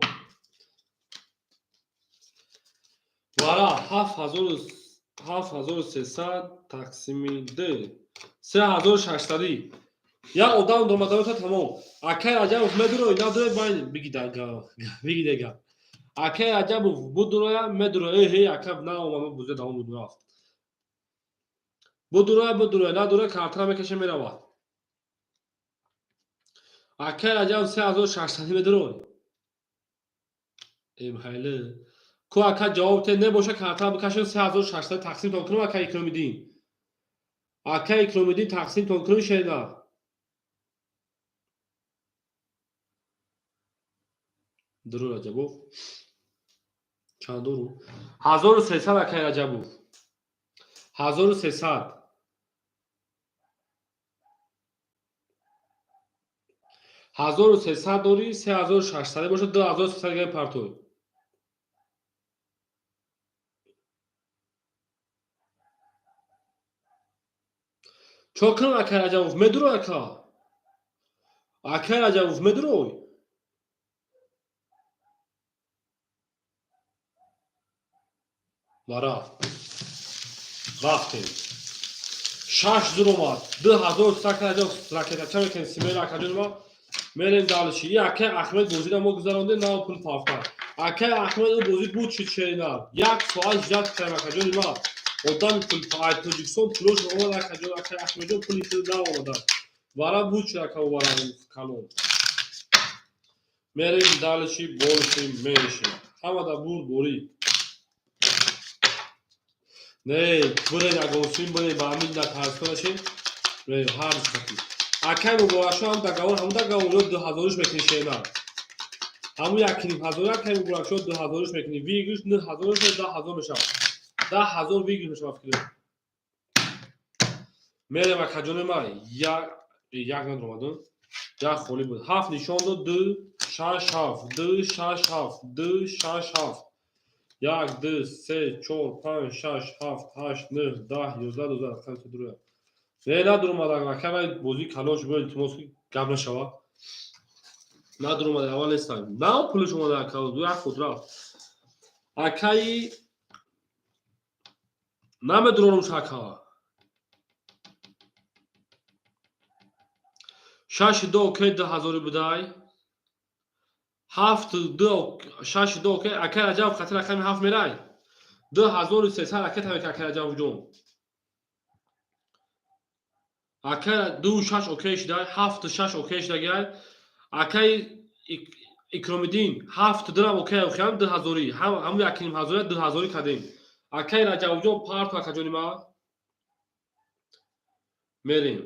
Вара 7300 тақсими 2. 3600. Як одам домадамата тамом. Акай Раҷабов медуро, надуре байн бигида бигидега. Акай Раҷабов будуроя медуро. Э ҳей ака на омада бузе давом буд рафт. Будуроя будуроя надуре картара мекаше меравад. Акай Раҷабов 3600 медурой. Эмхайле. Ку ака ҷавоб те небоша картара бикашем 3600 тақсим тон кунем ака Икромиддин. Ака Икромиддин тақсим тон кунем шена. Дуру Раҷабов. Чанд дуру? 1300 акай Раҷабов. 1300. 1300 дори, 3600 бошад, 2300 гай партой. Чо кунам акай Раҷабов? Медуро ака? Акай Раҷабов медурой? Ва рафт. Рафтем. 6 зур омад. 2300 акай Раҷабов ракетача мекунем симера акаҷон ма. Мерем дальше. И акай Ахмед бозиро мо гузарондем, нав пул фавта. Акай Ахмед ӯ бозӣ буд шуд шерина. Як соат ждать кардем акаҷони ма. Одами пул ай Тоҷикистон пулош омад акаҷон, акай Ахмедҷон пули хеле наомада. Вара буд шуд ака вара калон. Мерем дальше, больше, меньше. Ҳамада бурд борӣ. Не, бурен ягонсин, бурен ба ҳамин натарсо нашин. Мерем ҳар хати. Акай Муборакшо ҳам договор, ҳамун договор ё 2000 мекунӣ шена. Ҳамун 1500 акай Муборакшо 2000 мекунӣ. Выигрыш 9000 мешавад, 10000 мешавад. 10000 выигрыш мешавад фикр. Мерем акаҷони ма, як надромадам. Як холӣ буд. 7 нишон дод, 2 6 7, 2 6 7, 2 6 7. 1 2 3 4 5 6 7 8 9 10 11 12 рақами дуруя. Не надромада, ака вай бозӣ калон шуд, илтимос гап нашавад. Надромада, аввал нестам. Нав пулиш омада ака, ду як худ рафт. Акаи намедуронам ака. 6 2 окей 2000 будай. 7 2 6 2 окей акай Раҷабов хати рақами 7 мерай. 2300 ракета мека акай Раҷабов ҷон. Акай 2 6 окей шудай, 7 6 окей шудагай. Акай Икромиддин 7 дирам окей охиам 2000. Ҳам 1500 2000 кардем. Акай Раҷабов ҷон парту акаҷони ма. Мерем.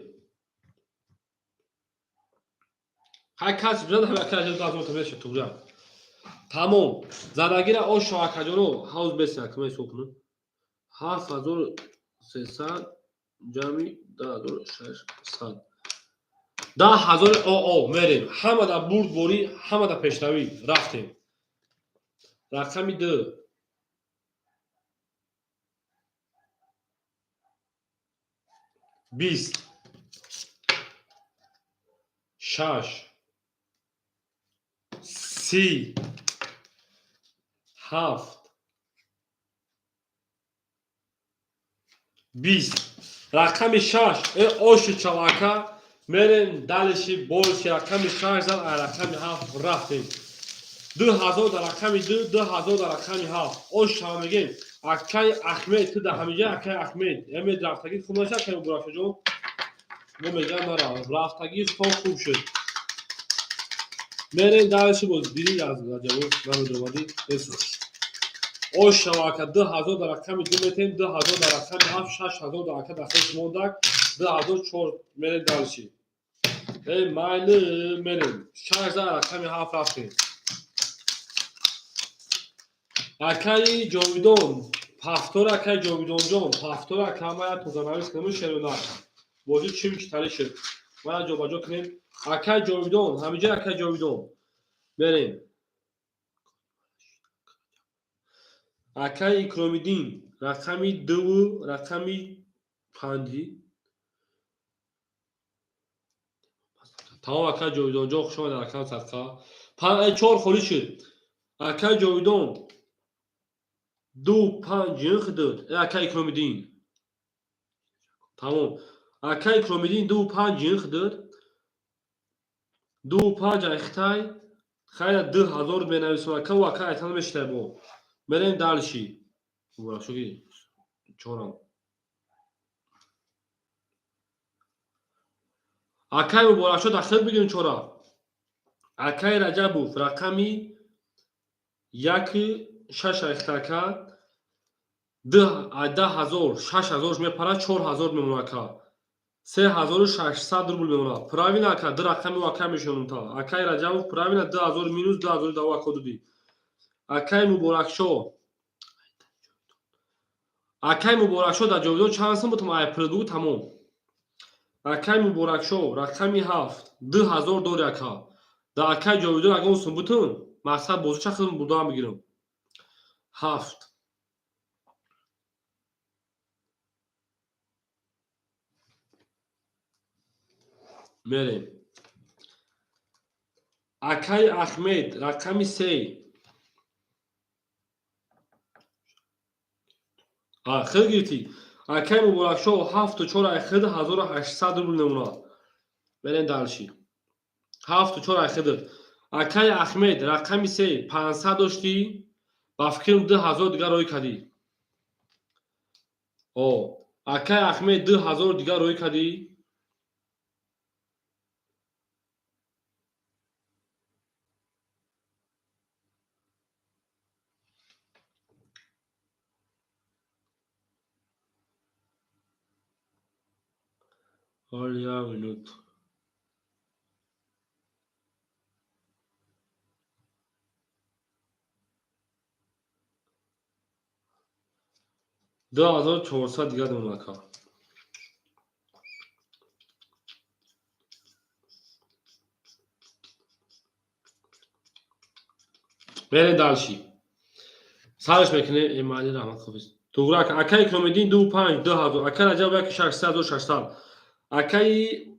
Ҳар кас бизад ҳам акай Раҷабов 2000 мешад туғра. Тамом. Задагира ошо акаҷоно ҳавз беса кумай сокунам. 7300 ҷамъи 10600. 10000 ОО мерем. Ҳамада бурдборӣ, ҳамада пешравӣ. Рафтем. Рақами 2. 20 6 30 7 20. Рақами 6 оши чавака. Мерем дальше больше. Рақами 6 зад, а рақами 7 рафтем. 2000 дар рақами 2, 2000 дар рақами 7. Ош шава мегем. Акай Ахмед ту дар ҳамиҷа акай Ахмед. Эмед рафтагӣ хуб нашад акай Муборакшоҷон? Мо мегам нара. Рафтагӣ то хуб шуд. Мерем дальше боз диди аз Раҷабов намедомадӣ. Эсуш. Ош шава ака 2000 дар рақами 2 метем, 2000 дар рақами 7, 6000 дар ака дахилш мондак, 2004 мерем дальше. Эй майли мерем. 6 дар рақами 7 рафтем. Акаи Ҷовидон, пафтор акаи Ҷовидонҷон, пафтор ака мая тозанавис кунем шерона. Бозӣ чим читари шуд. Мая ҷобаҷо кунем. Акаи Ҷовидон, ҳамиҷа акаи Ҷовидон. Мерем. Акаи Икромиддин, рақами 2 рақами 5. Тамом, ака Ҷовидонҷон, хуш омадед, рақам садқа. 4 холӣ шуд. Ака Ҷовидон 2 5 дод. Ака Икромиддин. Тамом. Ака Икромиддин 2 5 дод. 2 5 айхтай. Хайра 2000 менависам ака ва ака айтан мештай бо. Мерем дальше. Шуги чорам. Акай Муборакшо дахил бигирем чора. Акай Раҷабов рақами 1 6 айхтака 10000 6000 мепара 4000 мемона ака. 3600 рубл мемона. Правильно ака, ду рақами ака мешонум та. Акай Раҷабов правильно 2000 минус 2000 дава ака додӣ. Акай Муборакшо. Акай Муборакшо дар ҷовидон чанд сум бутум ай пул бугу тамом. Акай Муборакшо рақами 7 2000 дори ака. Дар акай ҷовидон ягон сум бутун мақсад бозича худам бурдаам бигирам. 7 мерем. Акай Ахмед рақами 3. Хел гирифтӣ. Акай Муборакшо 7 4 айхид 1800 рубл намуна. Мерем дальше. 7 4 айхид. Акай Ахмед рақами 3 500 доштӣ, ба фикрам 2000 дигар рӯй кардӣ. Акай Ахмед 2000 дигар рӯй кардӣ. Ҳол як минут. 2400 дигар донам ака. Мерем дальше. Сараш мекунем Эмомалӣ Раҳмат Хофиз. Туғра ака, акай Икромиддин 2 5 2000, ака Раҷаб 1 600 600. Акаи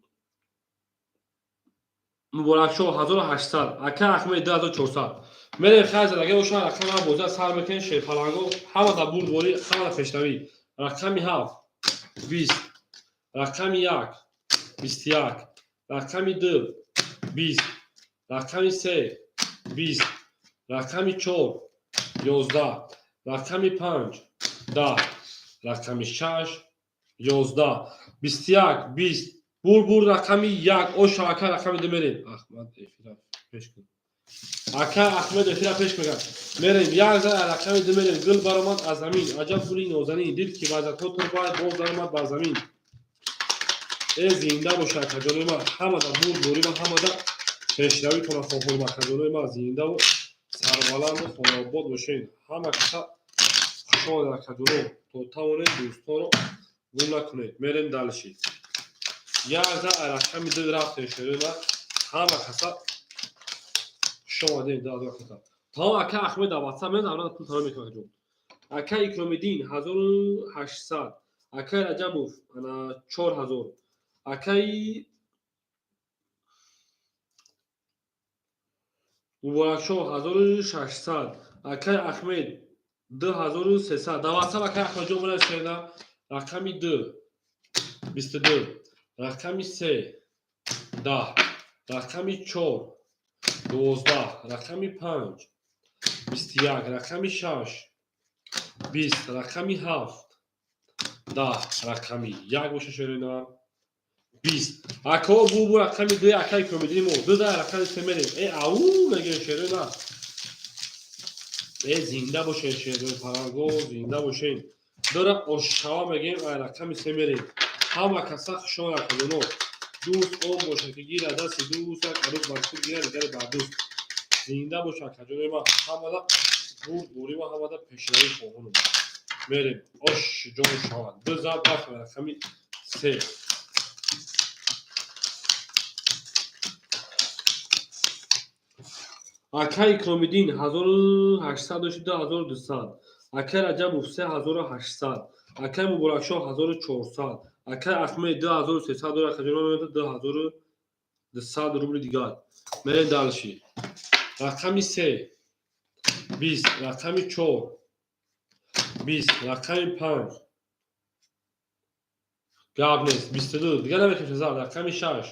Муборакшо 1800, ака Ахмед 2400. Мерем хайр задаге бошад, рақами ҳафт боза сар мекунем шерпаланго, ҳама да бурдборӣ, ҳама да пешравӣ. Рақами 7 20, рақами 1 21, рақами 2 20, рақами 3 20, рақами 4 11, рақами 5 10, рақами 6 11, 21 20. Бур рақами 1 оша ака рақами 2 мерем. Ахмад эфира пеш кун. Ака Ахмед эфира пеш меган. Мерем як зара рақами 2 мерем. Гул баромад аз замин. Аҷаб гули нозанин. Дил ки вазатҳо турбад боз даромад бар замин. Э зинда боша акаҷонои ман. Ҳамада бурдборӣ ва ҳамада пешравитона хоҳонам акаҷонои ман. Зиндаву сарбаланду хонаобод бошед. Ҳама каса хуш омадед акаҷоно. То тавонед дӯстонро гум накунед. Мерем дальше. Як зара рақами 2 рафтем шерои ман. Ҳама каса хуш омадед. Тамом ака Ахмед дар WhatsApp меояд, аввал пул талаб мекунад акаҷон. Ака Икромиддин 1800, акаи Раҷабов ана 4000, акаи Муборакшо 1600, акаи Ахмед 2300. Дар WhatsApp акаи Ахмедҷон бинависед рақами 2 22, рақами 3 10, рақами 4 12, рақами 5 21, рақами 6 20, рақами 7 10, рақами 1 боша шерои 20. Ако бу рақами 2 акаи Икромиддини мо 2 да рақами 3 мерем. Э ау мегӯем шерои на. Э зинда бошед шерои паранго, зинда бошед. Дора ошшава мегӯем ай рақами 3 мерем. Ҳама каса хуш омад акаҷоно. Дӯст он бошад ки гирад дасти дӯст, як арӯз бар худ гирад дигаре бар дӯст. Зинда бошад акаҷонои ман. Ҳамада бурдборӣ ва ҳамада пешравӣ хоҳонам. Мерем ош ҷон шавад. 2 зад рафтем рақами 3. Акаи Икромиддин 1800 дошт 2200, акаи Раҷабов 3800, акаи Муборакшо 1400, акаи Ахмед 2300 дорад, акаҷоно 200 рубли дигар. Мерем дальше. Рақами 3 20, рақами 4 20, рақами 5 гап нест, 22 дигар намекашем зар. Рақами 6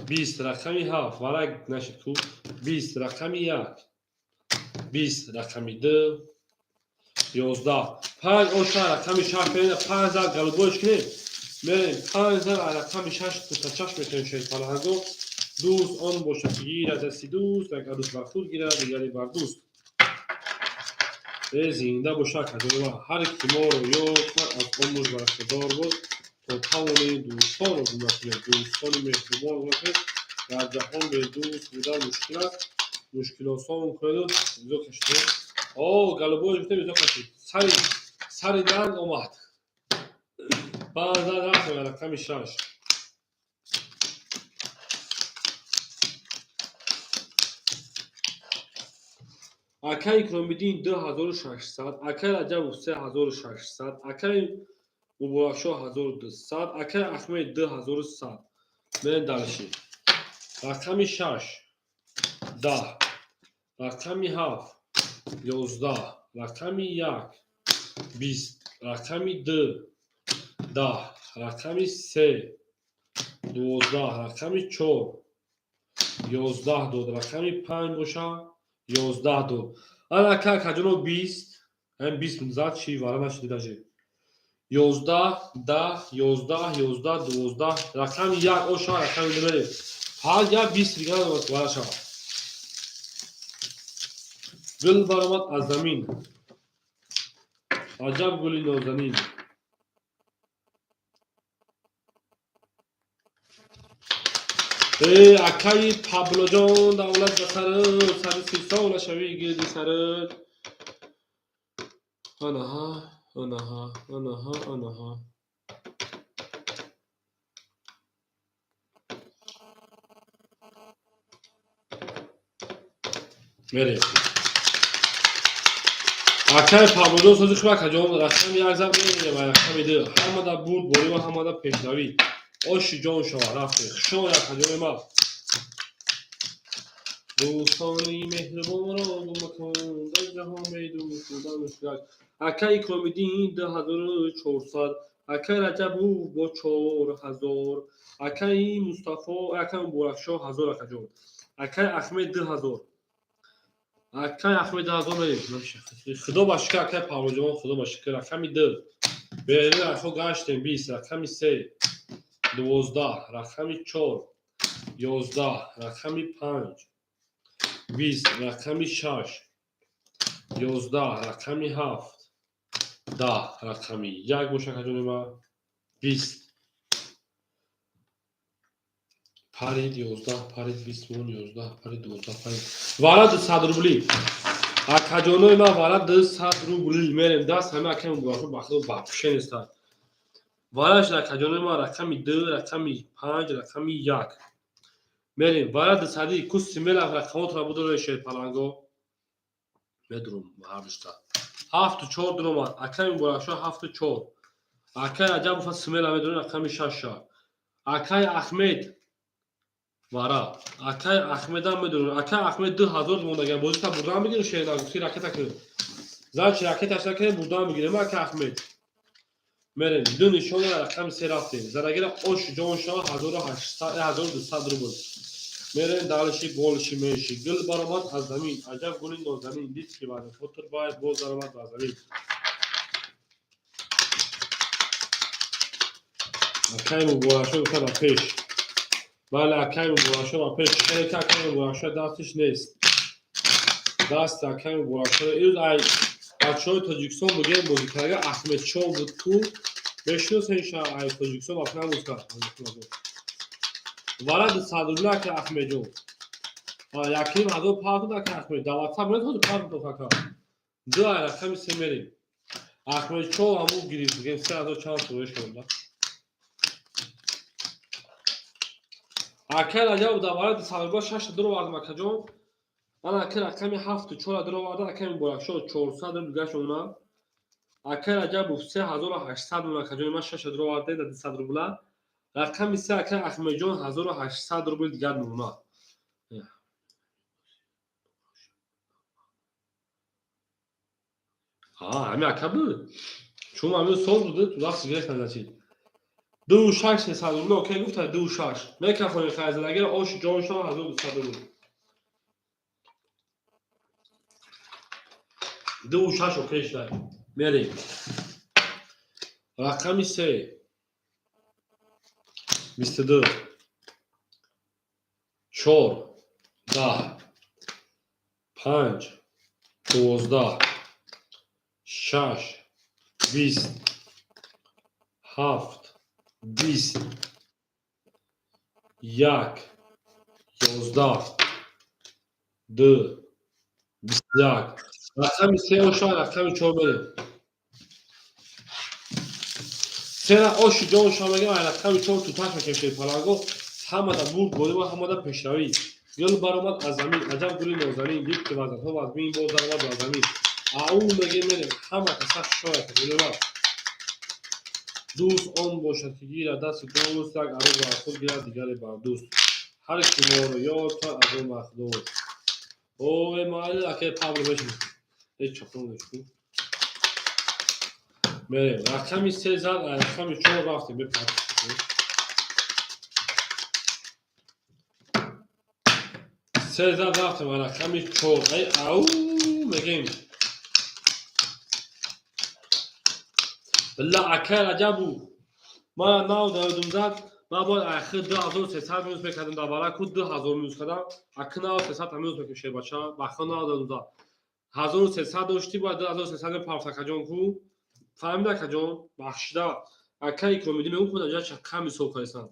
20, рақами 7 варак нашид ку 20, рақами 1 20, рақами 2 11 5 оша рақами 6 мерем 5 зар голубой ш кунем. Мерем 5 зар рақами 6 тачаш мекунем. Шерпаланго дӯст он бошад, ки гирад дасти дӯст, як арӯс бар худ гирад, дигаре бар дӯст. Э, зинда боша, акаҷонова. Ҳар ки моро ёд кард, аз он муж баракадор буд, то тавонем дӯстонро гум накунем, дӯстони меҳрубон гум накунем. Дар ҷаҳон бедӯст будан мушкил аст, мушкилосон кунеду изо кашид. О, голубой гуфтем, изо кашид, сари сари данг омад. 5 зар рафтем рақами 6. Акай Икромиддин 2600, акай Раҷабов 3600, акай Муборакшоҳ 1200, акай Ахмед 2100. Мерем дальше. Рақами 6 10, рақами 7 11, рақами 1 20, рақами 2 10, рақами 3 12, рақами 4 11 дод, рақами 5 боша 11 дод. Ана ака, акаҷоно, 20, ҳамин 20 зад чи вара нашиди даже. 11, 10, 11, 11, 12, рақами 1 оша, рақами 2 мерем. Ҳар як 20 дигар вара шавад. Гул баромад аз замин, аҷаб гули нозанин. Э, акаи Паблоҷон, давлат ба сарат, сари 30 сола шавӣ гирди сарат. Анаҳа, анаҳа, анаҳа, анаҳа. Мерем. Акаи Паблоҷон, сози хуб, акаҷон. Рақами 1 зад мерем, рақами 2. Ҳамада бурд борӣ ва ҳамада пешравӣ. Оши ҷон шава, рафтем. Хушомад, акаҷони ман. Дӯстони меҳрубонро гум макун, дар ҷаҳон бедӯст будан мушкил аст. Акаи Икромиддин 2400, акаи Раҷабов бо 4000, акаи Мустафо, акаи Муборакшоҳ 1000, акаҷон. Акаи Ахмед 2000. Акаи Ахмед 2000 мерем. Худо ба шукр, акаи Павлоҷон, худо ба шукр. Рақами 2. Берин ахо гаштем 20, рақами 3 12, рақами 4 11, рақами 5 20, рақами 6 11, рақами 7 10, рақами 1 боша, акаҷони ман, 20 парид, 11 парид, 20 мон, 11 парид, 12 парид. Вара 200 рубли. Акаҷонои ман, вара 200 рубли. Мерем даст ҳама акаи Муборакшо ба худо вообще нестанд. Вараш, акаҷонои ман, рақами 2, рақами 5, рақами 1. Мерем вара дусади кусти мерафт. Рақамотро будоред, шерпаланго. Медурум ҳардушта. Ҳафту чор дуромад. Акаи Муборакшо ҳафту чор. Акаи Раҷабов смела медурем рақами шаша. Акаи Ахмед вара. Акаи Ахмедам медурем. Акаи Ахмед 2000 мондаган. Бозита бурдан бигирем, шернагуфти ракета кунем. Значит, ракеташ накунем, бурдан бигирем, акаи Ахмед. Мерем. Ду нишона, рақами 3 рафтем. Зарагира ош ҷон шава, 1800, 1200 рубл. Мерем дальше, больше, меньше. Гул баромад аз замин, аҷаб гули нозанин. Дид ки баъд хотир бояд боз даромад ба замин. Акаи Муборакшо гуфта ба пеш. Бале, акаи Муборакшо ба пеш. Хеле ки акаи Муборакшо дастиш нест. Даст акаи Муборакшо. Ирӯз ай бачаҳои Тоҷикистон бигем бозикарга Ахмедшоҳ буд ку. Мешиносен ша ай Тоҷикистон ба пинам буд кард. Вара 200 рубли, ака Ахмедҷон. 1500 партуд, ака Ахмед. Даватса метавонад партуд, ака. Ду ай рақами 3 мерем. Ахмедшоҳ ҳамун гирифт, бигем 3000 чанд сумоиш кардам. Акай Раҷаб дар вара 200 рубла шашта дуровардам, акаҷон. Ана ака рақами ҳафту чора дуроварда, акаи Муборакшоҳ 400 рубл гашт. Акай Раҷабов 3800 рубл, акаҷони ман, шашта дуроварда дар 200 рубла. Рақами се, акай Ахмедҷон, 1800 рубл дигар мемонад. Ҳами ака буд, чун ҳами соз буд, вақт гирифт назачид. Ду шаш 300 рубл окей гуфта, ду шаш мекафонем. Хайзадагира оши ҷоншон 1200 рубл. Ду шаш окей шуда, мерем. Рақами се, 22, чор, 10, панҷ, 12, шаш, 20, ҳафт, 20, як, 11, ду, 21. Рақами се оша, рақами чор мерем. Сера оши ҷонша мегам, ай рақами чор туташ мекашед. Паланго ҳамада бурд борима, ҳамада пешравӣ. Гул баромад аз замин, аҷаб гули нозанин, дид ки вазнҳо вазмин, боз даромад ба замин. Ау мегем, мерем. Ҳама каса шояд гулима. Дӯст он бошад, ки гирад дасти дӯст, як арӯз бар худ гирад, дигаре бар дӯст. Ҳар ки моро ёд кард, аз он махдор. Ой, майли, акай Пабло, бешин. Э, чақонеш ку. Мерем. Рақами се зад, рақами чор рафтем. Бепар. Се зад, рафтем, рақами чор. Ай, ау мегем. Бilla, акай Раҷабу. Ма нав давидум зад. Ма бояд ахир 2300 минус мекардам, дар бараку 2000 минус кардам. Аки нав 300 минус мекушед, бача. Баха нав давидум зад. 1300 доштӣ, бояд 2300 мепарфт, акаҷон ку. Фаҳмида, акаҷон? Бахшида. Акай Икромиддин мегӯ кунад, ҷа чаққа мисол кардасан.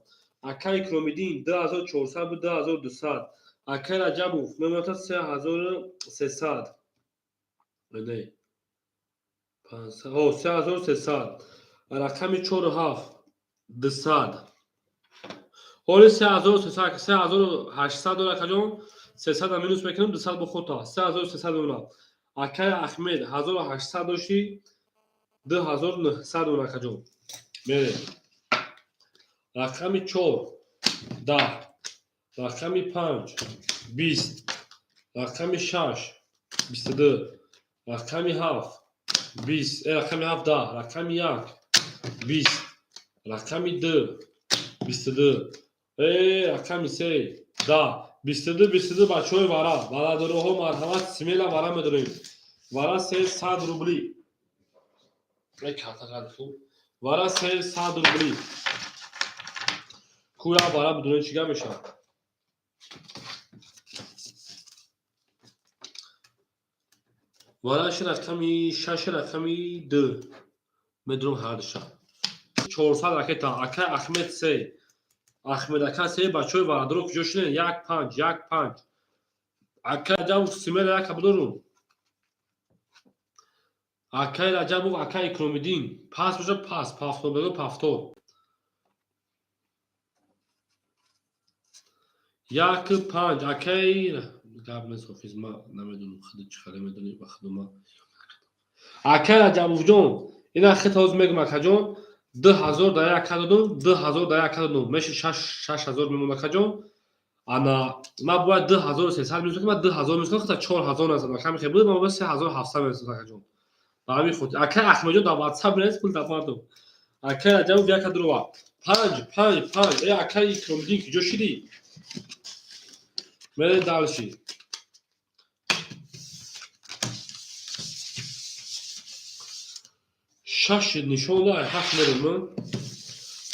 Акай Икромиддин 2400 буд, 2200. Акай Раҷабов мемонад 3300. Не. О, 3300. Рақами чору ҳафт, 200. Ҳоли 3300, 3800 дора, акаҷон. 300 минус мекунем, 200 бо худта. 3300 мемонад. Акай Ахмед 1800 дошти, 2900 мемонад, акаҷон. Мерем. Рақами чор, 10, рақами панҷ, 20, рақами шаш, 22, рақами ҳафт, 20, рақами ҳафт, 10, рақами як, 20, рақами ду, 22, рақами се, 10, 22, 22. Бачаҳои вара, варадороҳо, марҳамат, смело вара медорем. Вара се, 100 рубли. Вара се, 100 рубли. Куя вара бидонед, чӣ гап мешавад? Вараши рақами шаш, рақами ду медонам ҳардуша. 400 ракета. Акай Ахмед се, Ахмед ака се. Бачаҳои варадоро куҷо шудем? Як, панҷ, як, панҷ. Акай Раҷабов, смело яка бидорум. Акай Раҷабов, акай Икромиддин, пас боша, пас пафтор бего, пафтор. Як, панҷ. Акай, гап нест, ҳофиз, ма намедонам, худи чӣ хеле медонӣ ба худума. Акай Раҷабовҷон, ина хит ҳозир мегӯм, акаҷон, 2000 дар як додум, 2000 дар як додум, меши 6000 мемон, акаҷон. Ана ма бояд 2300 минус кунам, 2000 минус кунам, хата 4000 назадам. Аками хел буд, ма бояд 3700 минус, акаҷон. Ба ҳамин хотир, акай Ахмадҷон, дар ватсап бинавис, пул дафардум. Акай Раҷабов, яка дурова. Панҷ, панҷ, панҷ. Э, акай Икромиддин, куҷо шидӣ? Мерем дальше. Шаш нишон да, ҳафт мерем.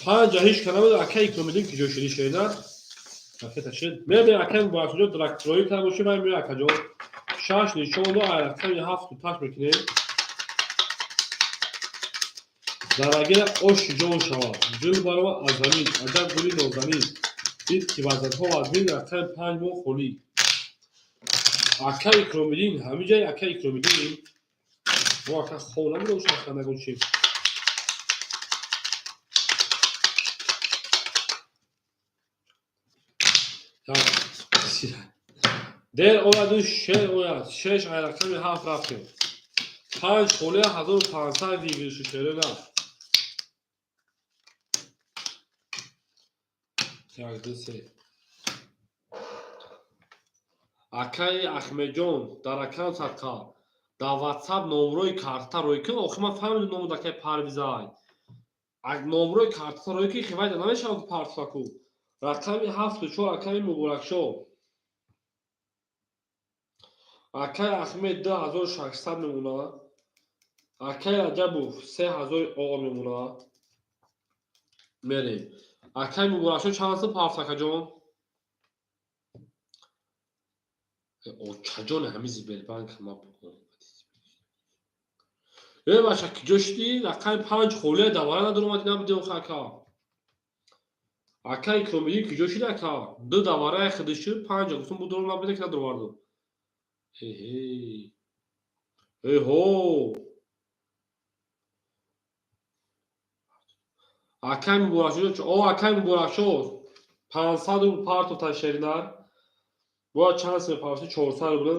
Панҷа ҳеҷ ка намедонам, акай Икромиддин куҷо шидӣ, шена? Ракета шид. Мебинем, акай Муборакҷон, дракроӣ карда бошӣ, ман меоям, акаҷон. Шаш нишон да, рақами ҳафту таш мекунем. Дарагира оши ҷон шавад. Гул баромад аз замин, аҷаб гули нозанин. Дид ки вазнҳо вазмин, рақами панҷ мо холӣ. Акай Икромиддин, ҳамин ҷай акай Икромиддин. Мо ака хов намедонам, шахсан нагон чи. Дер ояду шер ояд. Шеш ай рақами ҳафт рафтем. Панҷ холия, 1500 выигрыши шерена. 1, 2, 3. Акаи Ахмедҷон, дар аккаунт садқа. Дар WhatsApp номрои карта рӯй кун. Охи ман фаҳмидам номуд акаи Парвизай. Номрои карта рӯй ки хивайда намешавад партофаку. Рақами 7 4 акаи Муборакшо. Акаи Ахмед 2600 мемонад. Акаи Раҷабов 3000 ОО мемонад. Мерем. Акаи Муборакшо чанд аст парт, акаҷон? Очаҷон, ҳами Сбербанк ма. Э, бача, киҷо шудӣ? Рақами 5 холия давара надоромадӣ, набудӣ охи, ака. Ака Икромиддин, киҷо шуди, ака? Ду давараи хидиши панҷа гуфтум, будорум набуда, ки надороварду. Эҳе. Эҳо. Акай Муборакшо, о, акай Муборакшо, 500 рубл партофта шеринар. Бояд чанд сме партофти? 400 рубл.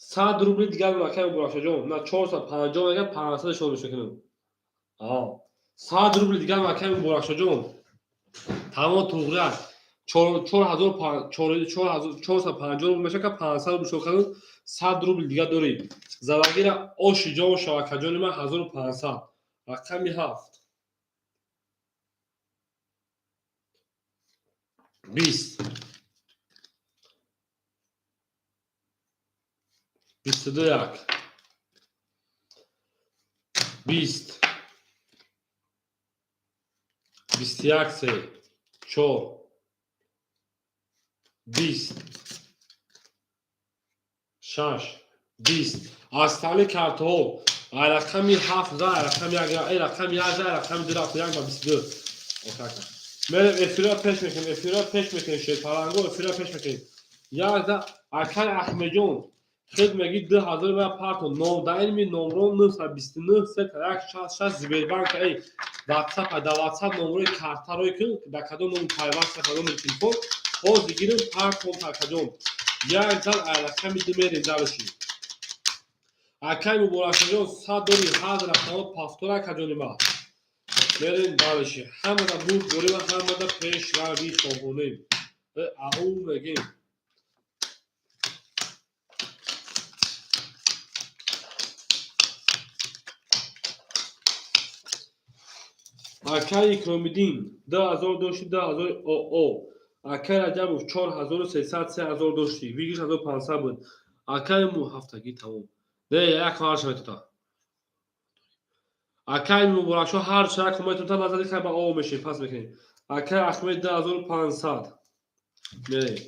100 рубли дигар акай Муборакшоҷон. На, 450 мега, 500 шон мешакунам. А. 100 рубли дигар акай Муборакшоҷон. Тамом, туғри аст. 450 рубл мешака, 500 рубл шокардам, 100 рубл дигар дорӣ. Залагира оши ҷон шава, акаҷони ман, 1500. Рақами 7. 20. 22 1. 20. 21 3. 4. 20. 6. 20. Остальные картҳо ай рақами 7 за, ай рақами 1, ай рақами 1 за, ай рақами 2 рафта, 1 ба 22. Окака. Мерем, эфира пеш мекунем, эфира пеш мекунем, шерпаланго, эфира пеш мекунем. Як за акай Ахмеҷон, хед меги 2000 ва парто ном номро 929 3 1 66 Сбербанк, эй, WhatsApp, да WhatsApp номрои картаро кун, да кадом ном пайваст, кадом телефон ҳозир гирим партом, акаҷон. Як зал ай рақами 2 мерем дарши. Акай Муборакшоҷон, 100 дори ҳаз рақамот пафтора, акаҷони ма. Мерем дарши. Ҳамада бурд дорем, ҳамада пешравӣ хоҳонем. Ау мегем. Акай Икромиддин, 2000 дошти, 2000 ОО. Акай Раҷабов, 4300, 3000 дошти, вигиш 1500 буд. Акай му ҳафтагӣ тамом. Не, як ҳарша метота. Акай Муборакшо ҳар як метота, назари хай ба ОО мешем, пас мекунем. Акай Ахмед, 2500. Мерем.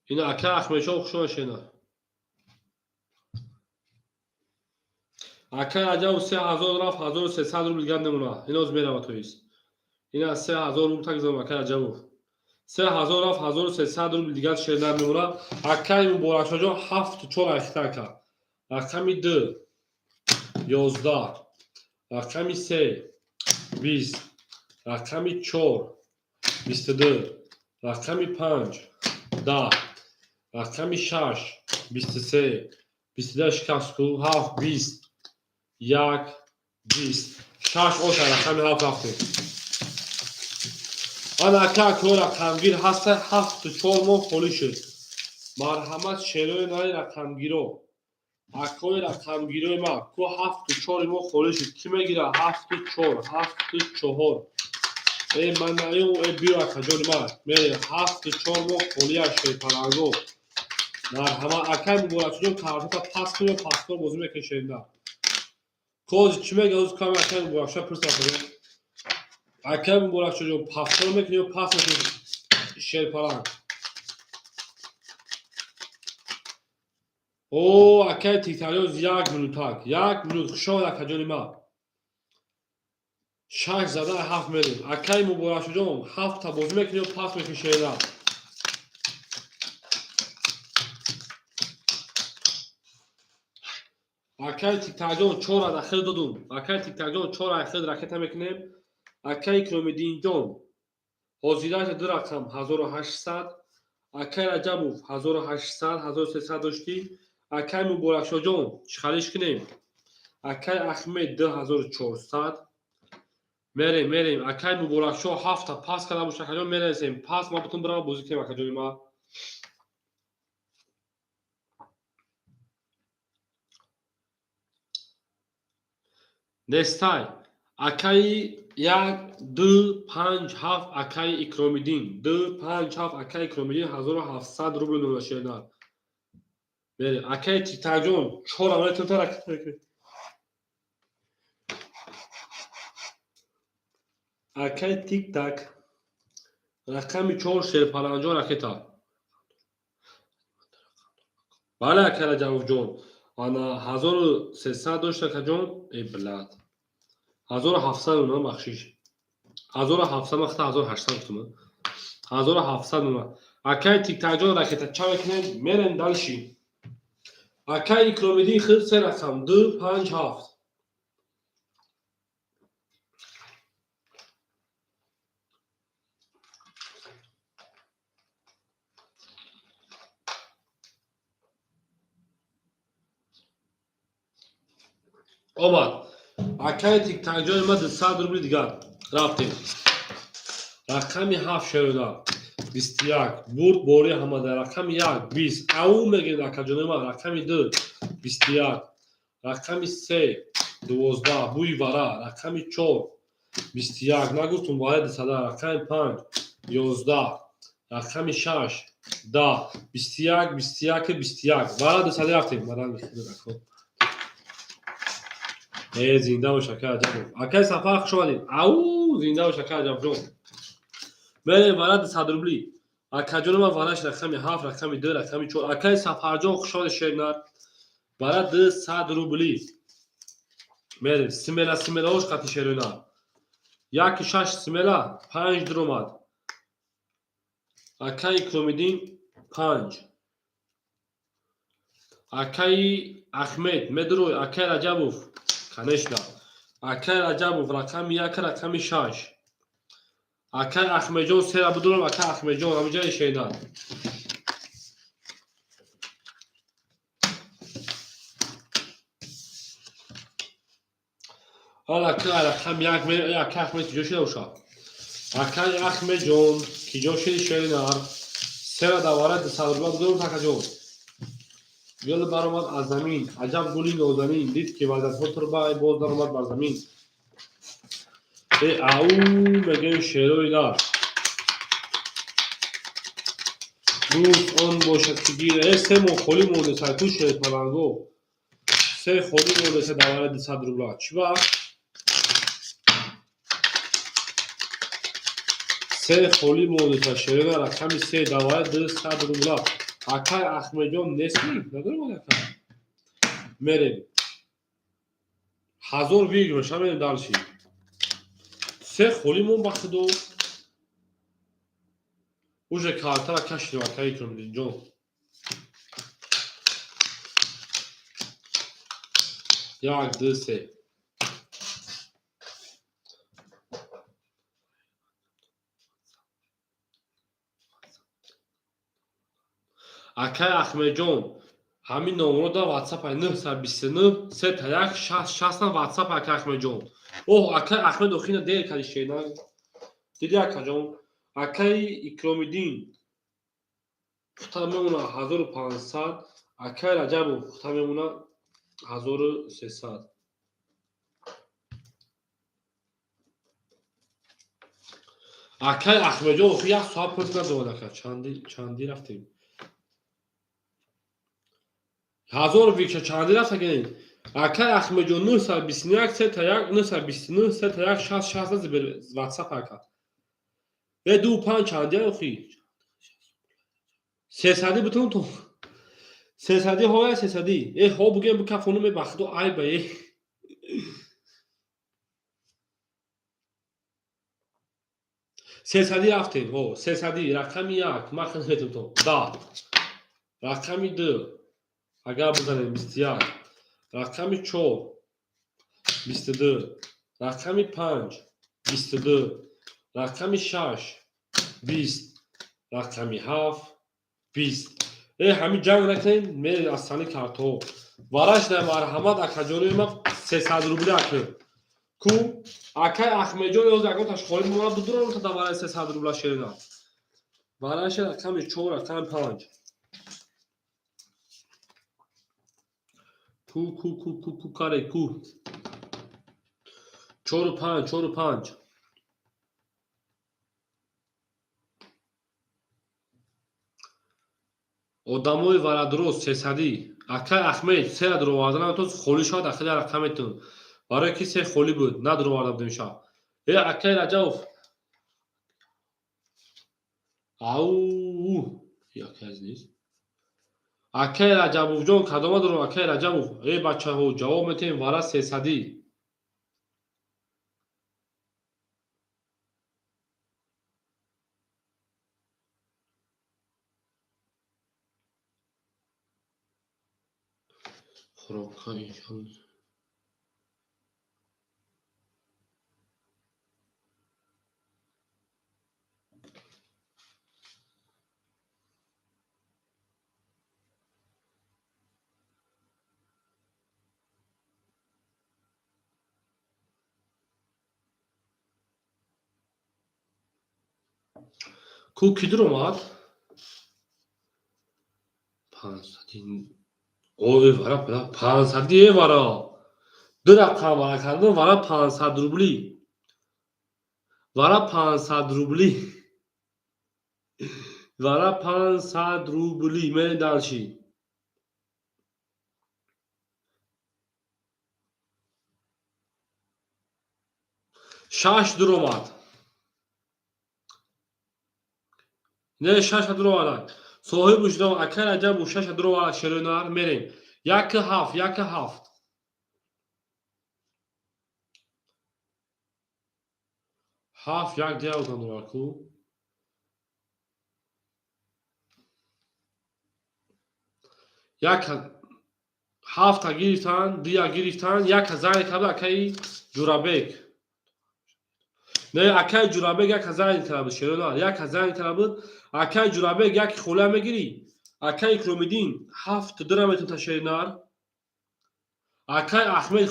Ина, акай Ахмедшо, хушо шена. Акай Раҷабов 3000 рафт, 1300 рубл дигар намона. Иноз мерава, то есть. Ина, 3000 рубл так зам, акай Раҷабов. 3000 рафт, 1300 рубл дигар шернар мемона. Акай Муборакшоҷон, 7 4 айхта, ака. Рақами 2 11, рақами 3 20, рақами 4 22, рақами 5 10, рақами 6 23, 22 шикаст ку, 7 20, 1 20, 6 оша, рақами 7 рафтем. Ана, ака, ко рақамгир ҳаста, 7 4 моҳ холӣ шуд. Марҳамат, шерои наи рақамгиро. Акои рақамгирои ма, ку 7 4 моҳ холӣ шуд. Кӣ мегира 7 4, 7 4? Э, ман наём, э, биё, акаҷони ман. Мерем, 7 4 моҳ холия, шерпаланго. Марҳамат, акай Муборакшоҷон, картота пас кун ё паспорт бозӣ мекунӣ, шерина? Кози чӣ мега оз ками акай Муборакшо пурсам. Акай Муборакшоҷон, паспорт мекунӣ ё пас мекунӣ, шерпаланг? О, акай Тиктариёз, як минутак, як минут, хушомад, акаҷони ман. 6 зада 7 мерем. Акай Муборакшоҷон, ҳафта бозӣ мекунӣ ё пас мекунӣ, шерина? Акай Тиктакҷон, чор ахир додум. Акай Тиктакҷон, чор ахир ракета мекунем. Акай Икромиддинҷон, ҳозираша ду рақам 1800. Акай Раҷабов, 1800, 1300 доштӣ. Акай Муборакшоҳҷон, чӣ халиш кунем? Акай Ахмед 2400. Мерем, мерем. Акай Муборакшоҳ ҳафта пас карда боша, акаҷон, мерасем. Пас ма бутун бирам бозӣ кунем, акаҷони ма. Нестай. Акаи як, ду, панҷ, ҳафт, акаи Икромиддин. Ду, панҷ, ҳафт, акаи Икромиддин 1700 рубл номашида. Мерем. Акаи Титаҷон, чор аввали тунтар акаи Тик-так. Рақами чор Шерпаланҷон ракета. Бале, акай Раҷабовҷон. Ана 1300 дошт, акаҷон. Э, блядь. 1700 уна, бахшиш. 1700 вақта 1800 гуфтум. 1700 уна. Акай Тиктакҷон ракета ча мекунем? Мерем дальше. Акай Икромиддин хир се рақам ду, панҷ, ҳафт. Омад. Акай Тиктакҷони ма 200 рубли дигар. Рафтем. Рақами ҳафт шерода. 21. Бурд бори ҳамада. Рақами як 20. Ау мегӯем, акаҷони ма. Рақами ду 21. Рақами се 12. Бӯи вара. Рақами чор 21. Нагуфтум вара дусада. Рақами панҷ 11. Рақами шаш 10. 21, 21, 21. Вара дусада рафтем. Маранги худо. Э, зинда бош, акай Раҷабов. Акай Сафар, хуш омадед. Ау, зинда бош, акай Раҷабҷон. Мерем вара 200 рубли. Акаҷони ман вараш рақами ҳафт, рақами ду, рақами чор. Акай Сафарҷон, хуш омадед, шернар. Вара 200 рубли. Мерем. Смело, смелош қати шерина. Яки шаш смело, панҷ дуромад. Акай Икромиддин панҷ. Акаи Ахмед медурой, акай Раҷабов. Конечно. Акай Раҷабов рақами як, рақами шаш. Акай Ахмедҷон сера будурам, акай Ахмедҷон, ҳамиҷаи шейнар. Ҳала акай рақами як, акай Ахмед киҷо шида боша? Акай Ахмедҷон, киҷо шиди шейнар? Сера давара 200 рубла будурам, акаҷон. Гул баромад аз замин, аҷаб гули нозанин, дид ки вазятҳо турба боз даромад бар замин. Э, ау мегӯем шерои нар. Дӯст он бошад ки гир. Э, се моҳ холӣ монеса ту шерпаланго. Се холӣ монеса давара 200 рубла. Чӣ ба? Се холӣ монеса шерои рақами се давара 200 рубла. Акай Ахмедҷон нестӣ? Надорам ака. Мерем. Ҳазор выигрыш, мерем дальше. Се холӣ мон, ба худо. Уже картара кашидем, акай Икромиддинҷон. Як, ду, се. Акай Ахмедҷон, ҳамин номро да ватсап 929 сета як шаст шастам ватсап, акай Ахмедҷон. Оҳ, акай Ахмед охина дер кади шена. Диди, акаҷон? Акаи Икромиддин пухта мемона 1500, акаи Раҷабов пухта мемона 1300. Акаи Ахмедҷон охи як соат пурс надорад, ака. Чанди чанди рафтем? Ҳазор викша чанди рафт, акай? Акай Ахмедҷон 921 сета як 929 сета як 60 60 ватсап, ака. Э, ду панҷ чанди охи? Сесадӣ бутун ту. Сесадӣ ҳоя сесадӣ. Э, ҳо бугем бикафонум, э, ба худо айба э. Сесадӣ рафтем, ҳо, сесадӣ, рақами як, ман хидметум то. Да. Рақами ду. Агар бизанем 21. Рақами чор 22. Рақами панҷ 22. Рақами шаш 20. Рақами ҳафт 20. Э, ҳамин ҷанг накунем, мерем аз сани картҳо. Вараш на, марҳамат, акаҷони ма, 300 рубли ака. Ку акай Ахмедҷон ёз ягон ташхолӣ мемонад, будурам та давараи 300 рубла шерина. Вараши рақами чор, рақами панҷ. Ку, ку, ку, ку, ку, каре, ку. Чору панҷ, чору панҷ. Одамои варадроз сесадӣ. Акай Ахмед сера дуроварда наметавонист, холӣ шавад, ахири рақаметон. Барое ки се холӣ буд, надуроварда будем шаб. Э, акай Раҷабов. Ау, акай аз нест. Акай Раҷабовҷон, кадома дуром, акай Раҷабов? Э, бачаҳо, ҷавоб метиҳем, вара сесадӣ. Хӯрока иншалло. Ку, кӣ дуромад? Панҷсади. Ой, вара 500-ӣ, э, вара. Ду рақам вара кардам, вара 500 рубли. Вара 500 рубли. Вара 500 рубли. Мерем дальше. Шаш дуромад. Не, шаша дуровард. Соҳиб вуҷдон, акай Раҷабу шаша дуровард, шерӯнар, мерем. Яку ҳафт, яку ҳафт. Ҳафт як диавзан дурар ку. Як ҳафта гирифтан, дуя гирифтан, яка занг карда акаи Ҷурабек. Не, акаи Ҷурабек яка занг карда буд, шерӯнар, яка занг карда буд. Акаи Ҷурабек, яки хола мегирӣ. Акаи Икромиддин ҳафт дира метавон шеринар. Акаи Ахмед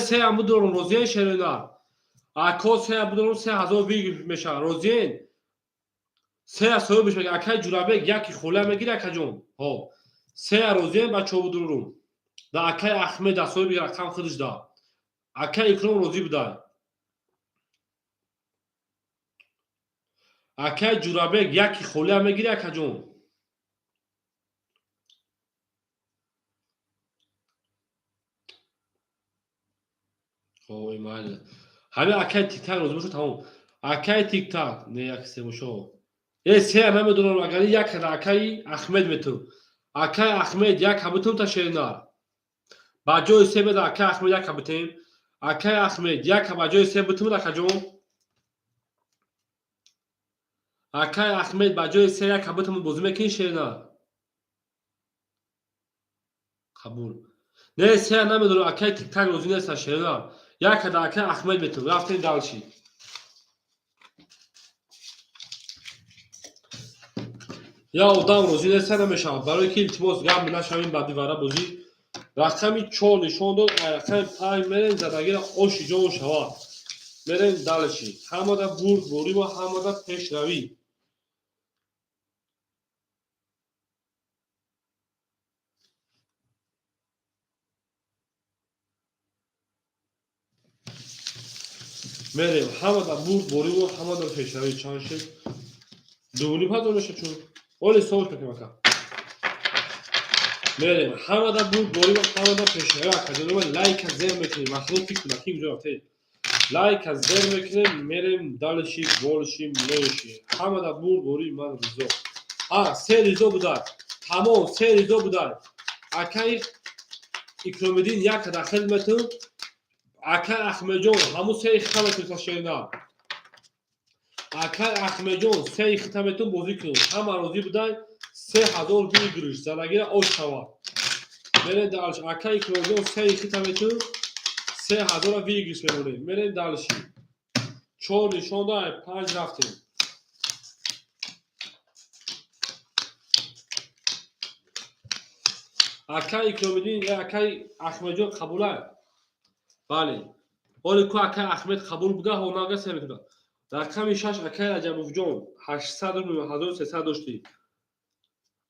сеям бидорум, розиен, шеринар. Ако сея бидорум, 3000 выигрыш мешавад. Розиен? Сея соҳиб мешавад. Акаи Ҷурабек яки хола мегирӣ, акаҷон. Ҳо. Сея розиен, бачаҳо, бидорум. Да акаи Ахмед да соҳиби рақам худаш да. Акаи Икром розӣ будай. Акаи Ҷурабек яки холия мегирӣ, акаҷон. Ой, майли. Ҳамин акаи Тиктак розӣ бошад, тамом. Акаи Тиктак, не, як се бошо. Э, сея намедонам, агар як акаи Ахмед метум. Акаи Ахмед як ҳабитум та шеринар. Ба ҷои се беда акаи Ахмед як ҳабитем. Акаи Ахмед як ба ҷои се битум, акаҷон. Акаи Ахмед ба ҷои се як ҳабитум бозӣ мекунӣ, шеринар? Қабул. Не, сея намедонам, акаи Тиктак розӣ нест, шеринар. Як ҳада акаи Ахмед метум. Рафтем дальше. Я одам розӣ нест, намешавад. Барои ки, илтимос, гап нашавем баъди вара бозӣ. Рақами чор нишон дод, рақами панҷ мерем, задагира оши ҷон шавад. Мерем дальше. Ҳамада бурдборӣ ва ҳамада пешравӣ. Мерем, ҳамада бурдборӣ ва ҳамада пешравӣ. Чанд шед? 2,5 ҳазор мешад чун. Оли ҳисобш мекунем, ака. Мерем, ҳамада бурдборӣ ва ҳамада пешравӣ, акаҷон, лайка зер мекунем. Махлуқ фикр кунад, ки куҷо рафтед. Лайка зер мекунем, мерем дальше, больше, меньше. Ҳамада бурдборӣ, ман ризо. А, се ризо будай. Тамом, се ризо будай. Акаи Икромиддин як дахил метун. Акаи Ахмедҷон, ҳамун сеи хита метун шерина. Акаи Ахмедҷон сеи хита метун бозӣ кун. Ҳама розӣ будай, 3000 выигрыш, задагира ош шавад. Мерем дальше. Акаи Икромиддин сеи хита метун, 3000-а выигрыш мемонем. Мерем дальше. Чор нишон дай, панҷ рафтем. Акай Икромиддин, акай Ахмедҷон қабулай. Бале. Оли ку акай Ахмед қабул буда, ҳонага се мекунад. Рақами 6 акай Раҷабовҷон 800 рубл 1300 доштӣ.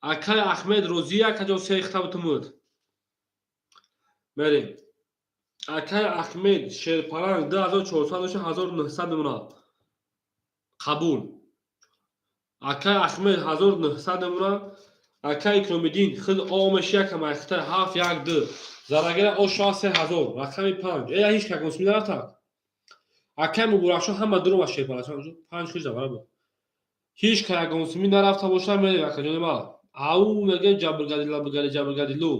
Акай Ахмед розӣ акаҷон се хта бутумуд. Мерем. Акай Ахмед Шерпаланг 2400 дошта 1900 мемонад. Қабул. Акай Ахмед 1900 мемонад. Акай Икромиддин худ омеш якам айхта 7 1 2. Зарагира оша 3000 рақами 5. Э ҳеч как мусмин нарафтак. Акай Муборакшо ҳама дурума Шерпаланг 5 хижа барабар. Ҳеч как мусмин нарафта боша мерем акаҷони ма. Ау меге ҷабргадила бгали ҷабргадилу.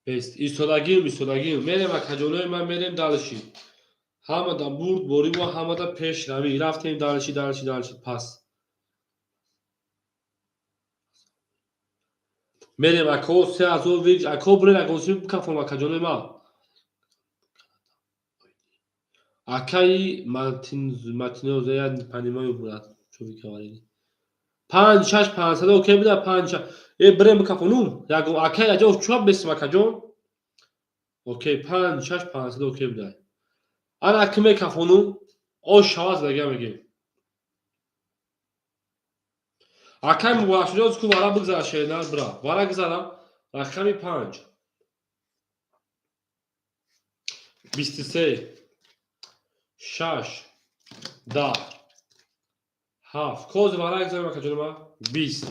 Бест. Истодагим, истодагим. Мерем акаҷонои ман, мерем далши. Ҳамада бурд боримо, ҳамада пешравӣ. Рафтем далши, далши, далши. Пас. Мерем ако 3000 вич, ако бурен агонси бикафом акаҷонои ман. Акаи Мартиноза я не понимаю, брат, что вы говорили. 5 6 500 окей буда 5 6. Э брем бикафонум. Ягон акай аҷо чуап бесим акаҷон. Окей 5 6 500 окей буда. Ана аки мекафонум, ош шаваз дага мегем. Акай Муборакшоҷон ку вара бигзара шернар бра. Вара гузарам рақами 5. 23 6 10 7 коз вара гузарам акаҷон ма 20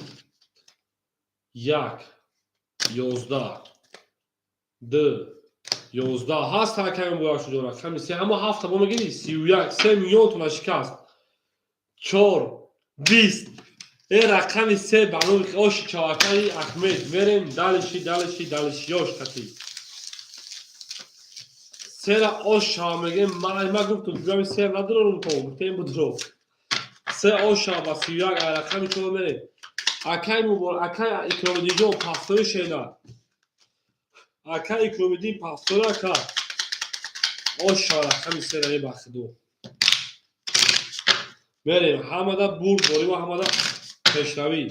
1 11 2 11 ҳаст акай Муборакшоҷон рақами 3 ҳама 7 бо мегири 31 3 миллион тона шикаст 4 20 э рақами 3 ба номи оши чавакаи Ахмед мерем далиши далиши далиши ёш қати сера ош шава мегем ма гуфтум ҷами сер надорам то гуфтем будро се ош шава ба 31 рақами 4 мерем. Акай Мубор акай Икромиддинҷон пафтори шена. Акай Икромиддин пафтори ака ош шава рақами 3 ра бахиду. Мерем ҳамада бурд боримо ҳамада пешравӣ.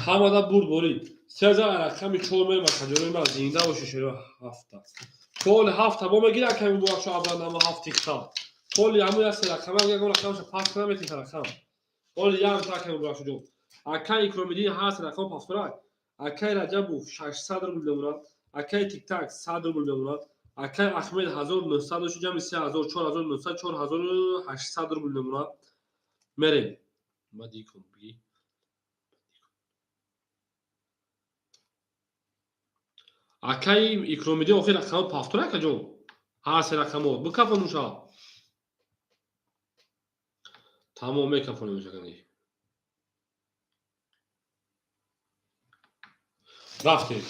Ҳамада бурд борӣ. 3000 рақами 4 мерем акаҷонои ман зинда боши шеро 7. Коли 7 бо мегира акай Муборакшо абранама 7 тихта. Коли ҳамун як се рақама ягон рақамаша пас наметин рақам. Оли як та акай Муборакшоҷон. Акай Икромиддин ҳаст рақам пафторак. Акай Раҷабов 600 рубл мемонад. Акай Тиктак 100 рубл мемонад. Акай Ахмед 1900 дошт ҷамъи 3000 4900 4800 рубл мемонад. Мерем. Ма дикун биги. Акай Икромиддин охир рақама пафторак аҷон. Ҳар се рақамо бикафонуша. Тамом мекафонем шакани. Рафтем.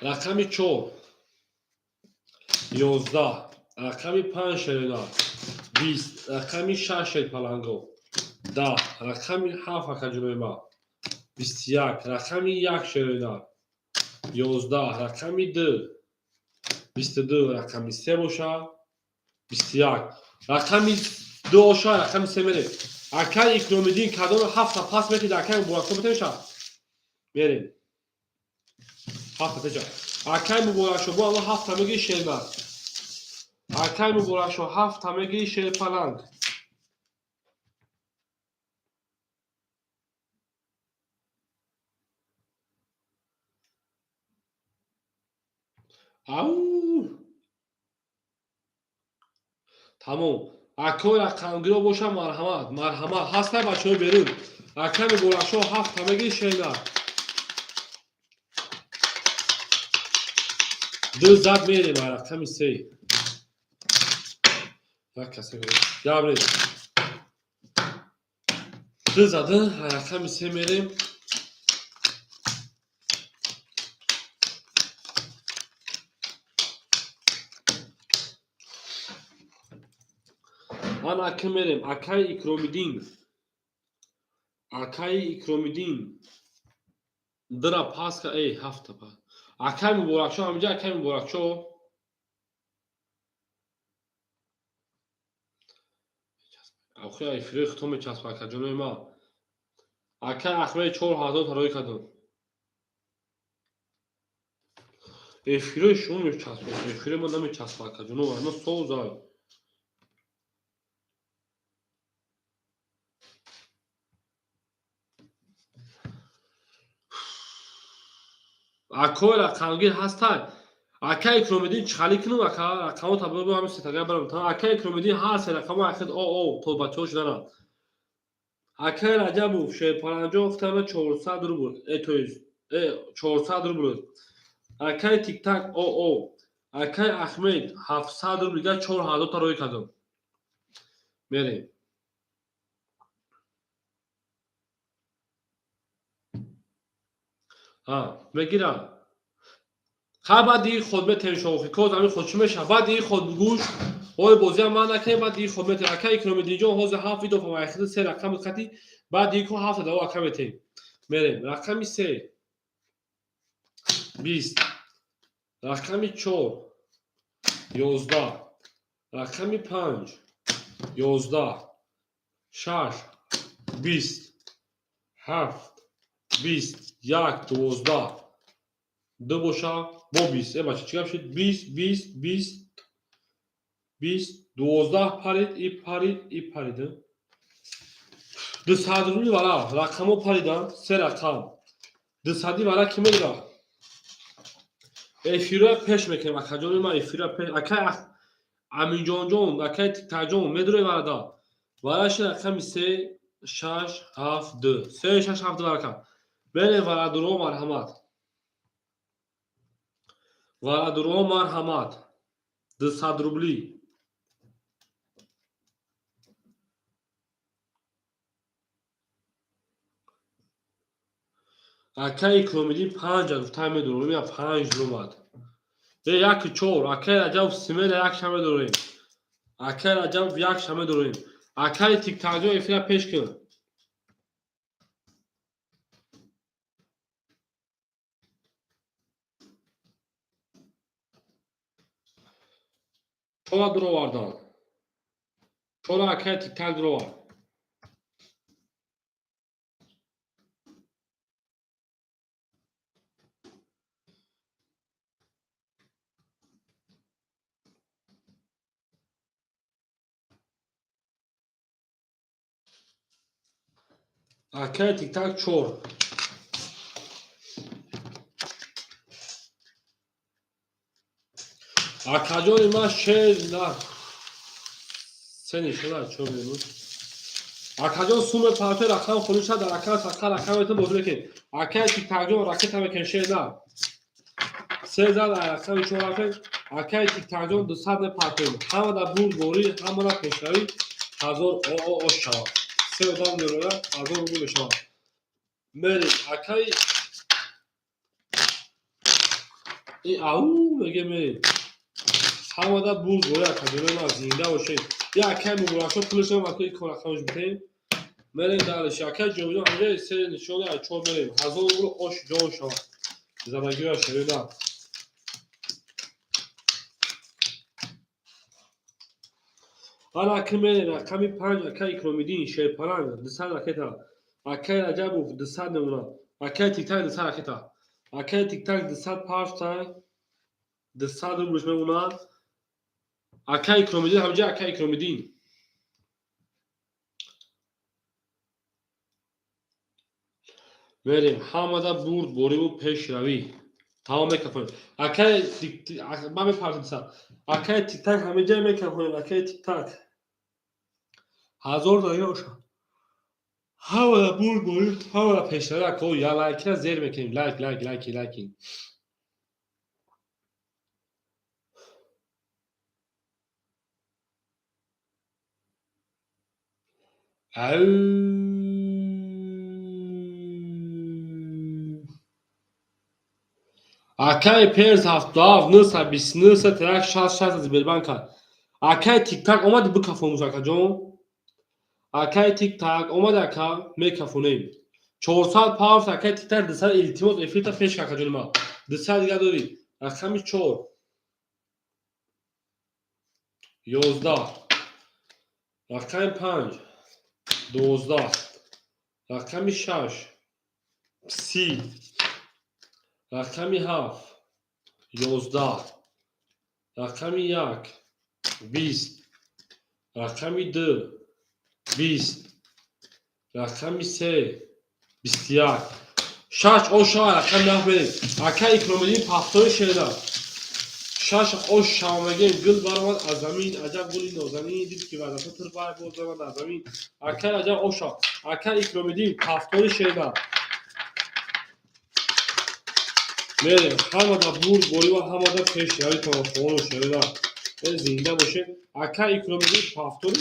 Рақами 4 11 рақами 5 шерена 20 рақами 6 шерпаланго 10 рақами 7 акаҷонои ма 21 рақами 1 шерена 11 рақами 2 22 рақами 3 боша 21 рақами 2 оша рақами 3 мерем. Акай Икромиддин кадом 7 пас метид акай Муборакшо битеша. Мерем. 7 теша. Акай Муборакшо бо ама 7 меги шерна. Акай Муборакшо 7 меги шерпаланг. Ау! Тамом. Акой рақамгиро боша марҳамат, марҳамат. Ҳастай бачаҳои берун. Акай Муборакшо 7 меги шерна. 2 зад мерем рақами 3. Як касе гап нест. 2 зада рақами 3 мерем. Ана ака мерем. Акай Икромиддин. Акай Икромиддин. Дра паска эй 7 пас. Акай Муборакшо ҳаминҷа, акай Муборакшо. Охи эфирои худтон мечаспа, акаҷонои ман. Акай Ахмед 4000 тароӣ кардам. Эфирои шумо мечаспа, эфирои ман намечаспа, акаҷоно, ама созай. Акои рақамгир ҳастай? Ака Икромиддин, чӣ хали кунам, ака? Рақамо табо ҳами сетага барам. Ака Икромиддин ҳар се рақамо ахид о о то бачаҳо шудананд. Акай Раҷабов шерпаранҷо гуфтана 400 рубл. Э, то есть, э, 400 рубл. Акай Тиктак о о. Акай Ахмед 700 рубл дига 4000 та рӯй кардам. Мерем. Ҳа, мегирам. Ха, баъди худ метем шохи. Коз ами худ чӣ мешавад? Баъди худ гӯш ой бозиам ман накунем, баъди худ метем. Ака Икромиддинҷон ҳозир ҳафт видео фамайхиди се рақами хати, баъди ко ҳафта даво ака метем. Мерем. Рақами се 20, рақами чор 11, рақами панҷ 11, шаш 20, ҳафт 20, як 12, ду боша бо 20. Э, бача, чӣ гап шуд? 20, 20, 20, 20, 12 парид, и парид, и парид. 200 рубли вара рақамҳо париданд, се рақам. 200-и вара кӣ медорад? Эфироя пеш мекунем, акаҷони ман, эфироя пеш. Акай Аминҷонҷон, акай Тиктаҷон, медоред варада? Вараши рақами се, шаш, ҳафт, ду. Се, шаш, ҳафт, ду варака. Берем, варадуро, марҳамат. Варадуро, марҳамат. 200 рубли. Акай Икромиддин панҷ гуфта медорем, я панҷ омад. Е, як чор, акай Раҷабов смена як ша медорем. Акай Раҷабов як ша медорем. Акай Тиктакҷон, эфира пеш кун. Чора дуровардан. Чора акай Тиктак дуровард. Акай Тиктак чор. Акаҷони ман шер на. Се нишона чор минут. Акаҷон, суме парте рақам холӣ шад, дар акан сақа рақам метон бозӣ мекунем. Акай Тиктакҷон, ракета мекунем, шер на. Се зад рақами чор рафтем. Акай Тиктакҷон, 200 мепартоем. Ҳама дар бурд борӣ, ҳама дар пешравӣ 1000 о о ош шавад. Се одам мерояд, 1000 рубл мешавад. Мерем, акай и ау меге мерем. Ҳамада бурд борӣ, акаҷонои ман, зинда бошед. Я акай Муборакшо пулашам акай икор рақамаш битем. Мерем дальше. Акай Ҷовидон ҳамҷа се нишона ай чор мерем. 1000 рубл ош ҷон шавад. Задагиҳоя шавед. Ана ки мерем рақами панҷ, акай Икромиддин шерпаранг 200 ракета. Акай Раҷабов 200 мемонад. Акай Тиктак 200 ракета. Акай Тиктак 200 партай 200 рублш мемонад. Акай Икромиддин ҳамҷа, акай Икромиддин. Мерем, ҳамада бурд бориву пешравӣ. Тамом мекафонем. Акай ман мепартам 200. Акай Тиктак ҳамиҷа мекафонем, акай Тиктак. 1000 дақиқа боша. Ҳамада бурд борӣ, ҳамада пешравӣ, ако я лайкира зер мекунем. Лайк, лайк, лайки, лайки. Ау. Акай Перс 77 929 3 66 аз Сбербанк кард. Акай Тиктак омади, бикафонуш, акаҷон. Акай Тиктак омади, ака, мекафонем. 400 паунд акай Тиктак 200, илтимос, эфирта пеш, акаҷони ман. 200 дига дорӣ. Рақами 4 11, рақами 5 12, рақами 6 30, рақами 7 11, рақами 1 20, рақами 2 20, рақами 3 21. Шаш оша рақами 7 мерем. Ака Икромиддин, пафтори шеда. Шаш ош шавмегем, гул баромад аз замин, аҷаб гули нозанин, дид ки ваъдато тирбай боз замад аз замин. Ака Раҷаб, оша. Ака Икромиддин, пафтори шеда. Мерем, ҳамада бурд борива, ҳамада пешравӣ тамошобону шеда. Зинда бошед. Ака Икромиддин, пафтори.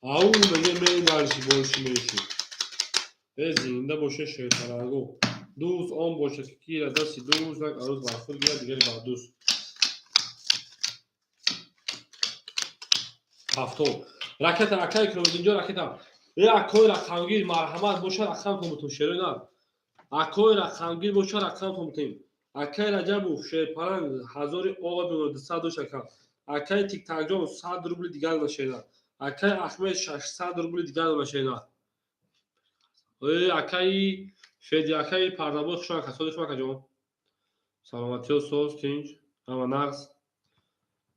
Ау меге мерем дарши больше меньше. Зинда бошед, шерпаранго. Дӯст он бошад, ки кира дасти дӯст, як арӯз бар худ гирад, дигари бар дӯст. Ҳафтор. Ракета, ака Икромиддинҷон, ракета. Э, акои рақамгир, марҳамат боша, рақамтон бутун, шерои нар. Акои рақамгир боша, рақамтон бутун. Акаи Раҷабов, шерпаранг, ҳазори оға бимонад, 200 дошт ака. Акаи Тиктакҷон, 100 рубли дигар дона шера. Акаи Ахмед, 600 рубли дигар дона шера. Э, акаи Феди, акаи Пардабой, хуш ака, соди хуш акаҷон. Саломатиё, соз, тинҷ, ҳама нағз.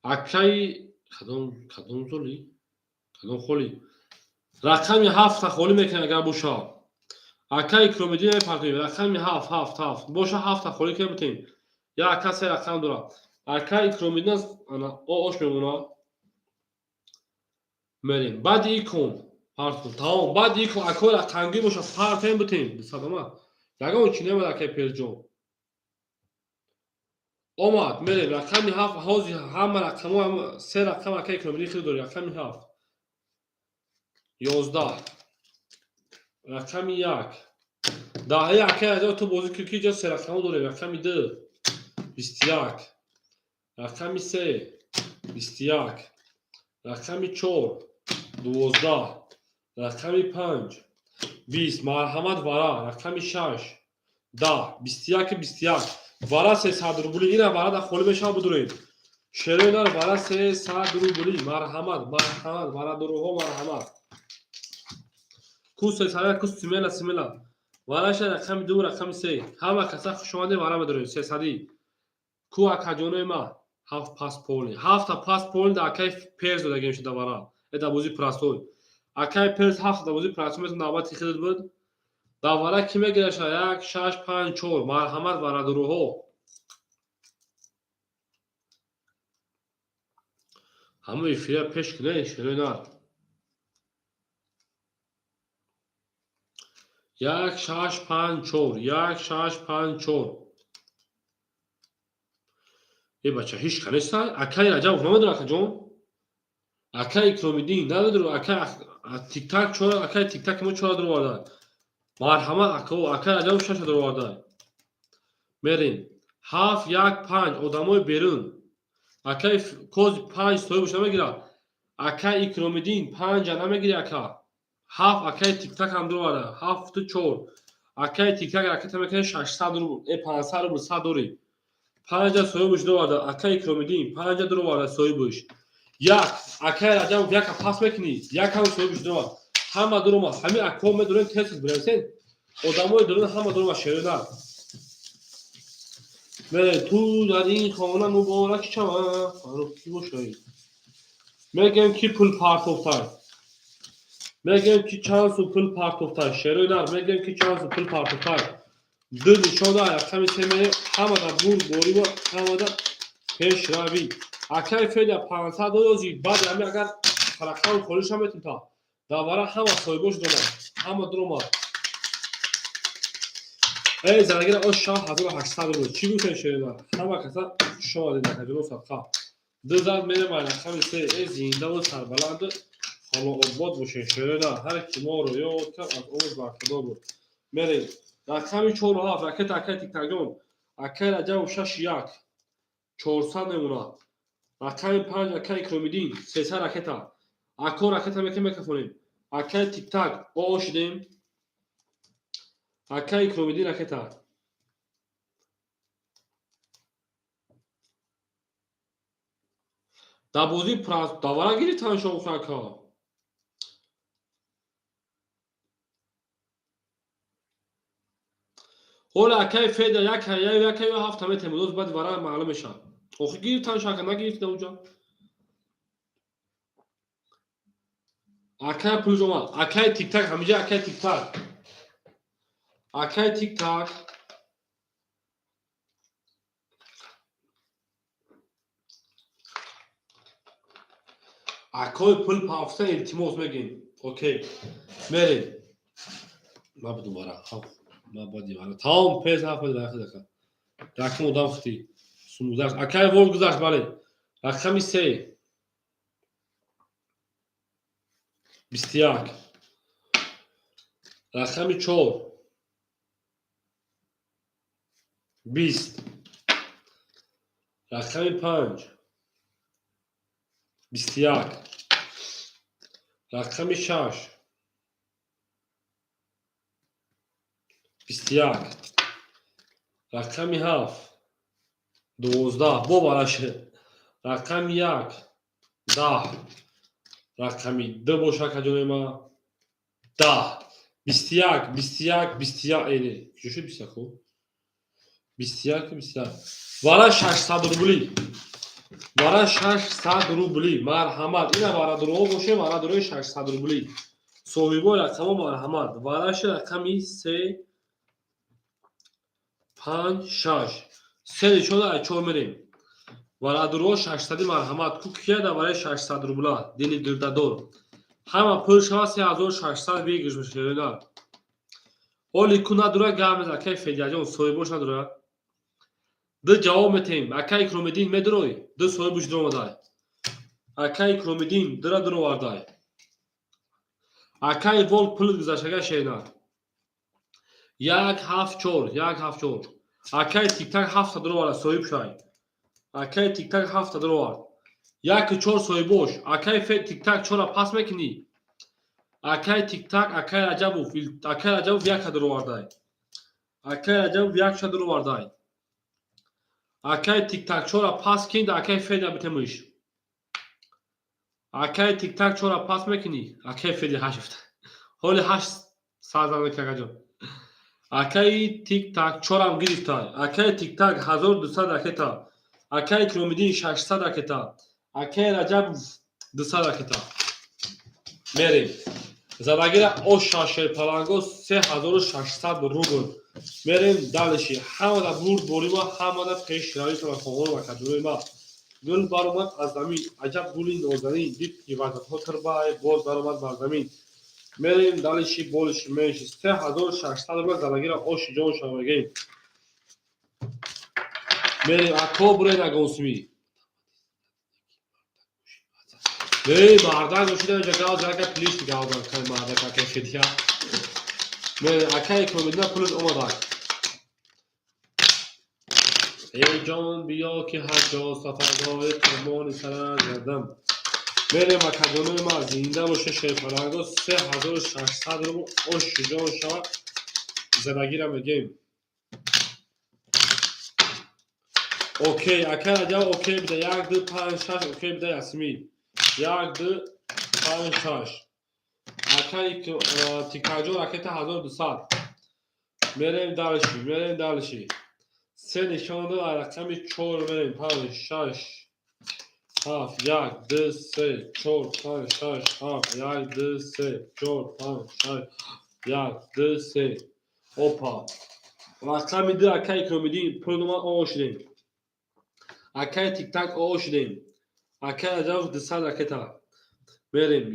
Акаи кадом золи? Кадом холи? Рақами 7 холӣ мекунем, агар боша. Акаи Икромиддин мепартоем. Рақами 7, 7, 7. Боша, 7 холӣ кунем, бутем. Я ака се рақам дорад. Акаи Икромиддин аст, ана ош мемонад. Мерем. Баъди икон партон. Тамом. Баъди икон акои рақамгир боша, партоем, бутем. Садома. Ягон чи немад, акаи Перҷон. Омад, мерем. Рақами 7, ҳозир ҳама рақамҳо, се рақам акаи Икромиддин хеле дорӣ. Рақами 7. 11. Рақами 1. Даҳаи акаи Раҷаб, ту бозӣ кун, ки ҷо се рақамҳо дорем. Рақами 2 21. Рақами 3 21. Рақами 4 12. Рақами 5 20. Марҳамат, вара. Рақами 6 10. 21 21. Вара 300 рубли. Ина вара да холӣ мешавад, бидурем. Шерои нар, вара 300 рубли. Марҳамат, марҳамат, варадоруҳо, марҳамат. Ку 300, ку смело, смело. Вараша рақами 2, рақами 3. Ҳама каса хуш омадед, вара медорем 300. Ку акаҷонои ма, ҳафт пас полни. Ҳафта пас полни да акаи Перс додагем шуда вара. Э, да бозии простой. Акаи Перс ҳафта да бозии простой метон, навбати худат буд. Да вара ки мегираша? 1 6 5 4. Марҳамат, варадоруҳо. Ҳама эфира пеш кунед, шерои нар. 1 6 5 4, 1 6 5 4. Э, бача, ҳеч ка неста? Акаи Раҷабов намедонад, акаҷон? Акаи Икромиддин намедонад, акаи Тиктак чора, акаи Тиктак мо чора дуроварда. Марҳамат, ако, акаи Раҷабов шаша дуроварда. Мерем. 7 1 5, одамои берун. Акаи кози 5 соҳибаш намегирад. Акаи Икромиддин 5 намегири, ака. 7 акаи Тиктак ҳам дуроварда. 7 4. Акаи Тиктак ракета мекунад 600 рубл, э, 500 рубл, 100 дорӣ. 5 соҳибаш дуроварда. Акаи Икромиддин 5 дуроварда соҳибаш. 1 акаи Раҷабов, яка пас мекунӣ, як ҳам соҳибаш дуровард. Ҳама дуромад. Ҳамин акҳо медорем, тез бинависед. Одамои дурун ҳама дуромад, шерои нар. Мере, ту дар ин хона муборак шава. Фаррух ки бошай? Мегӯем, ки пул партофтай. Мегӯем, ки чанд сум пул партофтай. Шерои нар, мегӯем, ки чанд сум пул партофтай. Ду нишон да, рақами се мерем, ҳамада бурд борима, ҳамада пешравӣ. Акаи Федя 500 дорӣ, баъди ҳамин агар рақами холиша метун та. Давара ҳама соҳибош донад. Ҳама дуромад. Эй, занагира ош шав 1800 рубл. Чӣ гуфтем, шерои нар? Ҳама каса хуш омадед, акаҷоно, садқа. Ду зад мерем ай рақами се. Э, зиндаву сарбаланду хонаобод бошед, шерои нар. Ҳар ки моро ёд кард, аз омӯз бархӯрдор буд. Мерем. Рақами 4 7, ракета акаи Тиктакҷон. Акаи Раҷабов 6 1. 400 мемонад. Рақами 5 акаи Икромиддин, 300 ракета. Ако ракета мекунем, мекафонем. Акаи Тиктак, о шидем. Ака Икромиддин, ракета. Дар бозии давара гирифтан шоҳ, ака. Ҳола, акаи Феда, яка яка ё ҳафта метем, боз баъди вара маълум мешавад. Охи гирифтан шака нагирифта уҷа. Акай пулш омад. Акай Тиктак ҳамиҷа, акай Тиктак. Акай Тиктак. Акои пул пафта, илтимос мегим. Окей. Мерем. Ма буду вара. Ма бади вара. Тамом, пез ҳафт бади вара. Рақам одам хити. Сум гузашт. Акай вол гузашт, бале. Рақами се. 21. Рақами чор. 20. Рақами панҷ. 21. Рақами шаш. 21. Рақами ҳафт. 12. Бо бараше. Рақами як. 10. Рақами ду боша, акаҷони ма. 10. 21, 21, 21. Эне, куҷо шуд 21-ку? 21, 21. Вара 600 рубли. Вара 600 рубли. Марҳамат. Ина варадуроҳо боше, варадурои 600 рубли. Соҳибои рақамҳо, марҳамат. Вараши рақами се, панҷ, шаш. Се нишона ай чор мерем. Варадуроҳо шашсади, марҳамат. Ку кия дар вараи 600 рубла? Дили гирдадор. Ҳама пул шава, 3600 выигрыш мешавад. Оли ку надура гап меза, акай Федяҷон, соҳибош надура. Ду ҷавоб метем. Акай Икромиддин, медурой? Ду соҳибуш дуромадай. Акай Икромиддин дура дуровардай. Акай Вол, пул гузаштага шена. Як, ҳафт, чор, як, ҳафт, чор. Акай Тиктак ҳафта дуроварда, соҳиб шай. Акай Тиктак ҳафта дуровард. Яку чор соҳибош. Акай Тиктак чора пас мекунӣ? Акай Тиктак, акай Раҷабов, акай Раҷабов яка дуровардай. Акай Раҷабов якша дуровардай. Акай Тиктак чора пас кин, да акай Федя битемиш. Акай Тиктак чора пас мекунӣ? Акай Федя ҳашт. Ҳоли ҳашт сар зан акаҷон. Акаи Тиктак чорам гирифтай. Акаи Тиктак 1200 ракета. Акаи Икромиддин 600 ракета. Акаи Раҷабов 200 ракета. Мерем. Задагира оша шерпаланго 3600 рубл. Мерем дальше. Ҳамада бурд борима, ҳамада пешравӣ хоҳон ва каҷои ма. Гул баромад аз замин, аҷаб гули нозанин, дид ки ваҳдатҳо тирбай, боз баромад бар замин. Мерем дальше, больше, меньше. 3600 рубл задагира оши ҷон шавагем. Мерем, ако буред агонсми. Эй, мардак бошида инҷа гав зака плишти гав зад, кай мардак ака шидия. Мерем, акай Икромиддин, пулат омадак. Эй ҷон, биё ки ҳар ҷо сафаргоҳи қурбони сарат гардам. Мерем, акаҷонои ма, зинда боше шерпаланго, 3600 рубл оши ҷон шава задагира мегем. Окей, акай Раҷаб, окей бида, як, ду, панҷ, шаш, окей бида Ясмин. Як, ду, панҷ, шаш. Акай Тикаҷон ракета 1200. Мерем дальше, мерем дальше. Се нишон рақами чор мерем. Панҷ, шаш, ҳафт, як, ду, се, чор, панҷ, шаш, ҳафт, як, ду, се, чор, панҷ, шаш, як, ду, се. Опа. Рақами ду, акай Икромиддин, пул номад, о шудем. Акай Тиктак, о шудем. Акай Раҷабов 200 ракета. Мерем.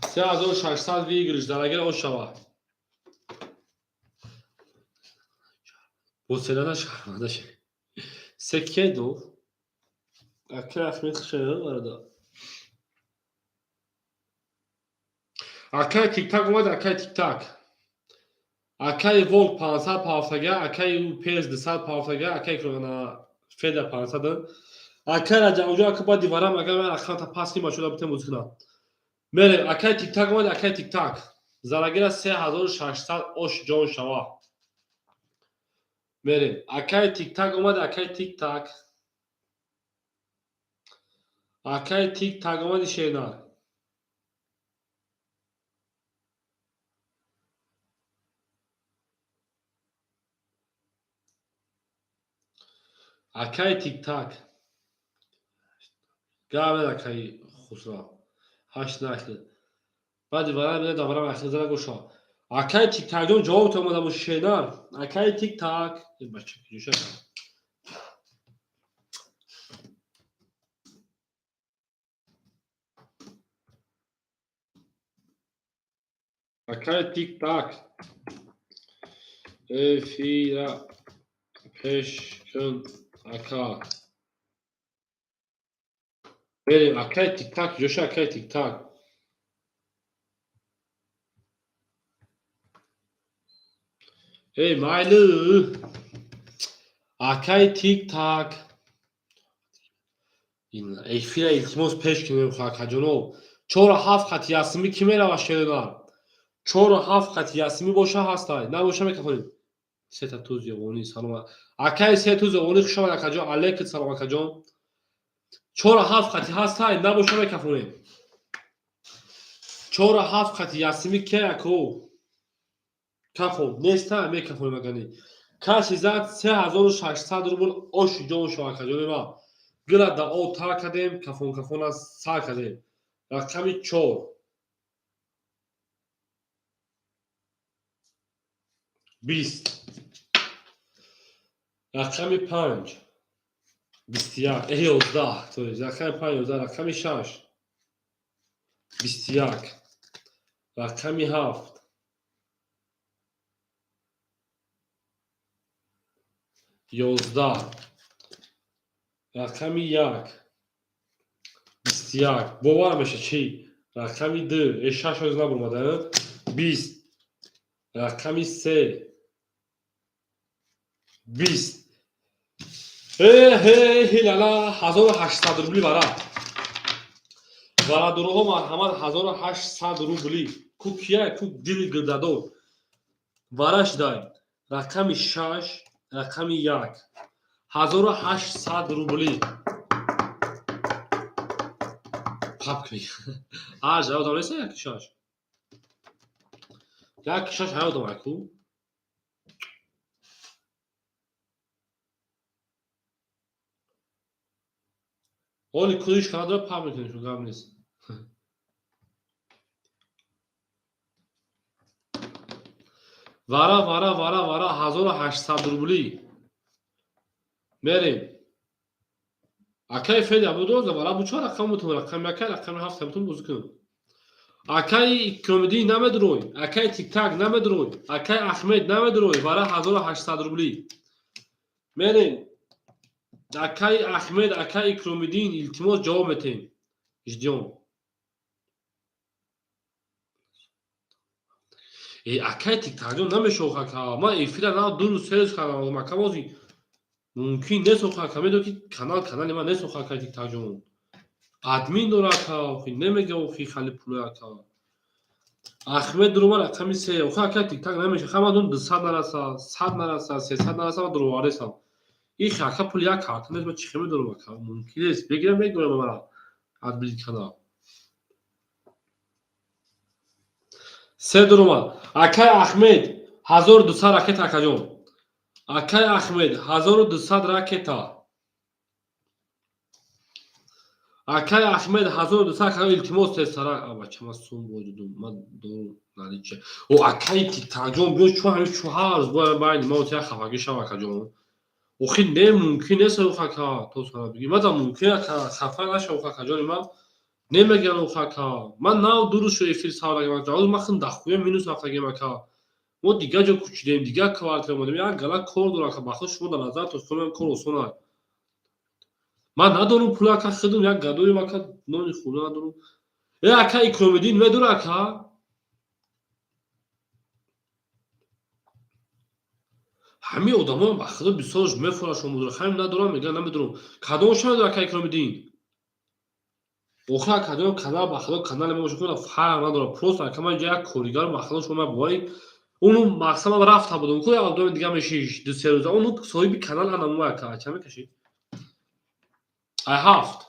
3600 выигрыш, дарагир ош шава. Бо седана шарманда ше. Се кедо? Акай Ахмед хушайда барода. Акай Тиктак омад, акай Тиктак. Акай Волк 500 пафтага, акай Пес 200 пафтага, акай Феда 500. Акай Раҷаб, уҷо ака баъди варам, агар ман рақамата пас ким бачуда битем бозӣ кунам. Мерем, акай Тиктак омад, акай Тиктак. Зарагира 3600 ош ҷон шава. Мерем. Акай Тиктак омад, акай Тиктак. Акай Тиктак омади, шернар. Акай Тиктак. Гавед, акай Хусрав. Ҳашт нахил. Баъди вара мена даврам ахир зара гӯша. Акай Тиктакҷон, ҷавоб омада бо, шернар. Акай Тиктак. Бача куҷоша? Акай Тиктак. Эфира пеш кун, ака. Берем, акай Тиктак, ҷоша, акай Тиктак. Эй, майли. Акай Тиктак. Эфира илтимос пеш кунем, акаҷоно. Чору ҳафт хати ясмӣ кӣ мерава, шеринар? Чору ҳафт хати ясмӣ боша, ҳастай. Набоша, мекафонем. Сета туз ёвонӣ, салом. Акай се туз ёвонӣ, хуш омад, акаҷон. Алейкум салом, акаҷон. Чору ҳафт хати ҳастай, набоша, мекафонем. Чору ҳафт хати ясмӣ ке, ако? Кафон неста, мекафонем агани. Каси зад, 3600 рубл оши ҷон шо, акаҷони ма. Гила да о тар кардем, кафон кафона сар кардем. Рақами чор. 20. Рақами панҷ. 21. 11. То есть рақами панҷ 11, рақами шаш. 21. Рақами ҳафт. 11. Рақами як. 21. Бовар меша чӣ? Рақами ду. Шаш ҳоз набурмада. 20. Рақами се. 20. Ҳилала, 1800 рубли вара. Варадуроҳо, марҳамат, 1800 рубли. Ку кия, ку дили гирдадор. Вара шидай. Рақами шаш, рақами як. 1800 рубли. Папка мега. Ҳаш ҳаёдам неста як шаш. Як шаш ҳаёдам, аку. Оли кудиш канадора пап мекунем, шу гап нест. Вара, вара, вара, вара, 1800 рубли. Мерем. Акай Федя будоза вара бу чор рақам бутун, рақами акай, рақами ҳафт бутун бозӣ кунем. Акай Икромиддин намедурой, акай Тиктак намедурой, акай Ахмед намедурой, вара 1800 рубли. Мерем. Акай Ахмед, акай Икромиддин, илтимос, ҷавоб метем. Ждём. Э, акай Тиктакҷон, намешох, ака. Ман эфира на ду рӯз, се рӯз кардам, ака, бози мумкин нест, охи, ака, медонӣ ки канал канали ман нест, охи, акай Тиктакҷон. Админ дора, ака, охи, немега, охи, хали пулои, ака. Ахмед дурума, рақами се, охи, акай Тиктак намеша. Ха, ман дум 200 нараса, 100 нараса, 300 нараса, ман дуроваресам. Ихи, ака, пули як карта нест, ман чӣ хел медорам, ака? Мумкин нест. Бегирам, мегирам мара админ канал. Се дуромад. Акай Ахмед, 1200 ракета, акаҷон. Акай Ахмед, 1200 ракета. Акай Ахмед, 1200, акаҷон, илтимос, тезтара. Бача, ман сум воҷудум, ман дорум наличие. О, акай Тиктакҷон, биё, чу ҳамин чу ҳар рӯз бояд байни ма як хафагӣ шав, акаҷон. Охи, не, мумкин нест, ох, ака, то сара бигӣ. Мада мумкин, ака, хафа нашав, ох, акаҷони ман. Немеган, ох, ака. Ман нав ду рӯз шуд эфир саврагем, ака. Ҳозир ман хин дахуя минус рафтагем, ака. Мо дигар ҷо кӯчидем, дигар квартира омадем, як гала кор дорам, ака, ба худ шумо дар назар тосконам кор осон аст. Ман надорам пул, ака, хидм як гадоем, ака, нони хӯрда надорам. Э, ака Икромиддин медора, ака? Ҳамин одамо ба худо бисёрш мефурашон мудора. Хайм надорам, мегӯянд намедорам. Кадомша медора, ака Икромиддин? Охир акаҷон, канал ба худо канали мо бошад, фарқ надорад. Просто ака ман инҷа як коригар ба худо шумо ман боварӣ уну мақсад ман рафта будам. Ку як одами дига мешиш 2-3 рӯза. Уну соҳиби канал анаму ака. Ча мекашид? Ай ҳафт.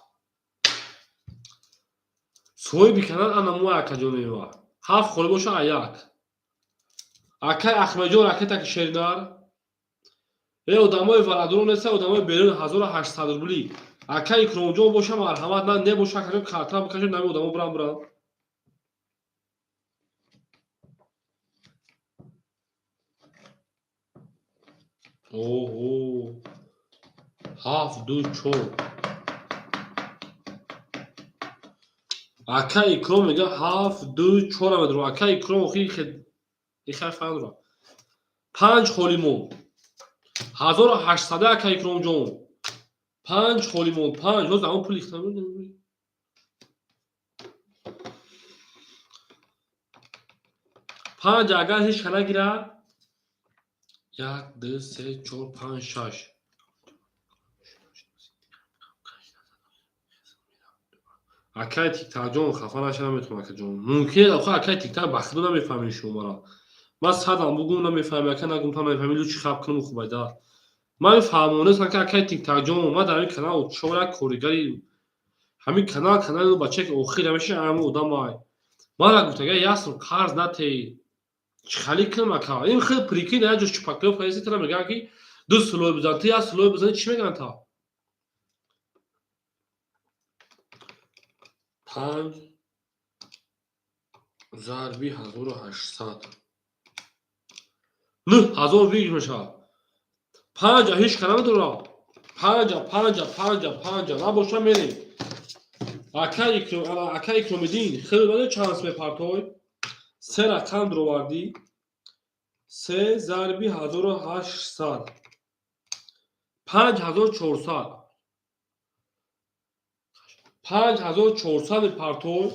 Соҳиби канал анаму акаҷонева. Ҳафт холӣ боша ай як. Акай Ахмедҷон ракета ки шеринар. Э одамои варадурон неста, одамои берун 1800 рубли. Акай Икромҷон боша марҳамат, на небоша акаҷон картра бикашед, нами одамо бурам бурам. Оҳо. 7 2 4. Ака Икром мега 7 2 4 медро. Ака Икром охи ихай фарқ дорад. 5 холӣ монд. 1800 ака Икромҷон. 5 холӣ монд. 5. Ҳоз ҳамон пул ихтам. 5 агар ҳеч ка нагирад. 1 2 3 4 5 6. Акай Тиктарҷон хафа наша, наметавонам акаҷон. Мумкин охир акай Тиктар ба худо намефаҳмед шуморо. Ман садам бугум намефаҳмӣ, ака нагум та намефаҳмӣ, лучи хаб кунам хубайда. Ман фаҳмонистам ки акай Тиктарҷон, ман дар ҳамин канал чор як коригари ҳамин канал, канали бача ки охир ҳамеша ҳамин одамай. Мара гуфт агар як сум қарз натей, чӣ хали кунам ака? Ин хел прикинь, як ҷо шпаклёвка кардеси, тара мегӯянд ки ду слой бизан, ту як слой бизани, чӣ мегӯянд та? 5 зарби 1800. 9000 вигр мешавад. 5 ҳеч ка намедорад. 5 5 5 5 набоша мерем. Ака Икромиддин, хеле баъде чанс мепартой. Се рақам дуровардӣ. 3 зарби 1800. 5400. 5400 мепартой.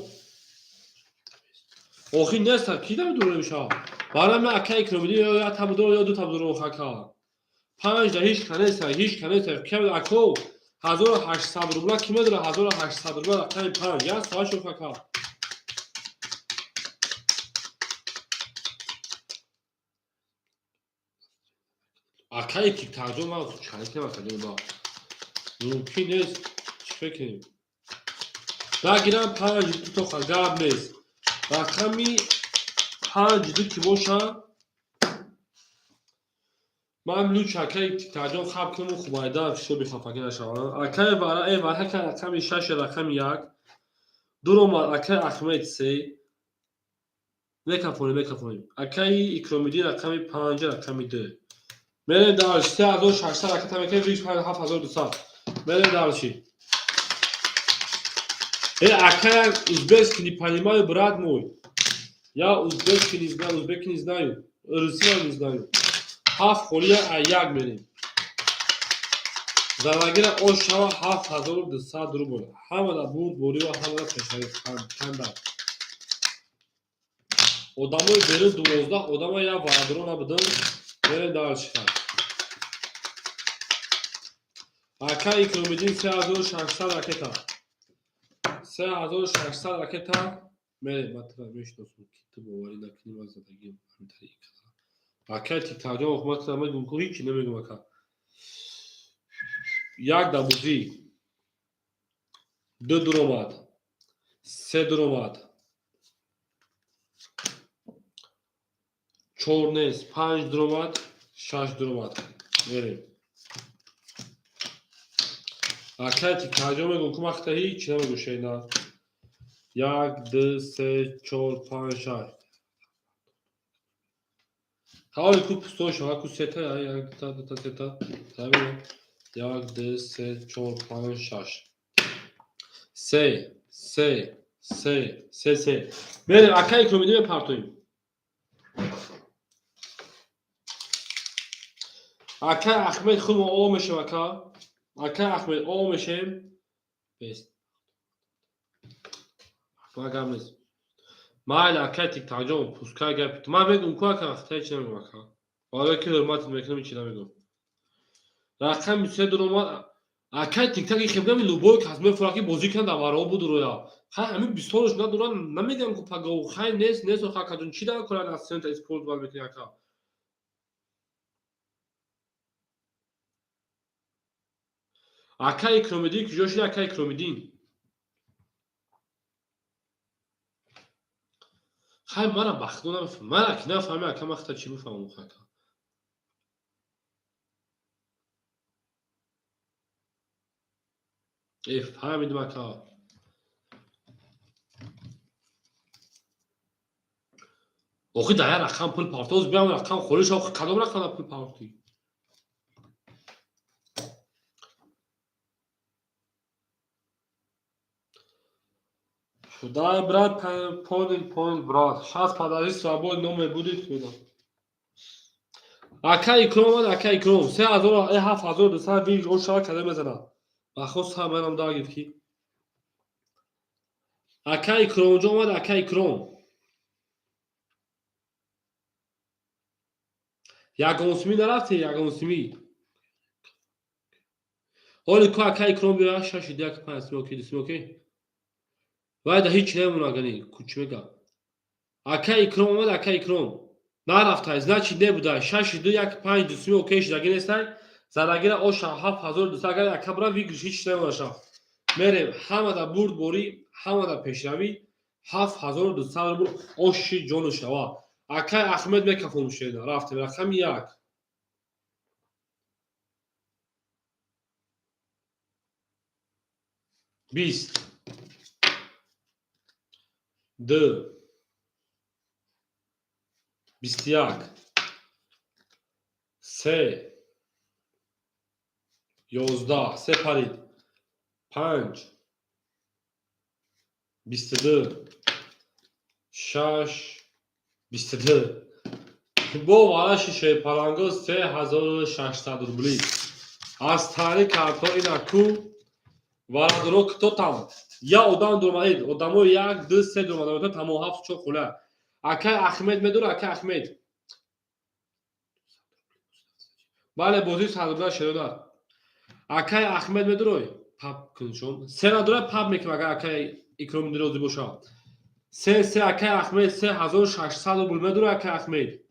Охир неста, ки намедорад мешавад? Барои ман ака Икромиддин ё як та бидор, ё ду та бидор ака. 5 да ҳеч ка неста, ҳеч ка неста. Ки ако 1800 рубла ки медорад 1800 рубла рақами 5. Як соат шуд ака. Акаи Тиктарҷон ман чӣ кунам акаҷон ба? Мумкин нест, чӣ фикр кунем? Нагирам 5 ду то гап нест. Рақами 5 ду ки боша, ман луч акаи Тиктарҷон хаб кунам хубайда шоби хафагӣ нашавам. Акаи вара э вара ка рақами 6 рақами 1. Дуромад акаи Ахмед 3. Мекафонем, мекафонем. Акаи Икромиддин рақами 5 рақами 2. Мерем дальше. 3600 ракета мекунем, 7200. Мерем дальше. Э, акая узбекский не понимаю, брат мой. Я узбекский не знаю, узбеки не знаю. Русия не знаю. Ҳафт холия а як мерем. Залагира ош шава 7200 рубл. Ҳамада бурд борива, ҳамада пешави ханда. Одамои берун 12 одама як ваъдро набудам. Мерем дальше. Ака Икромиддин 3600 ракета. 3600 ракета. Мерем, ман тура мешиносам, ки ту боварӣ накунӣ, ман задагиам ҳамин тариқ канал. Акай Тиктарҷон, ман тура мегӯм, ку ҳичи намегӯм ака. Як дабузӣ. 2 дуромад. 3 дуромад. 4 нест, 5 дуромад, 6 дуромад. Мерем. Акай Тиктарҷон мегӯм, ку ман ҳичи намегӯм шейна. 1 2 3 4 5 6. Ҳаволи ку пусто шава, ку сета, як та, ду та, сета. 1 2 3 4 5 6. 3 3 3 3 3. Мерем, акай Икромиддин мепартоем. Акай Ахмед худ мо о мешем ака. Акай Ахмед о мешем. Бест. Гап нест. Майли акай Тиктарҷон, пускай гапи. Ман мегӯм ку ака, хитай чӣ намегӯм ака. Барое ки ҳурматат мекунам, ҳичи намегӯм. Рақами 3 дуромад. Акай тиктаки хебгами любой кас мефура ки бозӣ кунад, аваро будуроя. Хай, ҳамин бисёрш надоран, намегам ку паго хай нест, нест. Ха, каҷон, чӣ дар кора ассистента использовать мекунӣ, ака? Ака Икромиддин куҷо шуди, ака Икромиддин? Хай, мара ба худо нафаҳм, мара ки нафаҳми, ака, ман хата чӣ бифаҳмам, ака? Э, фаҳмидим, ака. Охи, дар як рақам пул партоз, биям, рақам холӣ шав. Кадом рақам пул партӣ? Да, брат, понял, понял, брат. Сейчас, подожди, свободный номер будет, медам. Ака Икром омад, ака Икром. 3000, 7200 виж ошава када мезанад. Ба хост ҳам манам дагид ки. Ака Икромҷон омад, ака Икром. Ягонсимӣ нарафтӣ, ягонсимӣ. Ҳоли ку ака Икром биёя, шаши як панҷ сими окей, дусими окей. Вай да ҳеҷ намемона, гани ку чӣ мега. Ака Икром омад, ака Икром. Нарафтай, значит небудай. Шаши ду як панҷ дусими окей шудаги нестай. Задагира оша 7200, агар ака бира, выигрыш ҳеҷ намемонаша. Мерем, ҳамада бурдборӣ, ҳамада пешравӣ, 7200 рубл оши ҷону шава. Акай Ахмед мекафон шеда. Рафтем, рақами як. 20, ду, 21, се, 11, се парид, панҷ, 22, шаш, 22. Бо вараши шерпаланго 3600 рубли. Аз таърих картҳо ина ку варадоро кто там? Я одам дуромадед, одамои як, ду, се дуромада, тамом ҳафт чор хула. Акай Ахмед медора, акай Ахмед. Бале, бозии 100 рубла шеродар. Акай Ахмед медорой? Пап куншон. Се надора, пап мекунам, агар акай Икром розӣ бошад. Се, се, акай Ахмед, 3600 рубл медора, акай Ахмед.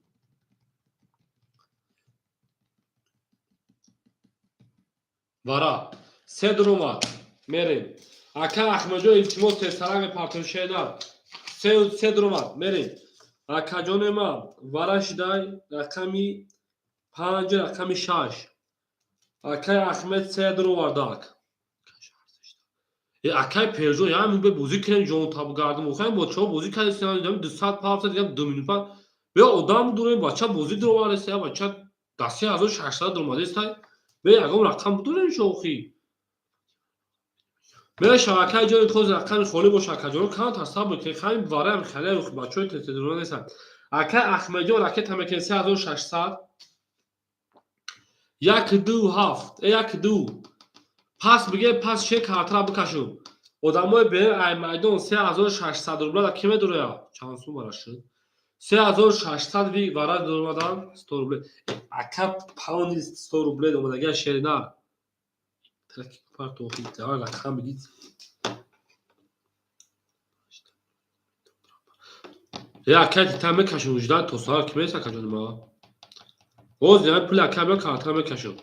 Вара. Се дуромад. Мерем. Акай Ахмедҷон, илтимос, тезтарак мепартои шеда. Се, се дуромад. Мерем. Акаҷони ман, вара шидай рақами панҷ, рақами шаш. Акай Ахмед се дуровардак. Э, акай Пержо, я бе бозӣ кунем, ҷон табгардим. Охай, бо чо бозӣ кардем, 200 пафта дигам, 2 минут па. Бе одам дурем, бача бозӣ дуровардест, я бача да 3600 дуромадест. Бе ягон рақам будурем шохи. Мешава, акай ҷони, тоз рақами холӣ боша, акаҷон, камтар сабр кунед. Хай, вараам хале бачаҳои тезтезура нестанд. Акай Ахмедҷон, ракета мекунед 3600. Як, ду, ҳафт, як, ду. Пас биге, пас ше картара бикашум. Одамои берин ай майдон 3600 рубла да ки медуроя? Чанд сум вара шуд? 3600 ви вара дуромадан 100 рубле. Ака пауни 100 рубле омадагия шеринар. Партохи, давай рақам бигид. Я акай тита мекашум, жда то сар ки меса, акаҷони ма. Оз я пули ака бия, картара мекашум.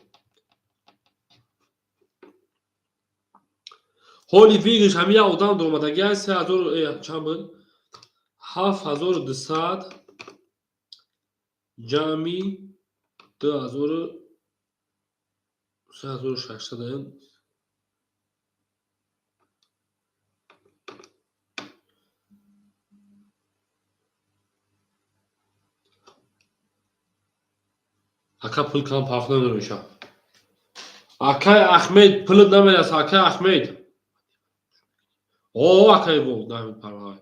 Ҳоли выигрыш ҳами як одам дуромадагия 3000, чанд буд? 7200 ҷамъи 2000, 3600. Ака, пул кам паф намеша. Акай Ахмед, пулат намераса, акай Ахмед. О, акай во, парвай.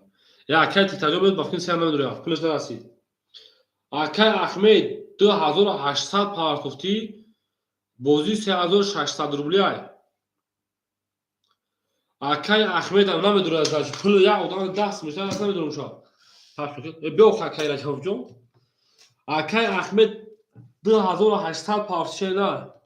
Я акай титаҷо бед, бафкин сеам намедуря, пулаш нарасид. Акай Ахмед 2800 партофтӣ, бозӣ 3600 рубли ай. Акай Ахмедам намедурад, значит, пул як одам даст мешавад, аст намедурам шо. Биё, акай Раҷабҷон. Акай Ахмед 2800 партше на.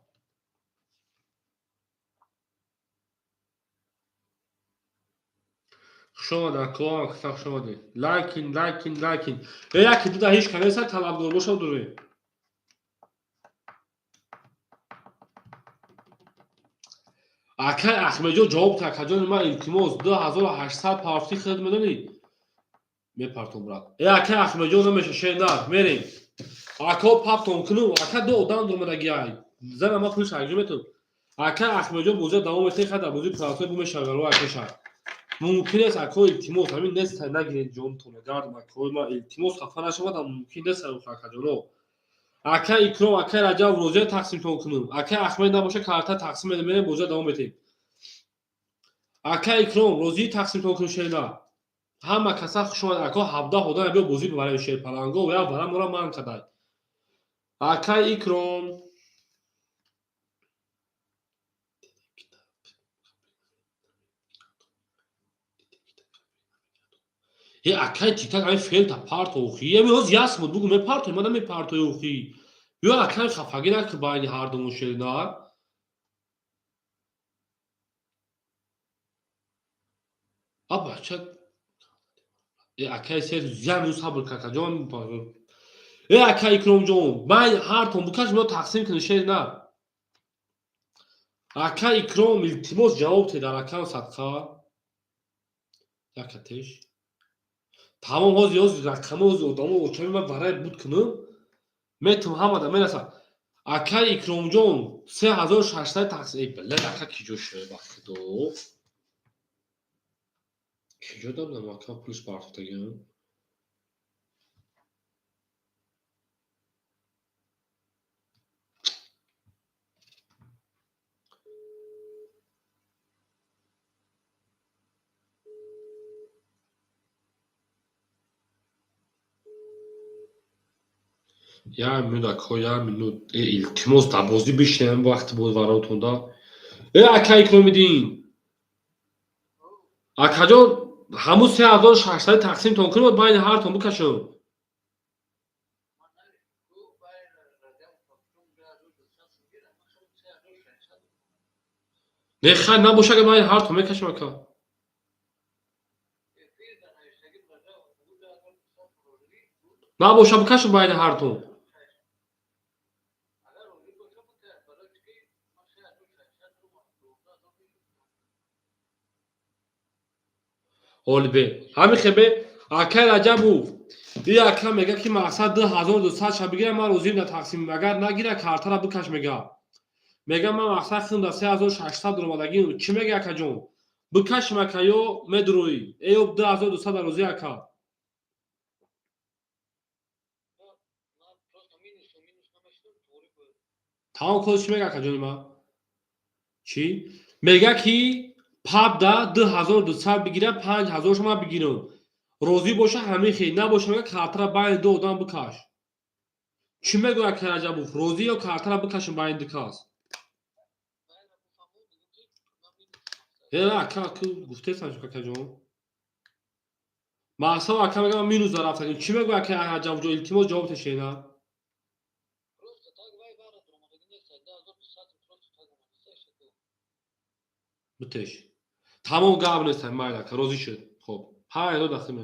Хуш омад, ако, каса хуш омадед. Лайкин, лайкин, лайкин. Э, яки дуда ҳеч кас нест, талабгор бошад, дуре. Акай Ахмедҷон, ҷавоб та, акаҷони ман, илтимос, 2800 парафти худат медонӣ? Мепартом, брат. Э, акай Ахмедҷон, намеша, шер нар, мерем. Ако, паптон кунум, ака, ду одам домадагиай. Зана ма пулш аҷо метун. Акай Ахмедҷон, бозиа давом метаи, хада бозии прасой бу мешавад, ро акаша. Мумкин нест, ако, илтимос, ҳамин нест, нагиред ҷонтона, гардам, акои ма, илтимос, хафа нашавад, мумкин нест, акаҷоно. Акай Икром, акай Раҷаб, розия тақсимтон кунум. Акай Ахмед набоша, карта тақсим мерем, бозиа давом метем. Акай Икром, розии тақсимтон кунум, шерна. Ҳама каса хуш омад, ако, 17 одам биё бозӣ бибарем, шерпаланго, я вара мора ман кадай. Акай Икром. Е, акай тиктак, ами фелта парто охи. Еми ҳоз ясмуд бугу мепарто, ма намепартои охи. Ё акай хафагӣ накӣ байни ҳардумон, шерна. А бача, э, акай сер як минут сабр кар, ҷон. Э, акай Икромҷон, байн ҳартон букаш, мо тақсим кунем, шер на. Акай Икром, илтимос, ҷавоб те дар акам садқа. Якатеш. Тамом, ҳозир ҳозир рақами ҳозир одамо очами ман барай буд кунам. Метум ҳамада мерасад. Акай Икромҷон, 3600 тақсим. Эй, бля, ака, киҷо шуд, ба худо? Киҷо дадам, ака, пулш партофтагиам? Як минут, ако, як минут. Э, илтимос, дар бозӣ бишинем, вақти боз варотонда. Э, ака Икромиддин. Акаҷон, ҳамун 3600 тақсимтон кунем, байни ҳартон бикашам. Не, хай, набоша, агар байни ҳартон мекашам, ака. Набоша, бикашам байни ҳартон. Олибе. Ҳамин хебе, акай Раҷабов. И ака мега, ки мақсад 2200 ша бигира, ман розиам дар тақсим. Агар нагира, картара бикаш, мега. Мега, ман мақсад худам дар 3600 омадагим. Чӣ мега, акаҷон? Бикашим, ака, ё медуроӣ? Э, ё 2200 дар розӣ, ака? Тамом, код чӣ мега, акаҷони ман? Чӣ? Мега, ки пабда 2200 бигира, 5000 шума бигирам. Розӣ боша, ҳамин хел, набоша, мега, картара байни ду одам бикаш. Чӣ мегӯяд, ака Раҷабов? Розӣ ё картара бикашем байни ду кас? Э, ака, гуфтесам, акаҷон. Мақсад, ака, мега, ман минус дарафтагим. Чӣ мегӯяд, ака Раҷабовҷон? Илтимос, ҷавоб тешена. Битеш. Тамом, гап нест, майли, ака, розӣ шуд. Хоб, 5000 тақсим.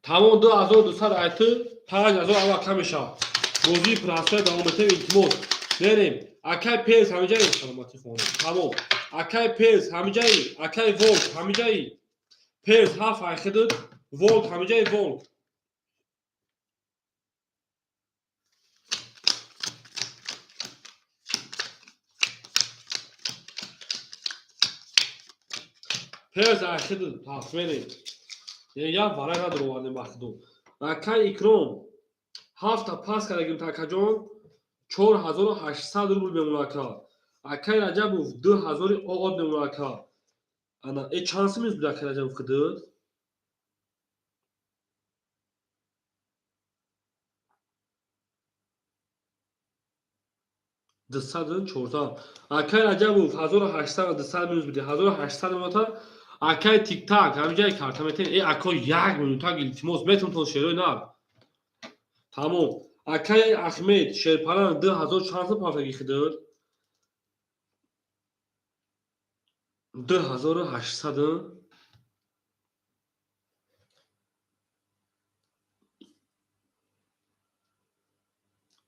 Тамом, 2200 айту, 5000 ава ака мешавад. Бозии простой давом метем, илтимос. Мерем. Акай Перс ҳамиҷаи, саломатӣ хонум. Тамом. Акай Перс ҳамиҷаи, акай Волк ҳамиҷаи. Перс ҳафт айхидуд, Волк ҳамиҷаи, Волк. Перс айхидуд, пас мерем. Як варай надоровардем, ба худо. Акай Икром, ҳафта пас кардагим, акаҷон, 4800 рубл мемона, ака. Акай Раҷабов, 2000 оғод мемона, ака. Ана, э, чанд сум буд, акай Раҷабов, худут? Дусаду чорсад. Акай Раҷабов, 1800, 200 минус биди, 1800 мемоната. Акай Тиктак, ҳамиҷаи карта метен. Э, ако, як минутак, илтимос, метон шерои нар. Тамом. Акай Ахмед, шерпалан, 2000 чанд сум партаги хидуд? 2800.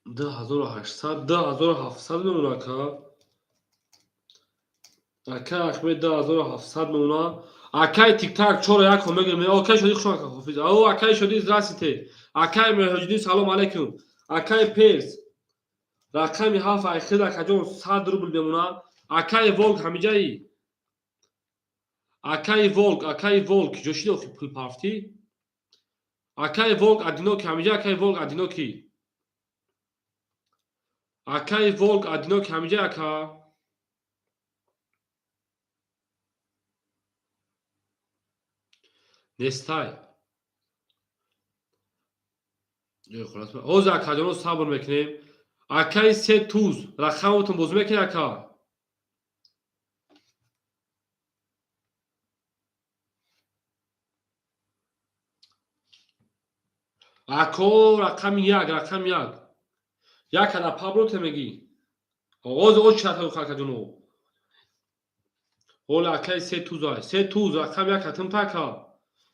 2800, 2700 мемона, ака. Ака Ахмед, 2700 мемона. Акай Тиктак, чора як мегирем. Акай Шодӣ, хуш ака, хофиз. О, акай Шодӣ, здравствуйте. Акай Меҳроҷиддин, салом алейкум. Акай Перс, рақами ҳафт айхид, акаҷон, 100 рубл мемона. Акай Волк, ҳамиҷаи? Акай Волк, акай Волк, ҷо шиди охи, пул пафтӣ? Акай Волк одинокий, ҳамиҷа? Акай Волк одинокий, акай Волк одинокий, ҳамиҷа, ака? Нестай. Ҳозир, акаҷоно, сабр мекунем. Акаи Се Туз, рақамотон бозӣ мекунед, ака? Ако, рақами як, рақами як, як ада паблоте мегӣ. Ҳозир очината, акаҷоно. Ҳола акаи Се Туза, Се Туз, рақами як атимта, ака.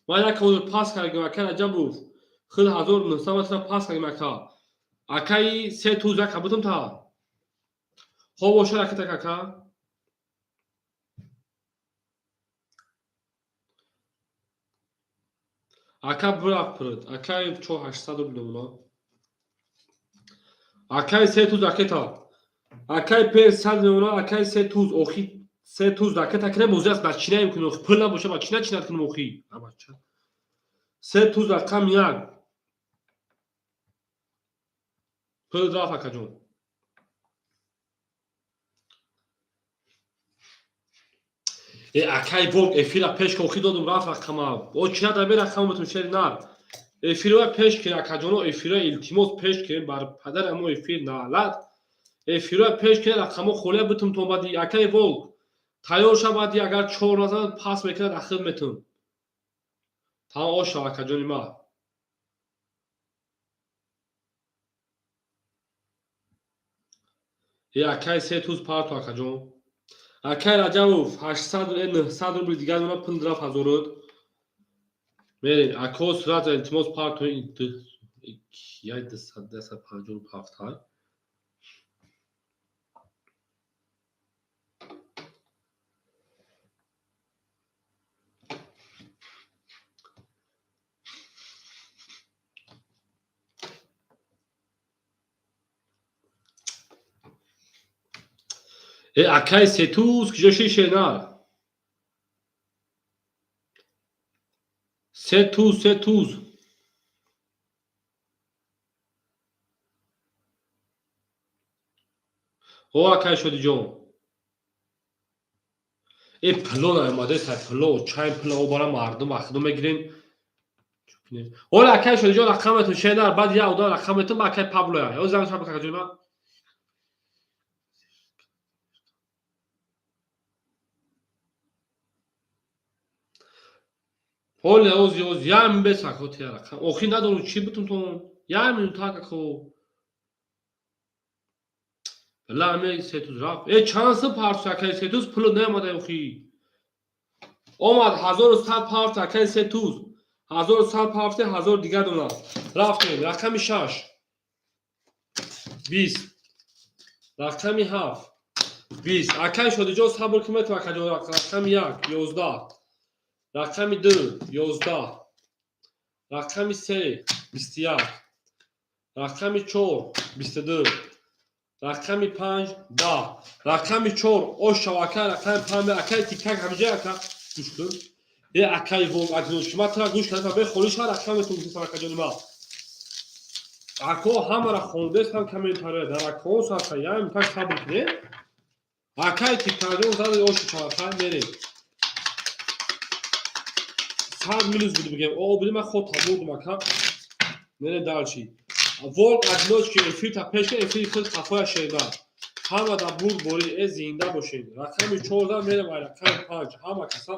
Ман як ҳозир пас кардем, акаи Раҷабов, хел 1900 пас кардем, ака. Акаи Се Туз, ака, бутум та. Хоб бошад, акатак, ака. Ака, бурафт пурд. Акаи чор 800 рубл мемона. Акаи Се Туз, акета. Акаи Пер 100 мемона, акаи Се Туз, охи, Се Туз, акета кне бозӣ аст, начинаем кунем, охи, пул набоша, ба чӣ начинат кунем, охи? Абача. Се Туз, рақам як. Пул рафт, акаҷон. Э, акай Волк, эфира пеш охи додум, рафт рақама. О, чӣ надабе рақама бутум, шери нар. Эфирро пеш ки, акаҷоно, эфирро илтимос пеш ки, бар падар амо эфир наалат. Эфирро пеш ки, рақамо холия бутум то бади. Акай Волк, тайёр ша, бади агар чор назанад, пас мекунад, ахир метун. Тамом, оша, акаҷони ма. Э, акай Се Туз, парту, акаҷон. Акай Раҷабов, 800, 900 рубли дигар дона, пул рафт ҳазорот. Мерем, ако, сурат, илтимос, парту як 257. Ҳай. Э, акай Сетуз, киҷо ши, шернар? Се Туз, Се Туз. О, акай Шодиҷон. Э, пуло наомадест, пуло, чай пуло бара мардум вақтиdo мегирем. Ола, акай Шодиҷон, рақаметон, шернар, баъд як одам рақаметон ба акай Паблоя. Ё занг шаб, акаҷони ман. Ҳоле ози ози як минут бес, ако, тия рақам. Охи надорум, чӣ бутум то як минут так, ако. Ла ме Сетуз рафт. Э, чанд сум парту, акай Сетуз, пуло наомада охи. Омад, 1100 парту, акай Сетуз. 1100 парту, 1000 дигар дона. Рафтем, рақами шаш. 20. Рақами ҳафт. 20. Акай Шодиҷон, сабр кунед, акаҷон, рақами як, 11. Рақами ду, 11. Рақами се, 21. Рақами чор, 22. Рақами панҷ, 10. Рақами чор, ошав, ака, рақами панҷ, акай Тиктак, ҳамиҷа, ака, гӯш кун. Э, акай Волк, акнун ма тра гӯш кардам, бе холиш ҳар рақаметон гуфтам, акаҷони ма. Ако, ҳамаро хондестам комментария дар акон сафа, як минутак сабр кунед. Акай Тиктакҷон, зади оши чавака, мерем. 100 минус буд, бигем. О, буди, ман худ табурдум, ака. Мерем дальше. Волк одиночка, эфир та пешка, эфири худ қафоя шеда. Ҳама дар бурд борид, э, зинда бошед. Рақами 14 мерем, ай рақами панҷ. Ҳама каса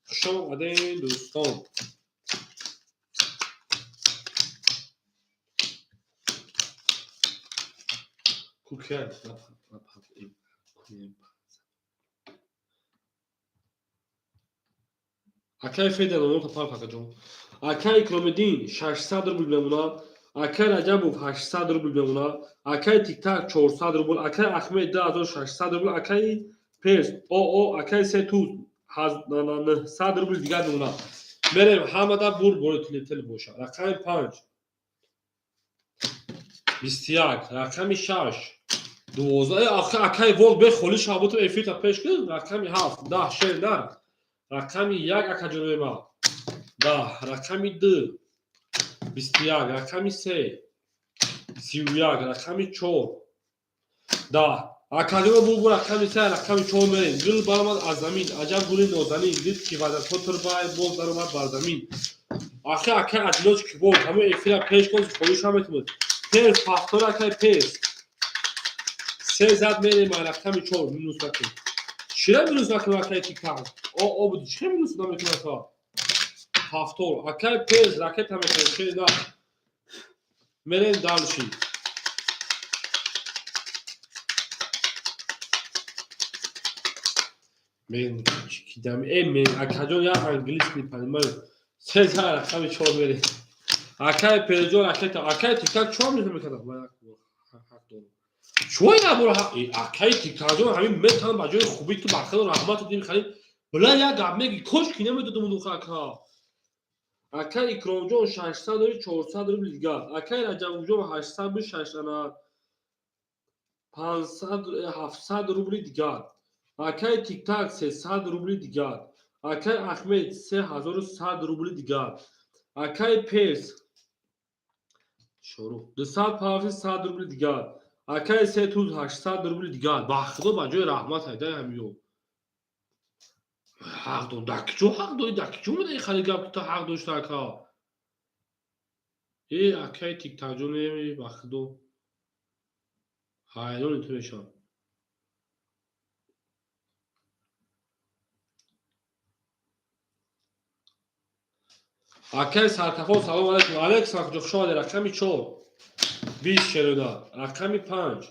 хуш омадед, дӯстон. Кукия. Акай Федя, номерта парк, акаҷон. Акай Икромиддин 600 рубл мемонад. Акай Раҷабов 800 рубл мемонад. Акай Тиктак 400 рубл. Акай Ахмед 2600 рубл. Акай Перс оо, акай Сетуз 900 рубл дигар мемонад. Мерем, ҳамада бурд бори тили боша. Рақами 5 21, рақами 6 12. Акай Волк, бе холӣ шаботу эфирта пеш кун. Рақами 7 10, шер нар. Рақами 1, акаҷонои ма, 10, рақами 2 21, рақами 3 31, рақами 4 10. Акаҷоно, бугу рақами 3, рақами 4 мерем. Гул баромад аз замин, аҷаб гули нозанин, дид ки вазатҳо турбай боз даромад бар замин. Ахи акай Адилоч кибор, ҳамин эфира пеш кун, холӣ шаметунад. Перс пахтор, акай Перс се зад, мерем рақами 4. Минус накун. Чира минус накун, акай Тикан? О буди, чӣ минус намекунад? Та ҳафтор, акай Перс ракета мекунад, че на. Мерем дальше. Мен кидам мен, акаҷон, я английский не понимаю. Се зад, рақами 4 мерем. Акай Перҷон ракета. Акай Тикак чор минус мекунад. Ҳақ дорам. Чӯй набура, акай Тикаҷон, ҳамин метавон ба ҷои хуби ту, ба хело раҳмату дим харид. Била, як гап меги, кош ки намедодам уну, ака. Акай Икромҷон 600 дори, 400 рубли дигар. Акай Раҷабовҷон 800 бу шашана 500 700 рубли дигар. Акай Тиктак 300 рубли дигар. Акай Ахмед 3100 рубли дигар. Акай Перс шорух 200 пафи 100 рубли дигар. Акай Сетуз 800 рубли дигар. Ба худо, ба ҷои раҳмат ҳайдай ҳамиё. Ҳақ дор, дар киҷо ҳақ дорӣ, дар киҷо медаи хали гап, ки ту ҳақ дошта, ака? Э, акай Тиктакҷон, э, ба худо, ҳайрони ту мешавам. Акай Саркафон, салом алейкум. Алейкум, акаҷон, хуш омадед. Рақами 4 20, шерона. Рақами 5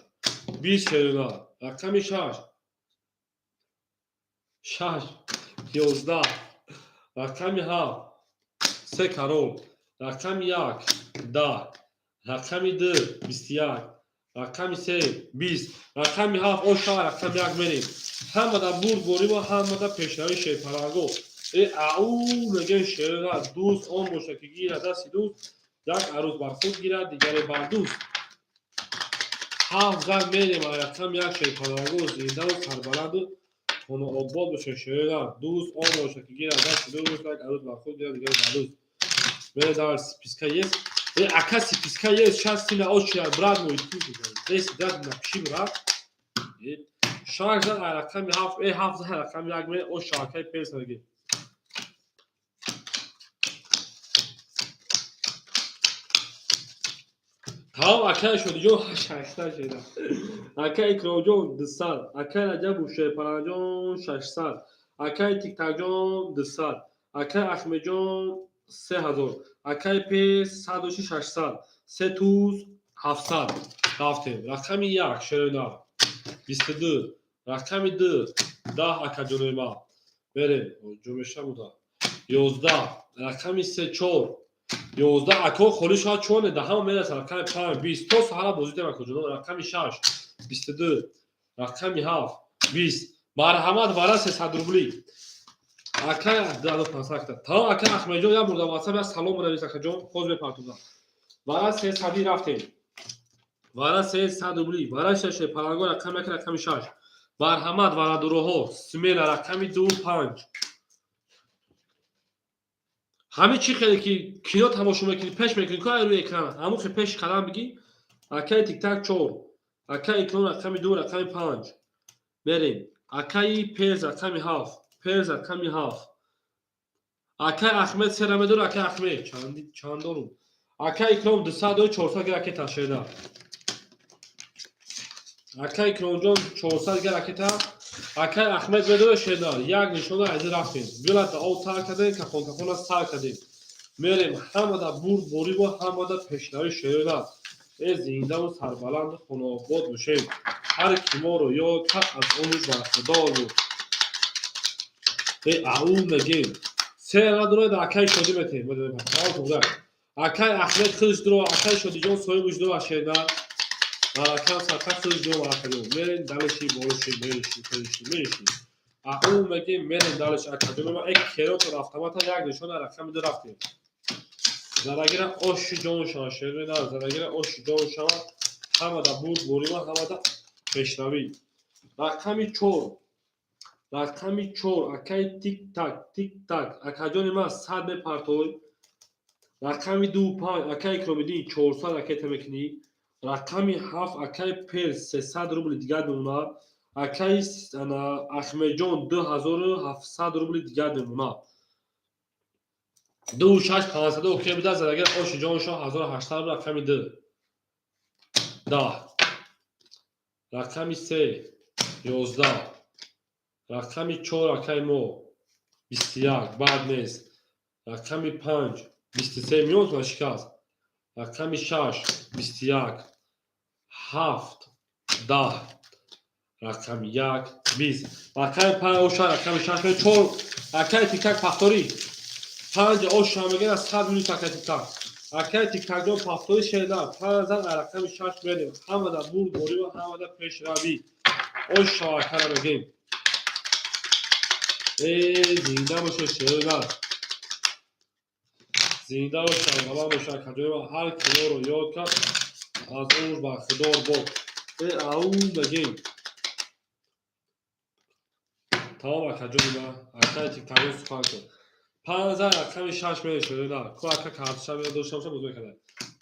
20, шерона. Рақами 6 6 11, рақами 7 се карол, рақами 1 10, рақами 2 21, рақами 3 20, рақами 7 оша, рақами 1 мерем. Ҳамада бурд борима, ҳамада пешравии шерпаланго. Э, ау мегӯем, шерона. Дӯст он бошад, ки гирад дасти дӯст, як арӯз бар худ гирад, дигаре бар дӯст. Ҳафт зан мерем, рақами 1, шерпаланго. Зиндаву сарбаланду хонаобод бошад, шерона. Дӯст он бошад, ки гирад дасти дӯст, як арӯз бар худ гирад, дигаре бар дӯст. Мерем дар списка есть. Э, ака, списка есть, сейчас ты на очередь, брат мой, ты здесь, брат, напиши, брат. Шаш зан, рақами 7, э, ҳафт зан, рақами 1 мерем. Оша, акаи Перс меги. Тамом, акай Шодиҷон 600 шуда, акай Икромҷон 200, акай Раҷабу Шерпаланҷон 600, акай Тиктакҷон 200, акай Ахмедҷон 3000, акай Пес садоши 600, се туз 700. Рафтем. Рақами 1, шерона, 22, рақами 2 10, акаҷонои ма, берем. Ҷумеша буда. 11, рақами 3 4 11. Ако, холӣ шояд чоне да ҳама мерасад. Рақами 5 20, то саҳара бозӣ дем, акоҷоно. Рақами 6 22, рақами 7 20. Марҳамат, вара 300 рубли. Акай тамом. Акай Ахмедҷон, як бурда ватсап, як салом бинавис, акаҷон, хоз мепартозам. Вара сесади рафтем. Вара 300 рубли. Вара шаше паланго, рақами 1, рақами 6. Марҳамат, варадуроҳо, смело. Рақами 2 5. Ҳамин чӣ хеле ки кино тамошо мекунӣ, пеш мекунӣ ку рӯи экран, ҳамун хе пеш қадам бигӣ. Акаи Тиктак 4, акаи Икром рақами 2, рақами 5 мерем. Акаи Перз рақами 7, Перз рақами 7. Акаи Ахмед сера медор. Акаи Ахмед чанд дорум? Акаи Икром 200 дори, 400 гир ракета, шеда. Акаи Икромҷон 400 гир ракета. Акаи Ахмед медора, шеда. Як нишона айзи рафтем. Билата об тар кардем, кафон кафона сар кардем, мерем. Ҳамада бурд бориву ҳамада пешравӣ, шеда. Э, зиндаву сарбаланду хонаобод бошем. Ҳар ки моро ёд кард, аз ону бархудор буд. Э, ау мегем. Се надура да акай шодӣ метем. Акай Ахмед худш дуро, акай Шодиҷон соҳибш дуро шерна. Маракам сақа худш дуро маракаҷон. Мерем далеши болоши мереши худши мереши. Ау мегем мерем далеш акаҷон ма эк керото рафтамата як нишона рақами ду рафтем. Зарагира оши ҷон шава шерна, зарагира оши ҷон шава. Ҳамада бурд борима, ҳамада пешравӣ. Рақами 4. Рақами 4 акай тик-так, тик-так. Акаҷони ман 100 мепартой. Рақами 2 5 акай Икромиддин 400 ракета мекунӣ. Рақами 7 акай Перс 300 рубли дигар мемонад. Акай Ахмедҷон 2700 рубли дигар мемонад. 2 6 500 окей буда, задагар оши ҷоншон 1800 рубл. Рақами 2 10, рақами 3 11, рақами 4 акай мо 21 бад нест. Рақами 5 23 миён шикаст. Рақами 6 21, 7 10, рақами 1 20, рақами 5 оша, рақами 6 4 акай тиктак пахторӣ 5 оша мегира 100 минут акай тиктак. Акай тиктакҷон пахторӣ шеда 5 зан рақами 6 мерем. Ҳамада бурд борива, ҳамада пешравӣ. Оша акара мегем. Зинда боша шеда. Зинда боша, баланд боша акаҷон. Ҳар ки моро ёд кард аз умр бархӯрдор бод. Ау мегем. Тамом акаҷони ман, акай тиктакҷон сухан кун. 5 зан рақами 6 мере шеда. Ку ака картша дошта боша боз мекарда.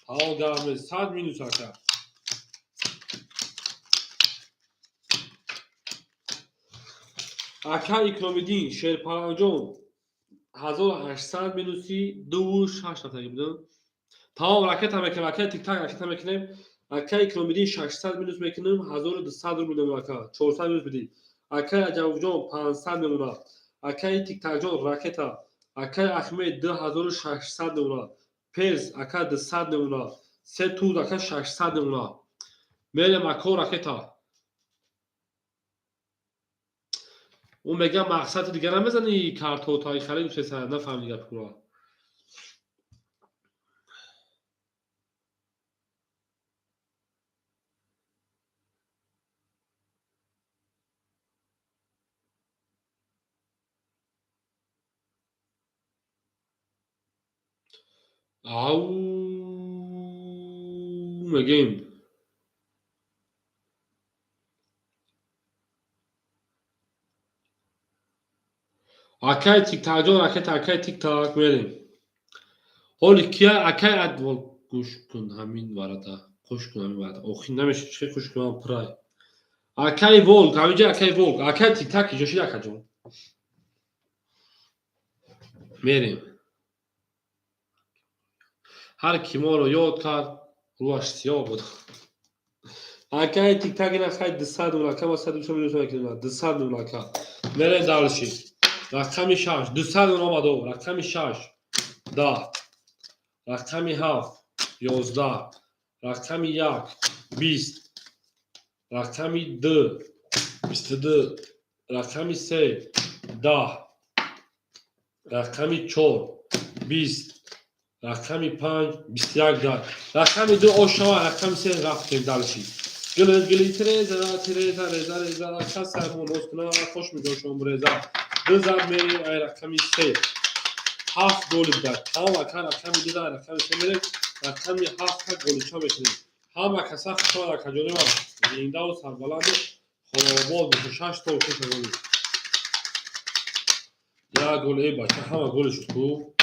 Тамом гарм нест. 100 минус ака. Ака Икромиддин Шерпаланҷон 1800 минуси 2 6 рафтагӣ будам. Тамом ракета мекунем, акай тиктак ракета мекунем. Акай Икромиддин 600 минус мекунем, 1200 рубл мемонад ака. 400 минус бидӣ. Акай Раҷабовҷон 500 мемонад. Акай Тиктакҷон ракета. Акай Ахмед 2600 мемонад. Перс ака 200 мемонад. Се туз ака 600 мемонад. Мерем ако ракета. Ӯ мегӯяд мақсади дигар намезанӣ картотаи харид гуфтеса, нафаҳмидӣ гапи ӯро. Ау мегем. Акай тиктакҷон ракета, акай тиктак мерем. Ҳоли кия акай адвол гӯш кун ҳамин варата. Қуш кун ҳамин варата. Охи намеша чӣ қуш кунам прай. Акай Волк, ҳаминҷа акай Волк, акай тиктак иҷо шид акаҷон. Мерем. Ҳар ки моро ёд кард, рӯяш сиёҳ буд. Акай тиктак ина хай 200 рубл, ака ма 120 минус мекунем, 200 рубл ака. Мерем далши. Рақами 6, 200 рубл омадо, рақами 6 10, рақами 7 11, рақами 1 20, рақами 2 22, рақами 3 10, рақами 4 20, рақами 5 21 10, рақами 2 ошава, рақами 3 рафтем далши. Гили гили тереза тереза реза реза каса моноз куна хош мегошом реза. 2 зан мерем ай рақами 3. 7 голи буд. Тамом ака рақами 2 дар рақами 3 мерем, рақами 7 ка голича мекунем. Ҳама каса хушҳол акаҷони ман. Зиндаву сарбаланду хонобод бошу. 6 то шаш голи. Як гол эй бача ҳама голи шуд ку.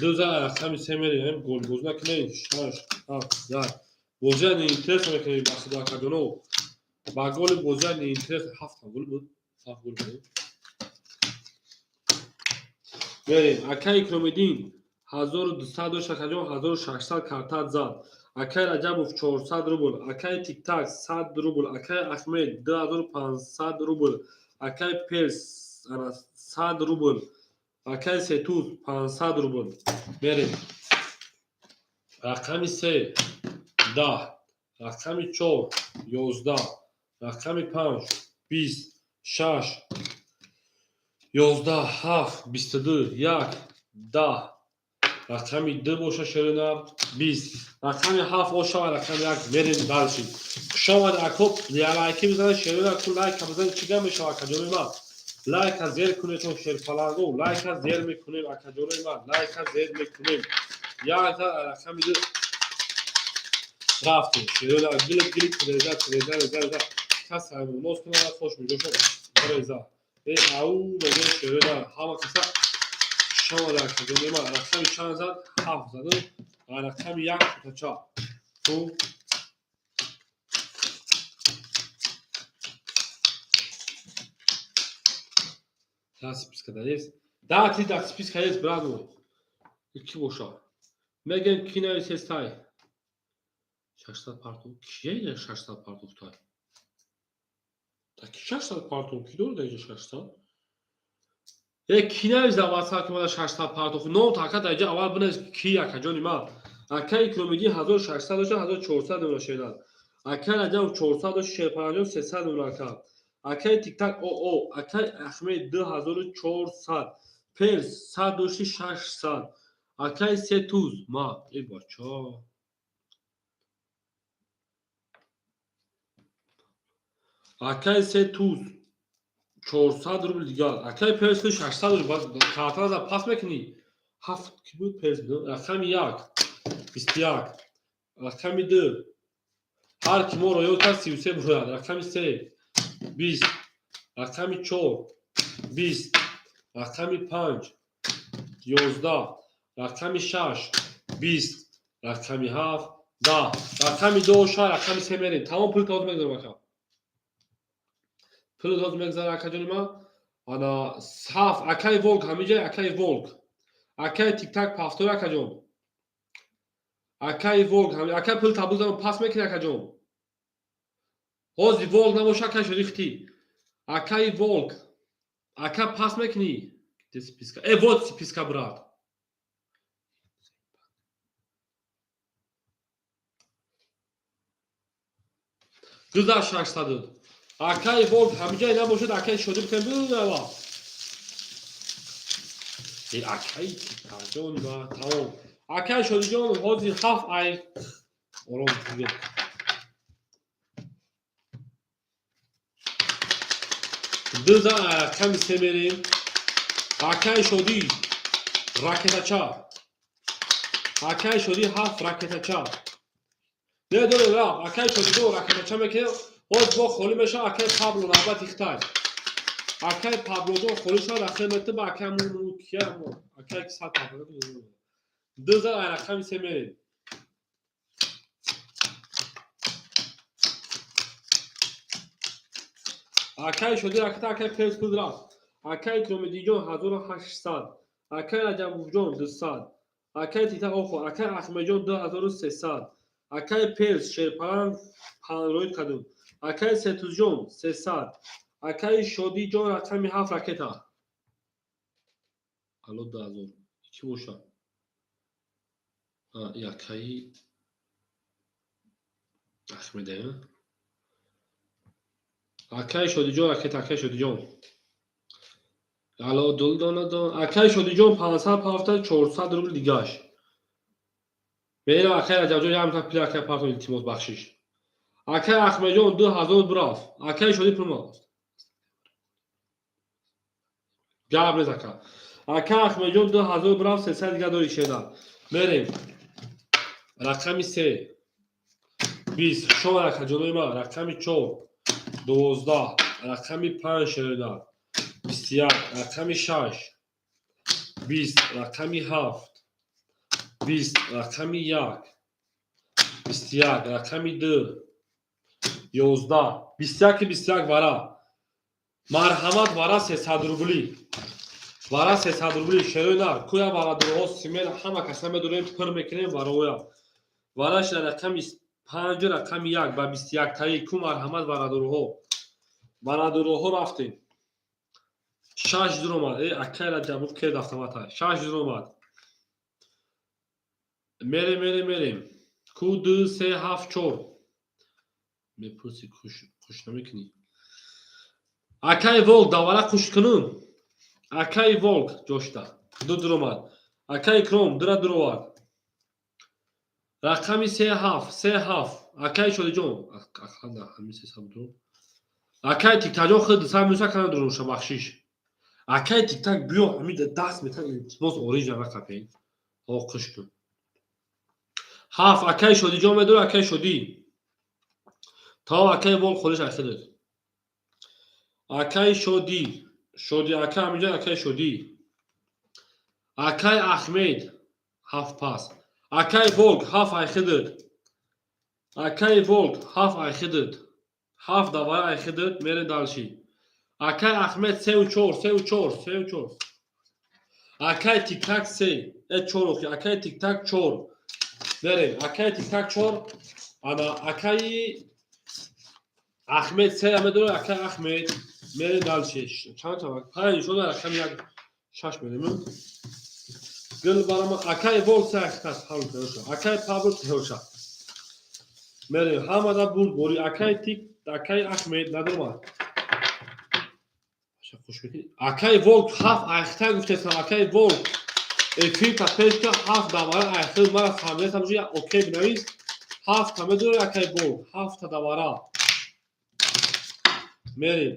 2 зан рақами 3 мерем, гол боз накунем. 6 7 1. Бозия неинтерес мекунем ба худо акаҷоно. Ба голи бозия неинтерес 7 гол буд. 7 гол буд. Мерем. Акай Икромиддин 1200 дошт акаҷон, 1600 картат зад. Акай Раҷабов 400 рубл, акай Тиктак 100 рубл, акай Ахмед 2500 рубл, акай Перс 100 рубл, акай Сетуз 500 рубл. Мерем. Рақами 3 10, рақами 4 11, рақами 5 20, 6 11, 7 22, 1 10, рақами 2 боша, шеринар, 20, рақами 7 ошава, рақами 1. Мерем дальше. Хушомад, ако, лайки бизанед, шеринар, ку лайка бизанед. Чӣ гап мешава, акаҷонои ман? Лайка зер кунед, шерпалангу, лайка зер мекунем, акаҷонои ман, лайка зер мекунем. Як рақами 2 рафтем, шеринар, гилик гилик, реза реза реза реза. Кас нос кунад, хош меҷошо, реза. Э, ау, мегӯем, шеринар, ҳама каса хушомад, акаҷонои ман. Рақами чанд зад? 7 заду рақами 1 кутача ку. Да, списка да есть. Да, ты да, списка есть, брат мой. Ки боша? Мегем, ки нависестай? 600 парту. Кие 600 партухтай? Да ки 600 парту? Ки дорад инҷа 600? Э, ки навис дар WhatsApp, ки мада 600 партух? Ном така дар инҷа аввал бинавис, ки, акаҷони ман. Акаи Икромиддин 1600 дошта, 1400 номера шедан. Акаи Раҷаб 400 дошт, Шерпаранҷон 300 номера ака. Акаи Тиктак оо, акаи Ахмед 2400, Перс 100 дошти, 600, акаи Сетуз ма, э бача. Акаи Сетуз 400 рубл дигар. Акаи Перс 600 рубл, баъд картара пас мекунӣ. Ҳафт ки буд, Перс буд. Рақами 1, 21, рақами 2, ҳар ки моро ёд кард, 33 бурояд. Рақами 3, 20, рақами 4, 20, рақами 5, 11, рақами 6, 20, рақами 7, 10, рақами 2 ша, рақами 3 мерем. Тамом, пул тоз мегзарам, ака. Пул тоз мегзара, акаҷони ман. Ана саф, акаи Волк ҳамиҷа, акаи Волк. Акаи Тиктак пафтор, акаҷон. Акаи Волк, акаи, пул табузам пас мекунӣ, акаҷон. Ҳозир Волк набоша, акаи шарихтӣ. Акаи Волк. Ака, пас мекунӣ? Где списка? Э, вот списка, брат. Гузар 600. Акаи Волк ҳамиҷа набошад, акаи Шодӣ бикунем, бирава. Э, акаи Тиктакҷон, ма тамом. Акаи Шодиҷон, ҳозир ҳафт ай ором дига. Дуза рақами 3 мерем. Акаи Шодӣ ракетача. Акаи Шодӣ ҳафт ракетача. Не, доре рафт. Акаи Шодиҷон ракетача мекунем. Ҳоз бо холӣ мешавад, акаи Пабло навбат ихтай. Акаи Паблоҷон холӣ шавад, акаи метаба, акаи му кия, акаи ки сад Пабло. Дуза рақами 3 мерем. Акаи Шодӣ ракета, акаи Перс пул рафт. Акаи Икромиддинҷон 1800, акаи Раҷабовҷон 200, акаи Тита охо, акаи Ахмедҷон 2300, акаи Перс, Шерпаланг панроид кардум, акаи Сетузҷон 300, акаи Шодиҷон рақами 7 ракета. Алло, 2000. Кӣ бошад? Акаи Ахмеда. Акаи Шодиҷон ракета, акаи Шодиҷон. Алло, дулдонадон. Акаи Шодиҷон 500 пафта, 400 рубл дигаш. Мерам, акаи Раҷабҷон, як минут пули акаи партон, илтимос, бахшиш. Акаи Ахмедҷон 2000 бурафт. Акаи Шодӣ пул ма. Гап нест, ака. Акаи Ахмедҷон 2000 бурафт, 300 дига дори, шеда. Мерем. Рақами 3. 20. Шумо, акаҷонои ман, рақами 4. 12, рақами 5, шеда. 21, рақами 6. 20, рақами 7. 20, рақами 1. 21, рақами 2. 11. 21 21 вара. Марҳамат, вара 300 рубли. Вара 300 рубли. Шерои нар. Куя варадорҳо симел ҳама каса медорем, пур мекунем вароя. Вараш рақами 5, рақами 1 ба 21 таи ку, марҳамат, варадорҳо. Варадорҳо рафтем. 6 дуромад. Э, акай Раҷабов ке дафтамата. 6 дуромад. Мерем, мерем, мерем. Ку 2 3 7 4. Мепурси, куш намекунӣ. Акаи Волк давара куш кунум. Акаи Волк ҷошта. Ду дуромад. Акай Икром дура дуровард. Рақами се ҳафт, се ҳафт. Акай Шодиҷон, ақалла ҳамин сесад дуро. Акай Тиктакҷон худ 200 минуса кана дуруша, бахшиш. Акай Тиктак биё, ҳамин даст метан, илтимос, ориҷ нақапен. О, қиш кун. Ҳафт акай Шодиҷон медора, акай Шодӣ. То акай Вол холиш айхидад. Акай Шодӣ, Шодӣ ака ҳаминҷо, акай Шодӣ. Акай Ахмед ҳафт пас. Акай Волк ҳафт айхидад. Акай Волк ҳафт айхидад. Ҳафт давай айхидад, мерем дальше. Акай Ахмед сеу чор, сеу чор, сеу чор. Акай Тиктак се, э чор охи, акай Тиктак чор. Мерем, акай Тиктак чор. Ана акай Ахмед се медора, акай Ахмед. Мерем дальше. Чанд та? Панҷ шуда, рақами як шаш мерем. Гул барама акай Волк се айхтас, ҳам теоша. Акай Павло теоша. Мерем, ҳамада бурд бори акай Тик, акай Ахмед надорма. Хуш мекунӣ. Акай Волк ҳафт айхта гуфтесам, акай Волк. Эфир та пешка ҳафт давара айхта мара фаҳмидасам, ҷо окей бинавис. Ҳафт та медора акай Волк, ҳафт та давара. Мерем.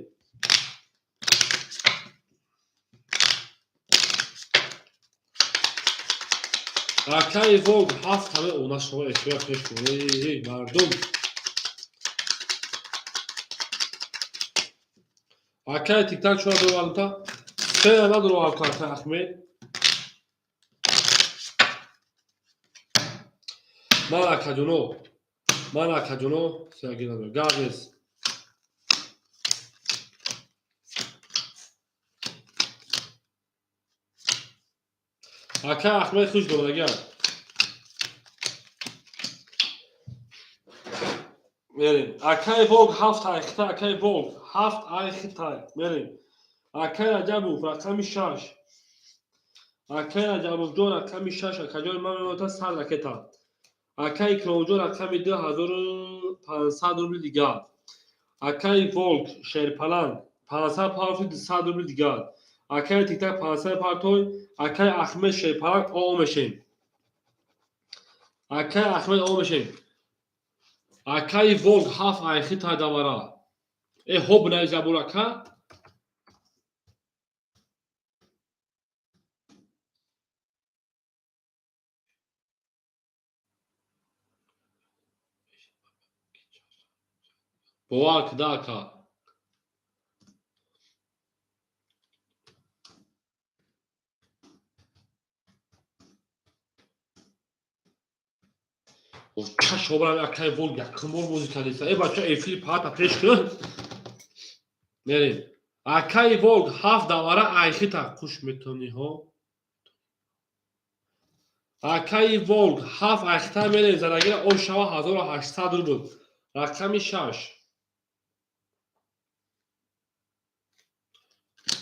Акай Волк ҳафт та она шумо эфира пеш кун. Эй, мардум. Акай Тиктак чора дуровард та? Се надуровард акай Ахмед. Ман акаҷоно, ман акаҷоно, сеги надорам. Гап нест. Акай Ахмед хуш дорадагар. Мерем. Акай Волк ҳафт айхта, акай Волк ҳафт айхта. Мерем. Акай Раҷабов рақами шаш. Акай Раҷабовҷон рақами шаш, акаҷон ман мемонад сар ракета. Акай Икромҷон рақами 2500 рубли дигар. Акай Волк Шерпаланг 500 партои, 200 рубли дигар. Акай Тиктак 500 партой, акай Ахмед Шерпаланг о мешем. Акай Ахмед о мешем. Акай Волк ҳафт айхита давара. Э хоб навис ябор ака. Бовар кида ака. Чаш обрам акай Волк якум бор бозӣ кардиса. Э бача, эфири паата пеш кун. Мерем. Акай Волк ҳафт давара айхита қуш метонӣ ҳо. Акай Волк ҳафт айхита мерем задагира ош шава 1800 рубл. Рақами шаш.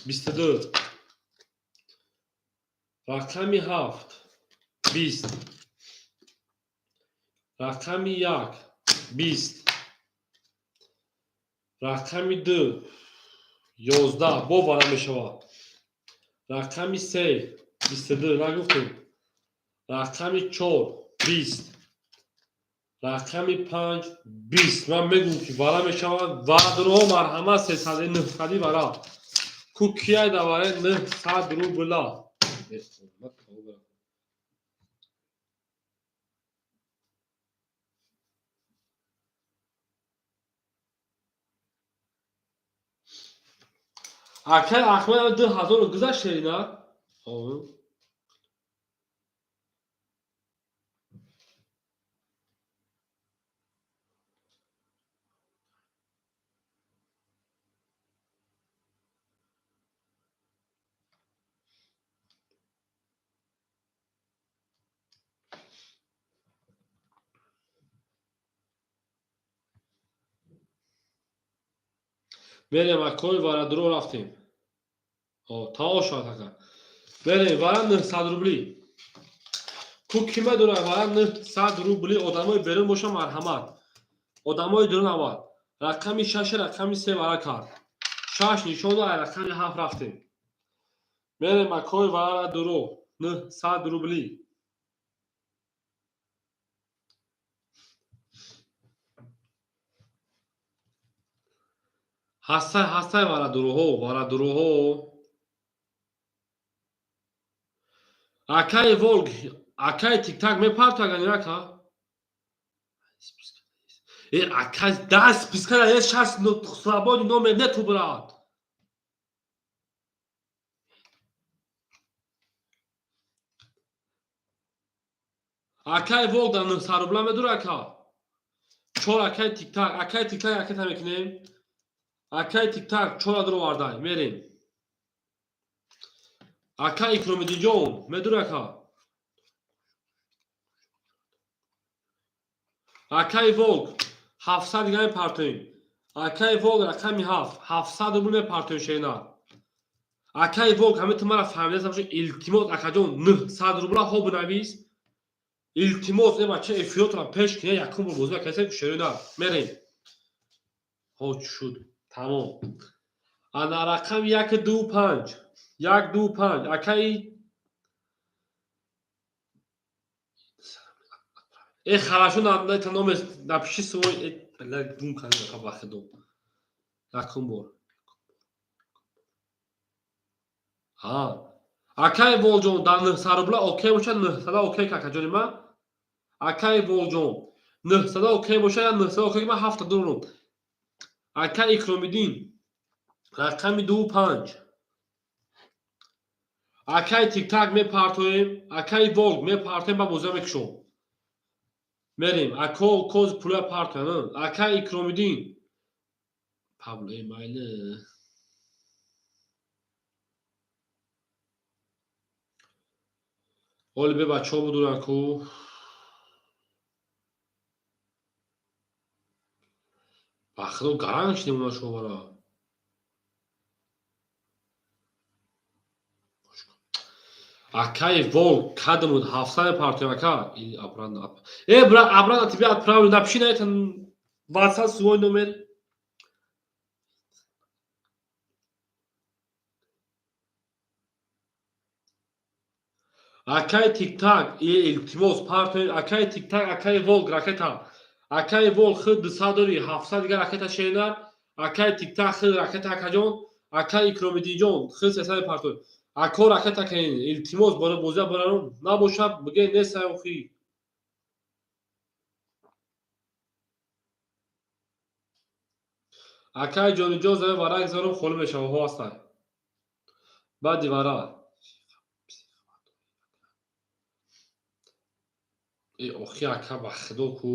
22. Рақами ҳафт. 20. Рақами як. 20. Рақами ду. 11. Бо вара мешавад. Рақами се. 22. Нагуфтем. Рақами чор. 20. Рақами панҷ. 20. Ман мегӯм ки вара мешавад. Ваъдро марҳамат сесади нӯҳсади вара. Ку кияй даваре 900 рубла. Акай Ахмед 2000 гузашт на? Мерем акои варадро рафтем. Тао шуд ака. Мерем вара 900 рубли. Ку ки медонад вара 900 рубли, одамои берун боша, марҳамат. Одамои дурун аввал. Рақами шаш, рақами се вара кард. Шаш нишон дод, рақами ҳафт рафтем. Мерем акои варадро. 900 рубли. Ҳастай, ҳастай, варадуруҳо, варадуруҳо. Акаи Волг, акаи Тиктак мепартагани, ака? Э, ака, да, списка е шаст свободный номер нету, брат. Акаи Волг да 900 рубла медура, ака? Чор акаи Тиктак, акаи Тиктак аката мекунем. Акаи Тиктак чора дуровардай, мерем. Ака Икромиддинҷон медура, ака? Акаи Волг 700 дига мепартоем. Акаи Волг рақами 7, 700 рубл мепартоем, шена. Акаи Волг, ҳамин ту мара фаҳмида бошед, илтимос, акаҷон, 900 рубла ҳо бинавис. Илтимос, э бача, эфиротро пеш кунед, якум бор бозӣ касе шерина. Мерем. Ҳо шуд. Тамом. Ана рақам 1 2 5. 1 2 5. Акаи Э, хорошо, на это номер напиши свой, бля, гум кардем, ака, бахидо. Якум бор. А. Акаи Волҷон, дар 900 рубла окей бошад, 900 окей, какаҷони ман. Акаи Волҷон, 900 окей бошад, я 900 окей, ман ҳафта дорам. Ака Икромиддин, рақами 2 5. Акаи Тиктак мепартоем, акаи Волг мепартоем, ба бозиа мекушом. Мерем, ако коз пула партоем. Ака Икромиддин. Пабло, э, майли. Оли бе бачаҳо будуранд ку. Ба худо, гаранг шудем шумора. Акаи Волк кадмуд 700 мепартоем, ака. И обратно. Э, брат, обратно тебе отправлю. Напиши на этом WhatsApp свой номер. Акаи Тиктак, илтимос, партоем. Акаи Тиктак, акаи Волк ракета. Акаи Волк худ 200 дори, 700 дигар ракета, шеринар. Акаи Тиктак худ ракета, акаҷон. Акаи Икромиддинҷон худ 300 мепартоем. Ако ракета кунед, илтимос, бора бозия бараром. Набошад, биге несай охи. Акаи ҷониҷон, зане варак зарум холӣ мешава, ҳо ҳастай. Баъди вара. Э, охи, ака, ба худо ку.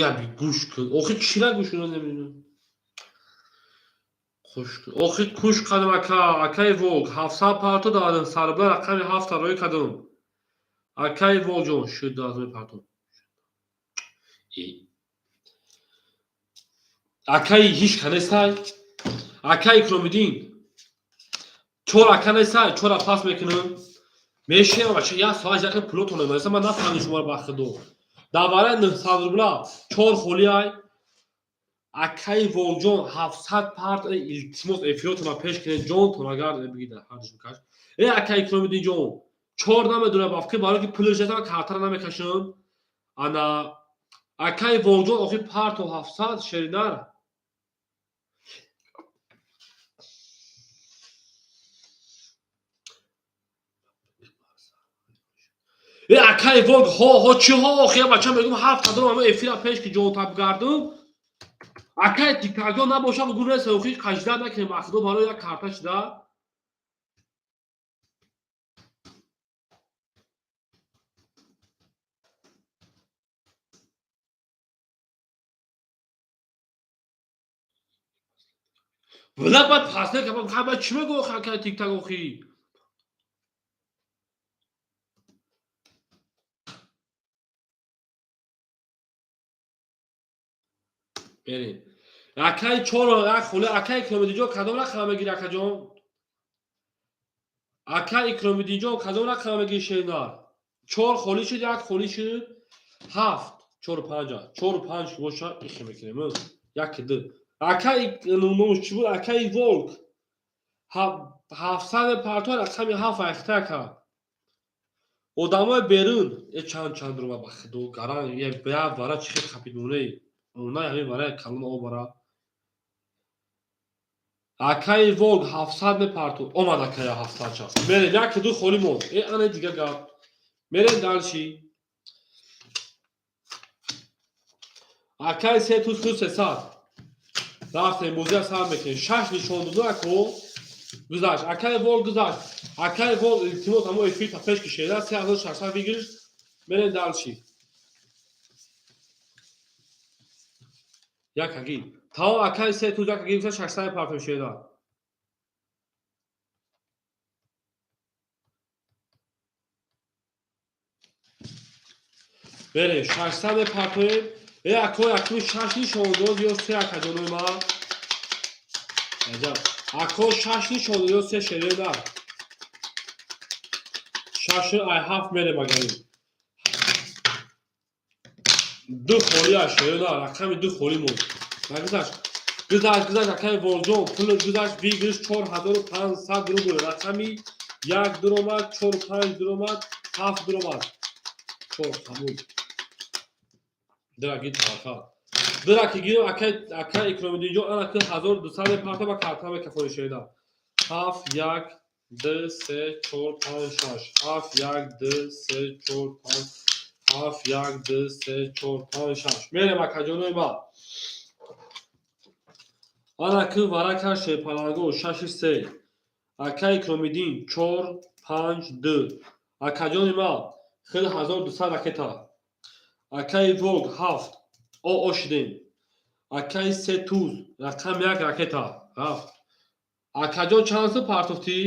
Я би гӯш кун. Охи чира гӯш кун, намедонам. Хуш кун. Охи куш кардам, ака, акаи Волк 700 парто дадам, сарбла рақами 7 роӣ кардам. Акаи Волкҷон, шуд дад мепартом. Э. Акаи ҳеч ка нестай? Акаи Икромиддин. Чор ака нестай, чора пас мекунам. Мешинам, бача, як соат яке пулотон намерасад, ман нафаҳмидам шуморо, ба худо. Дар барои 900 рубла чор холӣ ай. Акаи Волкҷон 700 парт, илтимос, эфиротонро пеш кунед, ҷонтон агар бигида ҳардуш бикаш. Э, акаи Икромиддинҷон, чор намедонам, бафки барои ки пулаш нестам, картаро намекашам. Ана акаи Волкҷон, охи парто 700, шеринар. Э, акаи Волк, ҳо, ҳо, чӣ ҳо, охи, бача, мегум ҳафта дорам, ама эфира пеш ки ҷонтаб гардум. Акаи Тиктакҷон набошад, бугу нест, охи қажда накунем, ба худо, барои як карта шуда. Била баъд пас накардам, ха, баъд чӣ мегӯ, охи, акаи Тиктак, охи? Берем. Акаи чор як холе, акаи Икромиддинҷон кадом рақам мегири, акаҷон? Акаи Икромиддинҷон кадом рақам мегири, шеринар? Чор холӣ шуд, як холӣ шуд, ҳафт, чору панҷа. Чору панҷ ки бошад, ихе мекунем. Яки ду. Акаи номаш чӣ буд? Акаи Волк. 700 мепартоя, рақами 7 айхта ка. Одамои берун э чанд чанд руба, ба худо гаран я вара чи хел хапидмоней. Она ҳамин вара калон обара. Акаи Волг 700 мепарту. Омад акая 700 ша. Мерем, як ду холӣ монд. Э, ана дига гап. Мерем дальше. Акаи се туз худ 300. Рафтем, бозия сар мекунем. Шаш нишон доду ако гузашт. Акаи Волг гузашт. Акаи Волг, илтимос, амо эфир та пеш кишеда 3600 выигрыш. Мерем дальше. Як аги. Тао акаи се туз як аги 600 партом шеда. Берем, 600 мепартоем. Э, ако акми шаш нишон дод ё се, акаҷонои ман? Аҷаб. Ако шаш нишон дод ё се, шере на. Шаш ай ҳафт мерем агарин. Ду холӣ ай шере на, рақами ду холӣ монд. Нагузашт. Гузашт, гузашт, акаи Волҷон, пул гузашт, выигрыш 4500 рубл. Рақами як дуромад, чор панҷ дуромад, ҳафт дуромад. Чор қабул. Драги таваккал. Драки гирем, акай акай Икромиддинҷон, ана ки 1200 мепарта ба карта мекафони шеда. Ҳафт, як, ду, се, чор, панҷ, шаш. Ҳафт, як, ду, се, чор, панҷ. Ҳафт, як, ду, се, чор, панҷ, шаш. Мерем, акаҷонои ман. Ана ки варака шерпаланго шаши се. Акай Икромиддин чор, панҷ, ду. Акаҷони ман, хел 1200 ракета. Акаи Волг ҳафт. О о шидем. Акаи се туз рақам як ракета. Рафт. Акаҷон, чанд су партофтӣ?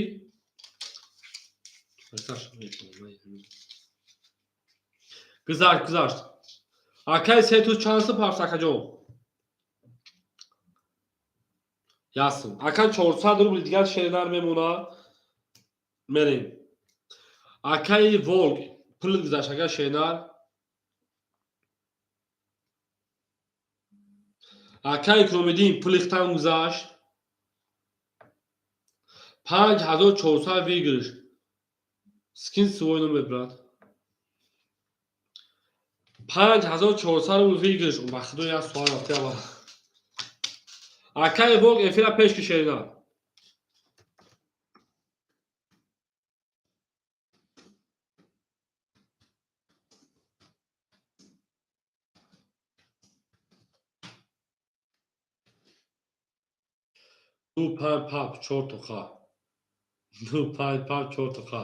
Гузашт, гузашт. Акаи се туз чанд су партофт, акаҷон? Ясм. Ака 400 рубл дигар шеринар мемона. Мерем. Акаи Волг пул гузашт, ака шеринар. Акаи Икромиддин пулихтан гузашт. 5400 выигрыш. Скинь свой номер, брат. 5400 рубл выигрыш. Ба худо як суал рафта ава. Акаи Волг эфира пеш кишерина. Ду панҷ пап чор тоқа. Ду панҷ пап чор тоқа.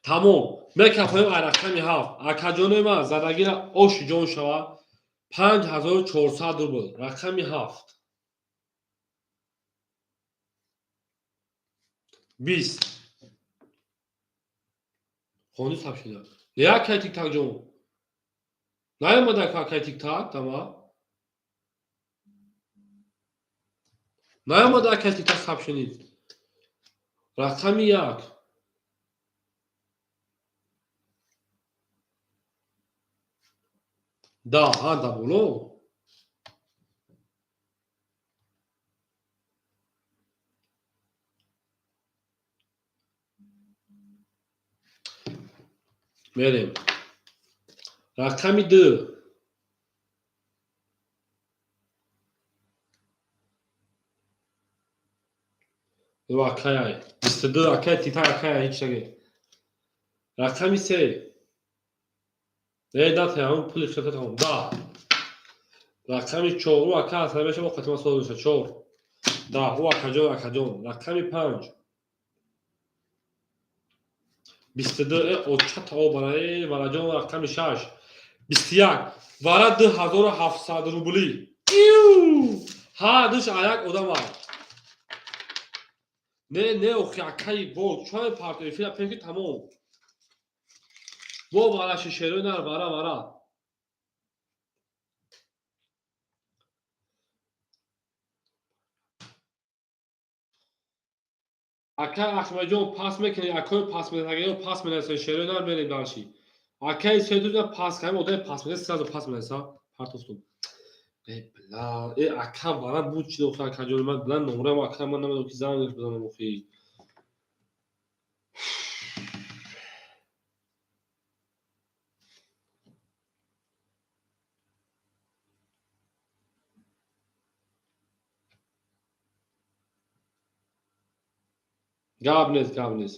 Тамом. Мекафоем ай рақами ҳафт. Акаҷонои ман, задагира оши ҷон шава. 5400 рубл. Рақами ҳафт. 20. Хонди сабшида. Не, акай Тиктак ҷон. Наёмада акай Тиктак тама. Наёмада акай Тиктак сабшинид. Рақами як. Да, ҳа, да боло. Мерем. Рақами ду. Ду акай. 22 акай Тиктак акай ҳеҷ наге. Рақами се. Э, дате, ҳамон пули хиётат ҳам. Да. Рақами чор. Ӯ ака асар мешава, қатима соз меша. Чор. Да, ӯ акаҷон, акаҷон. Рақами панҷ. 22, э, очата обара, э, вараҷон, рақами шаш. 21. Вара 2700 рубли. Иу! Ҳа, душ аяк одам ай. Не, не, охи акаи Волк, чой парто эфира пеки тамом. Бо вара шишерои нар, вара, вара. Акай Ахмаджон пас мекунӣ, акои пас медагиро пас менасои шерои нар, мерем дальше. Акаи Седуза пас кардем, одами пас меда, сразу пас менаса, партофтум. Э, бла, э, ака вара буд чи дохи акаҷони ман, бла, номрам ака ман намедонам ки занг бизанам охи. Гап нест, гап нест.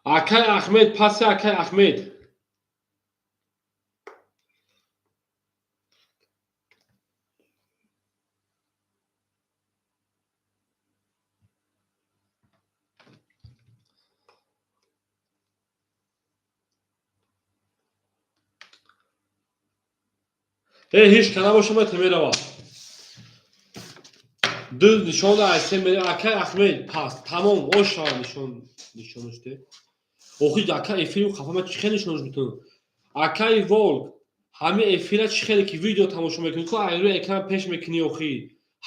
Акай Ахмед, паси акай Ахмед. Э, ҳеҷ ка набоша, ма мерава. Ду нишон айсе мере, акай Ахмед, пас, тамом, оша нишон, нишонаш де. Охи ака эфири хафа ма чӣ хеле нишонаш метавонам? Акай Волк, ҳами эфира чӣ хеле ки видео тамошо мекунӣ, ку айрӯи экран пеш мекунӣ охи.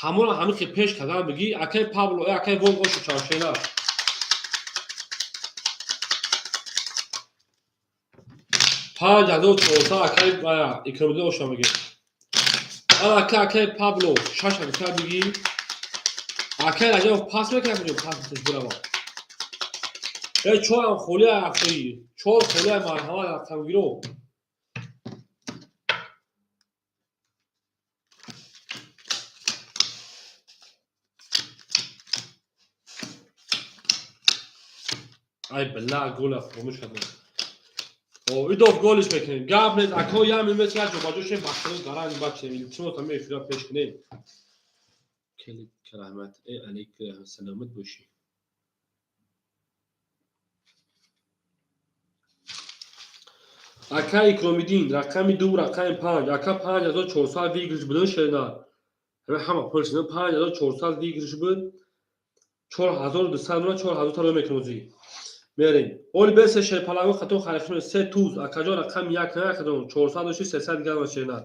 Ҳамонро ҳами ки пеш кардан бигӣ, акай Пабло, э акай Волк оша чаршена. 5400 акай Икромиддин оша мегӣ. Ана ака акай Пабло, шаш ака бигӣ. Акай Раҷабов пас мекунад куҷо пас пеш бирава. Э чорам холи ахи, чор холи марҳамат рақамгиро. Ай била гола фаромӯш кардам. О, идов голиш мекунем. Гап нест, ако як миллиметр як ҷобаҷо шем, бахшино гаранг бачем. Илтимос ҳама эфира пеш кунем. Хеле раҳмат. Э алейк саломат бошӣ. Ака Икромиддин, рақами ду, рақами панҷ. Ака 5400 выигрыш будан шерина. Ҳама ҳама пул шидан 5400 выигрыш буд. 4200 мона 4000 таро мекунем озӣ. Мерем. Оли бесе шерпаланго хато хариф се туз. Акаҷон рақами як на акаҷон 400 дошти 300 дигар ма шерина.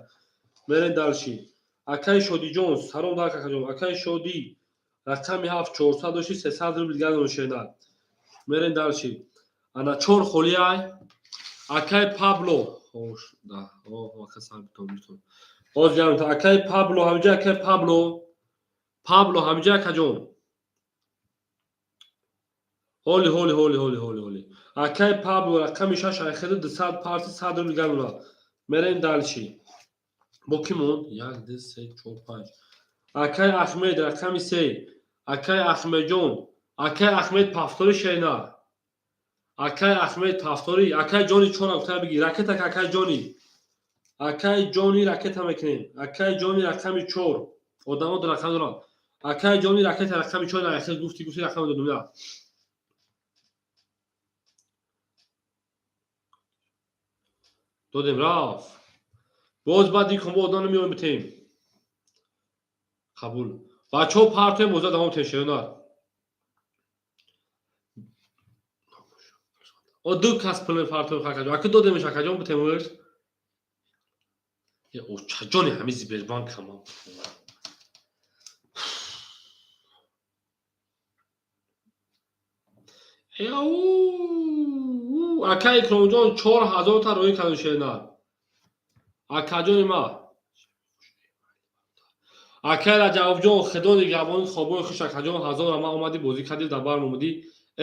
Мерем дальше. Акаи Шодиҷон, салом дар акаҷон. Акаи Шодӣ рақами ҳафт 400 дошти 300 рубл дигар ма шерина. Мерем дальше. Ана чор холиай. Акаи Пабло. Хош, да. О, ака сар битон битон. Боз ҷамъ акаи Пабло, ҳамҷа акаи Пабло. Пабло ҳамҷа акаҷон. Ҳоли, ҳоли, ҳоли, ҳоли, ҳоли, ҳоли. Акаи Пабло рақами шаш айхеду 200 парти 100 рубл дигар мона. Мерем дальше. Бо ки монд? Як, ду, се, чор, панҷ. Акаи Ахмед рақами се. Акаи Ахмедҷон. Акаи Ахмед пафтори шерина. Акаи Ахмед пафтори. Акаи Ҷони чора гуфта бигӣ. Ракета акаи Ҷони. Акаи Ҷони ракета мекунем. Акаи Ҷони рақами чор. Одамо ду рақам доранд. Акаи Ҷони ракета рақами чор айхел гуфти гуфти рақам додум. Додем рафт. Боз баъд ин кунбо одам намеоем битем. Қабул. Бачаҳо партоем боза давом тем шерона. О ду кас пул мепартоем акаҷон. Ака додемш акаҷон битемш. Е очаҷони ҳами Сбербанк ҳама. Ака Икромҷон 4000 та роӣ кардем шерина. Акаҷони ма. Акай Раҷабовҷон, худо нигаҳбони хобои хуш акаҷон, ҳазор ама омадӣ бозӣ кардӣ, дар бар омадӣ.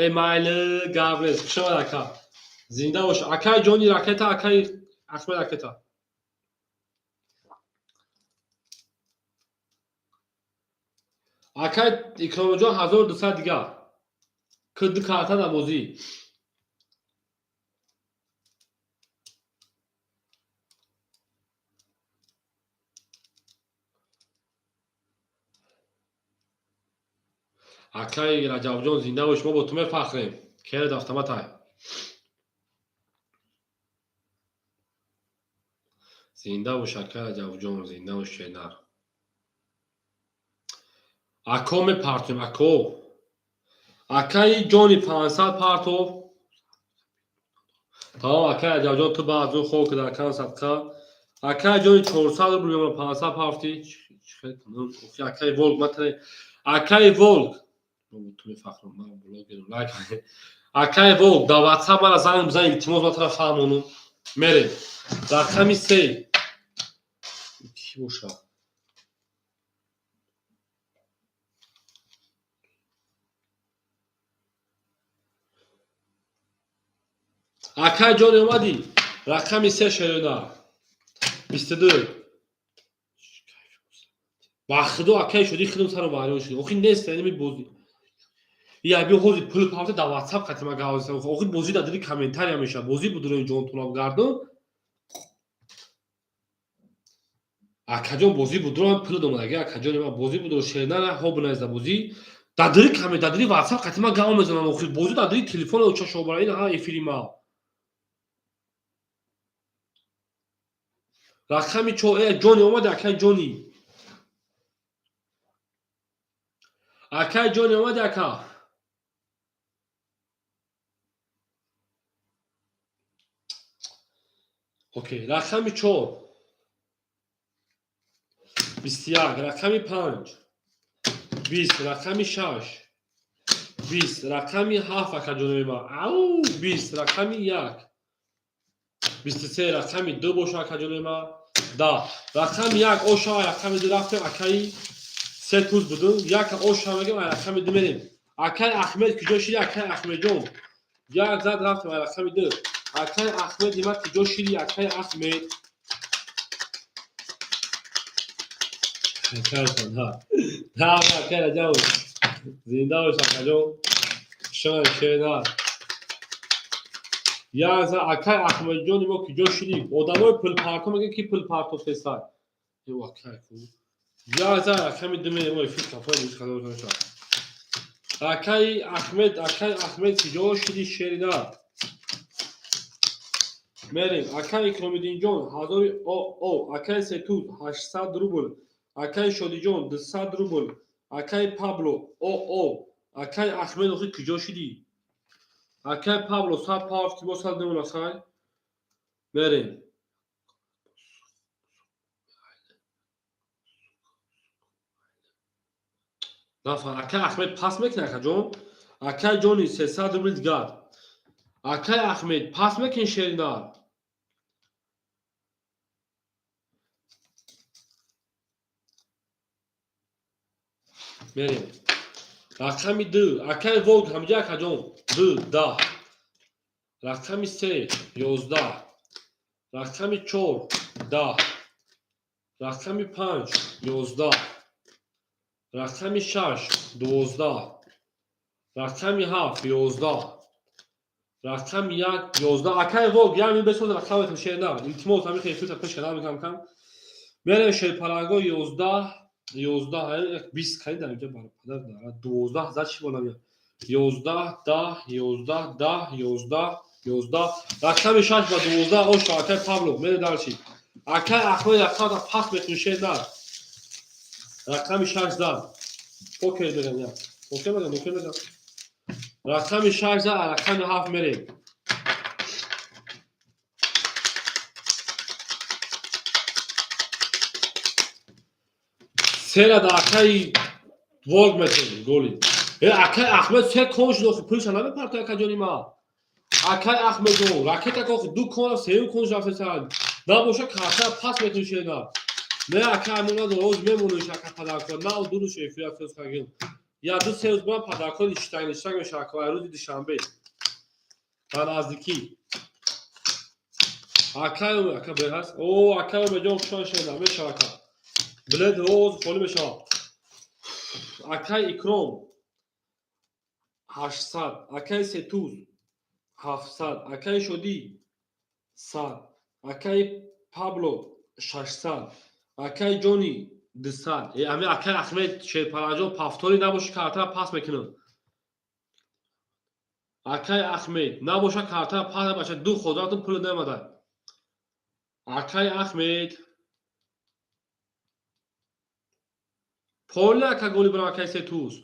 Э майли, гап нест. Хуш омад ака. Зинда бош. Акай Ҷони ракета, акай Ахмед ракета. Акай Икромҷон 1200 дигар. Ку ду карта дар бозӣ. Акай Раҷабҷон зинда бош, мо бо ту мефахрем. Керед автоматай. Зинда бош акай Раҷабҷон, зинда бош шернар. Ако мепартоем, ако. Акаи Ҷони 500 партов. Тамом акай Раҷабҷон ту баъд аз он хоб ки дар кан садқа. Акаи Ҷони 400 рубл мемона 500 партӣ. Акаи Волк матане. Акаи Волк. Ту мефахрам, ман блогерам. Лайк. Акаи Волк дар WhatsApp мара занг бизан, илтимос ман тура фаҳмонам. Мерем. Рақами се. Кӣ боша? Акаи Ҷони омадӣ? Рақами се шерона. 22. Ба худо акаи шудӣ худам сарам вайрон шуд. Охи нест ами бозӣ. Я би ҳозир пул парта дар WhatsApp қатима гавза. Охир бозӣ дар дили комментария мешавад. Бозӣ будурои ҷонтона гардон. Акаҷон, бозӣ будуро, пул домадаги, акаҷони ман, бозӣ будуро, шернара ҳо бинайзда бозӣ. Дар дили коммент, дар дили WhatsApp қатима гав мезанам. Охир бозӣ дар дили телефон чашобара ин ҳа эфири ма. Рақами чор, ҷони омади, акай ҷони. Акай ҷони омади, ака. Окей, рақами чор. 21, рақами панҷ. 20, рақами шаш. 20, рақами ҳафт, акаҷонои ман. Ау, 20, рақами як. 23, рақами ду боша, акаҷонои ман. 10. Рақами як оша, рақами ду рафтем, акаи се туз будум. Як оша мегем, рақами ду мерем. Акаи Ахмед куҷо шиди, акаи Ахмедҷон? Як зад рафтем, рақами ду. Акаи Ахмед има куҷо шиди, акаи Ахмед? Акаи Раҷаб. Зинда бош, акаҷон. Шояд шена. Як зад, акаи Ахмедҷон имо куҷо шиди? Одамои пулпарто мегӯянд, ки пулпарто фесай. Акай ку. Як зад рақами ду мерем, ой фикр кафои муз хадор шад. Акаи Ахмед, акаи Ахмед куҷо шиди, шерина? Мерем. Акаи Икромиддинҷон, ҳазори о о, акаи Сетуз 800 рубл, акаи Шодиҷон 200 рубл, акаи Пабло о о, акаи Ахмед охи куҷо шидӣ? Акаи Пабло 100 пафт мо 100 немона хай. Мерем. Нафар, акаи Ахмед пас мекунӣ, акаҷон? Акаи ҷони 300 рубл дигар. Акаи Ахмед пас мекунӣ, шеринар? Мерем. Рақами ду, акаи Волк ҳамҷа, акаҷон, ду, 10. Рақами се, 11. Рақами чор, 10. Рақами панҷ, 11. Рақами шаш, 12. Рақами ҳафт, 11. Рақами як, 11. Акаи Волк, як мин бесоз рақаматон, шеринар. Илтимос, ҳамин хел пеш кардам мекам кам. Мерем, шерпаланго 11, 11, 20 кани дар инҷа барпадар дара. 12 зад чӣ бола меяд? 11, 10, 11, 10, 11, 11. Рақами шаш ба 12 оша, акаи Павло, мере дарчи. Акаи Ахмед рақамата пас мекунӣ, шеринар. Рақами шаш зад. Покер мегам я. Покер мегам, покер мегам. Рақами шаш зад, рақами ҳафт мерем. Сера да акаи Волк метем голи. Акаи Ахмед се кон шуд, охи пулша намепарто, акаҷони ма. Акаи Ахмедҷон, ракета охи ду кон, сеюм кон рафта сар. Набоша карта пас метун, шена. Не, ака амона роз мемониш, ака падарко. На дурус эфира фёс хагин. Я ду се рӯз баъд падарко ништаг ништаг мешава, ака рӯзи душанбе. Дар наздикӣ. Акаи ака беҳаст. О, акаи Умедҷон, хушон, шена мешава, ака. Билет роз холӣ мешавад. Акаи Икром 800, акаи Сетуз 700, акаи Шодӣ 100, акаи Пабло 600, акаи Ҷони 200. Ами акаи Ахмед Шерпараҷон пафтори набоши, картара пас мекунам. Акаи Ахмед набоша, картара пас, бача ду ходратон пул намада. Акаи Ахмед поли ака голи бирам, акаи Сетуз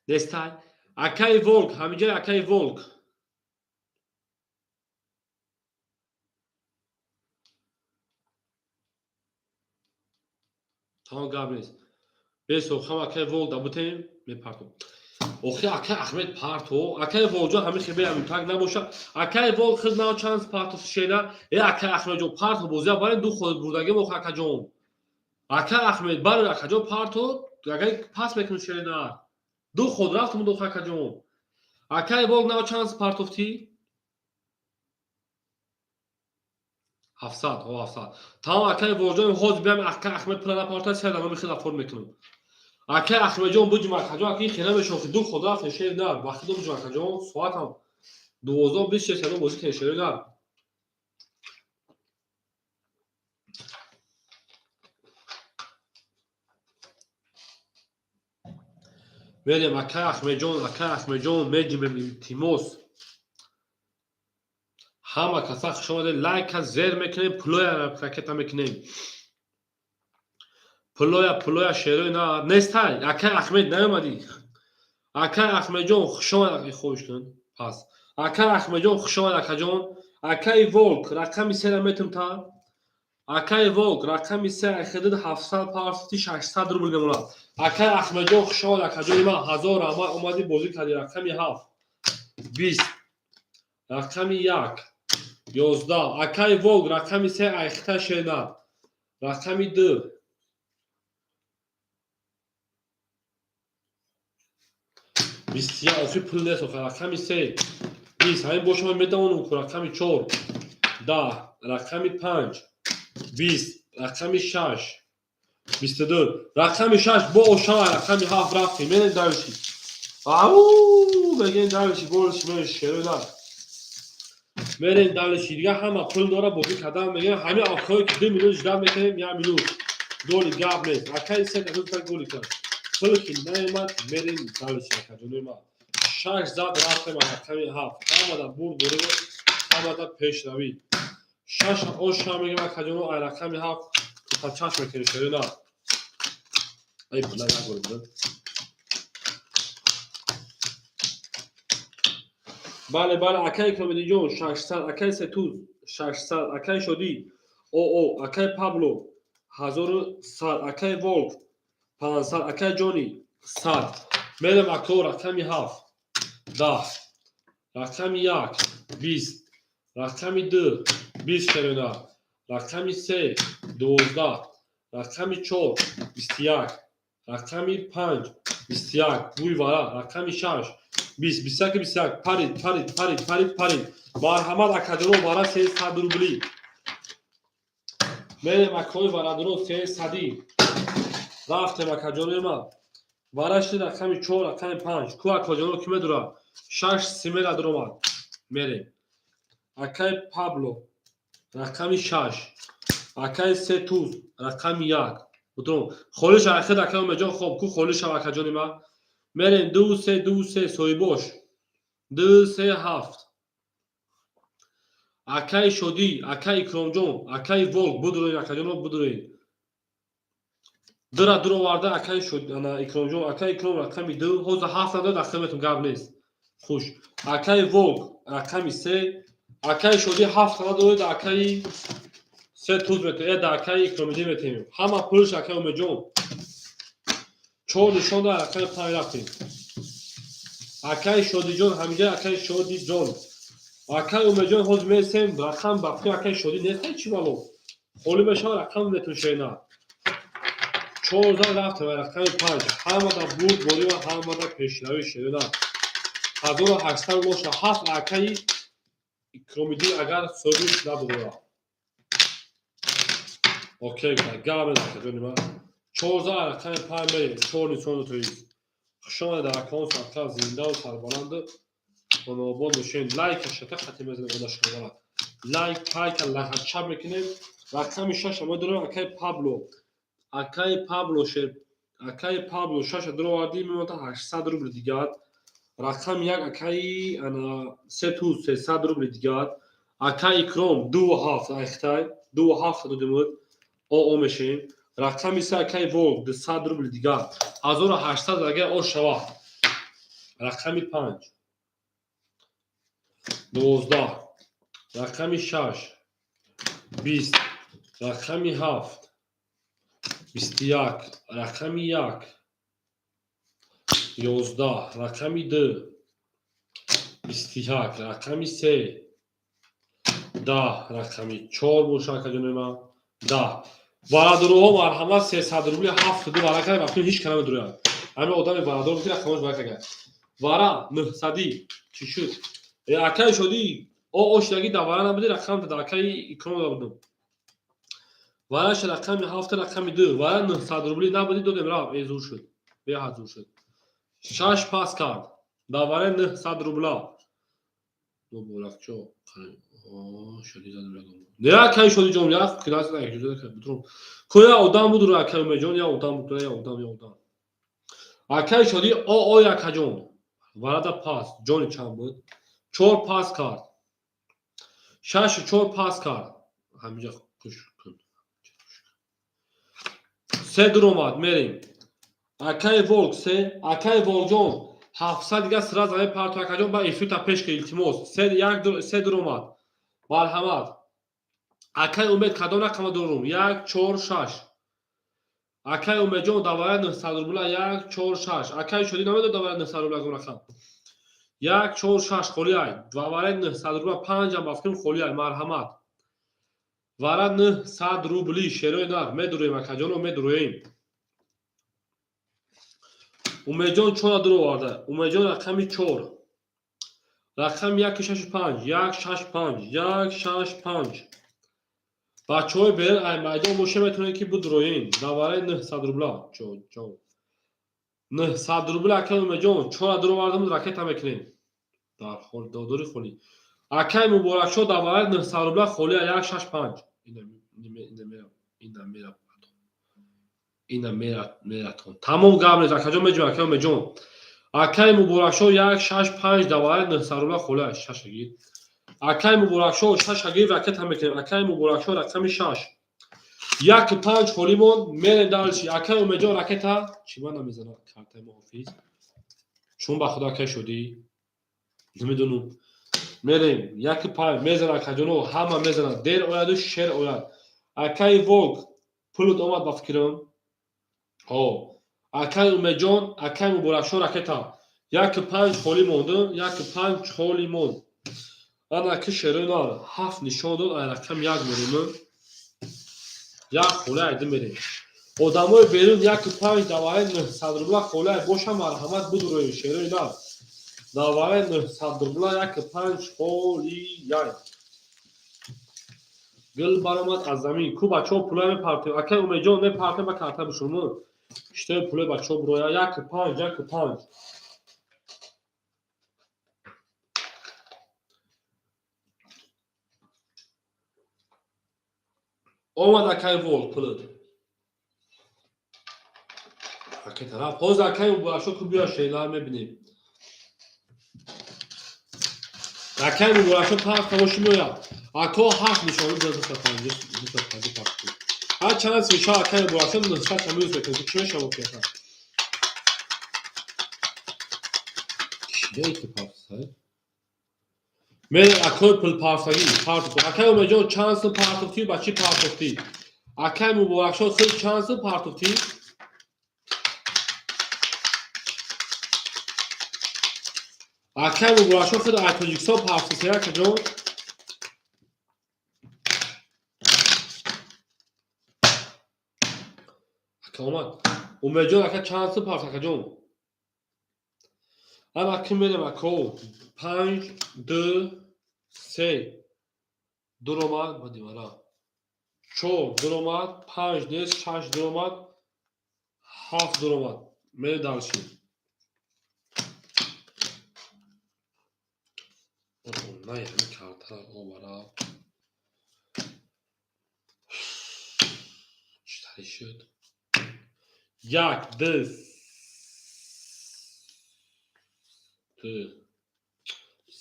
нестай. Акаи Волк ҳаминҷа, акаи Волк. Тамом, гап нест. Бесохам, акаи Волк дабутем мепартом. Охи акаи Ахмед парто, акаи Волкҷон ҳамин хебе ҳамин так набоша. Акаи Волк хид нав чанд парто шена. Акаи Ахмедҷон парто бозия барин, ду ход бурдагим охи акаҷон. Акаи Ахмед барин, акаҷон парто, агар пас мекунӣ, шерина. Ду ход рафтум ду, акаҷон. Акаи Волк нав чанд партофтӣ? 700, ҳо 700. Тамом, акаи Волкҷон, ҳозир биям, акаи Ахмед пула напарта, се номи хел афор мекунам. Акай Ахмедҷон, буҷум, акаҷон, аки хела мешохи, ду ход рафтем, шер нар. Вақти буҷум, акаҷон, соатам 12:26, кадом бозӣ кунем, шерои нар. Мерем, акай Ахмедҷон, акай Ахмедҷон, меҷимем, илтимос. Ҳама каса хуш омадед, лайка зер мекунем, пулоя ракета мекунем. Пулоя, пулоя, шерои на нестай. Акай Ахмед, наёмадӣ. Акай Ахмедҷон, хуш омад, хоҳиш кун. Пас. Акай Ахмедҷон, хуш омад, акаҷон. Акай Волк, рақами сера метум та. Акай Волк, рақами се айхидид 700 парсити 600 рубл мемонад. Акай Ахмедҷон, хуш омад, акаҷони ман, ҳазор раҳмат, омадӣ бозӣ кардӣ. Рақами 7 20, рақами 1 11. Акай Волк, рақами се айхита шенад. Рақами 2 21, охи пул нест охи. Рақами 3 20, ҳамин боша ман метавонам ку. Рақами 4 10, рақами 5 20, рақами 6 22, рақами 6 бо ошава, рақами 7 рафтем, мерем дальше. Ау, мегем дальше, больше мерем, шерои нар. Мерем дальше, дига ҳама пул дора бозӣ кардан, мегем ҳамин охире ки 2 минут ждать мекунем, 1 минут. Голи гап нест. Акай се каса голи кард. Пул ки наомад, мерем дальше, акаҷонои ман. 6 зад рафтем, рақами 7. Ҳамада бурд бурд, ҳамада пешравӣ. 6 оша мегем, акаҷоно, ай рақами 7 та чашм мекунем, шерои нар. Ай била, як гол буда. Бале, бале, акай Икромиддинҷон 600, акай Сетуз 600, акай Шодӣ ОО, акай Пабло 1100, акай Волк 500, акай Ҷони 100. Мерем, ако, рақами 7 10, рақами 1 20, рақами 2 20, шерона, рақами 3 12, рақами 4 21, рақами 5 21, бӯи вара, рақами 6 20, 21, 21, парид, парид, парид, парид, парид. Марҳамат, акаҷоно, вара 300 рубли. Мерем, акои варадоро, сесадӣ. Рафтем, акаҷонои ман. Вара шуд рақами 4, рақами 5. Ку, акаҷоно, ки медура? 6 симера дуромад. Мерем. Акай Пабло рақами 6. Акай Сетуз рақами 1. Бутром. Холиш айхид, акай Умедҷон, хоб ку холиш шав, акаҷони ман. Мерем 2 3 2 3, соҳибош. 2 3 7. Акай Шодӣ, акай Икромҷон, акай Волк, будуред, акаҷоно, будуред. Дира дуроварда, акай ана Икромҷон, акай Икром рақами 2, ҳозир 7 надод, ақил метум, гап нест. Хуш. Акай Волк рақами 3, акай Шодӣ 7 надоред, акай се туз метем, да акай Икромиддин метем. Ҳама пулш, акай Умедҷон. 4 нишон да, рақами 5 рафтем. Акай Шодиҷон, ҳамиҷа акай Шодиҷон. Акай Умедҷон, ҳозир мерасем, рақам ба фикр акай Шодӣ нест, чӣ бало. Холӣ мешавад, рақам метун шена. 4 зан рафтем, рақами 5. Ҳамада бурд борӣ ва ҳамада пешравӣ, шерона. 1800 боша, 7 акаи Икромиддин агар соҳибиш набудора. Окей, гап нест, акаҷони ман. 4 рақами 5 мерем, 4 нишон тоист. Хуш омадед, акаон, садқа, зиндаву сарбаланду хонобод бошед. Лайка шата хати мезанем, ода шумора. Лайк, пайка, лайка мекунем. Рақами 6 мо дорем, акаи Пабло. Акаи Пабло шер, акаи Пабло 6 дуровардӣ, мемонад 800 рубли дигар. Рақами 1 акаи ана се туз 300 рубли дигар. Акаи Икром 2 7 айхтай, 2 7 додемуд. ОО мешем. Рақами 3 акаи Волк 200 рубли дигар. 1800 агар о шава. Рақами 5 12, рақами 6 20, рақами 7 21, рақами 1 11, рақами 2 21, рақами 3 10, рақами 4 боша, акаҷони ман 10. Варадоруҳо, марҳамат, 300 рубли, 7 ду вара кард, вақти ҳеҷ кана медурояд. Ҳамин одами варадор ки рақамош вара кард. Вара 900 чӣ шуд? Акаи Шодӣ, о ошдаги да вара набуди, рақам да акаи Икром будум. Вараша рақами 7, рақами 2, вара 900 рубли набуди, додем, рафт, эзур шуд. Беҳад зур шуд. Шаш пас кард. Даваре 900 рубла. Муборакчо. Не акай Шодиҷон, як класс як. Коя одам буд ру акай Умедҷон, я одам буд, я одам, я одам. Акай Шоди о акаҷон. Варада пас, ҷони чанд буд? Чор пас кард. Шашу чор пас кард. Ҳаминҷа куш кун. Се дуромад, мерем. Акай Волк се, акай Волкҷон 700 дига сразу мепарту акаҷон ба эфирта пеш ки илтимос. Се як се дуромад. Марҳамат. Акай Умед кадом рақама дорум? 1 4 6. Акай Умедҷон давая 900 рубла 1 4 6. Акай Шоди намедод давая 900 рубла кадом рақам? 1 4 6 холӣ ай. Давараи 900 рубла 5 ам бафким холӣ ай. Марҳамат. Вара 900 рубли шерои нар медуроем акаҷоно медуроем. Умедҷон чора дур оварда. Умедҷон рақами 4. Рақами 1 6 5, 1 6 5, 1 6 5. Бачаҳои берун ай майдон боша метавонед ки бидуроен. Давараи 900 рубла. Чо чо. 900 рубла акай Умедҷон чора дур овардам ракета мекунем. Дар хол додори холӣ. Акай Муборакшо давараи 900 рубла холӣ 1 6 5. Ина мера ина мератон. Тамом гап нест акаҷон меҷон акай Умедҷон. Акай Муборакшо 1 6 5 давараи 900 рубла холӣ 6 гир. Акай Муборакшо 6 гир ракета мекунем. Акай Муборакшо рақами 6. 1 5 холӣ монд, мерем дальше. Акай Умедҷон ракета чӣ ман намезанам картаи муҳофиз. Чун ба худо акай Шодӣ намедонам. Мерем 1 5 мезанад акаҷоно, ҳама мезанад. Дер ояду шер ояд. Акай Волк пулут омад ба фикрам. Ҳо. Акай Умедҷон, акай Муборакшо ракета. 1 5 холӣ монд, 1 5 холӣ монд. Ана ки шерои нар 7 нишон дод, ай рақам 1 мерем. Як холӣ айди мерем. Одамои берун 1 5 давараи 900 рубла холӣ боша марҳамат бидуроед шерои нар. Давараи 900 рубла 1 5 холӣ яй. Гул баромад аз замин. Ку бачаҳо пулай мепартем. Акай Умедҷон мепартем ба карта бишумо. Иштои пулай бачаҳо буроя 1 5 1 5. Омад акай Волк пулат. Акай тараф. Ҳозир акай Муборакшо ку биё шеълар мебинем. Акай Муборакшо панҷ тамоши меояд. Ако 7 нишони 250 250 пахт. Ҳар чанд свеча акай Муборакшо 900 та минус мекунад. Чӣ мешавад воқеан? Чие ки пахт? Мен акои пулпарфтагӣ партофт. Акай Умедҷон чанд сум партофтӣ ба чӣ партофтӣ? Акай Муборакшо худ чанд сум партофтӣ? Акай Муборакшо худ ай Тоҷикистон партофтӣ акаҷон? Ака омад. Умедҷон ака чанд сум партофт акаҷон? Ана ки мерем ако 5 2 3 дуромад ба дивара. 4 дуромад, 5 нест, 6 дуромад, 7 дуромад. Мерем дальше. Най ҳамин картара овара. Чӣ тари шуд? 1 2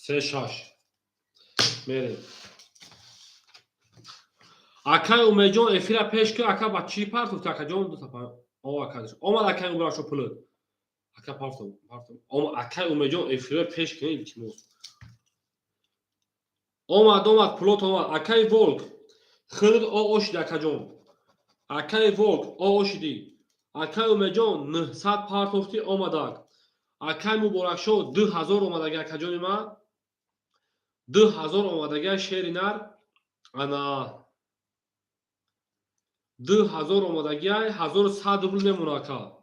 3 6 мерем. Акай Умедҷон эфира пеш ки ака ба чӣ партофт акаҷон? О ака омад акай Муборакшо пулат. Ака партофт, партофт. Омад акай Умедҷон эфира пеш ки илтимос. Омад, омад пулот омад. Акай Волк худат о ошиди акаҷон. Акай Волк о ошиди. Акай Умедҷон 900 партофтӣ омадак. Акай Муборакшо 2000 омадаги акаҷони ман. 2000 омадаги шери нар. Ана 2000 омадаги 1100 рубл мемона ака.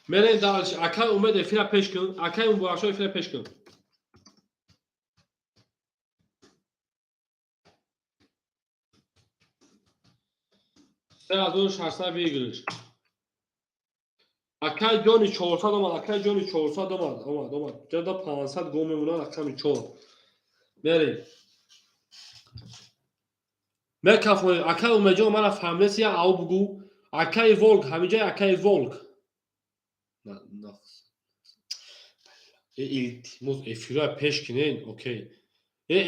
Мерем дальше. Акай Умед эфира пеш кун. Акай Муборакшо эфира пеш кун. 3600 выигрыш. Акай ҷони 400 омад, акай ҷони 400 омад, омад, омад. Ҷада 500 гом мемонад рақами 4. Мерем. Мекафонем. Акай Умедҷон, мана фаҳмидеси, я ау бугӯ. Акай Волк, ҳаминҷа акай Волк. Илтимос, эфироя пеш кинен, окей.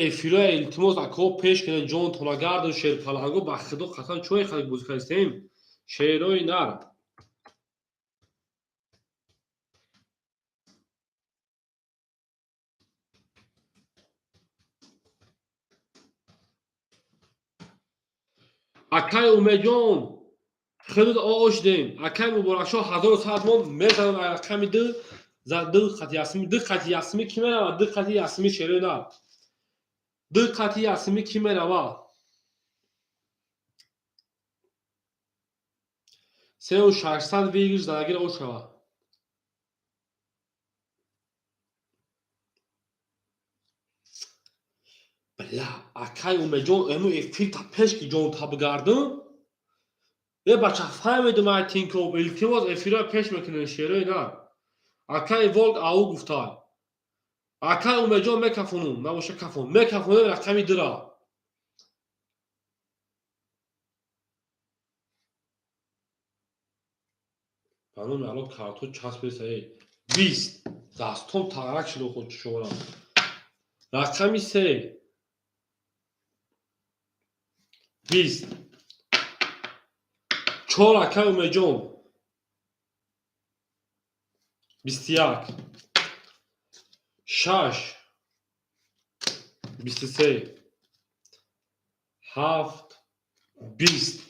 Эфироя илтимос, акаҳо пеш кинен, ҷонтона гарду шерпаланго, ба худо қасам, чой халик бозӣ кардистем. Шерои нар. Акай Умедҷон, худут оошдем. Акай Муборакшоҳ, 1100 мон мезанам рақами ду, ду қати ясми, ду қати ясми ки меравад? Ду қати ясми, шерои нар. Ду қати ясми ки меравад? 3600 выигрыш задагир о шавад. Бля, акай Умедҷон, эму эфир та пеш ки ҷон та бигардам. Е бача, фаҳмидум, ай Тинкоб, илтимос, эфиро пеш мекунем, шерои нар. Акай Волк ау гуфтай. Акай Умедҷон, мекафонум, набоша кафон. Мекафонем рақами дура. Ба номи Алло, картҳо часпеса, эй. 20. Дастом тағрак шуд худ шумора. Рақами се. 20. Чор, акай Умедҷон. 21. Шаш. 23. Ҳафт. 20.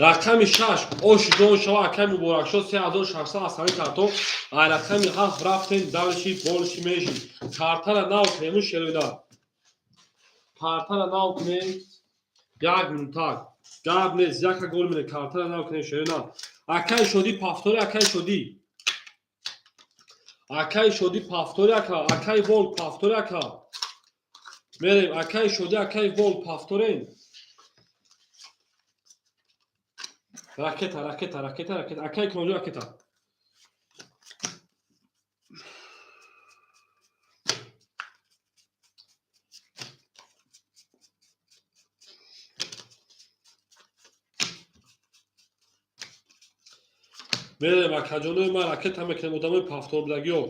Рақами шаш оши ҷон шава, акай Муборакшо, 3600 аз ҳамин карто. Ай рақами ҳафт рафтем дальше, больше, меньше. Картара нав кунем, шероина. Картара нав кунем. Як минутак. Гап нест, яка гол мене, картара нав кунем, шероина. Акай Шодӣ повтори, акай Шодӣ. Акай Шодӣ повтори, ака, акай Волк повтори, ака. Мерем, акай Шодӣ, акай Волк повторем. Ракета, ракета, ракета, ракета. Акай Кронҷо, ракета. Мерем, акаҷонои ман, ракета мекунем, одамои повторбудагиё.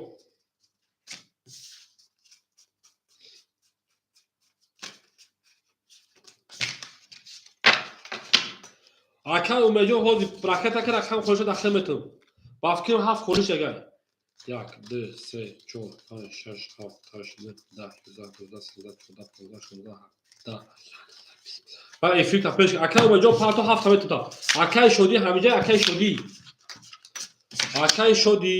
Акай Умедҷон, ҳозир ракета ки рақам холиша дахил метавон. Ба фикрам, ҳафт холиш ягай. Як, ду, се, чор, панҷ, шаш, ҳафт, ҳашт, нӯҳ, 10, 11, 12, 13, 14, 15, 16, 17. Ба эфир та пеш. Акай Умедҷон, парто ҳафта метавон. Акай Шодӣ ҳамиҷа, акай Шодӣ. Акай Шодӣ.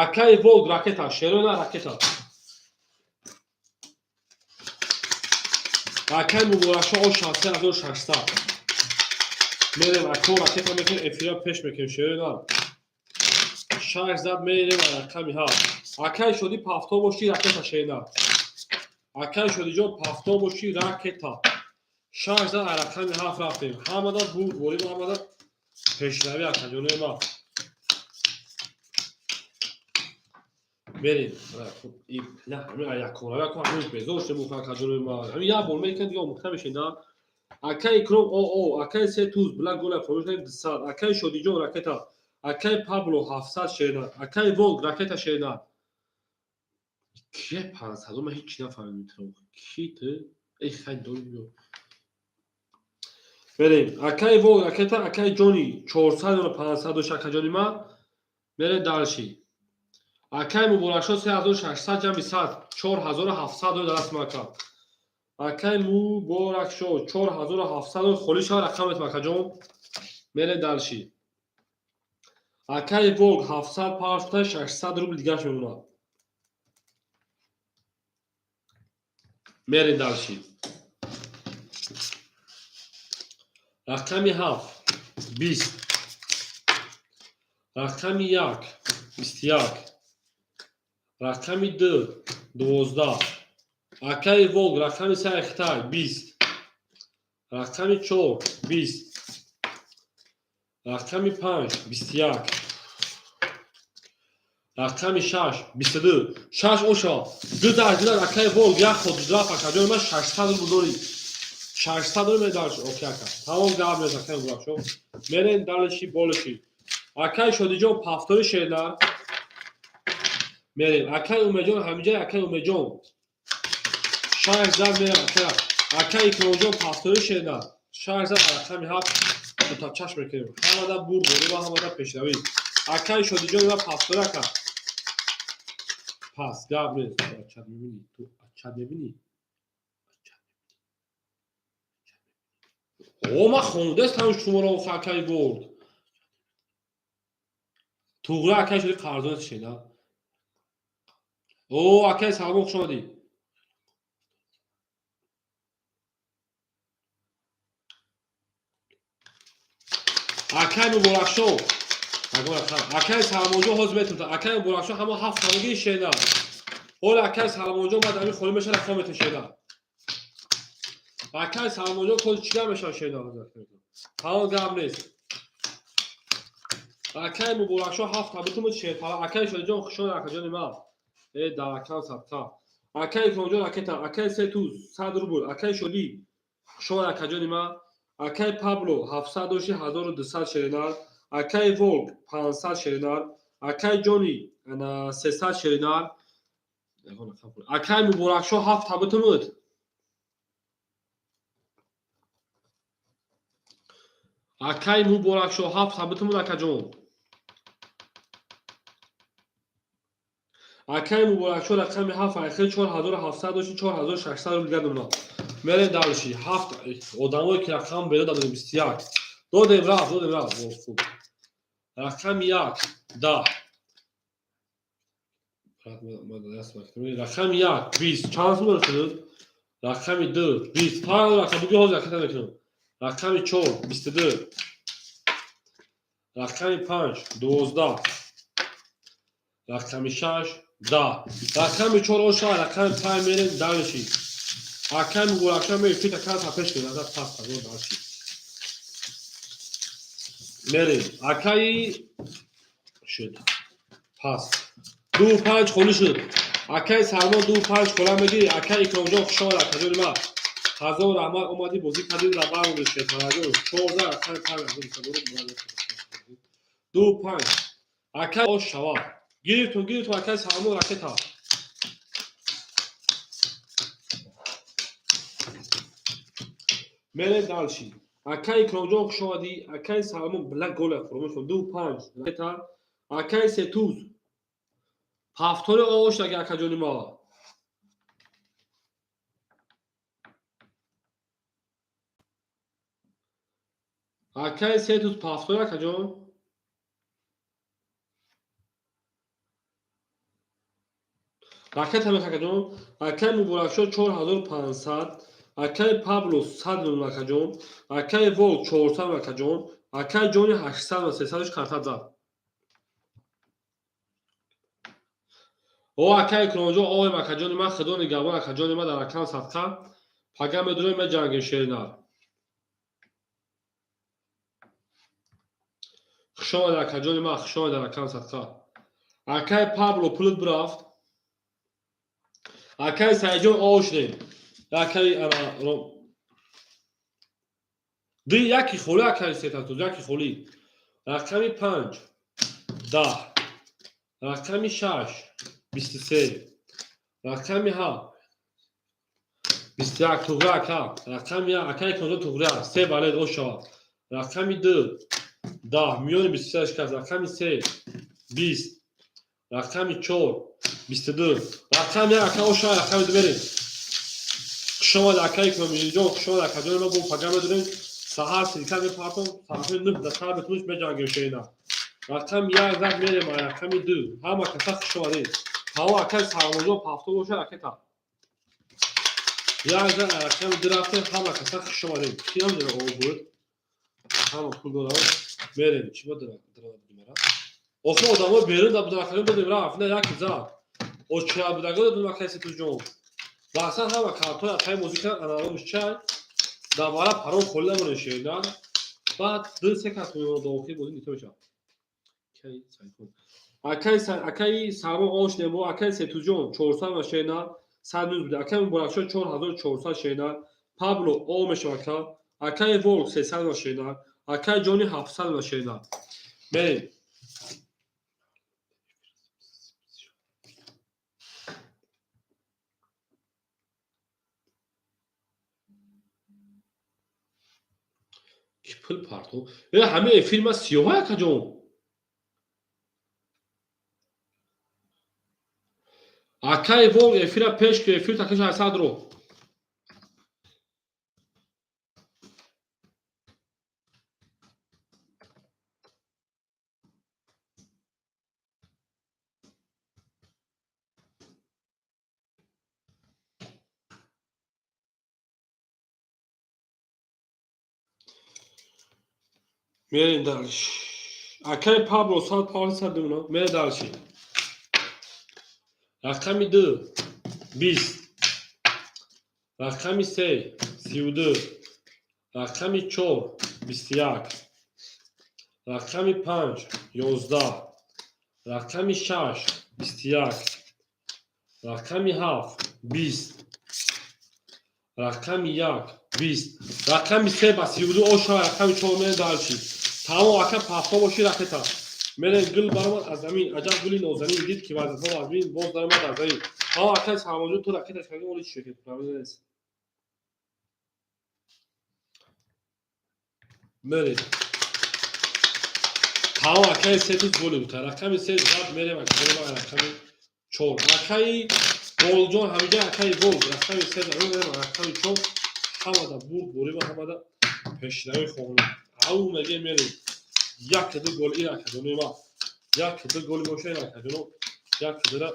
Акай Волк ракета, шерона ракета. Акай Муборакшо о 63600. Мерем, ако ракета мекунем, эфира пеш мекунем, шерона. Шаш зад, мерем рақами ҳафт. Акай Шодӣ, повтор боши, ракета, шерона. Акай Шодиҷон, повтор боши, ракета. Шаш зад, рақами ҳафт рафтем. Ҳамада бурд, ворид ҳамада пешравӣ, акаҷонои ман. Мерем. Яконравӣ безор шудем, акаҷонои ман. Ҳамин як бор мекунед, дига омӯхта мешед, на? Акай Икром оо, акай се туз, била гола фаромӯш кардем, 200. Акай Шодиҷон ракета. Акай Пабло 700, шерна. Акай Волк ракета, шерна. Кие 500? Ман ҳеҷ нафаҳмидам. Ки ту? Эй хай дори биё. Мерем. Акай Волк ракета, акай Ҷони 400 ё 500 дошт, акаҷони ман. Мерем дальше. Акай Муборакшо, 3600 ҷамъи 100, 4700 дар даст мака. Акай Муборакшо, 4700 холӣ шава, рақам метам, акаҷон. Мерем дальше. Акай Волк 700 пар шуда, 600 рубл дигаш мемонад. Мерем дальше. Рақами ҳафт 20. Рақами як 21. Рақами ду 12. Акаи Волк, рақами саи Хитай 20. Рақами чор 20. Рақами 5, 21. Рақами 6, 22. 6 оша. Гузашт, гузашт, акаи Волк, як ход рафт, акаҷони ман 600 рубл дорӣ. 600 рубл медарш, окей, ака. Тамом, гап нест, акаи Муборакшо. Мерем дальше, больше. Акаи Шодиҷон, пафтори шернар. Мерем. Акаи Умедҷон, ҳамиҷа акаи Умедҷон. 6 зад мерем, ака. Акаи Икромҷон, пафтори шернар. 6 зад, рақами 7 мутачаш мекунем. Ҳамада бурд ва ҳамада пешравӣ. Акаи Шодиҷон ва пафтори ака. Пас гап нест. Ту ачад мебинӣ? Ту ачад мебинӣ? О, ман хондастам шуморо, акаи Волк. Туғра акаи шуди қарзон шена. О, акаи Салмон, хуш омадӣ. Акаи Муборакшо. Акаи Салмонҷон ҳозир метавонад. Акаи Муборакшо ҳама ҳафт ҳамагии шена. Ҳола акаи Салмонҷон баъд ами холӣ мешава, рақам метавон шена. Акаи Салмонҷон кози чӣ гап мешава шена? Тамом, гап нест. Акаи Муборакшо ҳафт ҳабитумуд шертала. Акаи Шодиҷон, хушон акаҷони ман. Э, даракам садқа. Акаи Икромҷон ракета. Акаи Сетуз 100 рубл. Акаи Шодӣ, хушон акаҷони ман. Акаи Пабло 700 дошти 1200 шеринар. Акаи Волк 500 шеринар. Акаи Ҷони 300 шеринар. Акаи Муборакшо ҳафт ҳабитумуд. Акаи Муборакшо ҳафт ҳабитумуд, акаҷон. Акаи Муборакшо рақами 7 айхел 4700 дошти 4600 рубл дигар намуна. Мерем дальше. Ҳафт одамое ки рақам беро дадем 21. Додем рафт, додем рафт. Хуб. Рақами 1, 10. Рақами 1, 20. Чанд сум дорад шуд? Рақами 2, 20. Фарқ рақам буги ҳозир ракета мекунам. Рақами 4, 22. Рақами 5, 12. Рақами 6, 10. Рақами 4 оша, рақами 5 мерем дальше. Акаи Муборакшо мефит акан пеш кунад, аз пас тазор дальше. Мерем. Акаи шуд. Пас. 2 5 холӣ шуд. Акаи Салмон 2 5 хола мегирӣ. Акаи Икромҷон, хуш омад, акаҷони ман. Ҳазор раҳмат, омадӣ, бозӣ кардӣ, рабар мондӣ, шерфараҷон. 14 рақами 5 2 5. Акаи ош шава. Гирифтум, гирифтум, акаи Салмон ракета. Мерем дальше. Акаи Икромҷон, хуш омадӣ. Акаи Салмон била гола фуромӯш 2 5 ракета. Акаи Сетуз ҳафтори ош аги акаҷони ма. Акаи Сетуз пафтори акаҷон. Ракета мек акаҷон. Акаи Муборакшо 4500. Акаи Пабло 100 миллион акаҷон. Акаи Волк 400 акаҷон. Акаи Ҷони 800 ва 300 карта зад. О, акаи Икромҷон, оем акаҷони ман, худо нигаҳбон акаҷони ман, дар акам садқа. Пага медурем, меҷангем шеринар. Хуш омадед акаҷони ман, хуш омадед дар акам садқа. Акаи Пабло пулат бирафт. Акаи Саидҷон ошдем. Акаи ана ди яки холӣ, акаи Сетатуз яки холӣ. Рақами 5, 10. Рақами 6, 23. Рақами 7, 21. Туғра ака. Рақами 1, акаи Икромҷон туғра. Се балет ош шавад. Рақами 2, 10. Миёни 23 шикаст. Рақами 3, 20. Рақами 4, 22. Рақами 1, ака ош шавад. Рақами 2 мерем. Хуш омадед акаи Икромҷон, хуш омадед акаҷони ман, бо пага медурем. Саҳар силка мепартом, соати 9 да сар метуниш меҷангем шерина. Рақами 1 зад мерем, рақами 2. Ҳама каса хуш омадед. Ҳаво акаи Салмонҷон пафто боша ракета. Як зад рақами 2 рафтем, ҳама каса хуш омадед. Ки намедонам об буд. Ҳама пул дорад. Мерем. Чӣ ба дара будем ара? Охир одамо берун да будан акаҷон додем рафт, на яки зад. Оча будаго додем акаи Сетуҷон. Баъсан ҳама картои акаи музика аналогиш чай. Дар бара парон холӣ намонем шеринар. Баъд ду се кас мемонад до охир бозӣ нито мешавад. Кай сайфун. Акай Салмон ош немо, акай Сетуҷон 400 ва шена, 100 минус буда. Акай Муборакшо 4400 шена, Пабло о мешавад ка, акай Волк 300 ва шена, акай Ҷони 700 ва шена. Мерем. Ки пул партов? Ҳама эфир ма сиёҳа, акаҷон. Акай Волк, эфира пеш ки, эфир такаш 800 ро. Мерем дальше. Акай Пабло сад палсад мемона. Мерем дальше. Рақами ду 20, рақами се 32, рақами чор 21, рақами панҷ 11, рақами шаш 21, рақами ҳафт 20, рақами як 20, рақами се ба 32 оша, рақами чор. Мерем дальше. Тамом, ака, пафто боши, ракета. Мерем, гул баромад аз замин, аҷаб гули нозанин, дид ки вазифа вазмин, боз даромад аз замин. Тамом, акай Салмонҷон, ту ракеташ кардӣ, оли чӣ шекет? Проблема нест. Мерем. Тамом, акай се туз голи бута. Рақами се зад, мерем, акай, рақами чор. Акай Голҷон ҳамиҷа, акай Гол, рақами се зад, мерем рақами чор. Ҳамада бурд борима, ҳамада пешравӣ хоҳонам. Ау меге, мерем. Як ду гол ин акаҷоно ма. Як ду гол боша, ин акаҷоно. Як дура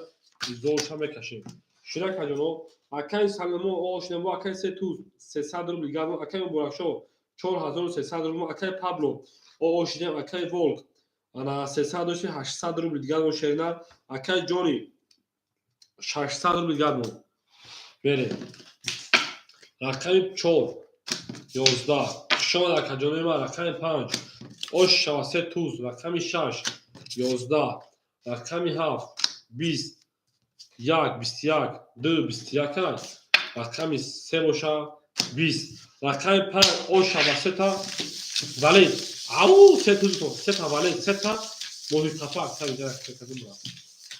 изолша мекашем. Ширакаҷоно, акай Салмо ошнемо, акай се туз 300 рубл гармо, акай Муборакшо 4300 рубл, акай Пабло ошидем, акай Волк ана 300 дошти, 800 рубл дигармо шерина, акай Ҷони 600 рубл дигармо. Мерем. Рақами чор 11. Хушомад, акаҷонои ман. Рақами панҷ ош шава, се туз, рақами шаш 11, рақами ҳафт 20, як 21, ду 21, рақами се боша 20, рақами панҷ ош шава, сета валед, ау, се туз, сета валед, сета моҳи қафа.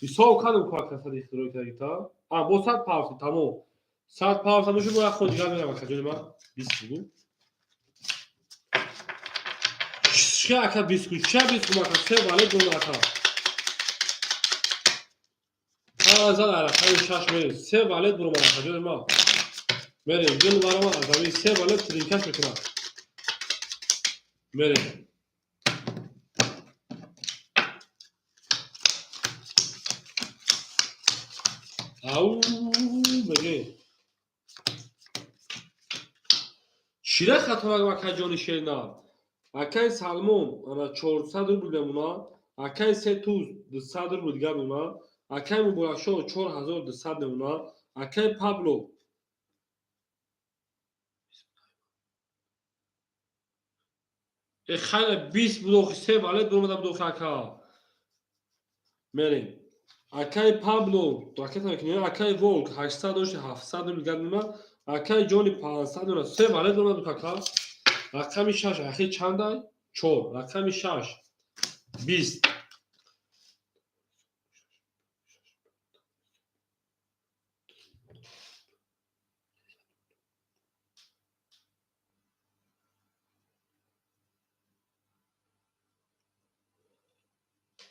Ҳисоб кардам, ку акасади ихтирои кардагита. А бо сад павси, тамом, сад павса боша, бо як ход дигар мерам, акаҷони ман. 20 бугу. Чӣ, ака, биску? Ча биску, ака? Се валед дон, ака. Зад, рақами шаш мерем. Се валед буром, акаҷони ман. Мерем, гул барома аз замин, се валед тринкаш мекунад. Мерем. Ау меге. Чира хато акаҷони шернав? Акай Салмон ана 400 рубл мемонад, акай се туз 200 рубл дигар мемонад, акай Муборакшо 4200 мемонад, акай Пабло хайра 20 буд, охи се валет буромада буд, охи ака. Мерем. Акай Пабло ракета мекунӣ, акай Волк 800 дошти, 700 рубл дигар мемонад, акай Ҷони 500 мемонад, се валет буромада буд, ака. Рақами шаш ахир чандай? Чор. Рақами шаш 20.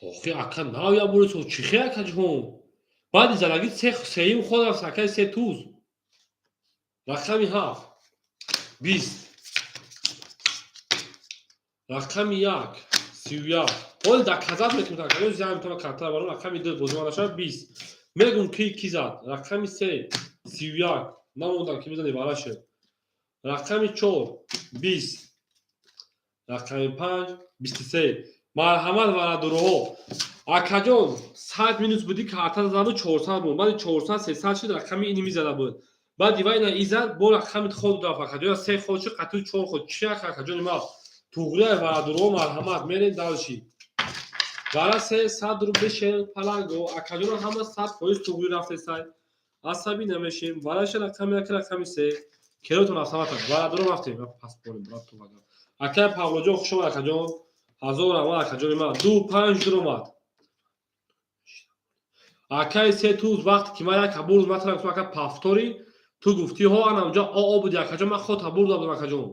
Охи, ака, нав я бурисо чӣ хе, акаҷон? Баъди залаги сеюм ход рафт, акаи се туз. Рақами ҳафт 20, рақами як 31. Ҳол доказать мекунем, акаҷон, зиям метавона картара баром. Рақами ду бозима нашавад 20. Мегум, ки зад. Рақами се 31. Намондам, ки бизани вараше. Рақами чор 20, рақами панҷ 23. Марҳамат, варадуроҳо. Акаҷон, 100 минус будӣ, карта зада буд, 400 буд, баъди 400 300 шуд, рақами ини мизада буд, баъди вай на изад, бо рақами ход рафт, акаҷон, се ход шуд, қатъи чор ход. Чи, акаҷони ма, Туғрия варадуро, марҳамат, мерем дальше. Вара 300 рубли, шер паланго, акаҷоно, ҳама 100% туғри рафтесай. Асабӣ намешем. Вараша рақами 1, рақами 3. Керотон автомата. Варадуро рафтем. Пас борем, брат, ту вага. Акай Павлоҷон, хуш омад, акаҷон. Ҳазор раҳмат, акаҷони ман. Ду панҷ дуромад. Акай се туз, вақте ки ман як бурд матра гуфтам, ака, повтори, ту гуфтӣ ҳо, ана унҷа оо буди, акаҷон, ман хота бурда будам, акаҷон.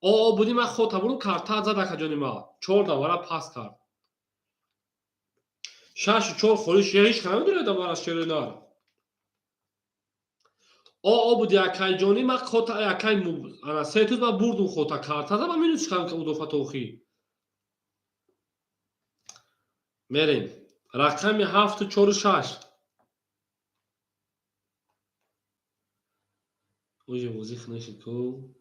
Оо буди, ман хота бурдам, карта зад, акаҷони ман. Чор давара пас кард. Шашу чор холиш, ҳеҷ намедонед давара шеринар. Оо буди, акайҷони ман, хота акай ана се туз ман бурдум, хота карта зад, ман минус кардам удофа тохи. Мерем. Рақами ҳафту чору шаш. Уже возих нашид ку.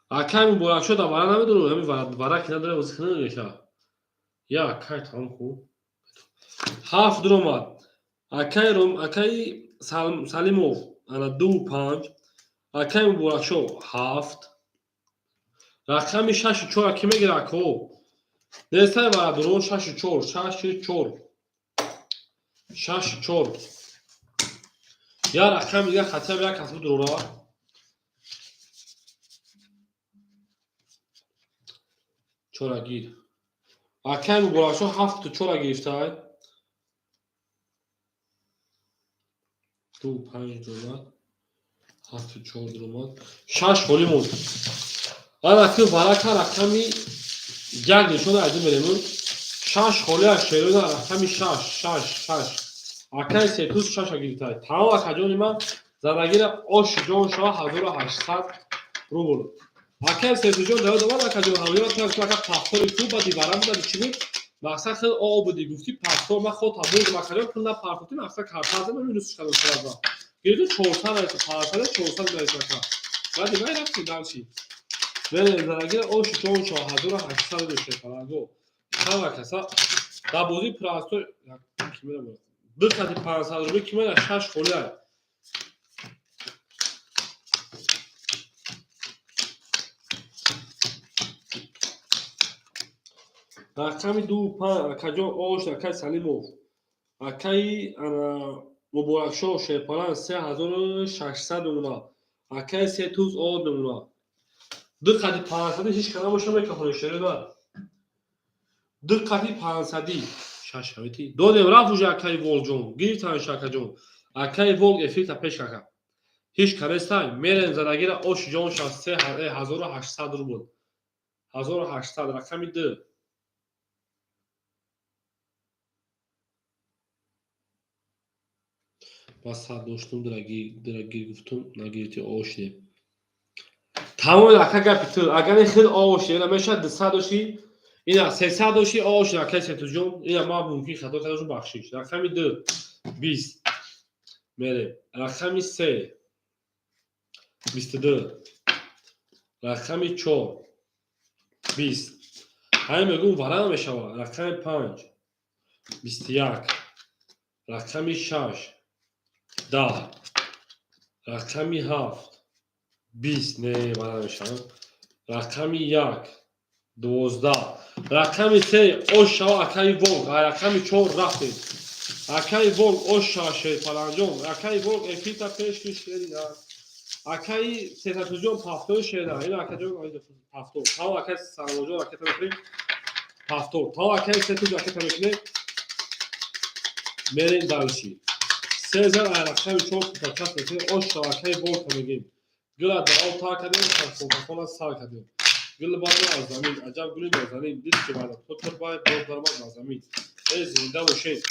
Акай Муборакшо да вара намедонам, ҳамин вара ки надора, возих намеша. Я акай тамом ку. Ҳафт дуромад. Акай Ром, акай Салимов ана ду панҷ. Акай Муборакшо ҳафт. Рақами шашу чор ки мегира, ако? Нестай варадурон, шашу чор, шашу чор. Шашу чор. Я рақами дига, хотя бы як кас будурора. Чора гир. Акай Муборакшо ҳафту чора гирифтай. Ду панҷ дуромад. Ҳафту чор дуромад. Шаш холӣ монд. Ана ки варака рақами як нишона айди мерем. Шаш холӣ аз шерона, рақами шаш, шаш, шаш. Акай сетуз шаша гирифтай. Тамом, акаҷони ман, задагира ош ҷон шава, 1800 рубл. Акай сетузҷон даёд омад, акаҷон, ҳамёра ту ака повтори ку, баъди вара будади, чӣ буд? Мақсад хел оо буди, гуфтӣ повтор, ман хота бурдам, акаҷон, пул напартофтӣ, мақсад карта зад, ман минус кардам сразу. Гирифту 400 раиса, 500, 400 раиса, ака. Баъди вай рафти дальше. Мерем задагира ош ҷон шава, 1800 рубл, шерпаланго. Ҳама каса дар бозии простой ду қади 500 рубл ки мена шаш холӣ ай. Рақами ду панҷ, акаҷон, ош, акай Салимов. Акаи ана Муборакшо шерпаланг 3600 мемонад. Акаи се туз од мемонад. Ду қади 500 ҳеҷ ка набоша, мекафони шерина. Ду қади 500 шаш ҳавети. Додем, рафт уже, акаи Волҷон. Гирифтанш, акаҷон. Акаи Волг эфирта пеш кака. Ҳеҷ ка нестай. Мерем задагира ош ҷон ша, 3800 рубл. 1800, рақами ду. Ба сад доштум, дирагир гуфтум, нагирифти, ошидем. Тамоми, ака, гапи ту. Агар ин хел ош ина мешавад, 200 дошти, ина 300 дошти, ош, акай Сетуҷон, ина ман мумкин хато кардам, бахшиш. Рақами ду 20 мерем. Рақами се 22, рақами чор 20. Ҳамин мегӯм, вара намешавад. Рақами панҷ 21, рақами шаш 10, рақами ҳафт 20, не, вара намешавад. Рақами як 12, рақами се ош шава, акаи Волг, рақами чор рафтем. Акаи Волг, ош шава, шерпаланҷон, акаи Волг эфирта пеш ки шерина. Акаи Сетатуҷон повтори шерина. Ина, акаҷон, повтор. Тав акаи Салмонҷон ракета мекунем. Повтор. Тав акаи Сетуҷ ракета мекунем. Мерем дальше. Сезар ай рақами чор кутачас мекунем. Ош шава, акаи Волг мегем. Гула да об тар кардем, кафона сар кардем. Гул бардор аз замин, аҷаб гули нозанин, дид ки бардор, то бай боз даромад ба замин. Э, зинда бошед.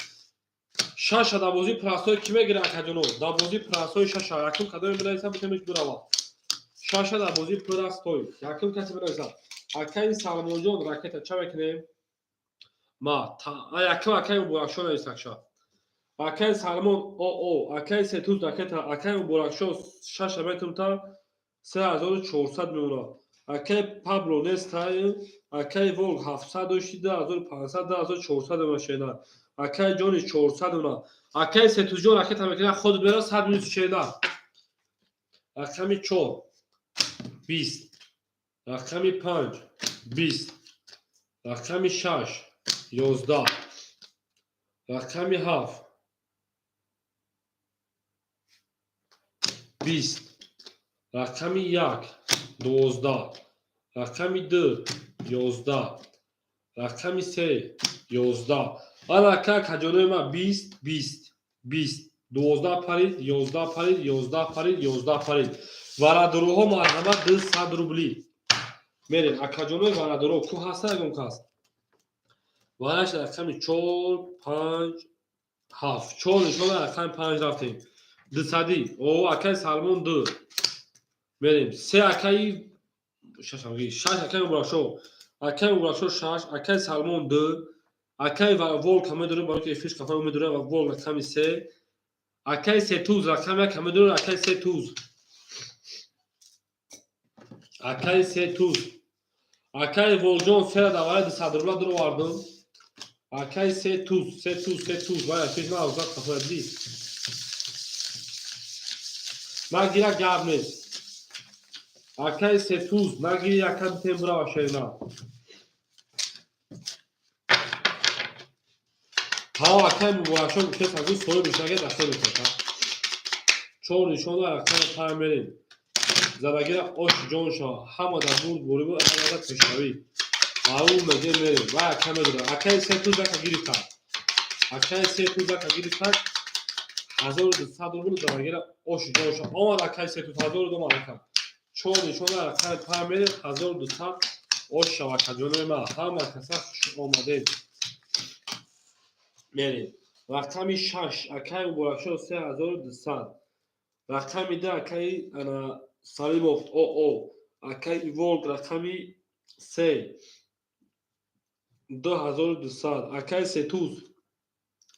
Шаша дар бозии простой ки мегира, акаҷоно? Дар бозии простой шаша якум кадоме бинависам, битемеш бирава. Шаша дар бозии простой якум касе бинависам. Акаи Салмонҷон ракета ча мекунем? Ма якум акаи Муборакшо нависакша. Акаи Салмон оо, акаи Сетуз ракета, акаи Муборакшо шаша метумта, 3400 мемонад. Акаи Пабло нестай, акаи Волг 700 дошти, 2500, 2400 мемонад. Акаи ҷони 400 мемонад. Акаи Сетуҷон ракета мекунад, худ бера, 100 минус шена. Рақами чор 20, рақами панҷ 20, рақами 6, 11, рақами 7, 20, рақами 1, 12, рақами 2, 11, рақами 3, 11. Ана ака каҷонои ма, 20, 20, 20, 12 парид, 11 парид, 11 парид, 11 парид. Варадуруҳо, марҳамат, 200 рубли. Мерем, акаҷонои варадуро ку ҳаста? Ягон кас вараш? Рақами чор, панҷ, ҳафт, чор нишона, рақами панҷ рафтем. Дусадӣ. О, акаи Салмон, ду. Мерем, се, акаи шаш, акаи Муборакшо, акаи Муборакшо шаш, акаи Салмон ду, акаи Волка медорем, барои ки эфирш қафа медорем. Волк рақами се, акаи Сетуз рақами як медорем, акаи Сетуз, акаи Сетуз, акаи Волҷон сера давари 200 рубла дуровардум. Акаи Сетуз, Сетуз, Сетуз, вай эфирш ма авзат қафа дидӣ, нагира, гап нест. Акаи Сетуз, нагири, яка битем, бирава шерина. Ҳа, акаи Муборакшо гуфтест, агӯ соҳиб мешаге, дахел мекунад. Чор нишона, рақами панҷ мерем. Задагира ош ҷон шава, ҳамада бурд борибу, ҳамада пешравӣ. Ау меге, мерем. Вай ака медора. Акаи Сетуз ака гирифтад. Акаи Сетуз ака гирифтад. 1200 рубл. Задагира ош ҷон шава. Омад акаи Сетуз, 1002 ака. Чор нишона, рақами панҷ мерем, 1200. Ош шава, акаҷонои ма, ҳама каса хуш омадед. Мерем. Рақами шаш, акаи Муборакшо, 3200. Рақами ду, акаи ана Салимов оо, акаи Волк рақами се, 2200. Акаи Сетуз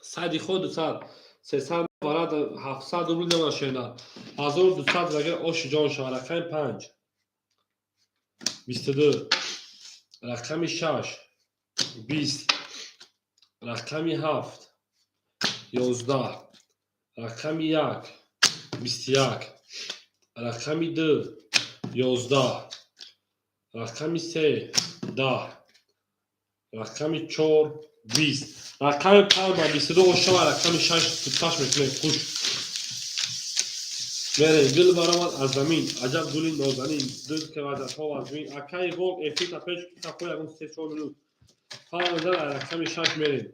сади хо 200, 300 варад, 700 рубл намашена. 1200 агар оши ҷон шава. Рақами панҷ, 22, рақами шаш, 20, рақами ҳафт, 11, рақами як, 21, рақами ду, 11, рақами се, 10, рақами чор, 20, рақами панҷ ба 22 ошава, рақами шаш туташ мекунем. Хуш мерем. Гул баромад аз замин, аҷаб гули нозанин, дуз ки ваҷатҳо вазмин. Акаи Волк эфита пеш капо ягон 3-4 минут. Панҷа, рақами шаш мерем.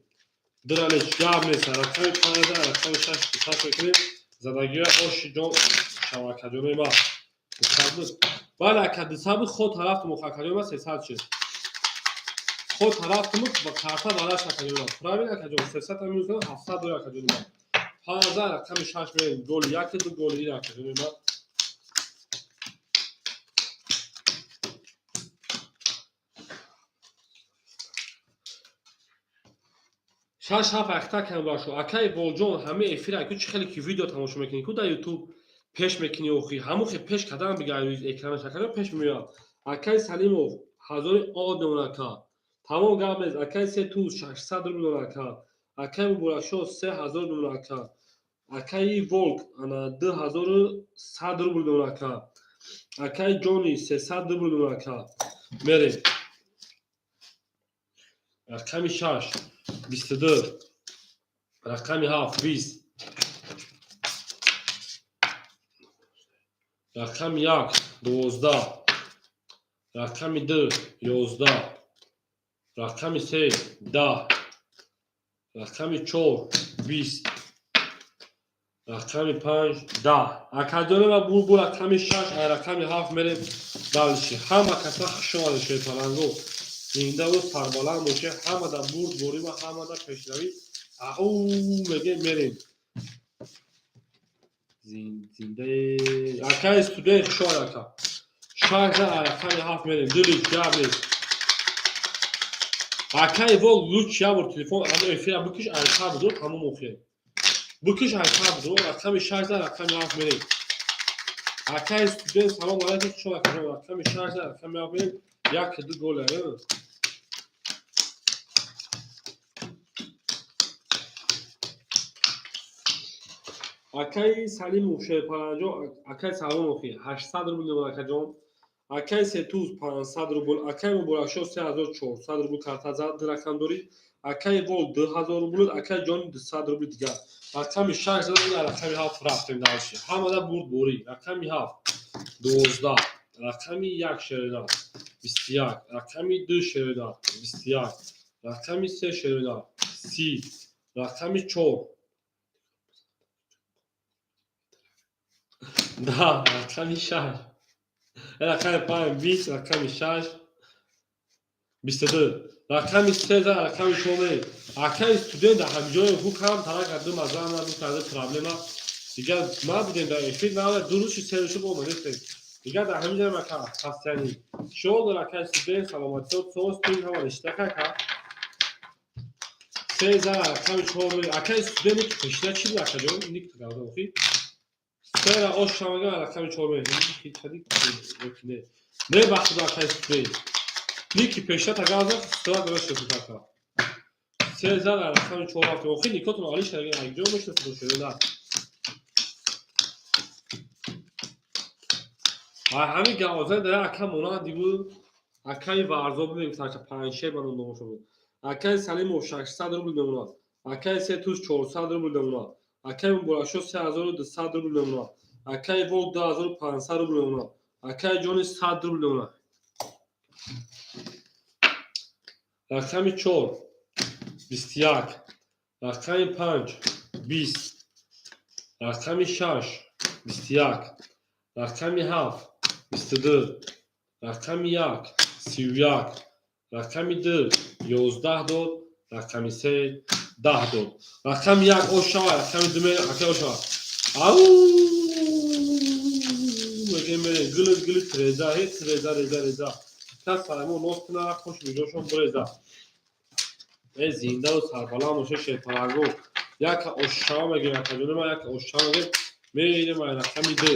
Диралеш, гап нест. Рақами панҷа, рақами шаш туташ мекунем. Задагиҳои оши ҷон шавакаҷонои ма. Бале, ака, 200 буд, хо тарафтум, акаҷони ма, 300 шуд. Хо тарафтум ба карта бараш, акаҷони ма. Правильно, акаҷон, 300 минус 700 дори, акаҷони ма. Панҷа, рақами шаш мерем. Голи як, ду голи ин, акаҷони ма. Шаш, ҳафт ахта кам башу. Акаи Волҷон, ҳамаи эфира ку чӣ хеле ки видео тамошо мекунӣ ку, дар Ютуб пеш мекунӣ, охи ҳамон хе пеш кадан бига, экранаш, акаҷон, пеш меояд. Акаи Салимов ҳазори од мемонад, ака. Тамом, гап нест. Акаи Сетуз 600 рубл мемонад, ака. Акаи Муборакшо 3000 мемонад, ака. Акаи Волк ана 2100 рубл мемонад, ака. Акаи Ҷони 300 рубл мемонад, ака. Мерем. Рақами шаш, 22, рақами ҳафт, 20, рақами як, 12, рақами ду, 11, рақами се, 10, рақами чор, 20, рақами панҷ, 10. Акаҷоне ва бу рақами шаш, ай рақами ҳафт мерем дальше. Ҳама каса хуш омадед, шерпаланго. Зиндаву сарбаланд бошед, ҳамада бурд борима, ҳамада пешравӣ. Ау меге, мерем. Зиндаи акаи студент, хуш омад, ака. Шашда, рақами ҳафт мерем. Дулич, гап нест. Акаи Вол, луч як бор телефон ано эфира бикиш, айқа будро, тамом, охир. Бикиш, айқа будро, рақами шашда, рақами ҳафт мерем. Акаи студент, салом алайкум, хуш омад, акаҷон. Рақами шашда, рақами ҳафт мерем. Як, ду гол. Акаи Салимов шерпаланҷо, акаи Салмон, охи 800 рубл мемонад, акаҷон. Акай Сетуз 500 рубл, акай Муборакшо 3400 рубл карта зад, ду рақам дорӣ. Акай Вол 2000 рубл, акай Ҷони 200 рубли дигар. Рақами шаш задем, рақами ҳафт рафтем дальше. Ҳамада бурд борӣ. Рақами ҳафт 12, рақами як шерина 21, рақами ду шерина 21, рақами се шерина 30, рақами чор 10, рақами шаш, рақами панҷ 20, рақами шаш 22, рақами се за рақами чор. Акаи студент дар ҳамҷои ҳукам тарак карду маза наду карда проблема. Дигар набудем дар эфир, на ду рӯз шуд, се рӯз шуд, омадестем. Дигар дар ҳамин ҷоям ака ҳастяни. Шод акаи студент, саломатиёт соз, ту ҳама ништак ака. Се за рақами чор. Акаи студент ник пешина чӣ буд, акаҷон? Ник гавда охи. Сера ош шамага рақами чор. Не бахшиду акаи студент. Ники пешина тагаза сtora дора шуд ака. Се за рақами чор рафтем. Охи никотон али шаги акҷо мешнасад шуда. Ҳамин гавоза дар ака монанди буд. Акаи Варзоб мегуфт, ака Панҷшер ба ном номошо буд. Акаи Салимов 600 рубл мемонад. Акаи Сетуз 400 рубл мемонад. Акаи Муборакшо 3200 рубл мемонад. Акаи Вол 2500 рубл мемонад. Акаи Ҷони 100 рубл мемонад. Рақами чор 21, рақами панҷ 20, рақами шаш 21, рақами ҳафт 22, рақами як 31, рақами ду 11 дод, рақами се 10 дод. Рақами як ошава, рақами ду акай ошава. Ау, мегем, мерем гилит гилит реза, ҳеч реза реза реза. Кас сарамо нос куна, хуш миҷошон буреза. Э, зиндаву сарбаланд боша шерпаланго. Яка ошава мегем, акаҷони ман, яка ошава мегем. Мерем ай рақами ду.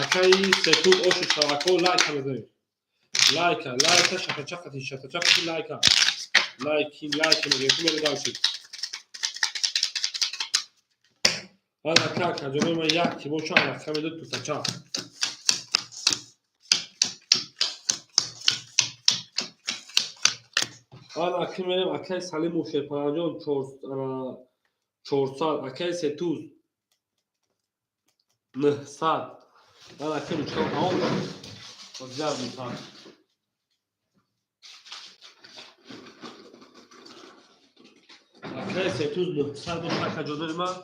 Акаи Сетуд оши шавако лайка мезанем. Лайка, лайка, шакачақати, шакачақати лайка. Лайки, лайка мегем, ку мерем дальше. Баъд ака, акаҷони ман, як ки боша рақами ду тусача. Баъд аки мерем акаи Салиму Шерпаланҷон 400, акаи Сетуз 900. Баъд аки ручкам тамом шуд. Дигар мутан. Акаи Сетуз 900 боша, акаҷонои ман.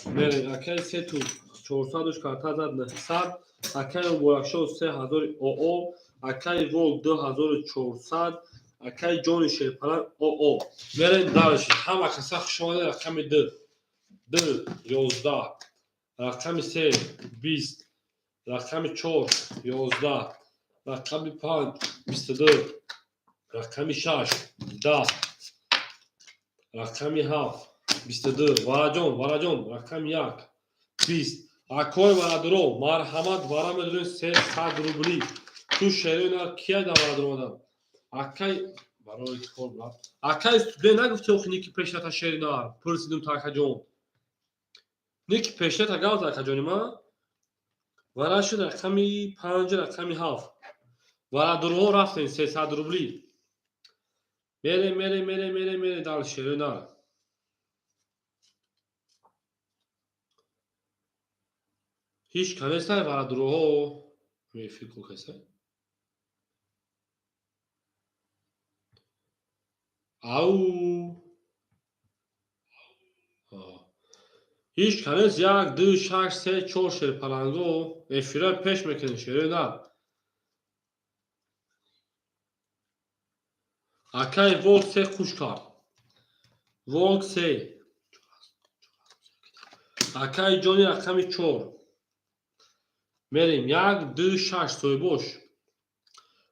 Мерем акаи Сетуз 400 карта зад 900, акаи Муборакшо 3000 ОО, акаи Вол 2400, акаи Ҷони Шерпаланг ОО. Мерем дальше. Ҳама каса хуш омадед. Рақами ду. Ду 11, рақами се 20, рақами чор 11, рақами панҷ 22, рақами шаш 10, рақами ҳафт 22. Вараҷон, Вараҷон, рақами як 20. Акои варадуро, марҳамат, вара медонед 300 рубли. Ту шерои нар кия дар варадур омадам? Акай барои кор брат. Акай студент нагуфти охи ники пешната шери нар. Пурсидум та акаҷон. Ники пешната гавз акаҷони ман. Вара шуд рақами панҷ, рақами ҳафт. Варадурҳо рафтем 300 рубли. Мерем, мерем, мерем, мерем, мерем дальше шерои нар. Ҳеҷ канестай варадурҳо. Фикр касай. Ау. Ҳеҷ канес як, ду, шаш, се, чор шерпаланго эфира пеш мекунем шерои нар. Акаи Волк се хуш кард. Волк се. Акаи Ҷони рақами чор. Мерем як, ду, шаш соҳибош.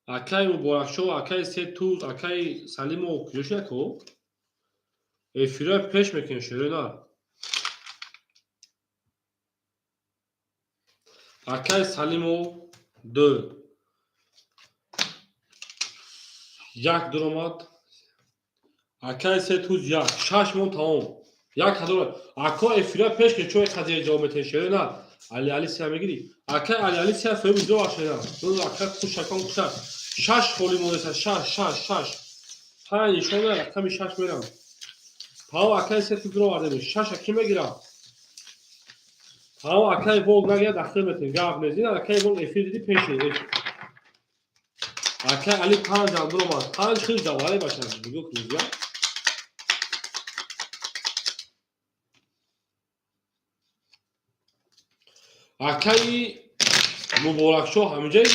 Акаи Муборакшо, акаи Сетуз, акаи Салимов куҷо шуд ако? Эфира пеш мекунем шерои нар. Акаи Салимов ду. Як дуромад. Акаи Сетуз як. Шаш мон тамом. 1000. Ако эфира пеш ки чой қазия ҷавоб метаҳед шерои нар. Али Алисия мегирӣ? Акай Али Алисия соҳиби ду ашера. Ду ака хушакон хушак. Шаш холи монеса, шаш, шаш, шаш. Панҷ нишона рақами шаш мерам. Тао акай се ту дуровардем. Шаша ки мегирам? Тао акай Волк нагирад, ахир метем. Гап нест. Ин акай Волк эфир диди пеши. Акай Али панҷ ам дуромад. Панҷ хел даваре бача. Нигоҳ кунед, я. Акаи Муборакшоҳ ҳаминҷаи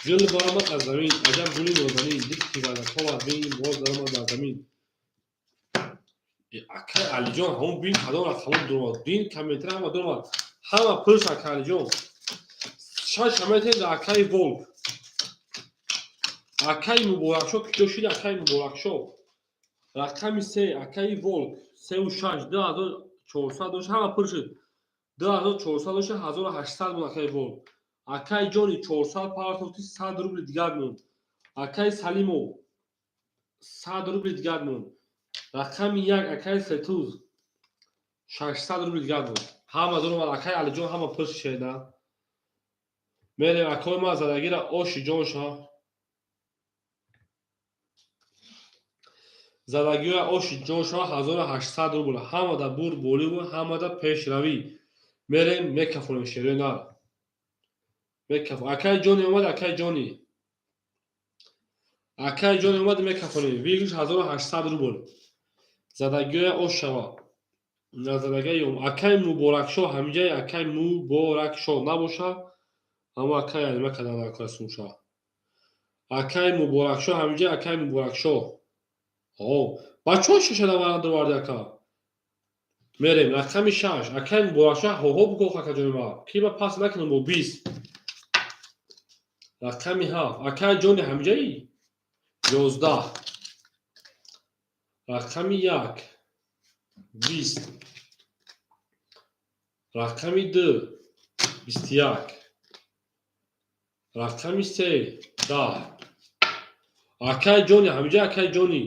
гул баромад аз замин, аҷаб гули нозанин, дид ки вазнҳо аз бин боз даромад бар замин. Акаи Алиҷон ҳамон бин кадом рақамон дуромад, бин комментар ҳама дуромад, ҳама пурс. Акаи Алиҷон шаш ҳаметем дар акаи Волк. Акаи Муборакшоҳ куҷо шуд? Акаи Муборакшоҳ рақами се, акаи Волк сеу шаш, 2400 дошт, ҳама пур шуд. 2400 дошт, 1800 буд акаи Волк. Акаи Ҷони 400 партофти, 100 рубли дигар монд. Акаи Салимов 100 рубли дигар монд. Рақами як, акаи Сетуз 600 рубли дигар буд. Ҳама дуромад, акаи Алиҷон ҳама пур шеда. Мерем, акои ма задагира оши ҷон ша. Задагиҳоя оши ҷон шава, 1800 рубл. Ҳамада бурд боливу ҳамада пешравӣ. Мерем, мекафонем шерои нар. Мекаф. Акаи Ҷони омад, акаи Ҷони. Акаи Ҷони омад, мекафонем. Выигрыш 1800 рубл. Задагиҳоя ош шава. Назадагиҳоя акаи Муборакшоҳ ҳаминҷаи акаи Муборакшоҳ набоша, ҳамо акаи алима кардан дар сумша. Акаи Муборакшоҳ ҳаминҷаи акаи Муборакшоҳ. О, бачаҳо шашада варанда оварди ака. Мерем рақами шаш. Акаи Муборакшоҳ ҳоҳо бугох, акаҷони ма. Ки ба пас накунам бо 20. Рақами ҳафт. Акаи Ҷони ҳаминҷаи? 11. Рақами як. 20. Рақами ду. 21. Рақами се. 10. Акаи Ҷони ҳаминҷа, акаи Ҷони.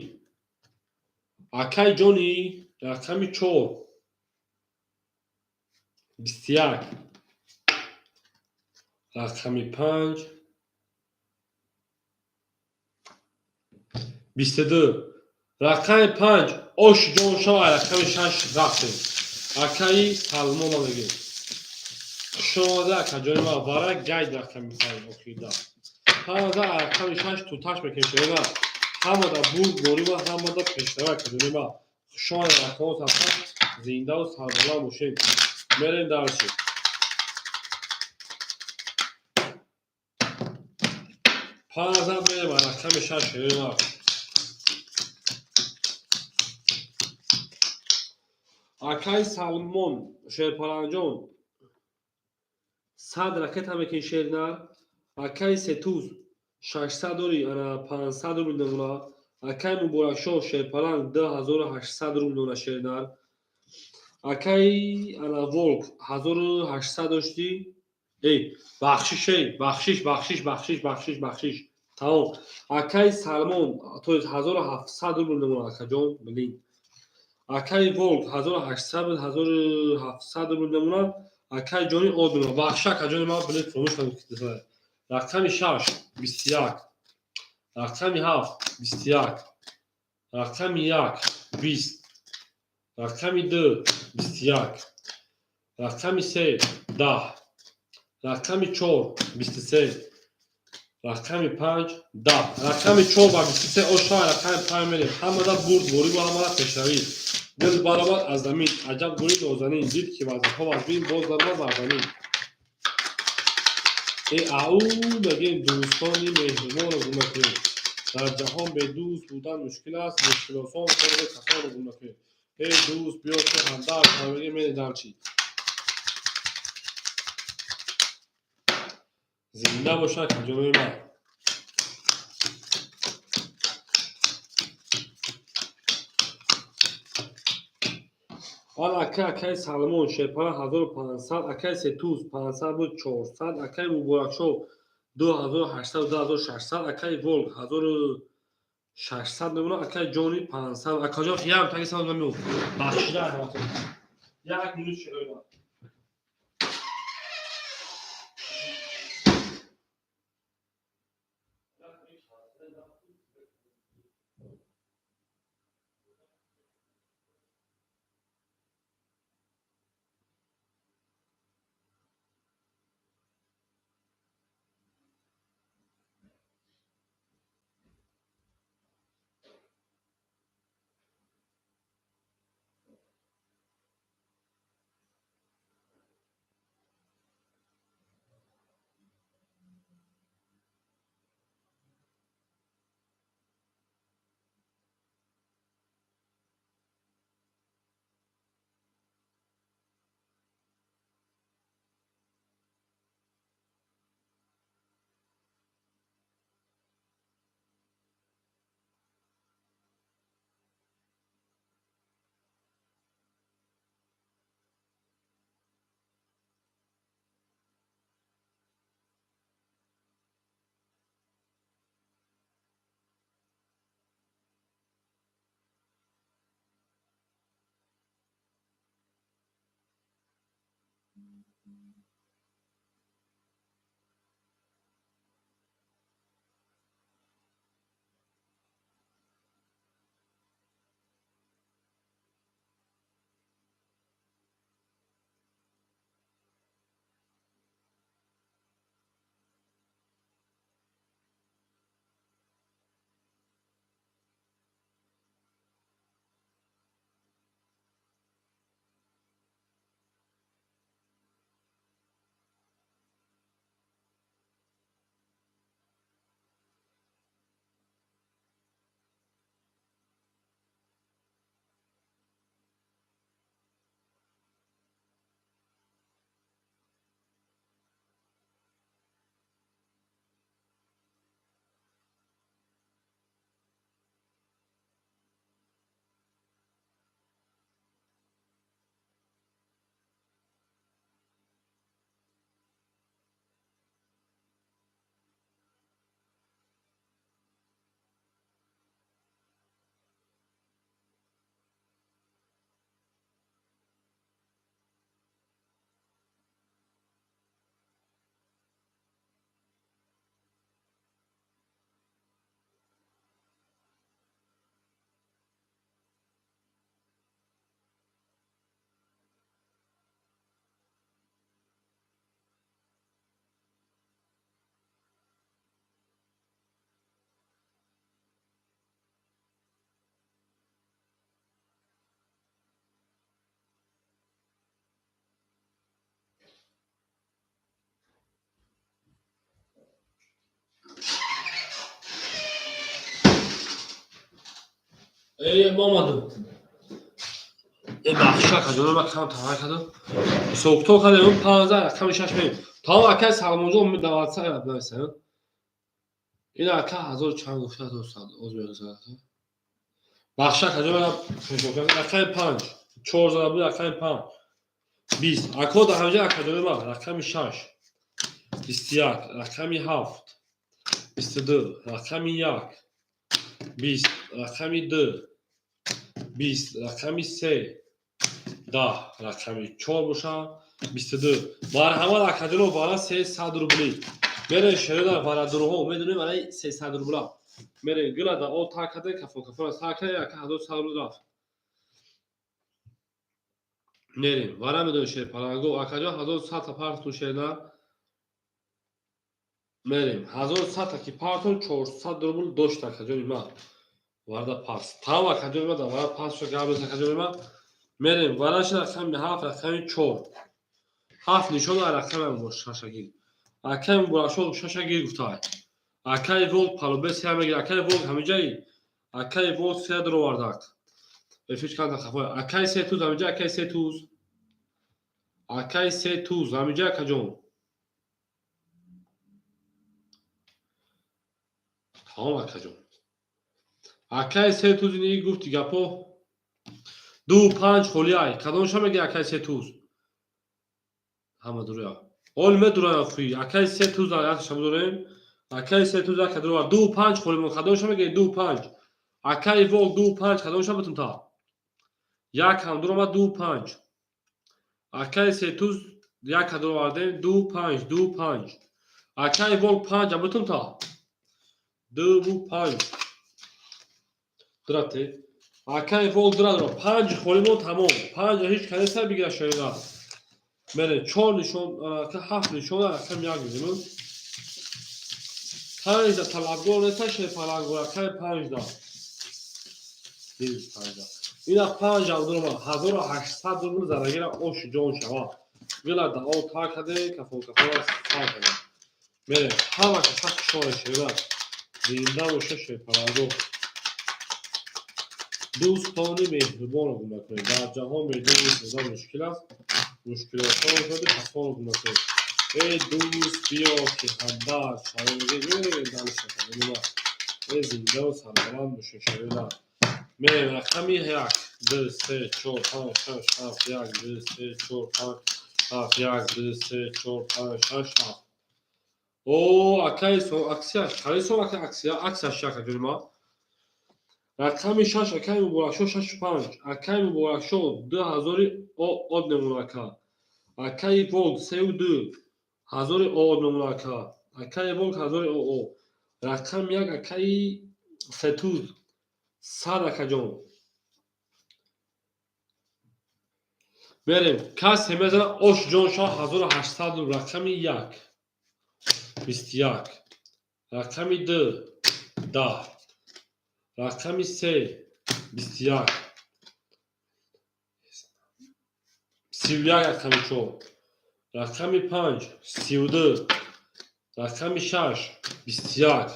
Акаи Ҷони рақами чор. 21. Рақами панҷ. 22. Рақами панҷ ош ҷон шава, рақами шаш рафтем. Акаи Салмона мегем. Хушомада, акаҷони ма, вара гайд рақами панҷ охида. Ҳамада рақами шаш туташ мекунем шерена. Ҳамада бурд борима, ҳамада пешрава, акаҷони ма. Хушомада, рақамот ҳастан, зиндаву сарбаланд бошем. Мерем дальше. Панҷ мерем рақами шаш шерена. Акаи Салмон Шерпаланҷон 100 ракета мекунӣ шернар. Акаи Сетуз 600 дори, ана 500 рубл намуна. Акаи Муборакшоҳ Шерпаланг 2800 рубл намуна шернар. Акаи ана Волк 1800 доштӣ. Эй, бахшиш, эй, бахшиш, бахшиш, бахшиш, бахшиш, бахшиш. Тамом. Акаи Салмон, то есть 1700 рубл намуна, акаҷон, блин. Акаи Волк 1800 буд, 1700 рубл намуна. Акаи Ҷони од намуна. Бахша, акаҷони ман, блин, фаромӯш кардам. Рақами шаш 21. Рақами ҳафт 21. Рақами як 20. Рақами ду 21. Рақами се 10. Рақами чор 23. Рақами панҷ 10. Рақами чор ба 23 оша, рақами панҷ мерем. Ҳамада бурд бориву ҳамада пешравӣ. Дил баромад аз замин, аҷаб гули нозанин, дид ки вазнҳо аз бин боз даромад бар замин. Э ау мегем дӯстони меҳрубонро гум накунем. Дар ҷаҳон бедӯст будан мушкил аст, мушкилосон корро касонро гум накунем. Эй дӯст, биё ту ҳамдард ҳамагӣ медидам чӣ. Зинда бошад ҷонои ман. Ан акай, акаи Салмон Шерпара 1500, акаи Сетуз 500 буд 400, акаи Муборакшоҳ 2800, 2600, акаи Волк 1600 мемонад, акаи Ҷони 500. Акаҷон, ям таги сад мемон. Бахшида ҳаматон. Як минут шерои. Эй, омадам. Э, бахша каҷоно ма кам таҳар кардам. Ҳисобкитоб кардем, 15 рақами 6 меем. Тамом, акай Салмонҷон даватса нависам. Ин ака ҳазор чанд гуфта дӯстад, оз мегузарад. Бахша каҷоно рақами 5, 4 зада буд рақами 5. 20. Ако дар ҳамҷа акаҷоно ма рақами 6. 21, рақами 7. 22, рақами 1. 20, рақами 2. 20, рақами 3. 10, рақами 4 боша. 22. Марҳамат акаҷоно вара 300 рубли. Мерем шерода варадурҳо, медонем вараи 300 рубла. Мерем гила да о та каде кафон кафон са каде ака 1100 рубл рафт. Мерем вара медонем шер паланго акаҷон 1100 та партун шерна. Мерем 1100 та ки партун 400 рубл дошт акаҷони ма. Варда пас. Там акаҷони ма да вара пас шо габ акаҷони ма. Мерем вараш рақами 7, рақами 4. 7 нишон рақами бош шашагир. Акай Муборакшоҳ шашагир гуфтай. Акай Волк палубе се мегир. Акай Волк ҳамиҷаи. Акай Волк се даровардак. Эфиш канда хафой. Акай се туз ҳамиҷа, акай се туз. Акай се туз ҳамиҷа акаҷон. Тамом акаҷон. Акай се туз ини гуфти гапо. 2 5 холӣ ай. Кадомша меги акай се туз? Ҳама дуруя. Ол медураям хуи. Акай се туз якша медурем. Акай се туз ака дура 2 5 холӣ мо кадомша меги 2 5. Акай Волк 2 5 кадомша бутун та. Як ҳам дурома 2 5. Акаи Сетуз яка дуровардем, ду панҷ, ду панҷ. Акаи Вол панҷа бутун та. Дуву панҷ. Дурате. Акаи Вол дура дура. Панҷ холимо тамом. Панҷа ҳеҷ кадеса бигира шоира. Мере чор нишон, ҳафт нишон, рақам як мезанем. Панҷда талабгор неста шефалангор, акаи панҷда. Панҷда. Ина панҷам дурома 1800 рубл зарагира оши ҷон шава. Гила дао та каде, кафон кафон сар каде. Мере ҳама каса хушоре шева. Зинда боша шефалангор. Дӯстони меҳрубонро гум накунед. Дар ҷаҳон бе дӯст будан мушкил аст. Мушкилотҳоро шоди касонро гум накунед. Эй дӯст, биё ки ҳамдард шавем. Э зиндаву сарбаланд бошед шоира. Мерем рақами як, ду, се, чор, панҷ, шаш, ҳафт, як, ду, се, чор, панҷ, ҳафт, як, ду, се, чор, панҷ, шаш, ҳафт. О, акаи аксия, чари сом ака аксия, аксия шака ҷунима. Рақами шаш акаи Муборакшо шашу панҷ. Акаи Муборакшо ду ҳазори од мемона ака. Акаи Волк сею ду ҳазори од мемона ака. Акаи Волк ҳазори оо. Рақами як акаи Сетуз сад акаҷон. Мерем. Касе мезана ош ҷон шав 1800 рубл. Рақами як 21. Рақами ду 10. Рақами се 21. 31 рақами чор. Рақами панҷ 32. Рақами шаш 21.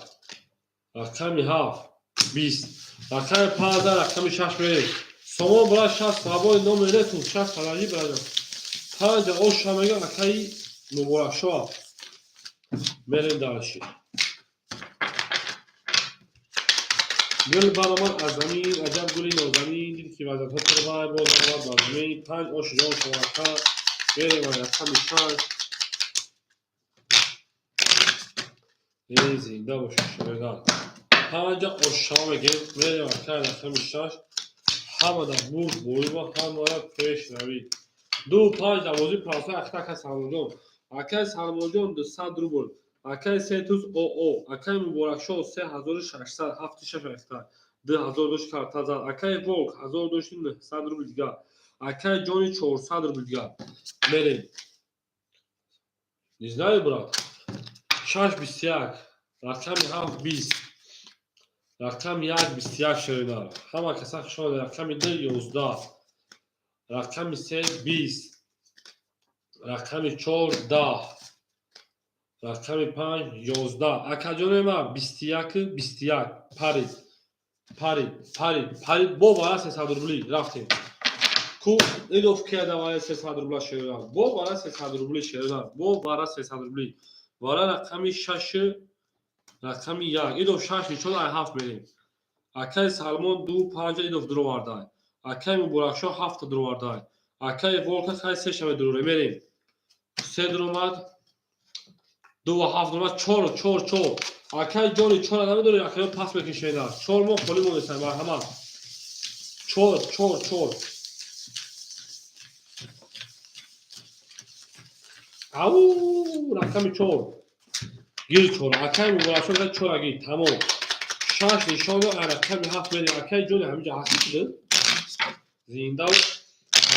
Рақами ҳафт 20. Рақами панҷ рақами шаш мерем. Сомон брат шаст сабои номи рету шаст фараҷи браҷа. Панҷа оша мега акаи Муборакшоа. Мерем дальше. Гул баромад аз замин, аҷаб гули нозанин, дид ки вазятҳо пурвай, боз омад бар замин, панҷ оши ҷон шавака, мерем рақами шаш. Эй зинда бошед шоиран. Панҷа ошшава мегем, мерем акаи рақами шаш. Ҳамада бурд боива, ҳамара пешравӣ. Ду панҷ давози правса ахта акаи Салмонҷон. Акаи Салмонҷон 200 рубл. Акаи Сетуз оо. Акаи Муборакшо 3600, ҳафти шаш ахта. 2000 дошт карта зад. Акаи Волк ҳазор дошти 900 рубл дигар. Акаи Ҷони 400 рубл дигар. Мерем. Не знаю, брат. Шаш 21. Рақами ҳафт 20. Рақами як 21 шоина. Ҳама каса хушомадед. Рақами ду 11. Рақами се 20. Рақами чор 10. Рақами панҷ 11. Акаҷони ман 21 21. Парид. Парид, парид, парид. Бо вара 300 рубли рафтем. Ку идов киада вара 300 рубла шоина. Бо вара 300 рубли шоина. Бо вара 300 рубли. Вара рақами шаш рақами як. Идов шаш нишон ай ҳафт мерем. Акаи Салмон ду панҷа идов дуровардай. Акаи Муборакшо ҳафта дуровардай. Акаи Волка хай се шава дуроре. Мерем. Се дуромад. Ду ва ҳафт дуромад. Чор, чор, чор. Акаи Ҷони чора намедори, акаё пас мекишена. Чор мо холӣ монесай, марҳамат. Чор, чор, чор. Ау, рақами чор. Гир чор. Акаи Муборакшо чора гир. Тамом. Шаш нишону рақами ҳафт мерем. Акаи Ҷони ҳаминҷа ҳаст шуд. Зинда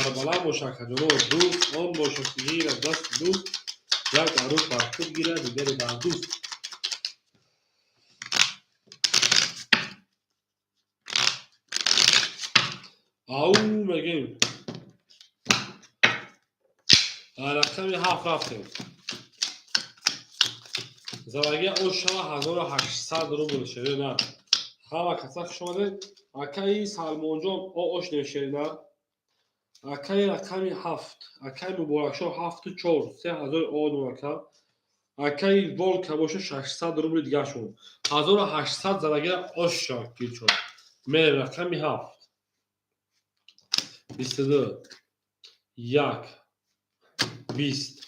сарбаланд боша акаҷоно. Дӯст он бошад ки гирад дасти дӯст, як арӯс бар худ гирад, дигаре бар дӯст. Ау мегем. Рақами ҳафт рафтем. Залаги ошава 1800 рубл шерина. Ҳама каса хуш омадед. Акаи Салмонҷон ош шерина. Акаи рақами ҳафт. Акаи Муборакшо ҳафту чор. 3000 од ака. Акаи Волка боша 600 рубли дигар шуд. 1800 залагира ош шавад гирчор. Мерем рақами ҳафт. 22 як 20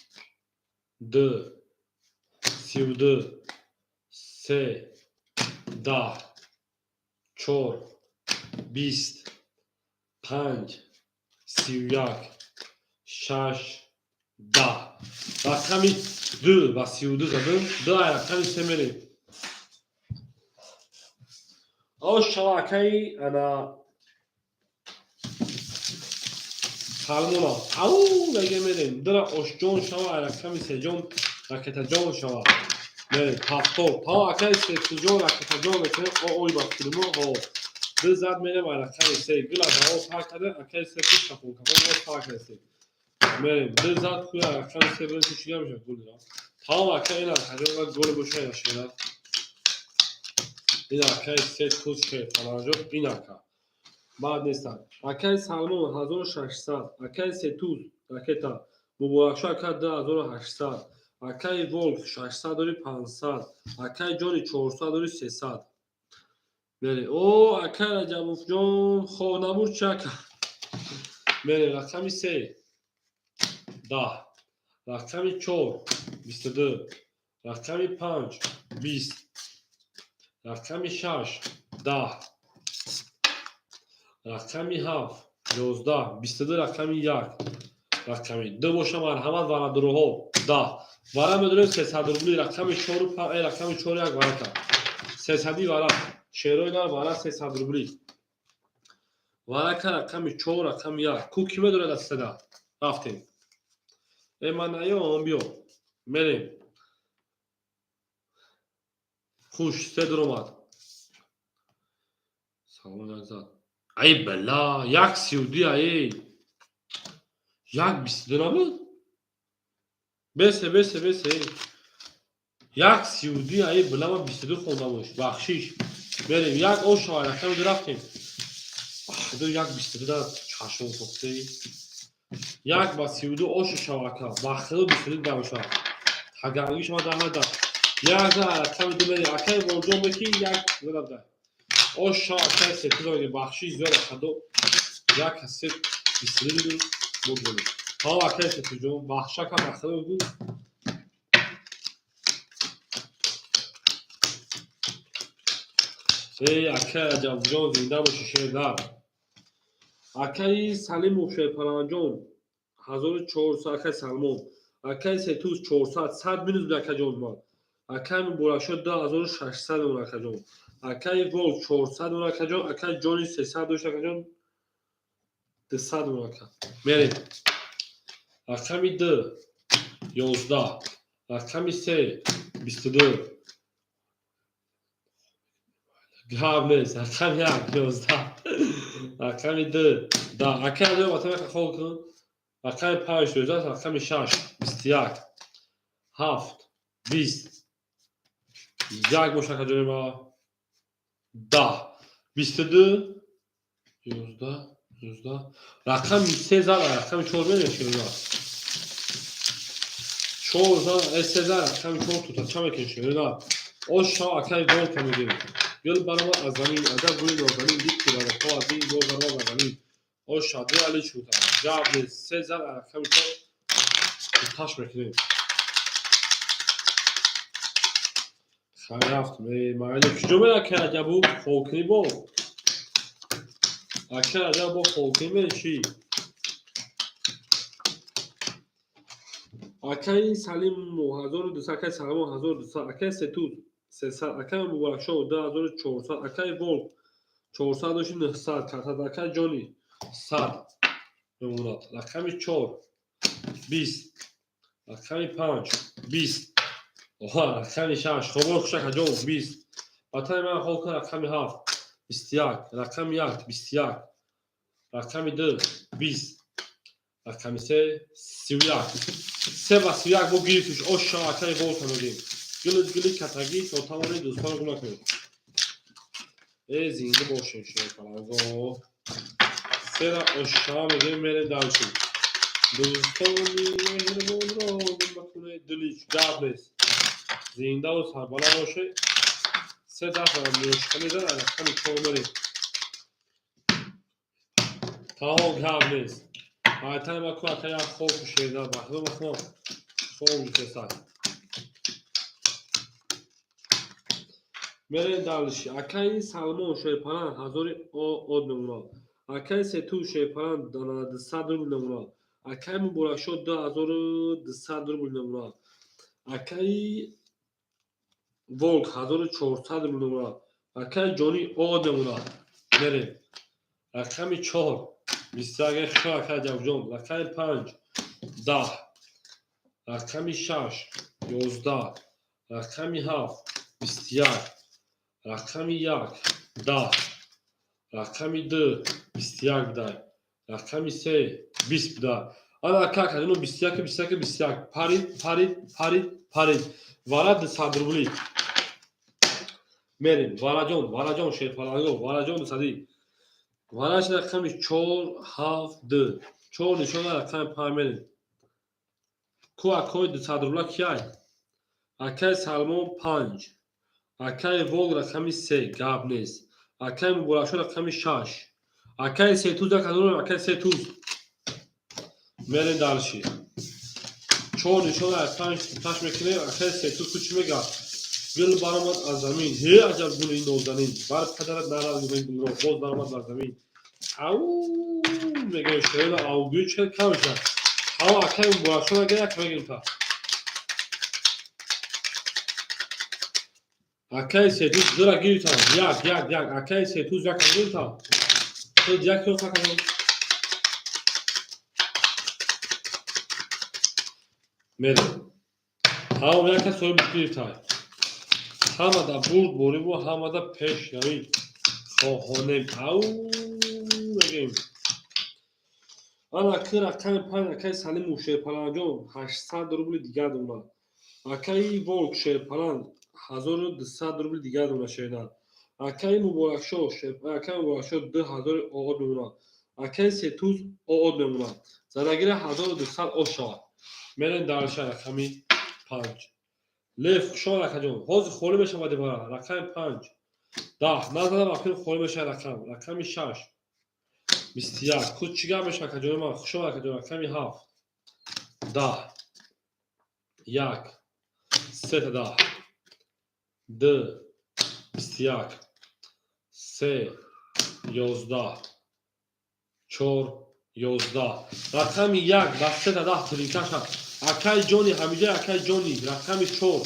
ду 32 се 10 чор 20 панҷ 31. 6, 10. Рақами 2 ба 32 задем. 2 ай рақами 3 мерем. Ош шава акаи ана Салмона. Ау меге мерем. Дра ошҷон шава ай рақами сеҷон ракетаҷон шава. Мерем. 70. Та акаи сеҷон ракетаҷон мекунем. О ой ба филмо ҳо. Ду зад мерем ай рақами се. Гила дао пар карда акаи се куш кафон кафон боз пар карда се. Мерем. Ду зад хуя рақами се бирем чӣ мешавад гул ра. Тамом ака ина хаҷон гол боша ина шера. Ин акаи се туз шер фаланҷо ин ака. Баъд нестанд. Акаи Салмон 1600, акаи Сетуз ракета Муборакшо ака 2800, акаи Волк 600 дори 500, акаи Ҷони 400 дори 300. Мере. О, акаи Раҷабовҷон хонабур чи ака? Мере рақами 3 10, рақами 4 22, рақами 5 20, рақами 6 10, рақами 7 11, 22 рақами 1, рақами 2 боша марҳамат варадуруҳо 10. Вара медорем 300 рубли рақами 4 рақами 4 1 варака. 300 вара. Шерои нар вара 300 рубли. Варака рақами 4 рақами 1. Ку ки медорад аз 300? Рафтем. Э ман наём биё. Мерем. Хуш се дуромад. Салом як зад. Ай бала, 1.32 ай. 1.22 набуд? Бесе, бесе, бесе. 1.32 ай бала ман 22 хондамуш. Бахшиш. Мерем як ош шава рақами ду рафтем. Ду 1.22 да чашм сохте. 1.32 ош шава ака. Бахшиду 22 да мешава. Таганги шума да ҳада. Як за рақами ду мерем. Акаи Волҷон беки як задам да. Ош шава акаи сетуза мегем. Бахшиш зиёд акадо. Як се 22 буд. Ҳа акаи сетуҷон бахшака бахшиду гу. Эй акаи Раҷабҷон зинда боши шердар. Акаи Салимов Шерпаланҷон 1400 акаи Салмон. Акаи Сетуз 400 100 минус буд акаҷон ман. Акаи Муборакшо 2600 мон акаҷон. Акаи Волк 400 мон акаҷон. Акаи Ҷони 300 дошт акаҷон. 200 мон ака. Мерем. Рақами 2 11, рақами 3 22. Гап нест. Рақами 1 11, рақами 2 10. Акаи Адои ватан хол кун. Рақами 5 12, рақами 6 21, 7 20. Як боша акаҷони ма 10, 22, 11, 11. Рақами 3 зад, рақами 4 мерем шерода. 4 зад, 3 зад, рақами 4 тута ча мекунем шерода. Ош шава акаи Волка мегирем. Гул баромад аз замин, аҷаб гули нозанин, дид ки бароқҳо аз ин боз баромад ба замин. Ош шава ду али шута. Гап нест. 3 зад, рақами 4 туташ мекунем. Хай рафтем. Эй, майли куҷо мера акаи Раҷабу? Холкунӣ бо? Акаи Раҷаб бо холкунӣ мери чӣ? Акаи Салиму 1200, акаи Салмон 1200, акаи Сетуз 300, акаи Муборакшо 2400, акаи Волк 400 дошти 900, картад акаи Ҷони 100 мемонад. Рақами 4 20, рақами 5 20, оҳа рақами 6 хобор хуш акаҷон 20. Ватани ман хол кун рақами 7 21, рақами 1 21, рақами 2 20, рақами 3 31. 3 ва 31 бо гирифтиш. Ош шава акаи Волка мегирем. Гили гили катагӣ то тавони дӯстон гум накунед. Э зинда бошем шерпаланго. Сера ош шава мегирем мерем дальше. Дӯстони меҳрубонро гум накунед дилич гап нест. Зиндаву сарбаланд бошед. Се дафъа мешка мезанад, рақами 4 мерем. Таом гап нест. Айтани ма ку ака як хоб шердар бахдо махно. Хоб гуфтесад. Мерем дальше. Акаи Салмон Шерпалан 1000 од мемонад. Акаи Сетуз Шерпалан 200 рубл мемонад. Акаи Муборакшоҳ 2200 рубл мемонад. Акаи Волк 1400 рубл мемонад. Акаи Ҷонӣ Од мемонад. Мерем. Рақами 4 21, хушо, акаи Ҷавҷон. Рақами 5 10, рақами 6 11, рақами 7 21, рақами 1 10, рақами 2 21 бидай, рақами 3 20 бидай. Ана, ака, акаҷоно, 21, 21, 21 парид, парид, парид, парид. Вара 200 рубли. Мерем, Вараҷон, Вараҷон, шерпаланго, Вараҷон дусадӣ. Вараш рақами 4 7 2, 4 нишона, рақами 5 мерем. Ку акои 200 рубла кияй? Акаи Салмон 5, акаи Волк рақами 3, гап нест. Акаи Муборакшо рақами 6, акаи Сетуз 1000, акаи Сетуз. Мерем дальше. 4 нишона аз 5 таш мекунем. Акаи Сетуз ку чӣ мегӯяд? Гул баромад аз замин, ҳе, аҷаб гули нозанин, бар падарат нарад гули гулро, боз баромад бар замин. Ау мегӯем, шеъра аугӯй чӣ кам мешавад. Ав, акаи Муборакшо ага як мегирифта. Акаи Сетуз дура гирифтам. Як, як, як. Акаи Сетуз як гирифтам. Як ёфт, акаҷон. Мерем. Ҳамон яка соҳиби гирифтай. Ҳамада бурд бориву ҳамада пешравӣ хоҳонем. Ау мегӯем. Ана ки рақами 5, акаи Салиму Шерпаланҷон 800 рубли дигар дорад. Акаи Волк Шерпалан 1200 рубли дигар дорад, шернар. Акаи Муборакшоҳ, акаи Муборакшоҳ 2000 оод мемонад. Акаи Сетуз оод мемонад. Занагира 1200 ош шавад. Мерем дальше, рақами 5. Лев, хушомад, акаҷон. Ҳозир холӣ мешавад бара. Рақами 5 10 назадам, акнун холӣ мешавад рақам. Рақами 6 21. Ку чӣ гап мешавад, акаҷони ман? Хушомад, акаҷон. Рақами 7 10, 1, сета 10, 2 21, 3 11, 4 11. Рақами 1 ба сета 10 тринкаша. Акаи Ҷони ҳамиҷа, акаи Ҷони, рақами 4,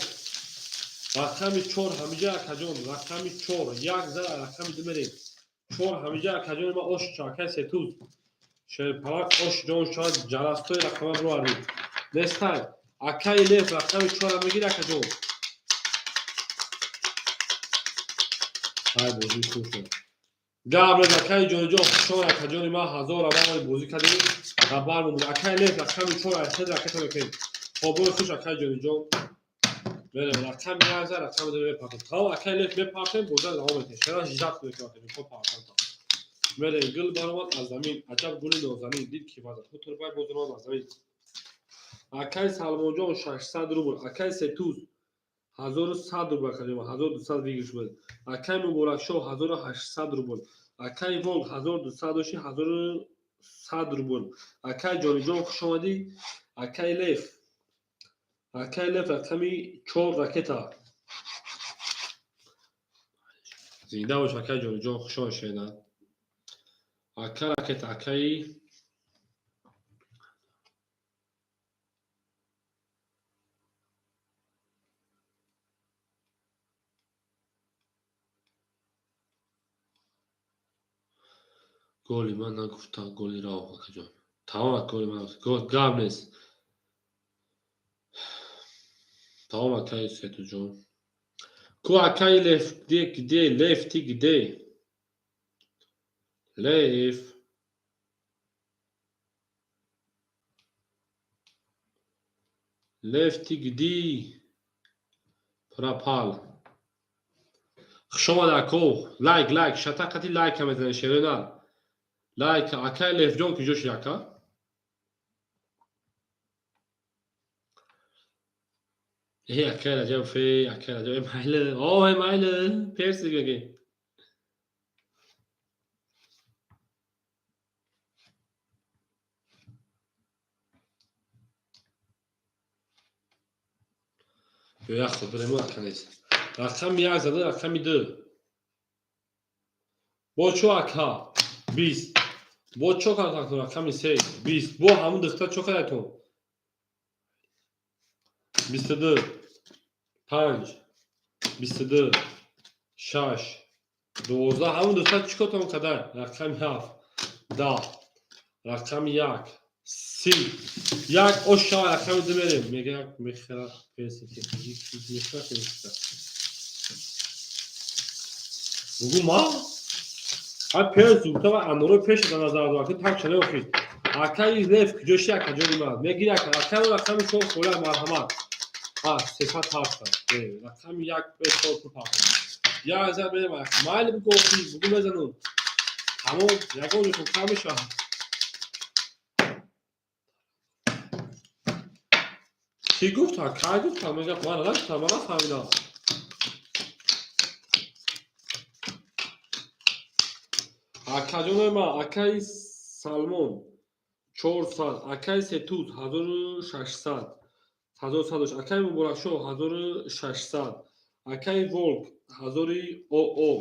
рақами 4 ҳамиҷа, акаҷон, рақами 4 1 зара, рақами 2 мерем. 4 ҳамиҷа, акаҷони ман, ош, акаи Сетуз шерпалак, ош ҷон шавад. Ҷарастои рақама бироварӣ нестай. Акаи Лев рақами 4-а мегири, акаҷон. Ай, бозӣ хуб шуд. Гап нест, акаи Ҷониҷон, хушомад, акаҷони ман. 1000 аввал бозӣ кардем, хабар мемонад. Акаи Лев рақами 4 айхел ракета мекунем. Хобои хуш, акаи Ҷониҷон. Мерем, рақами 1 за, рақами 2 мепартем. Тамом, акаи Лев, мепартем, боза давом метем. Шера ждать мекунем, партам. Мерем. Гул баромад аз замин, аҷаб гули нозанин, дид ки вазад хутурбай, боз омад аз замин. Акаи Салмонҷон 600 рубл, акаи Сетуз 1100 рубл, акаҷон, 1200 выигрыш буд. Акаи Муборакшоҳ 1800 рубл, акаи Волк 1200 дошти, 1100 рубл. Акаи Ҷониҷон, хушомадӣ. Акаи Лев, акаи Лев рақами 4 ракета. Зинда бош, акаи Ҷониҷон, хушомад, шена. Ака ракета, акаи голи ман нагуфта, голи рав, акаҷон. Тамом, голи ман гап нест. Тамом, акаи Сетуҷон. Ку акаи Лев, где, где Лев, ты где? Лев. Лев, ты где? Пропал. Хушомад, ако. Лайк, лайк, шата қати лайка мезанед, шерона. Лайк, акаи Левҷон куҷо шуд, ака? Э, акаи Раҷаб, фе, акаи Раҷаб, э, майли, о, э, майли, персик мегӣ. Ё як ход бирем, ака нест. Рақами 1 зада, рақами 2. Бо чо, ака? 20. Бо чо кард рақами се 20. Бо ҳамун духтар чо кардатон? 22, 5, 22, 6, 12. Ҳамун духтар чӣ кортон кадай? Рақами 7, 10, рақами 1, 30. Як ош шава, рақами 2 мерем. Мега як мехера персики. Мехера персика. Бугу ма? Ҳа, перс гуфта ва анорои пеш дар назар дорад, ки так чале охид. Акаи Лев куҷо ши, акаҷони ман? Мегири ака, рақами 4 хола, марҳамат. Ҳа, 300 ҳафта. Рақами 1 5 4 пул ҳафта. Як зар мерем, майли бугу охи, бугу мезанум. Тамом, ягон ҷо кам мешавад. Кӣ гуфта? Кай гуфта? Мега ман нагуфтам, ман нафаҳмидам. Акаҷонои ман, акаи Салмон 400, акаи Сетуз 1600, 1100 дошт, акаи Муборакшоҳ 1600, акаи Волк 1000 оо,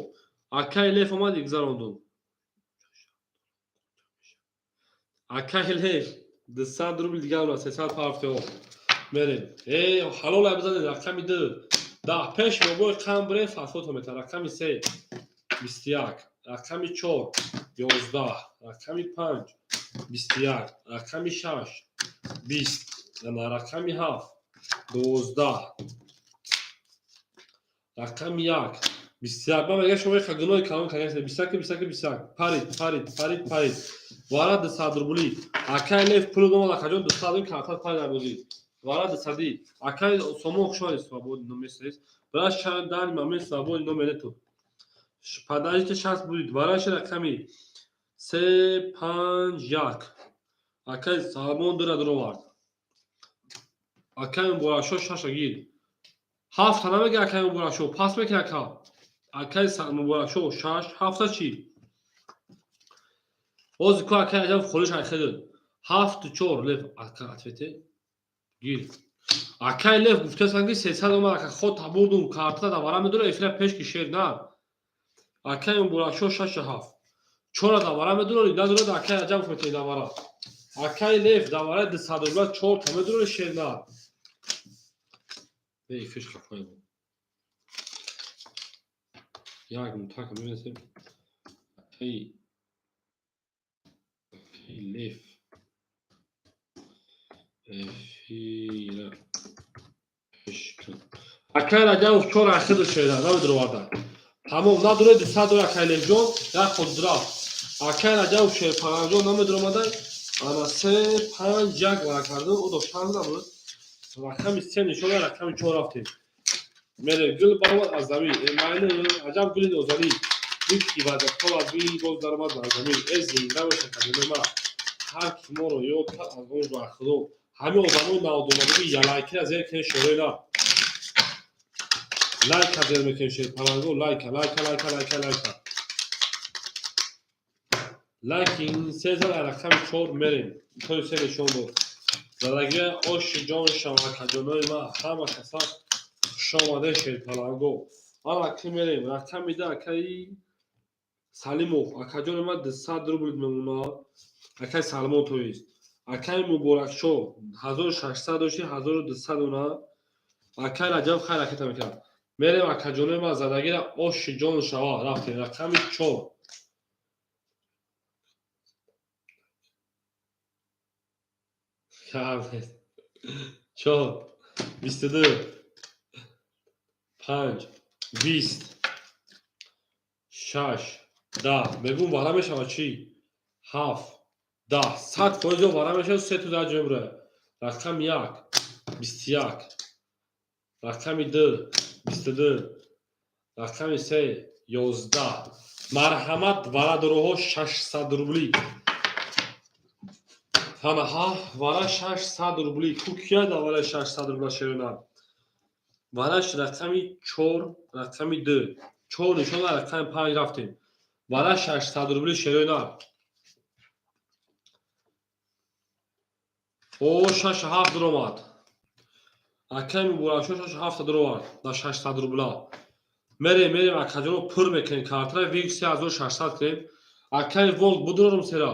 акаи Лев омад, гузарондум. Акаи Лев 200 рубл дигар омад, 300 пафтео. Мерем. Э, ҳалол бизанед, рақами 2. 10 пеш бобои қам бирем, фатвото метавад. Рақами 3 21, рақами 4 11, рақами 5 21, рақами 6 20, рақами 7 12, рақами 1 21. Ман мегӯям, шумо яка гуноҳи калон кардед. 21, 21, 21. Парид, парид, парид, парид. Вара 200 рубли. Акаи Лев пул домад, акаҷон, 200 рубли картат парид дар бозӣ. Вара 200. Акаи Сомон, хуш омадед, свободный номер нест. Брат, данный момент свободный номер нету. Подождите, шанс будет. Вараши рақами 3, 5, 1. Акаи Салмон дура дуровард. Акаи Муборакшоҳ шаша гир. Ҳафта намега, акаи Муборакшоҳ. Пас мекунад ака. Акаи Муборакшоҳ шаш, ҳафта чӣ? Ҳозир ку акаи Аҷаб холиш айхедод. Ҳафту чор Лев ака ответе. Гир. Акаи Лев гуфтаасан, ки 300 омад, ака, ход табурдум, карта давара медора, эфира пеш ки шер на. Акаи Муборакшоҳ шашу ҳафт. Чора давара медорӣ, надорад, акаи Аҷаб метавонӣ давара. Акаи Лев давараи 200 рубла чорта медорӣ, шер на. Эфир хафай буд. Як мутака мебинем. Акаи Лев. Эфира пеш кун. Акаи Раҷабов чор ахиду шеда, намедуроварда. Тамом, надоред 200 дора, акаи Левҷон, як ход рафт. Акаи Раҷабов шерпаранҷон намедуромада, ана се, панҷ, як вара карду, ӯ доштан набуд. Рақами се нишона, рақами чор рафтем. Мере гул баромад аз замин. Э, майли, аҷаб гули нозанин. Гуфт ки вазатол аз бин боз даромад бар замин. Э, зинда боша кадоме ма. Ҳар ки моро ёд кард, аз он бар худо. Ҳамин одамои навдомадагӣ ялайкира зер кунед, шӯрои на. Лайка зер мекунем, шерпаланго, лайка, лайка, лайка, лайка, лайка. Лайкин се зад, рақами чор мерем. Тои се нишон дод. Задагия оши ҷон шава, акаҷонои ман, ҳама каса хушомаде, шерпаланго. Ана ки мерем, рақами 2, акаи Салимов, акаҷони ман 200 рубл мемонад. Акаи Салмон тоист. Акаи Муборакшоҳ 1600 дошти, 1200 она. Акаи Раҷаб хайр ракета мекард. Мерем, акаҷонои ман, задагира оши ҷон шава, рафтем, рақами чор. Чор, 22, 5, 20, 6, 10. Мегӯм, вара мешавад чӣ? 7, 10. 100% вара мешавад, се ту дар ҷой бурад. Рақами 1, 21, рақами 2, 22, рақами 3, 11. Марҳамат, варадороҳо, 600 рубли. Ҳана ҳа, вара 600 рубли. Ку кия да вара 600 рубла шерона? Вараш рақами 4, рақами 2. 4 нишона, рақами 5 рафтем. Вара 600 рубли, шерона. О, 6 7 дуромад. Акаи Муборакшоҳ 6 7 дуровард дар 600 рубла. Мерем, мерем, акаҷоно, пур мекунем картара, вик 3600 кунем. Акаи Волк будурорум сера.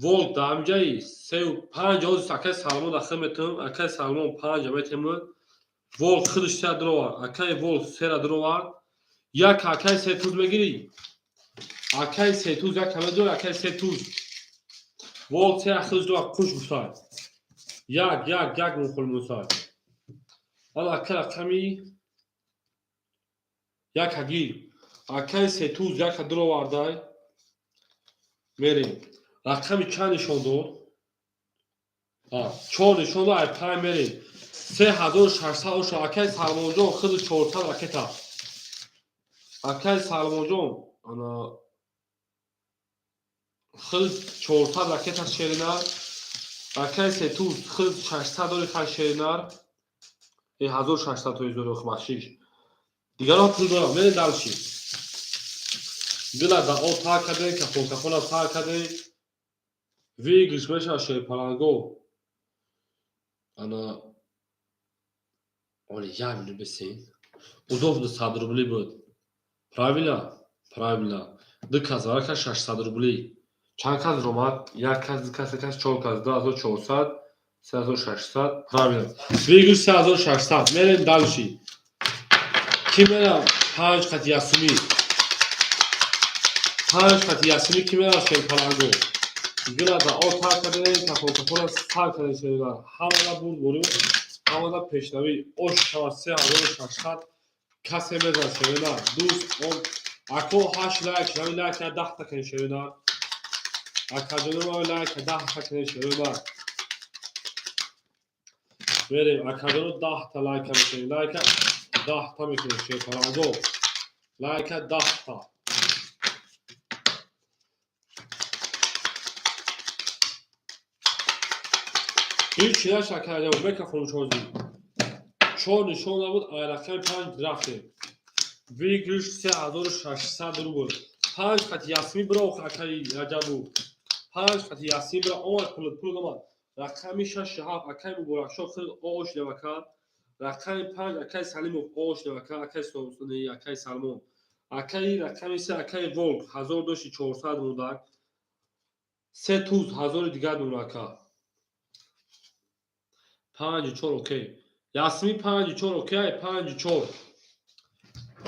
Волк дар ҳамҷаи сеу панҷ ҳозир акай Салмон ахир метавонам, акай Салмон панҷа метавонад. Волк худаш сера дуровард, акай Волк сера дуровард. Як акай се туз мегирӣ. Акай се туз як ҳама дур, акай се туз. Волк сера худаш дуровард, қуш гуфтай. Як, як, як мухол мусай. Ана акай рақами як ҳагир. Акай се туз як дуровардай. Мерем. Рақами чанд нишон дод? Чор нишон дод, ай панҷ мерем. 3600 оша акай Салмонҷон худи 400 ракета. Акай Салмонҷон ана худ 400 ракета шеринар. Акай Сетуз худ 600 дори хай шеринар. 1600 тои зори бахшиш. Дигарон пул дорам, мерем дальше. Гила да о тар кардем, кафон кафона сар кардем. Выигрыш мешавад шерпаланго. Ана оли як минут бисин. Удобно 100 рубли буд. Правильно? Правильно. Ду кас варака 600 рубли. Чанд кас ромад? Як кас, ду кас, се кас, чор кас, 2400, 3600. Правильно. Выигрыш 3600. Мерем дальше. Ки мерам? Панҷ қати ясумӣ. Панҷ қати ясумӣ ки мерам шерпаланго. Гила да о тар кардем, кафон кафона сар кардем шерина. Ҳамада бурд борим, ҳамада пешравӣ. Ош шавад 3600 касе мезан шерина. Дӯст он ако ҳашт лайк, ҳами лайк 10 та кунед шерина. Акаҷонома лайк 10 та кунед шерина. Мерем, акаҷоно 10 та лайка мекунем. Лайка 10 та мекунем шерпаланго. Лайка 10 та. Ҳеҷ наша кардам, микрофон шози. Чор нишон набуд, ай рақами панҷ рафтем. Выигрыш 3600 рубл. Панҷ қати ясмӣ бира акаи Раҷабу. Панҷ қати ясмӣ бира омад пул, пул омад. Рақами шашу ҳафт акаи Муборакшоҳ худ ош девака. Рақами панҷ акаи Салимов ош девака, акаи Сосуни, акаи Салмон. Акаи рақами се акаи Волк ҳазор дошти 400 мудак. Се туз ҳазори дигар мунака. Панҷу чор окей. Ясмӣ панҷу чор окей, панҷу чор.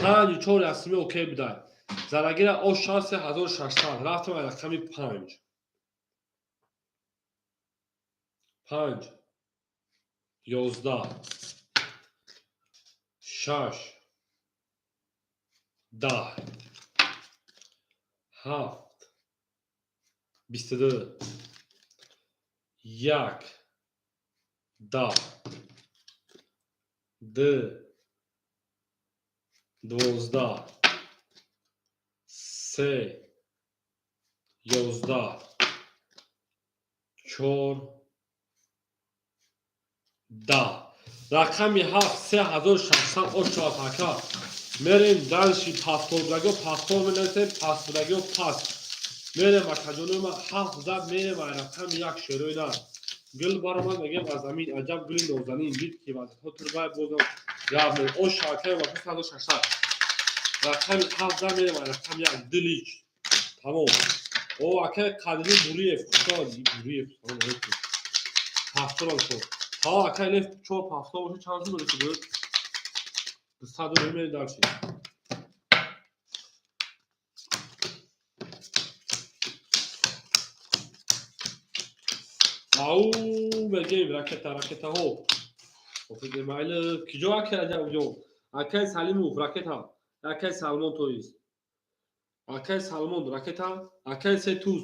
Панҷу чор ясмӣ окей будай. Зарагира ош шав 3600. Рафтем ай рақами панҷ. Панҷ. 11. Шаш. 10. Ҳафт. 22. Як. 10. Ду. 12. Се. 11. Чор. 10. Рақами ҳафт 3600 ош шавад ака. Мерем дальше паспортбудагиҳо паспорт менависем, паспортбудагиҳо пас. Мерем акаҷонома ҳафт зад мерем ай рақами як шерои нар. Гул баромад мегем аз замин аҷаб гули нозанин дид ки вазифа турбай бозам гап ме ош акай ва 3600. Рақами ҳафт зад мерем ай рақами як дилич. Тамом. О акай Қадри Буриев хушомад Буриев салом алейкум. Паспорт шуд. Ҳа акай леф чор паспорт боша чанд сум дорӣ буд? 200 рубл мерем дальше. Ау мегем ракета ракетаҳо. Офиди майли киҷо акай Раҷабҷон? Акай Салимов ракета. Акай Салмон тоист. Акай Салмон ракета. Акай се туз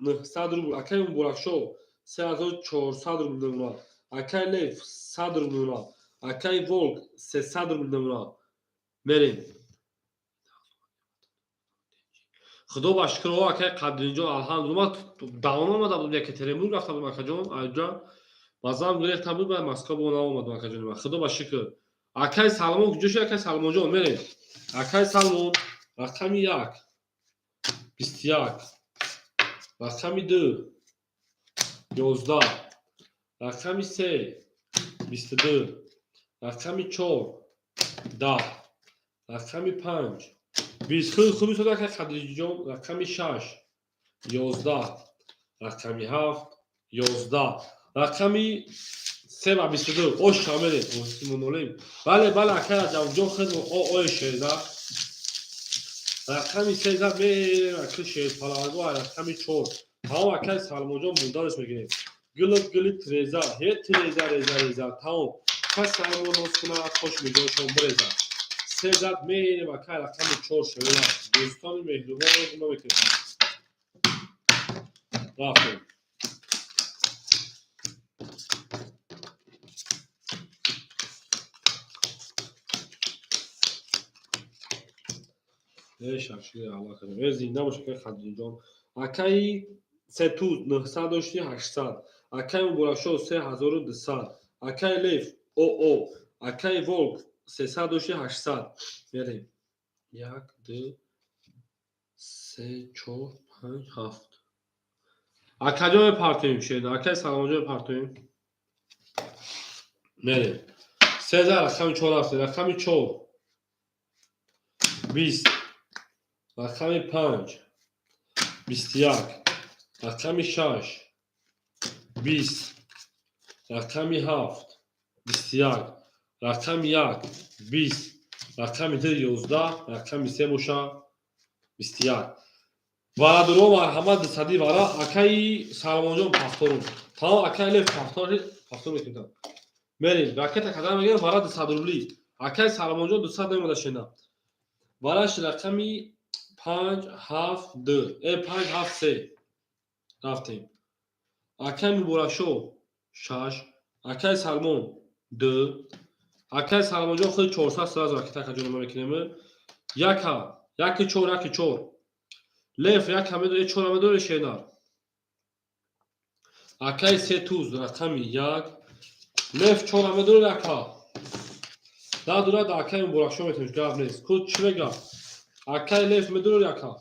900 рубл. Акай Муборакшоҳ 3400 рубл мемонад. Акай Лев 100 рубл мемонад. Акай Волк 300 рубл мемонад. Мерем. Худо ба шукр о акай Қадринҷон алҳамдулилла давом омада будем Екатеринбург рафта будем акаҷон аҷа баъзан гирехта буд ба Москва бо наомадам акаҷон ман худо ба шукр. Акай Салмон куҷо шуд акай Салмонҷон мерем. Акай Салмон рақами як 21 рақами ду 11 рақами се 22 рақами чор 10 рақами панҷ 20 хуби сода акай Қадриҷон рақами шаш 11 Рақами 7, 11. Рақами 3 ба 22. Ош шамере. Осимонолем. Бале, бале, акай Раҷабҷон хидмо о ой шерда. Рақами 3 за мерем, акай шерпаланго, рақами 4. Тамом, акай Салмонҷон бурданаш мегирем. Гилит гилит треза, ҳе треза реза реза. Тамом. Кас Салмон ноз кунад, хош миҷошон биреза. 3 зад мерем, акай рақами 4 шерда. Дӯстони меҳрубон мекунем. Рафтем. Зинда бош, акай Хадиҷон. Акаи Сетуз 900 дошти 800. Акаи Муборакшоҳ 3200. Акаи Лев ОО. Акаи Волк 300 дошти 800. Мерем. 1, 2, 3, 4, 5, 7. Акаҷон мепартоем шеда. Акаи Саломонҷон мепартоем. Мерем. 13 рақами 4 рафтем. Рақами 4. 20. Рақами 5. 21. Рақами 6. 20. Рақами 7. 21. Рақами 1. 20. Рақами 2 11. Рақами 3 боша 21. Варадуро марҳамат дусади вара акаи Салмонҷон пафторум. Тамом, акаи Лев пафтор пафтор мекунам. Мерем, ракета кадан мегирем вара 200 рубли. Акаи Салмонҷон 200 намода шена. Вараш рақами 5 7 2, 5 7 3. Рафтем. Акаи Муборакшоҳ 6, акаи Салмон 2, акаи Салмонҷон худ 400 сразу ракета каҷо мекунем. Яка, 1 4 1 4. Лев як ҳамедоре, чор ҳамедоре шенар. Акаи се туз рақами 1. Лев чор ҳамедоре яка. Надорад акаи Муборакшоҳ метавониш, гап нест. Ку чӣ мега? Акаи Лев медорад яка.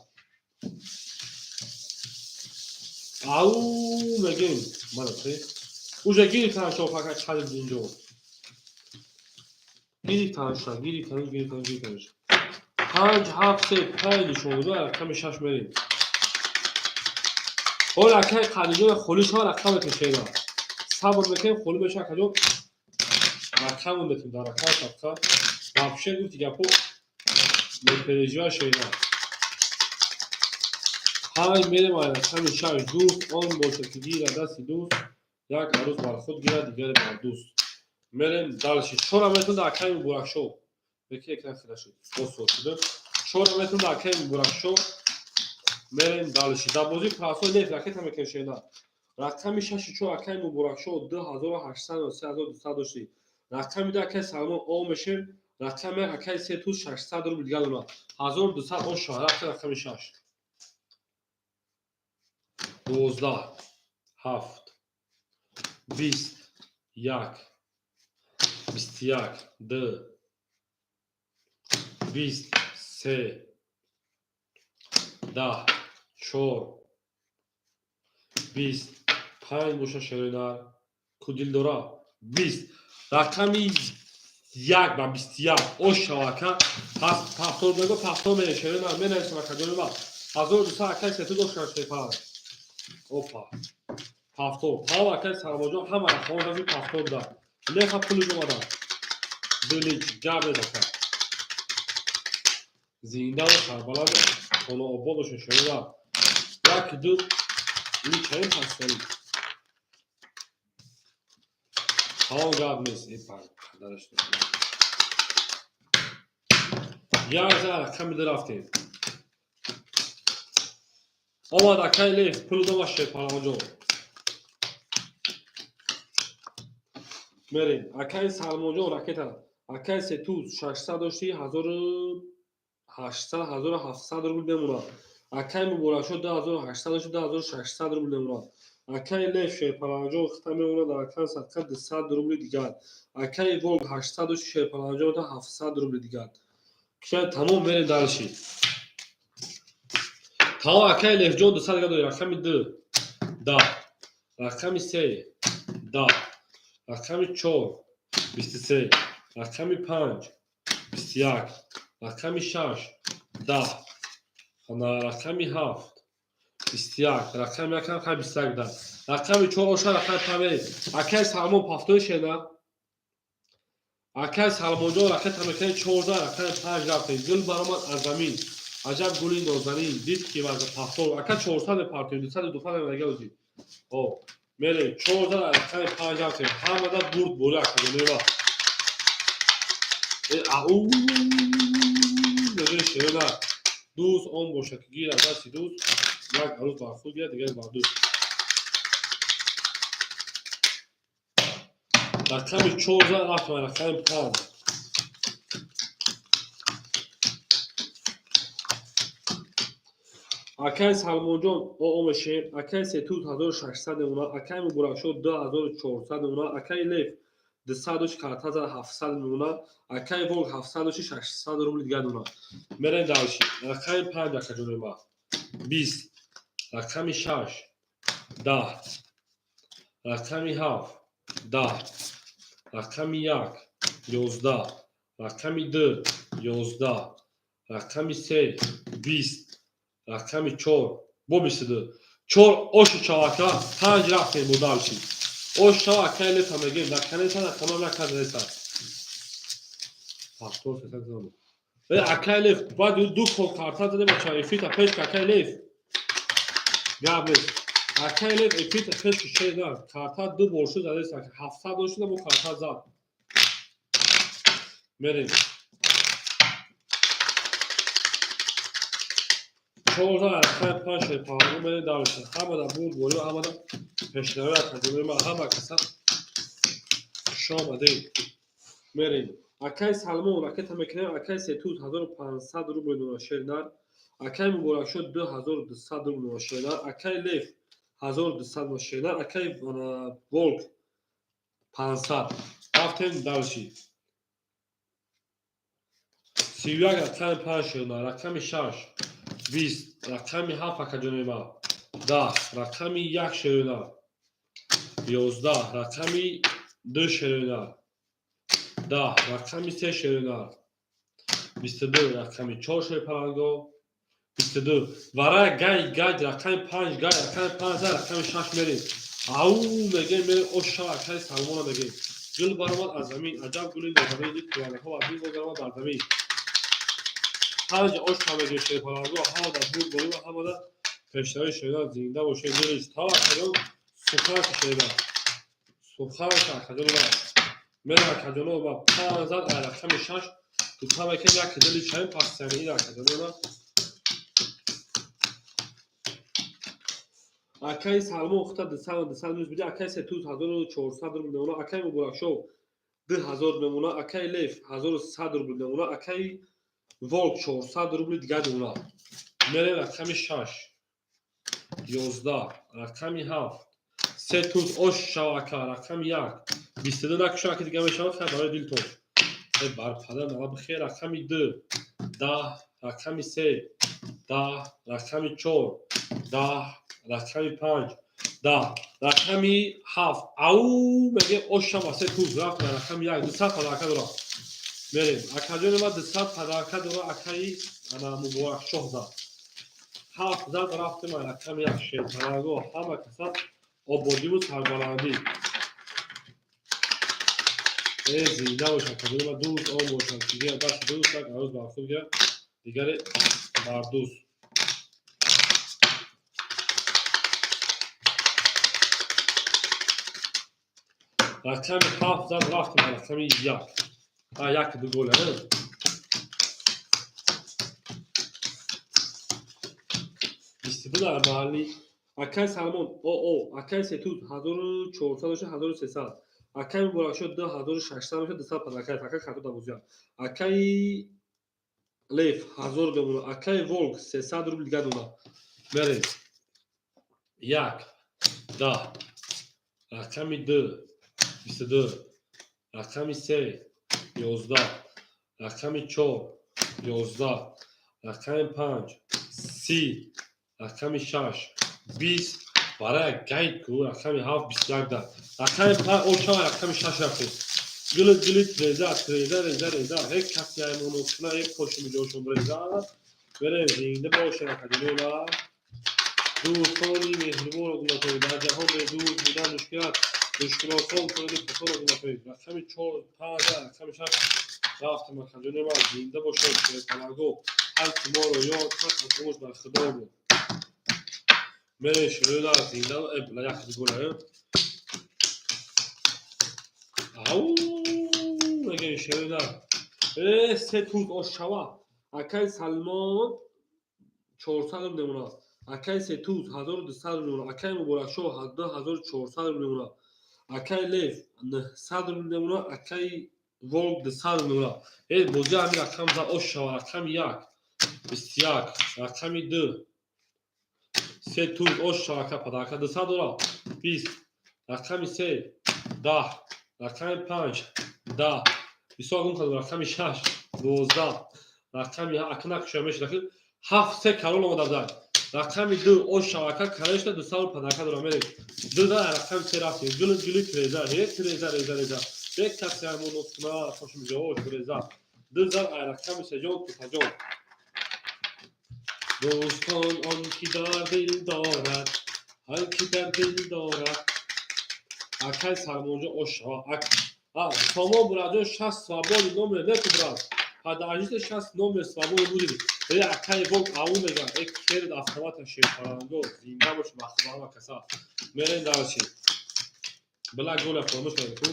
Ау мегем. Мана те. Уже гирифтан шо фақат қадр инҷо. Гирифтан ша, гирифтан, гирифтан, гирифтан. 5 7 3 5 нишон дода, рақами 6 мерем. Ҳоло акаи Қадиҷон холӣ шава рақам мекашем. Сабр мекунем, холӣ мешава акаҷон. Рақамон метем дар рақам сабқа. Вообще гуфти гапо мепережива шена. Ҳай мерем ай рақами 6 дӯст, он бошад ки гирад дасти дӯст, як арӯз бар худ гирад, дигаре бар дӯст. Мерем дальше. Чора метавонад акаи Муборакшоҳ. Беки экран хира шуд. Боз соз шуда. Чора метавонад акаи Муборакшоҳ. Мерем дальше. Дар бозии прасои лев ракета мекунем шена. Рақами 6 4 акаи Муборакшоҳ 2800 3200 дошти. Рақами 2 акаи Салмон О мешем. Рақами 1 акаи се туз 600 рубл дигар дорад. 1200 он шава. Рафта рақами 6. 12 7 20 1 21 2 20 3 10 4 20 5 боша шеринар кудил дора 20 рақами 1 ба 21 ош шавака пафтор мего пафтор мере шеринар менависам акаҷони ма 1200 акай сету дошт шефар. Опа пафтор ҳама акай Сарбоҷон ҳама рақамҳо дази пафтор да леха пули омада дилич гап недака зинда ва сарбаланд хонаобод бошед шеринар. 1 2 ин чанд пастари тамом гап нест. Падараш як за рақами ду рафтем. Омад акаи Лев пул дома шерпаланҷон. Мерем. Акаи Салмонҷон ракета. Акаи Сетуз 600 дошти 1800 1700 рубл мемонад. Акаи Муборакшоҳ 2800 дошти 2600 рубл мемонад. Акаи Лев шерпаланҷон хита мемонад дар акаи садқа 200 рубли дигар. Акаи Волк 800 дошти шерпаланҷон 700 рубли дигар. Киша тамом мерем дальше. Тамом акаи Левҷон 200 дигар дорем. Рақами 2 10, рақами 3 10, рақами 4 23, рақами 5 21, рақами 6 10, рақами 7 21, рақами якам хай 21 да. Рақами чор оша, рақами панҷ. Акай Салмон пафтои шена. Акай Салмонҷон ракета мекунем 14, рақами панҷ рафтем. Гул баромад аз замин. Аҷаб гули нозанин, дид ки ваза пафтор. Ака 400 мепартоем, 200 дуфа намега ӯзи. О, мерем 14, рақами панҷ рафтем. Ҳамада бурд бори академия. Э, ау, мегӯи шерена. Дӯст он бошад, ки гирад дасти дӯст, як арӯз бар худ гирад, дигар бар дӯст. Рақами 14 рафтем, рақами панҷ. Акай Салмонҷон оо мешем, акай Сетуз 1600 мемона, акай Муборакшо 2400 мемона, акай Лев 200 карта зад 700 мемона, акай Волк 700 600 рубли дигар мемона. Мерем дальше. Рақами панҷ, акаҷони ма. 20, рақами шаш, 10, рақами ҳафт, 10, рақами як, 11, рақами ду, 11, рақами се, 20, рақами чор бо 22. Чор оши чавака, панҷ рафтем бо дальше. Ош чава, акай лета мегем, дар канеса рақамам накардаеса. Пафтор сесад зам. Э, акай Лев, баъд ду кол карта задем, бача, эфита пеш акай Лев. Гап нест. Акай Лев эфита пеш шишаи на, карта ду бор шуд задеса, 700 дошта бо карта зад. Мерем. 14 рақами панҷ шуд паҳлӯ мерем дальше. Ҳамада бурд борӣ, ҳамада пешравӣ академия ма, ҳама каса хуш омадед. Мерем. Акай Салмон ракета мекунем, акай Сетуз 1500 рубл нонашернар, акай Муборакшо 2200 рубл нонашернар, акай Лев 1200 нонашернар, акай Волк 500. Рафтем дальше. 31 рақами панҷ шуд, рақами шаш, 20, рақами ҳафт, акаҷони ма, 10, рақами як шерона, 11, рақами ду шерона, 10, рақами се шерона, 22, рақами чор шерпаланго, 22 вара гай гай, рақами панҷ гай, рақами панҷ, рақами шаш мерем. Ау мегем, мерем оша, акаи Салмона мегем. Гул баромад аз замин, аҷаб гули нозанин, дид куланаҳо аз ин баромад бар замин. Панҷ оша мегем шерпаланго, ҳамада бурд борӣ ва ҳамада пешравӣ шерона, зинда бошед. Дилиш та акаҷон сухан кашеда. Сухан акаҷон ма. Мерем акаҷоно ма панҷ зад ай рақами шаш дута мекунем як дили чаем пастияни ин акаҷоно ма. Акаи Салмон хута 200 200 минус биди, акаи Сетуз 1400 рубл мемона, акаи Муборакшо 2000 мемона, акаи Лев 1100 рубл мемона, акаи Волк 400 рубли дигар мемона. Мерем рақами шаш, 11, рақами ҳафт, се туз ош шав ака, рақами як, 22 накуша ака дигар мешавад, хай барои дилтон. Э, бар падар нала бихер, рақами ду, 10, рақами се, 10, рақами чор, 10, рақами панҷ, 10, рақами ҳафт. Ау мегем ош шава се туз рафт рақами як, 200 подарка дорад. Мерем. Акаҷони ма 200 подарка дора, акаи ана Муборакшоҳ зад. Ҳафт зад рафтем рақами як шерпаранго, ҳама каса ободиву сарбаландӣ. Э, зинда бошад, акаҷони ма дӯст он бошад, ки гирад дасти дӯст, як арӯз бар худ гирад, дигаре бар дӯст. Рақами ҳафт зад рафтем рақами як. А, як ду голя, не? 22 дар маҳалли акай Салмон оо, акай Сетуз 1400 дошта 1300, акай Муборакшо 2600 дошта 200 подарка, акай хато дабозия, акай Лев 1000 мемона, акай Волк 300 рубл дигар дона. Мерем. Як, 10, рақами ду, 22, рақами се, 11, рақами чор, 11, рақами панҷ, 30, рақами шаш, 20, барои гайд ку, рақами ҳафт, 21 да. Рақами панҷ очава, рақами шаш рафтем. Гилит гилит реза, реза, реза, реза. Ҳеҷ каси аймонотна, ҳеҷ пошими ҷошон реза. Мерем, зинда бошем, академия. Дӯстони меҳрубону гулатои, дар ҷаҳон бедӯст будан мушкил аст. Мушкил осон кунед пасону гулатои. Рақами чор, панҷ, рақами шаш рафтем, акаҷони ман, зинда бошед, шерпаланго. Ҳар ки моро ёд кард, аз умр бар худо буд. Мерем, шерона, зинда. Э, бла, як гула. Ау, мегем, шерона. Э, се туз, ошшава. Акай Салмон 400 рубл мемонад. Акай Сетуз 1200 рубл мемонад. Акай Муборакшоҳ 2400 рубл мемонад. Акай Лев 900 рубл мемонад. Акай Волк 200 рубл мемонад. Э, бозӣ ҳамин рақам за, ошшава. Рақами як, 21, рақами ду, се туз, ошшава. Ака, падака 200 дора, 20, рақами се, 10, рақами панҷ, 10, бисёр гум кардам, рақами шаш, 12, рақами ака накушоя мешуда, ҳафт, се карол омада зад. Рақами ду, ошшава, ака, карешта 200 рубл падака дора. Мерем, ду да, рақами се рафтем. Гули гули тиреза, е, тиреза, реза, реза, бек касе ҳамонокуна хошмиҷош реза. Ду зар ай рақами сеҷон, тутаҷон. Дӯстон, он ки дар дил дорад, ҳар ки дар дил дорад. Акай Салмонҷо, ошшава. Сомон бураҷон, 60 свободный номер нету, брат. Подождите, 60 номер свободный будет. Э, акай Волк ау мега, э, керд автомата. Шерпаранго, зинда бош, бахтибама каса. Мерем дальше. Била, голя фаромӯш кардем ку.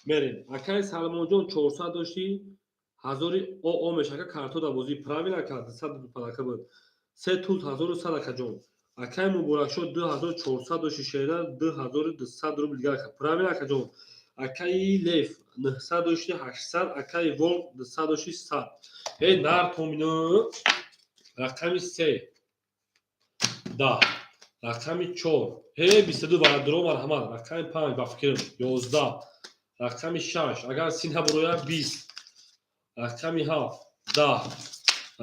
Мерем. Акай Салмонҷон, 400 дошти, ҳазори оо меша, ака, карто да бозӣ правильно кард, 100 падака буд. Се туз, 1100, акаҷон. Акай Муборакшоҳ 2400 дошти, шерда, 2200 рубл дигар, ака, правильно, акаҷон. Акаи Лев 900 дошти, 800, акаи Волк 200 дошти, 100. Э, нар томино, рақами се, 10, рақами чор, ҳе, 22, барадуро, марҳамат. Рақами панҷ, ба фикрам, 11, рақами шаш, агар сина буроя, 20, рақами ҳафт, 10,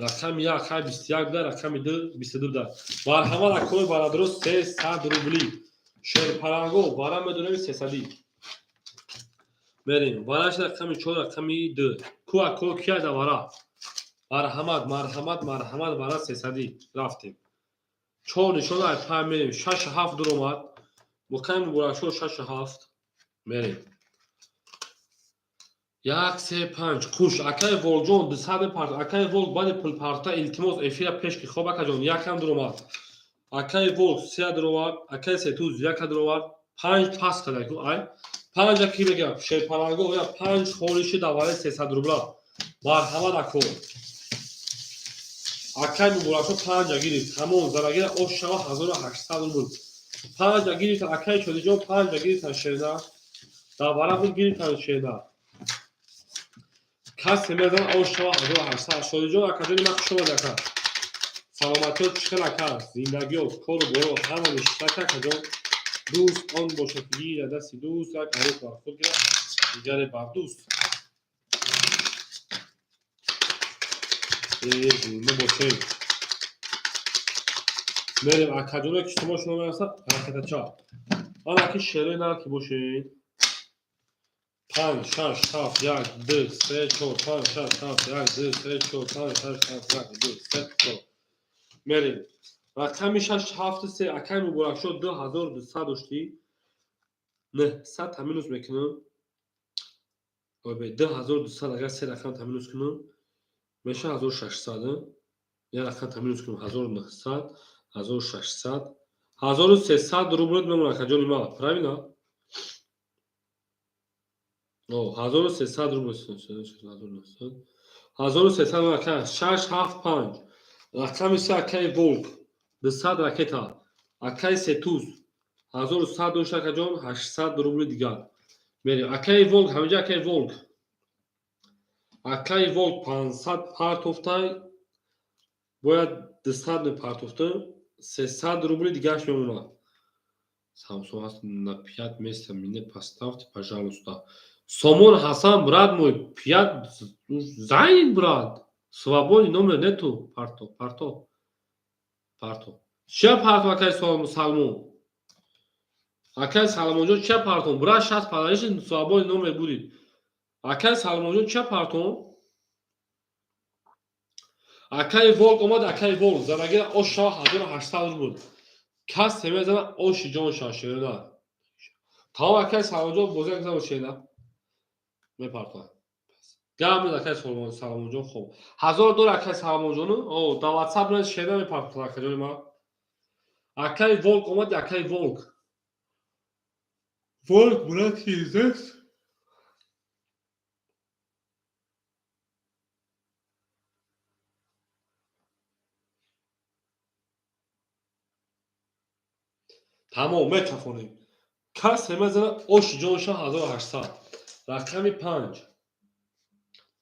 рақами як, ҳай, 21 буда, рақами ду, 22 буда. Марҳамат, акои барадуро, 300 рубли. Шерпаранго, вара медонем, сесадӣ. Мерем, вараш рақами чор, рақами ду ку, ако, кияда вара? Марҳамат, марҳамат, марҳамат, вара сесадӣ. Рафтем, чор нишона ай панҷ мерем, шашу ҳафт дуромад. Бокай Муборакшоҳ, шашу ҳафт. Мерем, як, се, панҷ, қуш. Акаи Волҷон 200 мепарт. Акаи Волк, баъди пулпарта, илтимос, эфира пеш ки. Хоб, акаҷон, якам дуромад. Акаи Волк сея дуровард, акаи Сетуз яка дуровард, панҷ пас кадаку. Ай панҷа ки мегӯям, шерпаланго, оя панҷ холиши давари 300 рубла. Марҳамат, ако. Акаи Муборакшо панҷа гирифт, ҳамон зарагира, ош шава, 1800 рубл. Панҷа гирифтан, акаи Чодиҷон панҷа гирифтан, шерна давара буд, гирифтан, шерна. Касе мезанад, ош шава, 1800. Шодиҷон, акаҷони ман, хуш омадӣ, ака. Саломатиёт чӣ хел, ака? Зиндагиёт, кору боро ҳама ништак, акаҷон? Дӯст он бошад, ки гирад дасти дӯст, як арӯс бар худ гирад, дигаре бар дӯст. Э, зинда бошем. Мерем, акаҷоно, ки шумо шумо мерасад, ҳаракатача. Анаки шерои нар ки бошед. Панҷ, шаш, ҳафт, як, ду, се, чор, панҷ, шаш, ҳафт, як, ду, се, чор, панҷ, шаш, ҳафт, як, ду, се, чор. Мерем, рақами шаш, ҳафту се. Акай Муборакшоҳ, 2200 доштӣ, 900 та минус мекунам. 2200 агар се рақам та минус кунам, меша 1600. Як рақам та минус кунам, 1900, 1600, 1300 рублот мемонад, акаҷони ман, правильно? 1300 рубл, 1900, 1300, ака. Шаш, ҳафт, панҷ, рақами се. Акаи Волк 200 ракета. Акаи Сетуз 1100 дошт, акаҷон, 800 рубли дигар. Мерем, акаи Волк ҳаминҷа. Акаи Волк, акаи Волк 500 партофтай, бояд 200 мепартофта, 300 рубли дигараш мемонад. Самсон ҳаст на пять места, мне поставьте, пожалуйста. Сомон Ҳасан, брат мой, пять занят, брат, свободный номер нету. Парто, парто, парто. Чия парто, акаи Салмон? Акаи Салмонҷон, чия партон, брат? 60 падариши свободный номер будет. Акаи Салмонҷон, чия партон? Акаи Волк омад, акаи Волк занагира ош шава, 1800 рубл. Кас мезана, оши ҷон шава, шерина. Тамом, акаи Саломонҷон, бозӣ як шерина мепартояд. Гап мез, акаи Саломонҷон. Хоб, 1000 дор, акаи Саломонҷону о дар ватсап мез, шерина мепартояд, акаҷони ман. Акаи Волк омад, акаи Волк. Волк, брат, здесь. Тамом, метафонем. Кас мезана, оши ҷонша, 1800. Рақами панҷ,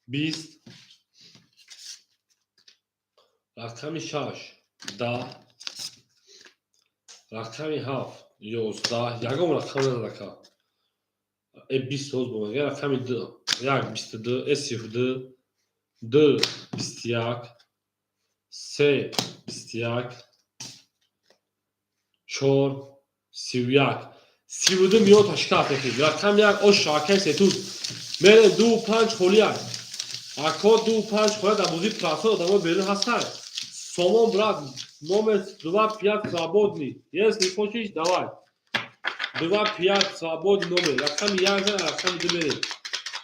20, рақами шаш, 10, рақами ҳафт, 11. Ягон рақам назадака. Э, 20 ҳоз бомага. Рақами як, 22, э, 32, ду, 21, се, 21, чор, 31, 32 миён ташкил мекунем. Рақами як, ош акаи сетуз. Мерем, ду, панҷ, холияк. Ако, ду, панҷ, холияк. Дар бозии прасо одамои берун ҳастанд. Сомон, брат, номер два, пять свободный, если хочешь, давай. Два, пять свободный номер. Рақами як зан, рақами ду мерем.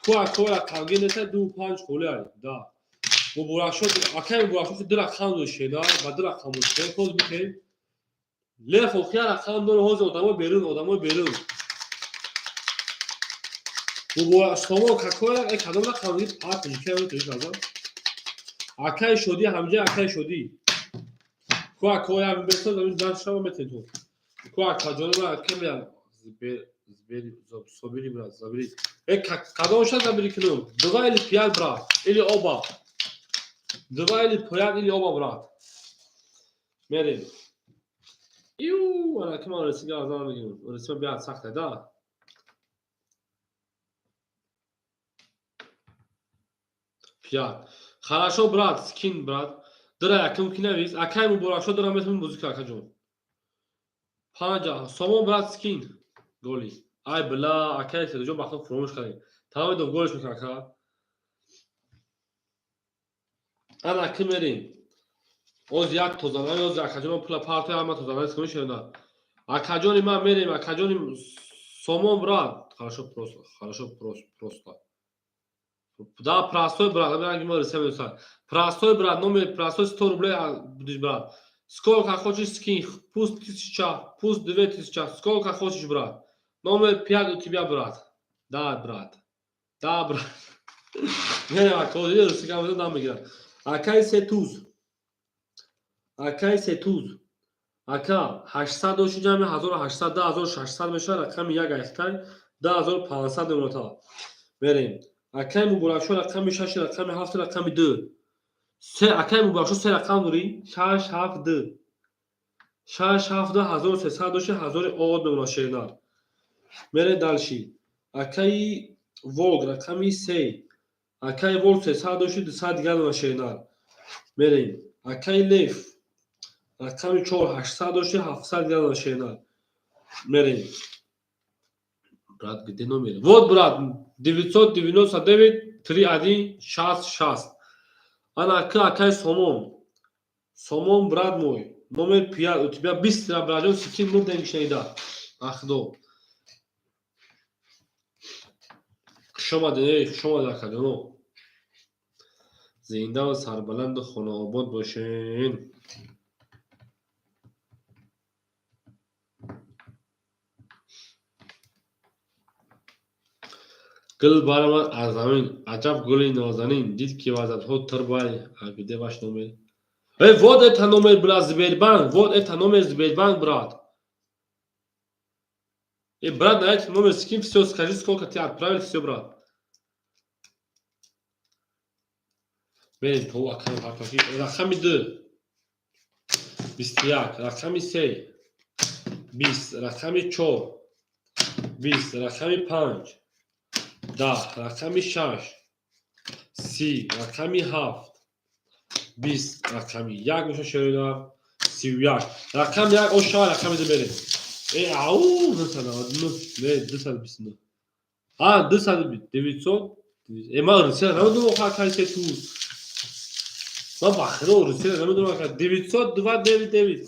Ку, ако, рақамги неста. Ду, панҷ, холияк, да. Муборакшод, акаи Муборакшод, ду рақам дошена ба ду рақам дошена. Боз бикунем. Лев охия рақам дора. Ҳозир одамои берун, одамои берун. Сомон, какой э, кадом рақам? Па, тоҷикия, тоҷик азан. Акаи Шодӣ ҳамҷа, акаи Шодӣ ку, акоя бесоз дан шава метен ту ку, акаҷони каме собери, брат, забери. Э, кадом ша забери кунум? Два или пять, брат, или оба? Два или пять, или оба, брат. Мерем. Ю, ана ки ман русига азан мегирам. Русига биёд, сахте, да. Пять. Хорошо, брат, скин, брат. Дара якум ки навис. Акай Муборакшо, дара метавонем бозӣ кунем, акаҷон. Панҷа. Сомон, брат, скин. Голи. Ай бла, акай Седоҷон, бахто фуромӯш кардем. Тамоми дом голиш мекунам, ака. Ана ки мерем. Оз як тозанай, оз акаҷон пула партой, ҳама тозанай скунӣ шуда. Акаҷони ман, мерем, акаҷони Сомон, брат. Хорошо, просто, хорошо, просто, просто. Да, простой, брат, простой, брат, номер простой, 100 рублей будешь, брат. Сколько хочешь скинь, пусть тысяча, пусть 2000, сколько хочешь, брат. Номер пять у тебя, брат. Да, брат. Да, брат. Не, акай Сетуз. Акай Сетуз. Ака, 800 дошти, ҷамъи 1800, 2600 мешавад. Рақами як айхтай, 2500 мемонад. Мерем. Акай Муборакшо, рақами шаш, рақами ҳафт, рақами ду, се. Акай Муборакшо, се рақам дорӣ: шаш, ҳафт, ду. Шаш, ҳафт, ду, 1300 дошти, ҳазори овод мемонад, шернар. Мерем дальше. Акаи Волк, рақами се. Акаи Волк, 300 дошти, 200 дигар мемонад, шернар. Мерем. Акаи Лев, рақами чор, 800 дошти, 700 дигар мемонад, шернар. Мерем, брат. Где номер? Вот, брат, 999 31 60 60. Ана ка, акай Сомон. Сомон, брат мой, номер 5 у тебя. Быстро, братҷон, скин мурдем шунайда. Ахдо, хушомадед, эй, хушомадед, акаҷоно. Зиндаву сарбаланду хонаобод бошен. Гул баромад аз замин, аҷаб гули нозанин, дид ки вазадҳо турбай. Где ваш номер? Э, вот это номер, брат, Сбербанк, вот это номер, Сбербанк, брат. Э, брат, на этот номер скинь все, скажи, сколько ты отправил, все, брат. Мерем то рақами ду, 21, рақами се, 20, рақами чор, 20, рақами панҷ, 10, рақами шаш, 30, рақами ҳафт, 20, рақами як меша, шероинар, 31. Рақами як ошава, рақами ду мерем. Э, ау, 999, не, 229, а дусаду девятьсот. Э, ман русия намедонам, охар кайсе ту. Ман ба худо русия намедонам, ака. 902 9 9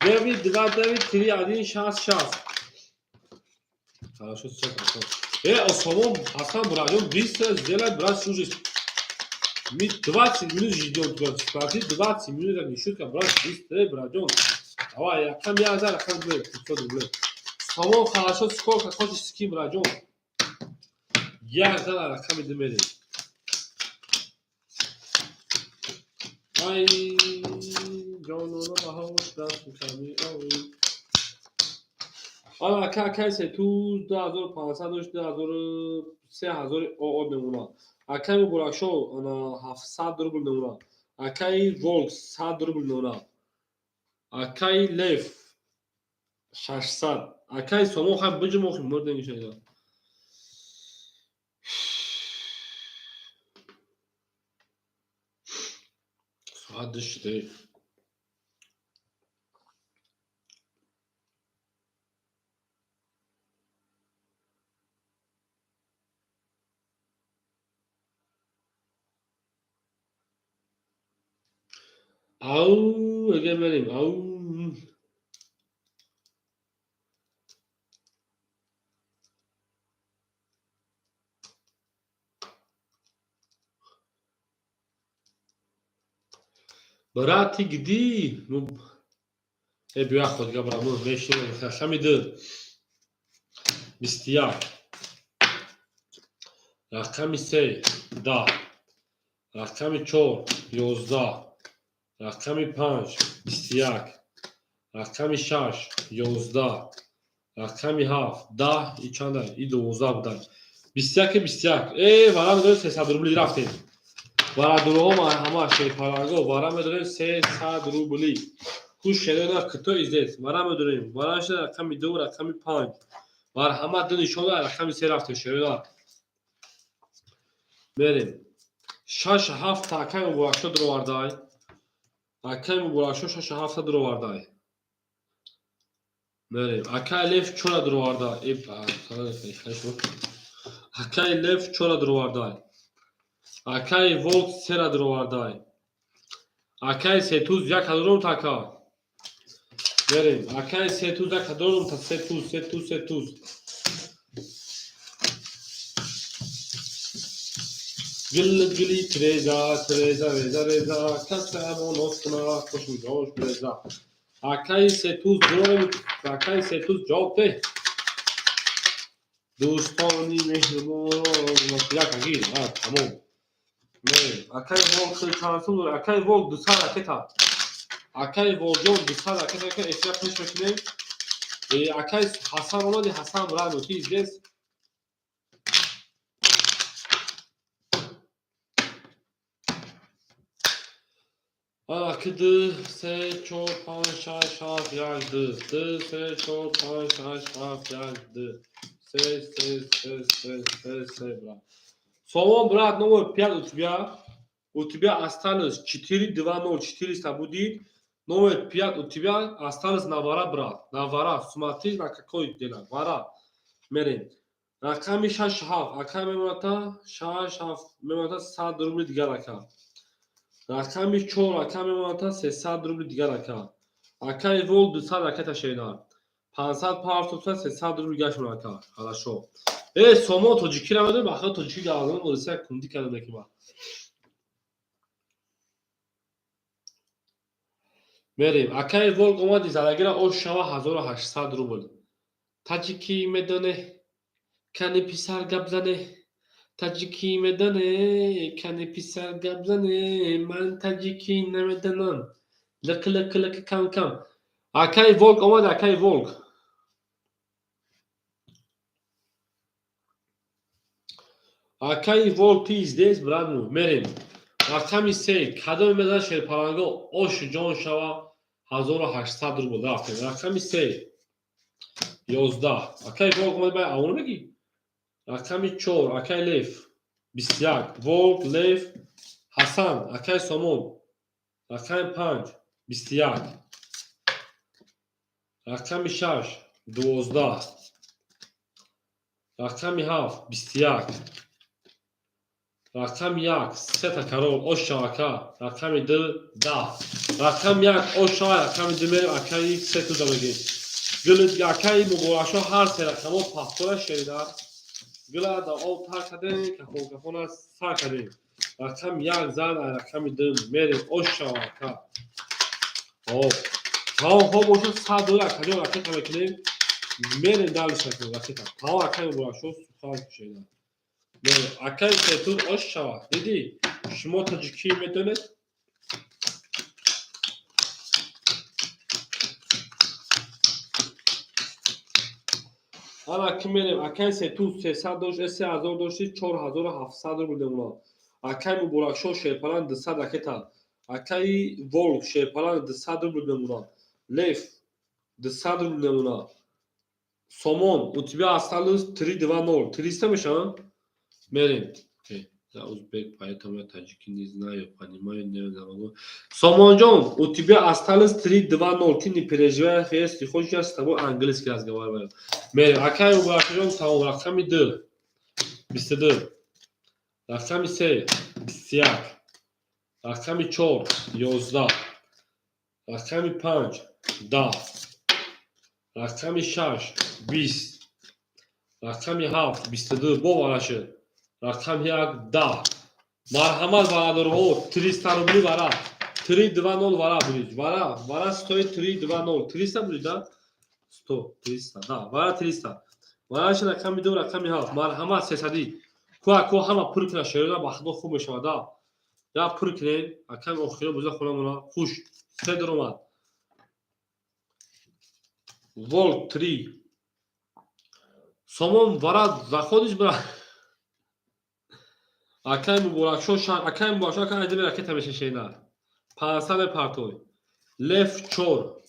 9 2 9 3 1 6 6. Хорошо, все хорошо. Осомон, Ҳасан, братҷон, быстро сделай, брат, уже мы 20 минут ждем тебя. Спроси, 20 минут, это не шутка, брат, быстрее, братҷон. Давай, якам я за рақам 500 рублей. Сомон, хорошо, сколько хочешь скинь, братҷон. Як зан рақами ду мерем. Ай, ҷонона баҳош даст ками ой. Ана ака, акай сету 2500 дошт, 2000 3000 ОО мемонад. Акай Муборакшо ана 700 рубл мемонад. Акай Волк 100 рубл мемонад. Акай Лев 600. Акай Сомон, хай биҷумохи мурдем ишайда. Соат 2 шуде. Ау, эге мерем. Ау. Брат, ты где? Ну, бия ход габра, ну, мешинем, рақами ду. 21. Рақами се, 10. Рақами чор, 11. Рақами панҷ, 21. Рақами шаш, 11. Рақами ҳафт, 10, и чанда? И 12 будан. 21, 21. Вара медорем 300 рубли рафтем. Барадуроҳо ҳама шерпаланго вара медорем 300 рубли. Хуш шерона кто здесь? Вара медорем. Вара шуда рақами ду, рақами панҷ. Бар ҳама ду нишона рақами се рафтем шерона. Мерем. Шаш ҳафт акай Муборакшо дуровардай. Акай Муборакшо шаш ҳафта дуровардай. Мерем. Акай Лев чора дуровардай. Акай Лев чора дуровардай. Акай Волк сера дуровардай. Акай Сетуз як ҳазорум така. Мерем. Акай Сетуз як ҳазорум та Сетуз, Сетуз, Сетуз. Гил гили треза, треза, реза, реза, касамо носна, хошмиҷош реза. Акай Сетуз дурорем, акай Сетуз ҷавоб деҳ. Дӯстони меҳрубон, як агир, тамом. Мерем. Акай Волк чанд сум дорад? Акай Волк 200 ракета. Акай Волкҷон 200 ракета, ака эфира пеш мекунем. Акай Ҳасан омади, Ҳасан брат, ты здесь? Ана ки ду, се, чор, панҷ, шаш, ҳафт, як, ду. Ду, се, чор, панҷ, шаш, ҳафт, як, ду. Се, се, се, се, се, се, брат. Сомон, брат, номер пять у тебя. У тебя осталось 4, 2, 0, 400 будет. Номер 5 у тебя осталось на вара, брат. На вара. Смотри, на какой дело. Вара. Мерем. Рақами шаш ҳафт. Ака мемоната шаш ҳафт мемоната 100 рубли дигар ака. Рақами чор ака мемоната 300 рубли дигар ака. Акаи Вол 200 ракета шедар. 500 партофта 300 рубли гашмон ака. Хорошо. Сомон тоҷикӣ намедонем, ахир тоҷикӣ гавзан Русия кунди кардам ки ма. Мерем. Акаи Волк омади залагира ош шава 1800 рубл. Таҷикӣ медоне, кани писар гап зане. Таҷикӣ медоне, кани писар гап зане. Ман таҷикӣ намедонам. Лик лик лик кам кам. Акаи Волк омад, акаи Волк. Акаи Волк, ты здесь, брат мой? Мерем. Рақами се, кадоме мезанад шерпаланго ош ҷон шава 1800 рубл рафтем. Рақами се, 11. Акаи Волк омад, бай авоно мегӣ? Рақами чор, акаи Лев, 21. Волк, Лев, Ҳасан, акаи Сомон. Рақами панҷ, 21. Рақами шаш, 12. Рақами ҳафт, 21. Рақами як, сета король, ош шава, ака. Рақами ду, 10. Рақами як ош шава, рақами ду мерем, акаи се туза мегирем. Гул, акаи Муборакшо, ҳар се рақамо пахтора шерида. Гула да об тар кардем, кафон кафона сар кардем. Рақами як зад, рақами ду мерем, ош шава, ака. Ҳо, тамом, хоб бошад, 100 доллар акаҷон ракета мекунем, мерем дальше ракета. Тамом, акаи Муборакшо, сухан кушода. Акаи Сетуз, ош шава. Дидӣ, шумо тоҷикӣ медонед? Ана ки мерем, акаи Сетуз 300 дошт, 3000 дошти, 4700 рубл мемонад. Акаи Муборакшо, шерпаланг, 200 ракета. Акаи Волк, шерпаланг, 200 рубл мемонад. Лев, 200 рубл мемонад. Сомон, у тебя осталось три, два, ноль, 300 мешавад. Мерем. Я узбек, поэтому я таджики не знаю, понимаю, не могу. Сомонҷон, у тебя осталось три, два, ноль, ты не переживай, если хочешь, я с тобой английский разговариваю. Мерем, акаи Муборакҷон, тамом, рақами ду, 22, рақами се, 21, рақами чор, 11, рақами панҷ, 10, рақами шаш, 20, рақами ҳафт, 22, бовара шуд. Рақами як, 10. Марҳамат, бародарҳо, 300 рубли вара, три, два, ноль вара бурид. Вара, вара стоит три, два, ноль, 300 бурид, да, сто, 300, да, вара 300. Вараша рақами ду, рақами ҳафт. Марҳамат, сесадӣ куа ку ҳама пур кина шерода, ба худо хуб мешавад, да, я пур кунем. Аками охиро буза хонамона хуш се даромад. Волк, три. Сомон, вара заходишь, брат. Акаи Муборакшо, акаи Муборакшо, акаи айдими ракета мешешена, 500 мепартой. Лев, чор,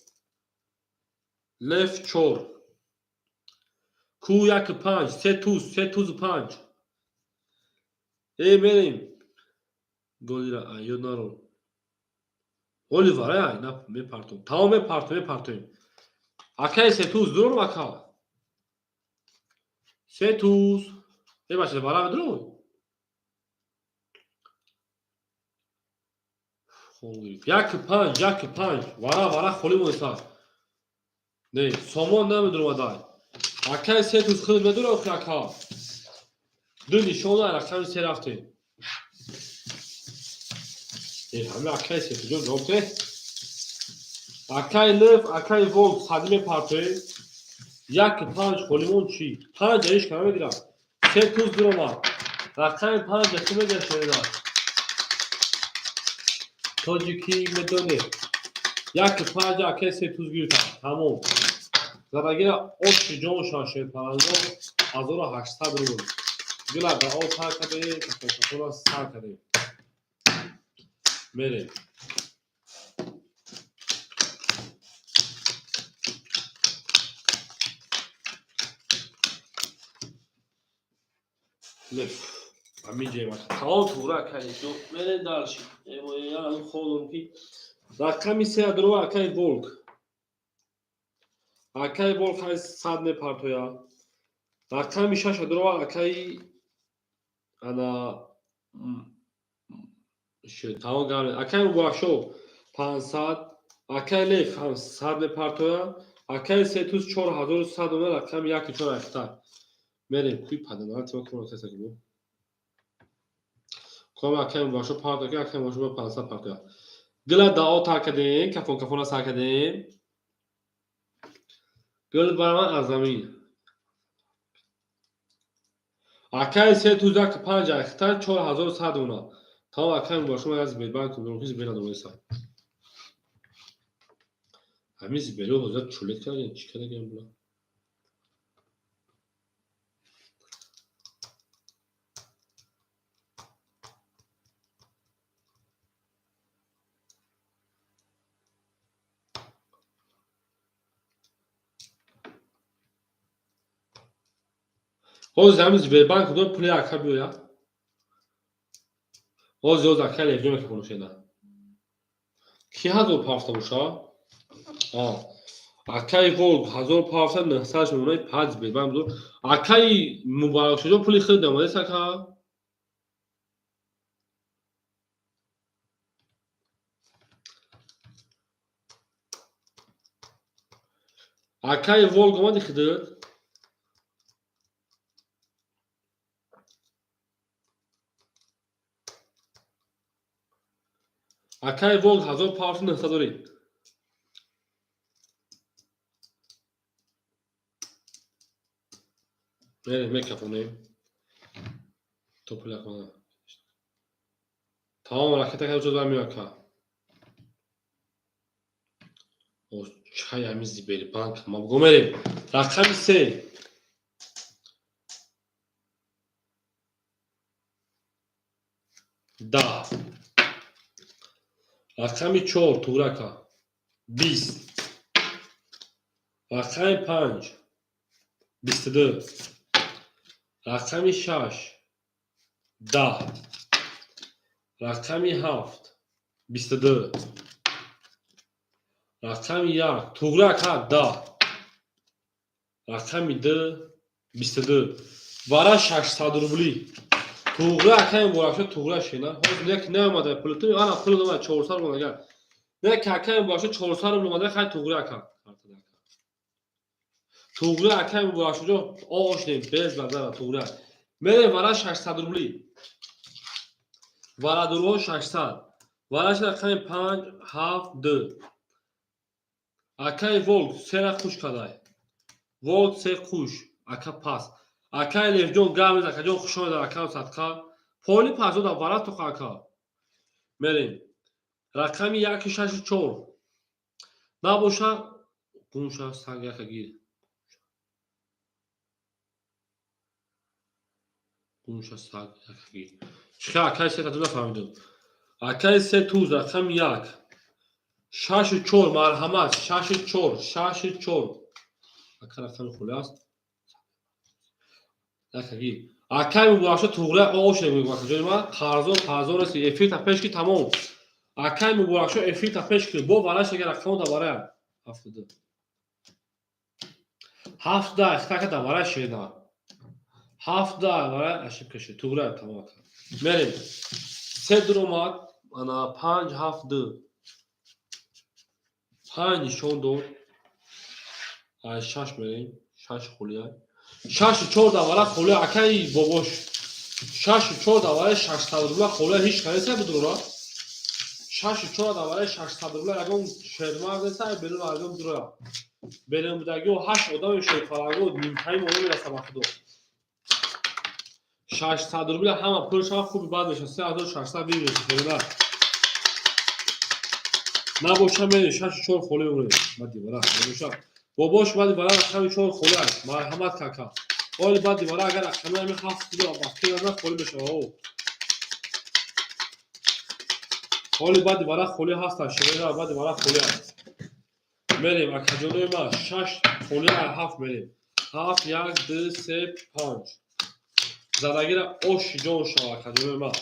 лев, чор. Ку як панҷ, се туз, се тузу панҷ. Э, мерем, голира ёд наро, оли варай на мепартом. Тамом, мепартом, мепартоем. Акаи Сетуз, дуром, ака Сетуз, бебахшед, вара медуром. Як панҷ, як панҷ, вара, вара холӣ монеса. Не, сомон намедуромадай. Акаи Сетуз, худ медура, охи, ака. Ду нишона, рақами се рафтем. Ҳами акаи Сетузҷон, ҷавоб те. Акаи Лев, акаи Волк, садӣ мепартоем. Як панҷ холимон чӣ? Панҷ иш кама мегирам. Се туз дуромад. Рақами панҷ ки мегирам, шоида. Тоҷикӣ медонед. Як панҷ акаи се туз гирифтам. Тамом. Задагира оши ҷон шашед панҷо 1800 рубл. Гила ба об тар кардем, кафокафона сар кардем. Мерем. Лев. Ҳаминҷоем. Тамом, тура акаи мерем дальше. Холдум ки рақами се адрова акаи Волк. Акаи Волк ҳай сад мепартоя. Рақами шаш адрова акаи ана тамом гап. Акаи Муборакшо 500, акаи Лев ҳам сад мепартоя, акаи Сетуз 4100 омад, рақами яки чор айхта. Мерем куи паданара тима кунакасакибу. Ком акаи Муборакшо парто ки акаи Муборакшо 500 партоя. Гила дао тар кардем, кафон кафона сар кардем. Гул баромад аз замин. Акаи Сетуз як панҷ айхта 4100 омад. Тамом, акаи Муборакшо, ман аз Сбербанк дорам, ки Сбер надонеста. Ҳамин Сберу ҳозир чулет кардем, чӣ кардагем була? Ҳозир ҳамин Сбербанк дор пули ака биёяд. Ҳозир ҳозир ака Левҷон мекунушеда. Ки ҳазор пафта боша? Акаи Волк ҳазор пафта, 900 мемонад, паҷ Сбербанк дор. Акаи Муборакшоҷон, пули худ омадест, ака? Акаи Волг омади хидат? Акаи Волг 1500 дорӣ. Мерем, мекафонем. То пула кона. Тамом ракета ка ҷо дар меока. Чай ҳамин Сбербанк ма буго мерем. Рақами 3. 10. Рақами 4 турака. 20. Рақами 5. 22. Рақами 6. 10. Рақами 7. 22. Рақами 1. Туғрака 10. Рақами 2. 22. Вара 600 рубли. Туғра акаи муборакшо туғра шена. Ҳозир як наомада пулту, ана пул омада 400 рубл агар. Не акаи муборакшо 400 рубл омада, хай туғра ака. Туғра акаи муборакшо ошнем без базара туғра. Мерем вара 600 рубли. Вара дурво 600. Вараш рақами 5 7 2. Акаи Волк сера хуш кадай. Волк се хуш. Ака пас. Акаи Левҷон гап мезад, акаҷон хуш омадед, акам садқа. Поли пас дода вара тоқа ака. Мерем. Рақами 1 6 4. Набоша гумша саг яка гир. Гумша саг яка гир. Чиха акаи се тату нафаҳмидам. Акаи се туз рақами 1. 6 4 марҳамат 6 4 6 4. Ака рақами хули аст. Яка гир. Акаи муборакшо туғра ош мегӯяд акаҷони ман. Қарзон қарзон аст. Эфир та пеш ки тамом. Акаи муборакшо эфир та пеш ки бо вараш агар рақамо да вара 72. 7 ихтака да вара шена. 7 вара ошибка шуд. Туғра тамом ака. Мерем. Се дуромад. Ана 5 7 2. 5 нишон дод. Ай 6 мерем. 6 хулия. 6 4 давара хулия акаи бобош. 6 4 давара 600 рубла хулия ҳеч канеса будура. 6 4 давара 600 рубла ягон шермард неса берун ягон дура. Берун будагио 8 одами шерфараго нимтаи моно мераса ба худо. 600 рубла ҳама пулшава хуби бад меша 3600 бимеша хеле. Набоша мерем 6 4 холе мемонем. Баъди вара набоша. Бобош баъди вара рақами 4 холе аст. Марҳамат кака. Оли баъди вара агар рақами ҳами 7 кило бахти на холе мешава. О. Оли баъди вара холе ҳаст, шерера баъди вара холе аст. Мерем акаҷонои ман 6 холе 7 мерем. 7 1 2 3 5. Задагира оши ҷон шава акаҷонои ман.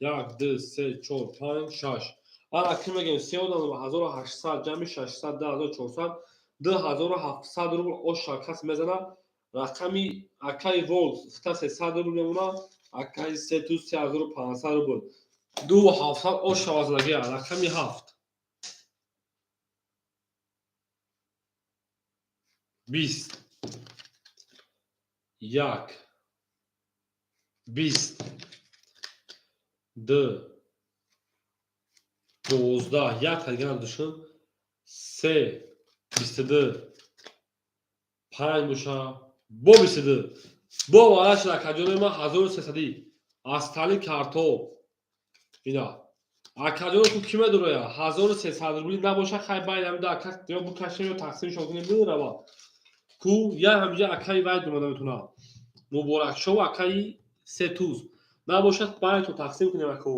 1 2 3 4 5 6. Ана ки мегем се одам 1800 ҷамъи 600 2400 2700 рубл оша кас мезана. Рақами акаи Волк 300 рубл мемона, акаи Сету 3500 рубл. 2700 оша вазнаги рақами 7. 20 1 20 2 12 як дигар душун 3 22 5 боша бо 22 бо вараш акаҷони ман 1300 аз тали картоб ина акаҷоно ку ки медуроя 1300 рубли набоша хай байн ҳамида ака ё букашем ё тақсим шон кунем бирава ку я ҳамиҷа акаи вай думада метуна муборакшо акаи се туз набошад байн то тақсим кунем аку.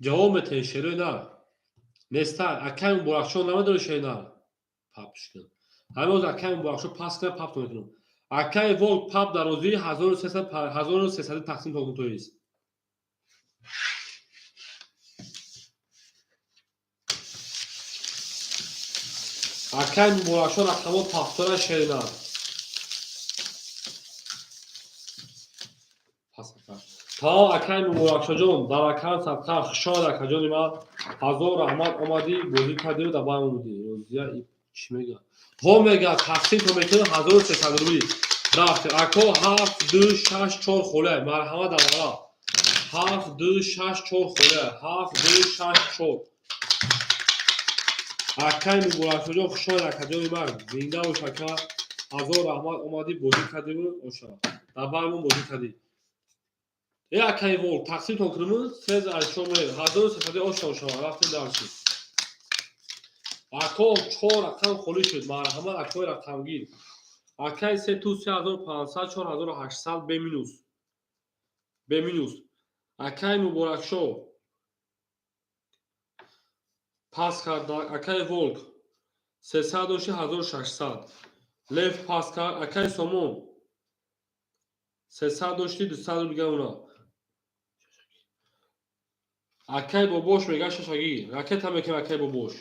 Ҷавоб метаҳед шерои нар. Неста акаи муборакшо намедори шерои нар. Папш кун. Ҳамин ҳозир акаи муборакшо пас кунад пап мекунам. Акаи Волк пап дарозии 1300 тақсим кун тоист. Акай Муборакшо рақамҳо пафтора шеринар. Тамом акай Муборакшоҷон, дар акан садқа хушомад акаҷони ман. Ҳазор раҳмат омадӣ, бозӣ кардию дар баъд омадӣ. Розия чӣ мега? Во мега, тақсим то мекунем 1300 рубли. Рафт. Ако 7 2 6 4 холе. Марҳамат аввала. 7 2 6 4 холе. 7 2 6 4. Акай Муборакшоҷон хушомад акаҷони ман. Зинда бош ака. Ҳазор раҳмат омадӣ, бозӣ кардиву оша. Дар баъдмон бозӣ кардӣ. Э акай вол тақсимтон кунем 3 4 1300 оша оша. Рафтем дарси. Ако 4 рақам холӣ шуд. Марҳамат акои рақамгир. Акай се ту 3500 4800 б минус. Б минус. Акай Муборакшо пас кард. Акай Волк 300 дошти 1600. Лев пас кард. Акай Сомон 300 дошти 200 рубл гауна. Акай Бобош мега шашагӣ. Ракета мекунем акай Бобош.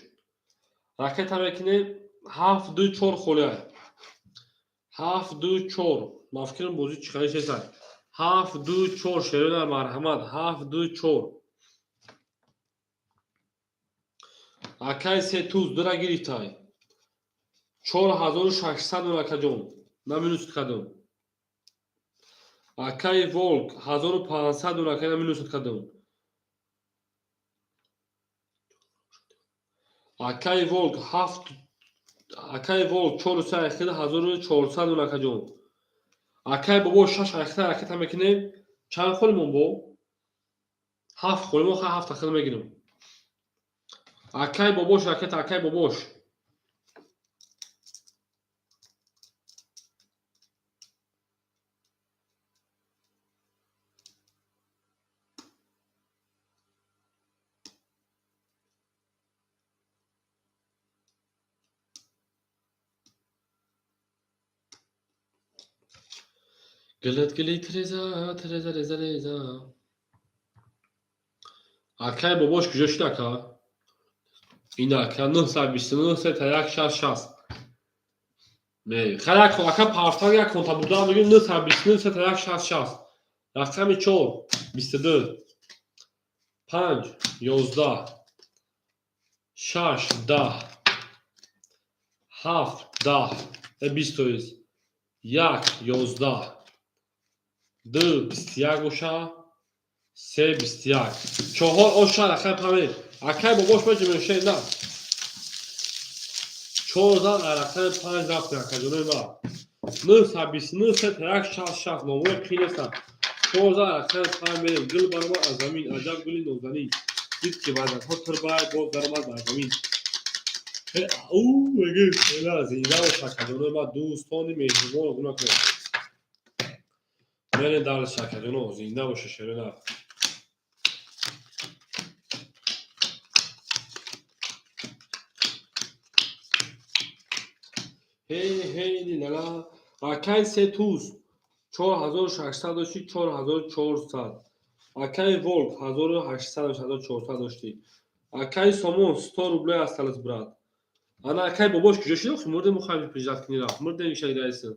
Ракета мекунем 7 2 4 холия. 7 2 4. Ман фикрам бозӣ чӣ қадар шеса. 7 2 4 шерона марҳамат 7 2 4. Акай се туз дура гирифтай. 4600 дон акаҷон. На минус кардам. Акай Волк 1500 дон акай на минус кардам. Акай Волк 7 акай Волк 400 айхида 1400 дон акаҷон. Акай бобо 6 айхида ракета мекунем. Чанд холимон бо? 7 холимон ха 7 ахида мегирем. Акай бобош ракета акай бобош. Гилат гили Тереза, Тереза, Реза, Реза. Акай бобош куҷо шуд ака? Ин ака 929 3 1 6 6. Не, хай як ака партан як конта бурда мегӯем 929 3 1 6 6. Рақами 4 22 5 11 6 10 7 10 20 то есть 1 11 2 21 боша 3 21 4 оша рақами памир. Акай бобош меҷа на 4 зан рақами 5 рафтем акаҷонои ма. 929 3 1 6 6 номҳои қин нестанд. 4 зан рақами 5 мерем. Гул баромад аз замин, аҷаб гули нозанин. Дид ки вазнатҳо турбай боз даромад бар замин. Ӯ мегӯ хела зинда бош акаҷонои ма, дӯстони меҳрубон гуна кунед. Мерем дар шакаҷоно, зинда боша шерона. Ҳей ҳей лала. Акай се туз 4600 дошти 4400. Акай Волк 1800 1400 дошти. Акай Сомон 100 рублей осталось брат. Ана акай бобош куҷо шуд? Охи мурдем мухайм пижат кини рафт. Мурдем ишаги раиса.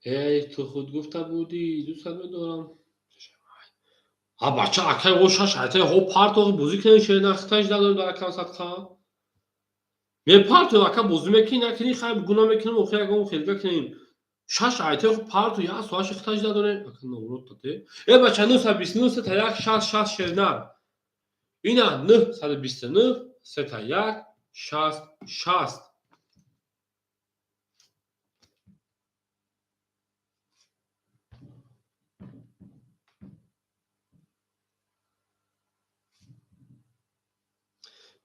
Эй, ту худ гуфта будӣ, дӯстат медорам. А бача акай о шаш айтай ҳо партоғи бозӣ кунем шерина хиташ надорем дар акам садқа. Мепартои ака бозӣ мекунӣ накунӣ хай гуна мекунем охи ягон хелга кунем. Шаш айтай парту як соатши хиташ надорем. Ака наоборот тате. Э бача 929 3 1 6 6 шеринар. Ина 929 3 1 6 6.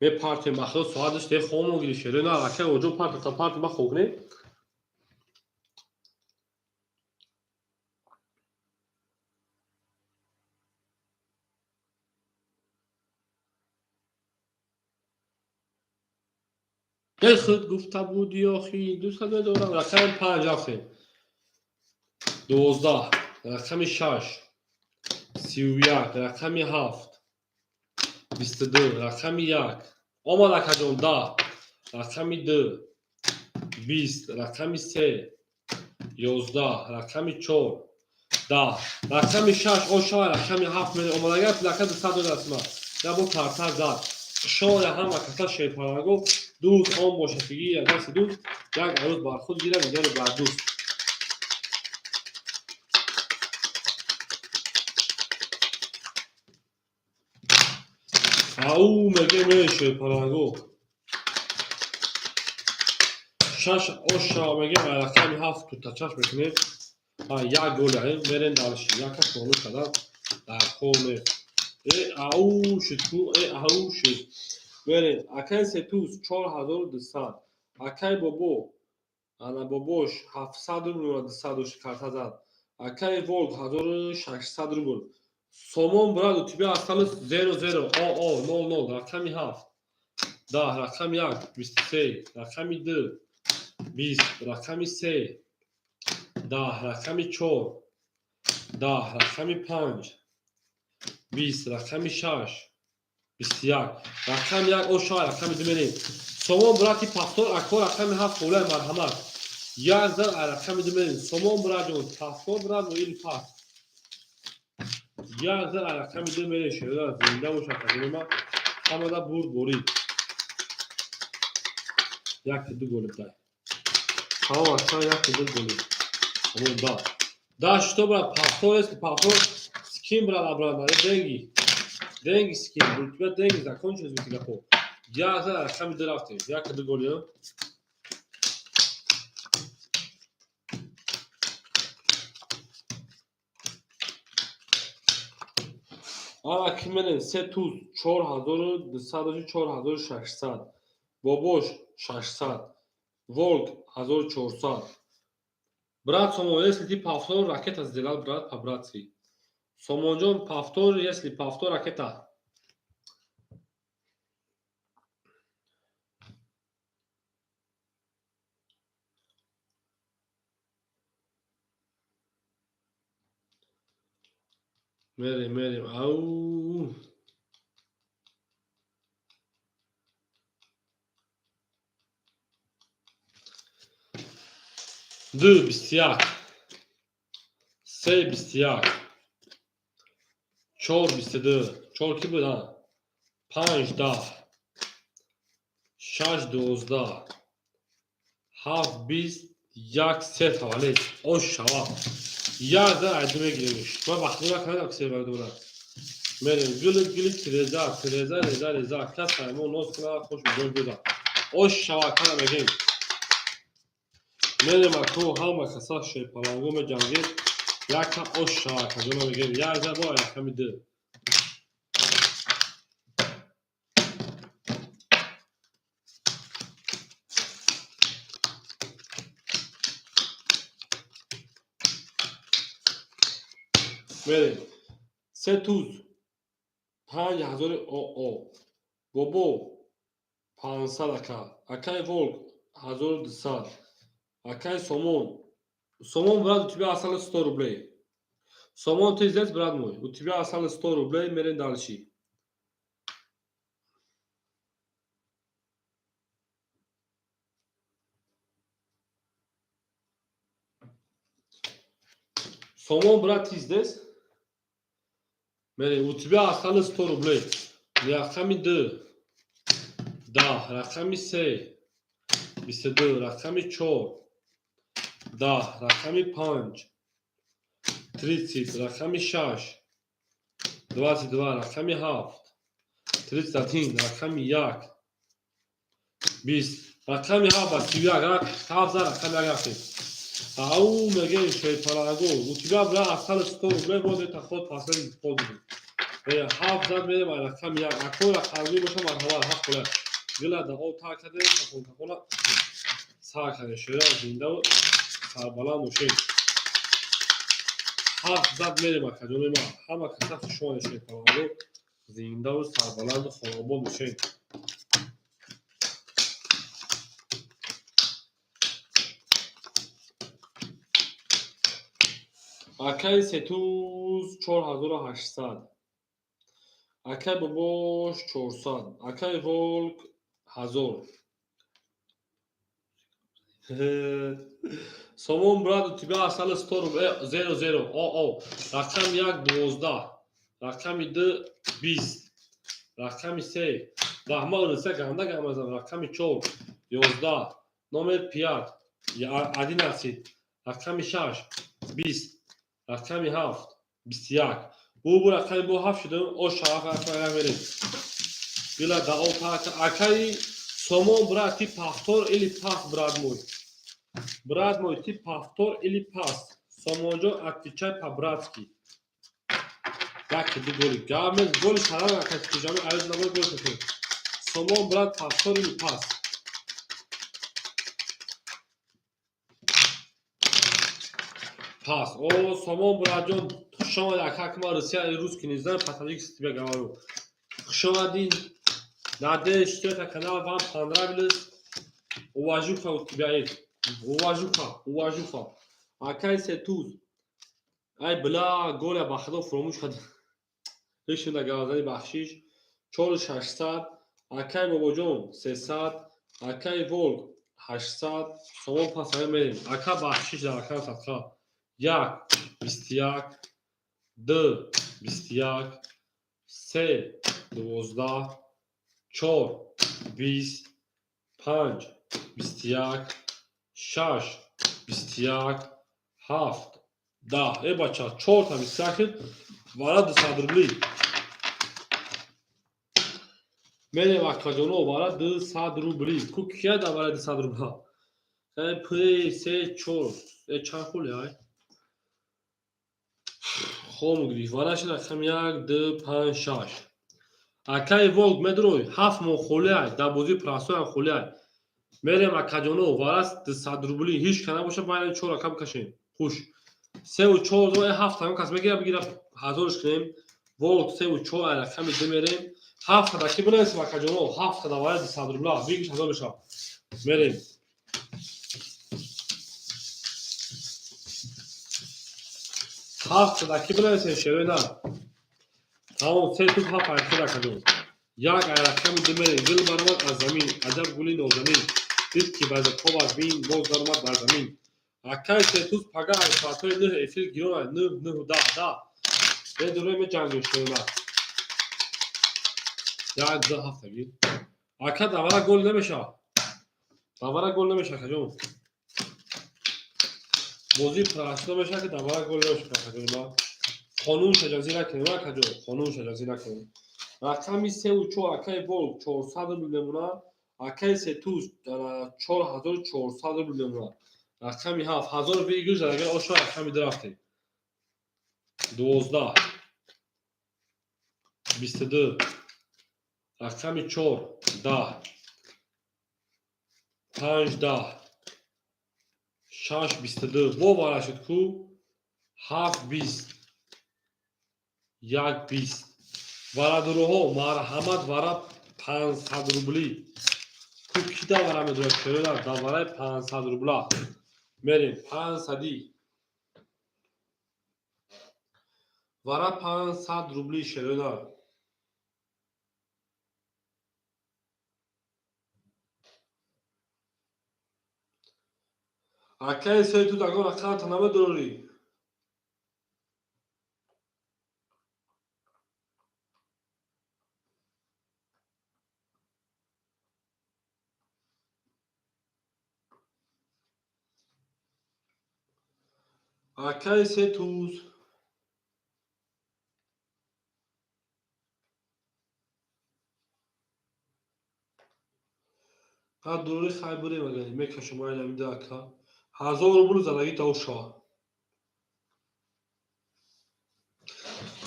Мепартем ахиро соаташ де хомон гирифт шерина ака оҷо парта та парта ма хокне. Худ гуфта буди, охи дӯстат медорам. Рақами 5 рафтем. 12, рақами 6, 31, рақами 7, 22, рақами 1. Омад, акаҷон, 10, рақами 2, 20, рақами 3, 11, рақами 4, 10, рақами 6 ошава, рақами 7 мери омадагар плака 200 додааст ма. Я бо карта зад. Шоя ҳама каса шерпаланго дӯст он бошад, ки гирад дасти дӯст, як арӯз бар худ гирад, дигаре бар дӯст. Ау меге ме шерпаланго. 6 оша меге, рақами 7 тутачаш мекунем. Як голи мерем дальше. Якаш боло кардам дар кор нест. Э ау шуд ку, э ау шуд. Мерем. Акай Сетуз 4200. Акай Бобо, ана Бобош 700 рубл 200 дошт, карта зад. Акай Волк 1600 рубл. Сомон, брат, у тебя осталось 0 0 о о 0 0, рақами 7, 10, рақами 1, 23, рақами 2, 20, рақами 3, 10, рақами 4, 10, рақами 5, 20, рақами 6, 21, рақами 1 оша, рақами 2 мерем. Сомон, брати, повтор, ако рақами 7 холай, марҳамат. Як зар рақами 2 мерем. Сомон, братҷон, повтор, брат, или пас. Як зар рақами 2 мерем. Шерода зинда бошад, қадима ҳамада бурд борид. Як ду голи дай. Тамом, ака, як ду голи. Тамом, да. Да, что, брат, повтор, если повтор, скинь, брат, обратно, деньги. Деньги скинь, у тебя деньги закончились, у тебя по. Я за рақами 2 рафтем. Як ду голи. Ана ки менем, се туз 4200 доши, 4600. Бобош 600. Волк 1400. Брат Сомон, если ты повтор, ракета сделал, брат, по-братски. Сомонҷон, повтор, если повтор, ракета. Мерем, мерем. Ау. 2, 21. 3, 21. 4, 22. 4 ки буд, а? 5, 10. 6, 12. 7, 20. 1, 3 таваллуд. Ош шава. Як дар айду мегиремш. Ман вақти накардам, ки се бардора. Мерем гули гули тиреза, тиреза, реза, реза. Кас мо нос куна, хуш бизор буда. Ош шава кана мегем. Мерем, аку ҳама каса шерпаланго меҷангем. Яка ош шава каҷона мегем. Як за бо рақами 2. Мерем. Се туз 5000 оо. Бобо 500, ака. Акай Волк 1200. Акай Сомон. Сомон, брат, у тебя осталось 100 рублей. Сомон, ты здесь, брат мой? У тебя осталось 100 рублей, мерем дальше. Сомон, брат, ты здесь? Мерем, у тебя осталось 100 рублей. Рақами 2, 10, рақами 3, 22, рақами 4, 10, рақами 5, 30, рақами 6, 22, рақами 7, 31, рақами 1, 20, рақами 7 ба 31, 7 за рақами 1 рафтем. Ау мегем шерпаланго, у тебя, брат, осталось 100 рублей, вот это ход последний ход будет. 7 зад мерем рақами 1. Ако рақамӣ боша, марҳамат, ҳақ кунад. Гила да об тар кардем, такон такона сар кардем. Шера зиндаву сарбаланд бошед. 7 зад мерем, акаҷони ман. Ҳама каса хушомадед, шерпаланго, зиндаву сарбаланду хонобод бошед. Акаи Сетуз 4800. Акаи Бобош 400. Акаи Волк 1000. Сомон, брат, у тебя осталось 100 рублей. Зеро, зеро. О, о. Рақами як 12. Рақами ду 20. Рақами се даҳма рыса ганда гамазам. Рақами чор 11. Номер пять 11. Рақами шаш 20. Рақами ҳафт 21. Бу рақами бо ҳафт шудам. О шараф мерем. Била дао акаи Сомон, брат, ты повтор или пас, брат мой? Брат мой, ты повтор или пас? Сомонҷон, отвечай по-братски. Яки ду голи. Гамез голи шарав акаи пижами айз намой гол кунед. Сомон, брат, повтор или пас? Пас. О, Сомон, братҷон, хуш омадӣ, ака, ма Россия и русский не знаю, по-таджикски тебе говорю. Хуш омадӣ. Надеюсь, что этот канал вам понравился. Уважуха у тебя есть. Уважуха, уважуха. Акай Сетуз. Ай, бля, голя ба худо фуромӯш кардам. Ҳеч нагавазани, бахшиш. 4600. Акай Бобоҷон 300. Акай Волк 800. Сомон пас мерем. Ака, бахшиш дар ака садқа. Як 21, ду 21, се 12, чор 20, панҷ 21, шаш 21, ҳафт 10. Э, бача, чорта 21 шуд. Вара 200 рубли. Мерем, акаҷоно, вара 200 рубли. Ку кия дар вара 200 рубла? Э, п се чор. Э, чанд хули ай? Хом гирифт. Вара шуд рақам як, ду, панҷ, шаш. Акаи Волк медрой, 7 моҳ холиай, дар бозии прасоям холиай. Мерем, акаҷоно, вара 200 рубли. Ҳеч ка набоша, байни чор рақам кашем. Хуш. Сеу чор, ҳафт ҳамон кас мегира, бигира, ҳазорш кунем. Волк сеу чор, ай рақами ду мерем. Ҳафтада ки бинависем, акаҷоно, ҳафтада вара 200 рубла, бигиш ҳазор мешавад. Мерем. Ҳафтада ки бинависем, шерои на. Тамом, се туп ҳафт айхел, акаҷон. Як ай рақами ду мерем. Гул баромад аз замин, аҷаб гули нозанин. Дид ки вазирхоб аз бин, боз даромад бар замин. Акаи Сетуз пага ай соатҳои 9 эфир гирон ай 9, 9, 10, 10. Медурем, меҷангем шерои. Як, ду, ҳафта гир. Ака, давара гол намешавад. Давара гол намешавад, акаҷон. Бозии прасо мешавад, ки давара гол намешавад, акаҷон. Қонун шаҷазӣ накунем, акаҷон. Қонун шаҷазӣ накунем. Рақами сеу чор акаи Волк 400 рубл мемонад. Акаи Сетуз 4400 рубл мемонад. Рақами ҳафт ҳазор выигрыш агар ошо рақами ду рафтем. 12, 22, рақами чор 10, панҷ 10, шаш 22. Бо вара шуд ку ҳафт 20, як 20. Варадуруҳо, марҳамат, вара 500 рублӣ. Ку ки давара медорад, шерода давараи 500 рубла. Мерем 500-ӣ. Вара 500 рубли, шерода. Акаи Сетуз, ягон рақамата намедорӣ? Акаи Сетуз. Ҳа, дурури хай бурем, агар мекашам ай намида, ака. 1000 рубл задагӣ то шава.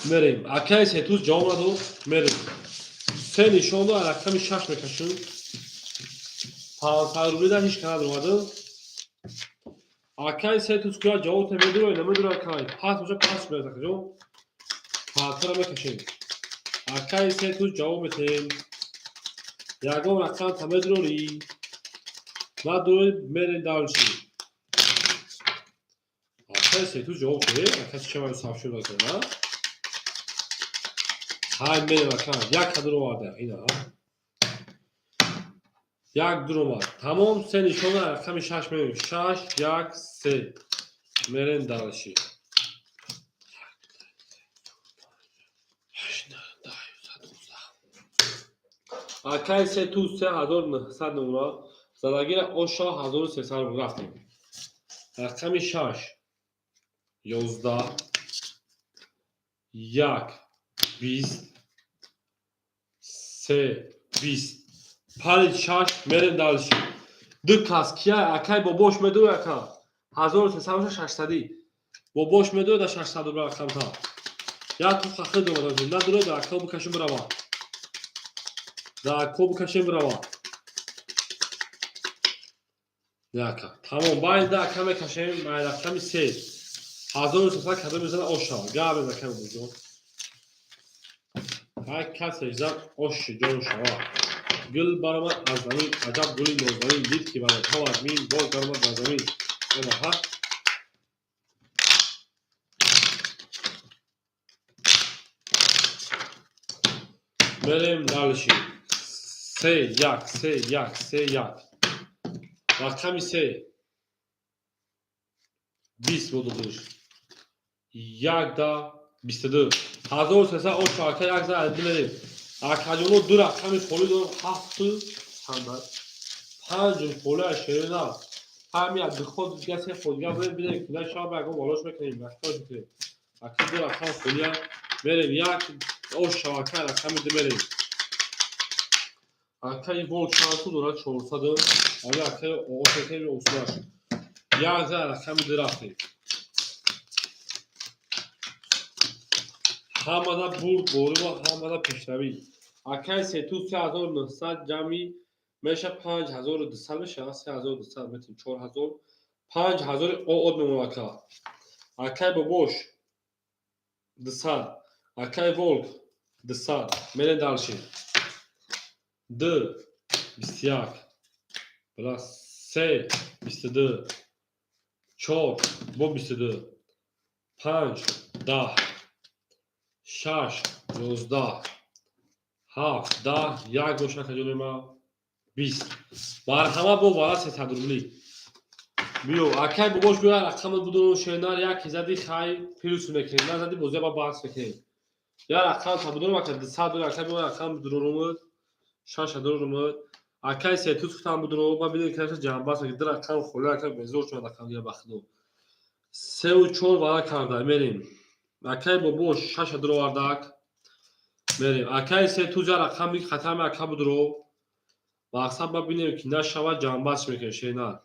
Мерем. Акаи Сетуз ҷавоб надод. Мерем. Се нишон дод, рақами шаш мекашем. 500 рублида ҳеч ка надомада. Акаи Сетуз куя ҷавоб медурой, намедурой, акай. Пас боша, пас мерад, акаҷон. Пасро мекашем. Акаи Сетуз ҷавоб метем. Ягон рақам та медурорӣ? Надурой, мерем дальше. Акай сету ҷавоб деҳ, ака чӣ саб шуда кана. Ҳай мерем ака, як қадр оварда, ина. Як дуромад. Тамом се нишона рақами 6 мерем. 6 1 3. Мерем дальше. Акай се ту 3900 номра, задагира оша 1300 рубл рафтем. Рақами 6 11 1 20 3 20 5 6 мерем дальше. Ду кас кия акай бобош медур ака 1300 600 бобош медур да 600 рубл рақамта. Як ту хахид омада надура да ака букашим бирава. Да ака букашим бирава. Яка. Тамом, баъд да ака мекашем, ай рақами 3. 1300 кадом мезана оша. Гап без ака бобоҷон. Ҳар касе зад оши ҷон шава. Гул баромад аз замин, аҷаб гули нозанин, дид ки баротҳо аз мин боз баромад бар замин. Ана ҳа. Мерем дальше. 3 1 3 1 3 1. Рақами 3. 20 буд душ. 1 да 22. 1300 ош ака як за адиле. Акаҷоно ду рақами холи дорам 7 чанд 5 холи шерина. Ҳами як диход дига се ходига бинем ки шаб ягон болош мекунем, рақамаш мекунем. Ака ду рақам холия мерем як ош шавака рақами ду мерем. Акаи вол чанд су дорад 400. Ами акаи ош мекунем усулаш. Як за рақами ду рафтем. Ҳамада бурд борива, ҳамада пешравӣ. Акай сету 3900 ҷамъи меша 5200 меша 3200 метим 4000 5000 оод мемонад ака. Акай бобош 200, акай волк 200. Мерем дальше. 2 21 бла 3 22 4 бо 22 5 10 6 11 7 10 1 боша акаҷони ма 20. Марҳама бо вара 300 рубли. Биё акай бобош биё рақамат будуну шенар як зади хай плюс мекунем, назади бозия ба баҳс мекунем. Я рақам та будурум ака 200 дор акай биё рақам будурумуд 6 дорумуд. Акай сетуз хутам будурум ба бинем ки ҷамбас ду рақам холи акай безор шуд рақам гира ба худо. 3 ва 4 вара карда мерем. Акай бобош 6 дуровардак мерем. Акай сетуз я рақами хатами ака будуру мақсад ба бинем ки нашавад ҷамбас мекунем шенар.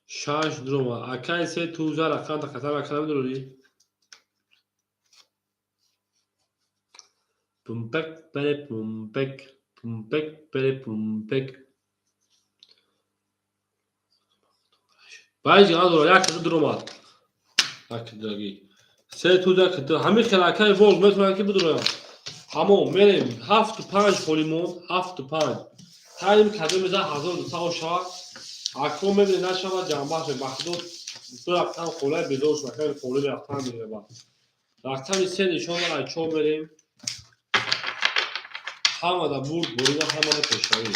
Шаш дурома. Акай се туза рақам та хатами ака намедурӣ? Пумпек пере пумпек пумпек пере пумпек. Баъд надора як дуромад. Як дураги. Се туза ҳамин хел акай волк метавонад ки бидуроям. Тамом мерем 7 5 холи монд 7 5. Тайм кадом мезан 1200 ошавад. Акво мебинед нашавад ҷамбаш ба худо ду рақам холай безор шуд акай холи рақам мерава. Рақами 3 нишон дорад 4 мерем. Ҳамада бурд борида ҳамада пешравӣ.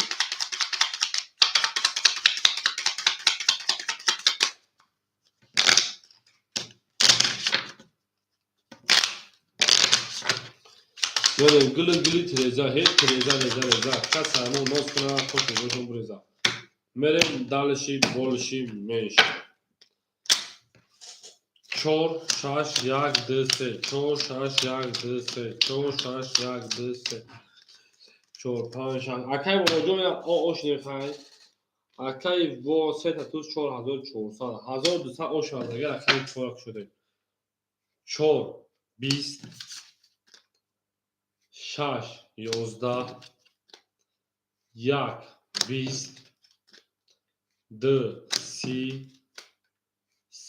Мерем гули гули тиреза, ҳеҷ тиреза реза реза, кас сармо ноз кунад, хош бошон буреза. Мерем дальше больше меньше. 4 6 1 2 3 4 6 1 2 3 4 6 1 2 3 4 5 6. Акай бобоҷон ош нехай. Акай во 3 та туз 4400 1200 ош агар акай 4 шуде. 4 20 6 11 1 20 2 3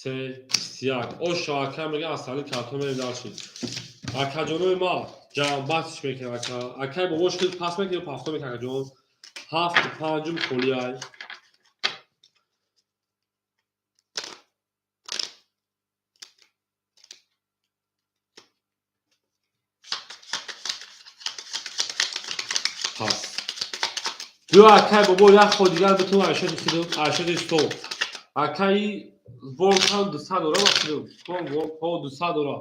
3 21. Ош ака мега асали картон мерем дальше. Акаҷонои ма Ҷамъбастш мекунем, ака. Акай бобош хел пас мекунем, пафто мекунем, акаҷон. Ҳафту панҷум холиай. Пас. Биё, акай бобо, як хол дигар битун айшади хидм, айшади стол. Акаи волкам 200 дора вақти волк 200 дора.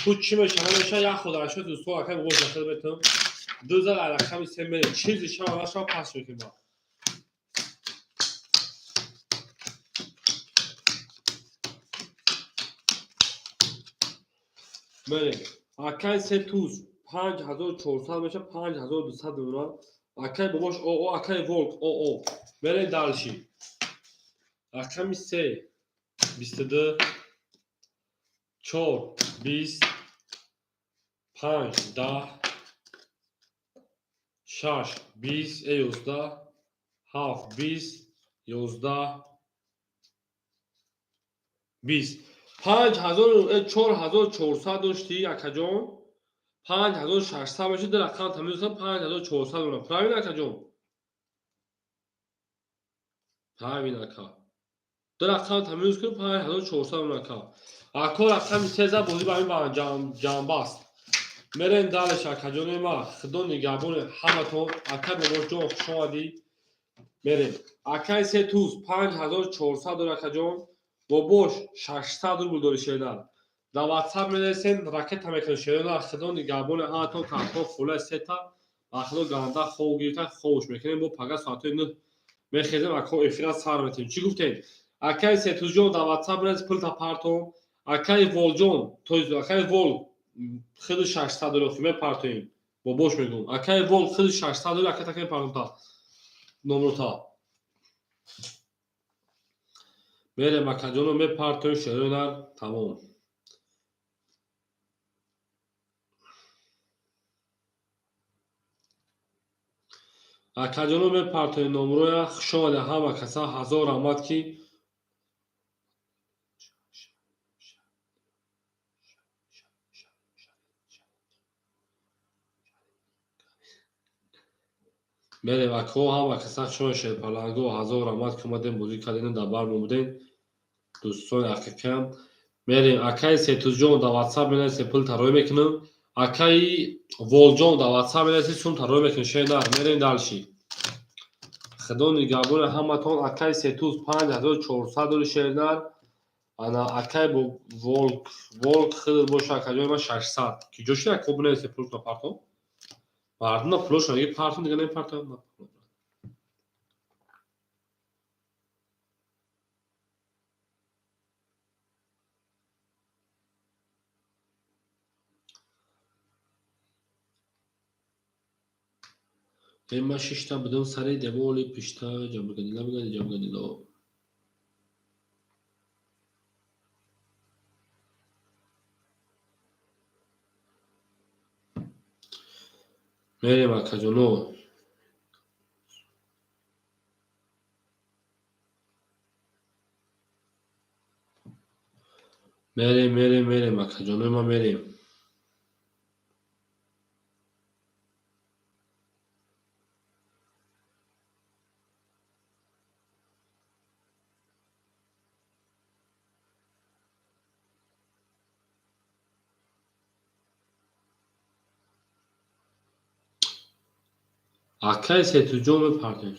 Ту чӣ меша, намеша, як хол айшади стол акай бобо захир битун. Ду зад рақами се мере. Чизи шава нашава, пас мекунем. Мерем. Акай се туз 5400 меша, 5200 мемонад. Акай бобош оо, акай волк оо. Мерем дальше. Рақами се 22, чор 20, панҷ 10, шаш 20, 11, ҳафт 20, 11, 20. 5000, 4400 доштӣ, акаҷон. 5600 мешуд, ду рақам тамиз, 5400 мемонад. Правильно, акаҷон? Правильно, ака. Ду рақам тамиз кун, 5400 мемонад, ака. Ако рақами се зад, бозӣ ба ҳамин ҷамъбаст. Мерем дальше, акаҷони ма. Худо нигаҳбони ҳаматон. Акай бобоҷон, хуш омадӣ. Мерем. Акай се туз 5400 дор, акаҷон. Бобош 600 рубл дори, шедар. Дар ватсап менависем, ракета мекунем, шерона. Худо нигаҳбони ҳаматон. Картон холаи сета. Ба худо ганда хов гирифта, ховш мекунем. Бо пага соатҳои 9 мехезем, ако, эфира сар метем. Чӣ гуфтем? Акай сетузҷон, дар ватсап менавис, пулта партом. Акай волҷон, то акай вол хиди 600 дори, мепартоем. Бобош мегӯм. Акай вол хиди 600 дори, ака така мепартом та. Номрота. Мерем, акаҷоно, мепартоем, шерои тамом. Акаҷоно, мепартоем номроя. Хуш омадед ҳама каса, ҳазор раҳмат, ки мерем, ако. Ҳама каса хуш омадед, шерпаланго, ҳазор раҳмат, ки омадем, бозӣ кардем, дар бар мо будем, дӯстони ҳақиқиам. Мерем. Акаи сетузҷон, дар ватсап менависе, пул тарой мекунам. Акаи волҷон, дар ватсап менависи, сум тарой мекунем, шер. Мерем дальше. Худо нигаҳбони ҳаматон. Акаи сетуз 5400 дори, шернар. Ана акай бо волк, волк хидр боша, акаҷони ман, 600. Ки ҷо шид, ако, бинависе, пултона партом. Мардума пулошон дига партом, дига намепартом. Ма шишта будам сари деволи пишта, ҷамбагадила бигади, ҷамбагадило. Мерем, акаҷоно. Мерем, мерем, мерем, акаҷоно, ма мерем. Акаи сетуҷон, мепартем.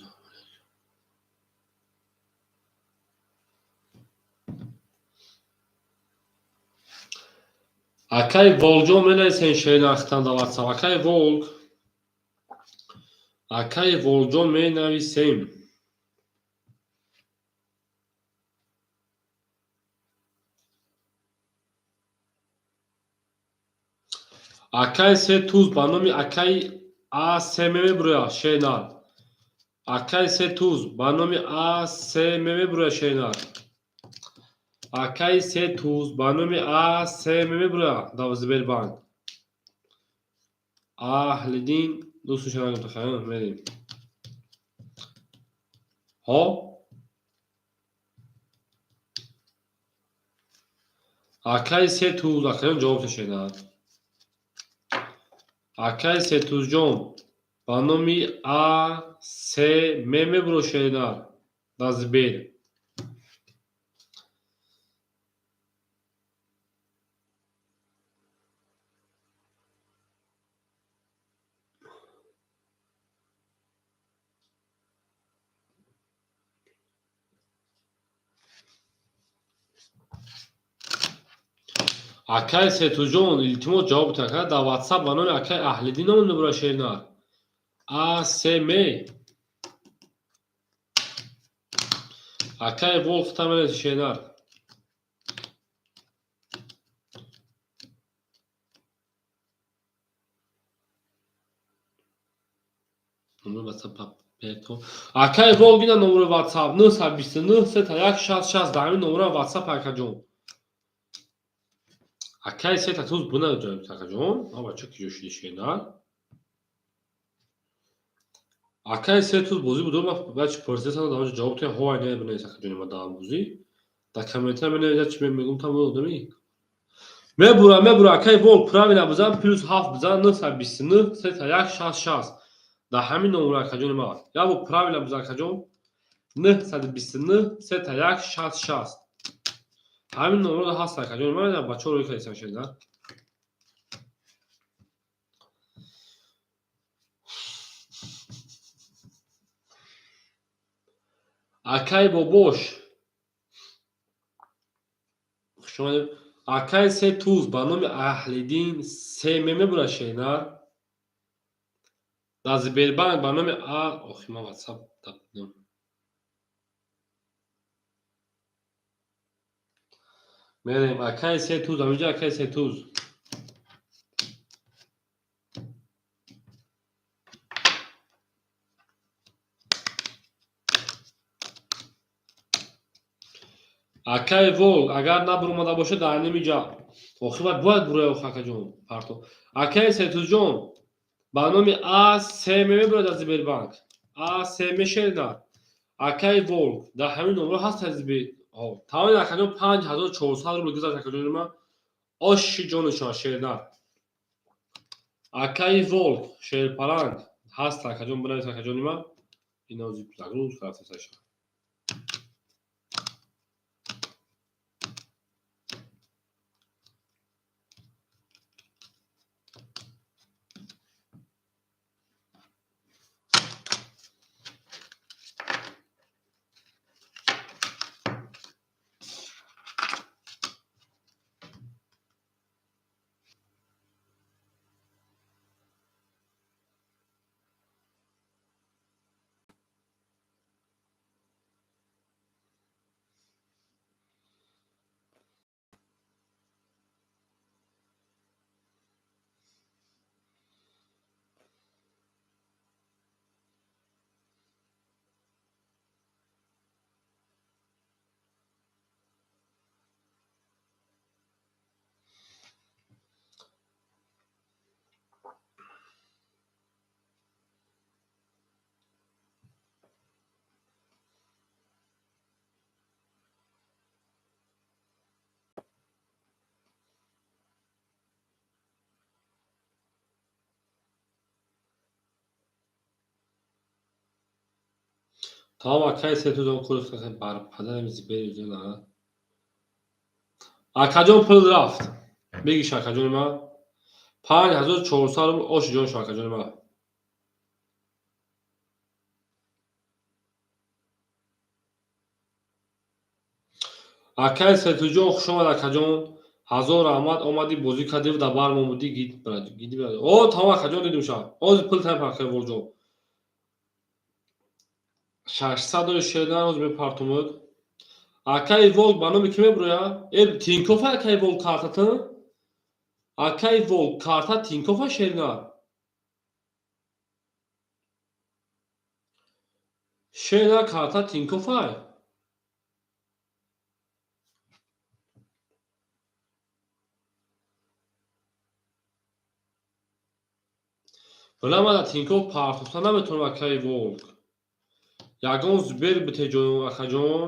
Акаи волҷон, менависен, шернахтан дар ватсап. Акаи волк, акаи волҷон, менависем. Акаи се туз ба номи акаи асм мебурояд, шернар. Акаи се туз ба номи асм мебурояд, шернар. Акаи се туз ба номи асм мебурояд дар Сбербанк. Аҳлиддин дӯсту шанагум, мерем. Ҳо, акаи се туз, акаён, ҷавоб ташенад. Акай Сетузҷон, ба номи А С М мебуро шеринар дар Сбер. Акай Сетуҷон, илтимос ҷавоб битед. Ака дар WhatsApp ба номи акай Аҳлиддин ном мебура шеринар. А С М. Акай Волк тамелес шеринар. Номер WhatsApp пето. Акай Волк ина номери WhatsApp 929 3 1 60 60 дар ҳамин номера WhatsApp акаҷон. Акай сета туз буна ҷоиб акаҷон. А бача ки ҷо шиди шеринар. Акай се туз бозӣ буд, ман бачи пурсидам, дар онҷо ҷавоб додем, ҳо не бинавис акаҷони ма дар бозӣ. Дар комментария менависад чи мегум там одами. Мебура, мебура, акай Волк правильно бизан, плюс 7 бизан, 929 3 1 60 60. Дар ҳамин номера акаҷони ма. Як бор правильно бизан акаҷон. 929 3 1 60 60. Ҳамин номерро ҳаст акаҷони ма, бачаҳо рӯй кардисан шеринар. Акай Бобош. Хуш омадед. Акай се туз ба номи Аҳлиддин С М мебура шеринар. Дар Сбербанк ба номи А охи ман WhatsApp дабдам. Мерем акай се туз, ҳаминҷо акай се туз. Акай Волк агар набуромада бошад дар ними ҷа. Охи бояд буроя ох акаҷон парто. Акай Сетузҷон ба номи А С М мебурад аз Сбербанк. А С М шеринар. Акай Волк дар ҳамин номро ҳаст аз Сбер. Тамоми акаҷон 5400 рубл гузашт акаҷони ма. Оши ҷонашон шеринар. Акай Волк шерпаланг ҳаст акаҷон бинавис акаҷони ма. Инози загрузка рафтасаша. Тамом акай Сетузон курс бар падарам Сбер юзена. Акаҷон пул рафт. Бигиш акаҷони ма. 5400 рубл оши ҷон шо акаҷони ма. Акай Сетуҷон хуш омад акаҷон. Ҳазор раҳмат омадӣ бозӣ кардӣ дар бар мо будӣ гид брат гиди брат. О тамом акаҷон дидим ша. Ҳозир пул тайм акай Волҷон. 600 шедан ҳозир мепартумуд. Акай Волк ба номи ки мебуроя? Э Тинкофа акай Волк картата? Акай Волк карта Тинкофа шеринар. Шеринар карта Тинкофай. Била ман дар Тинкоф партофта наметавонам акай Волк. Ягон Сбер битеҷон акаҷон.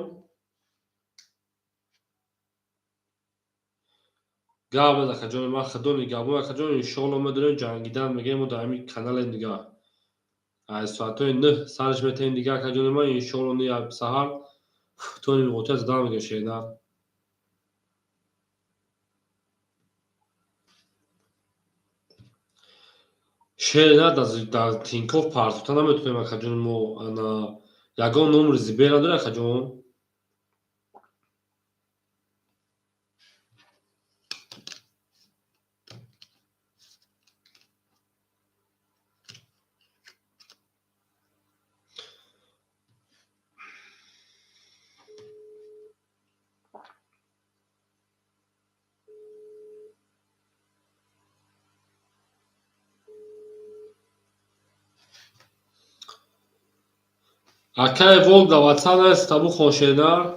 Гап наз, акаҷони ман, худо нигаҳбон, акаҷон. Иншоалло, медонем, ҷангидан мегӯем мо дар ҳамин каналем дига. Аз соатҳои 9 сарш метаҳем дига, акаҷони ман, иншоалло, ни саҳар то нимғотия задан мегӯем, шеринар. Шеринар, дар Тинькофф партофта наметавонем, акаҷони мо. Ана ягон номери Сбер надорӣ, акаҷон? Акаи Волга, ватсап наст, табу хон, шеринар.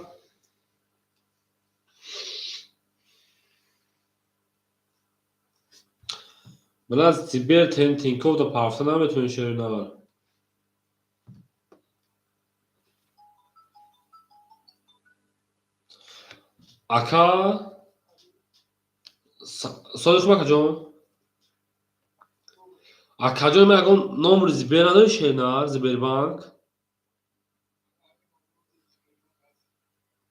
Брат, Сбер, Тинькофф да партофта наметавонӣ, шеринар. Ака, соли хуб, акаҷон. Акаҷон, ман ягон номери Сбер надорӣ, шеринар, Сбербанк?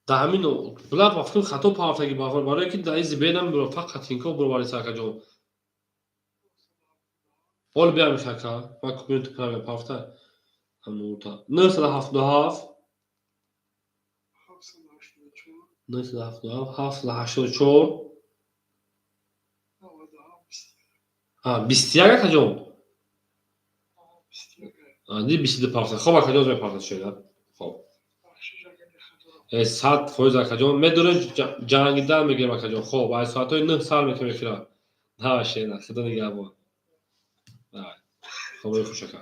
Дар ҳамин била ба фикр хато партаги, барое ки дар Сбер намебуро, фақат Тинькофф буровариса, акаҷон. Ҳол биям, ака, ман купюрати правильно парфта. 977 977 784 21, акаҷон. Ди 22 парфта. Хоб, акаҷон, мепарфта, шеринар. Хоб. 100%, акаҷон. Медонем, ҷангидан мегирем, акаҷон. Хоб, аз соатҳои 9 сар мекунем эфира. Давай, шеринар, худо нигаҳбон. Давай. Хобои хуш, ака.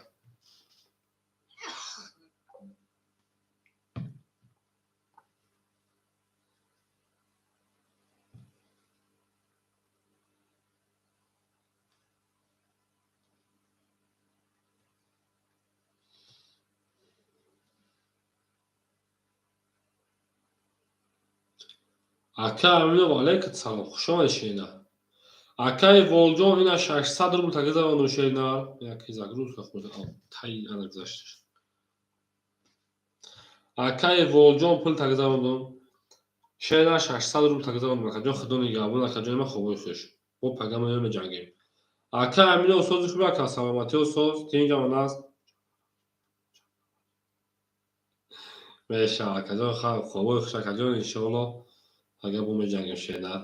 Ака Аминов, алейкум салом, хуш омадед, шеринар. Акаи Волҷон, ина 600 рубл тагизарондум, шеринар. Яке загрузка хӯрда, тай ана гузашт. Акаи Волҷон, пул тагизарондум. Шеринар, 600 рубл тагизарондум, акаҷон, худо нигаҳбон, акаҷони ман, хобои хуш. Бо пага меоем, меҷангем. Ака Аминов, сози хуби, ака, саломатиҳо соз, тинҷамон аст. Мешавад, акаҷон, хобои хуш, акаҷон, иншоалло, агар бо меҷангем, шеринар.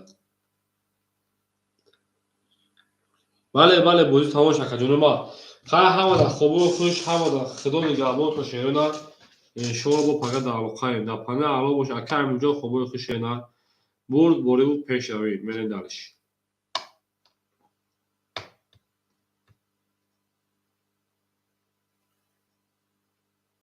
Бале, бале, бозӣ тамом шуд, акаҷони ман. Хай, ҳамада хобои хуш, ҳамада худо нигаҳбонтон, шеринар. Иншоалло, бо пага дар алоқаем. Дар панаи Алло бош, ака Аминҷон, хобои хуш, шеринар. Бурд, бориву пешравӣ. Мерем дальше.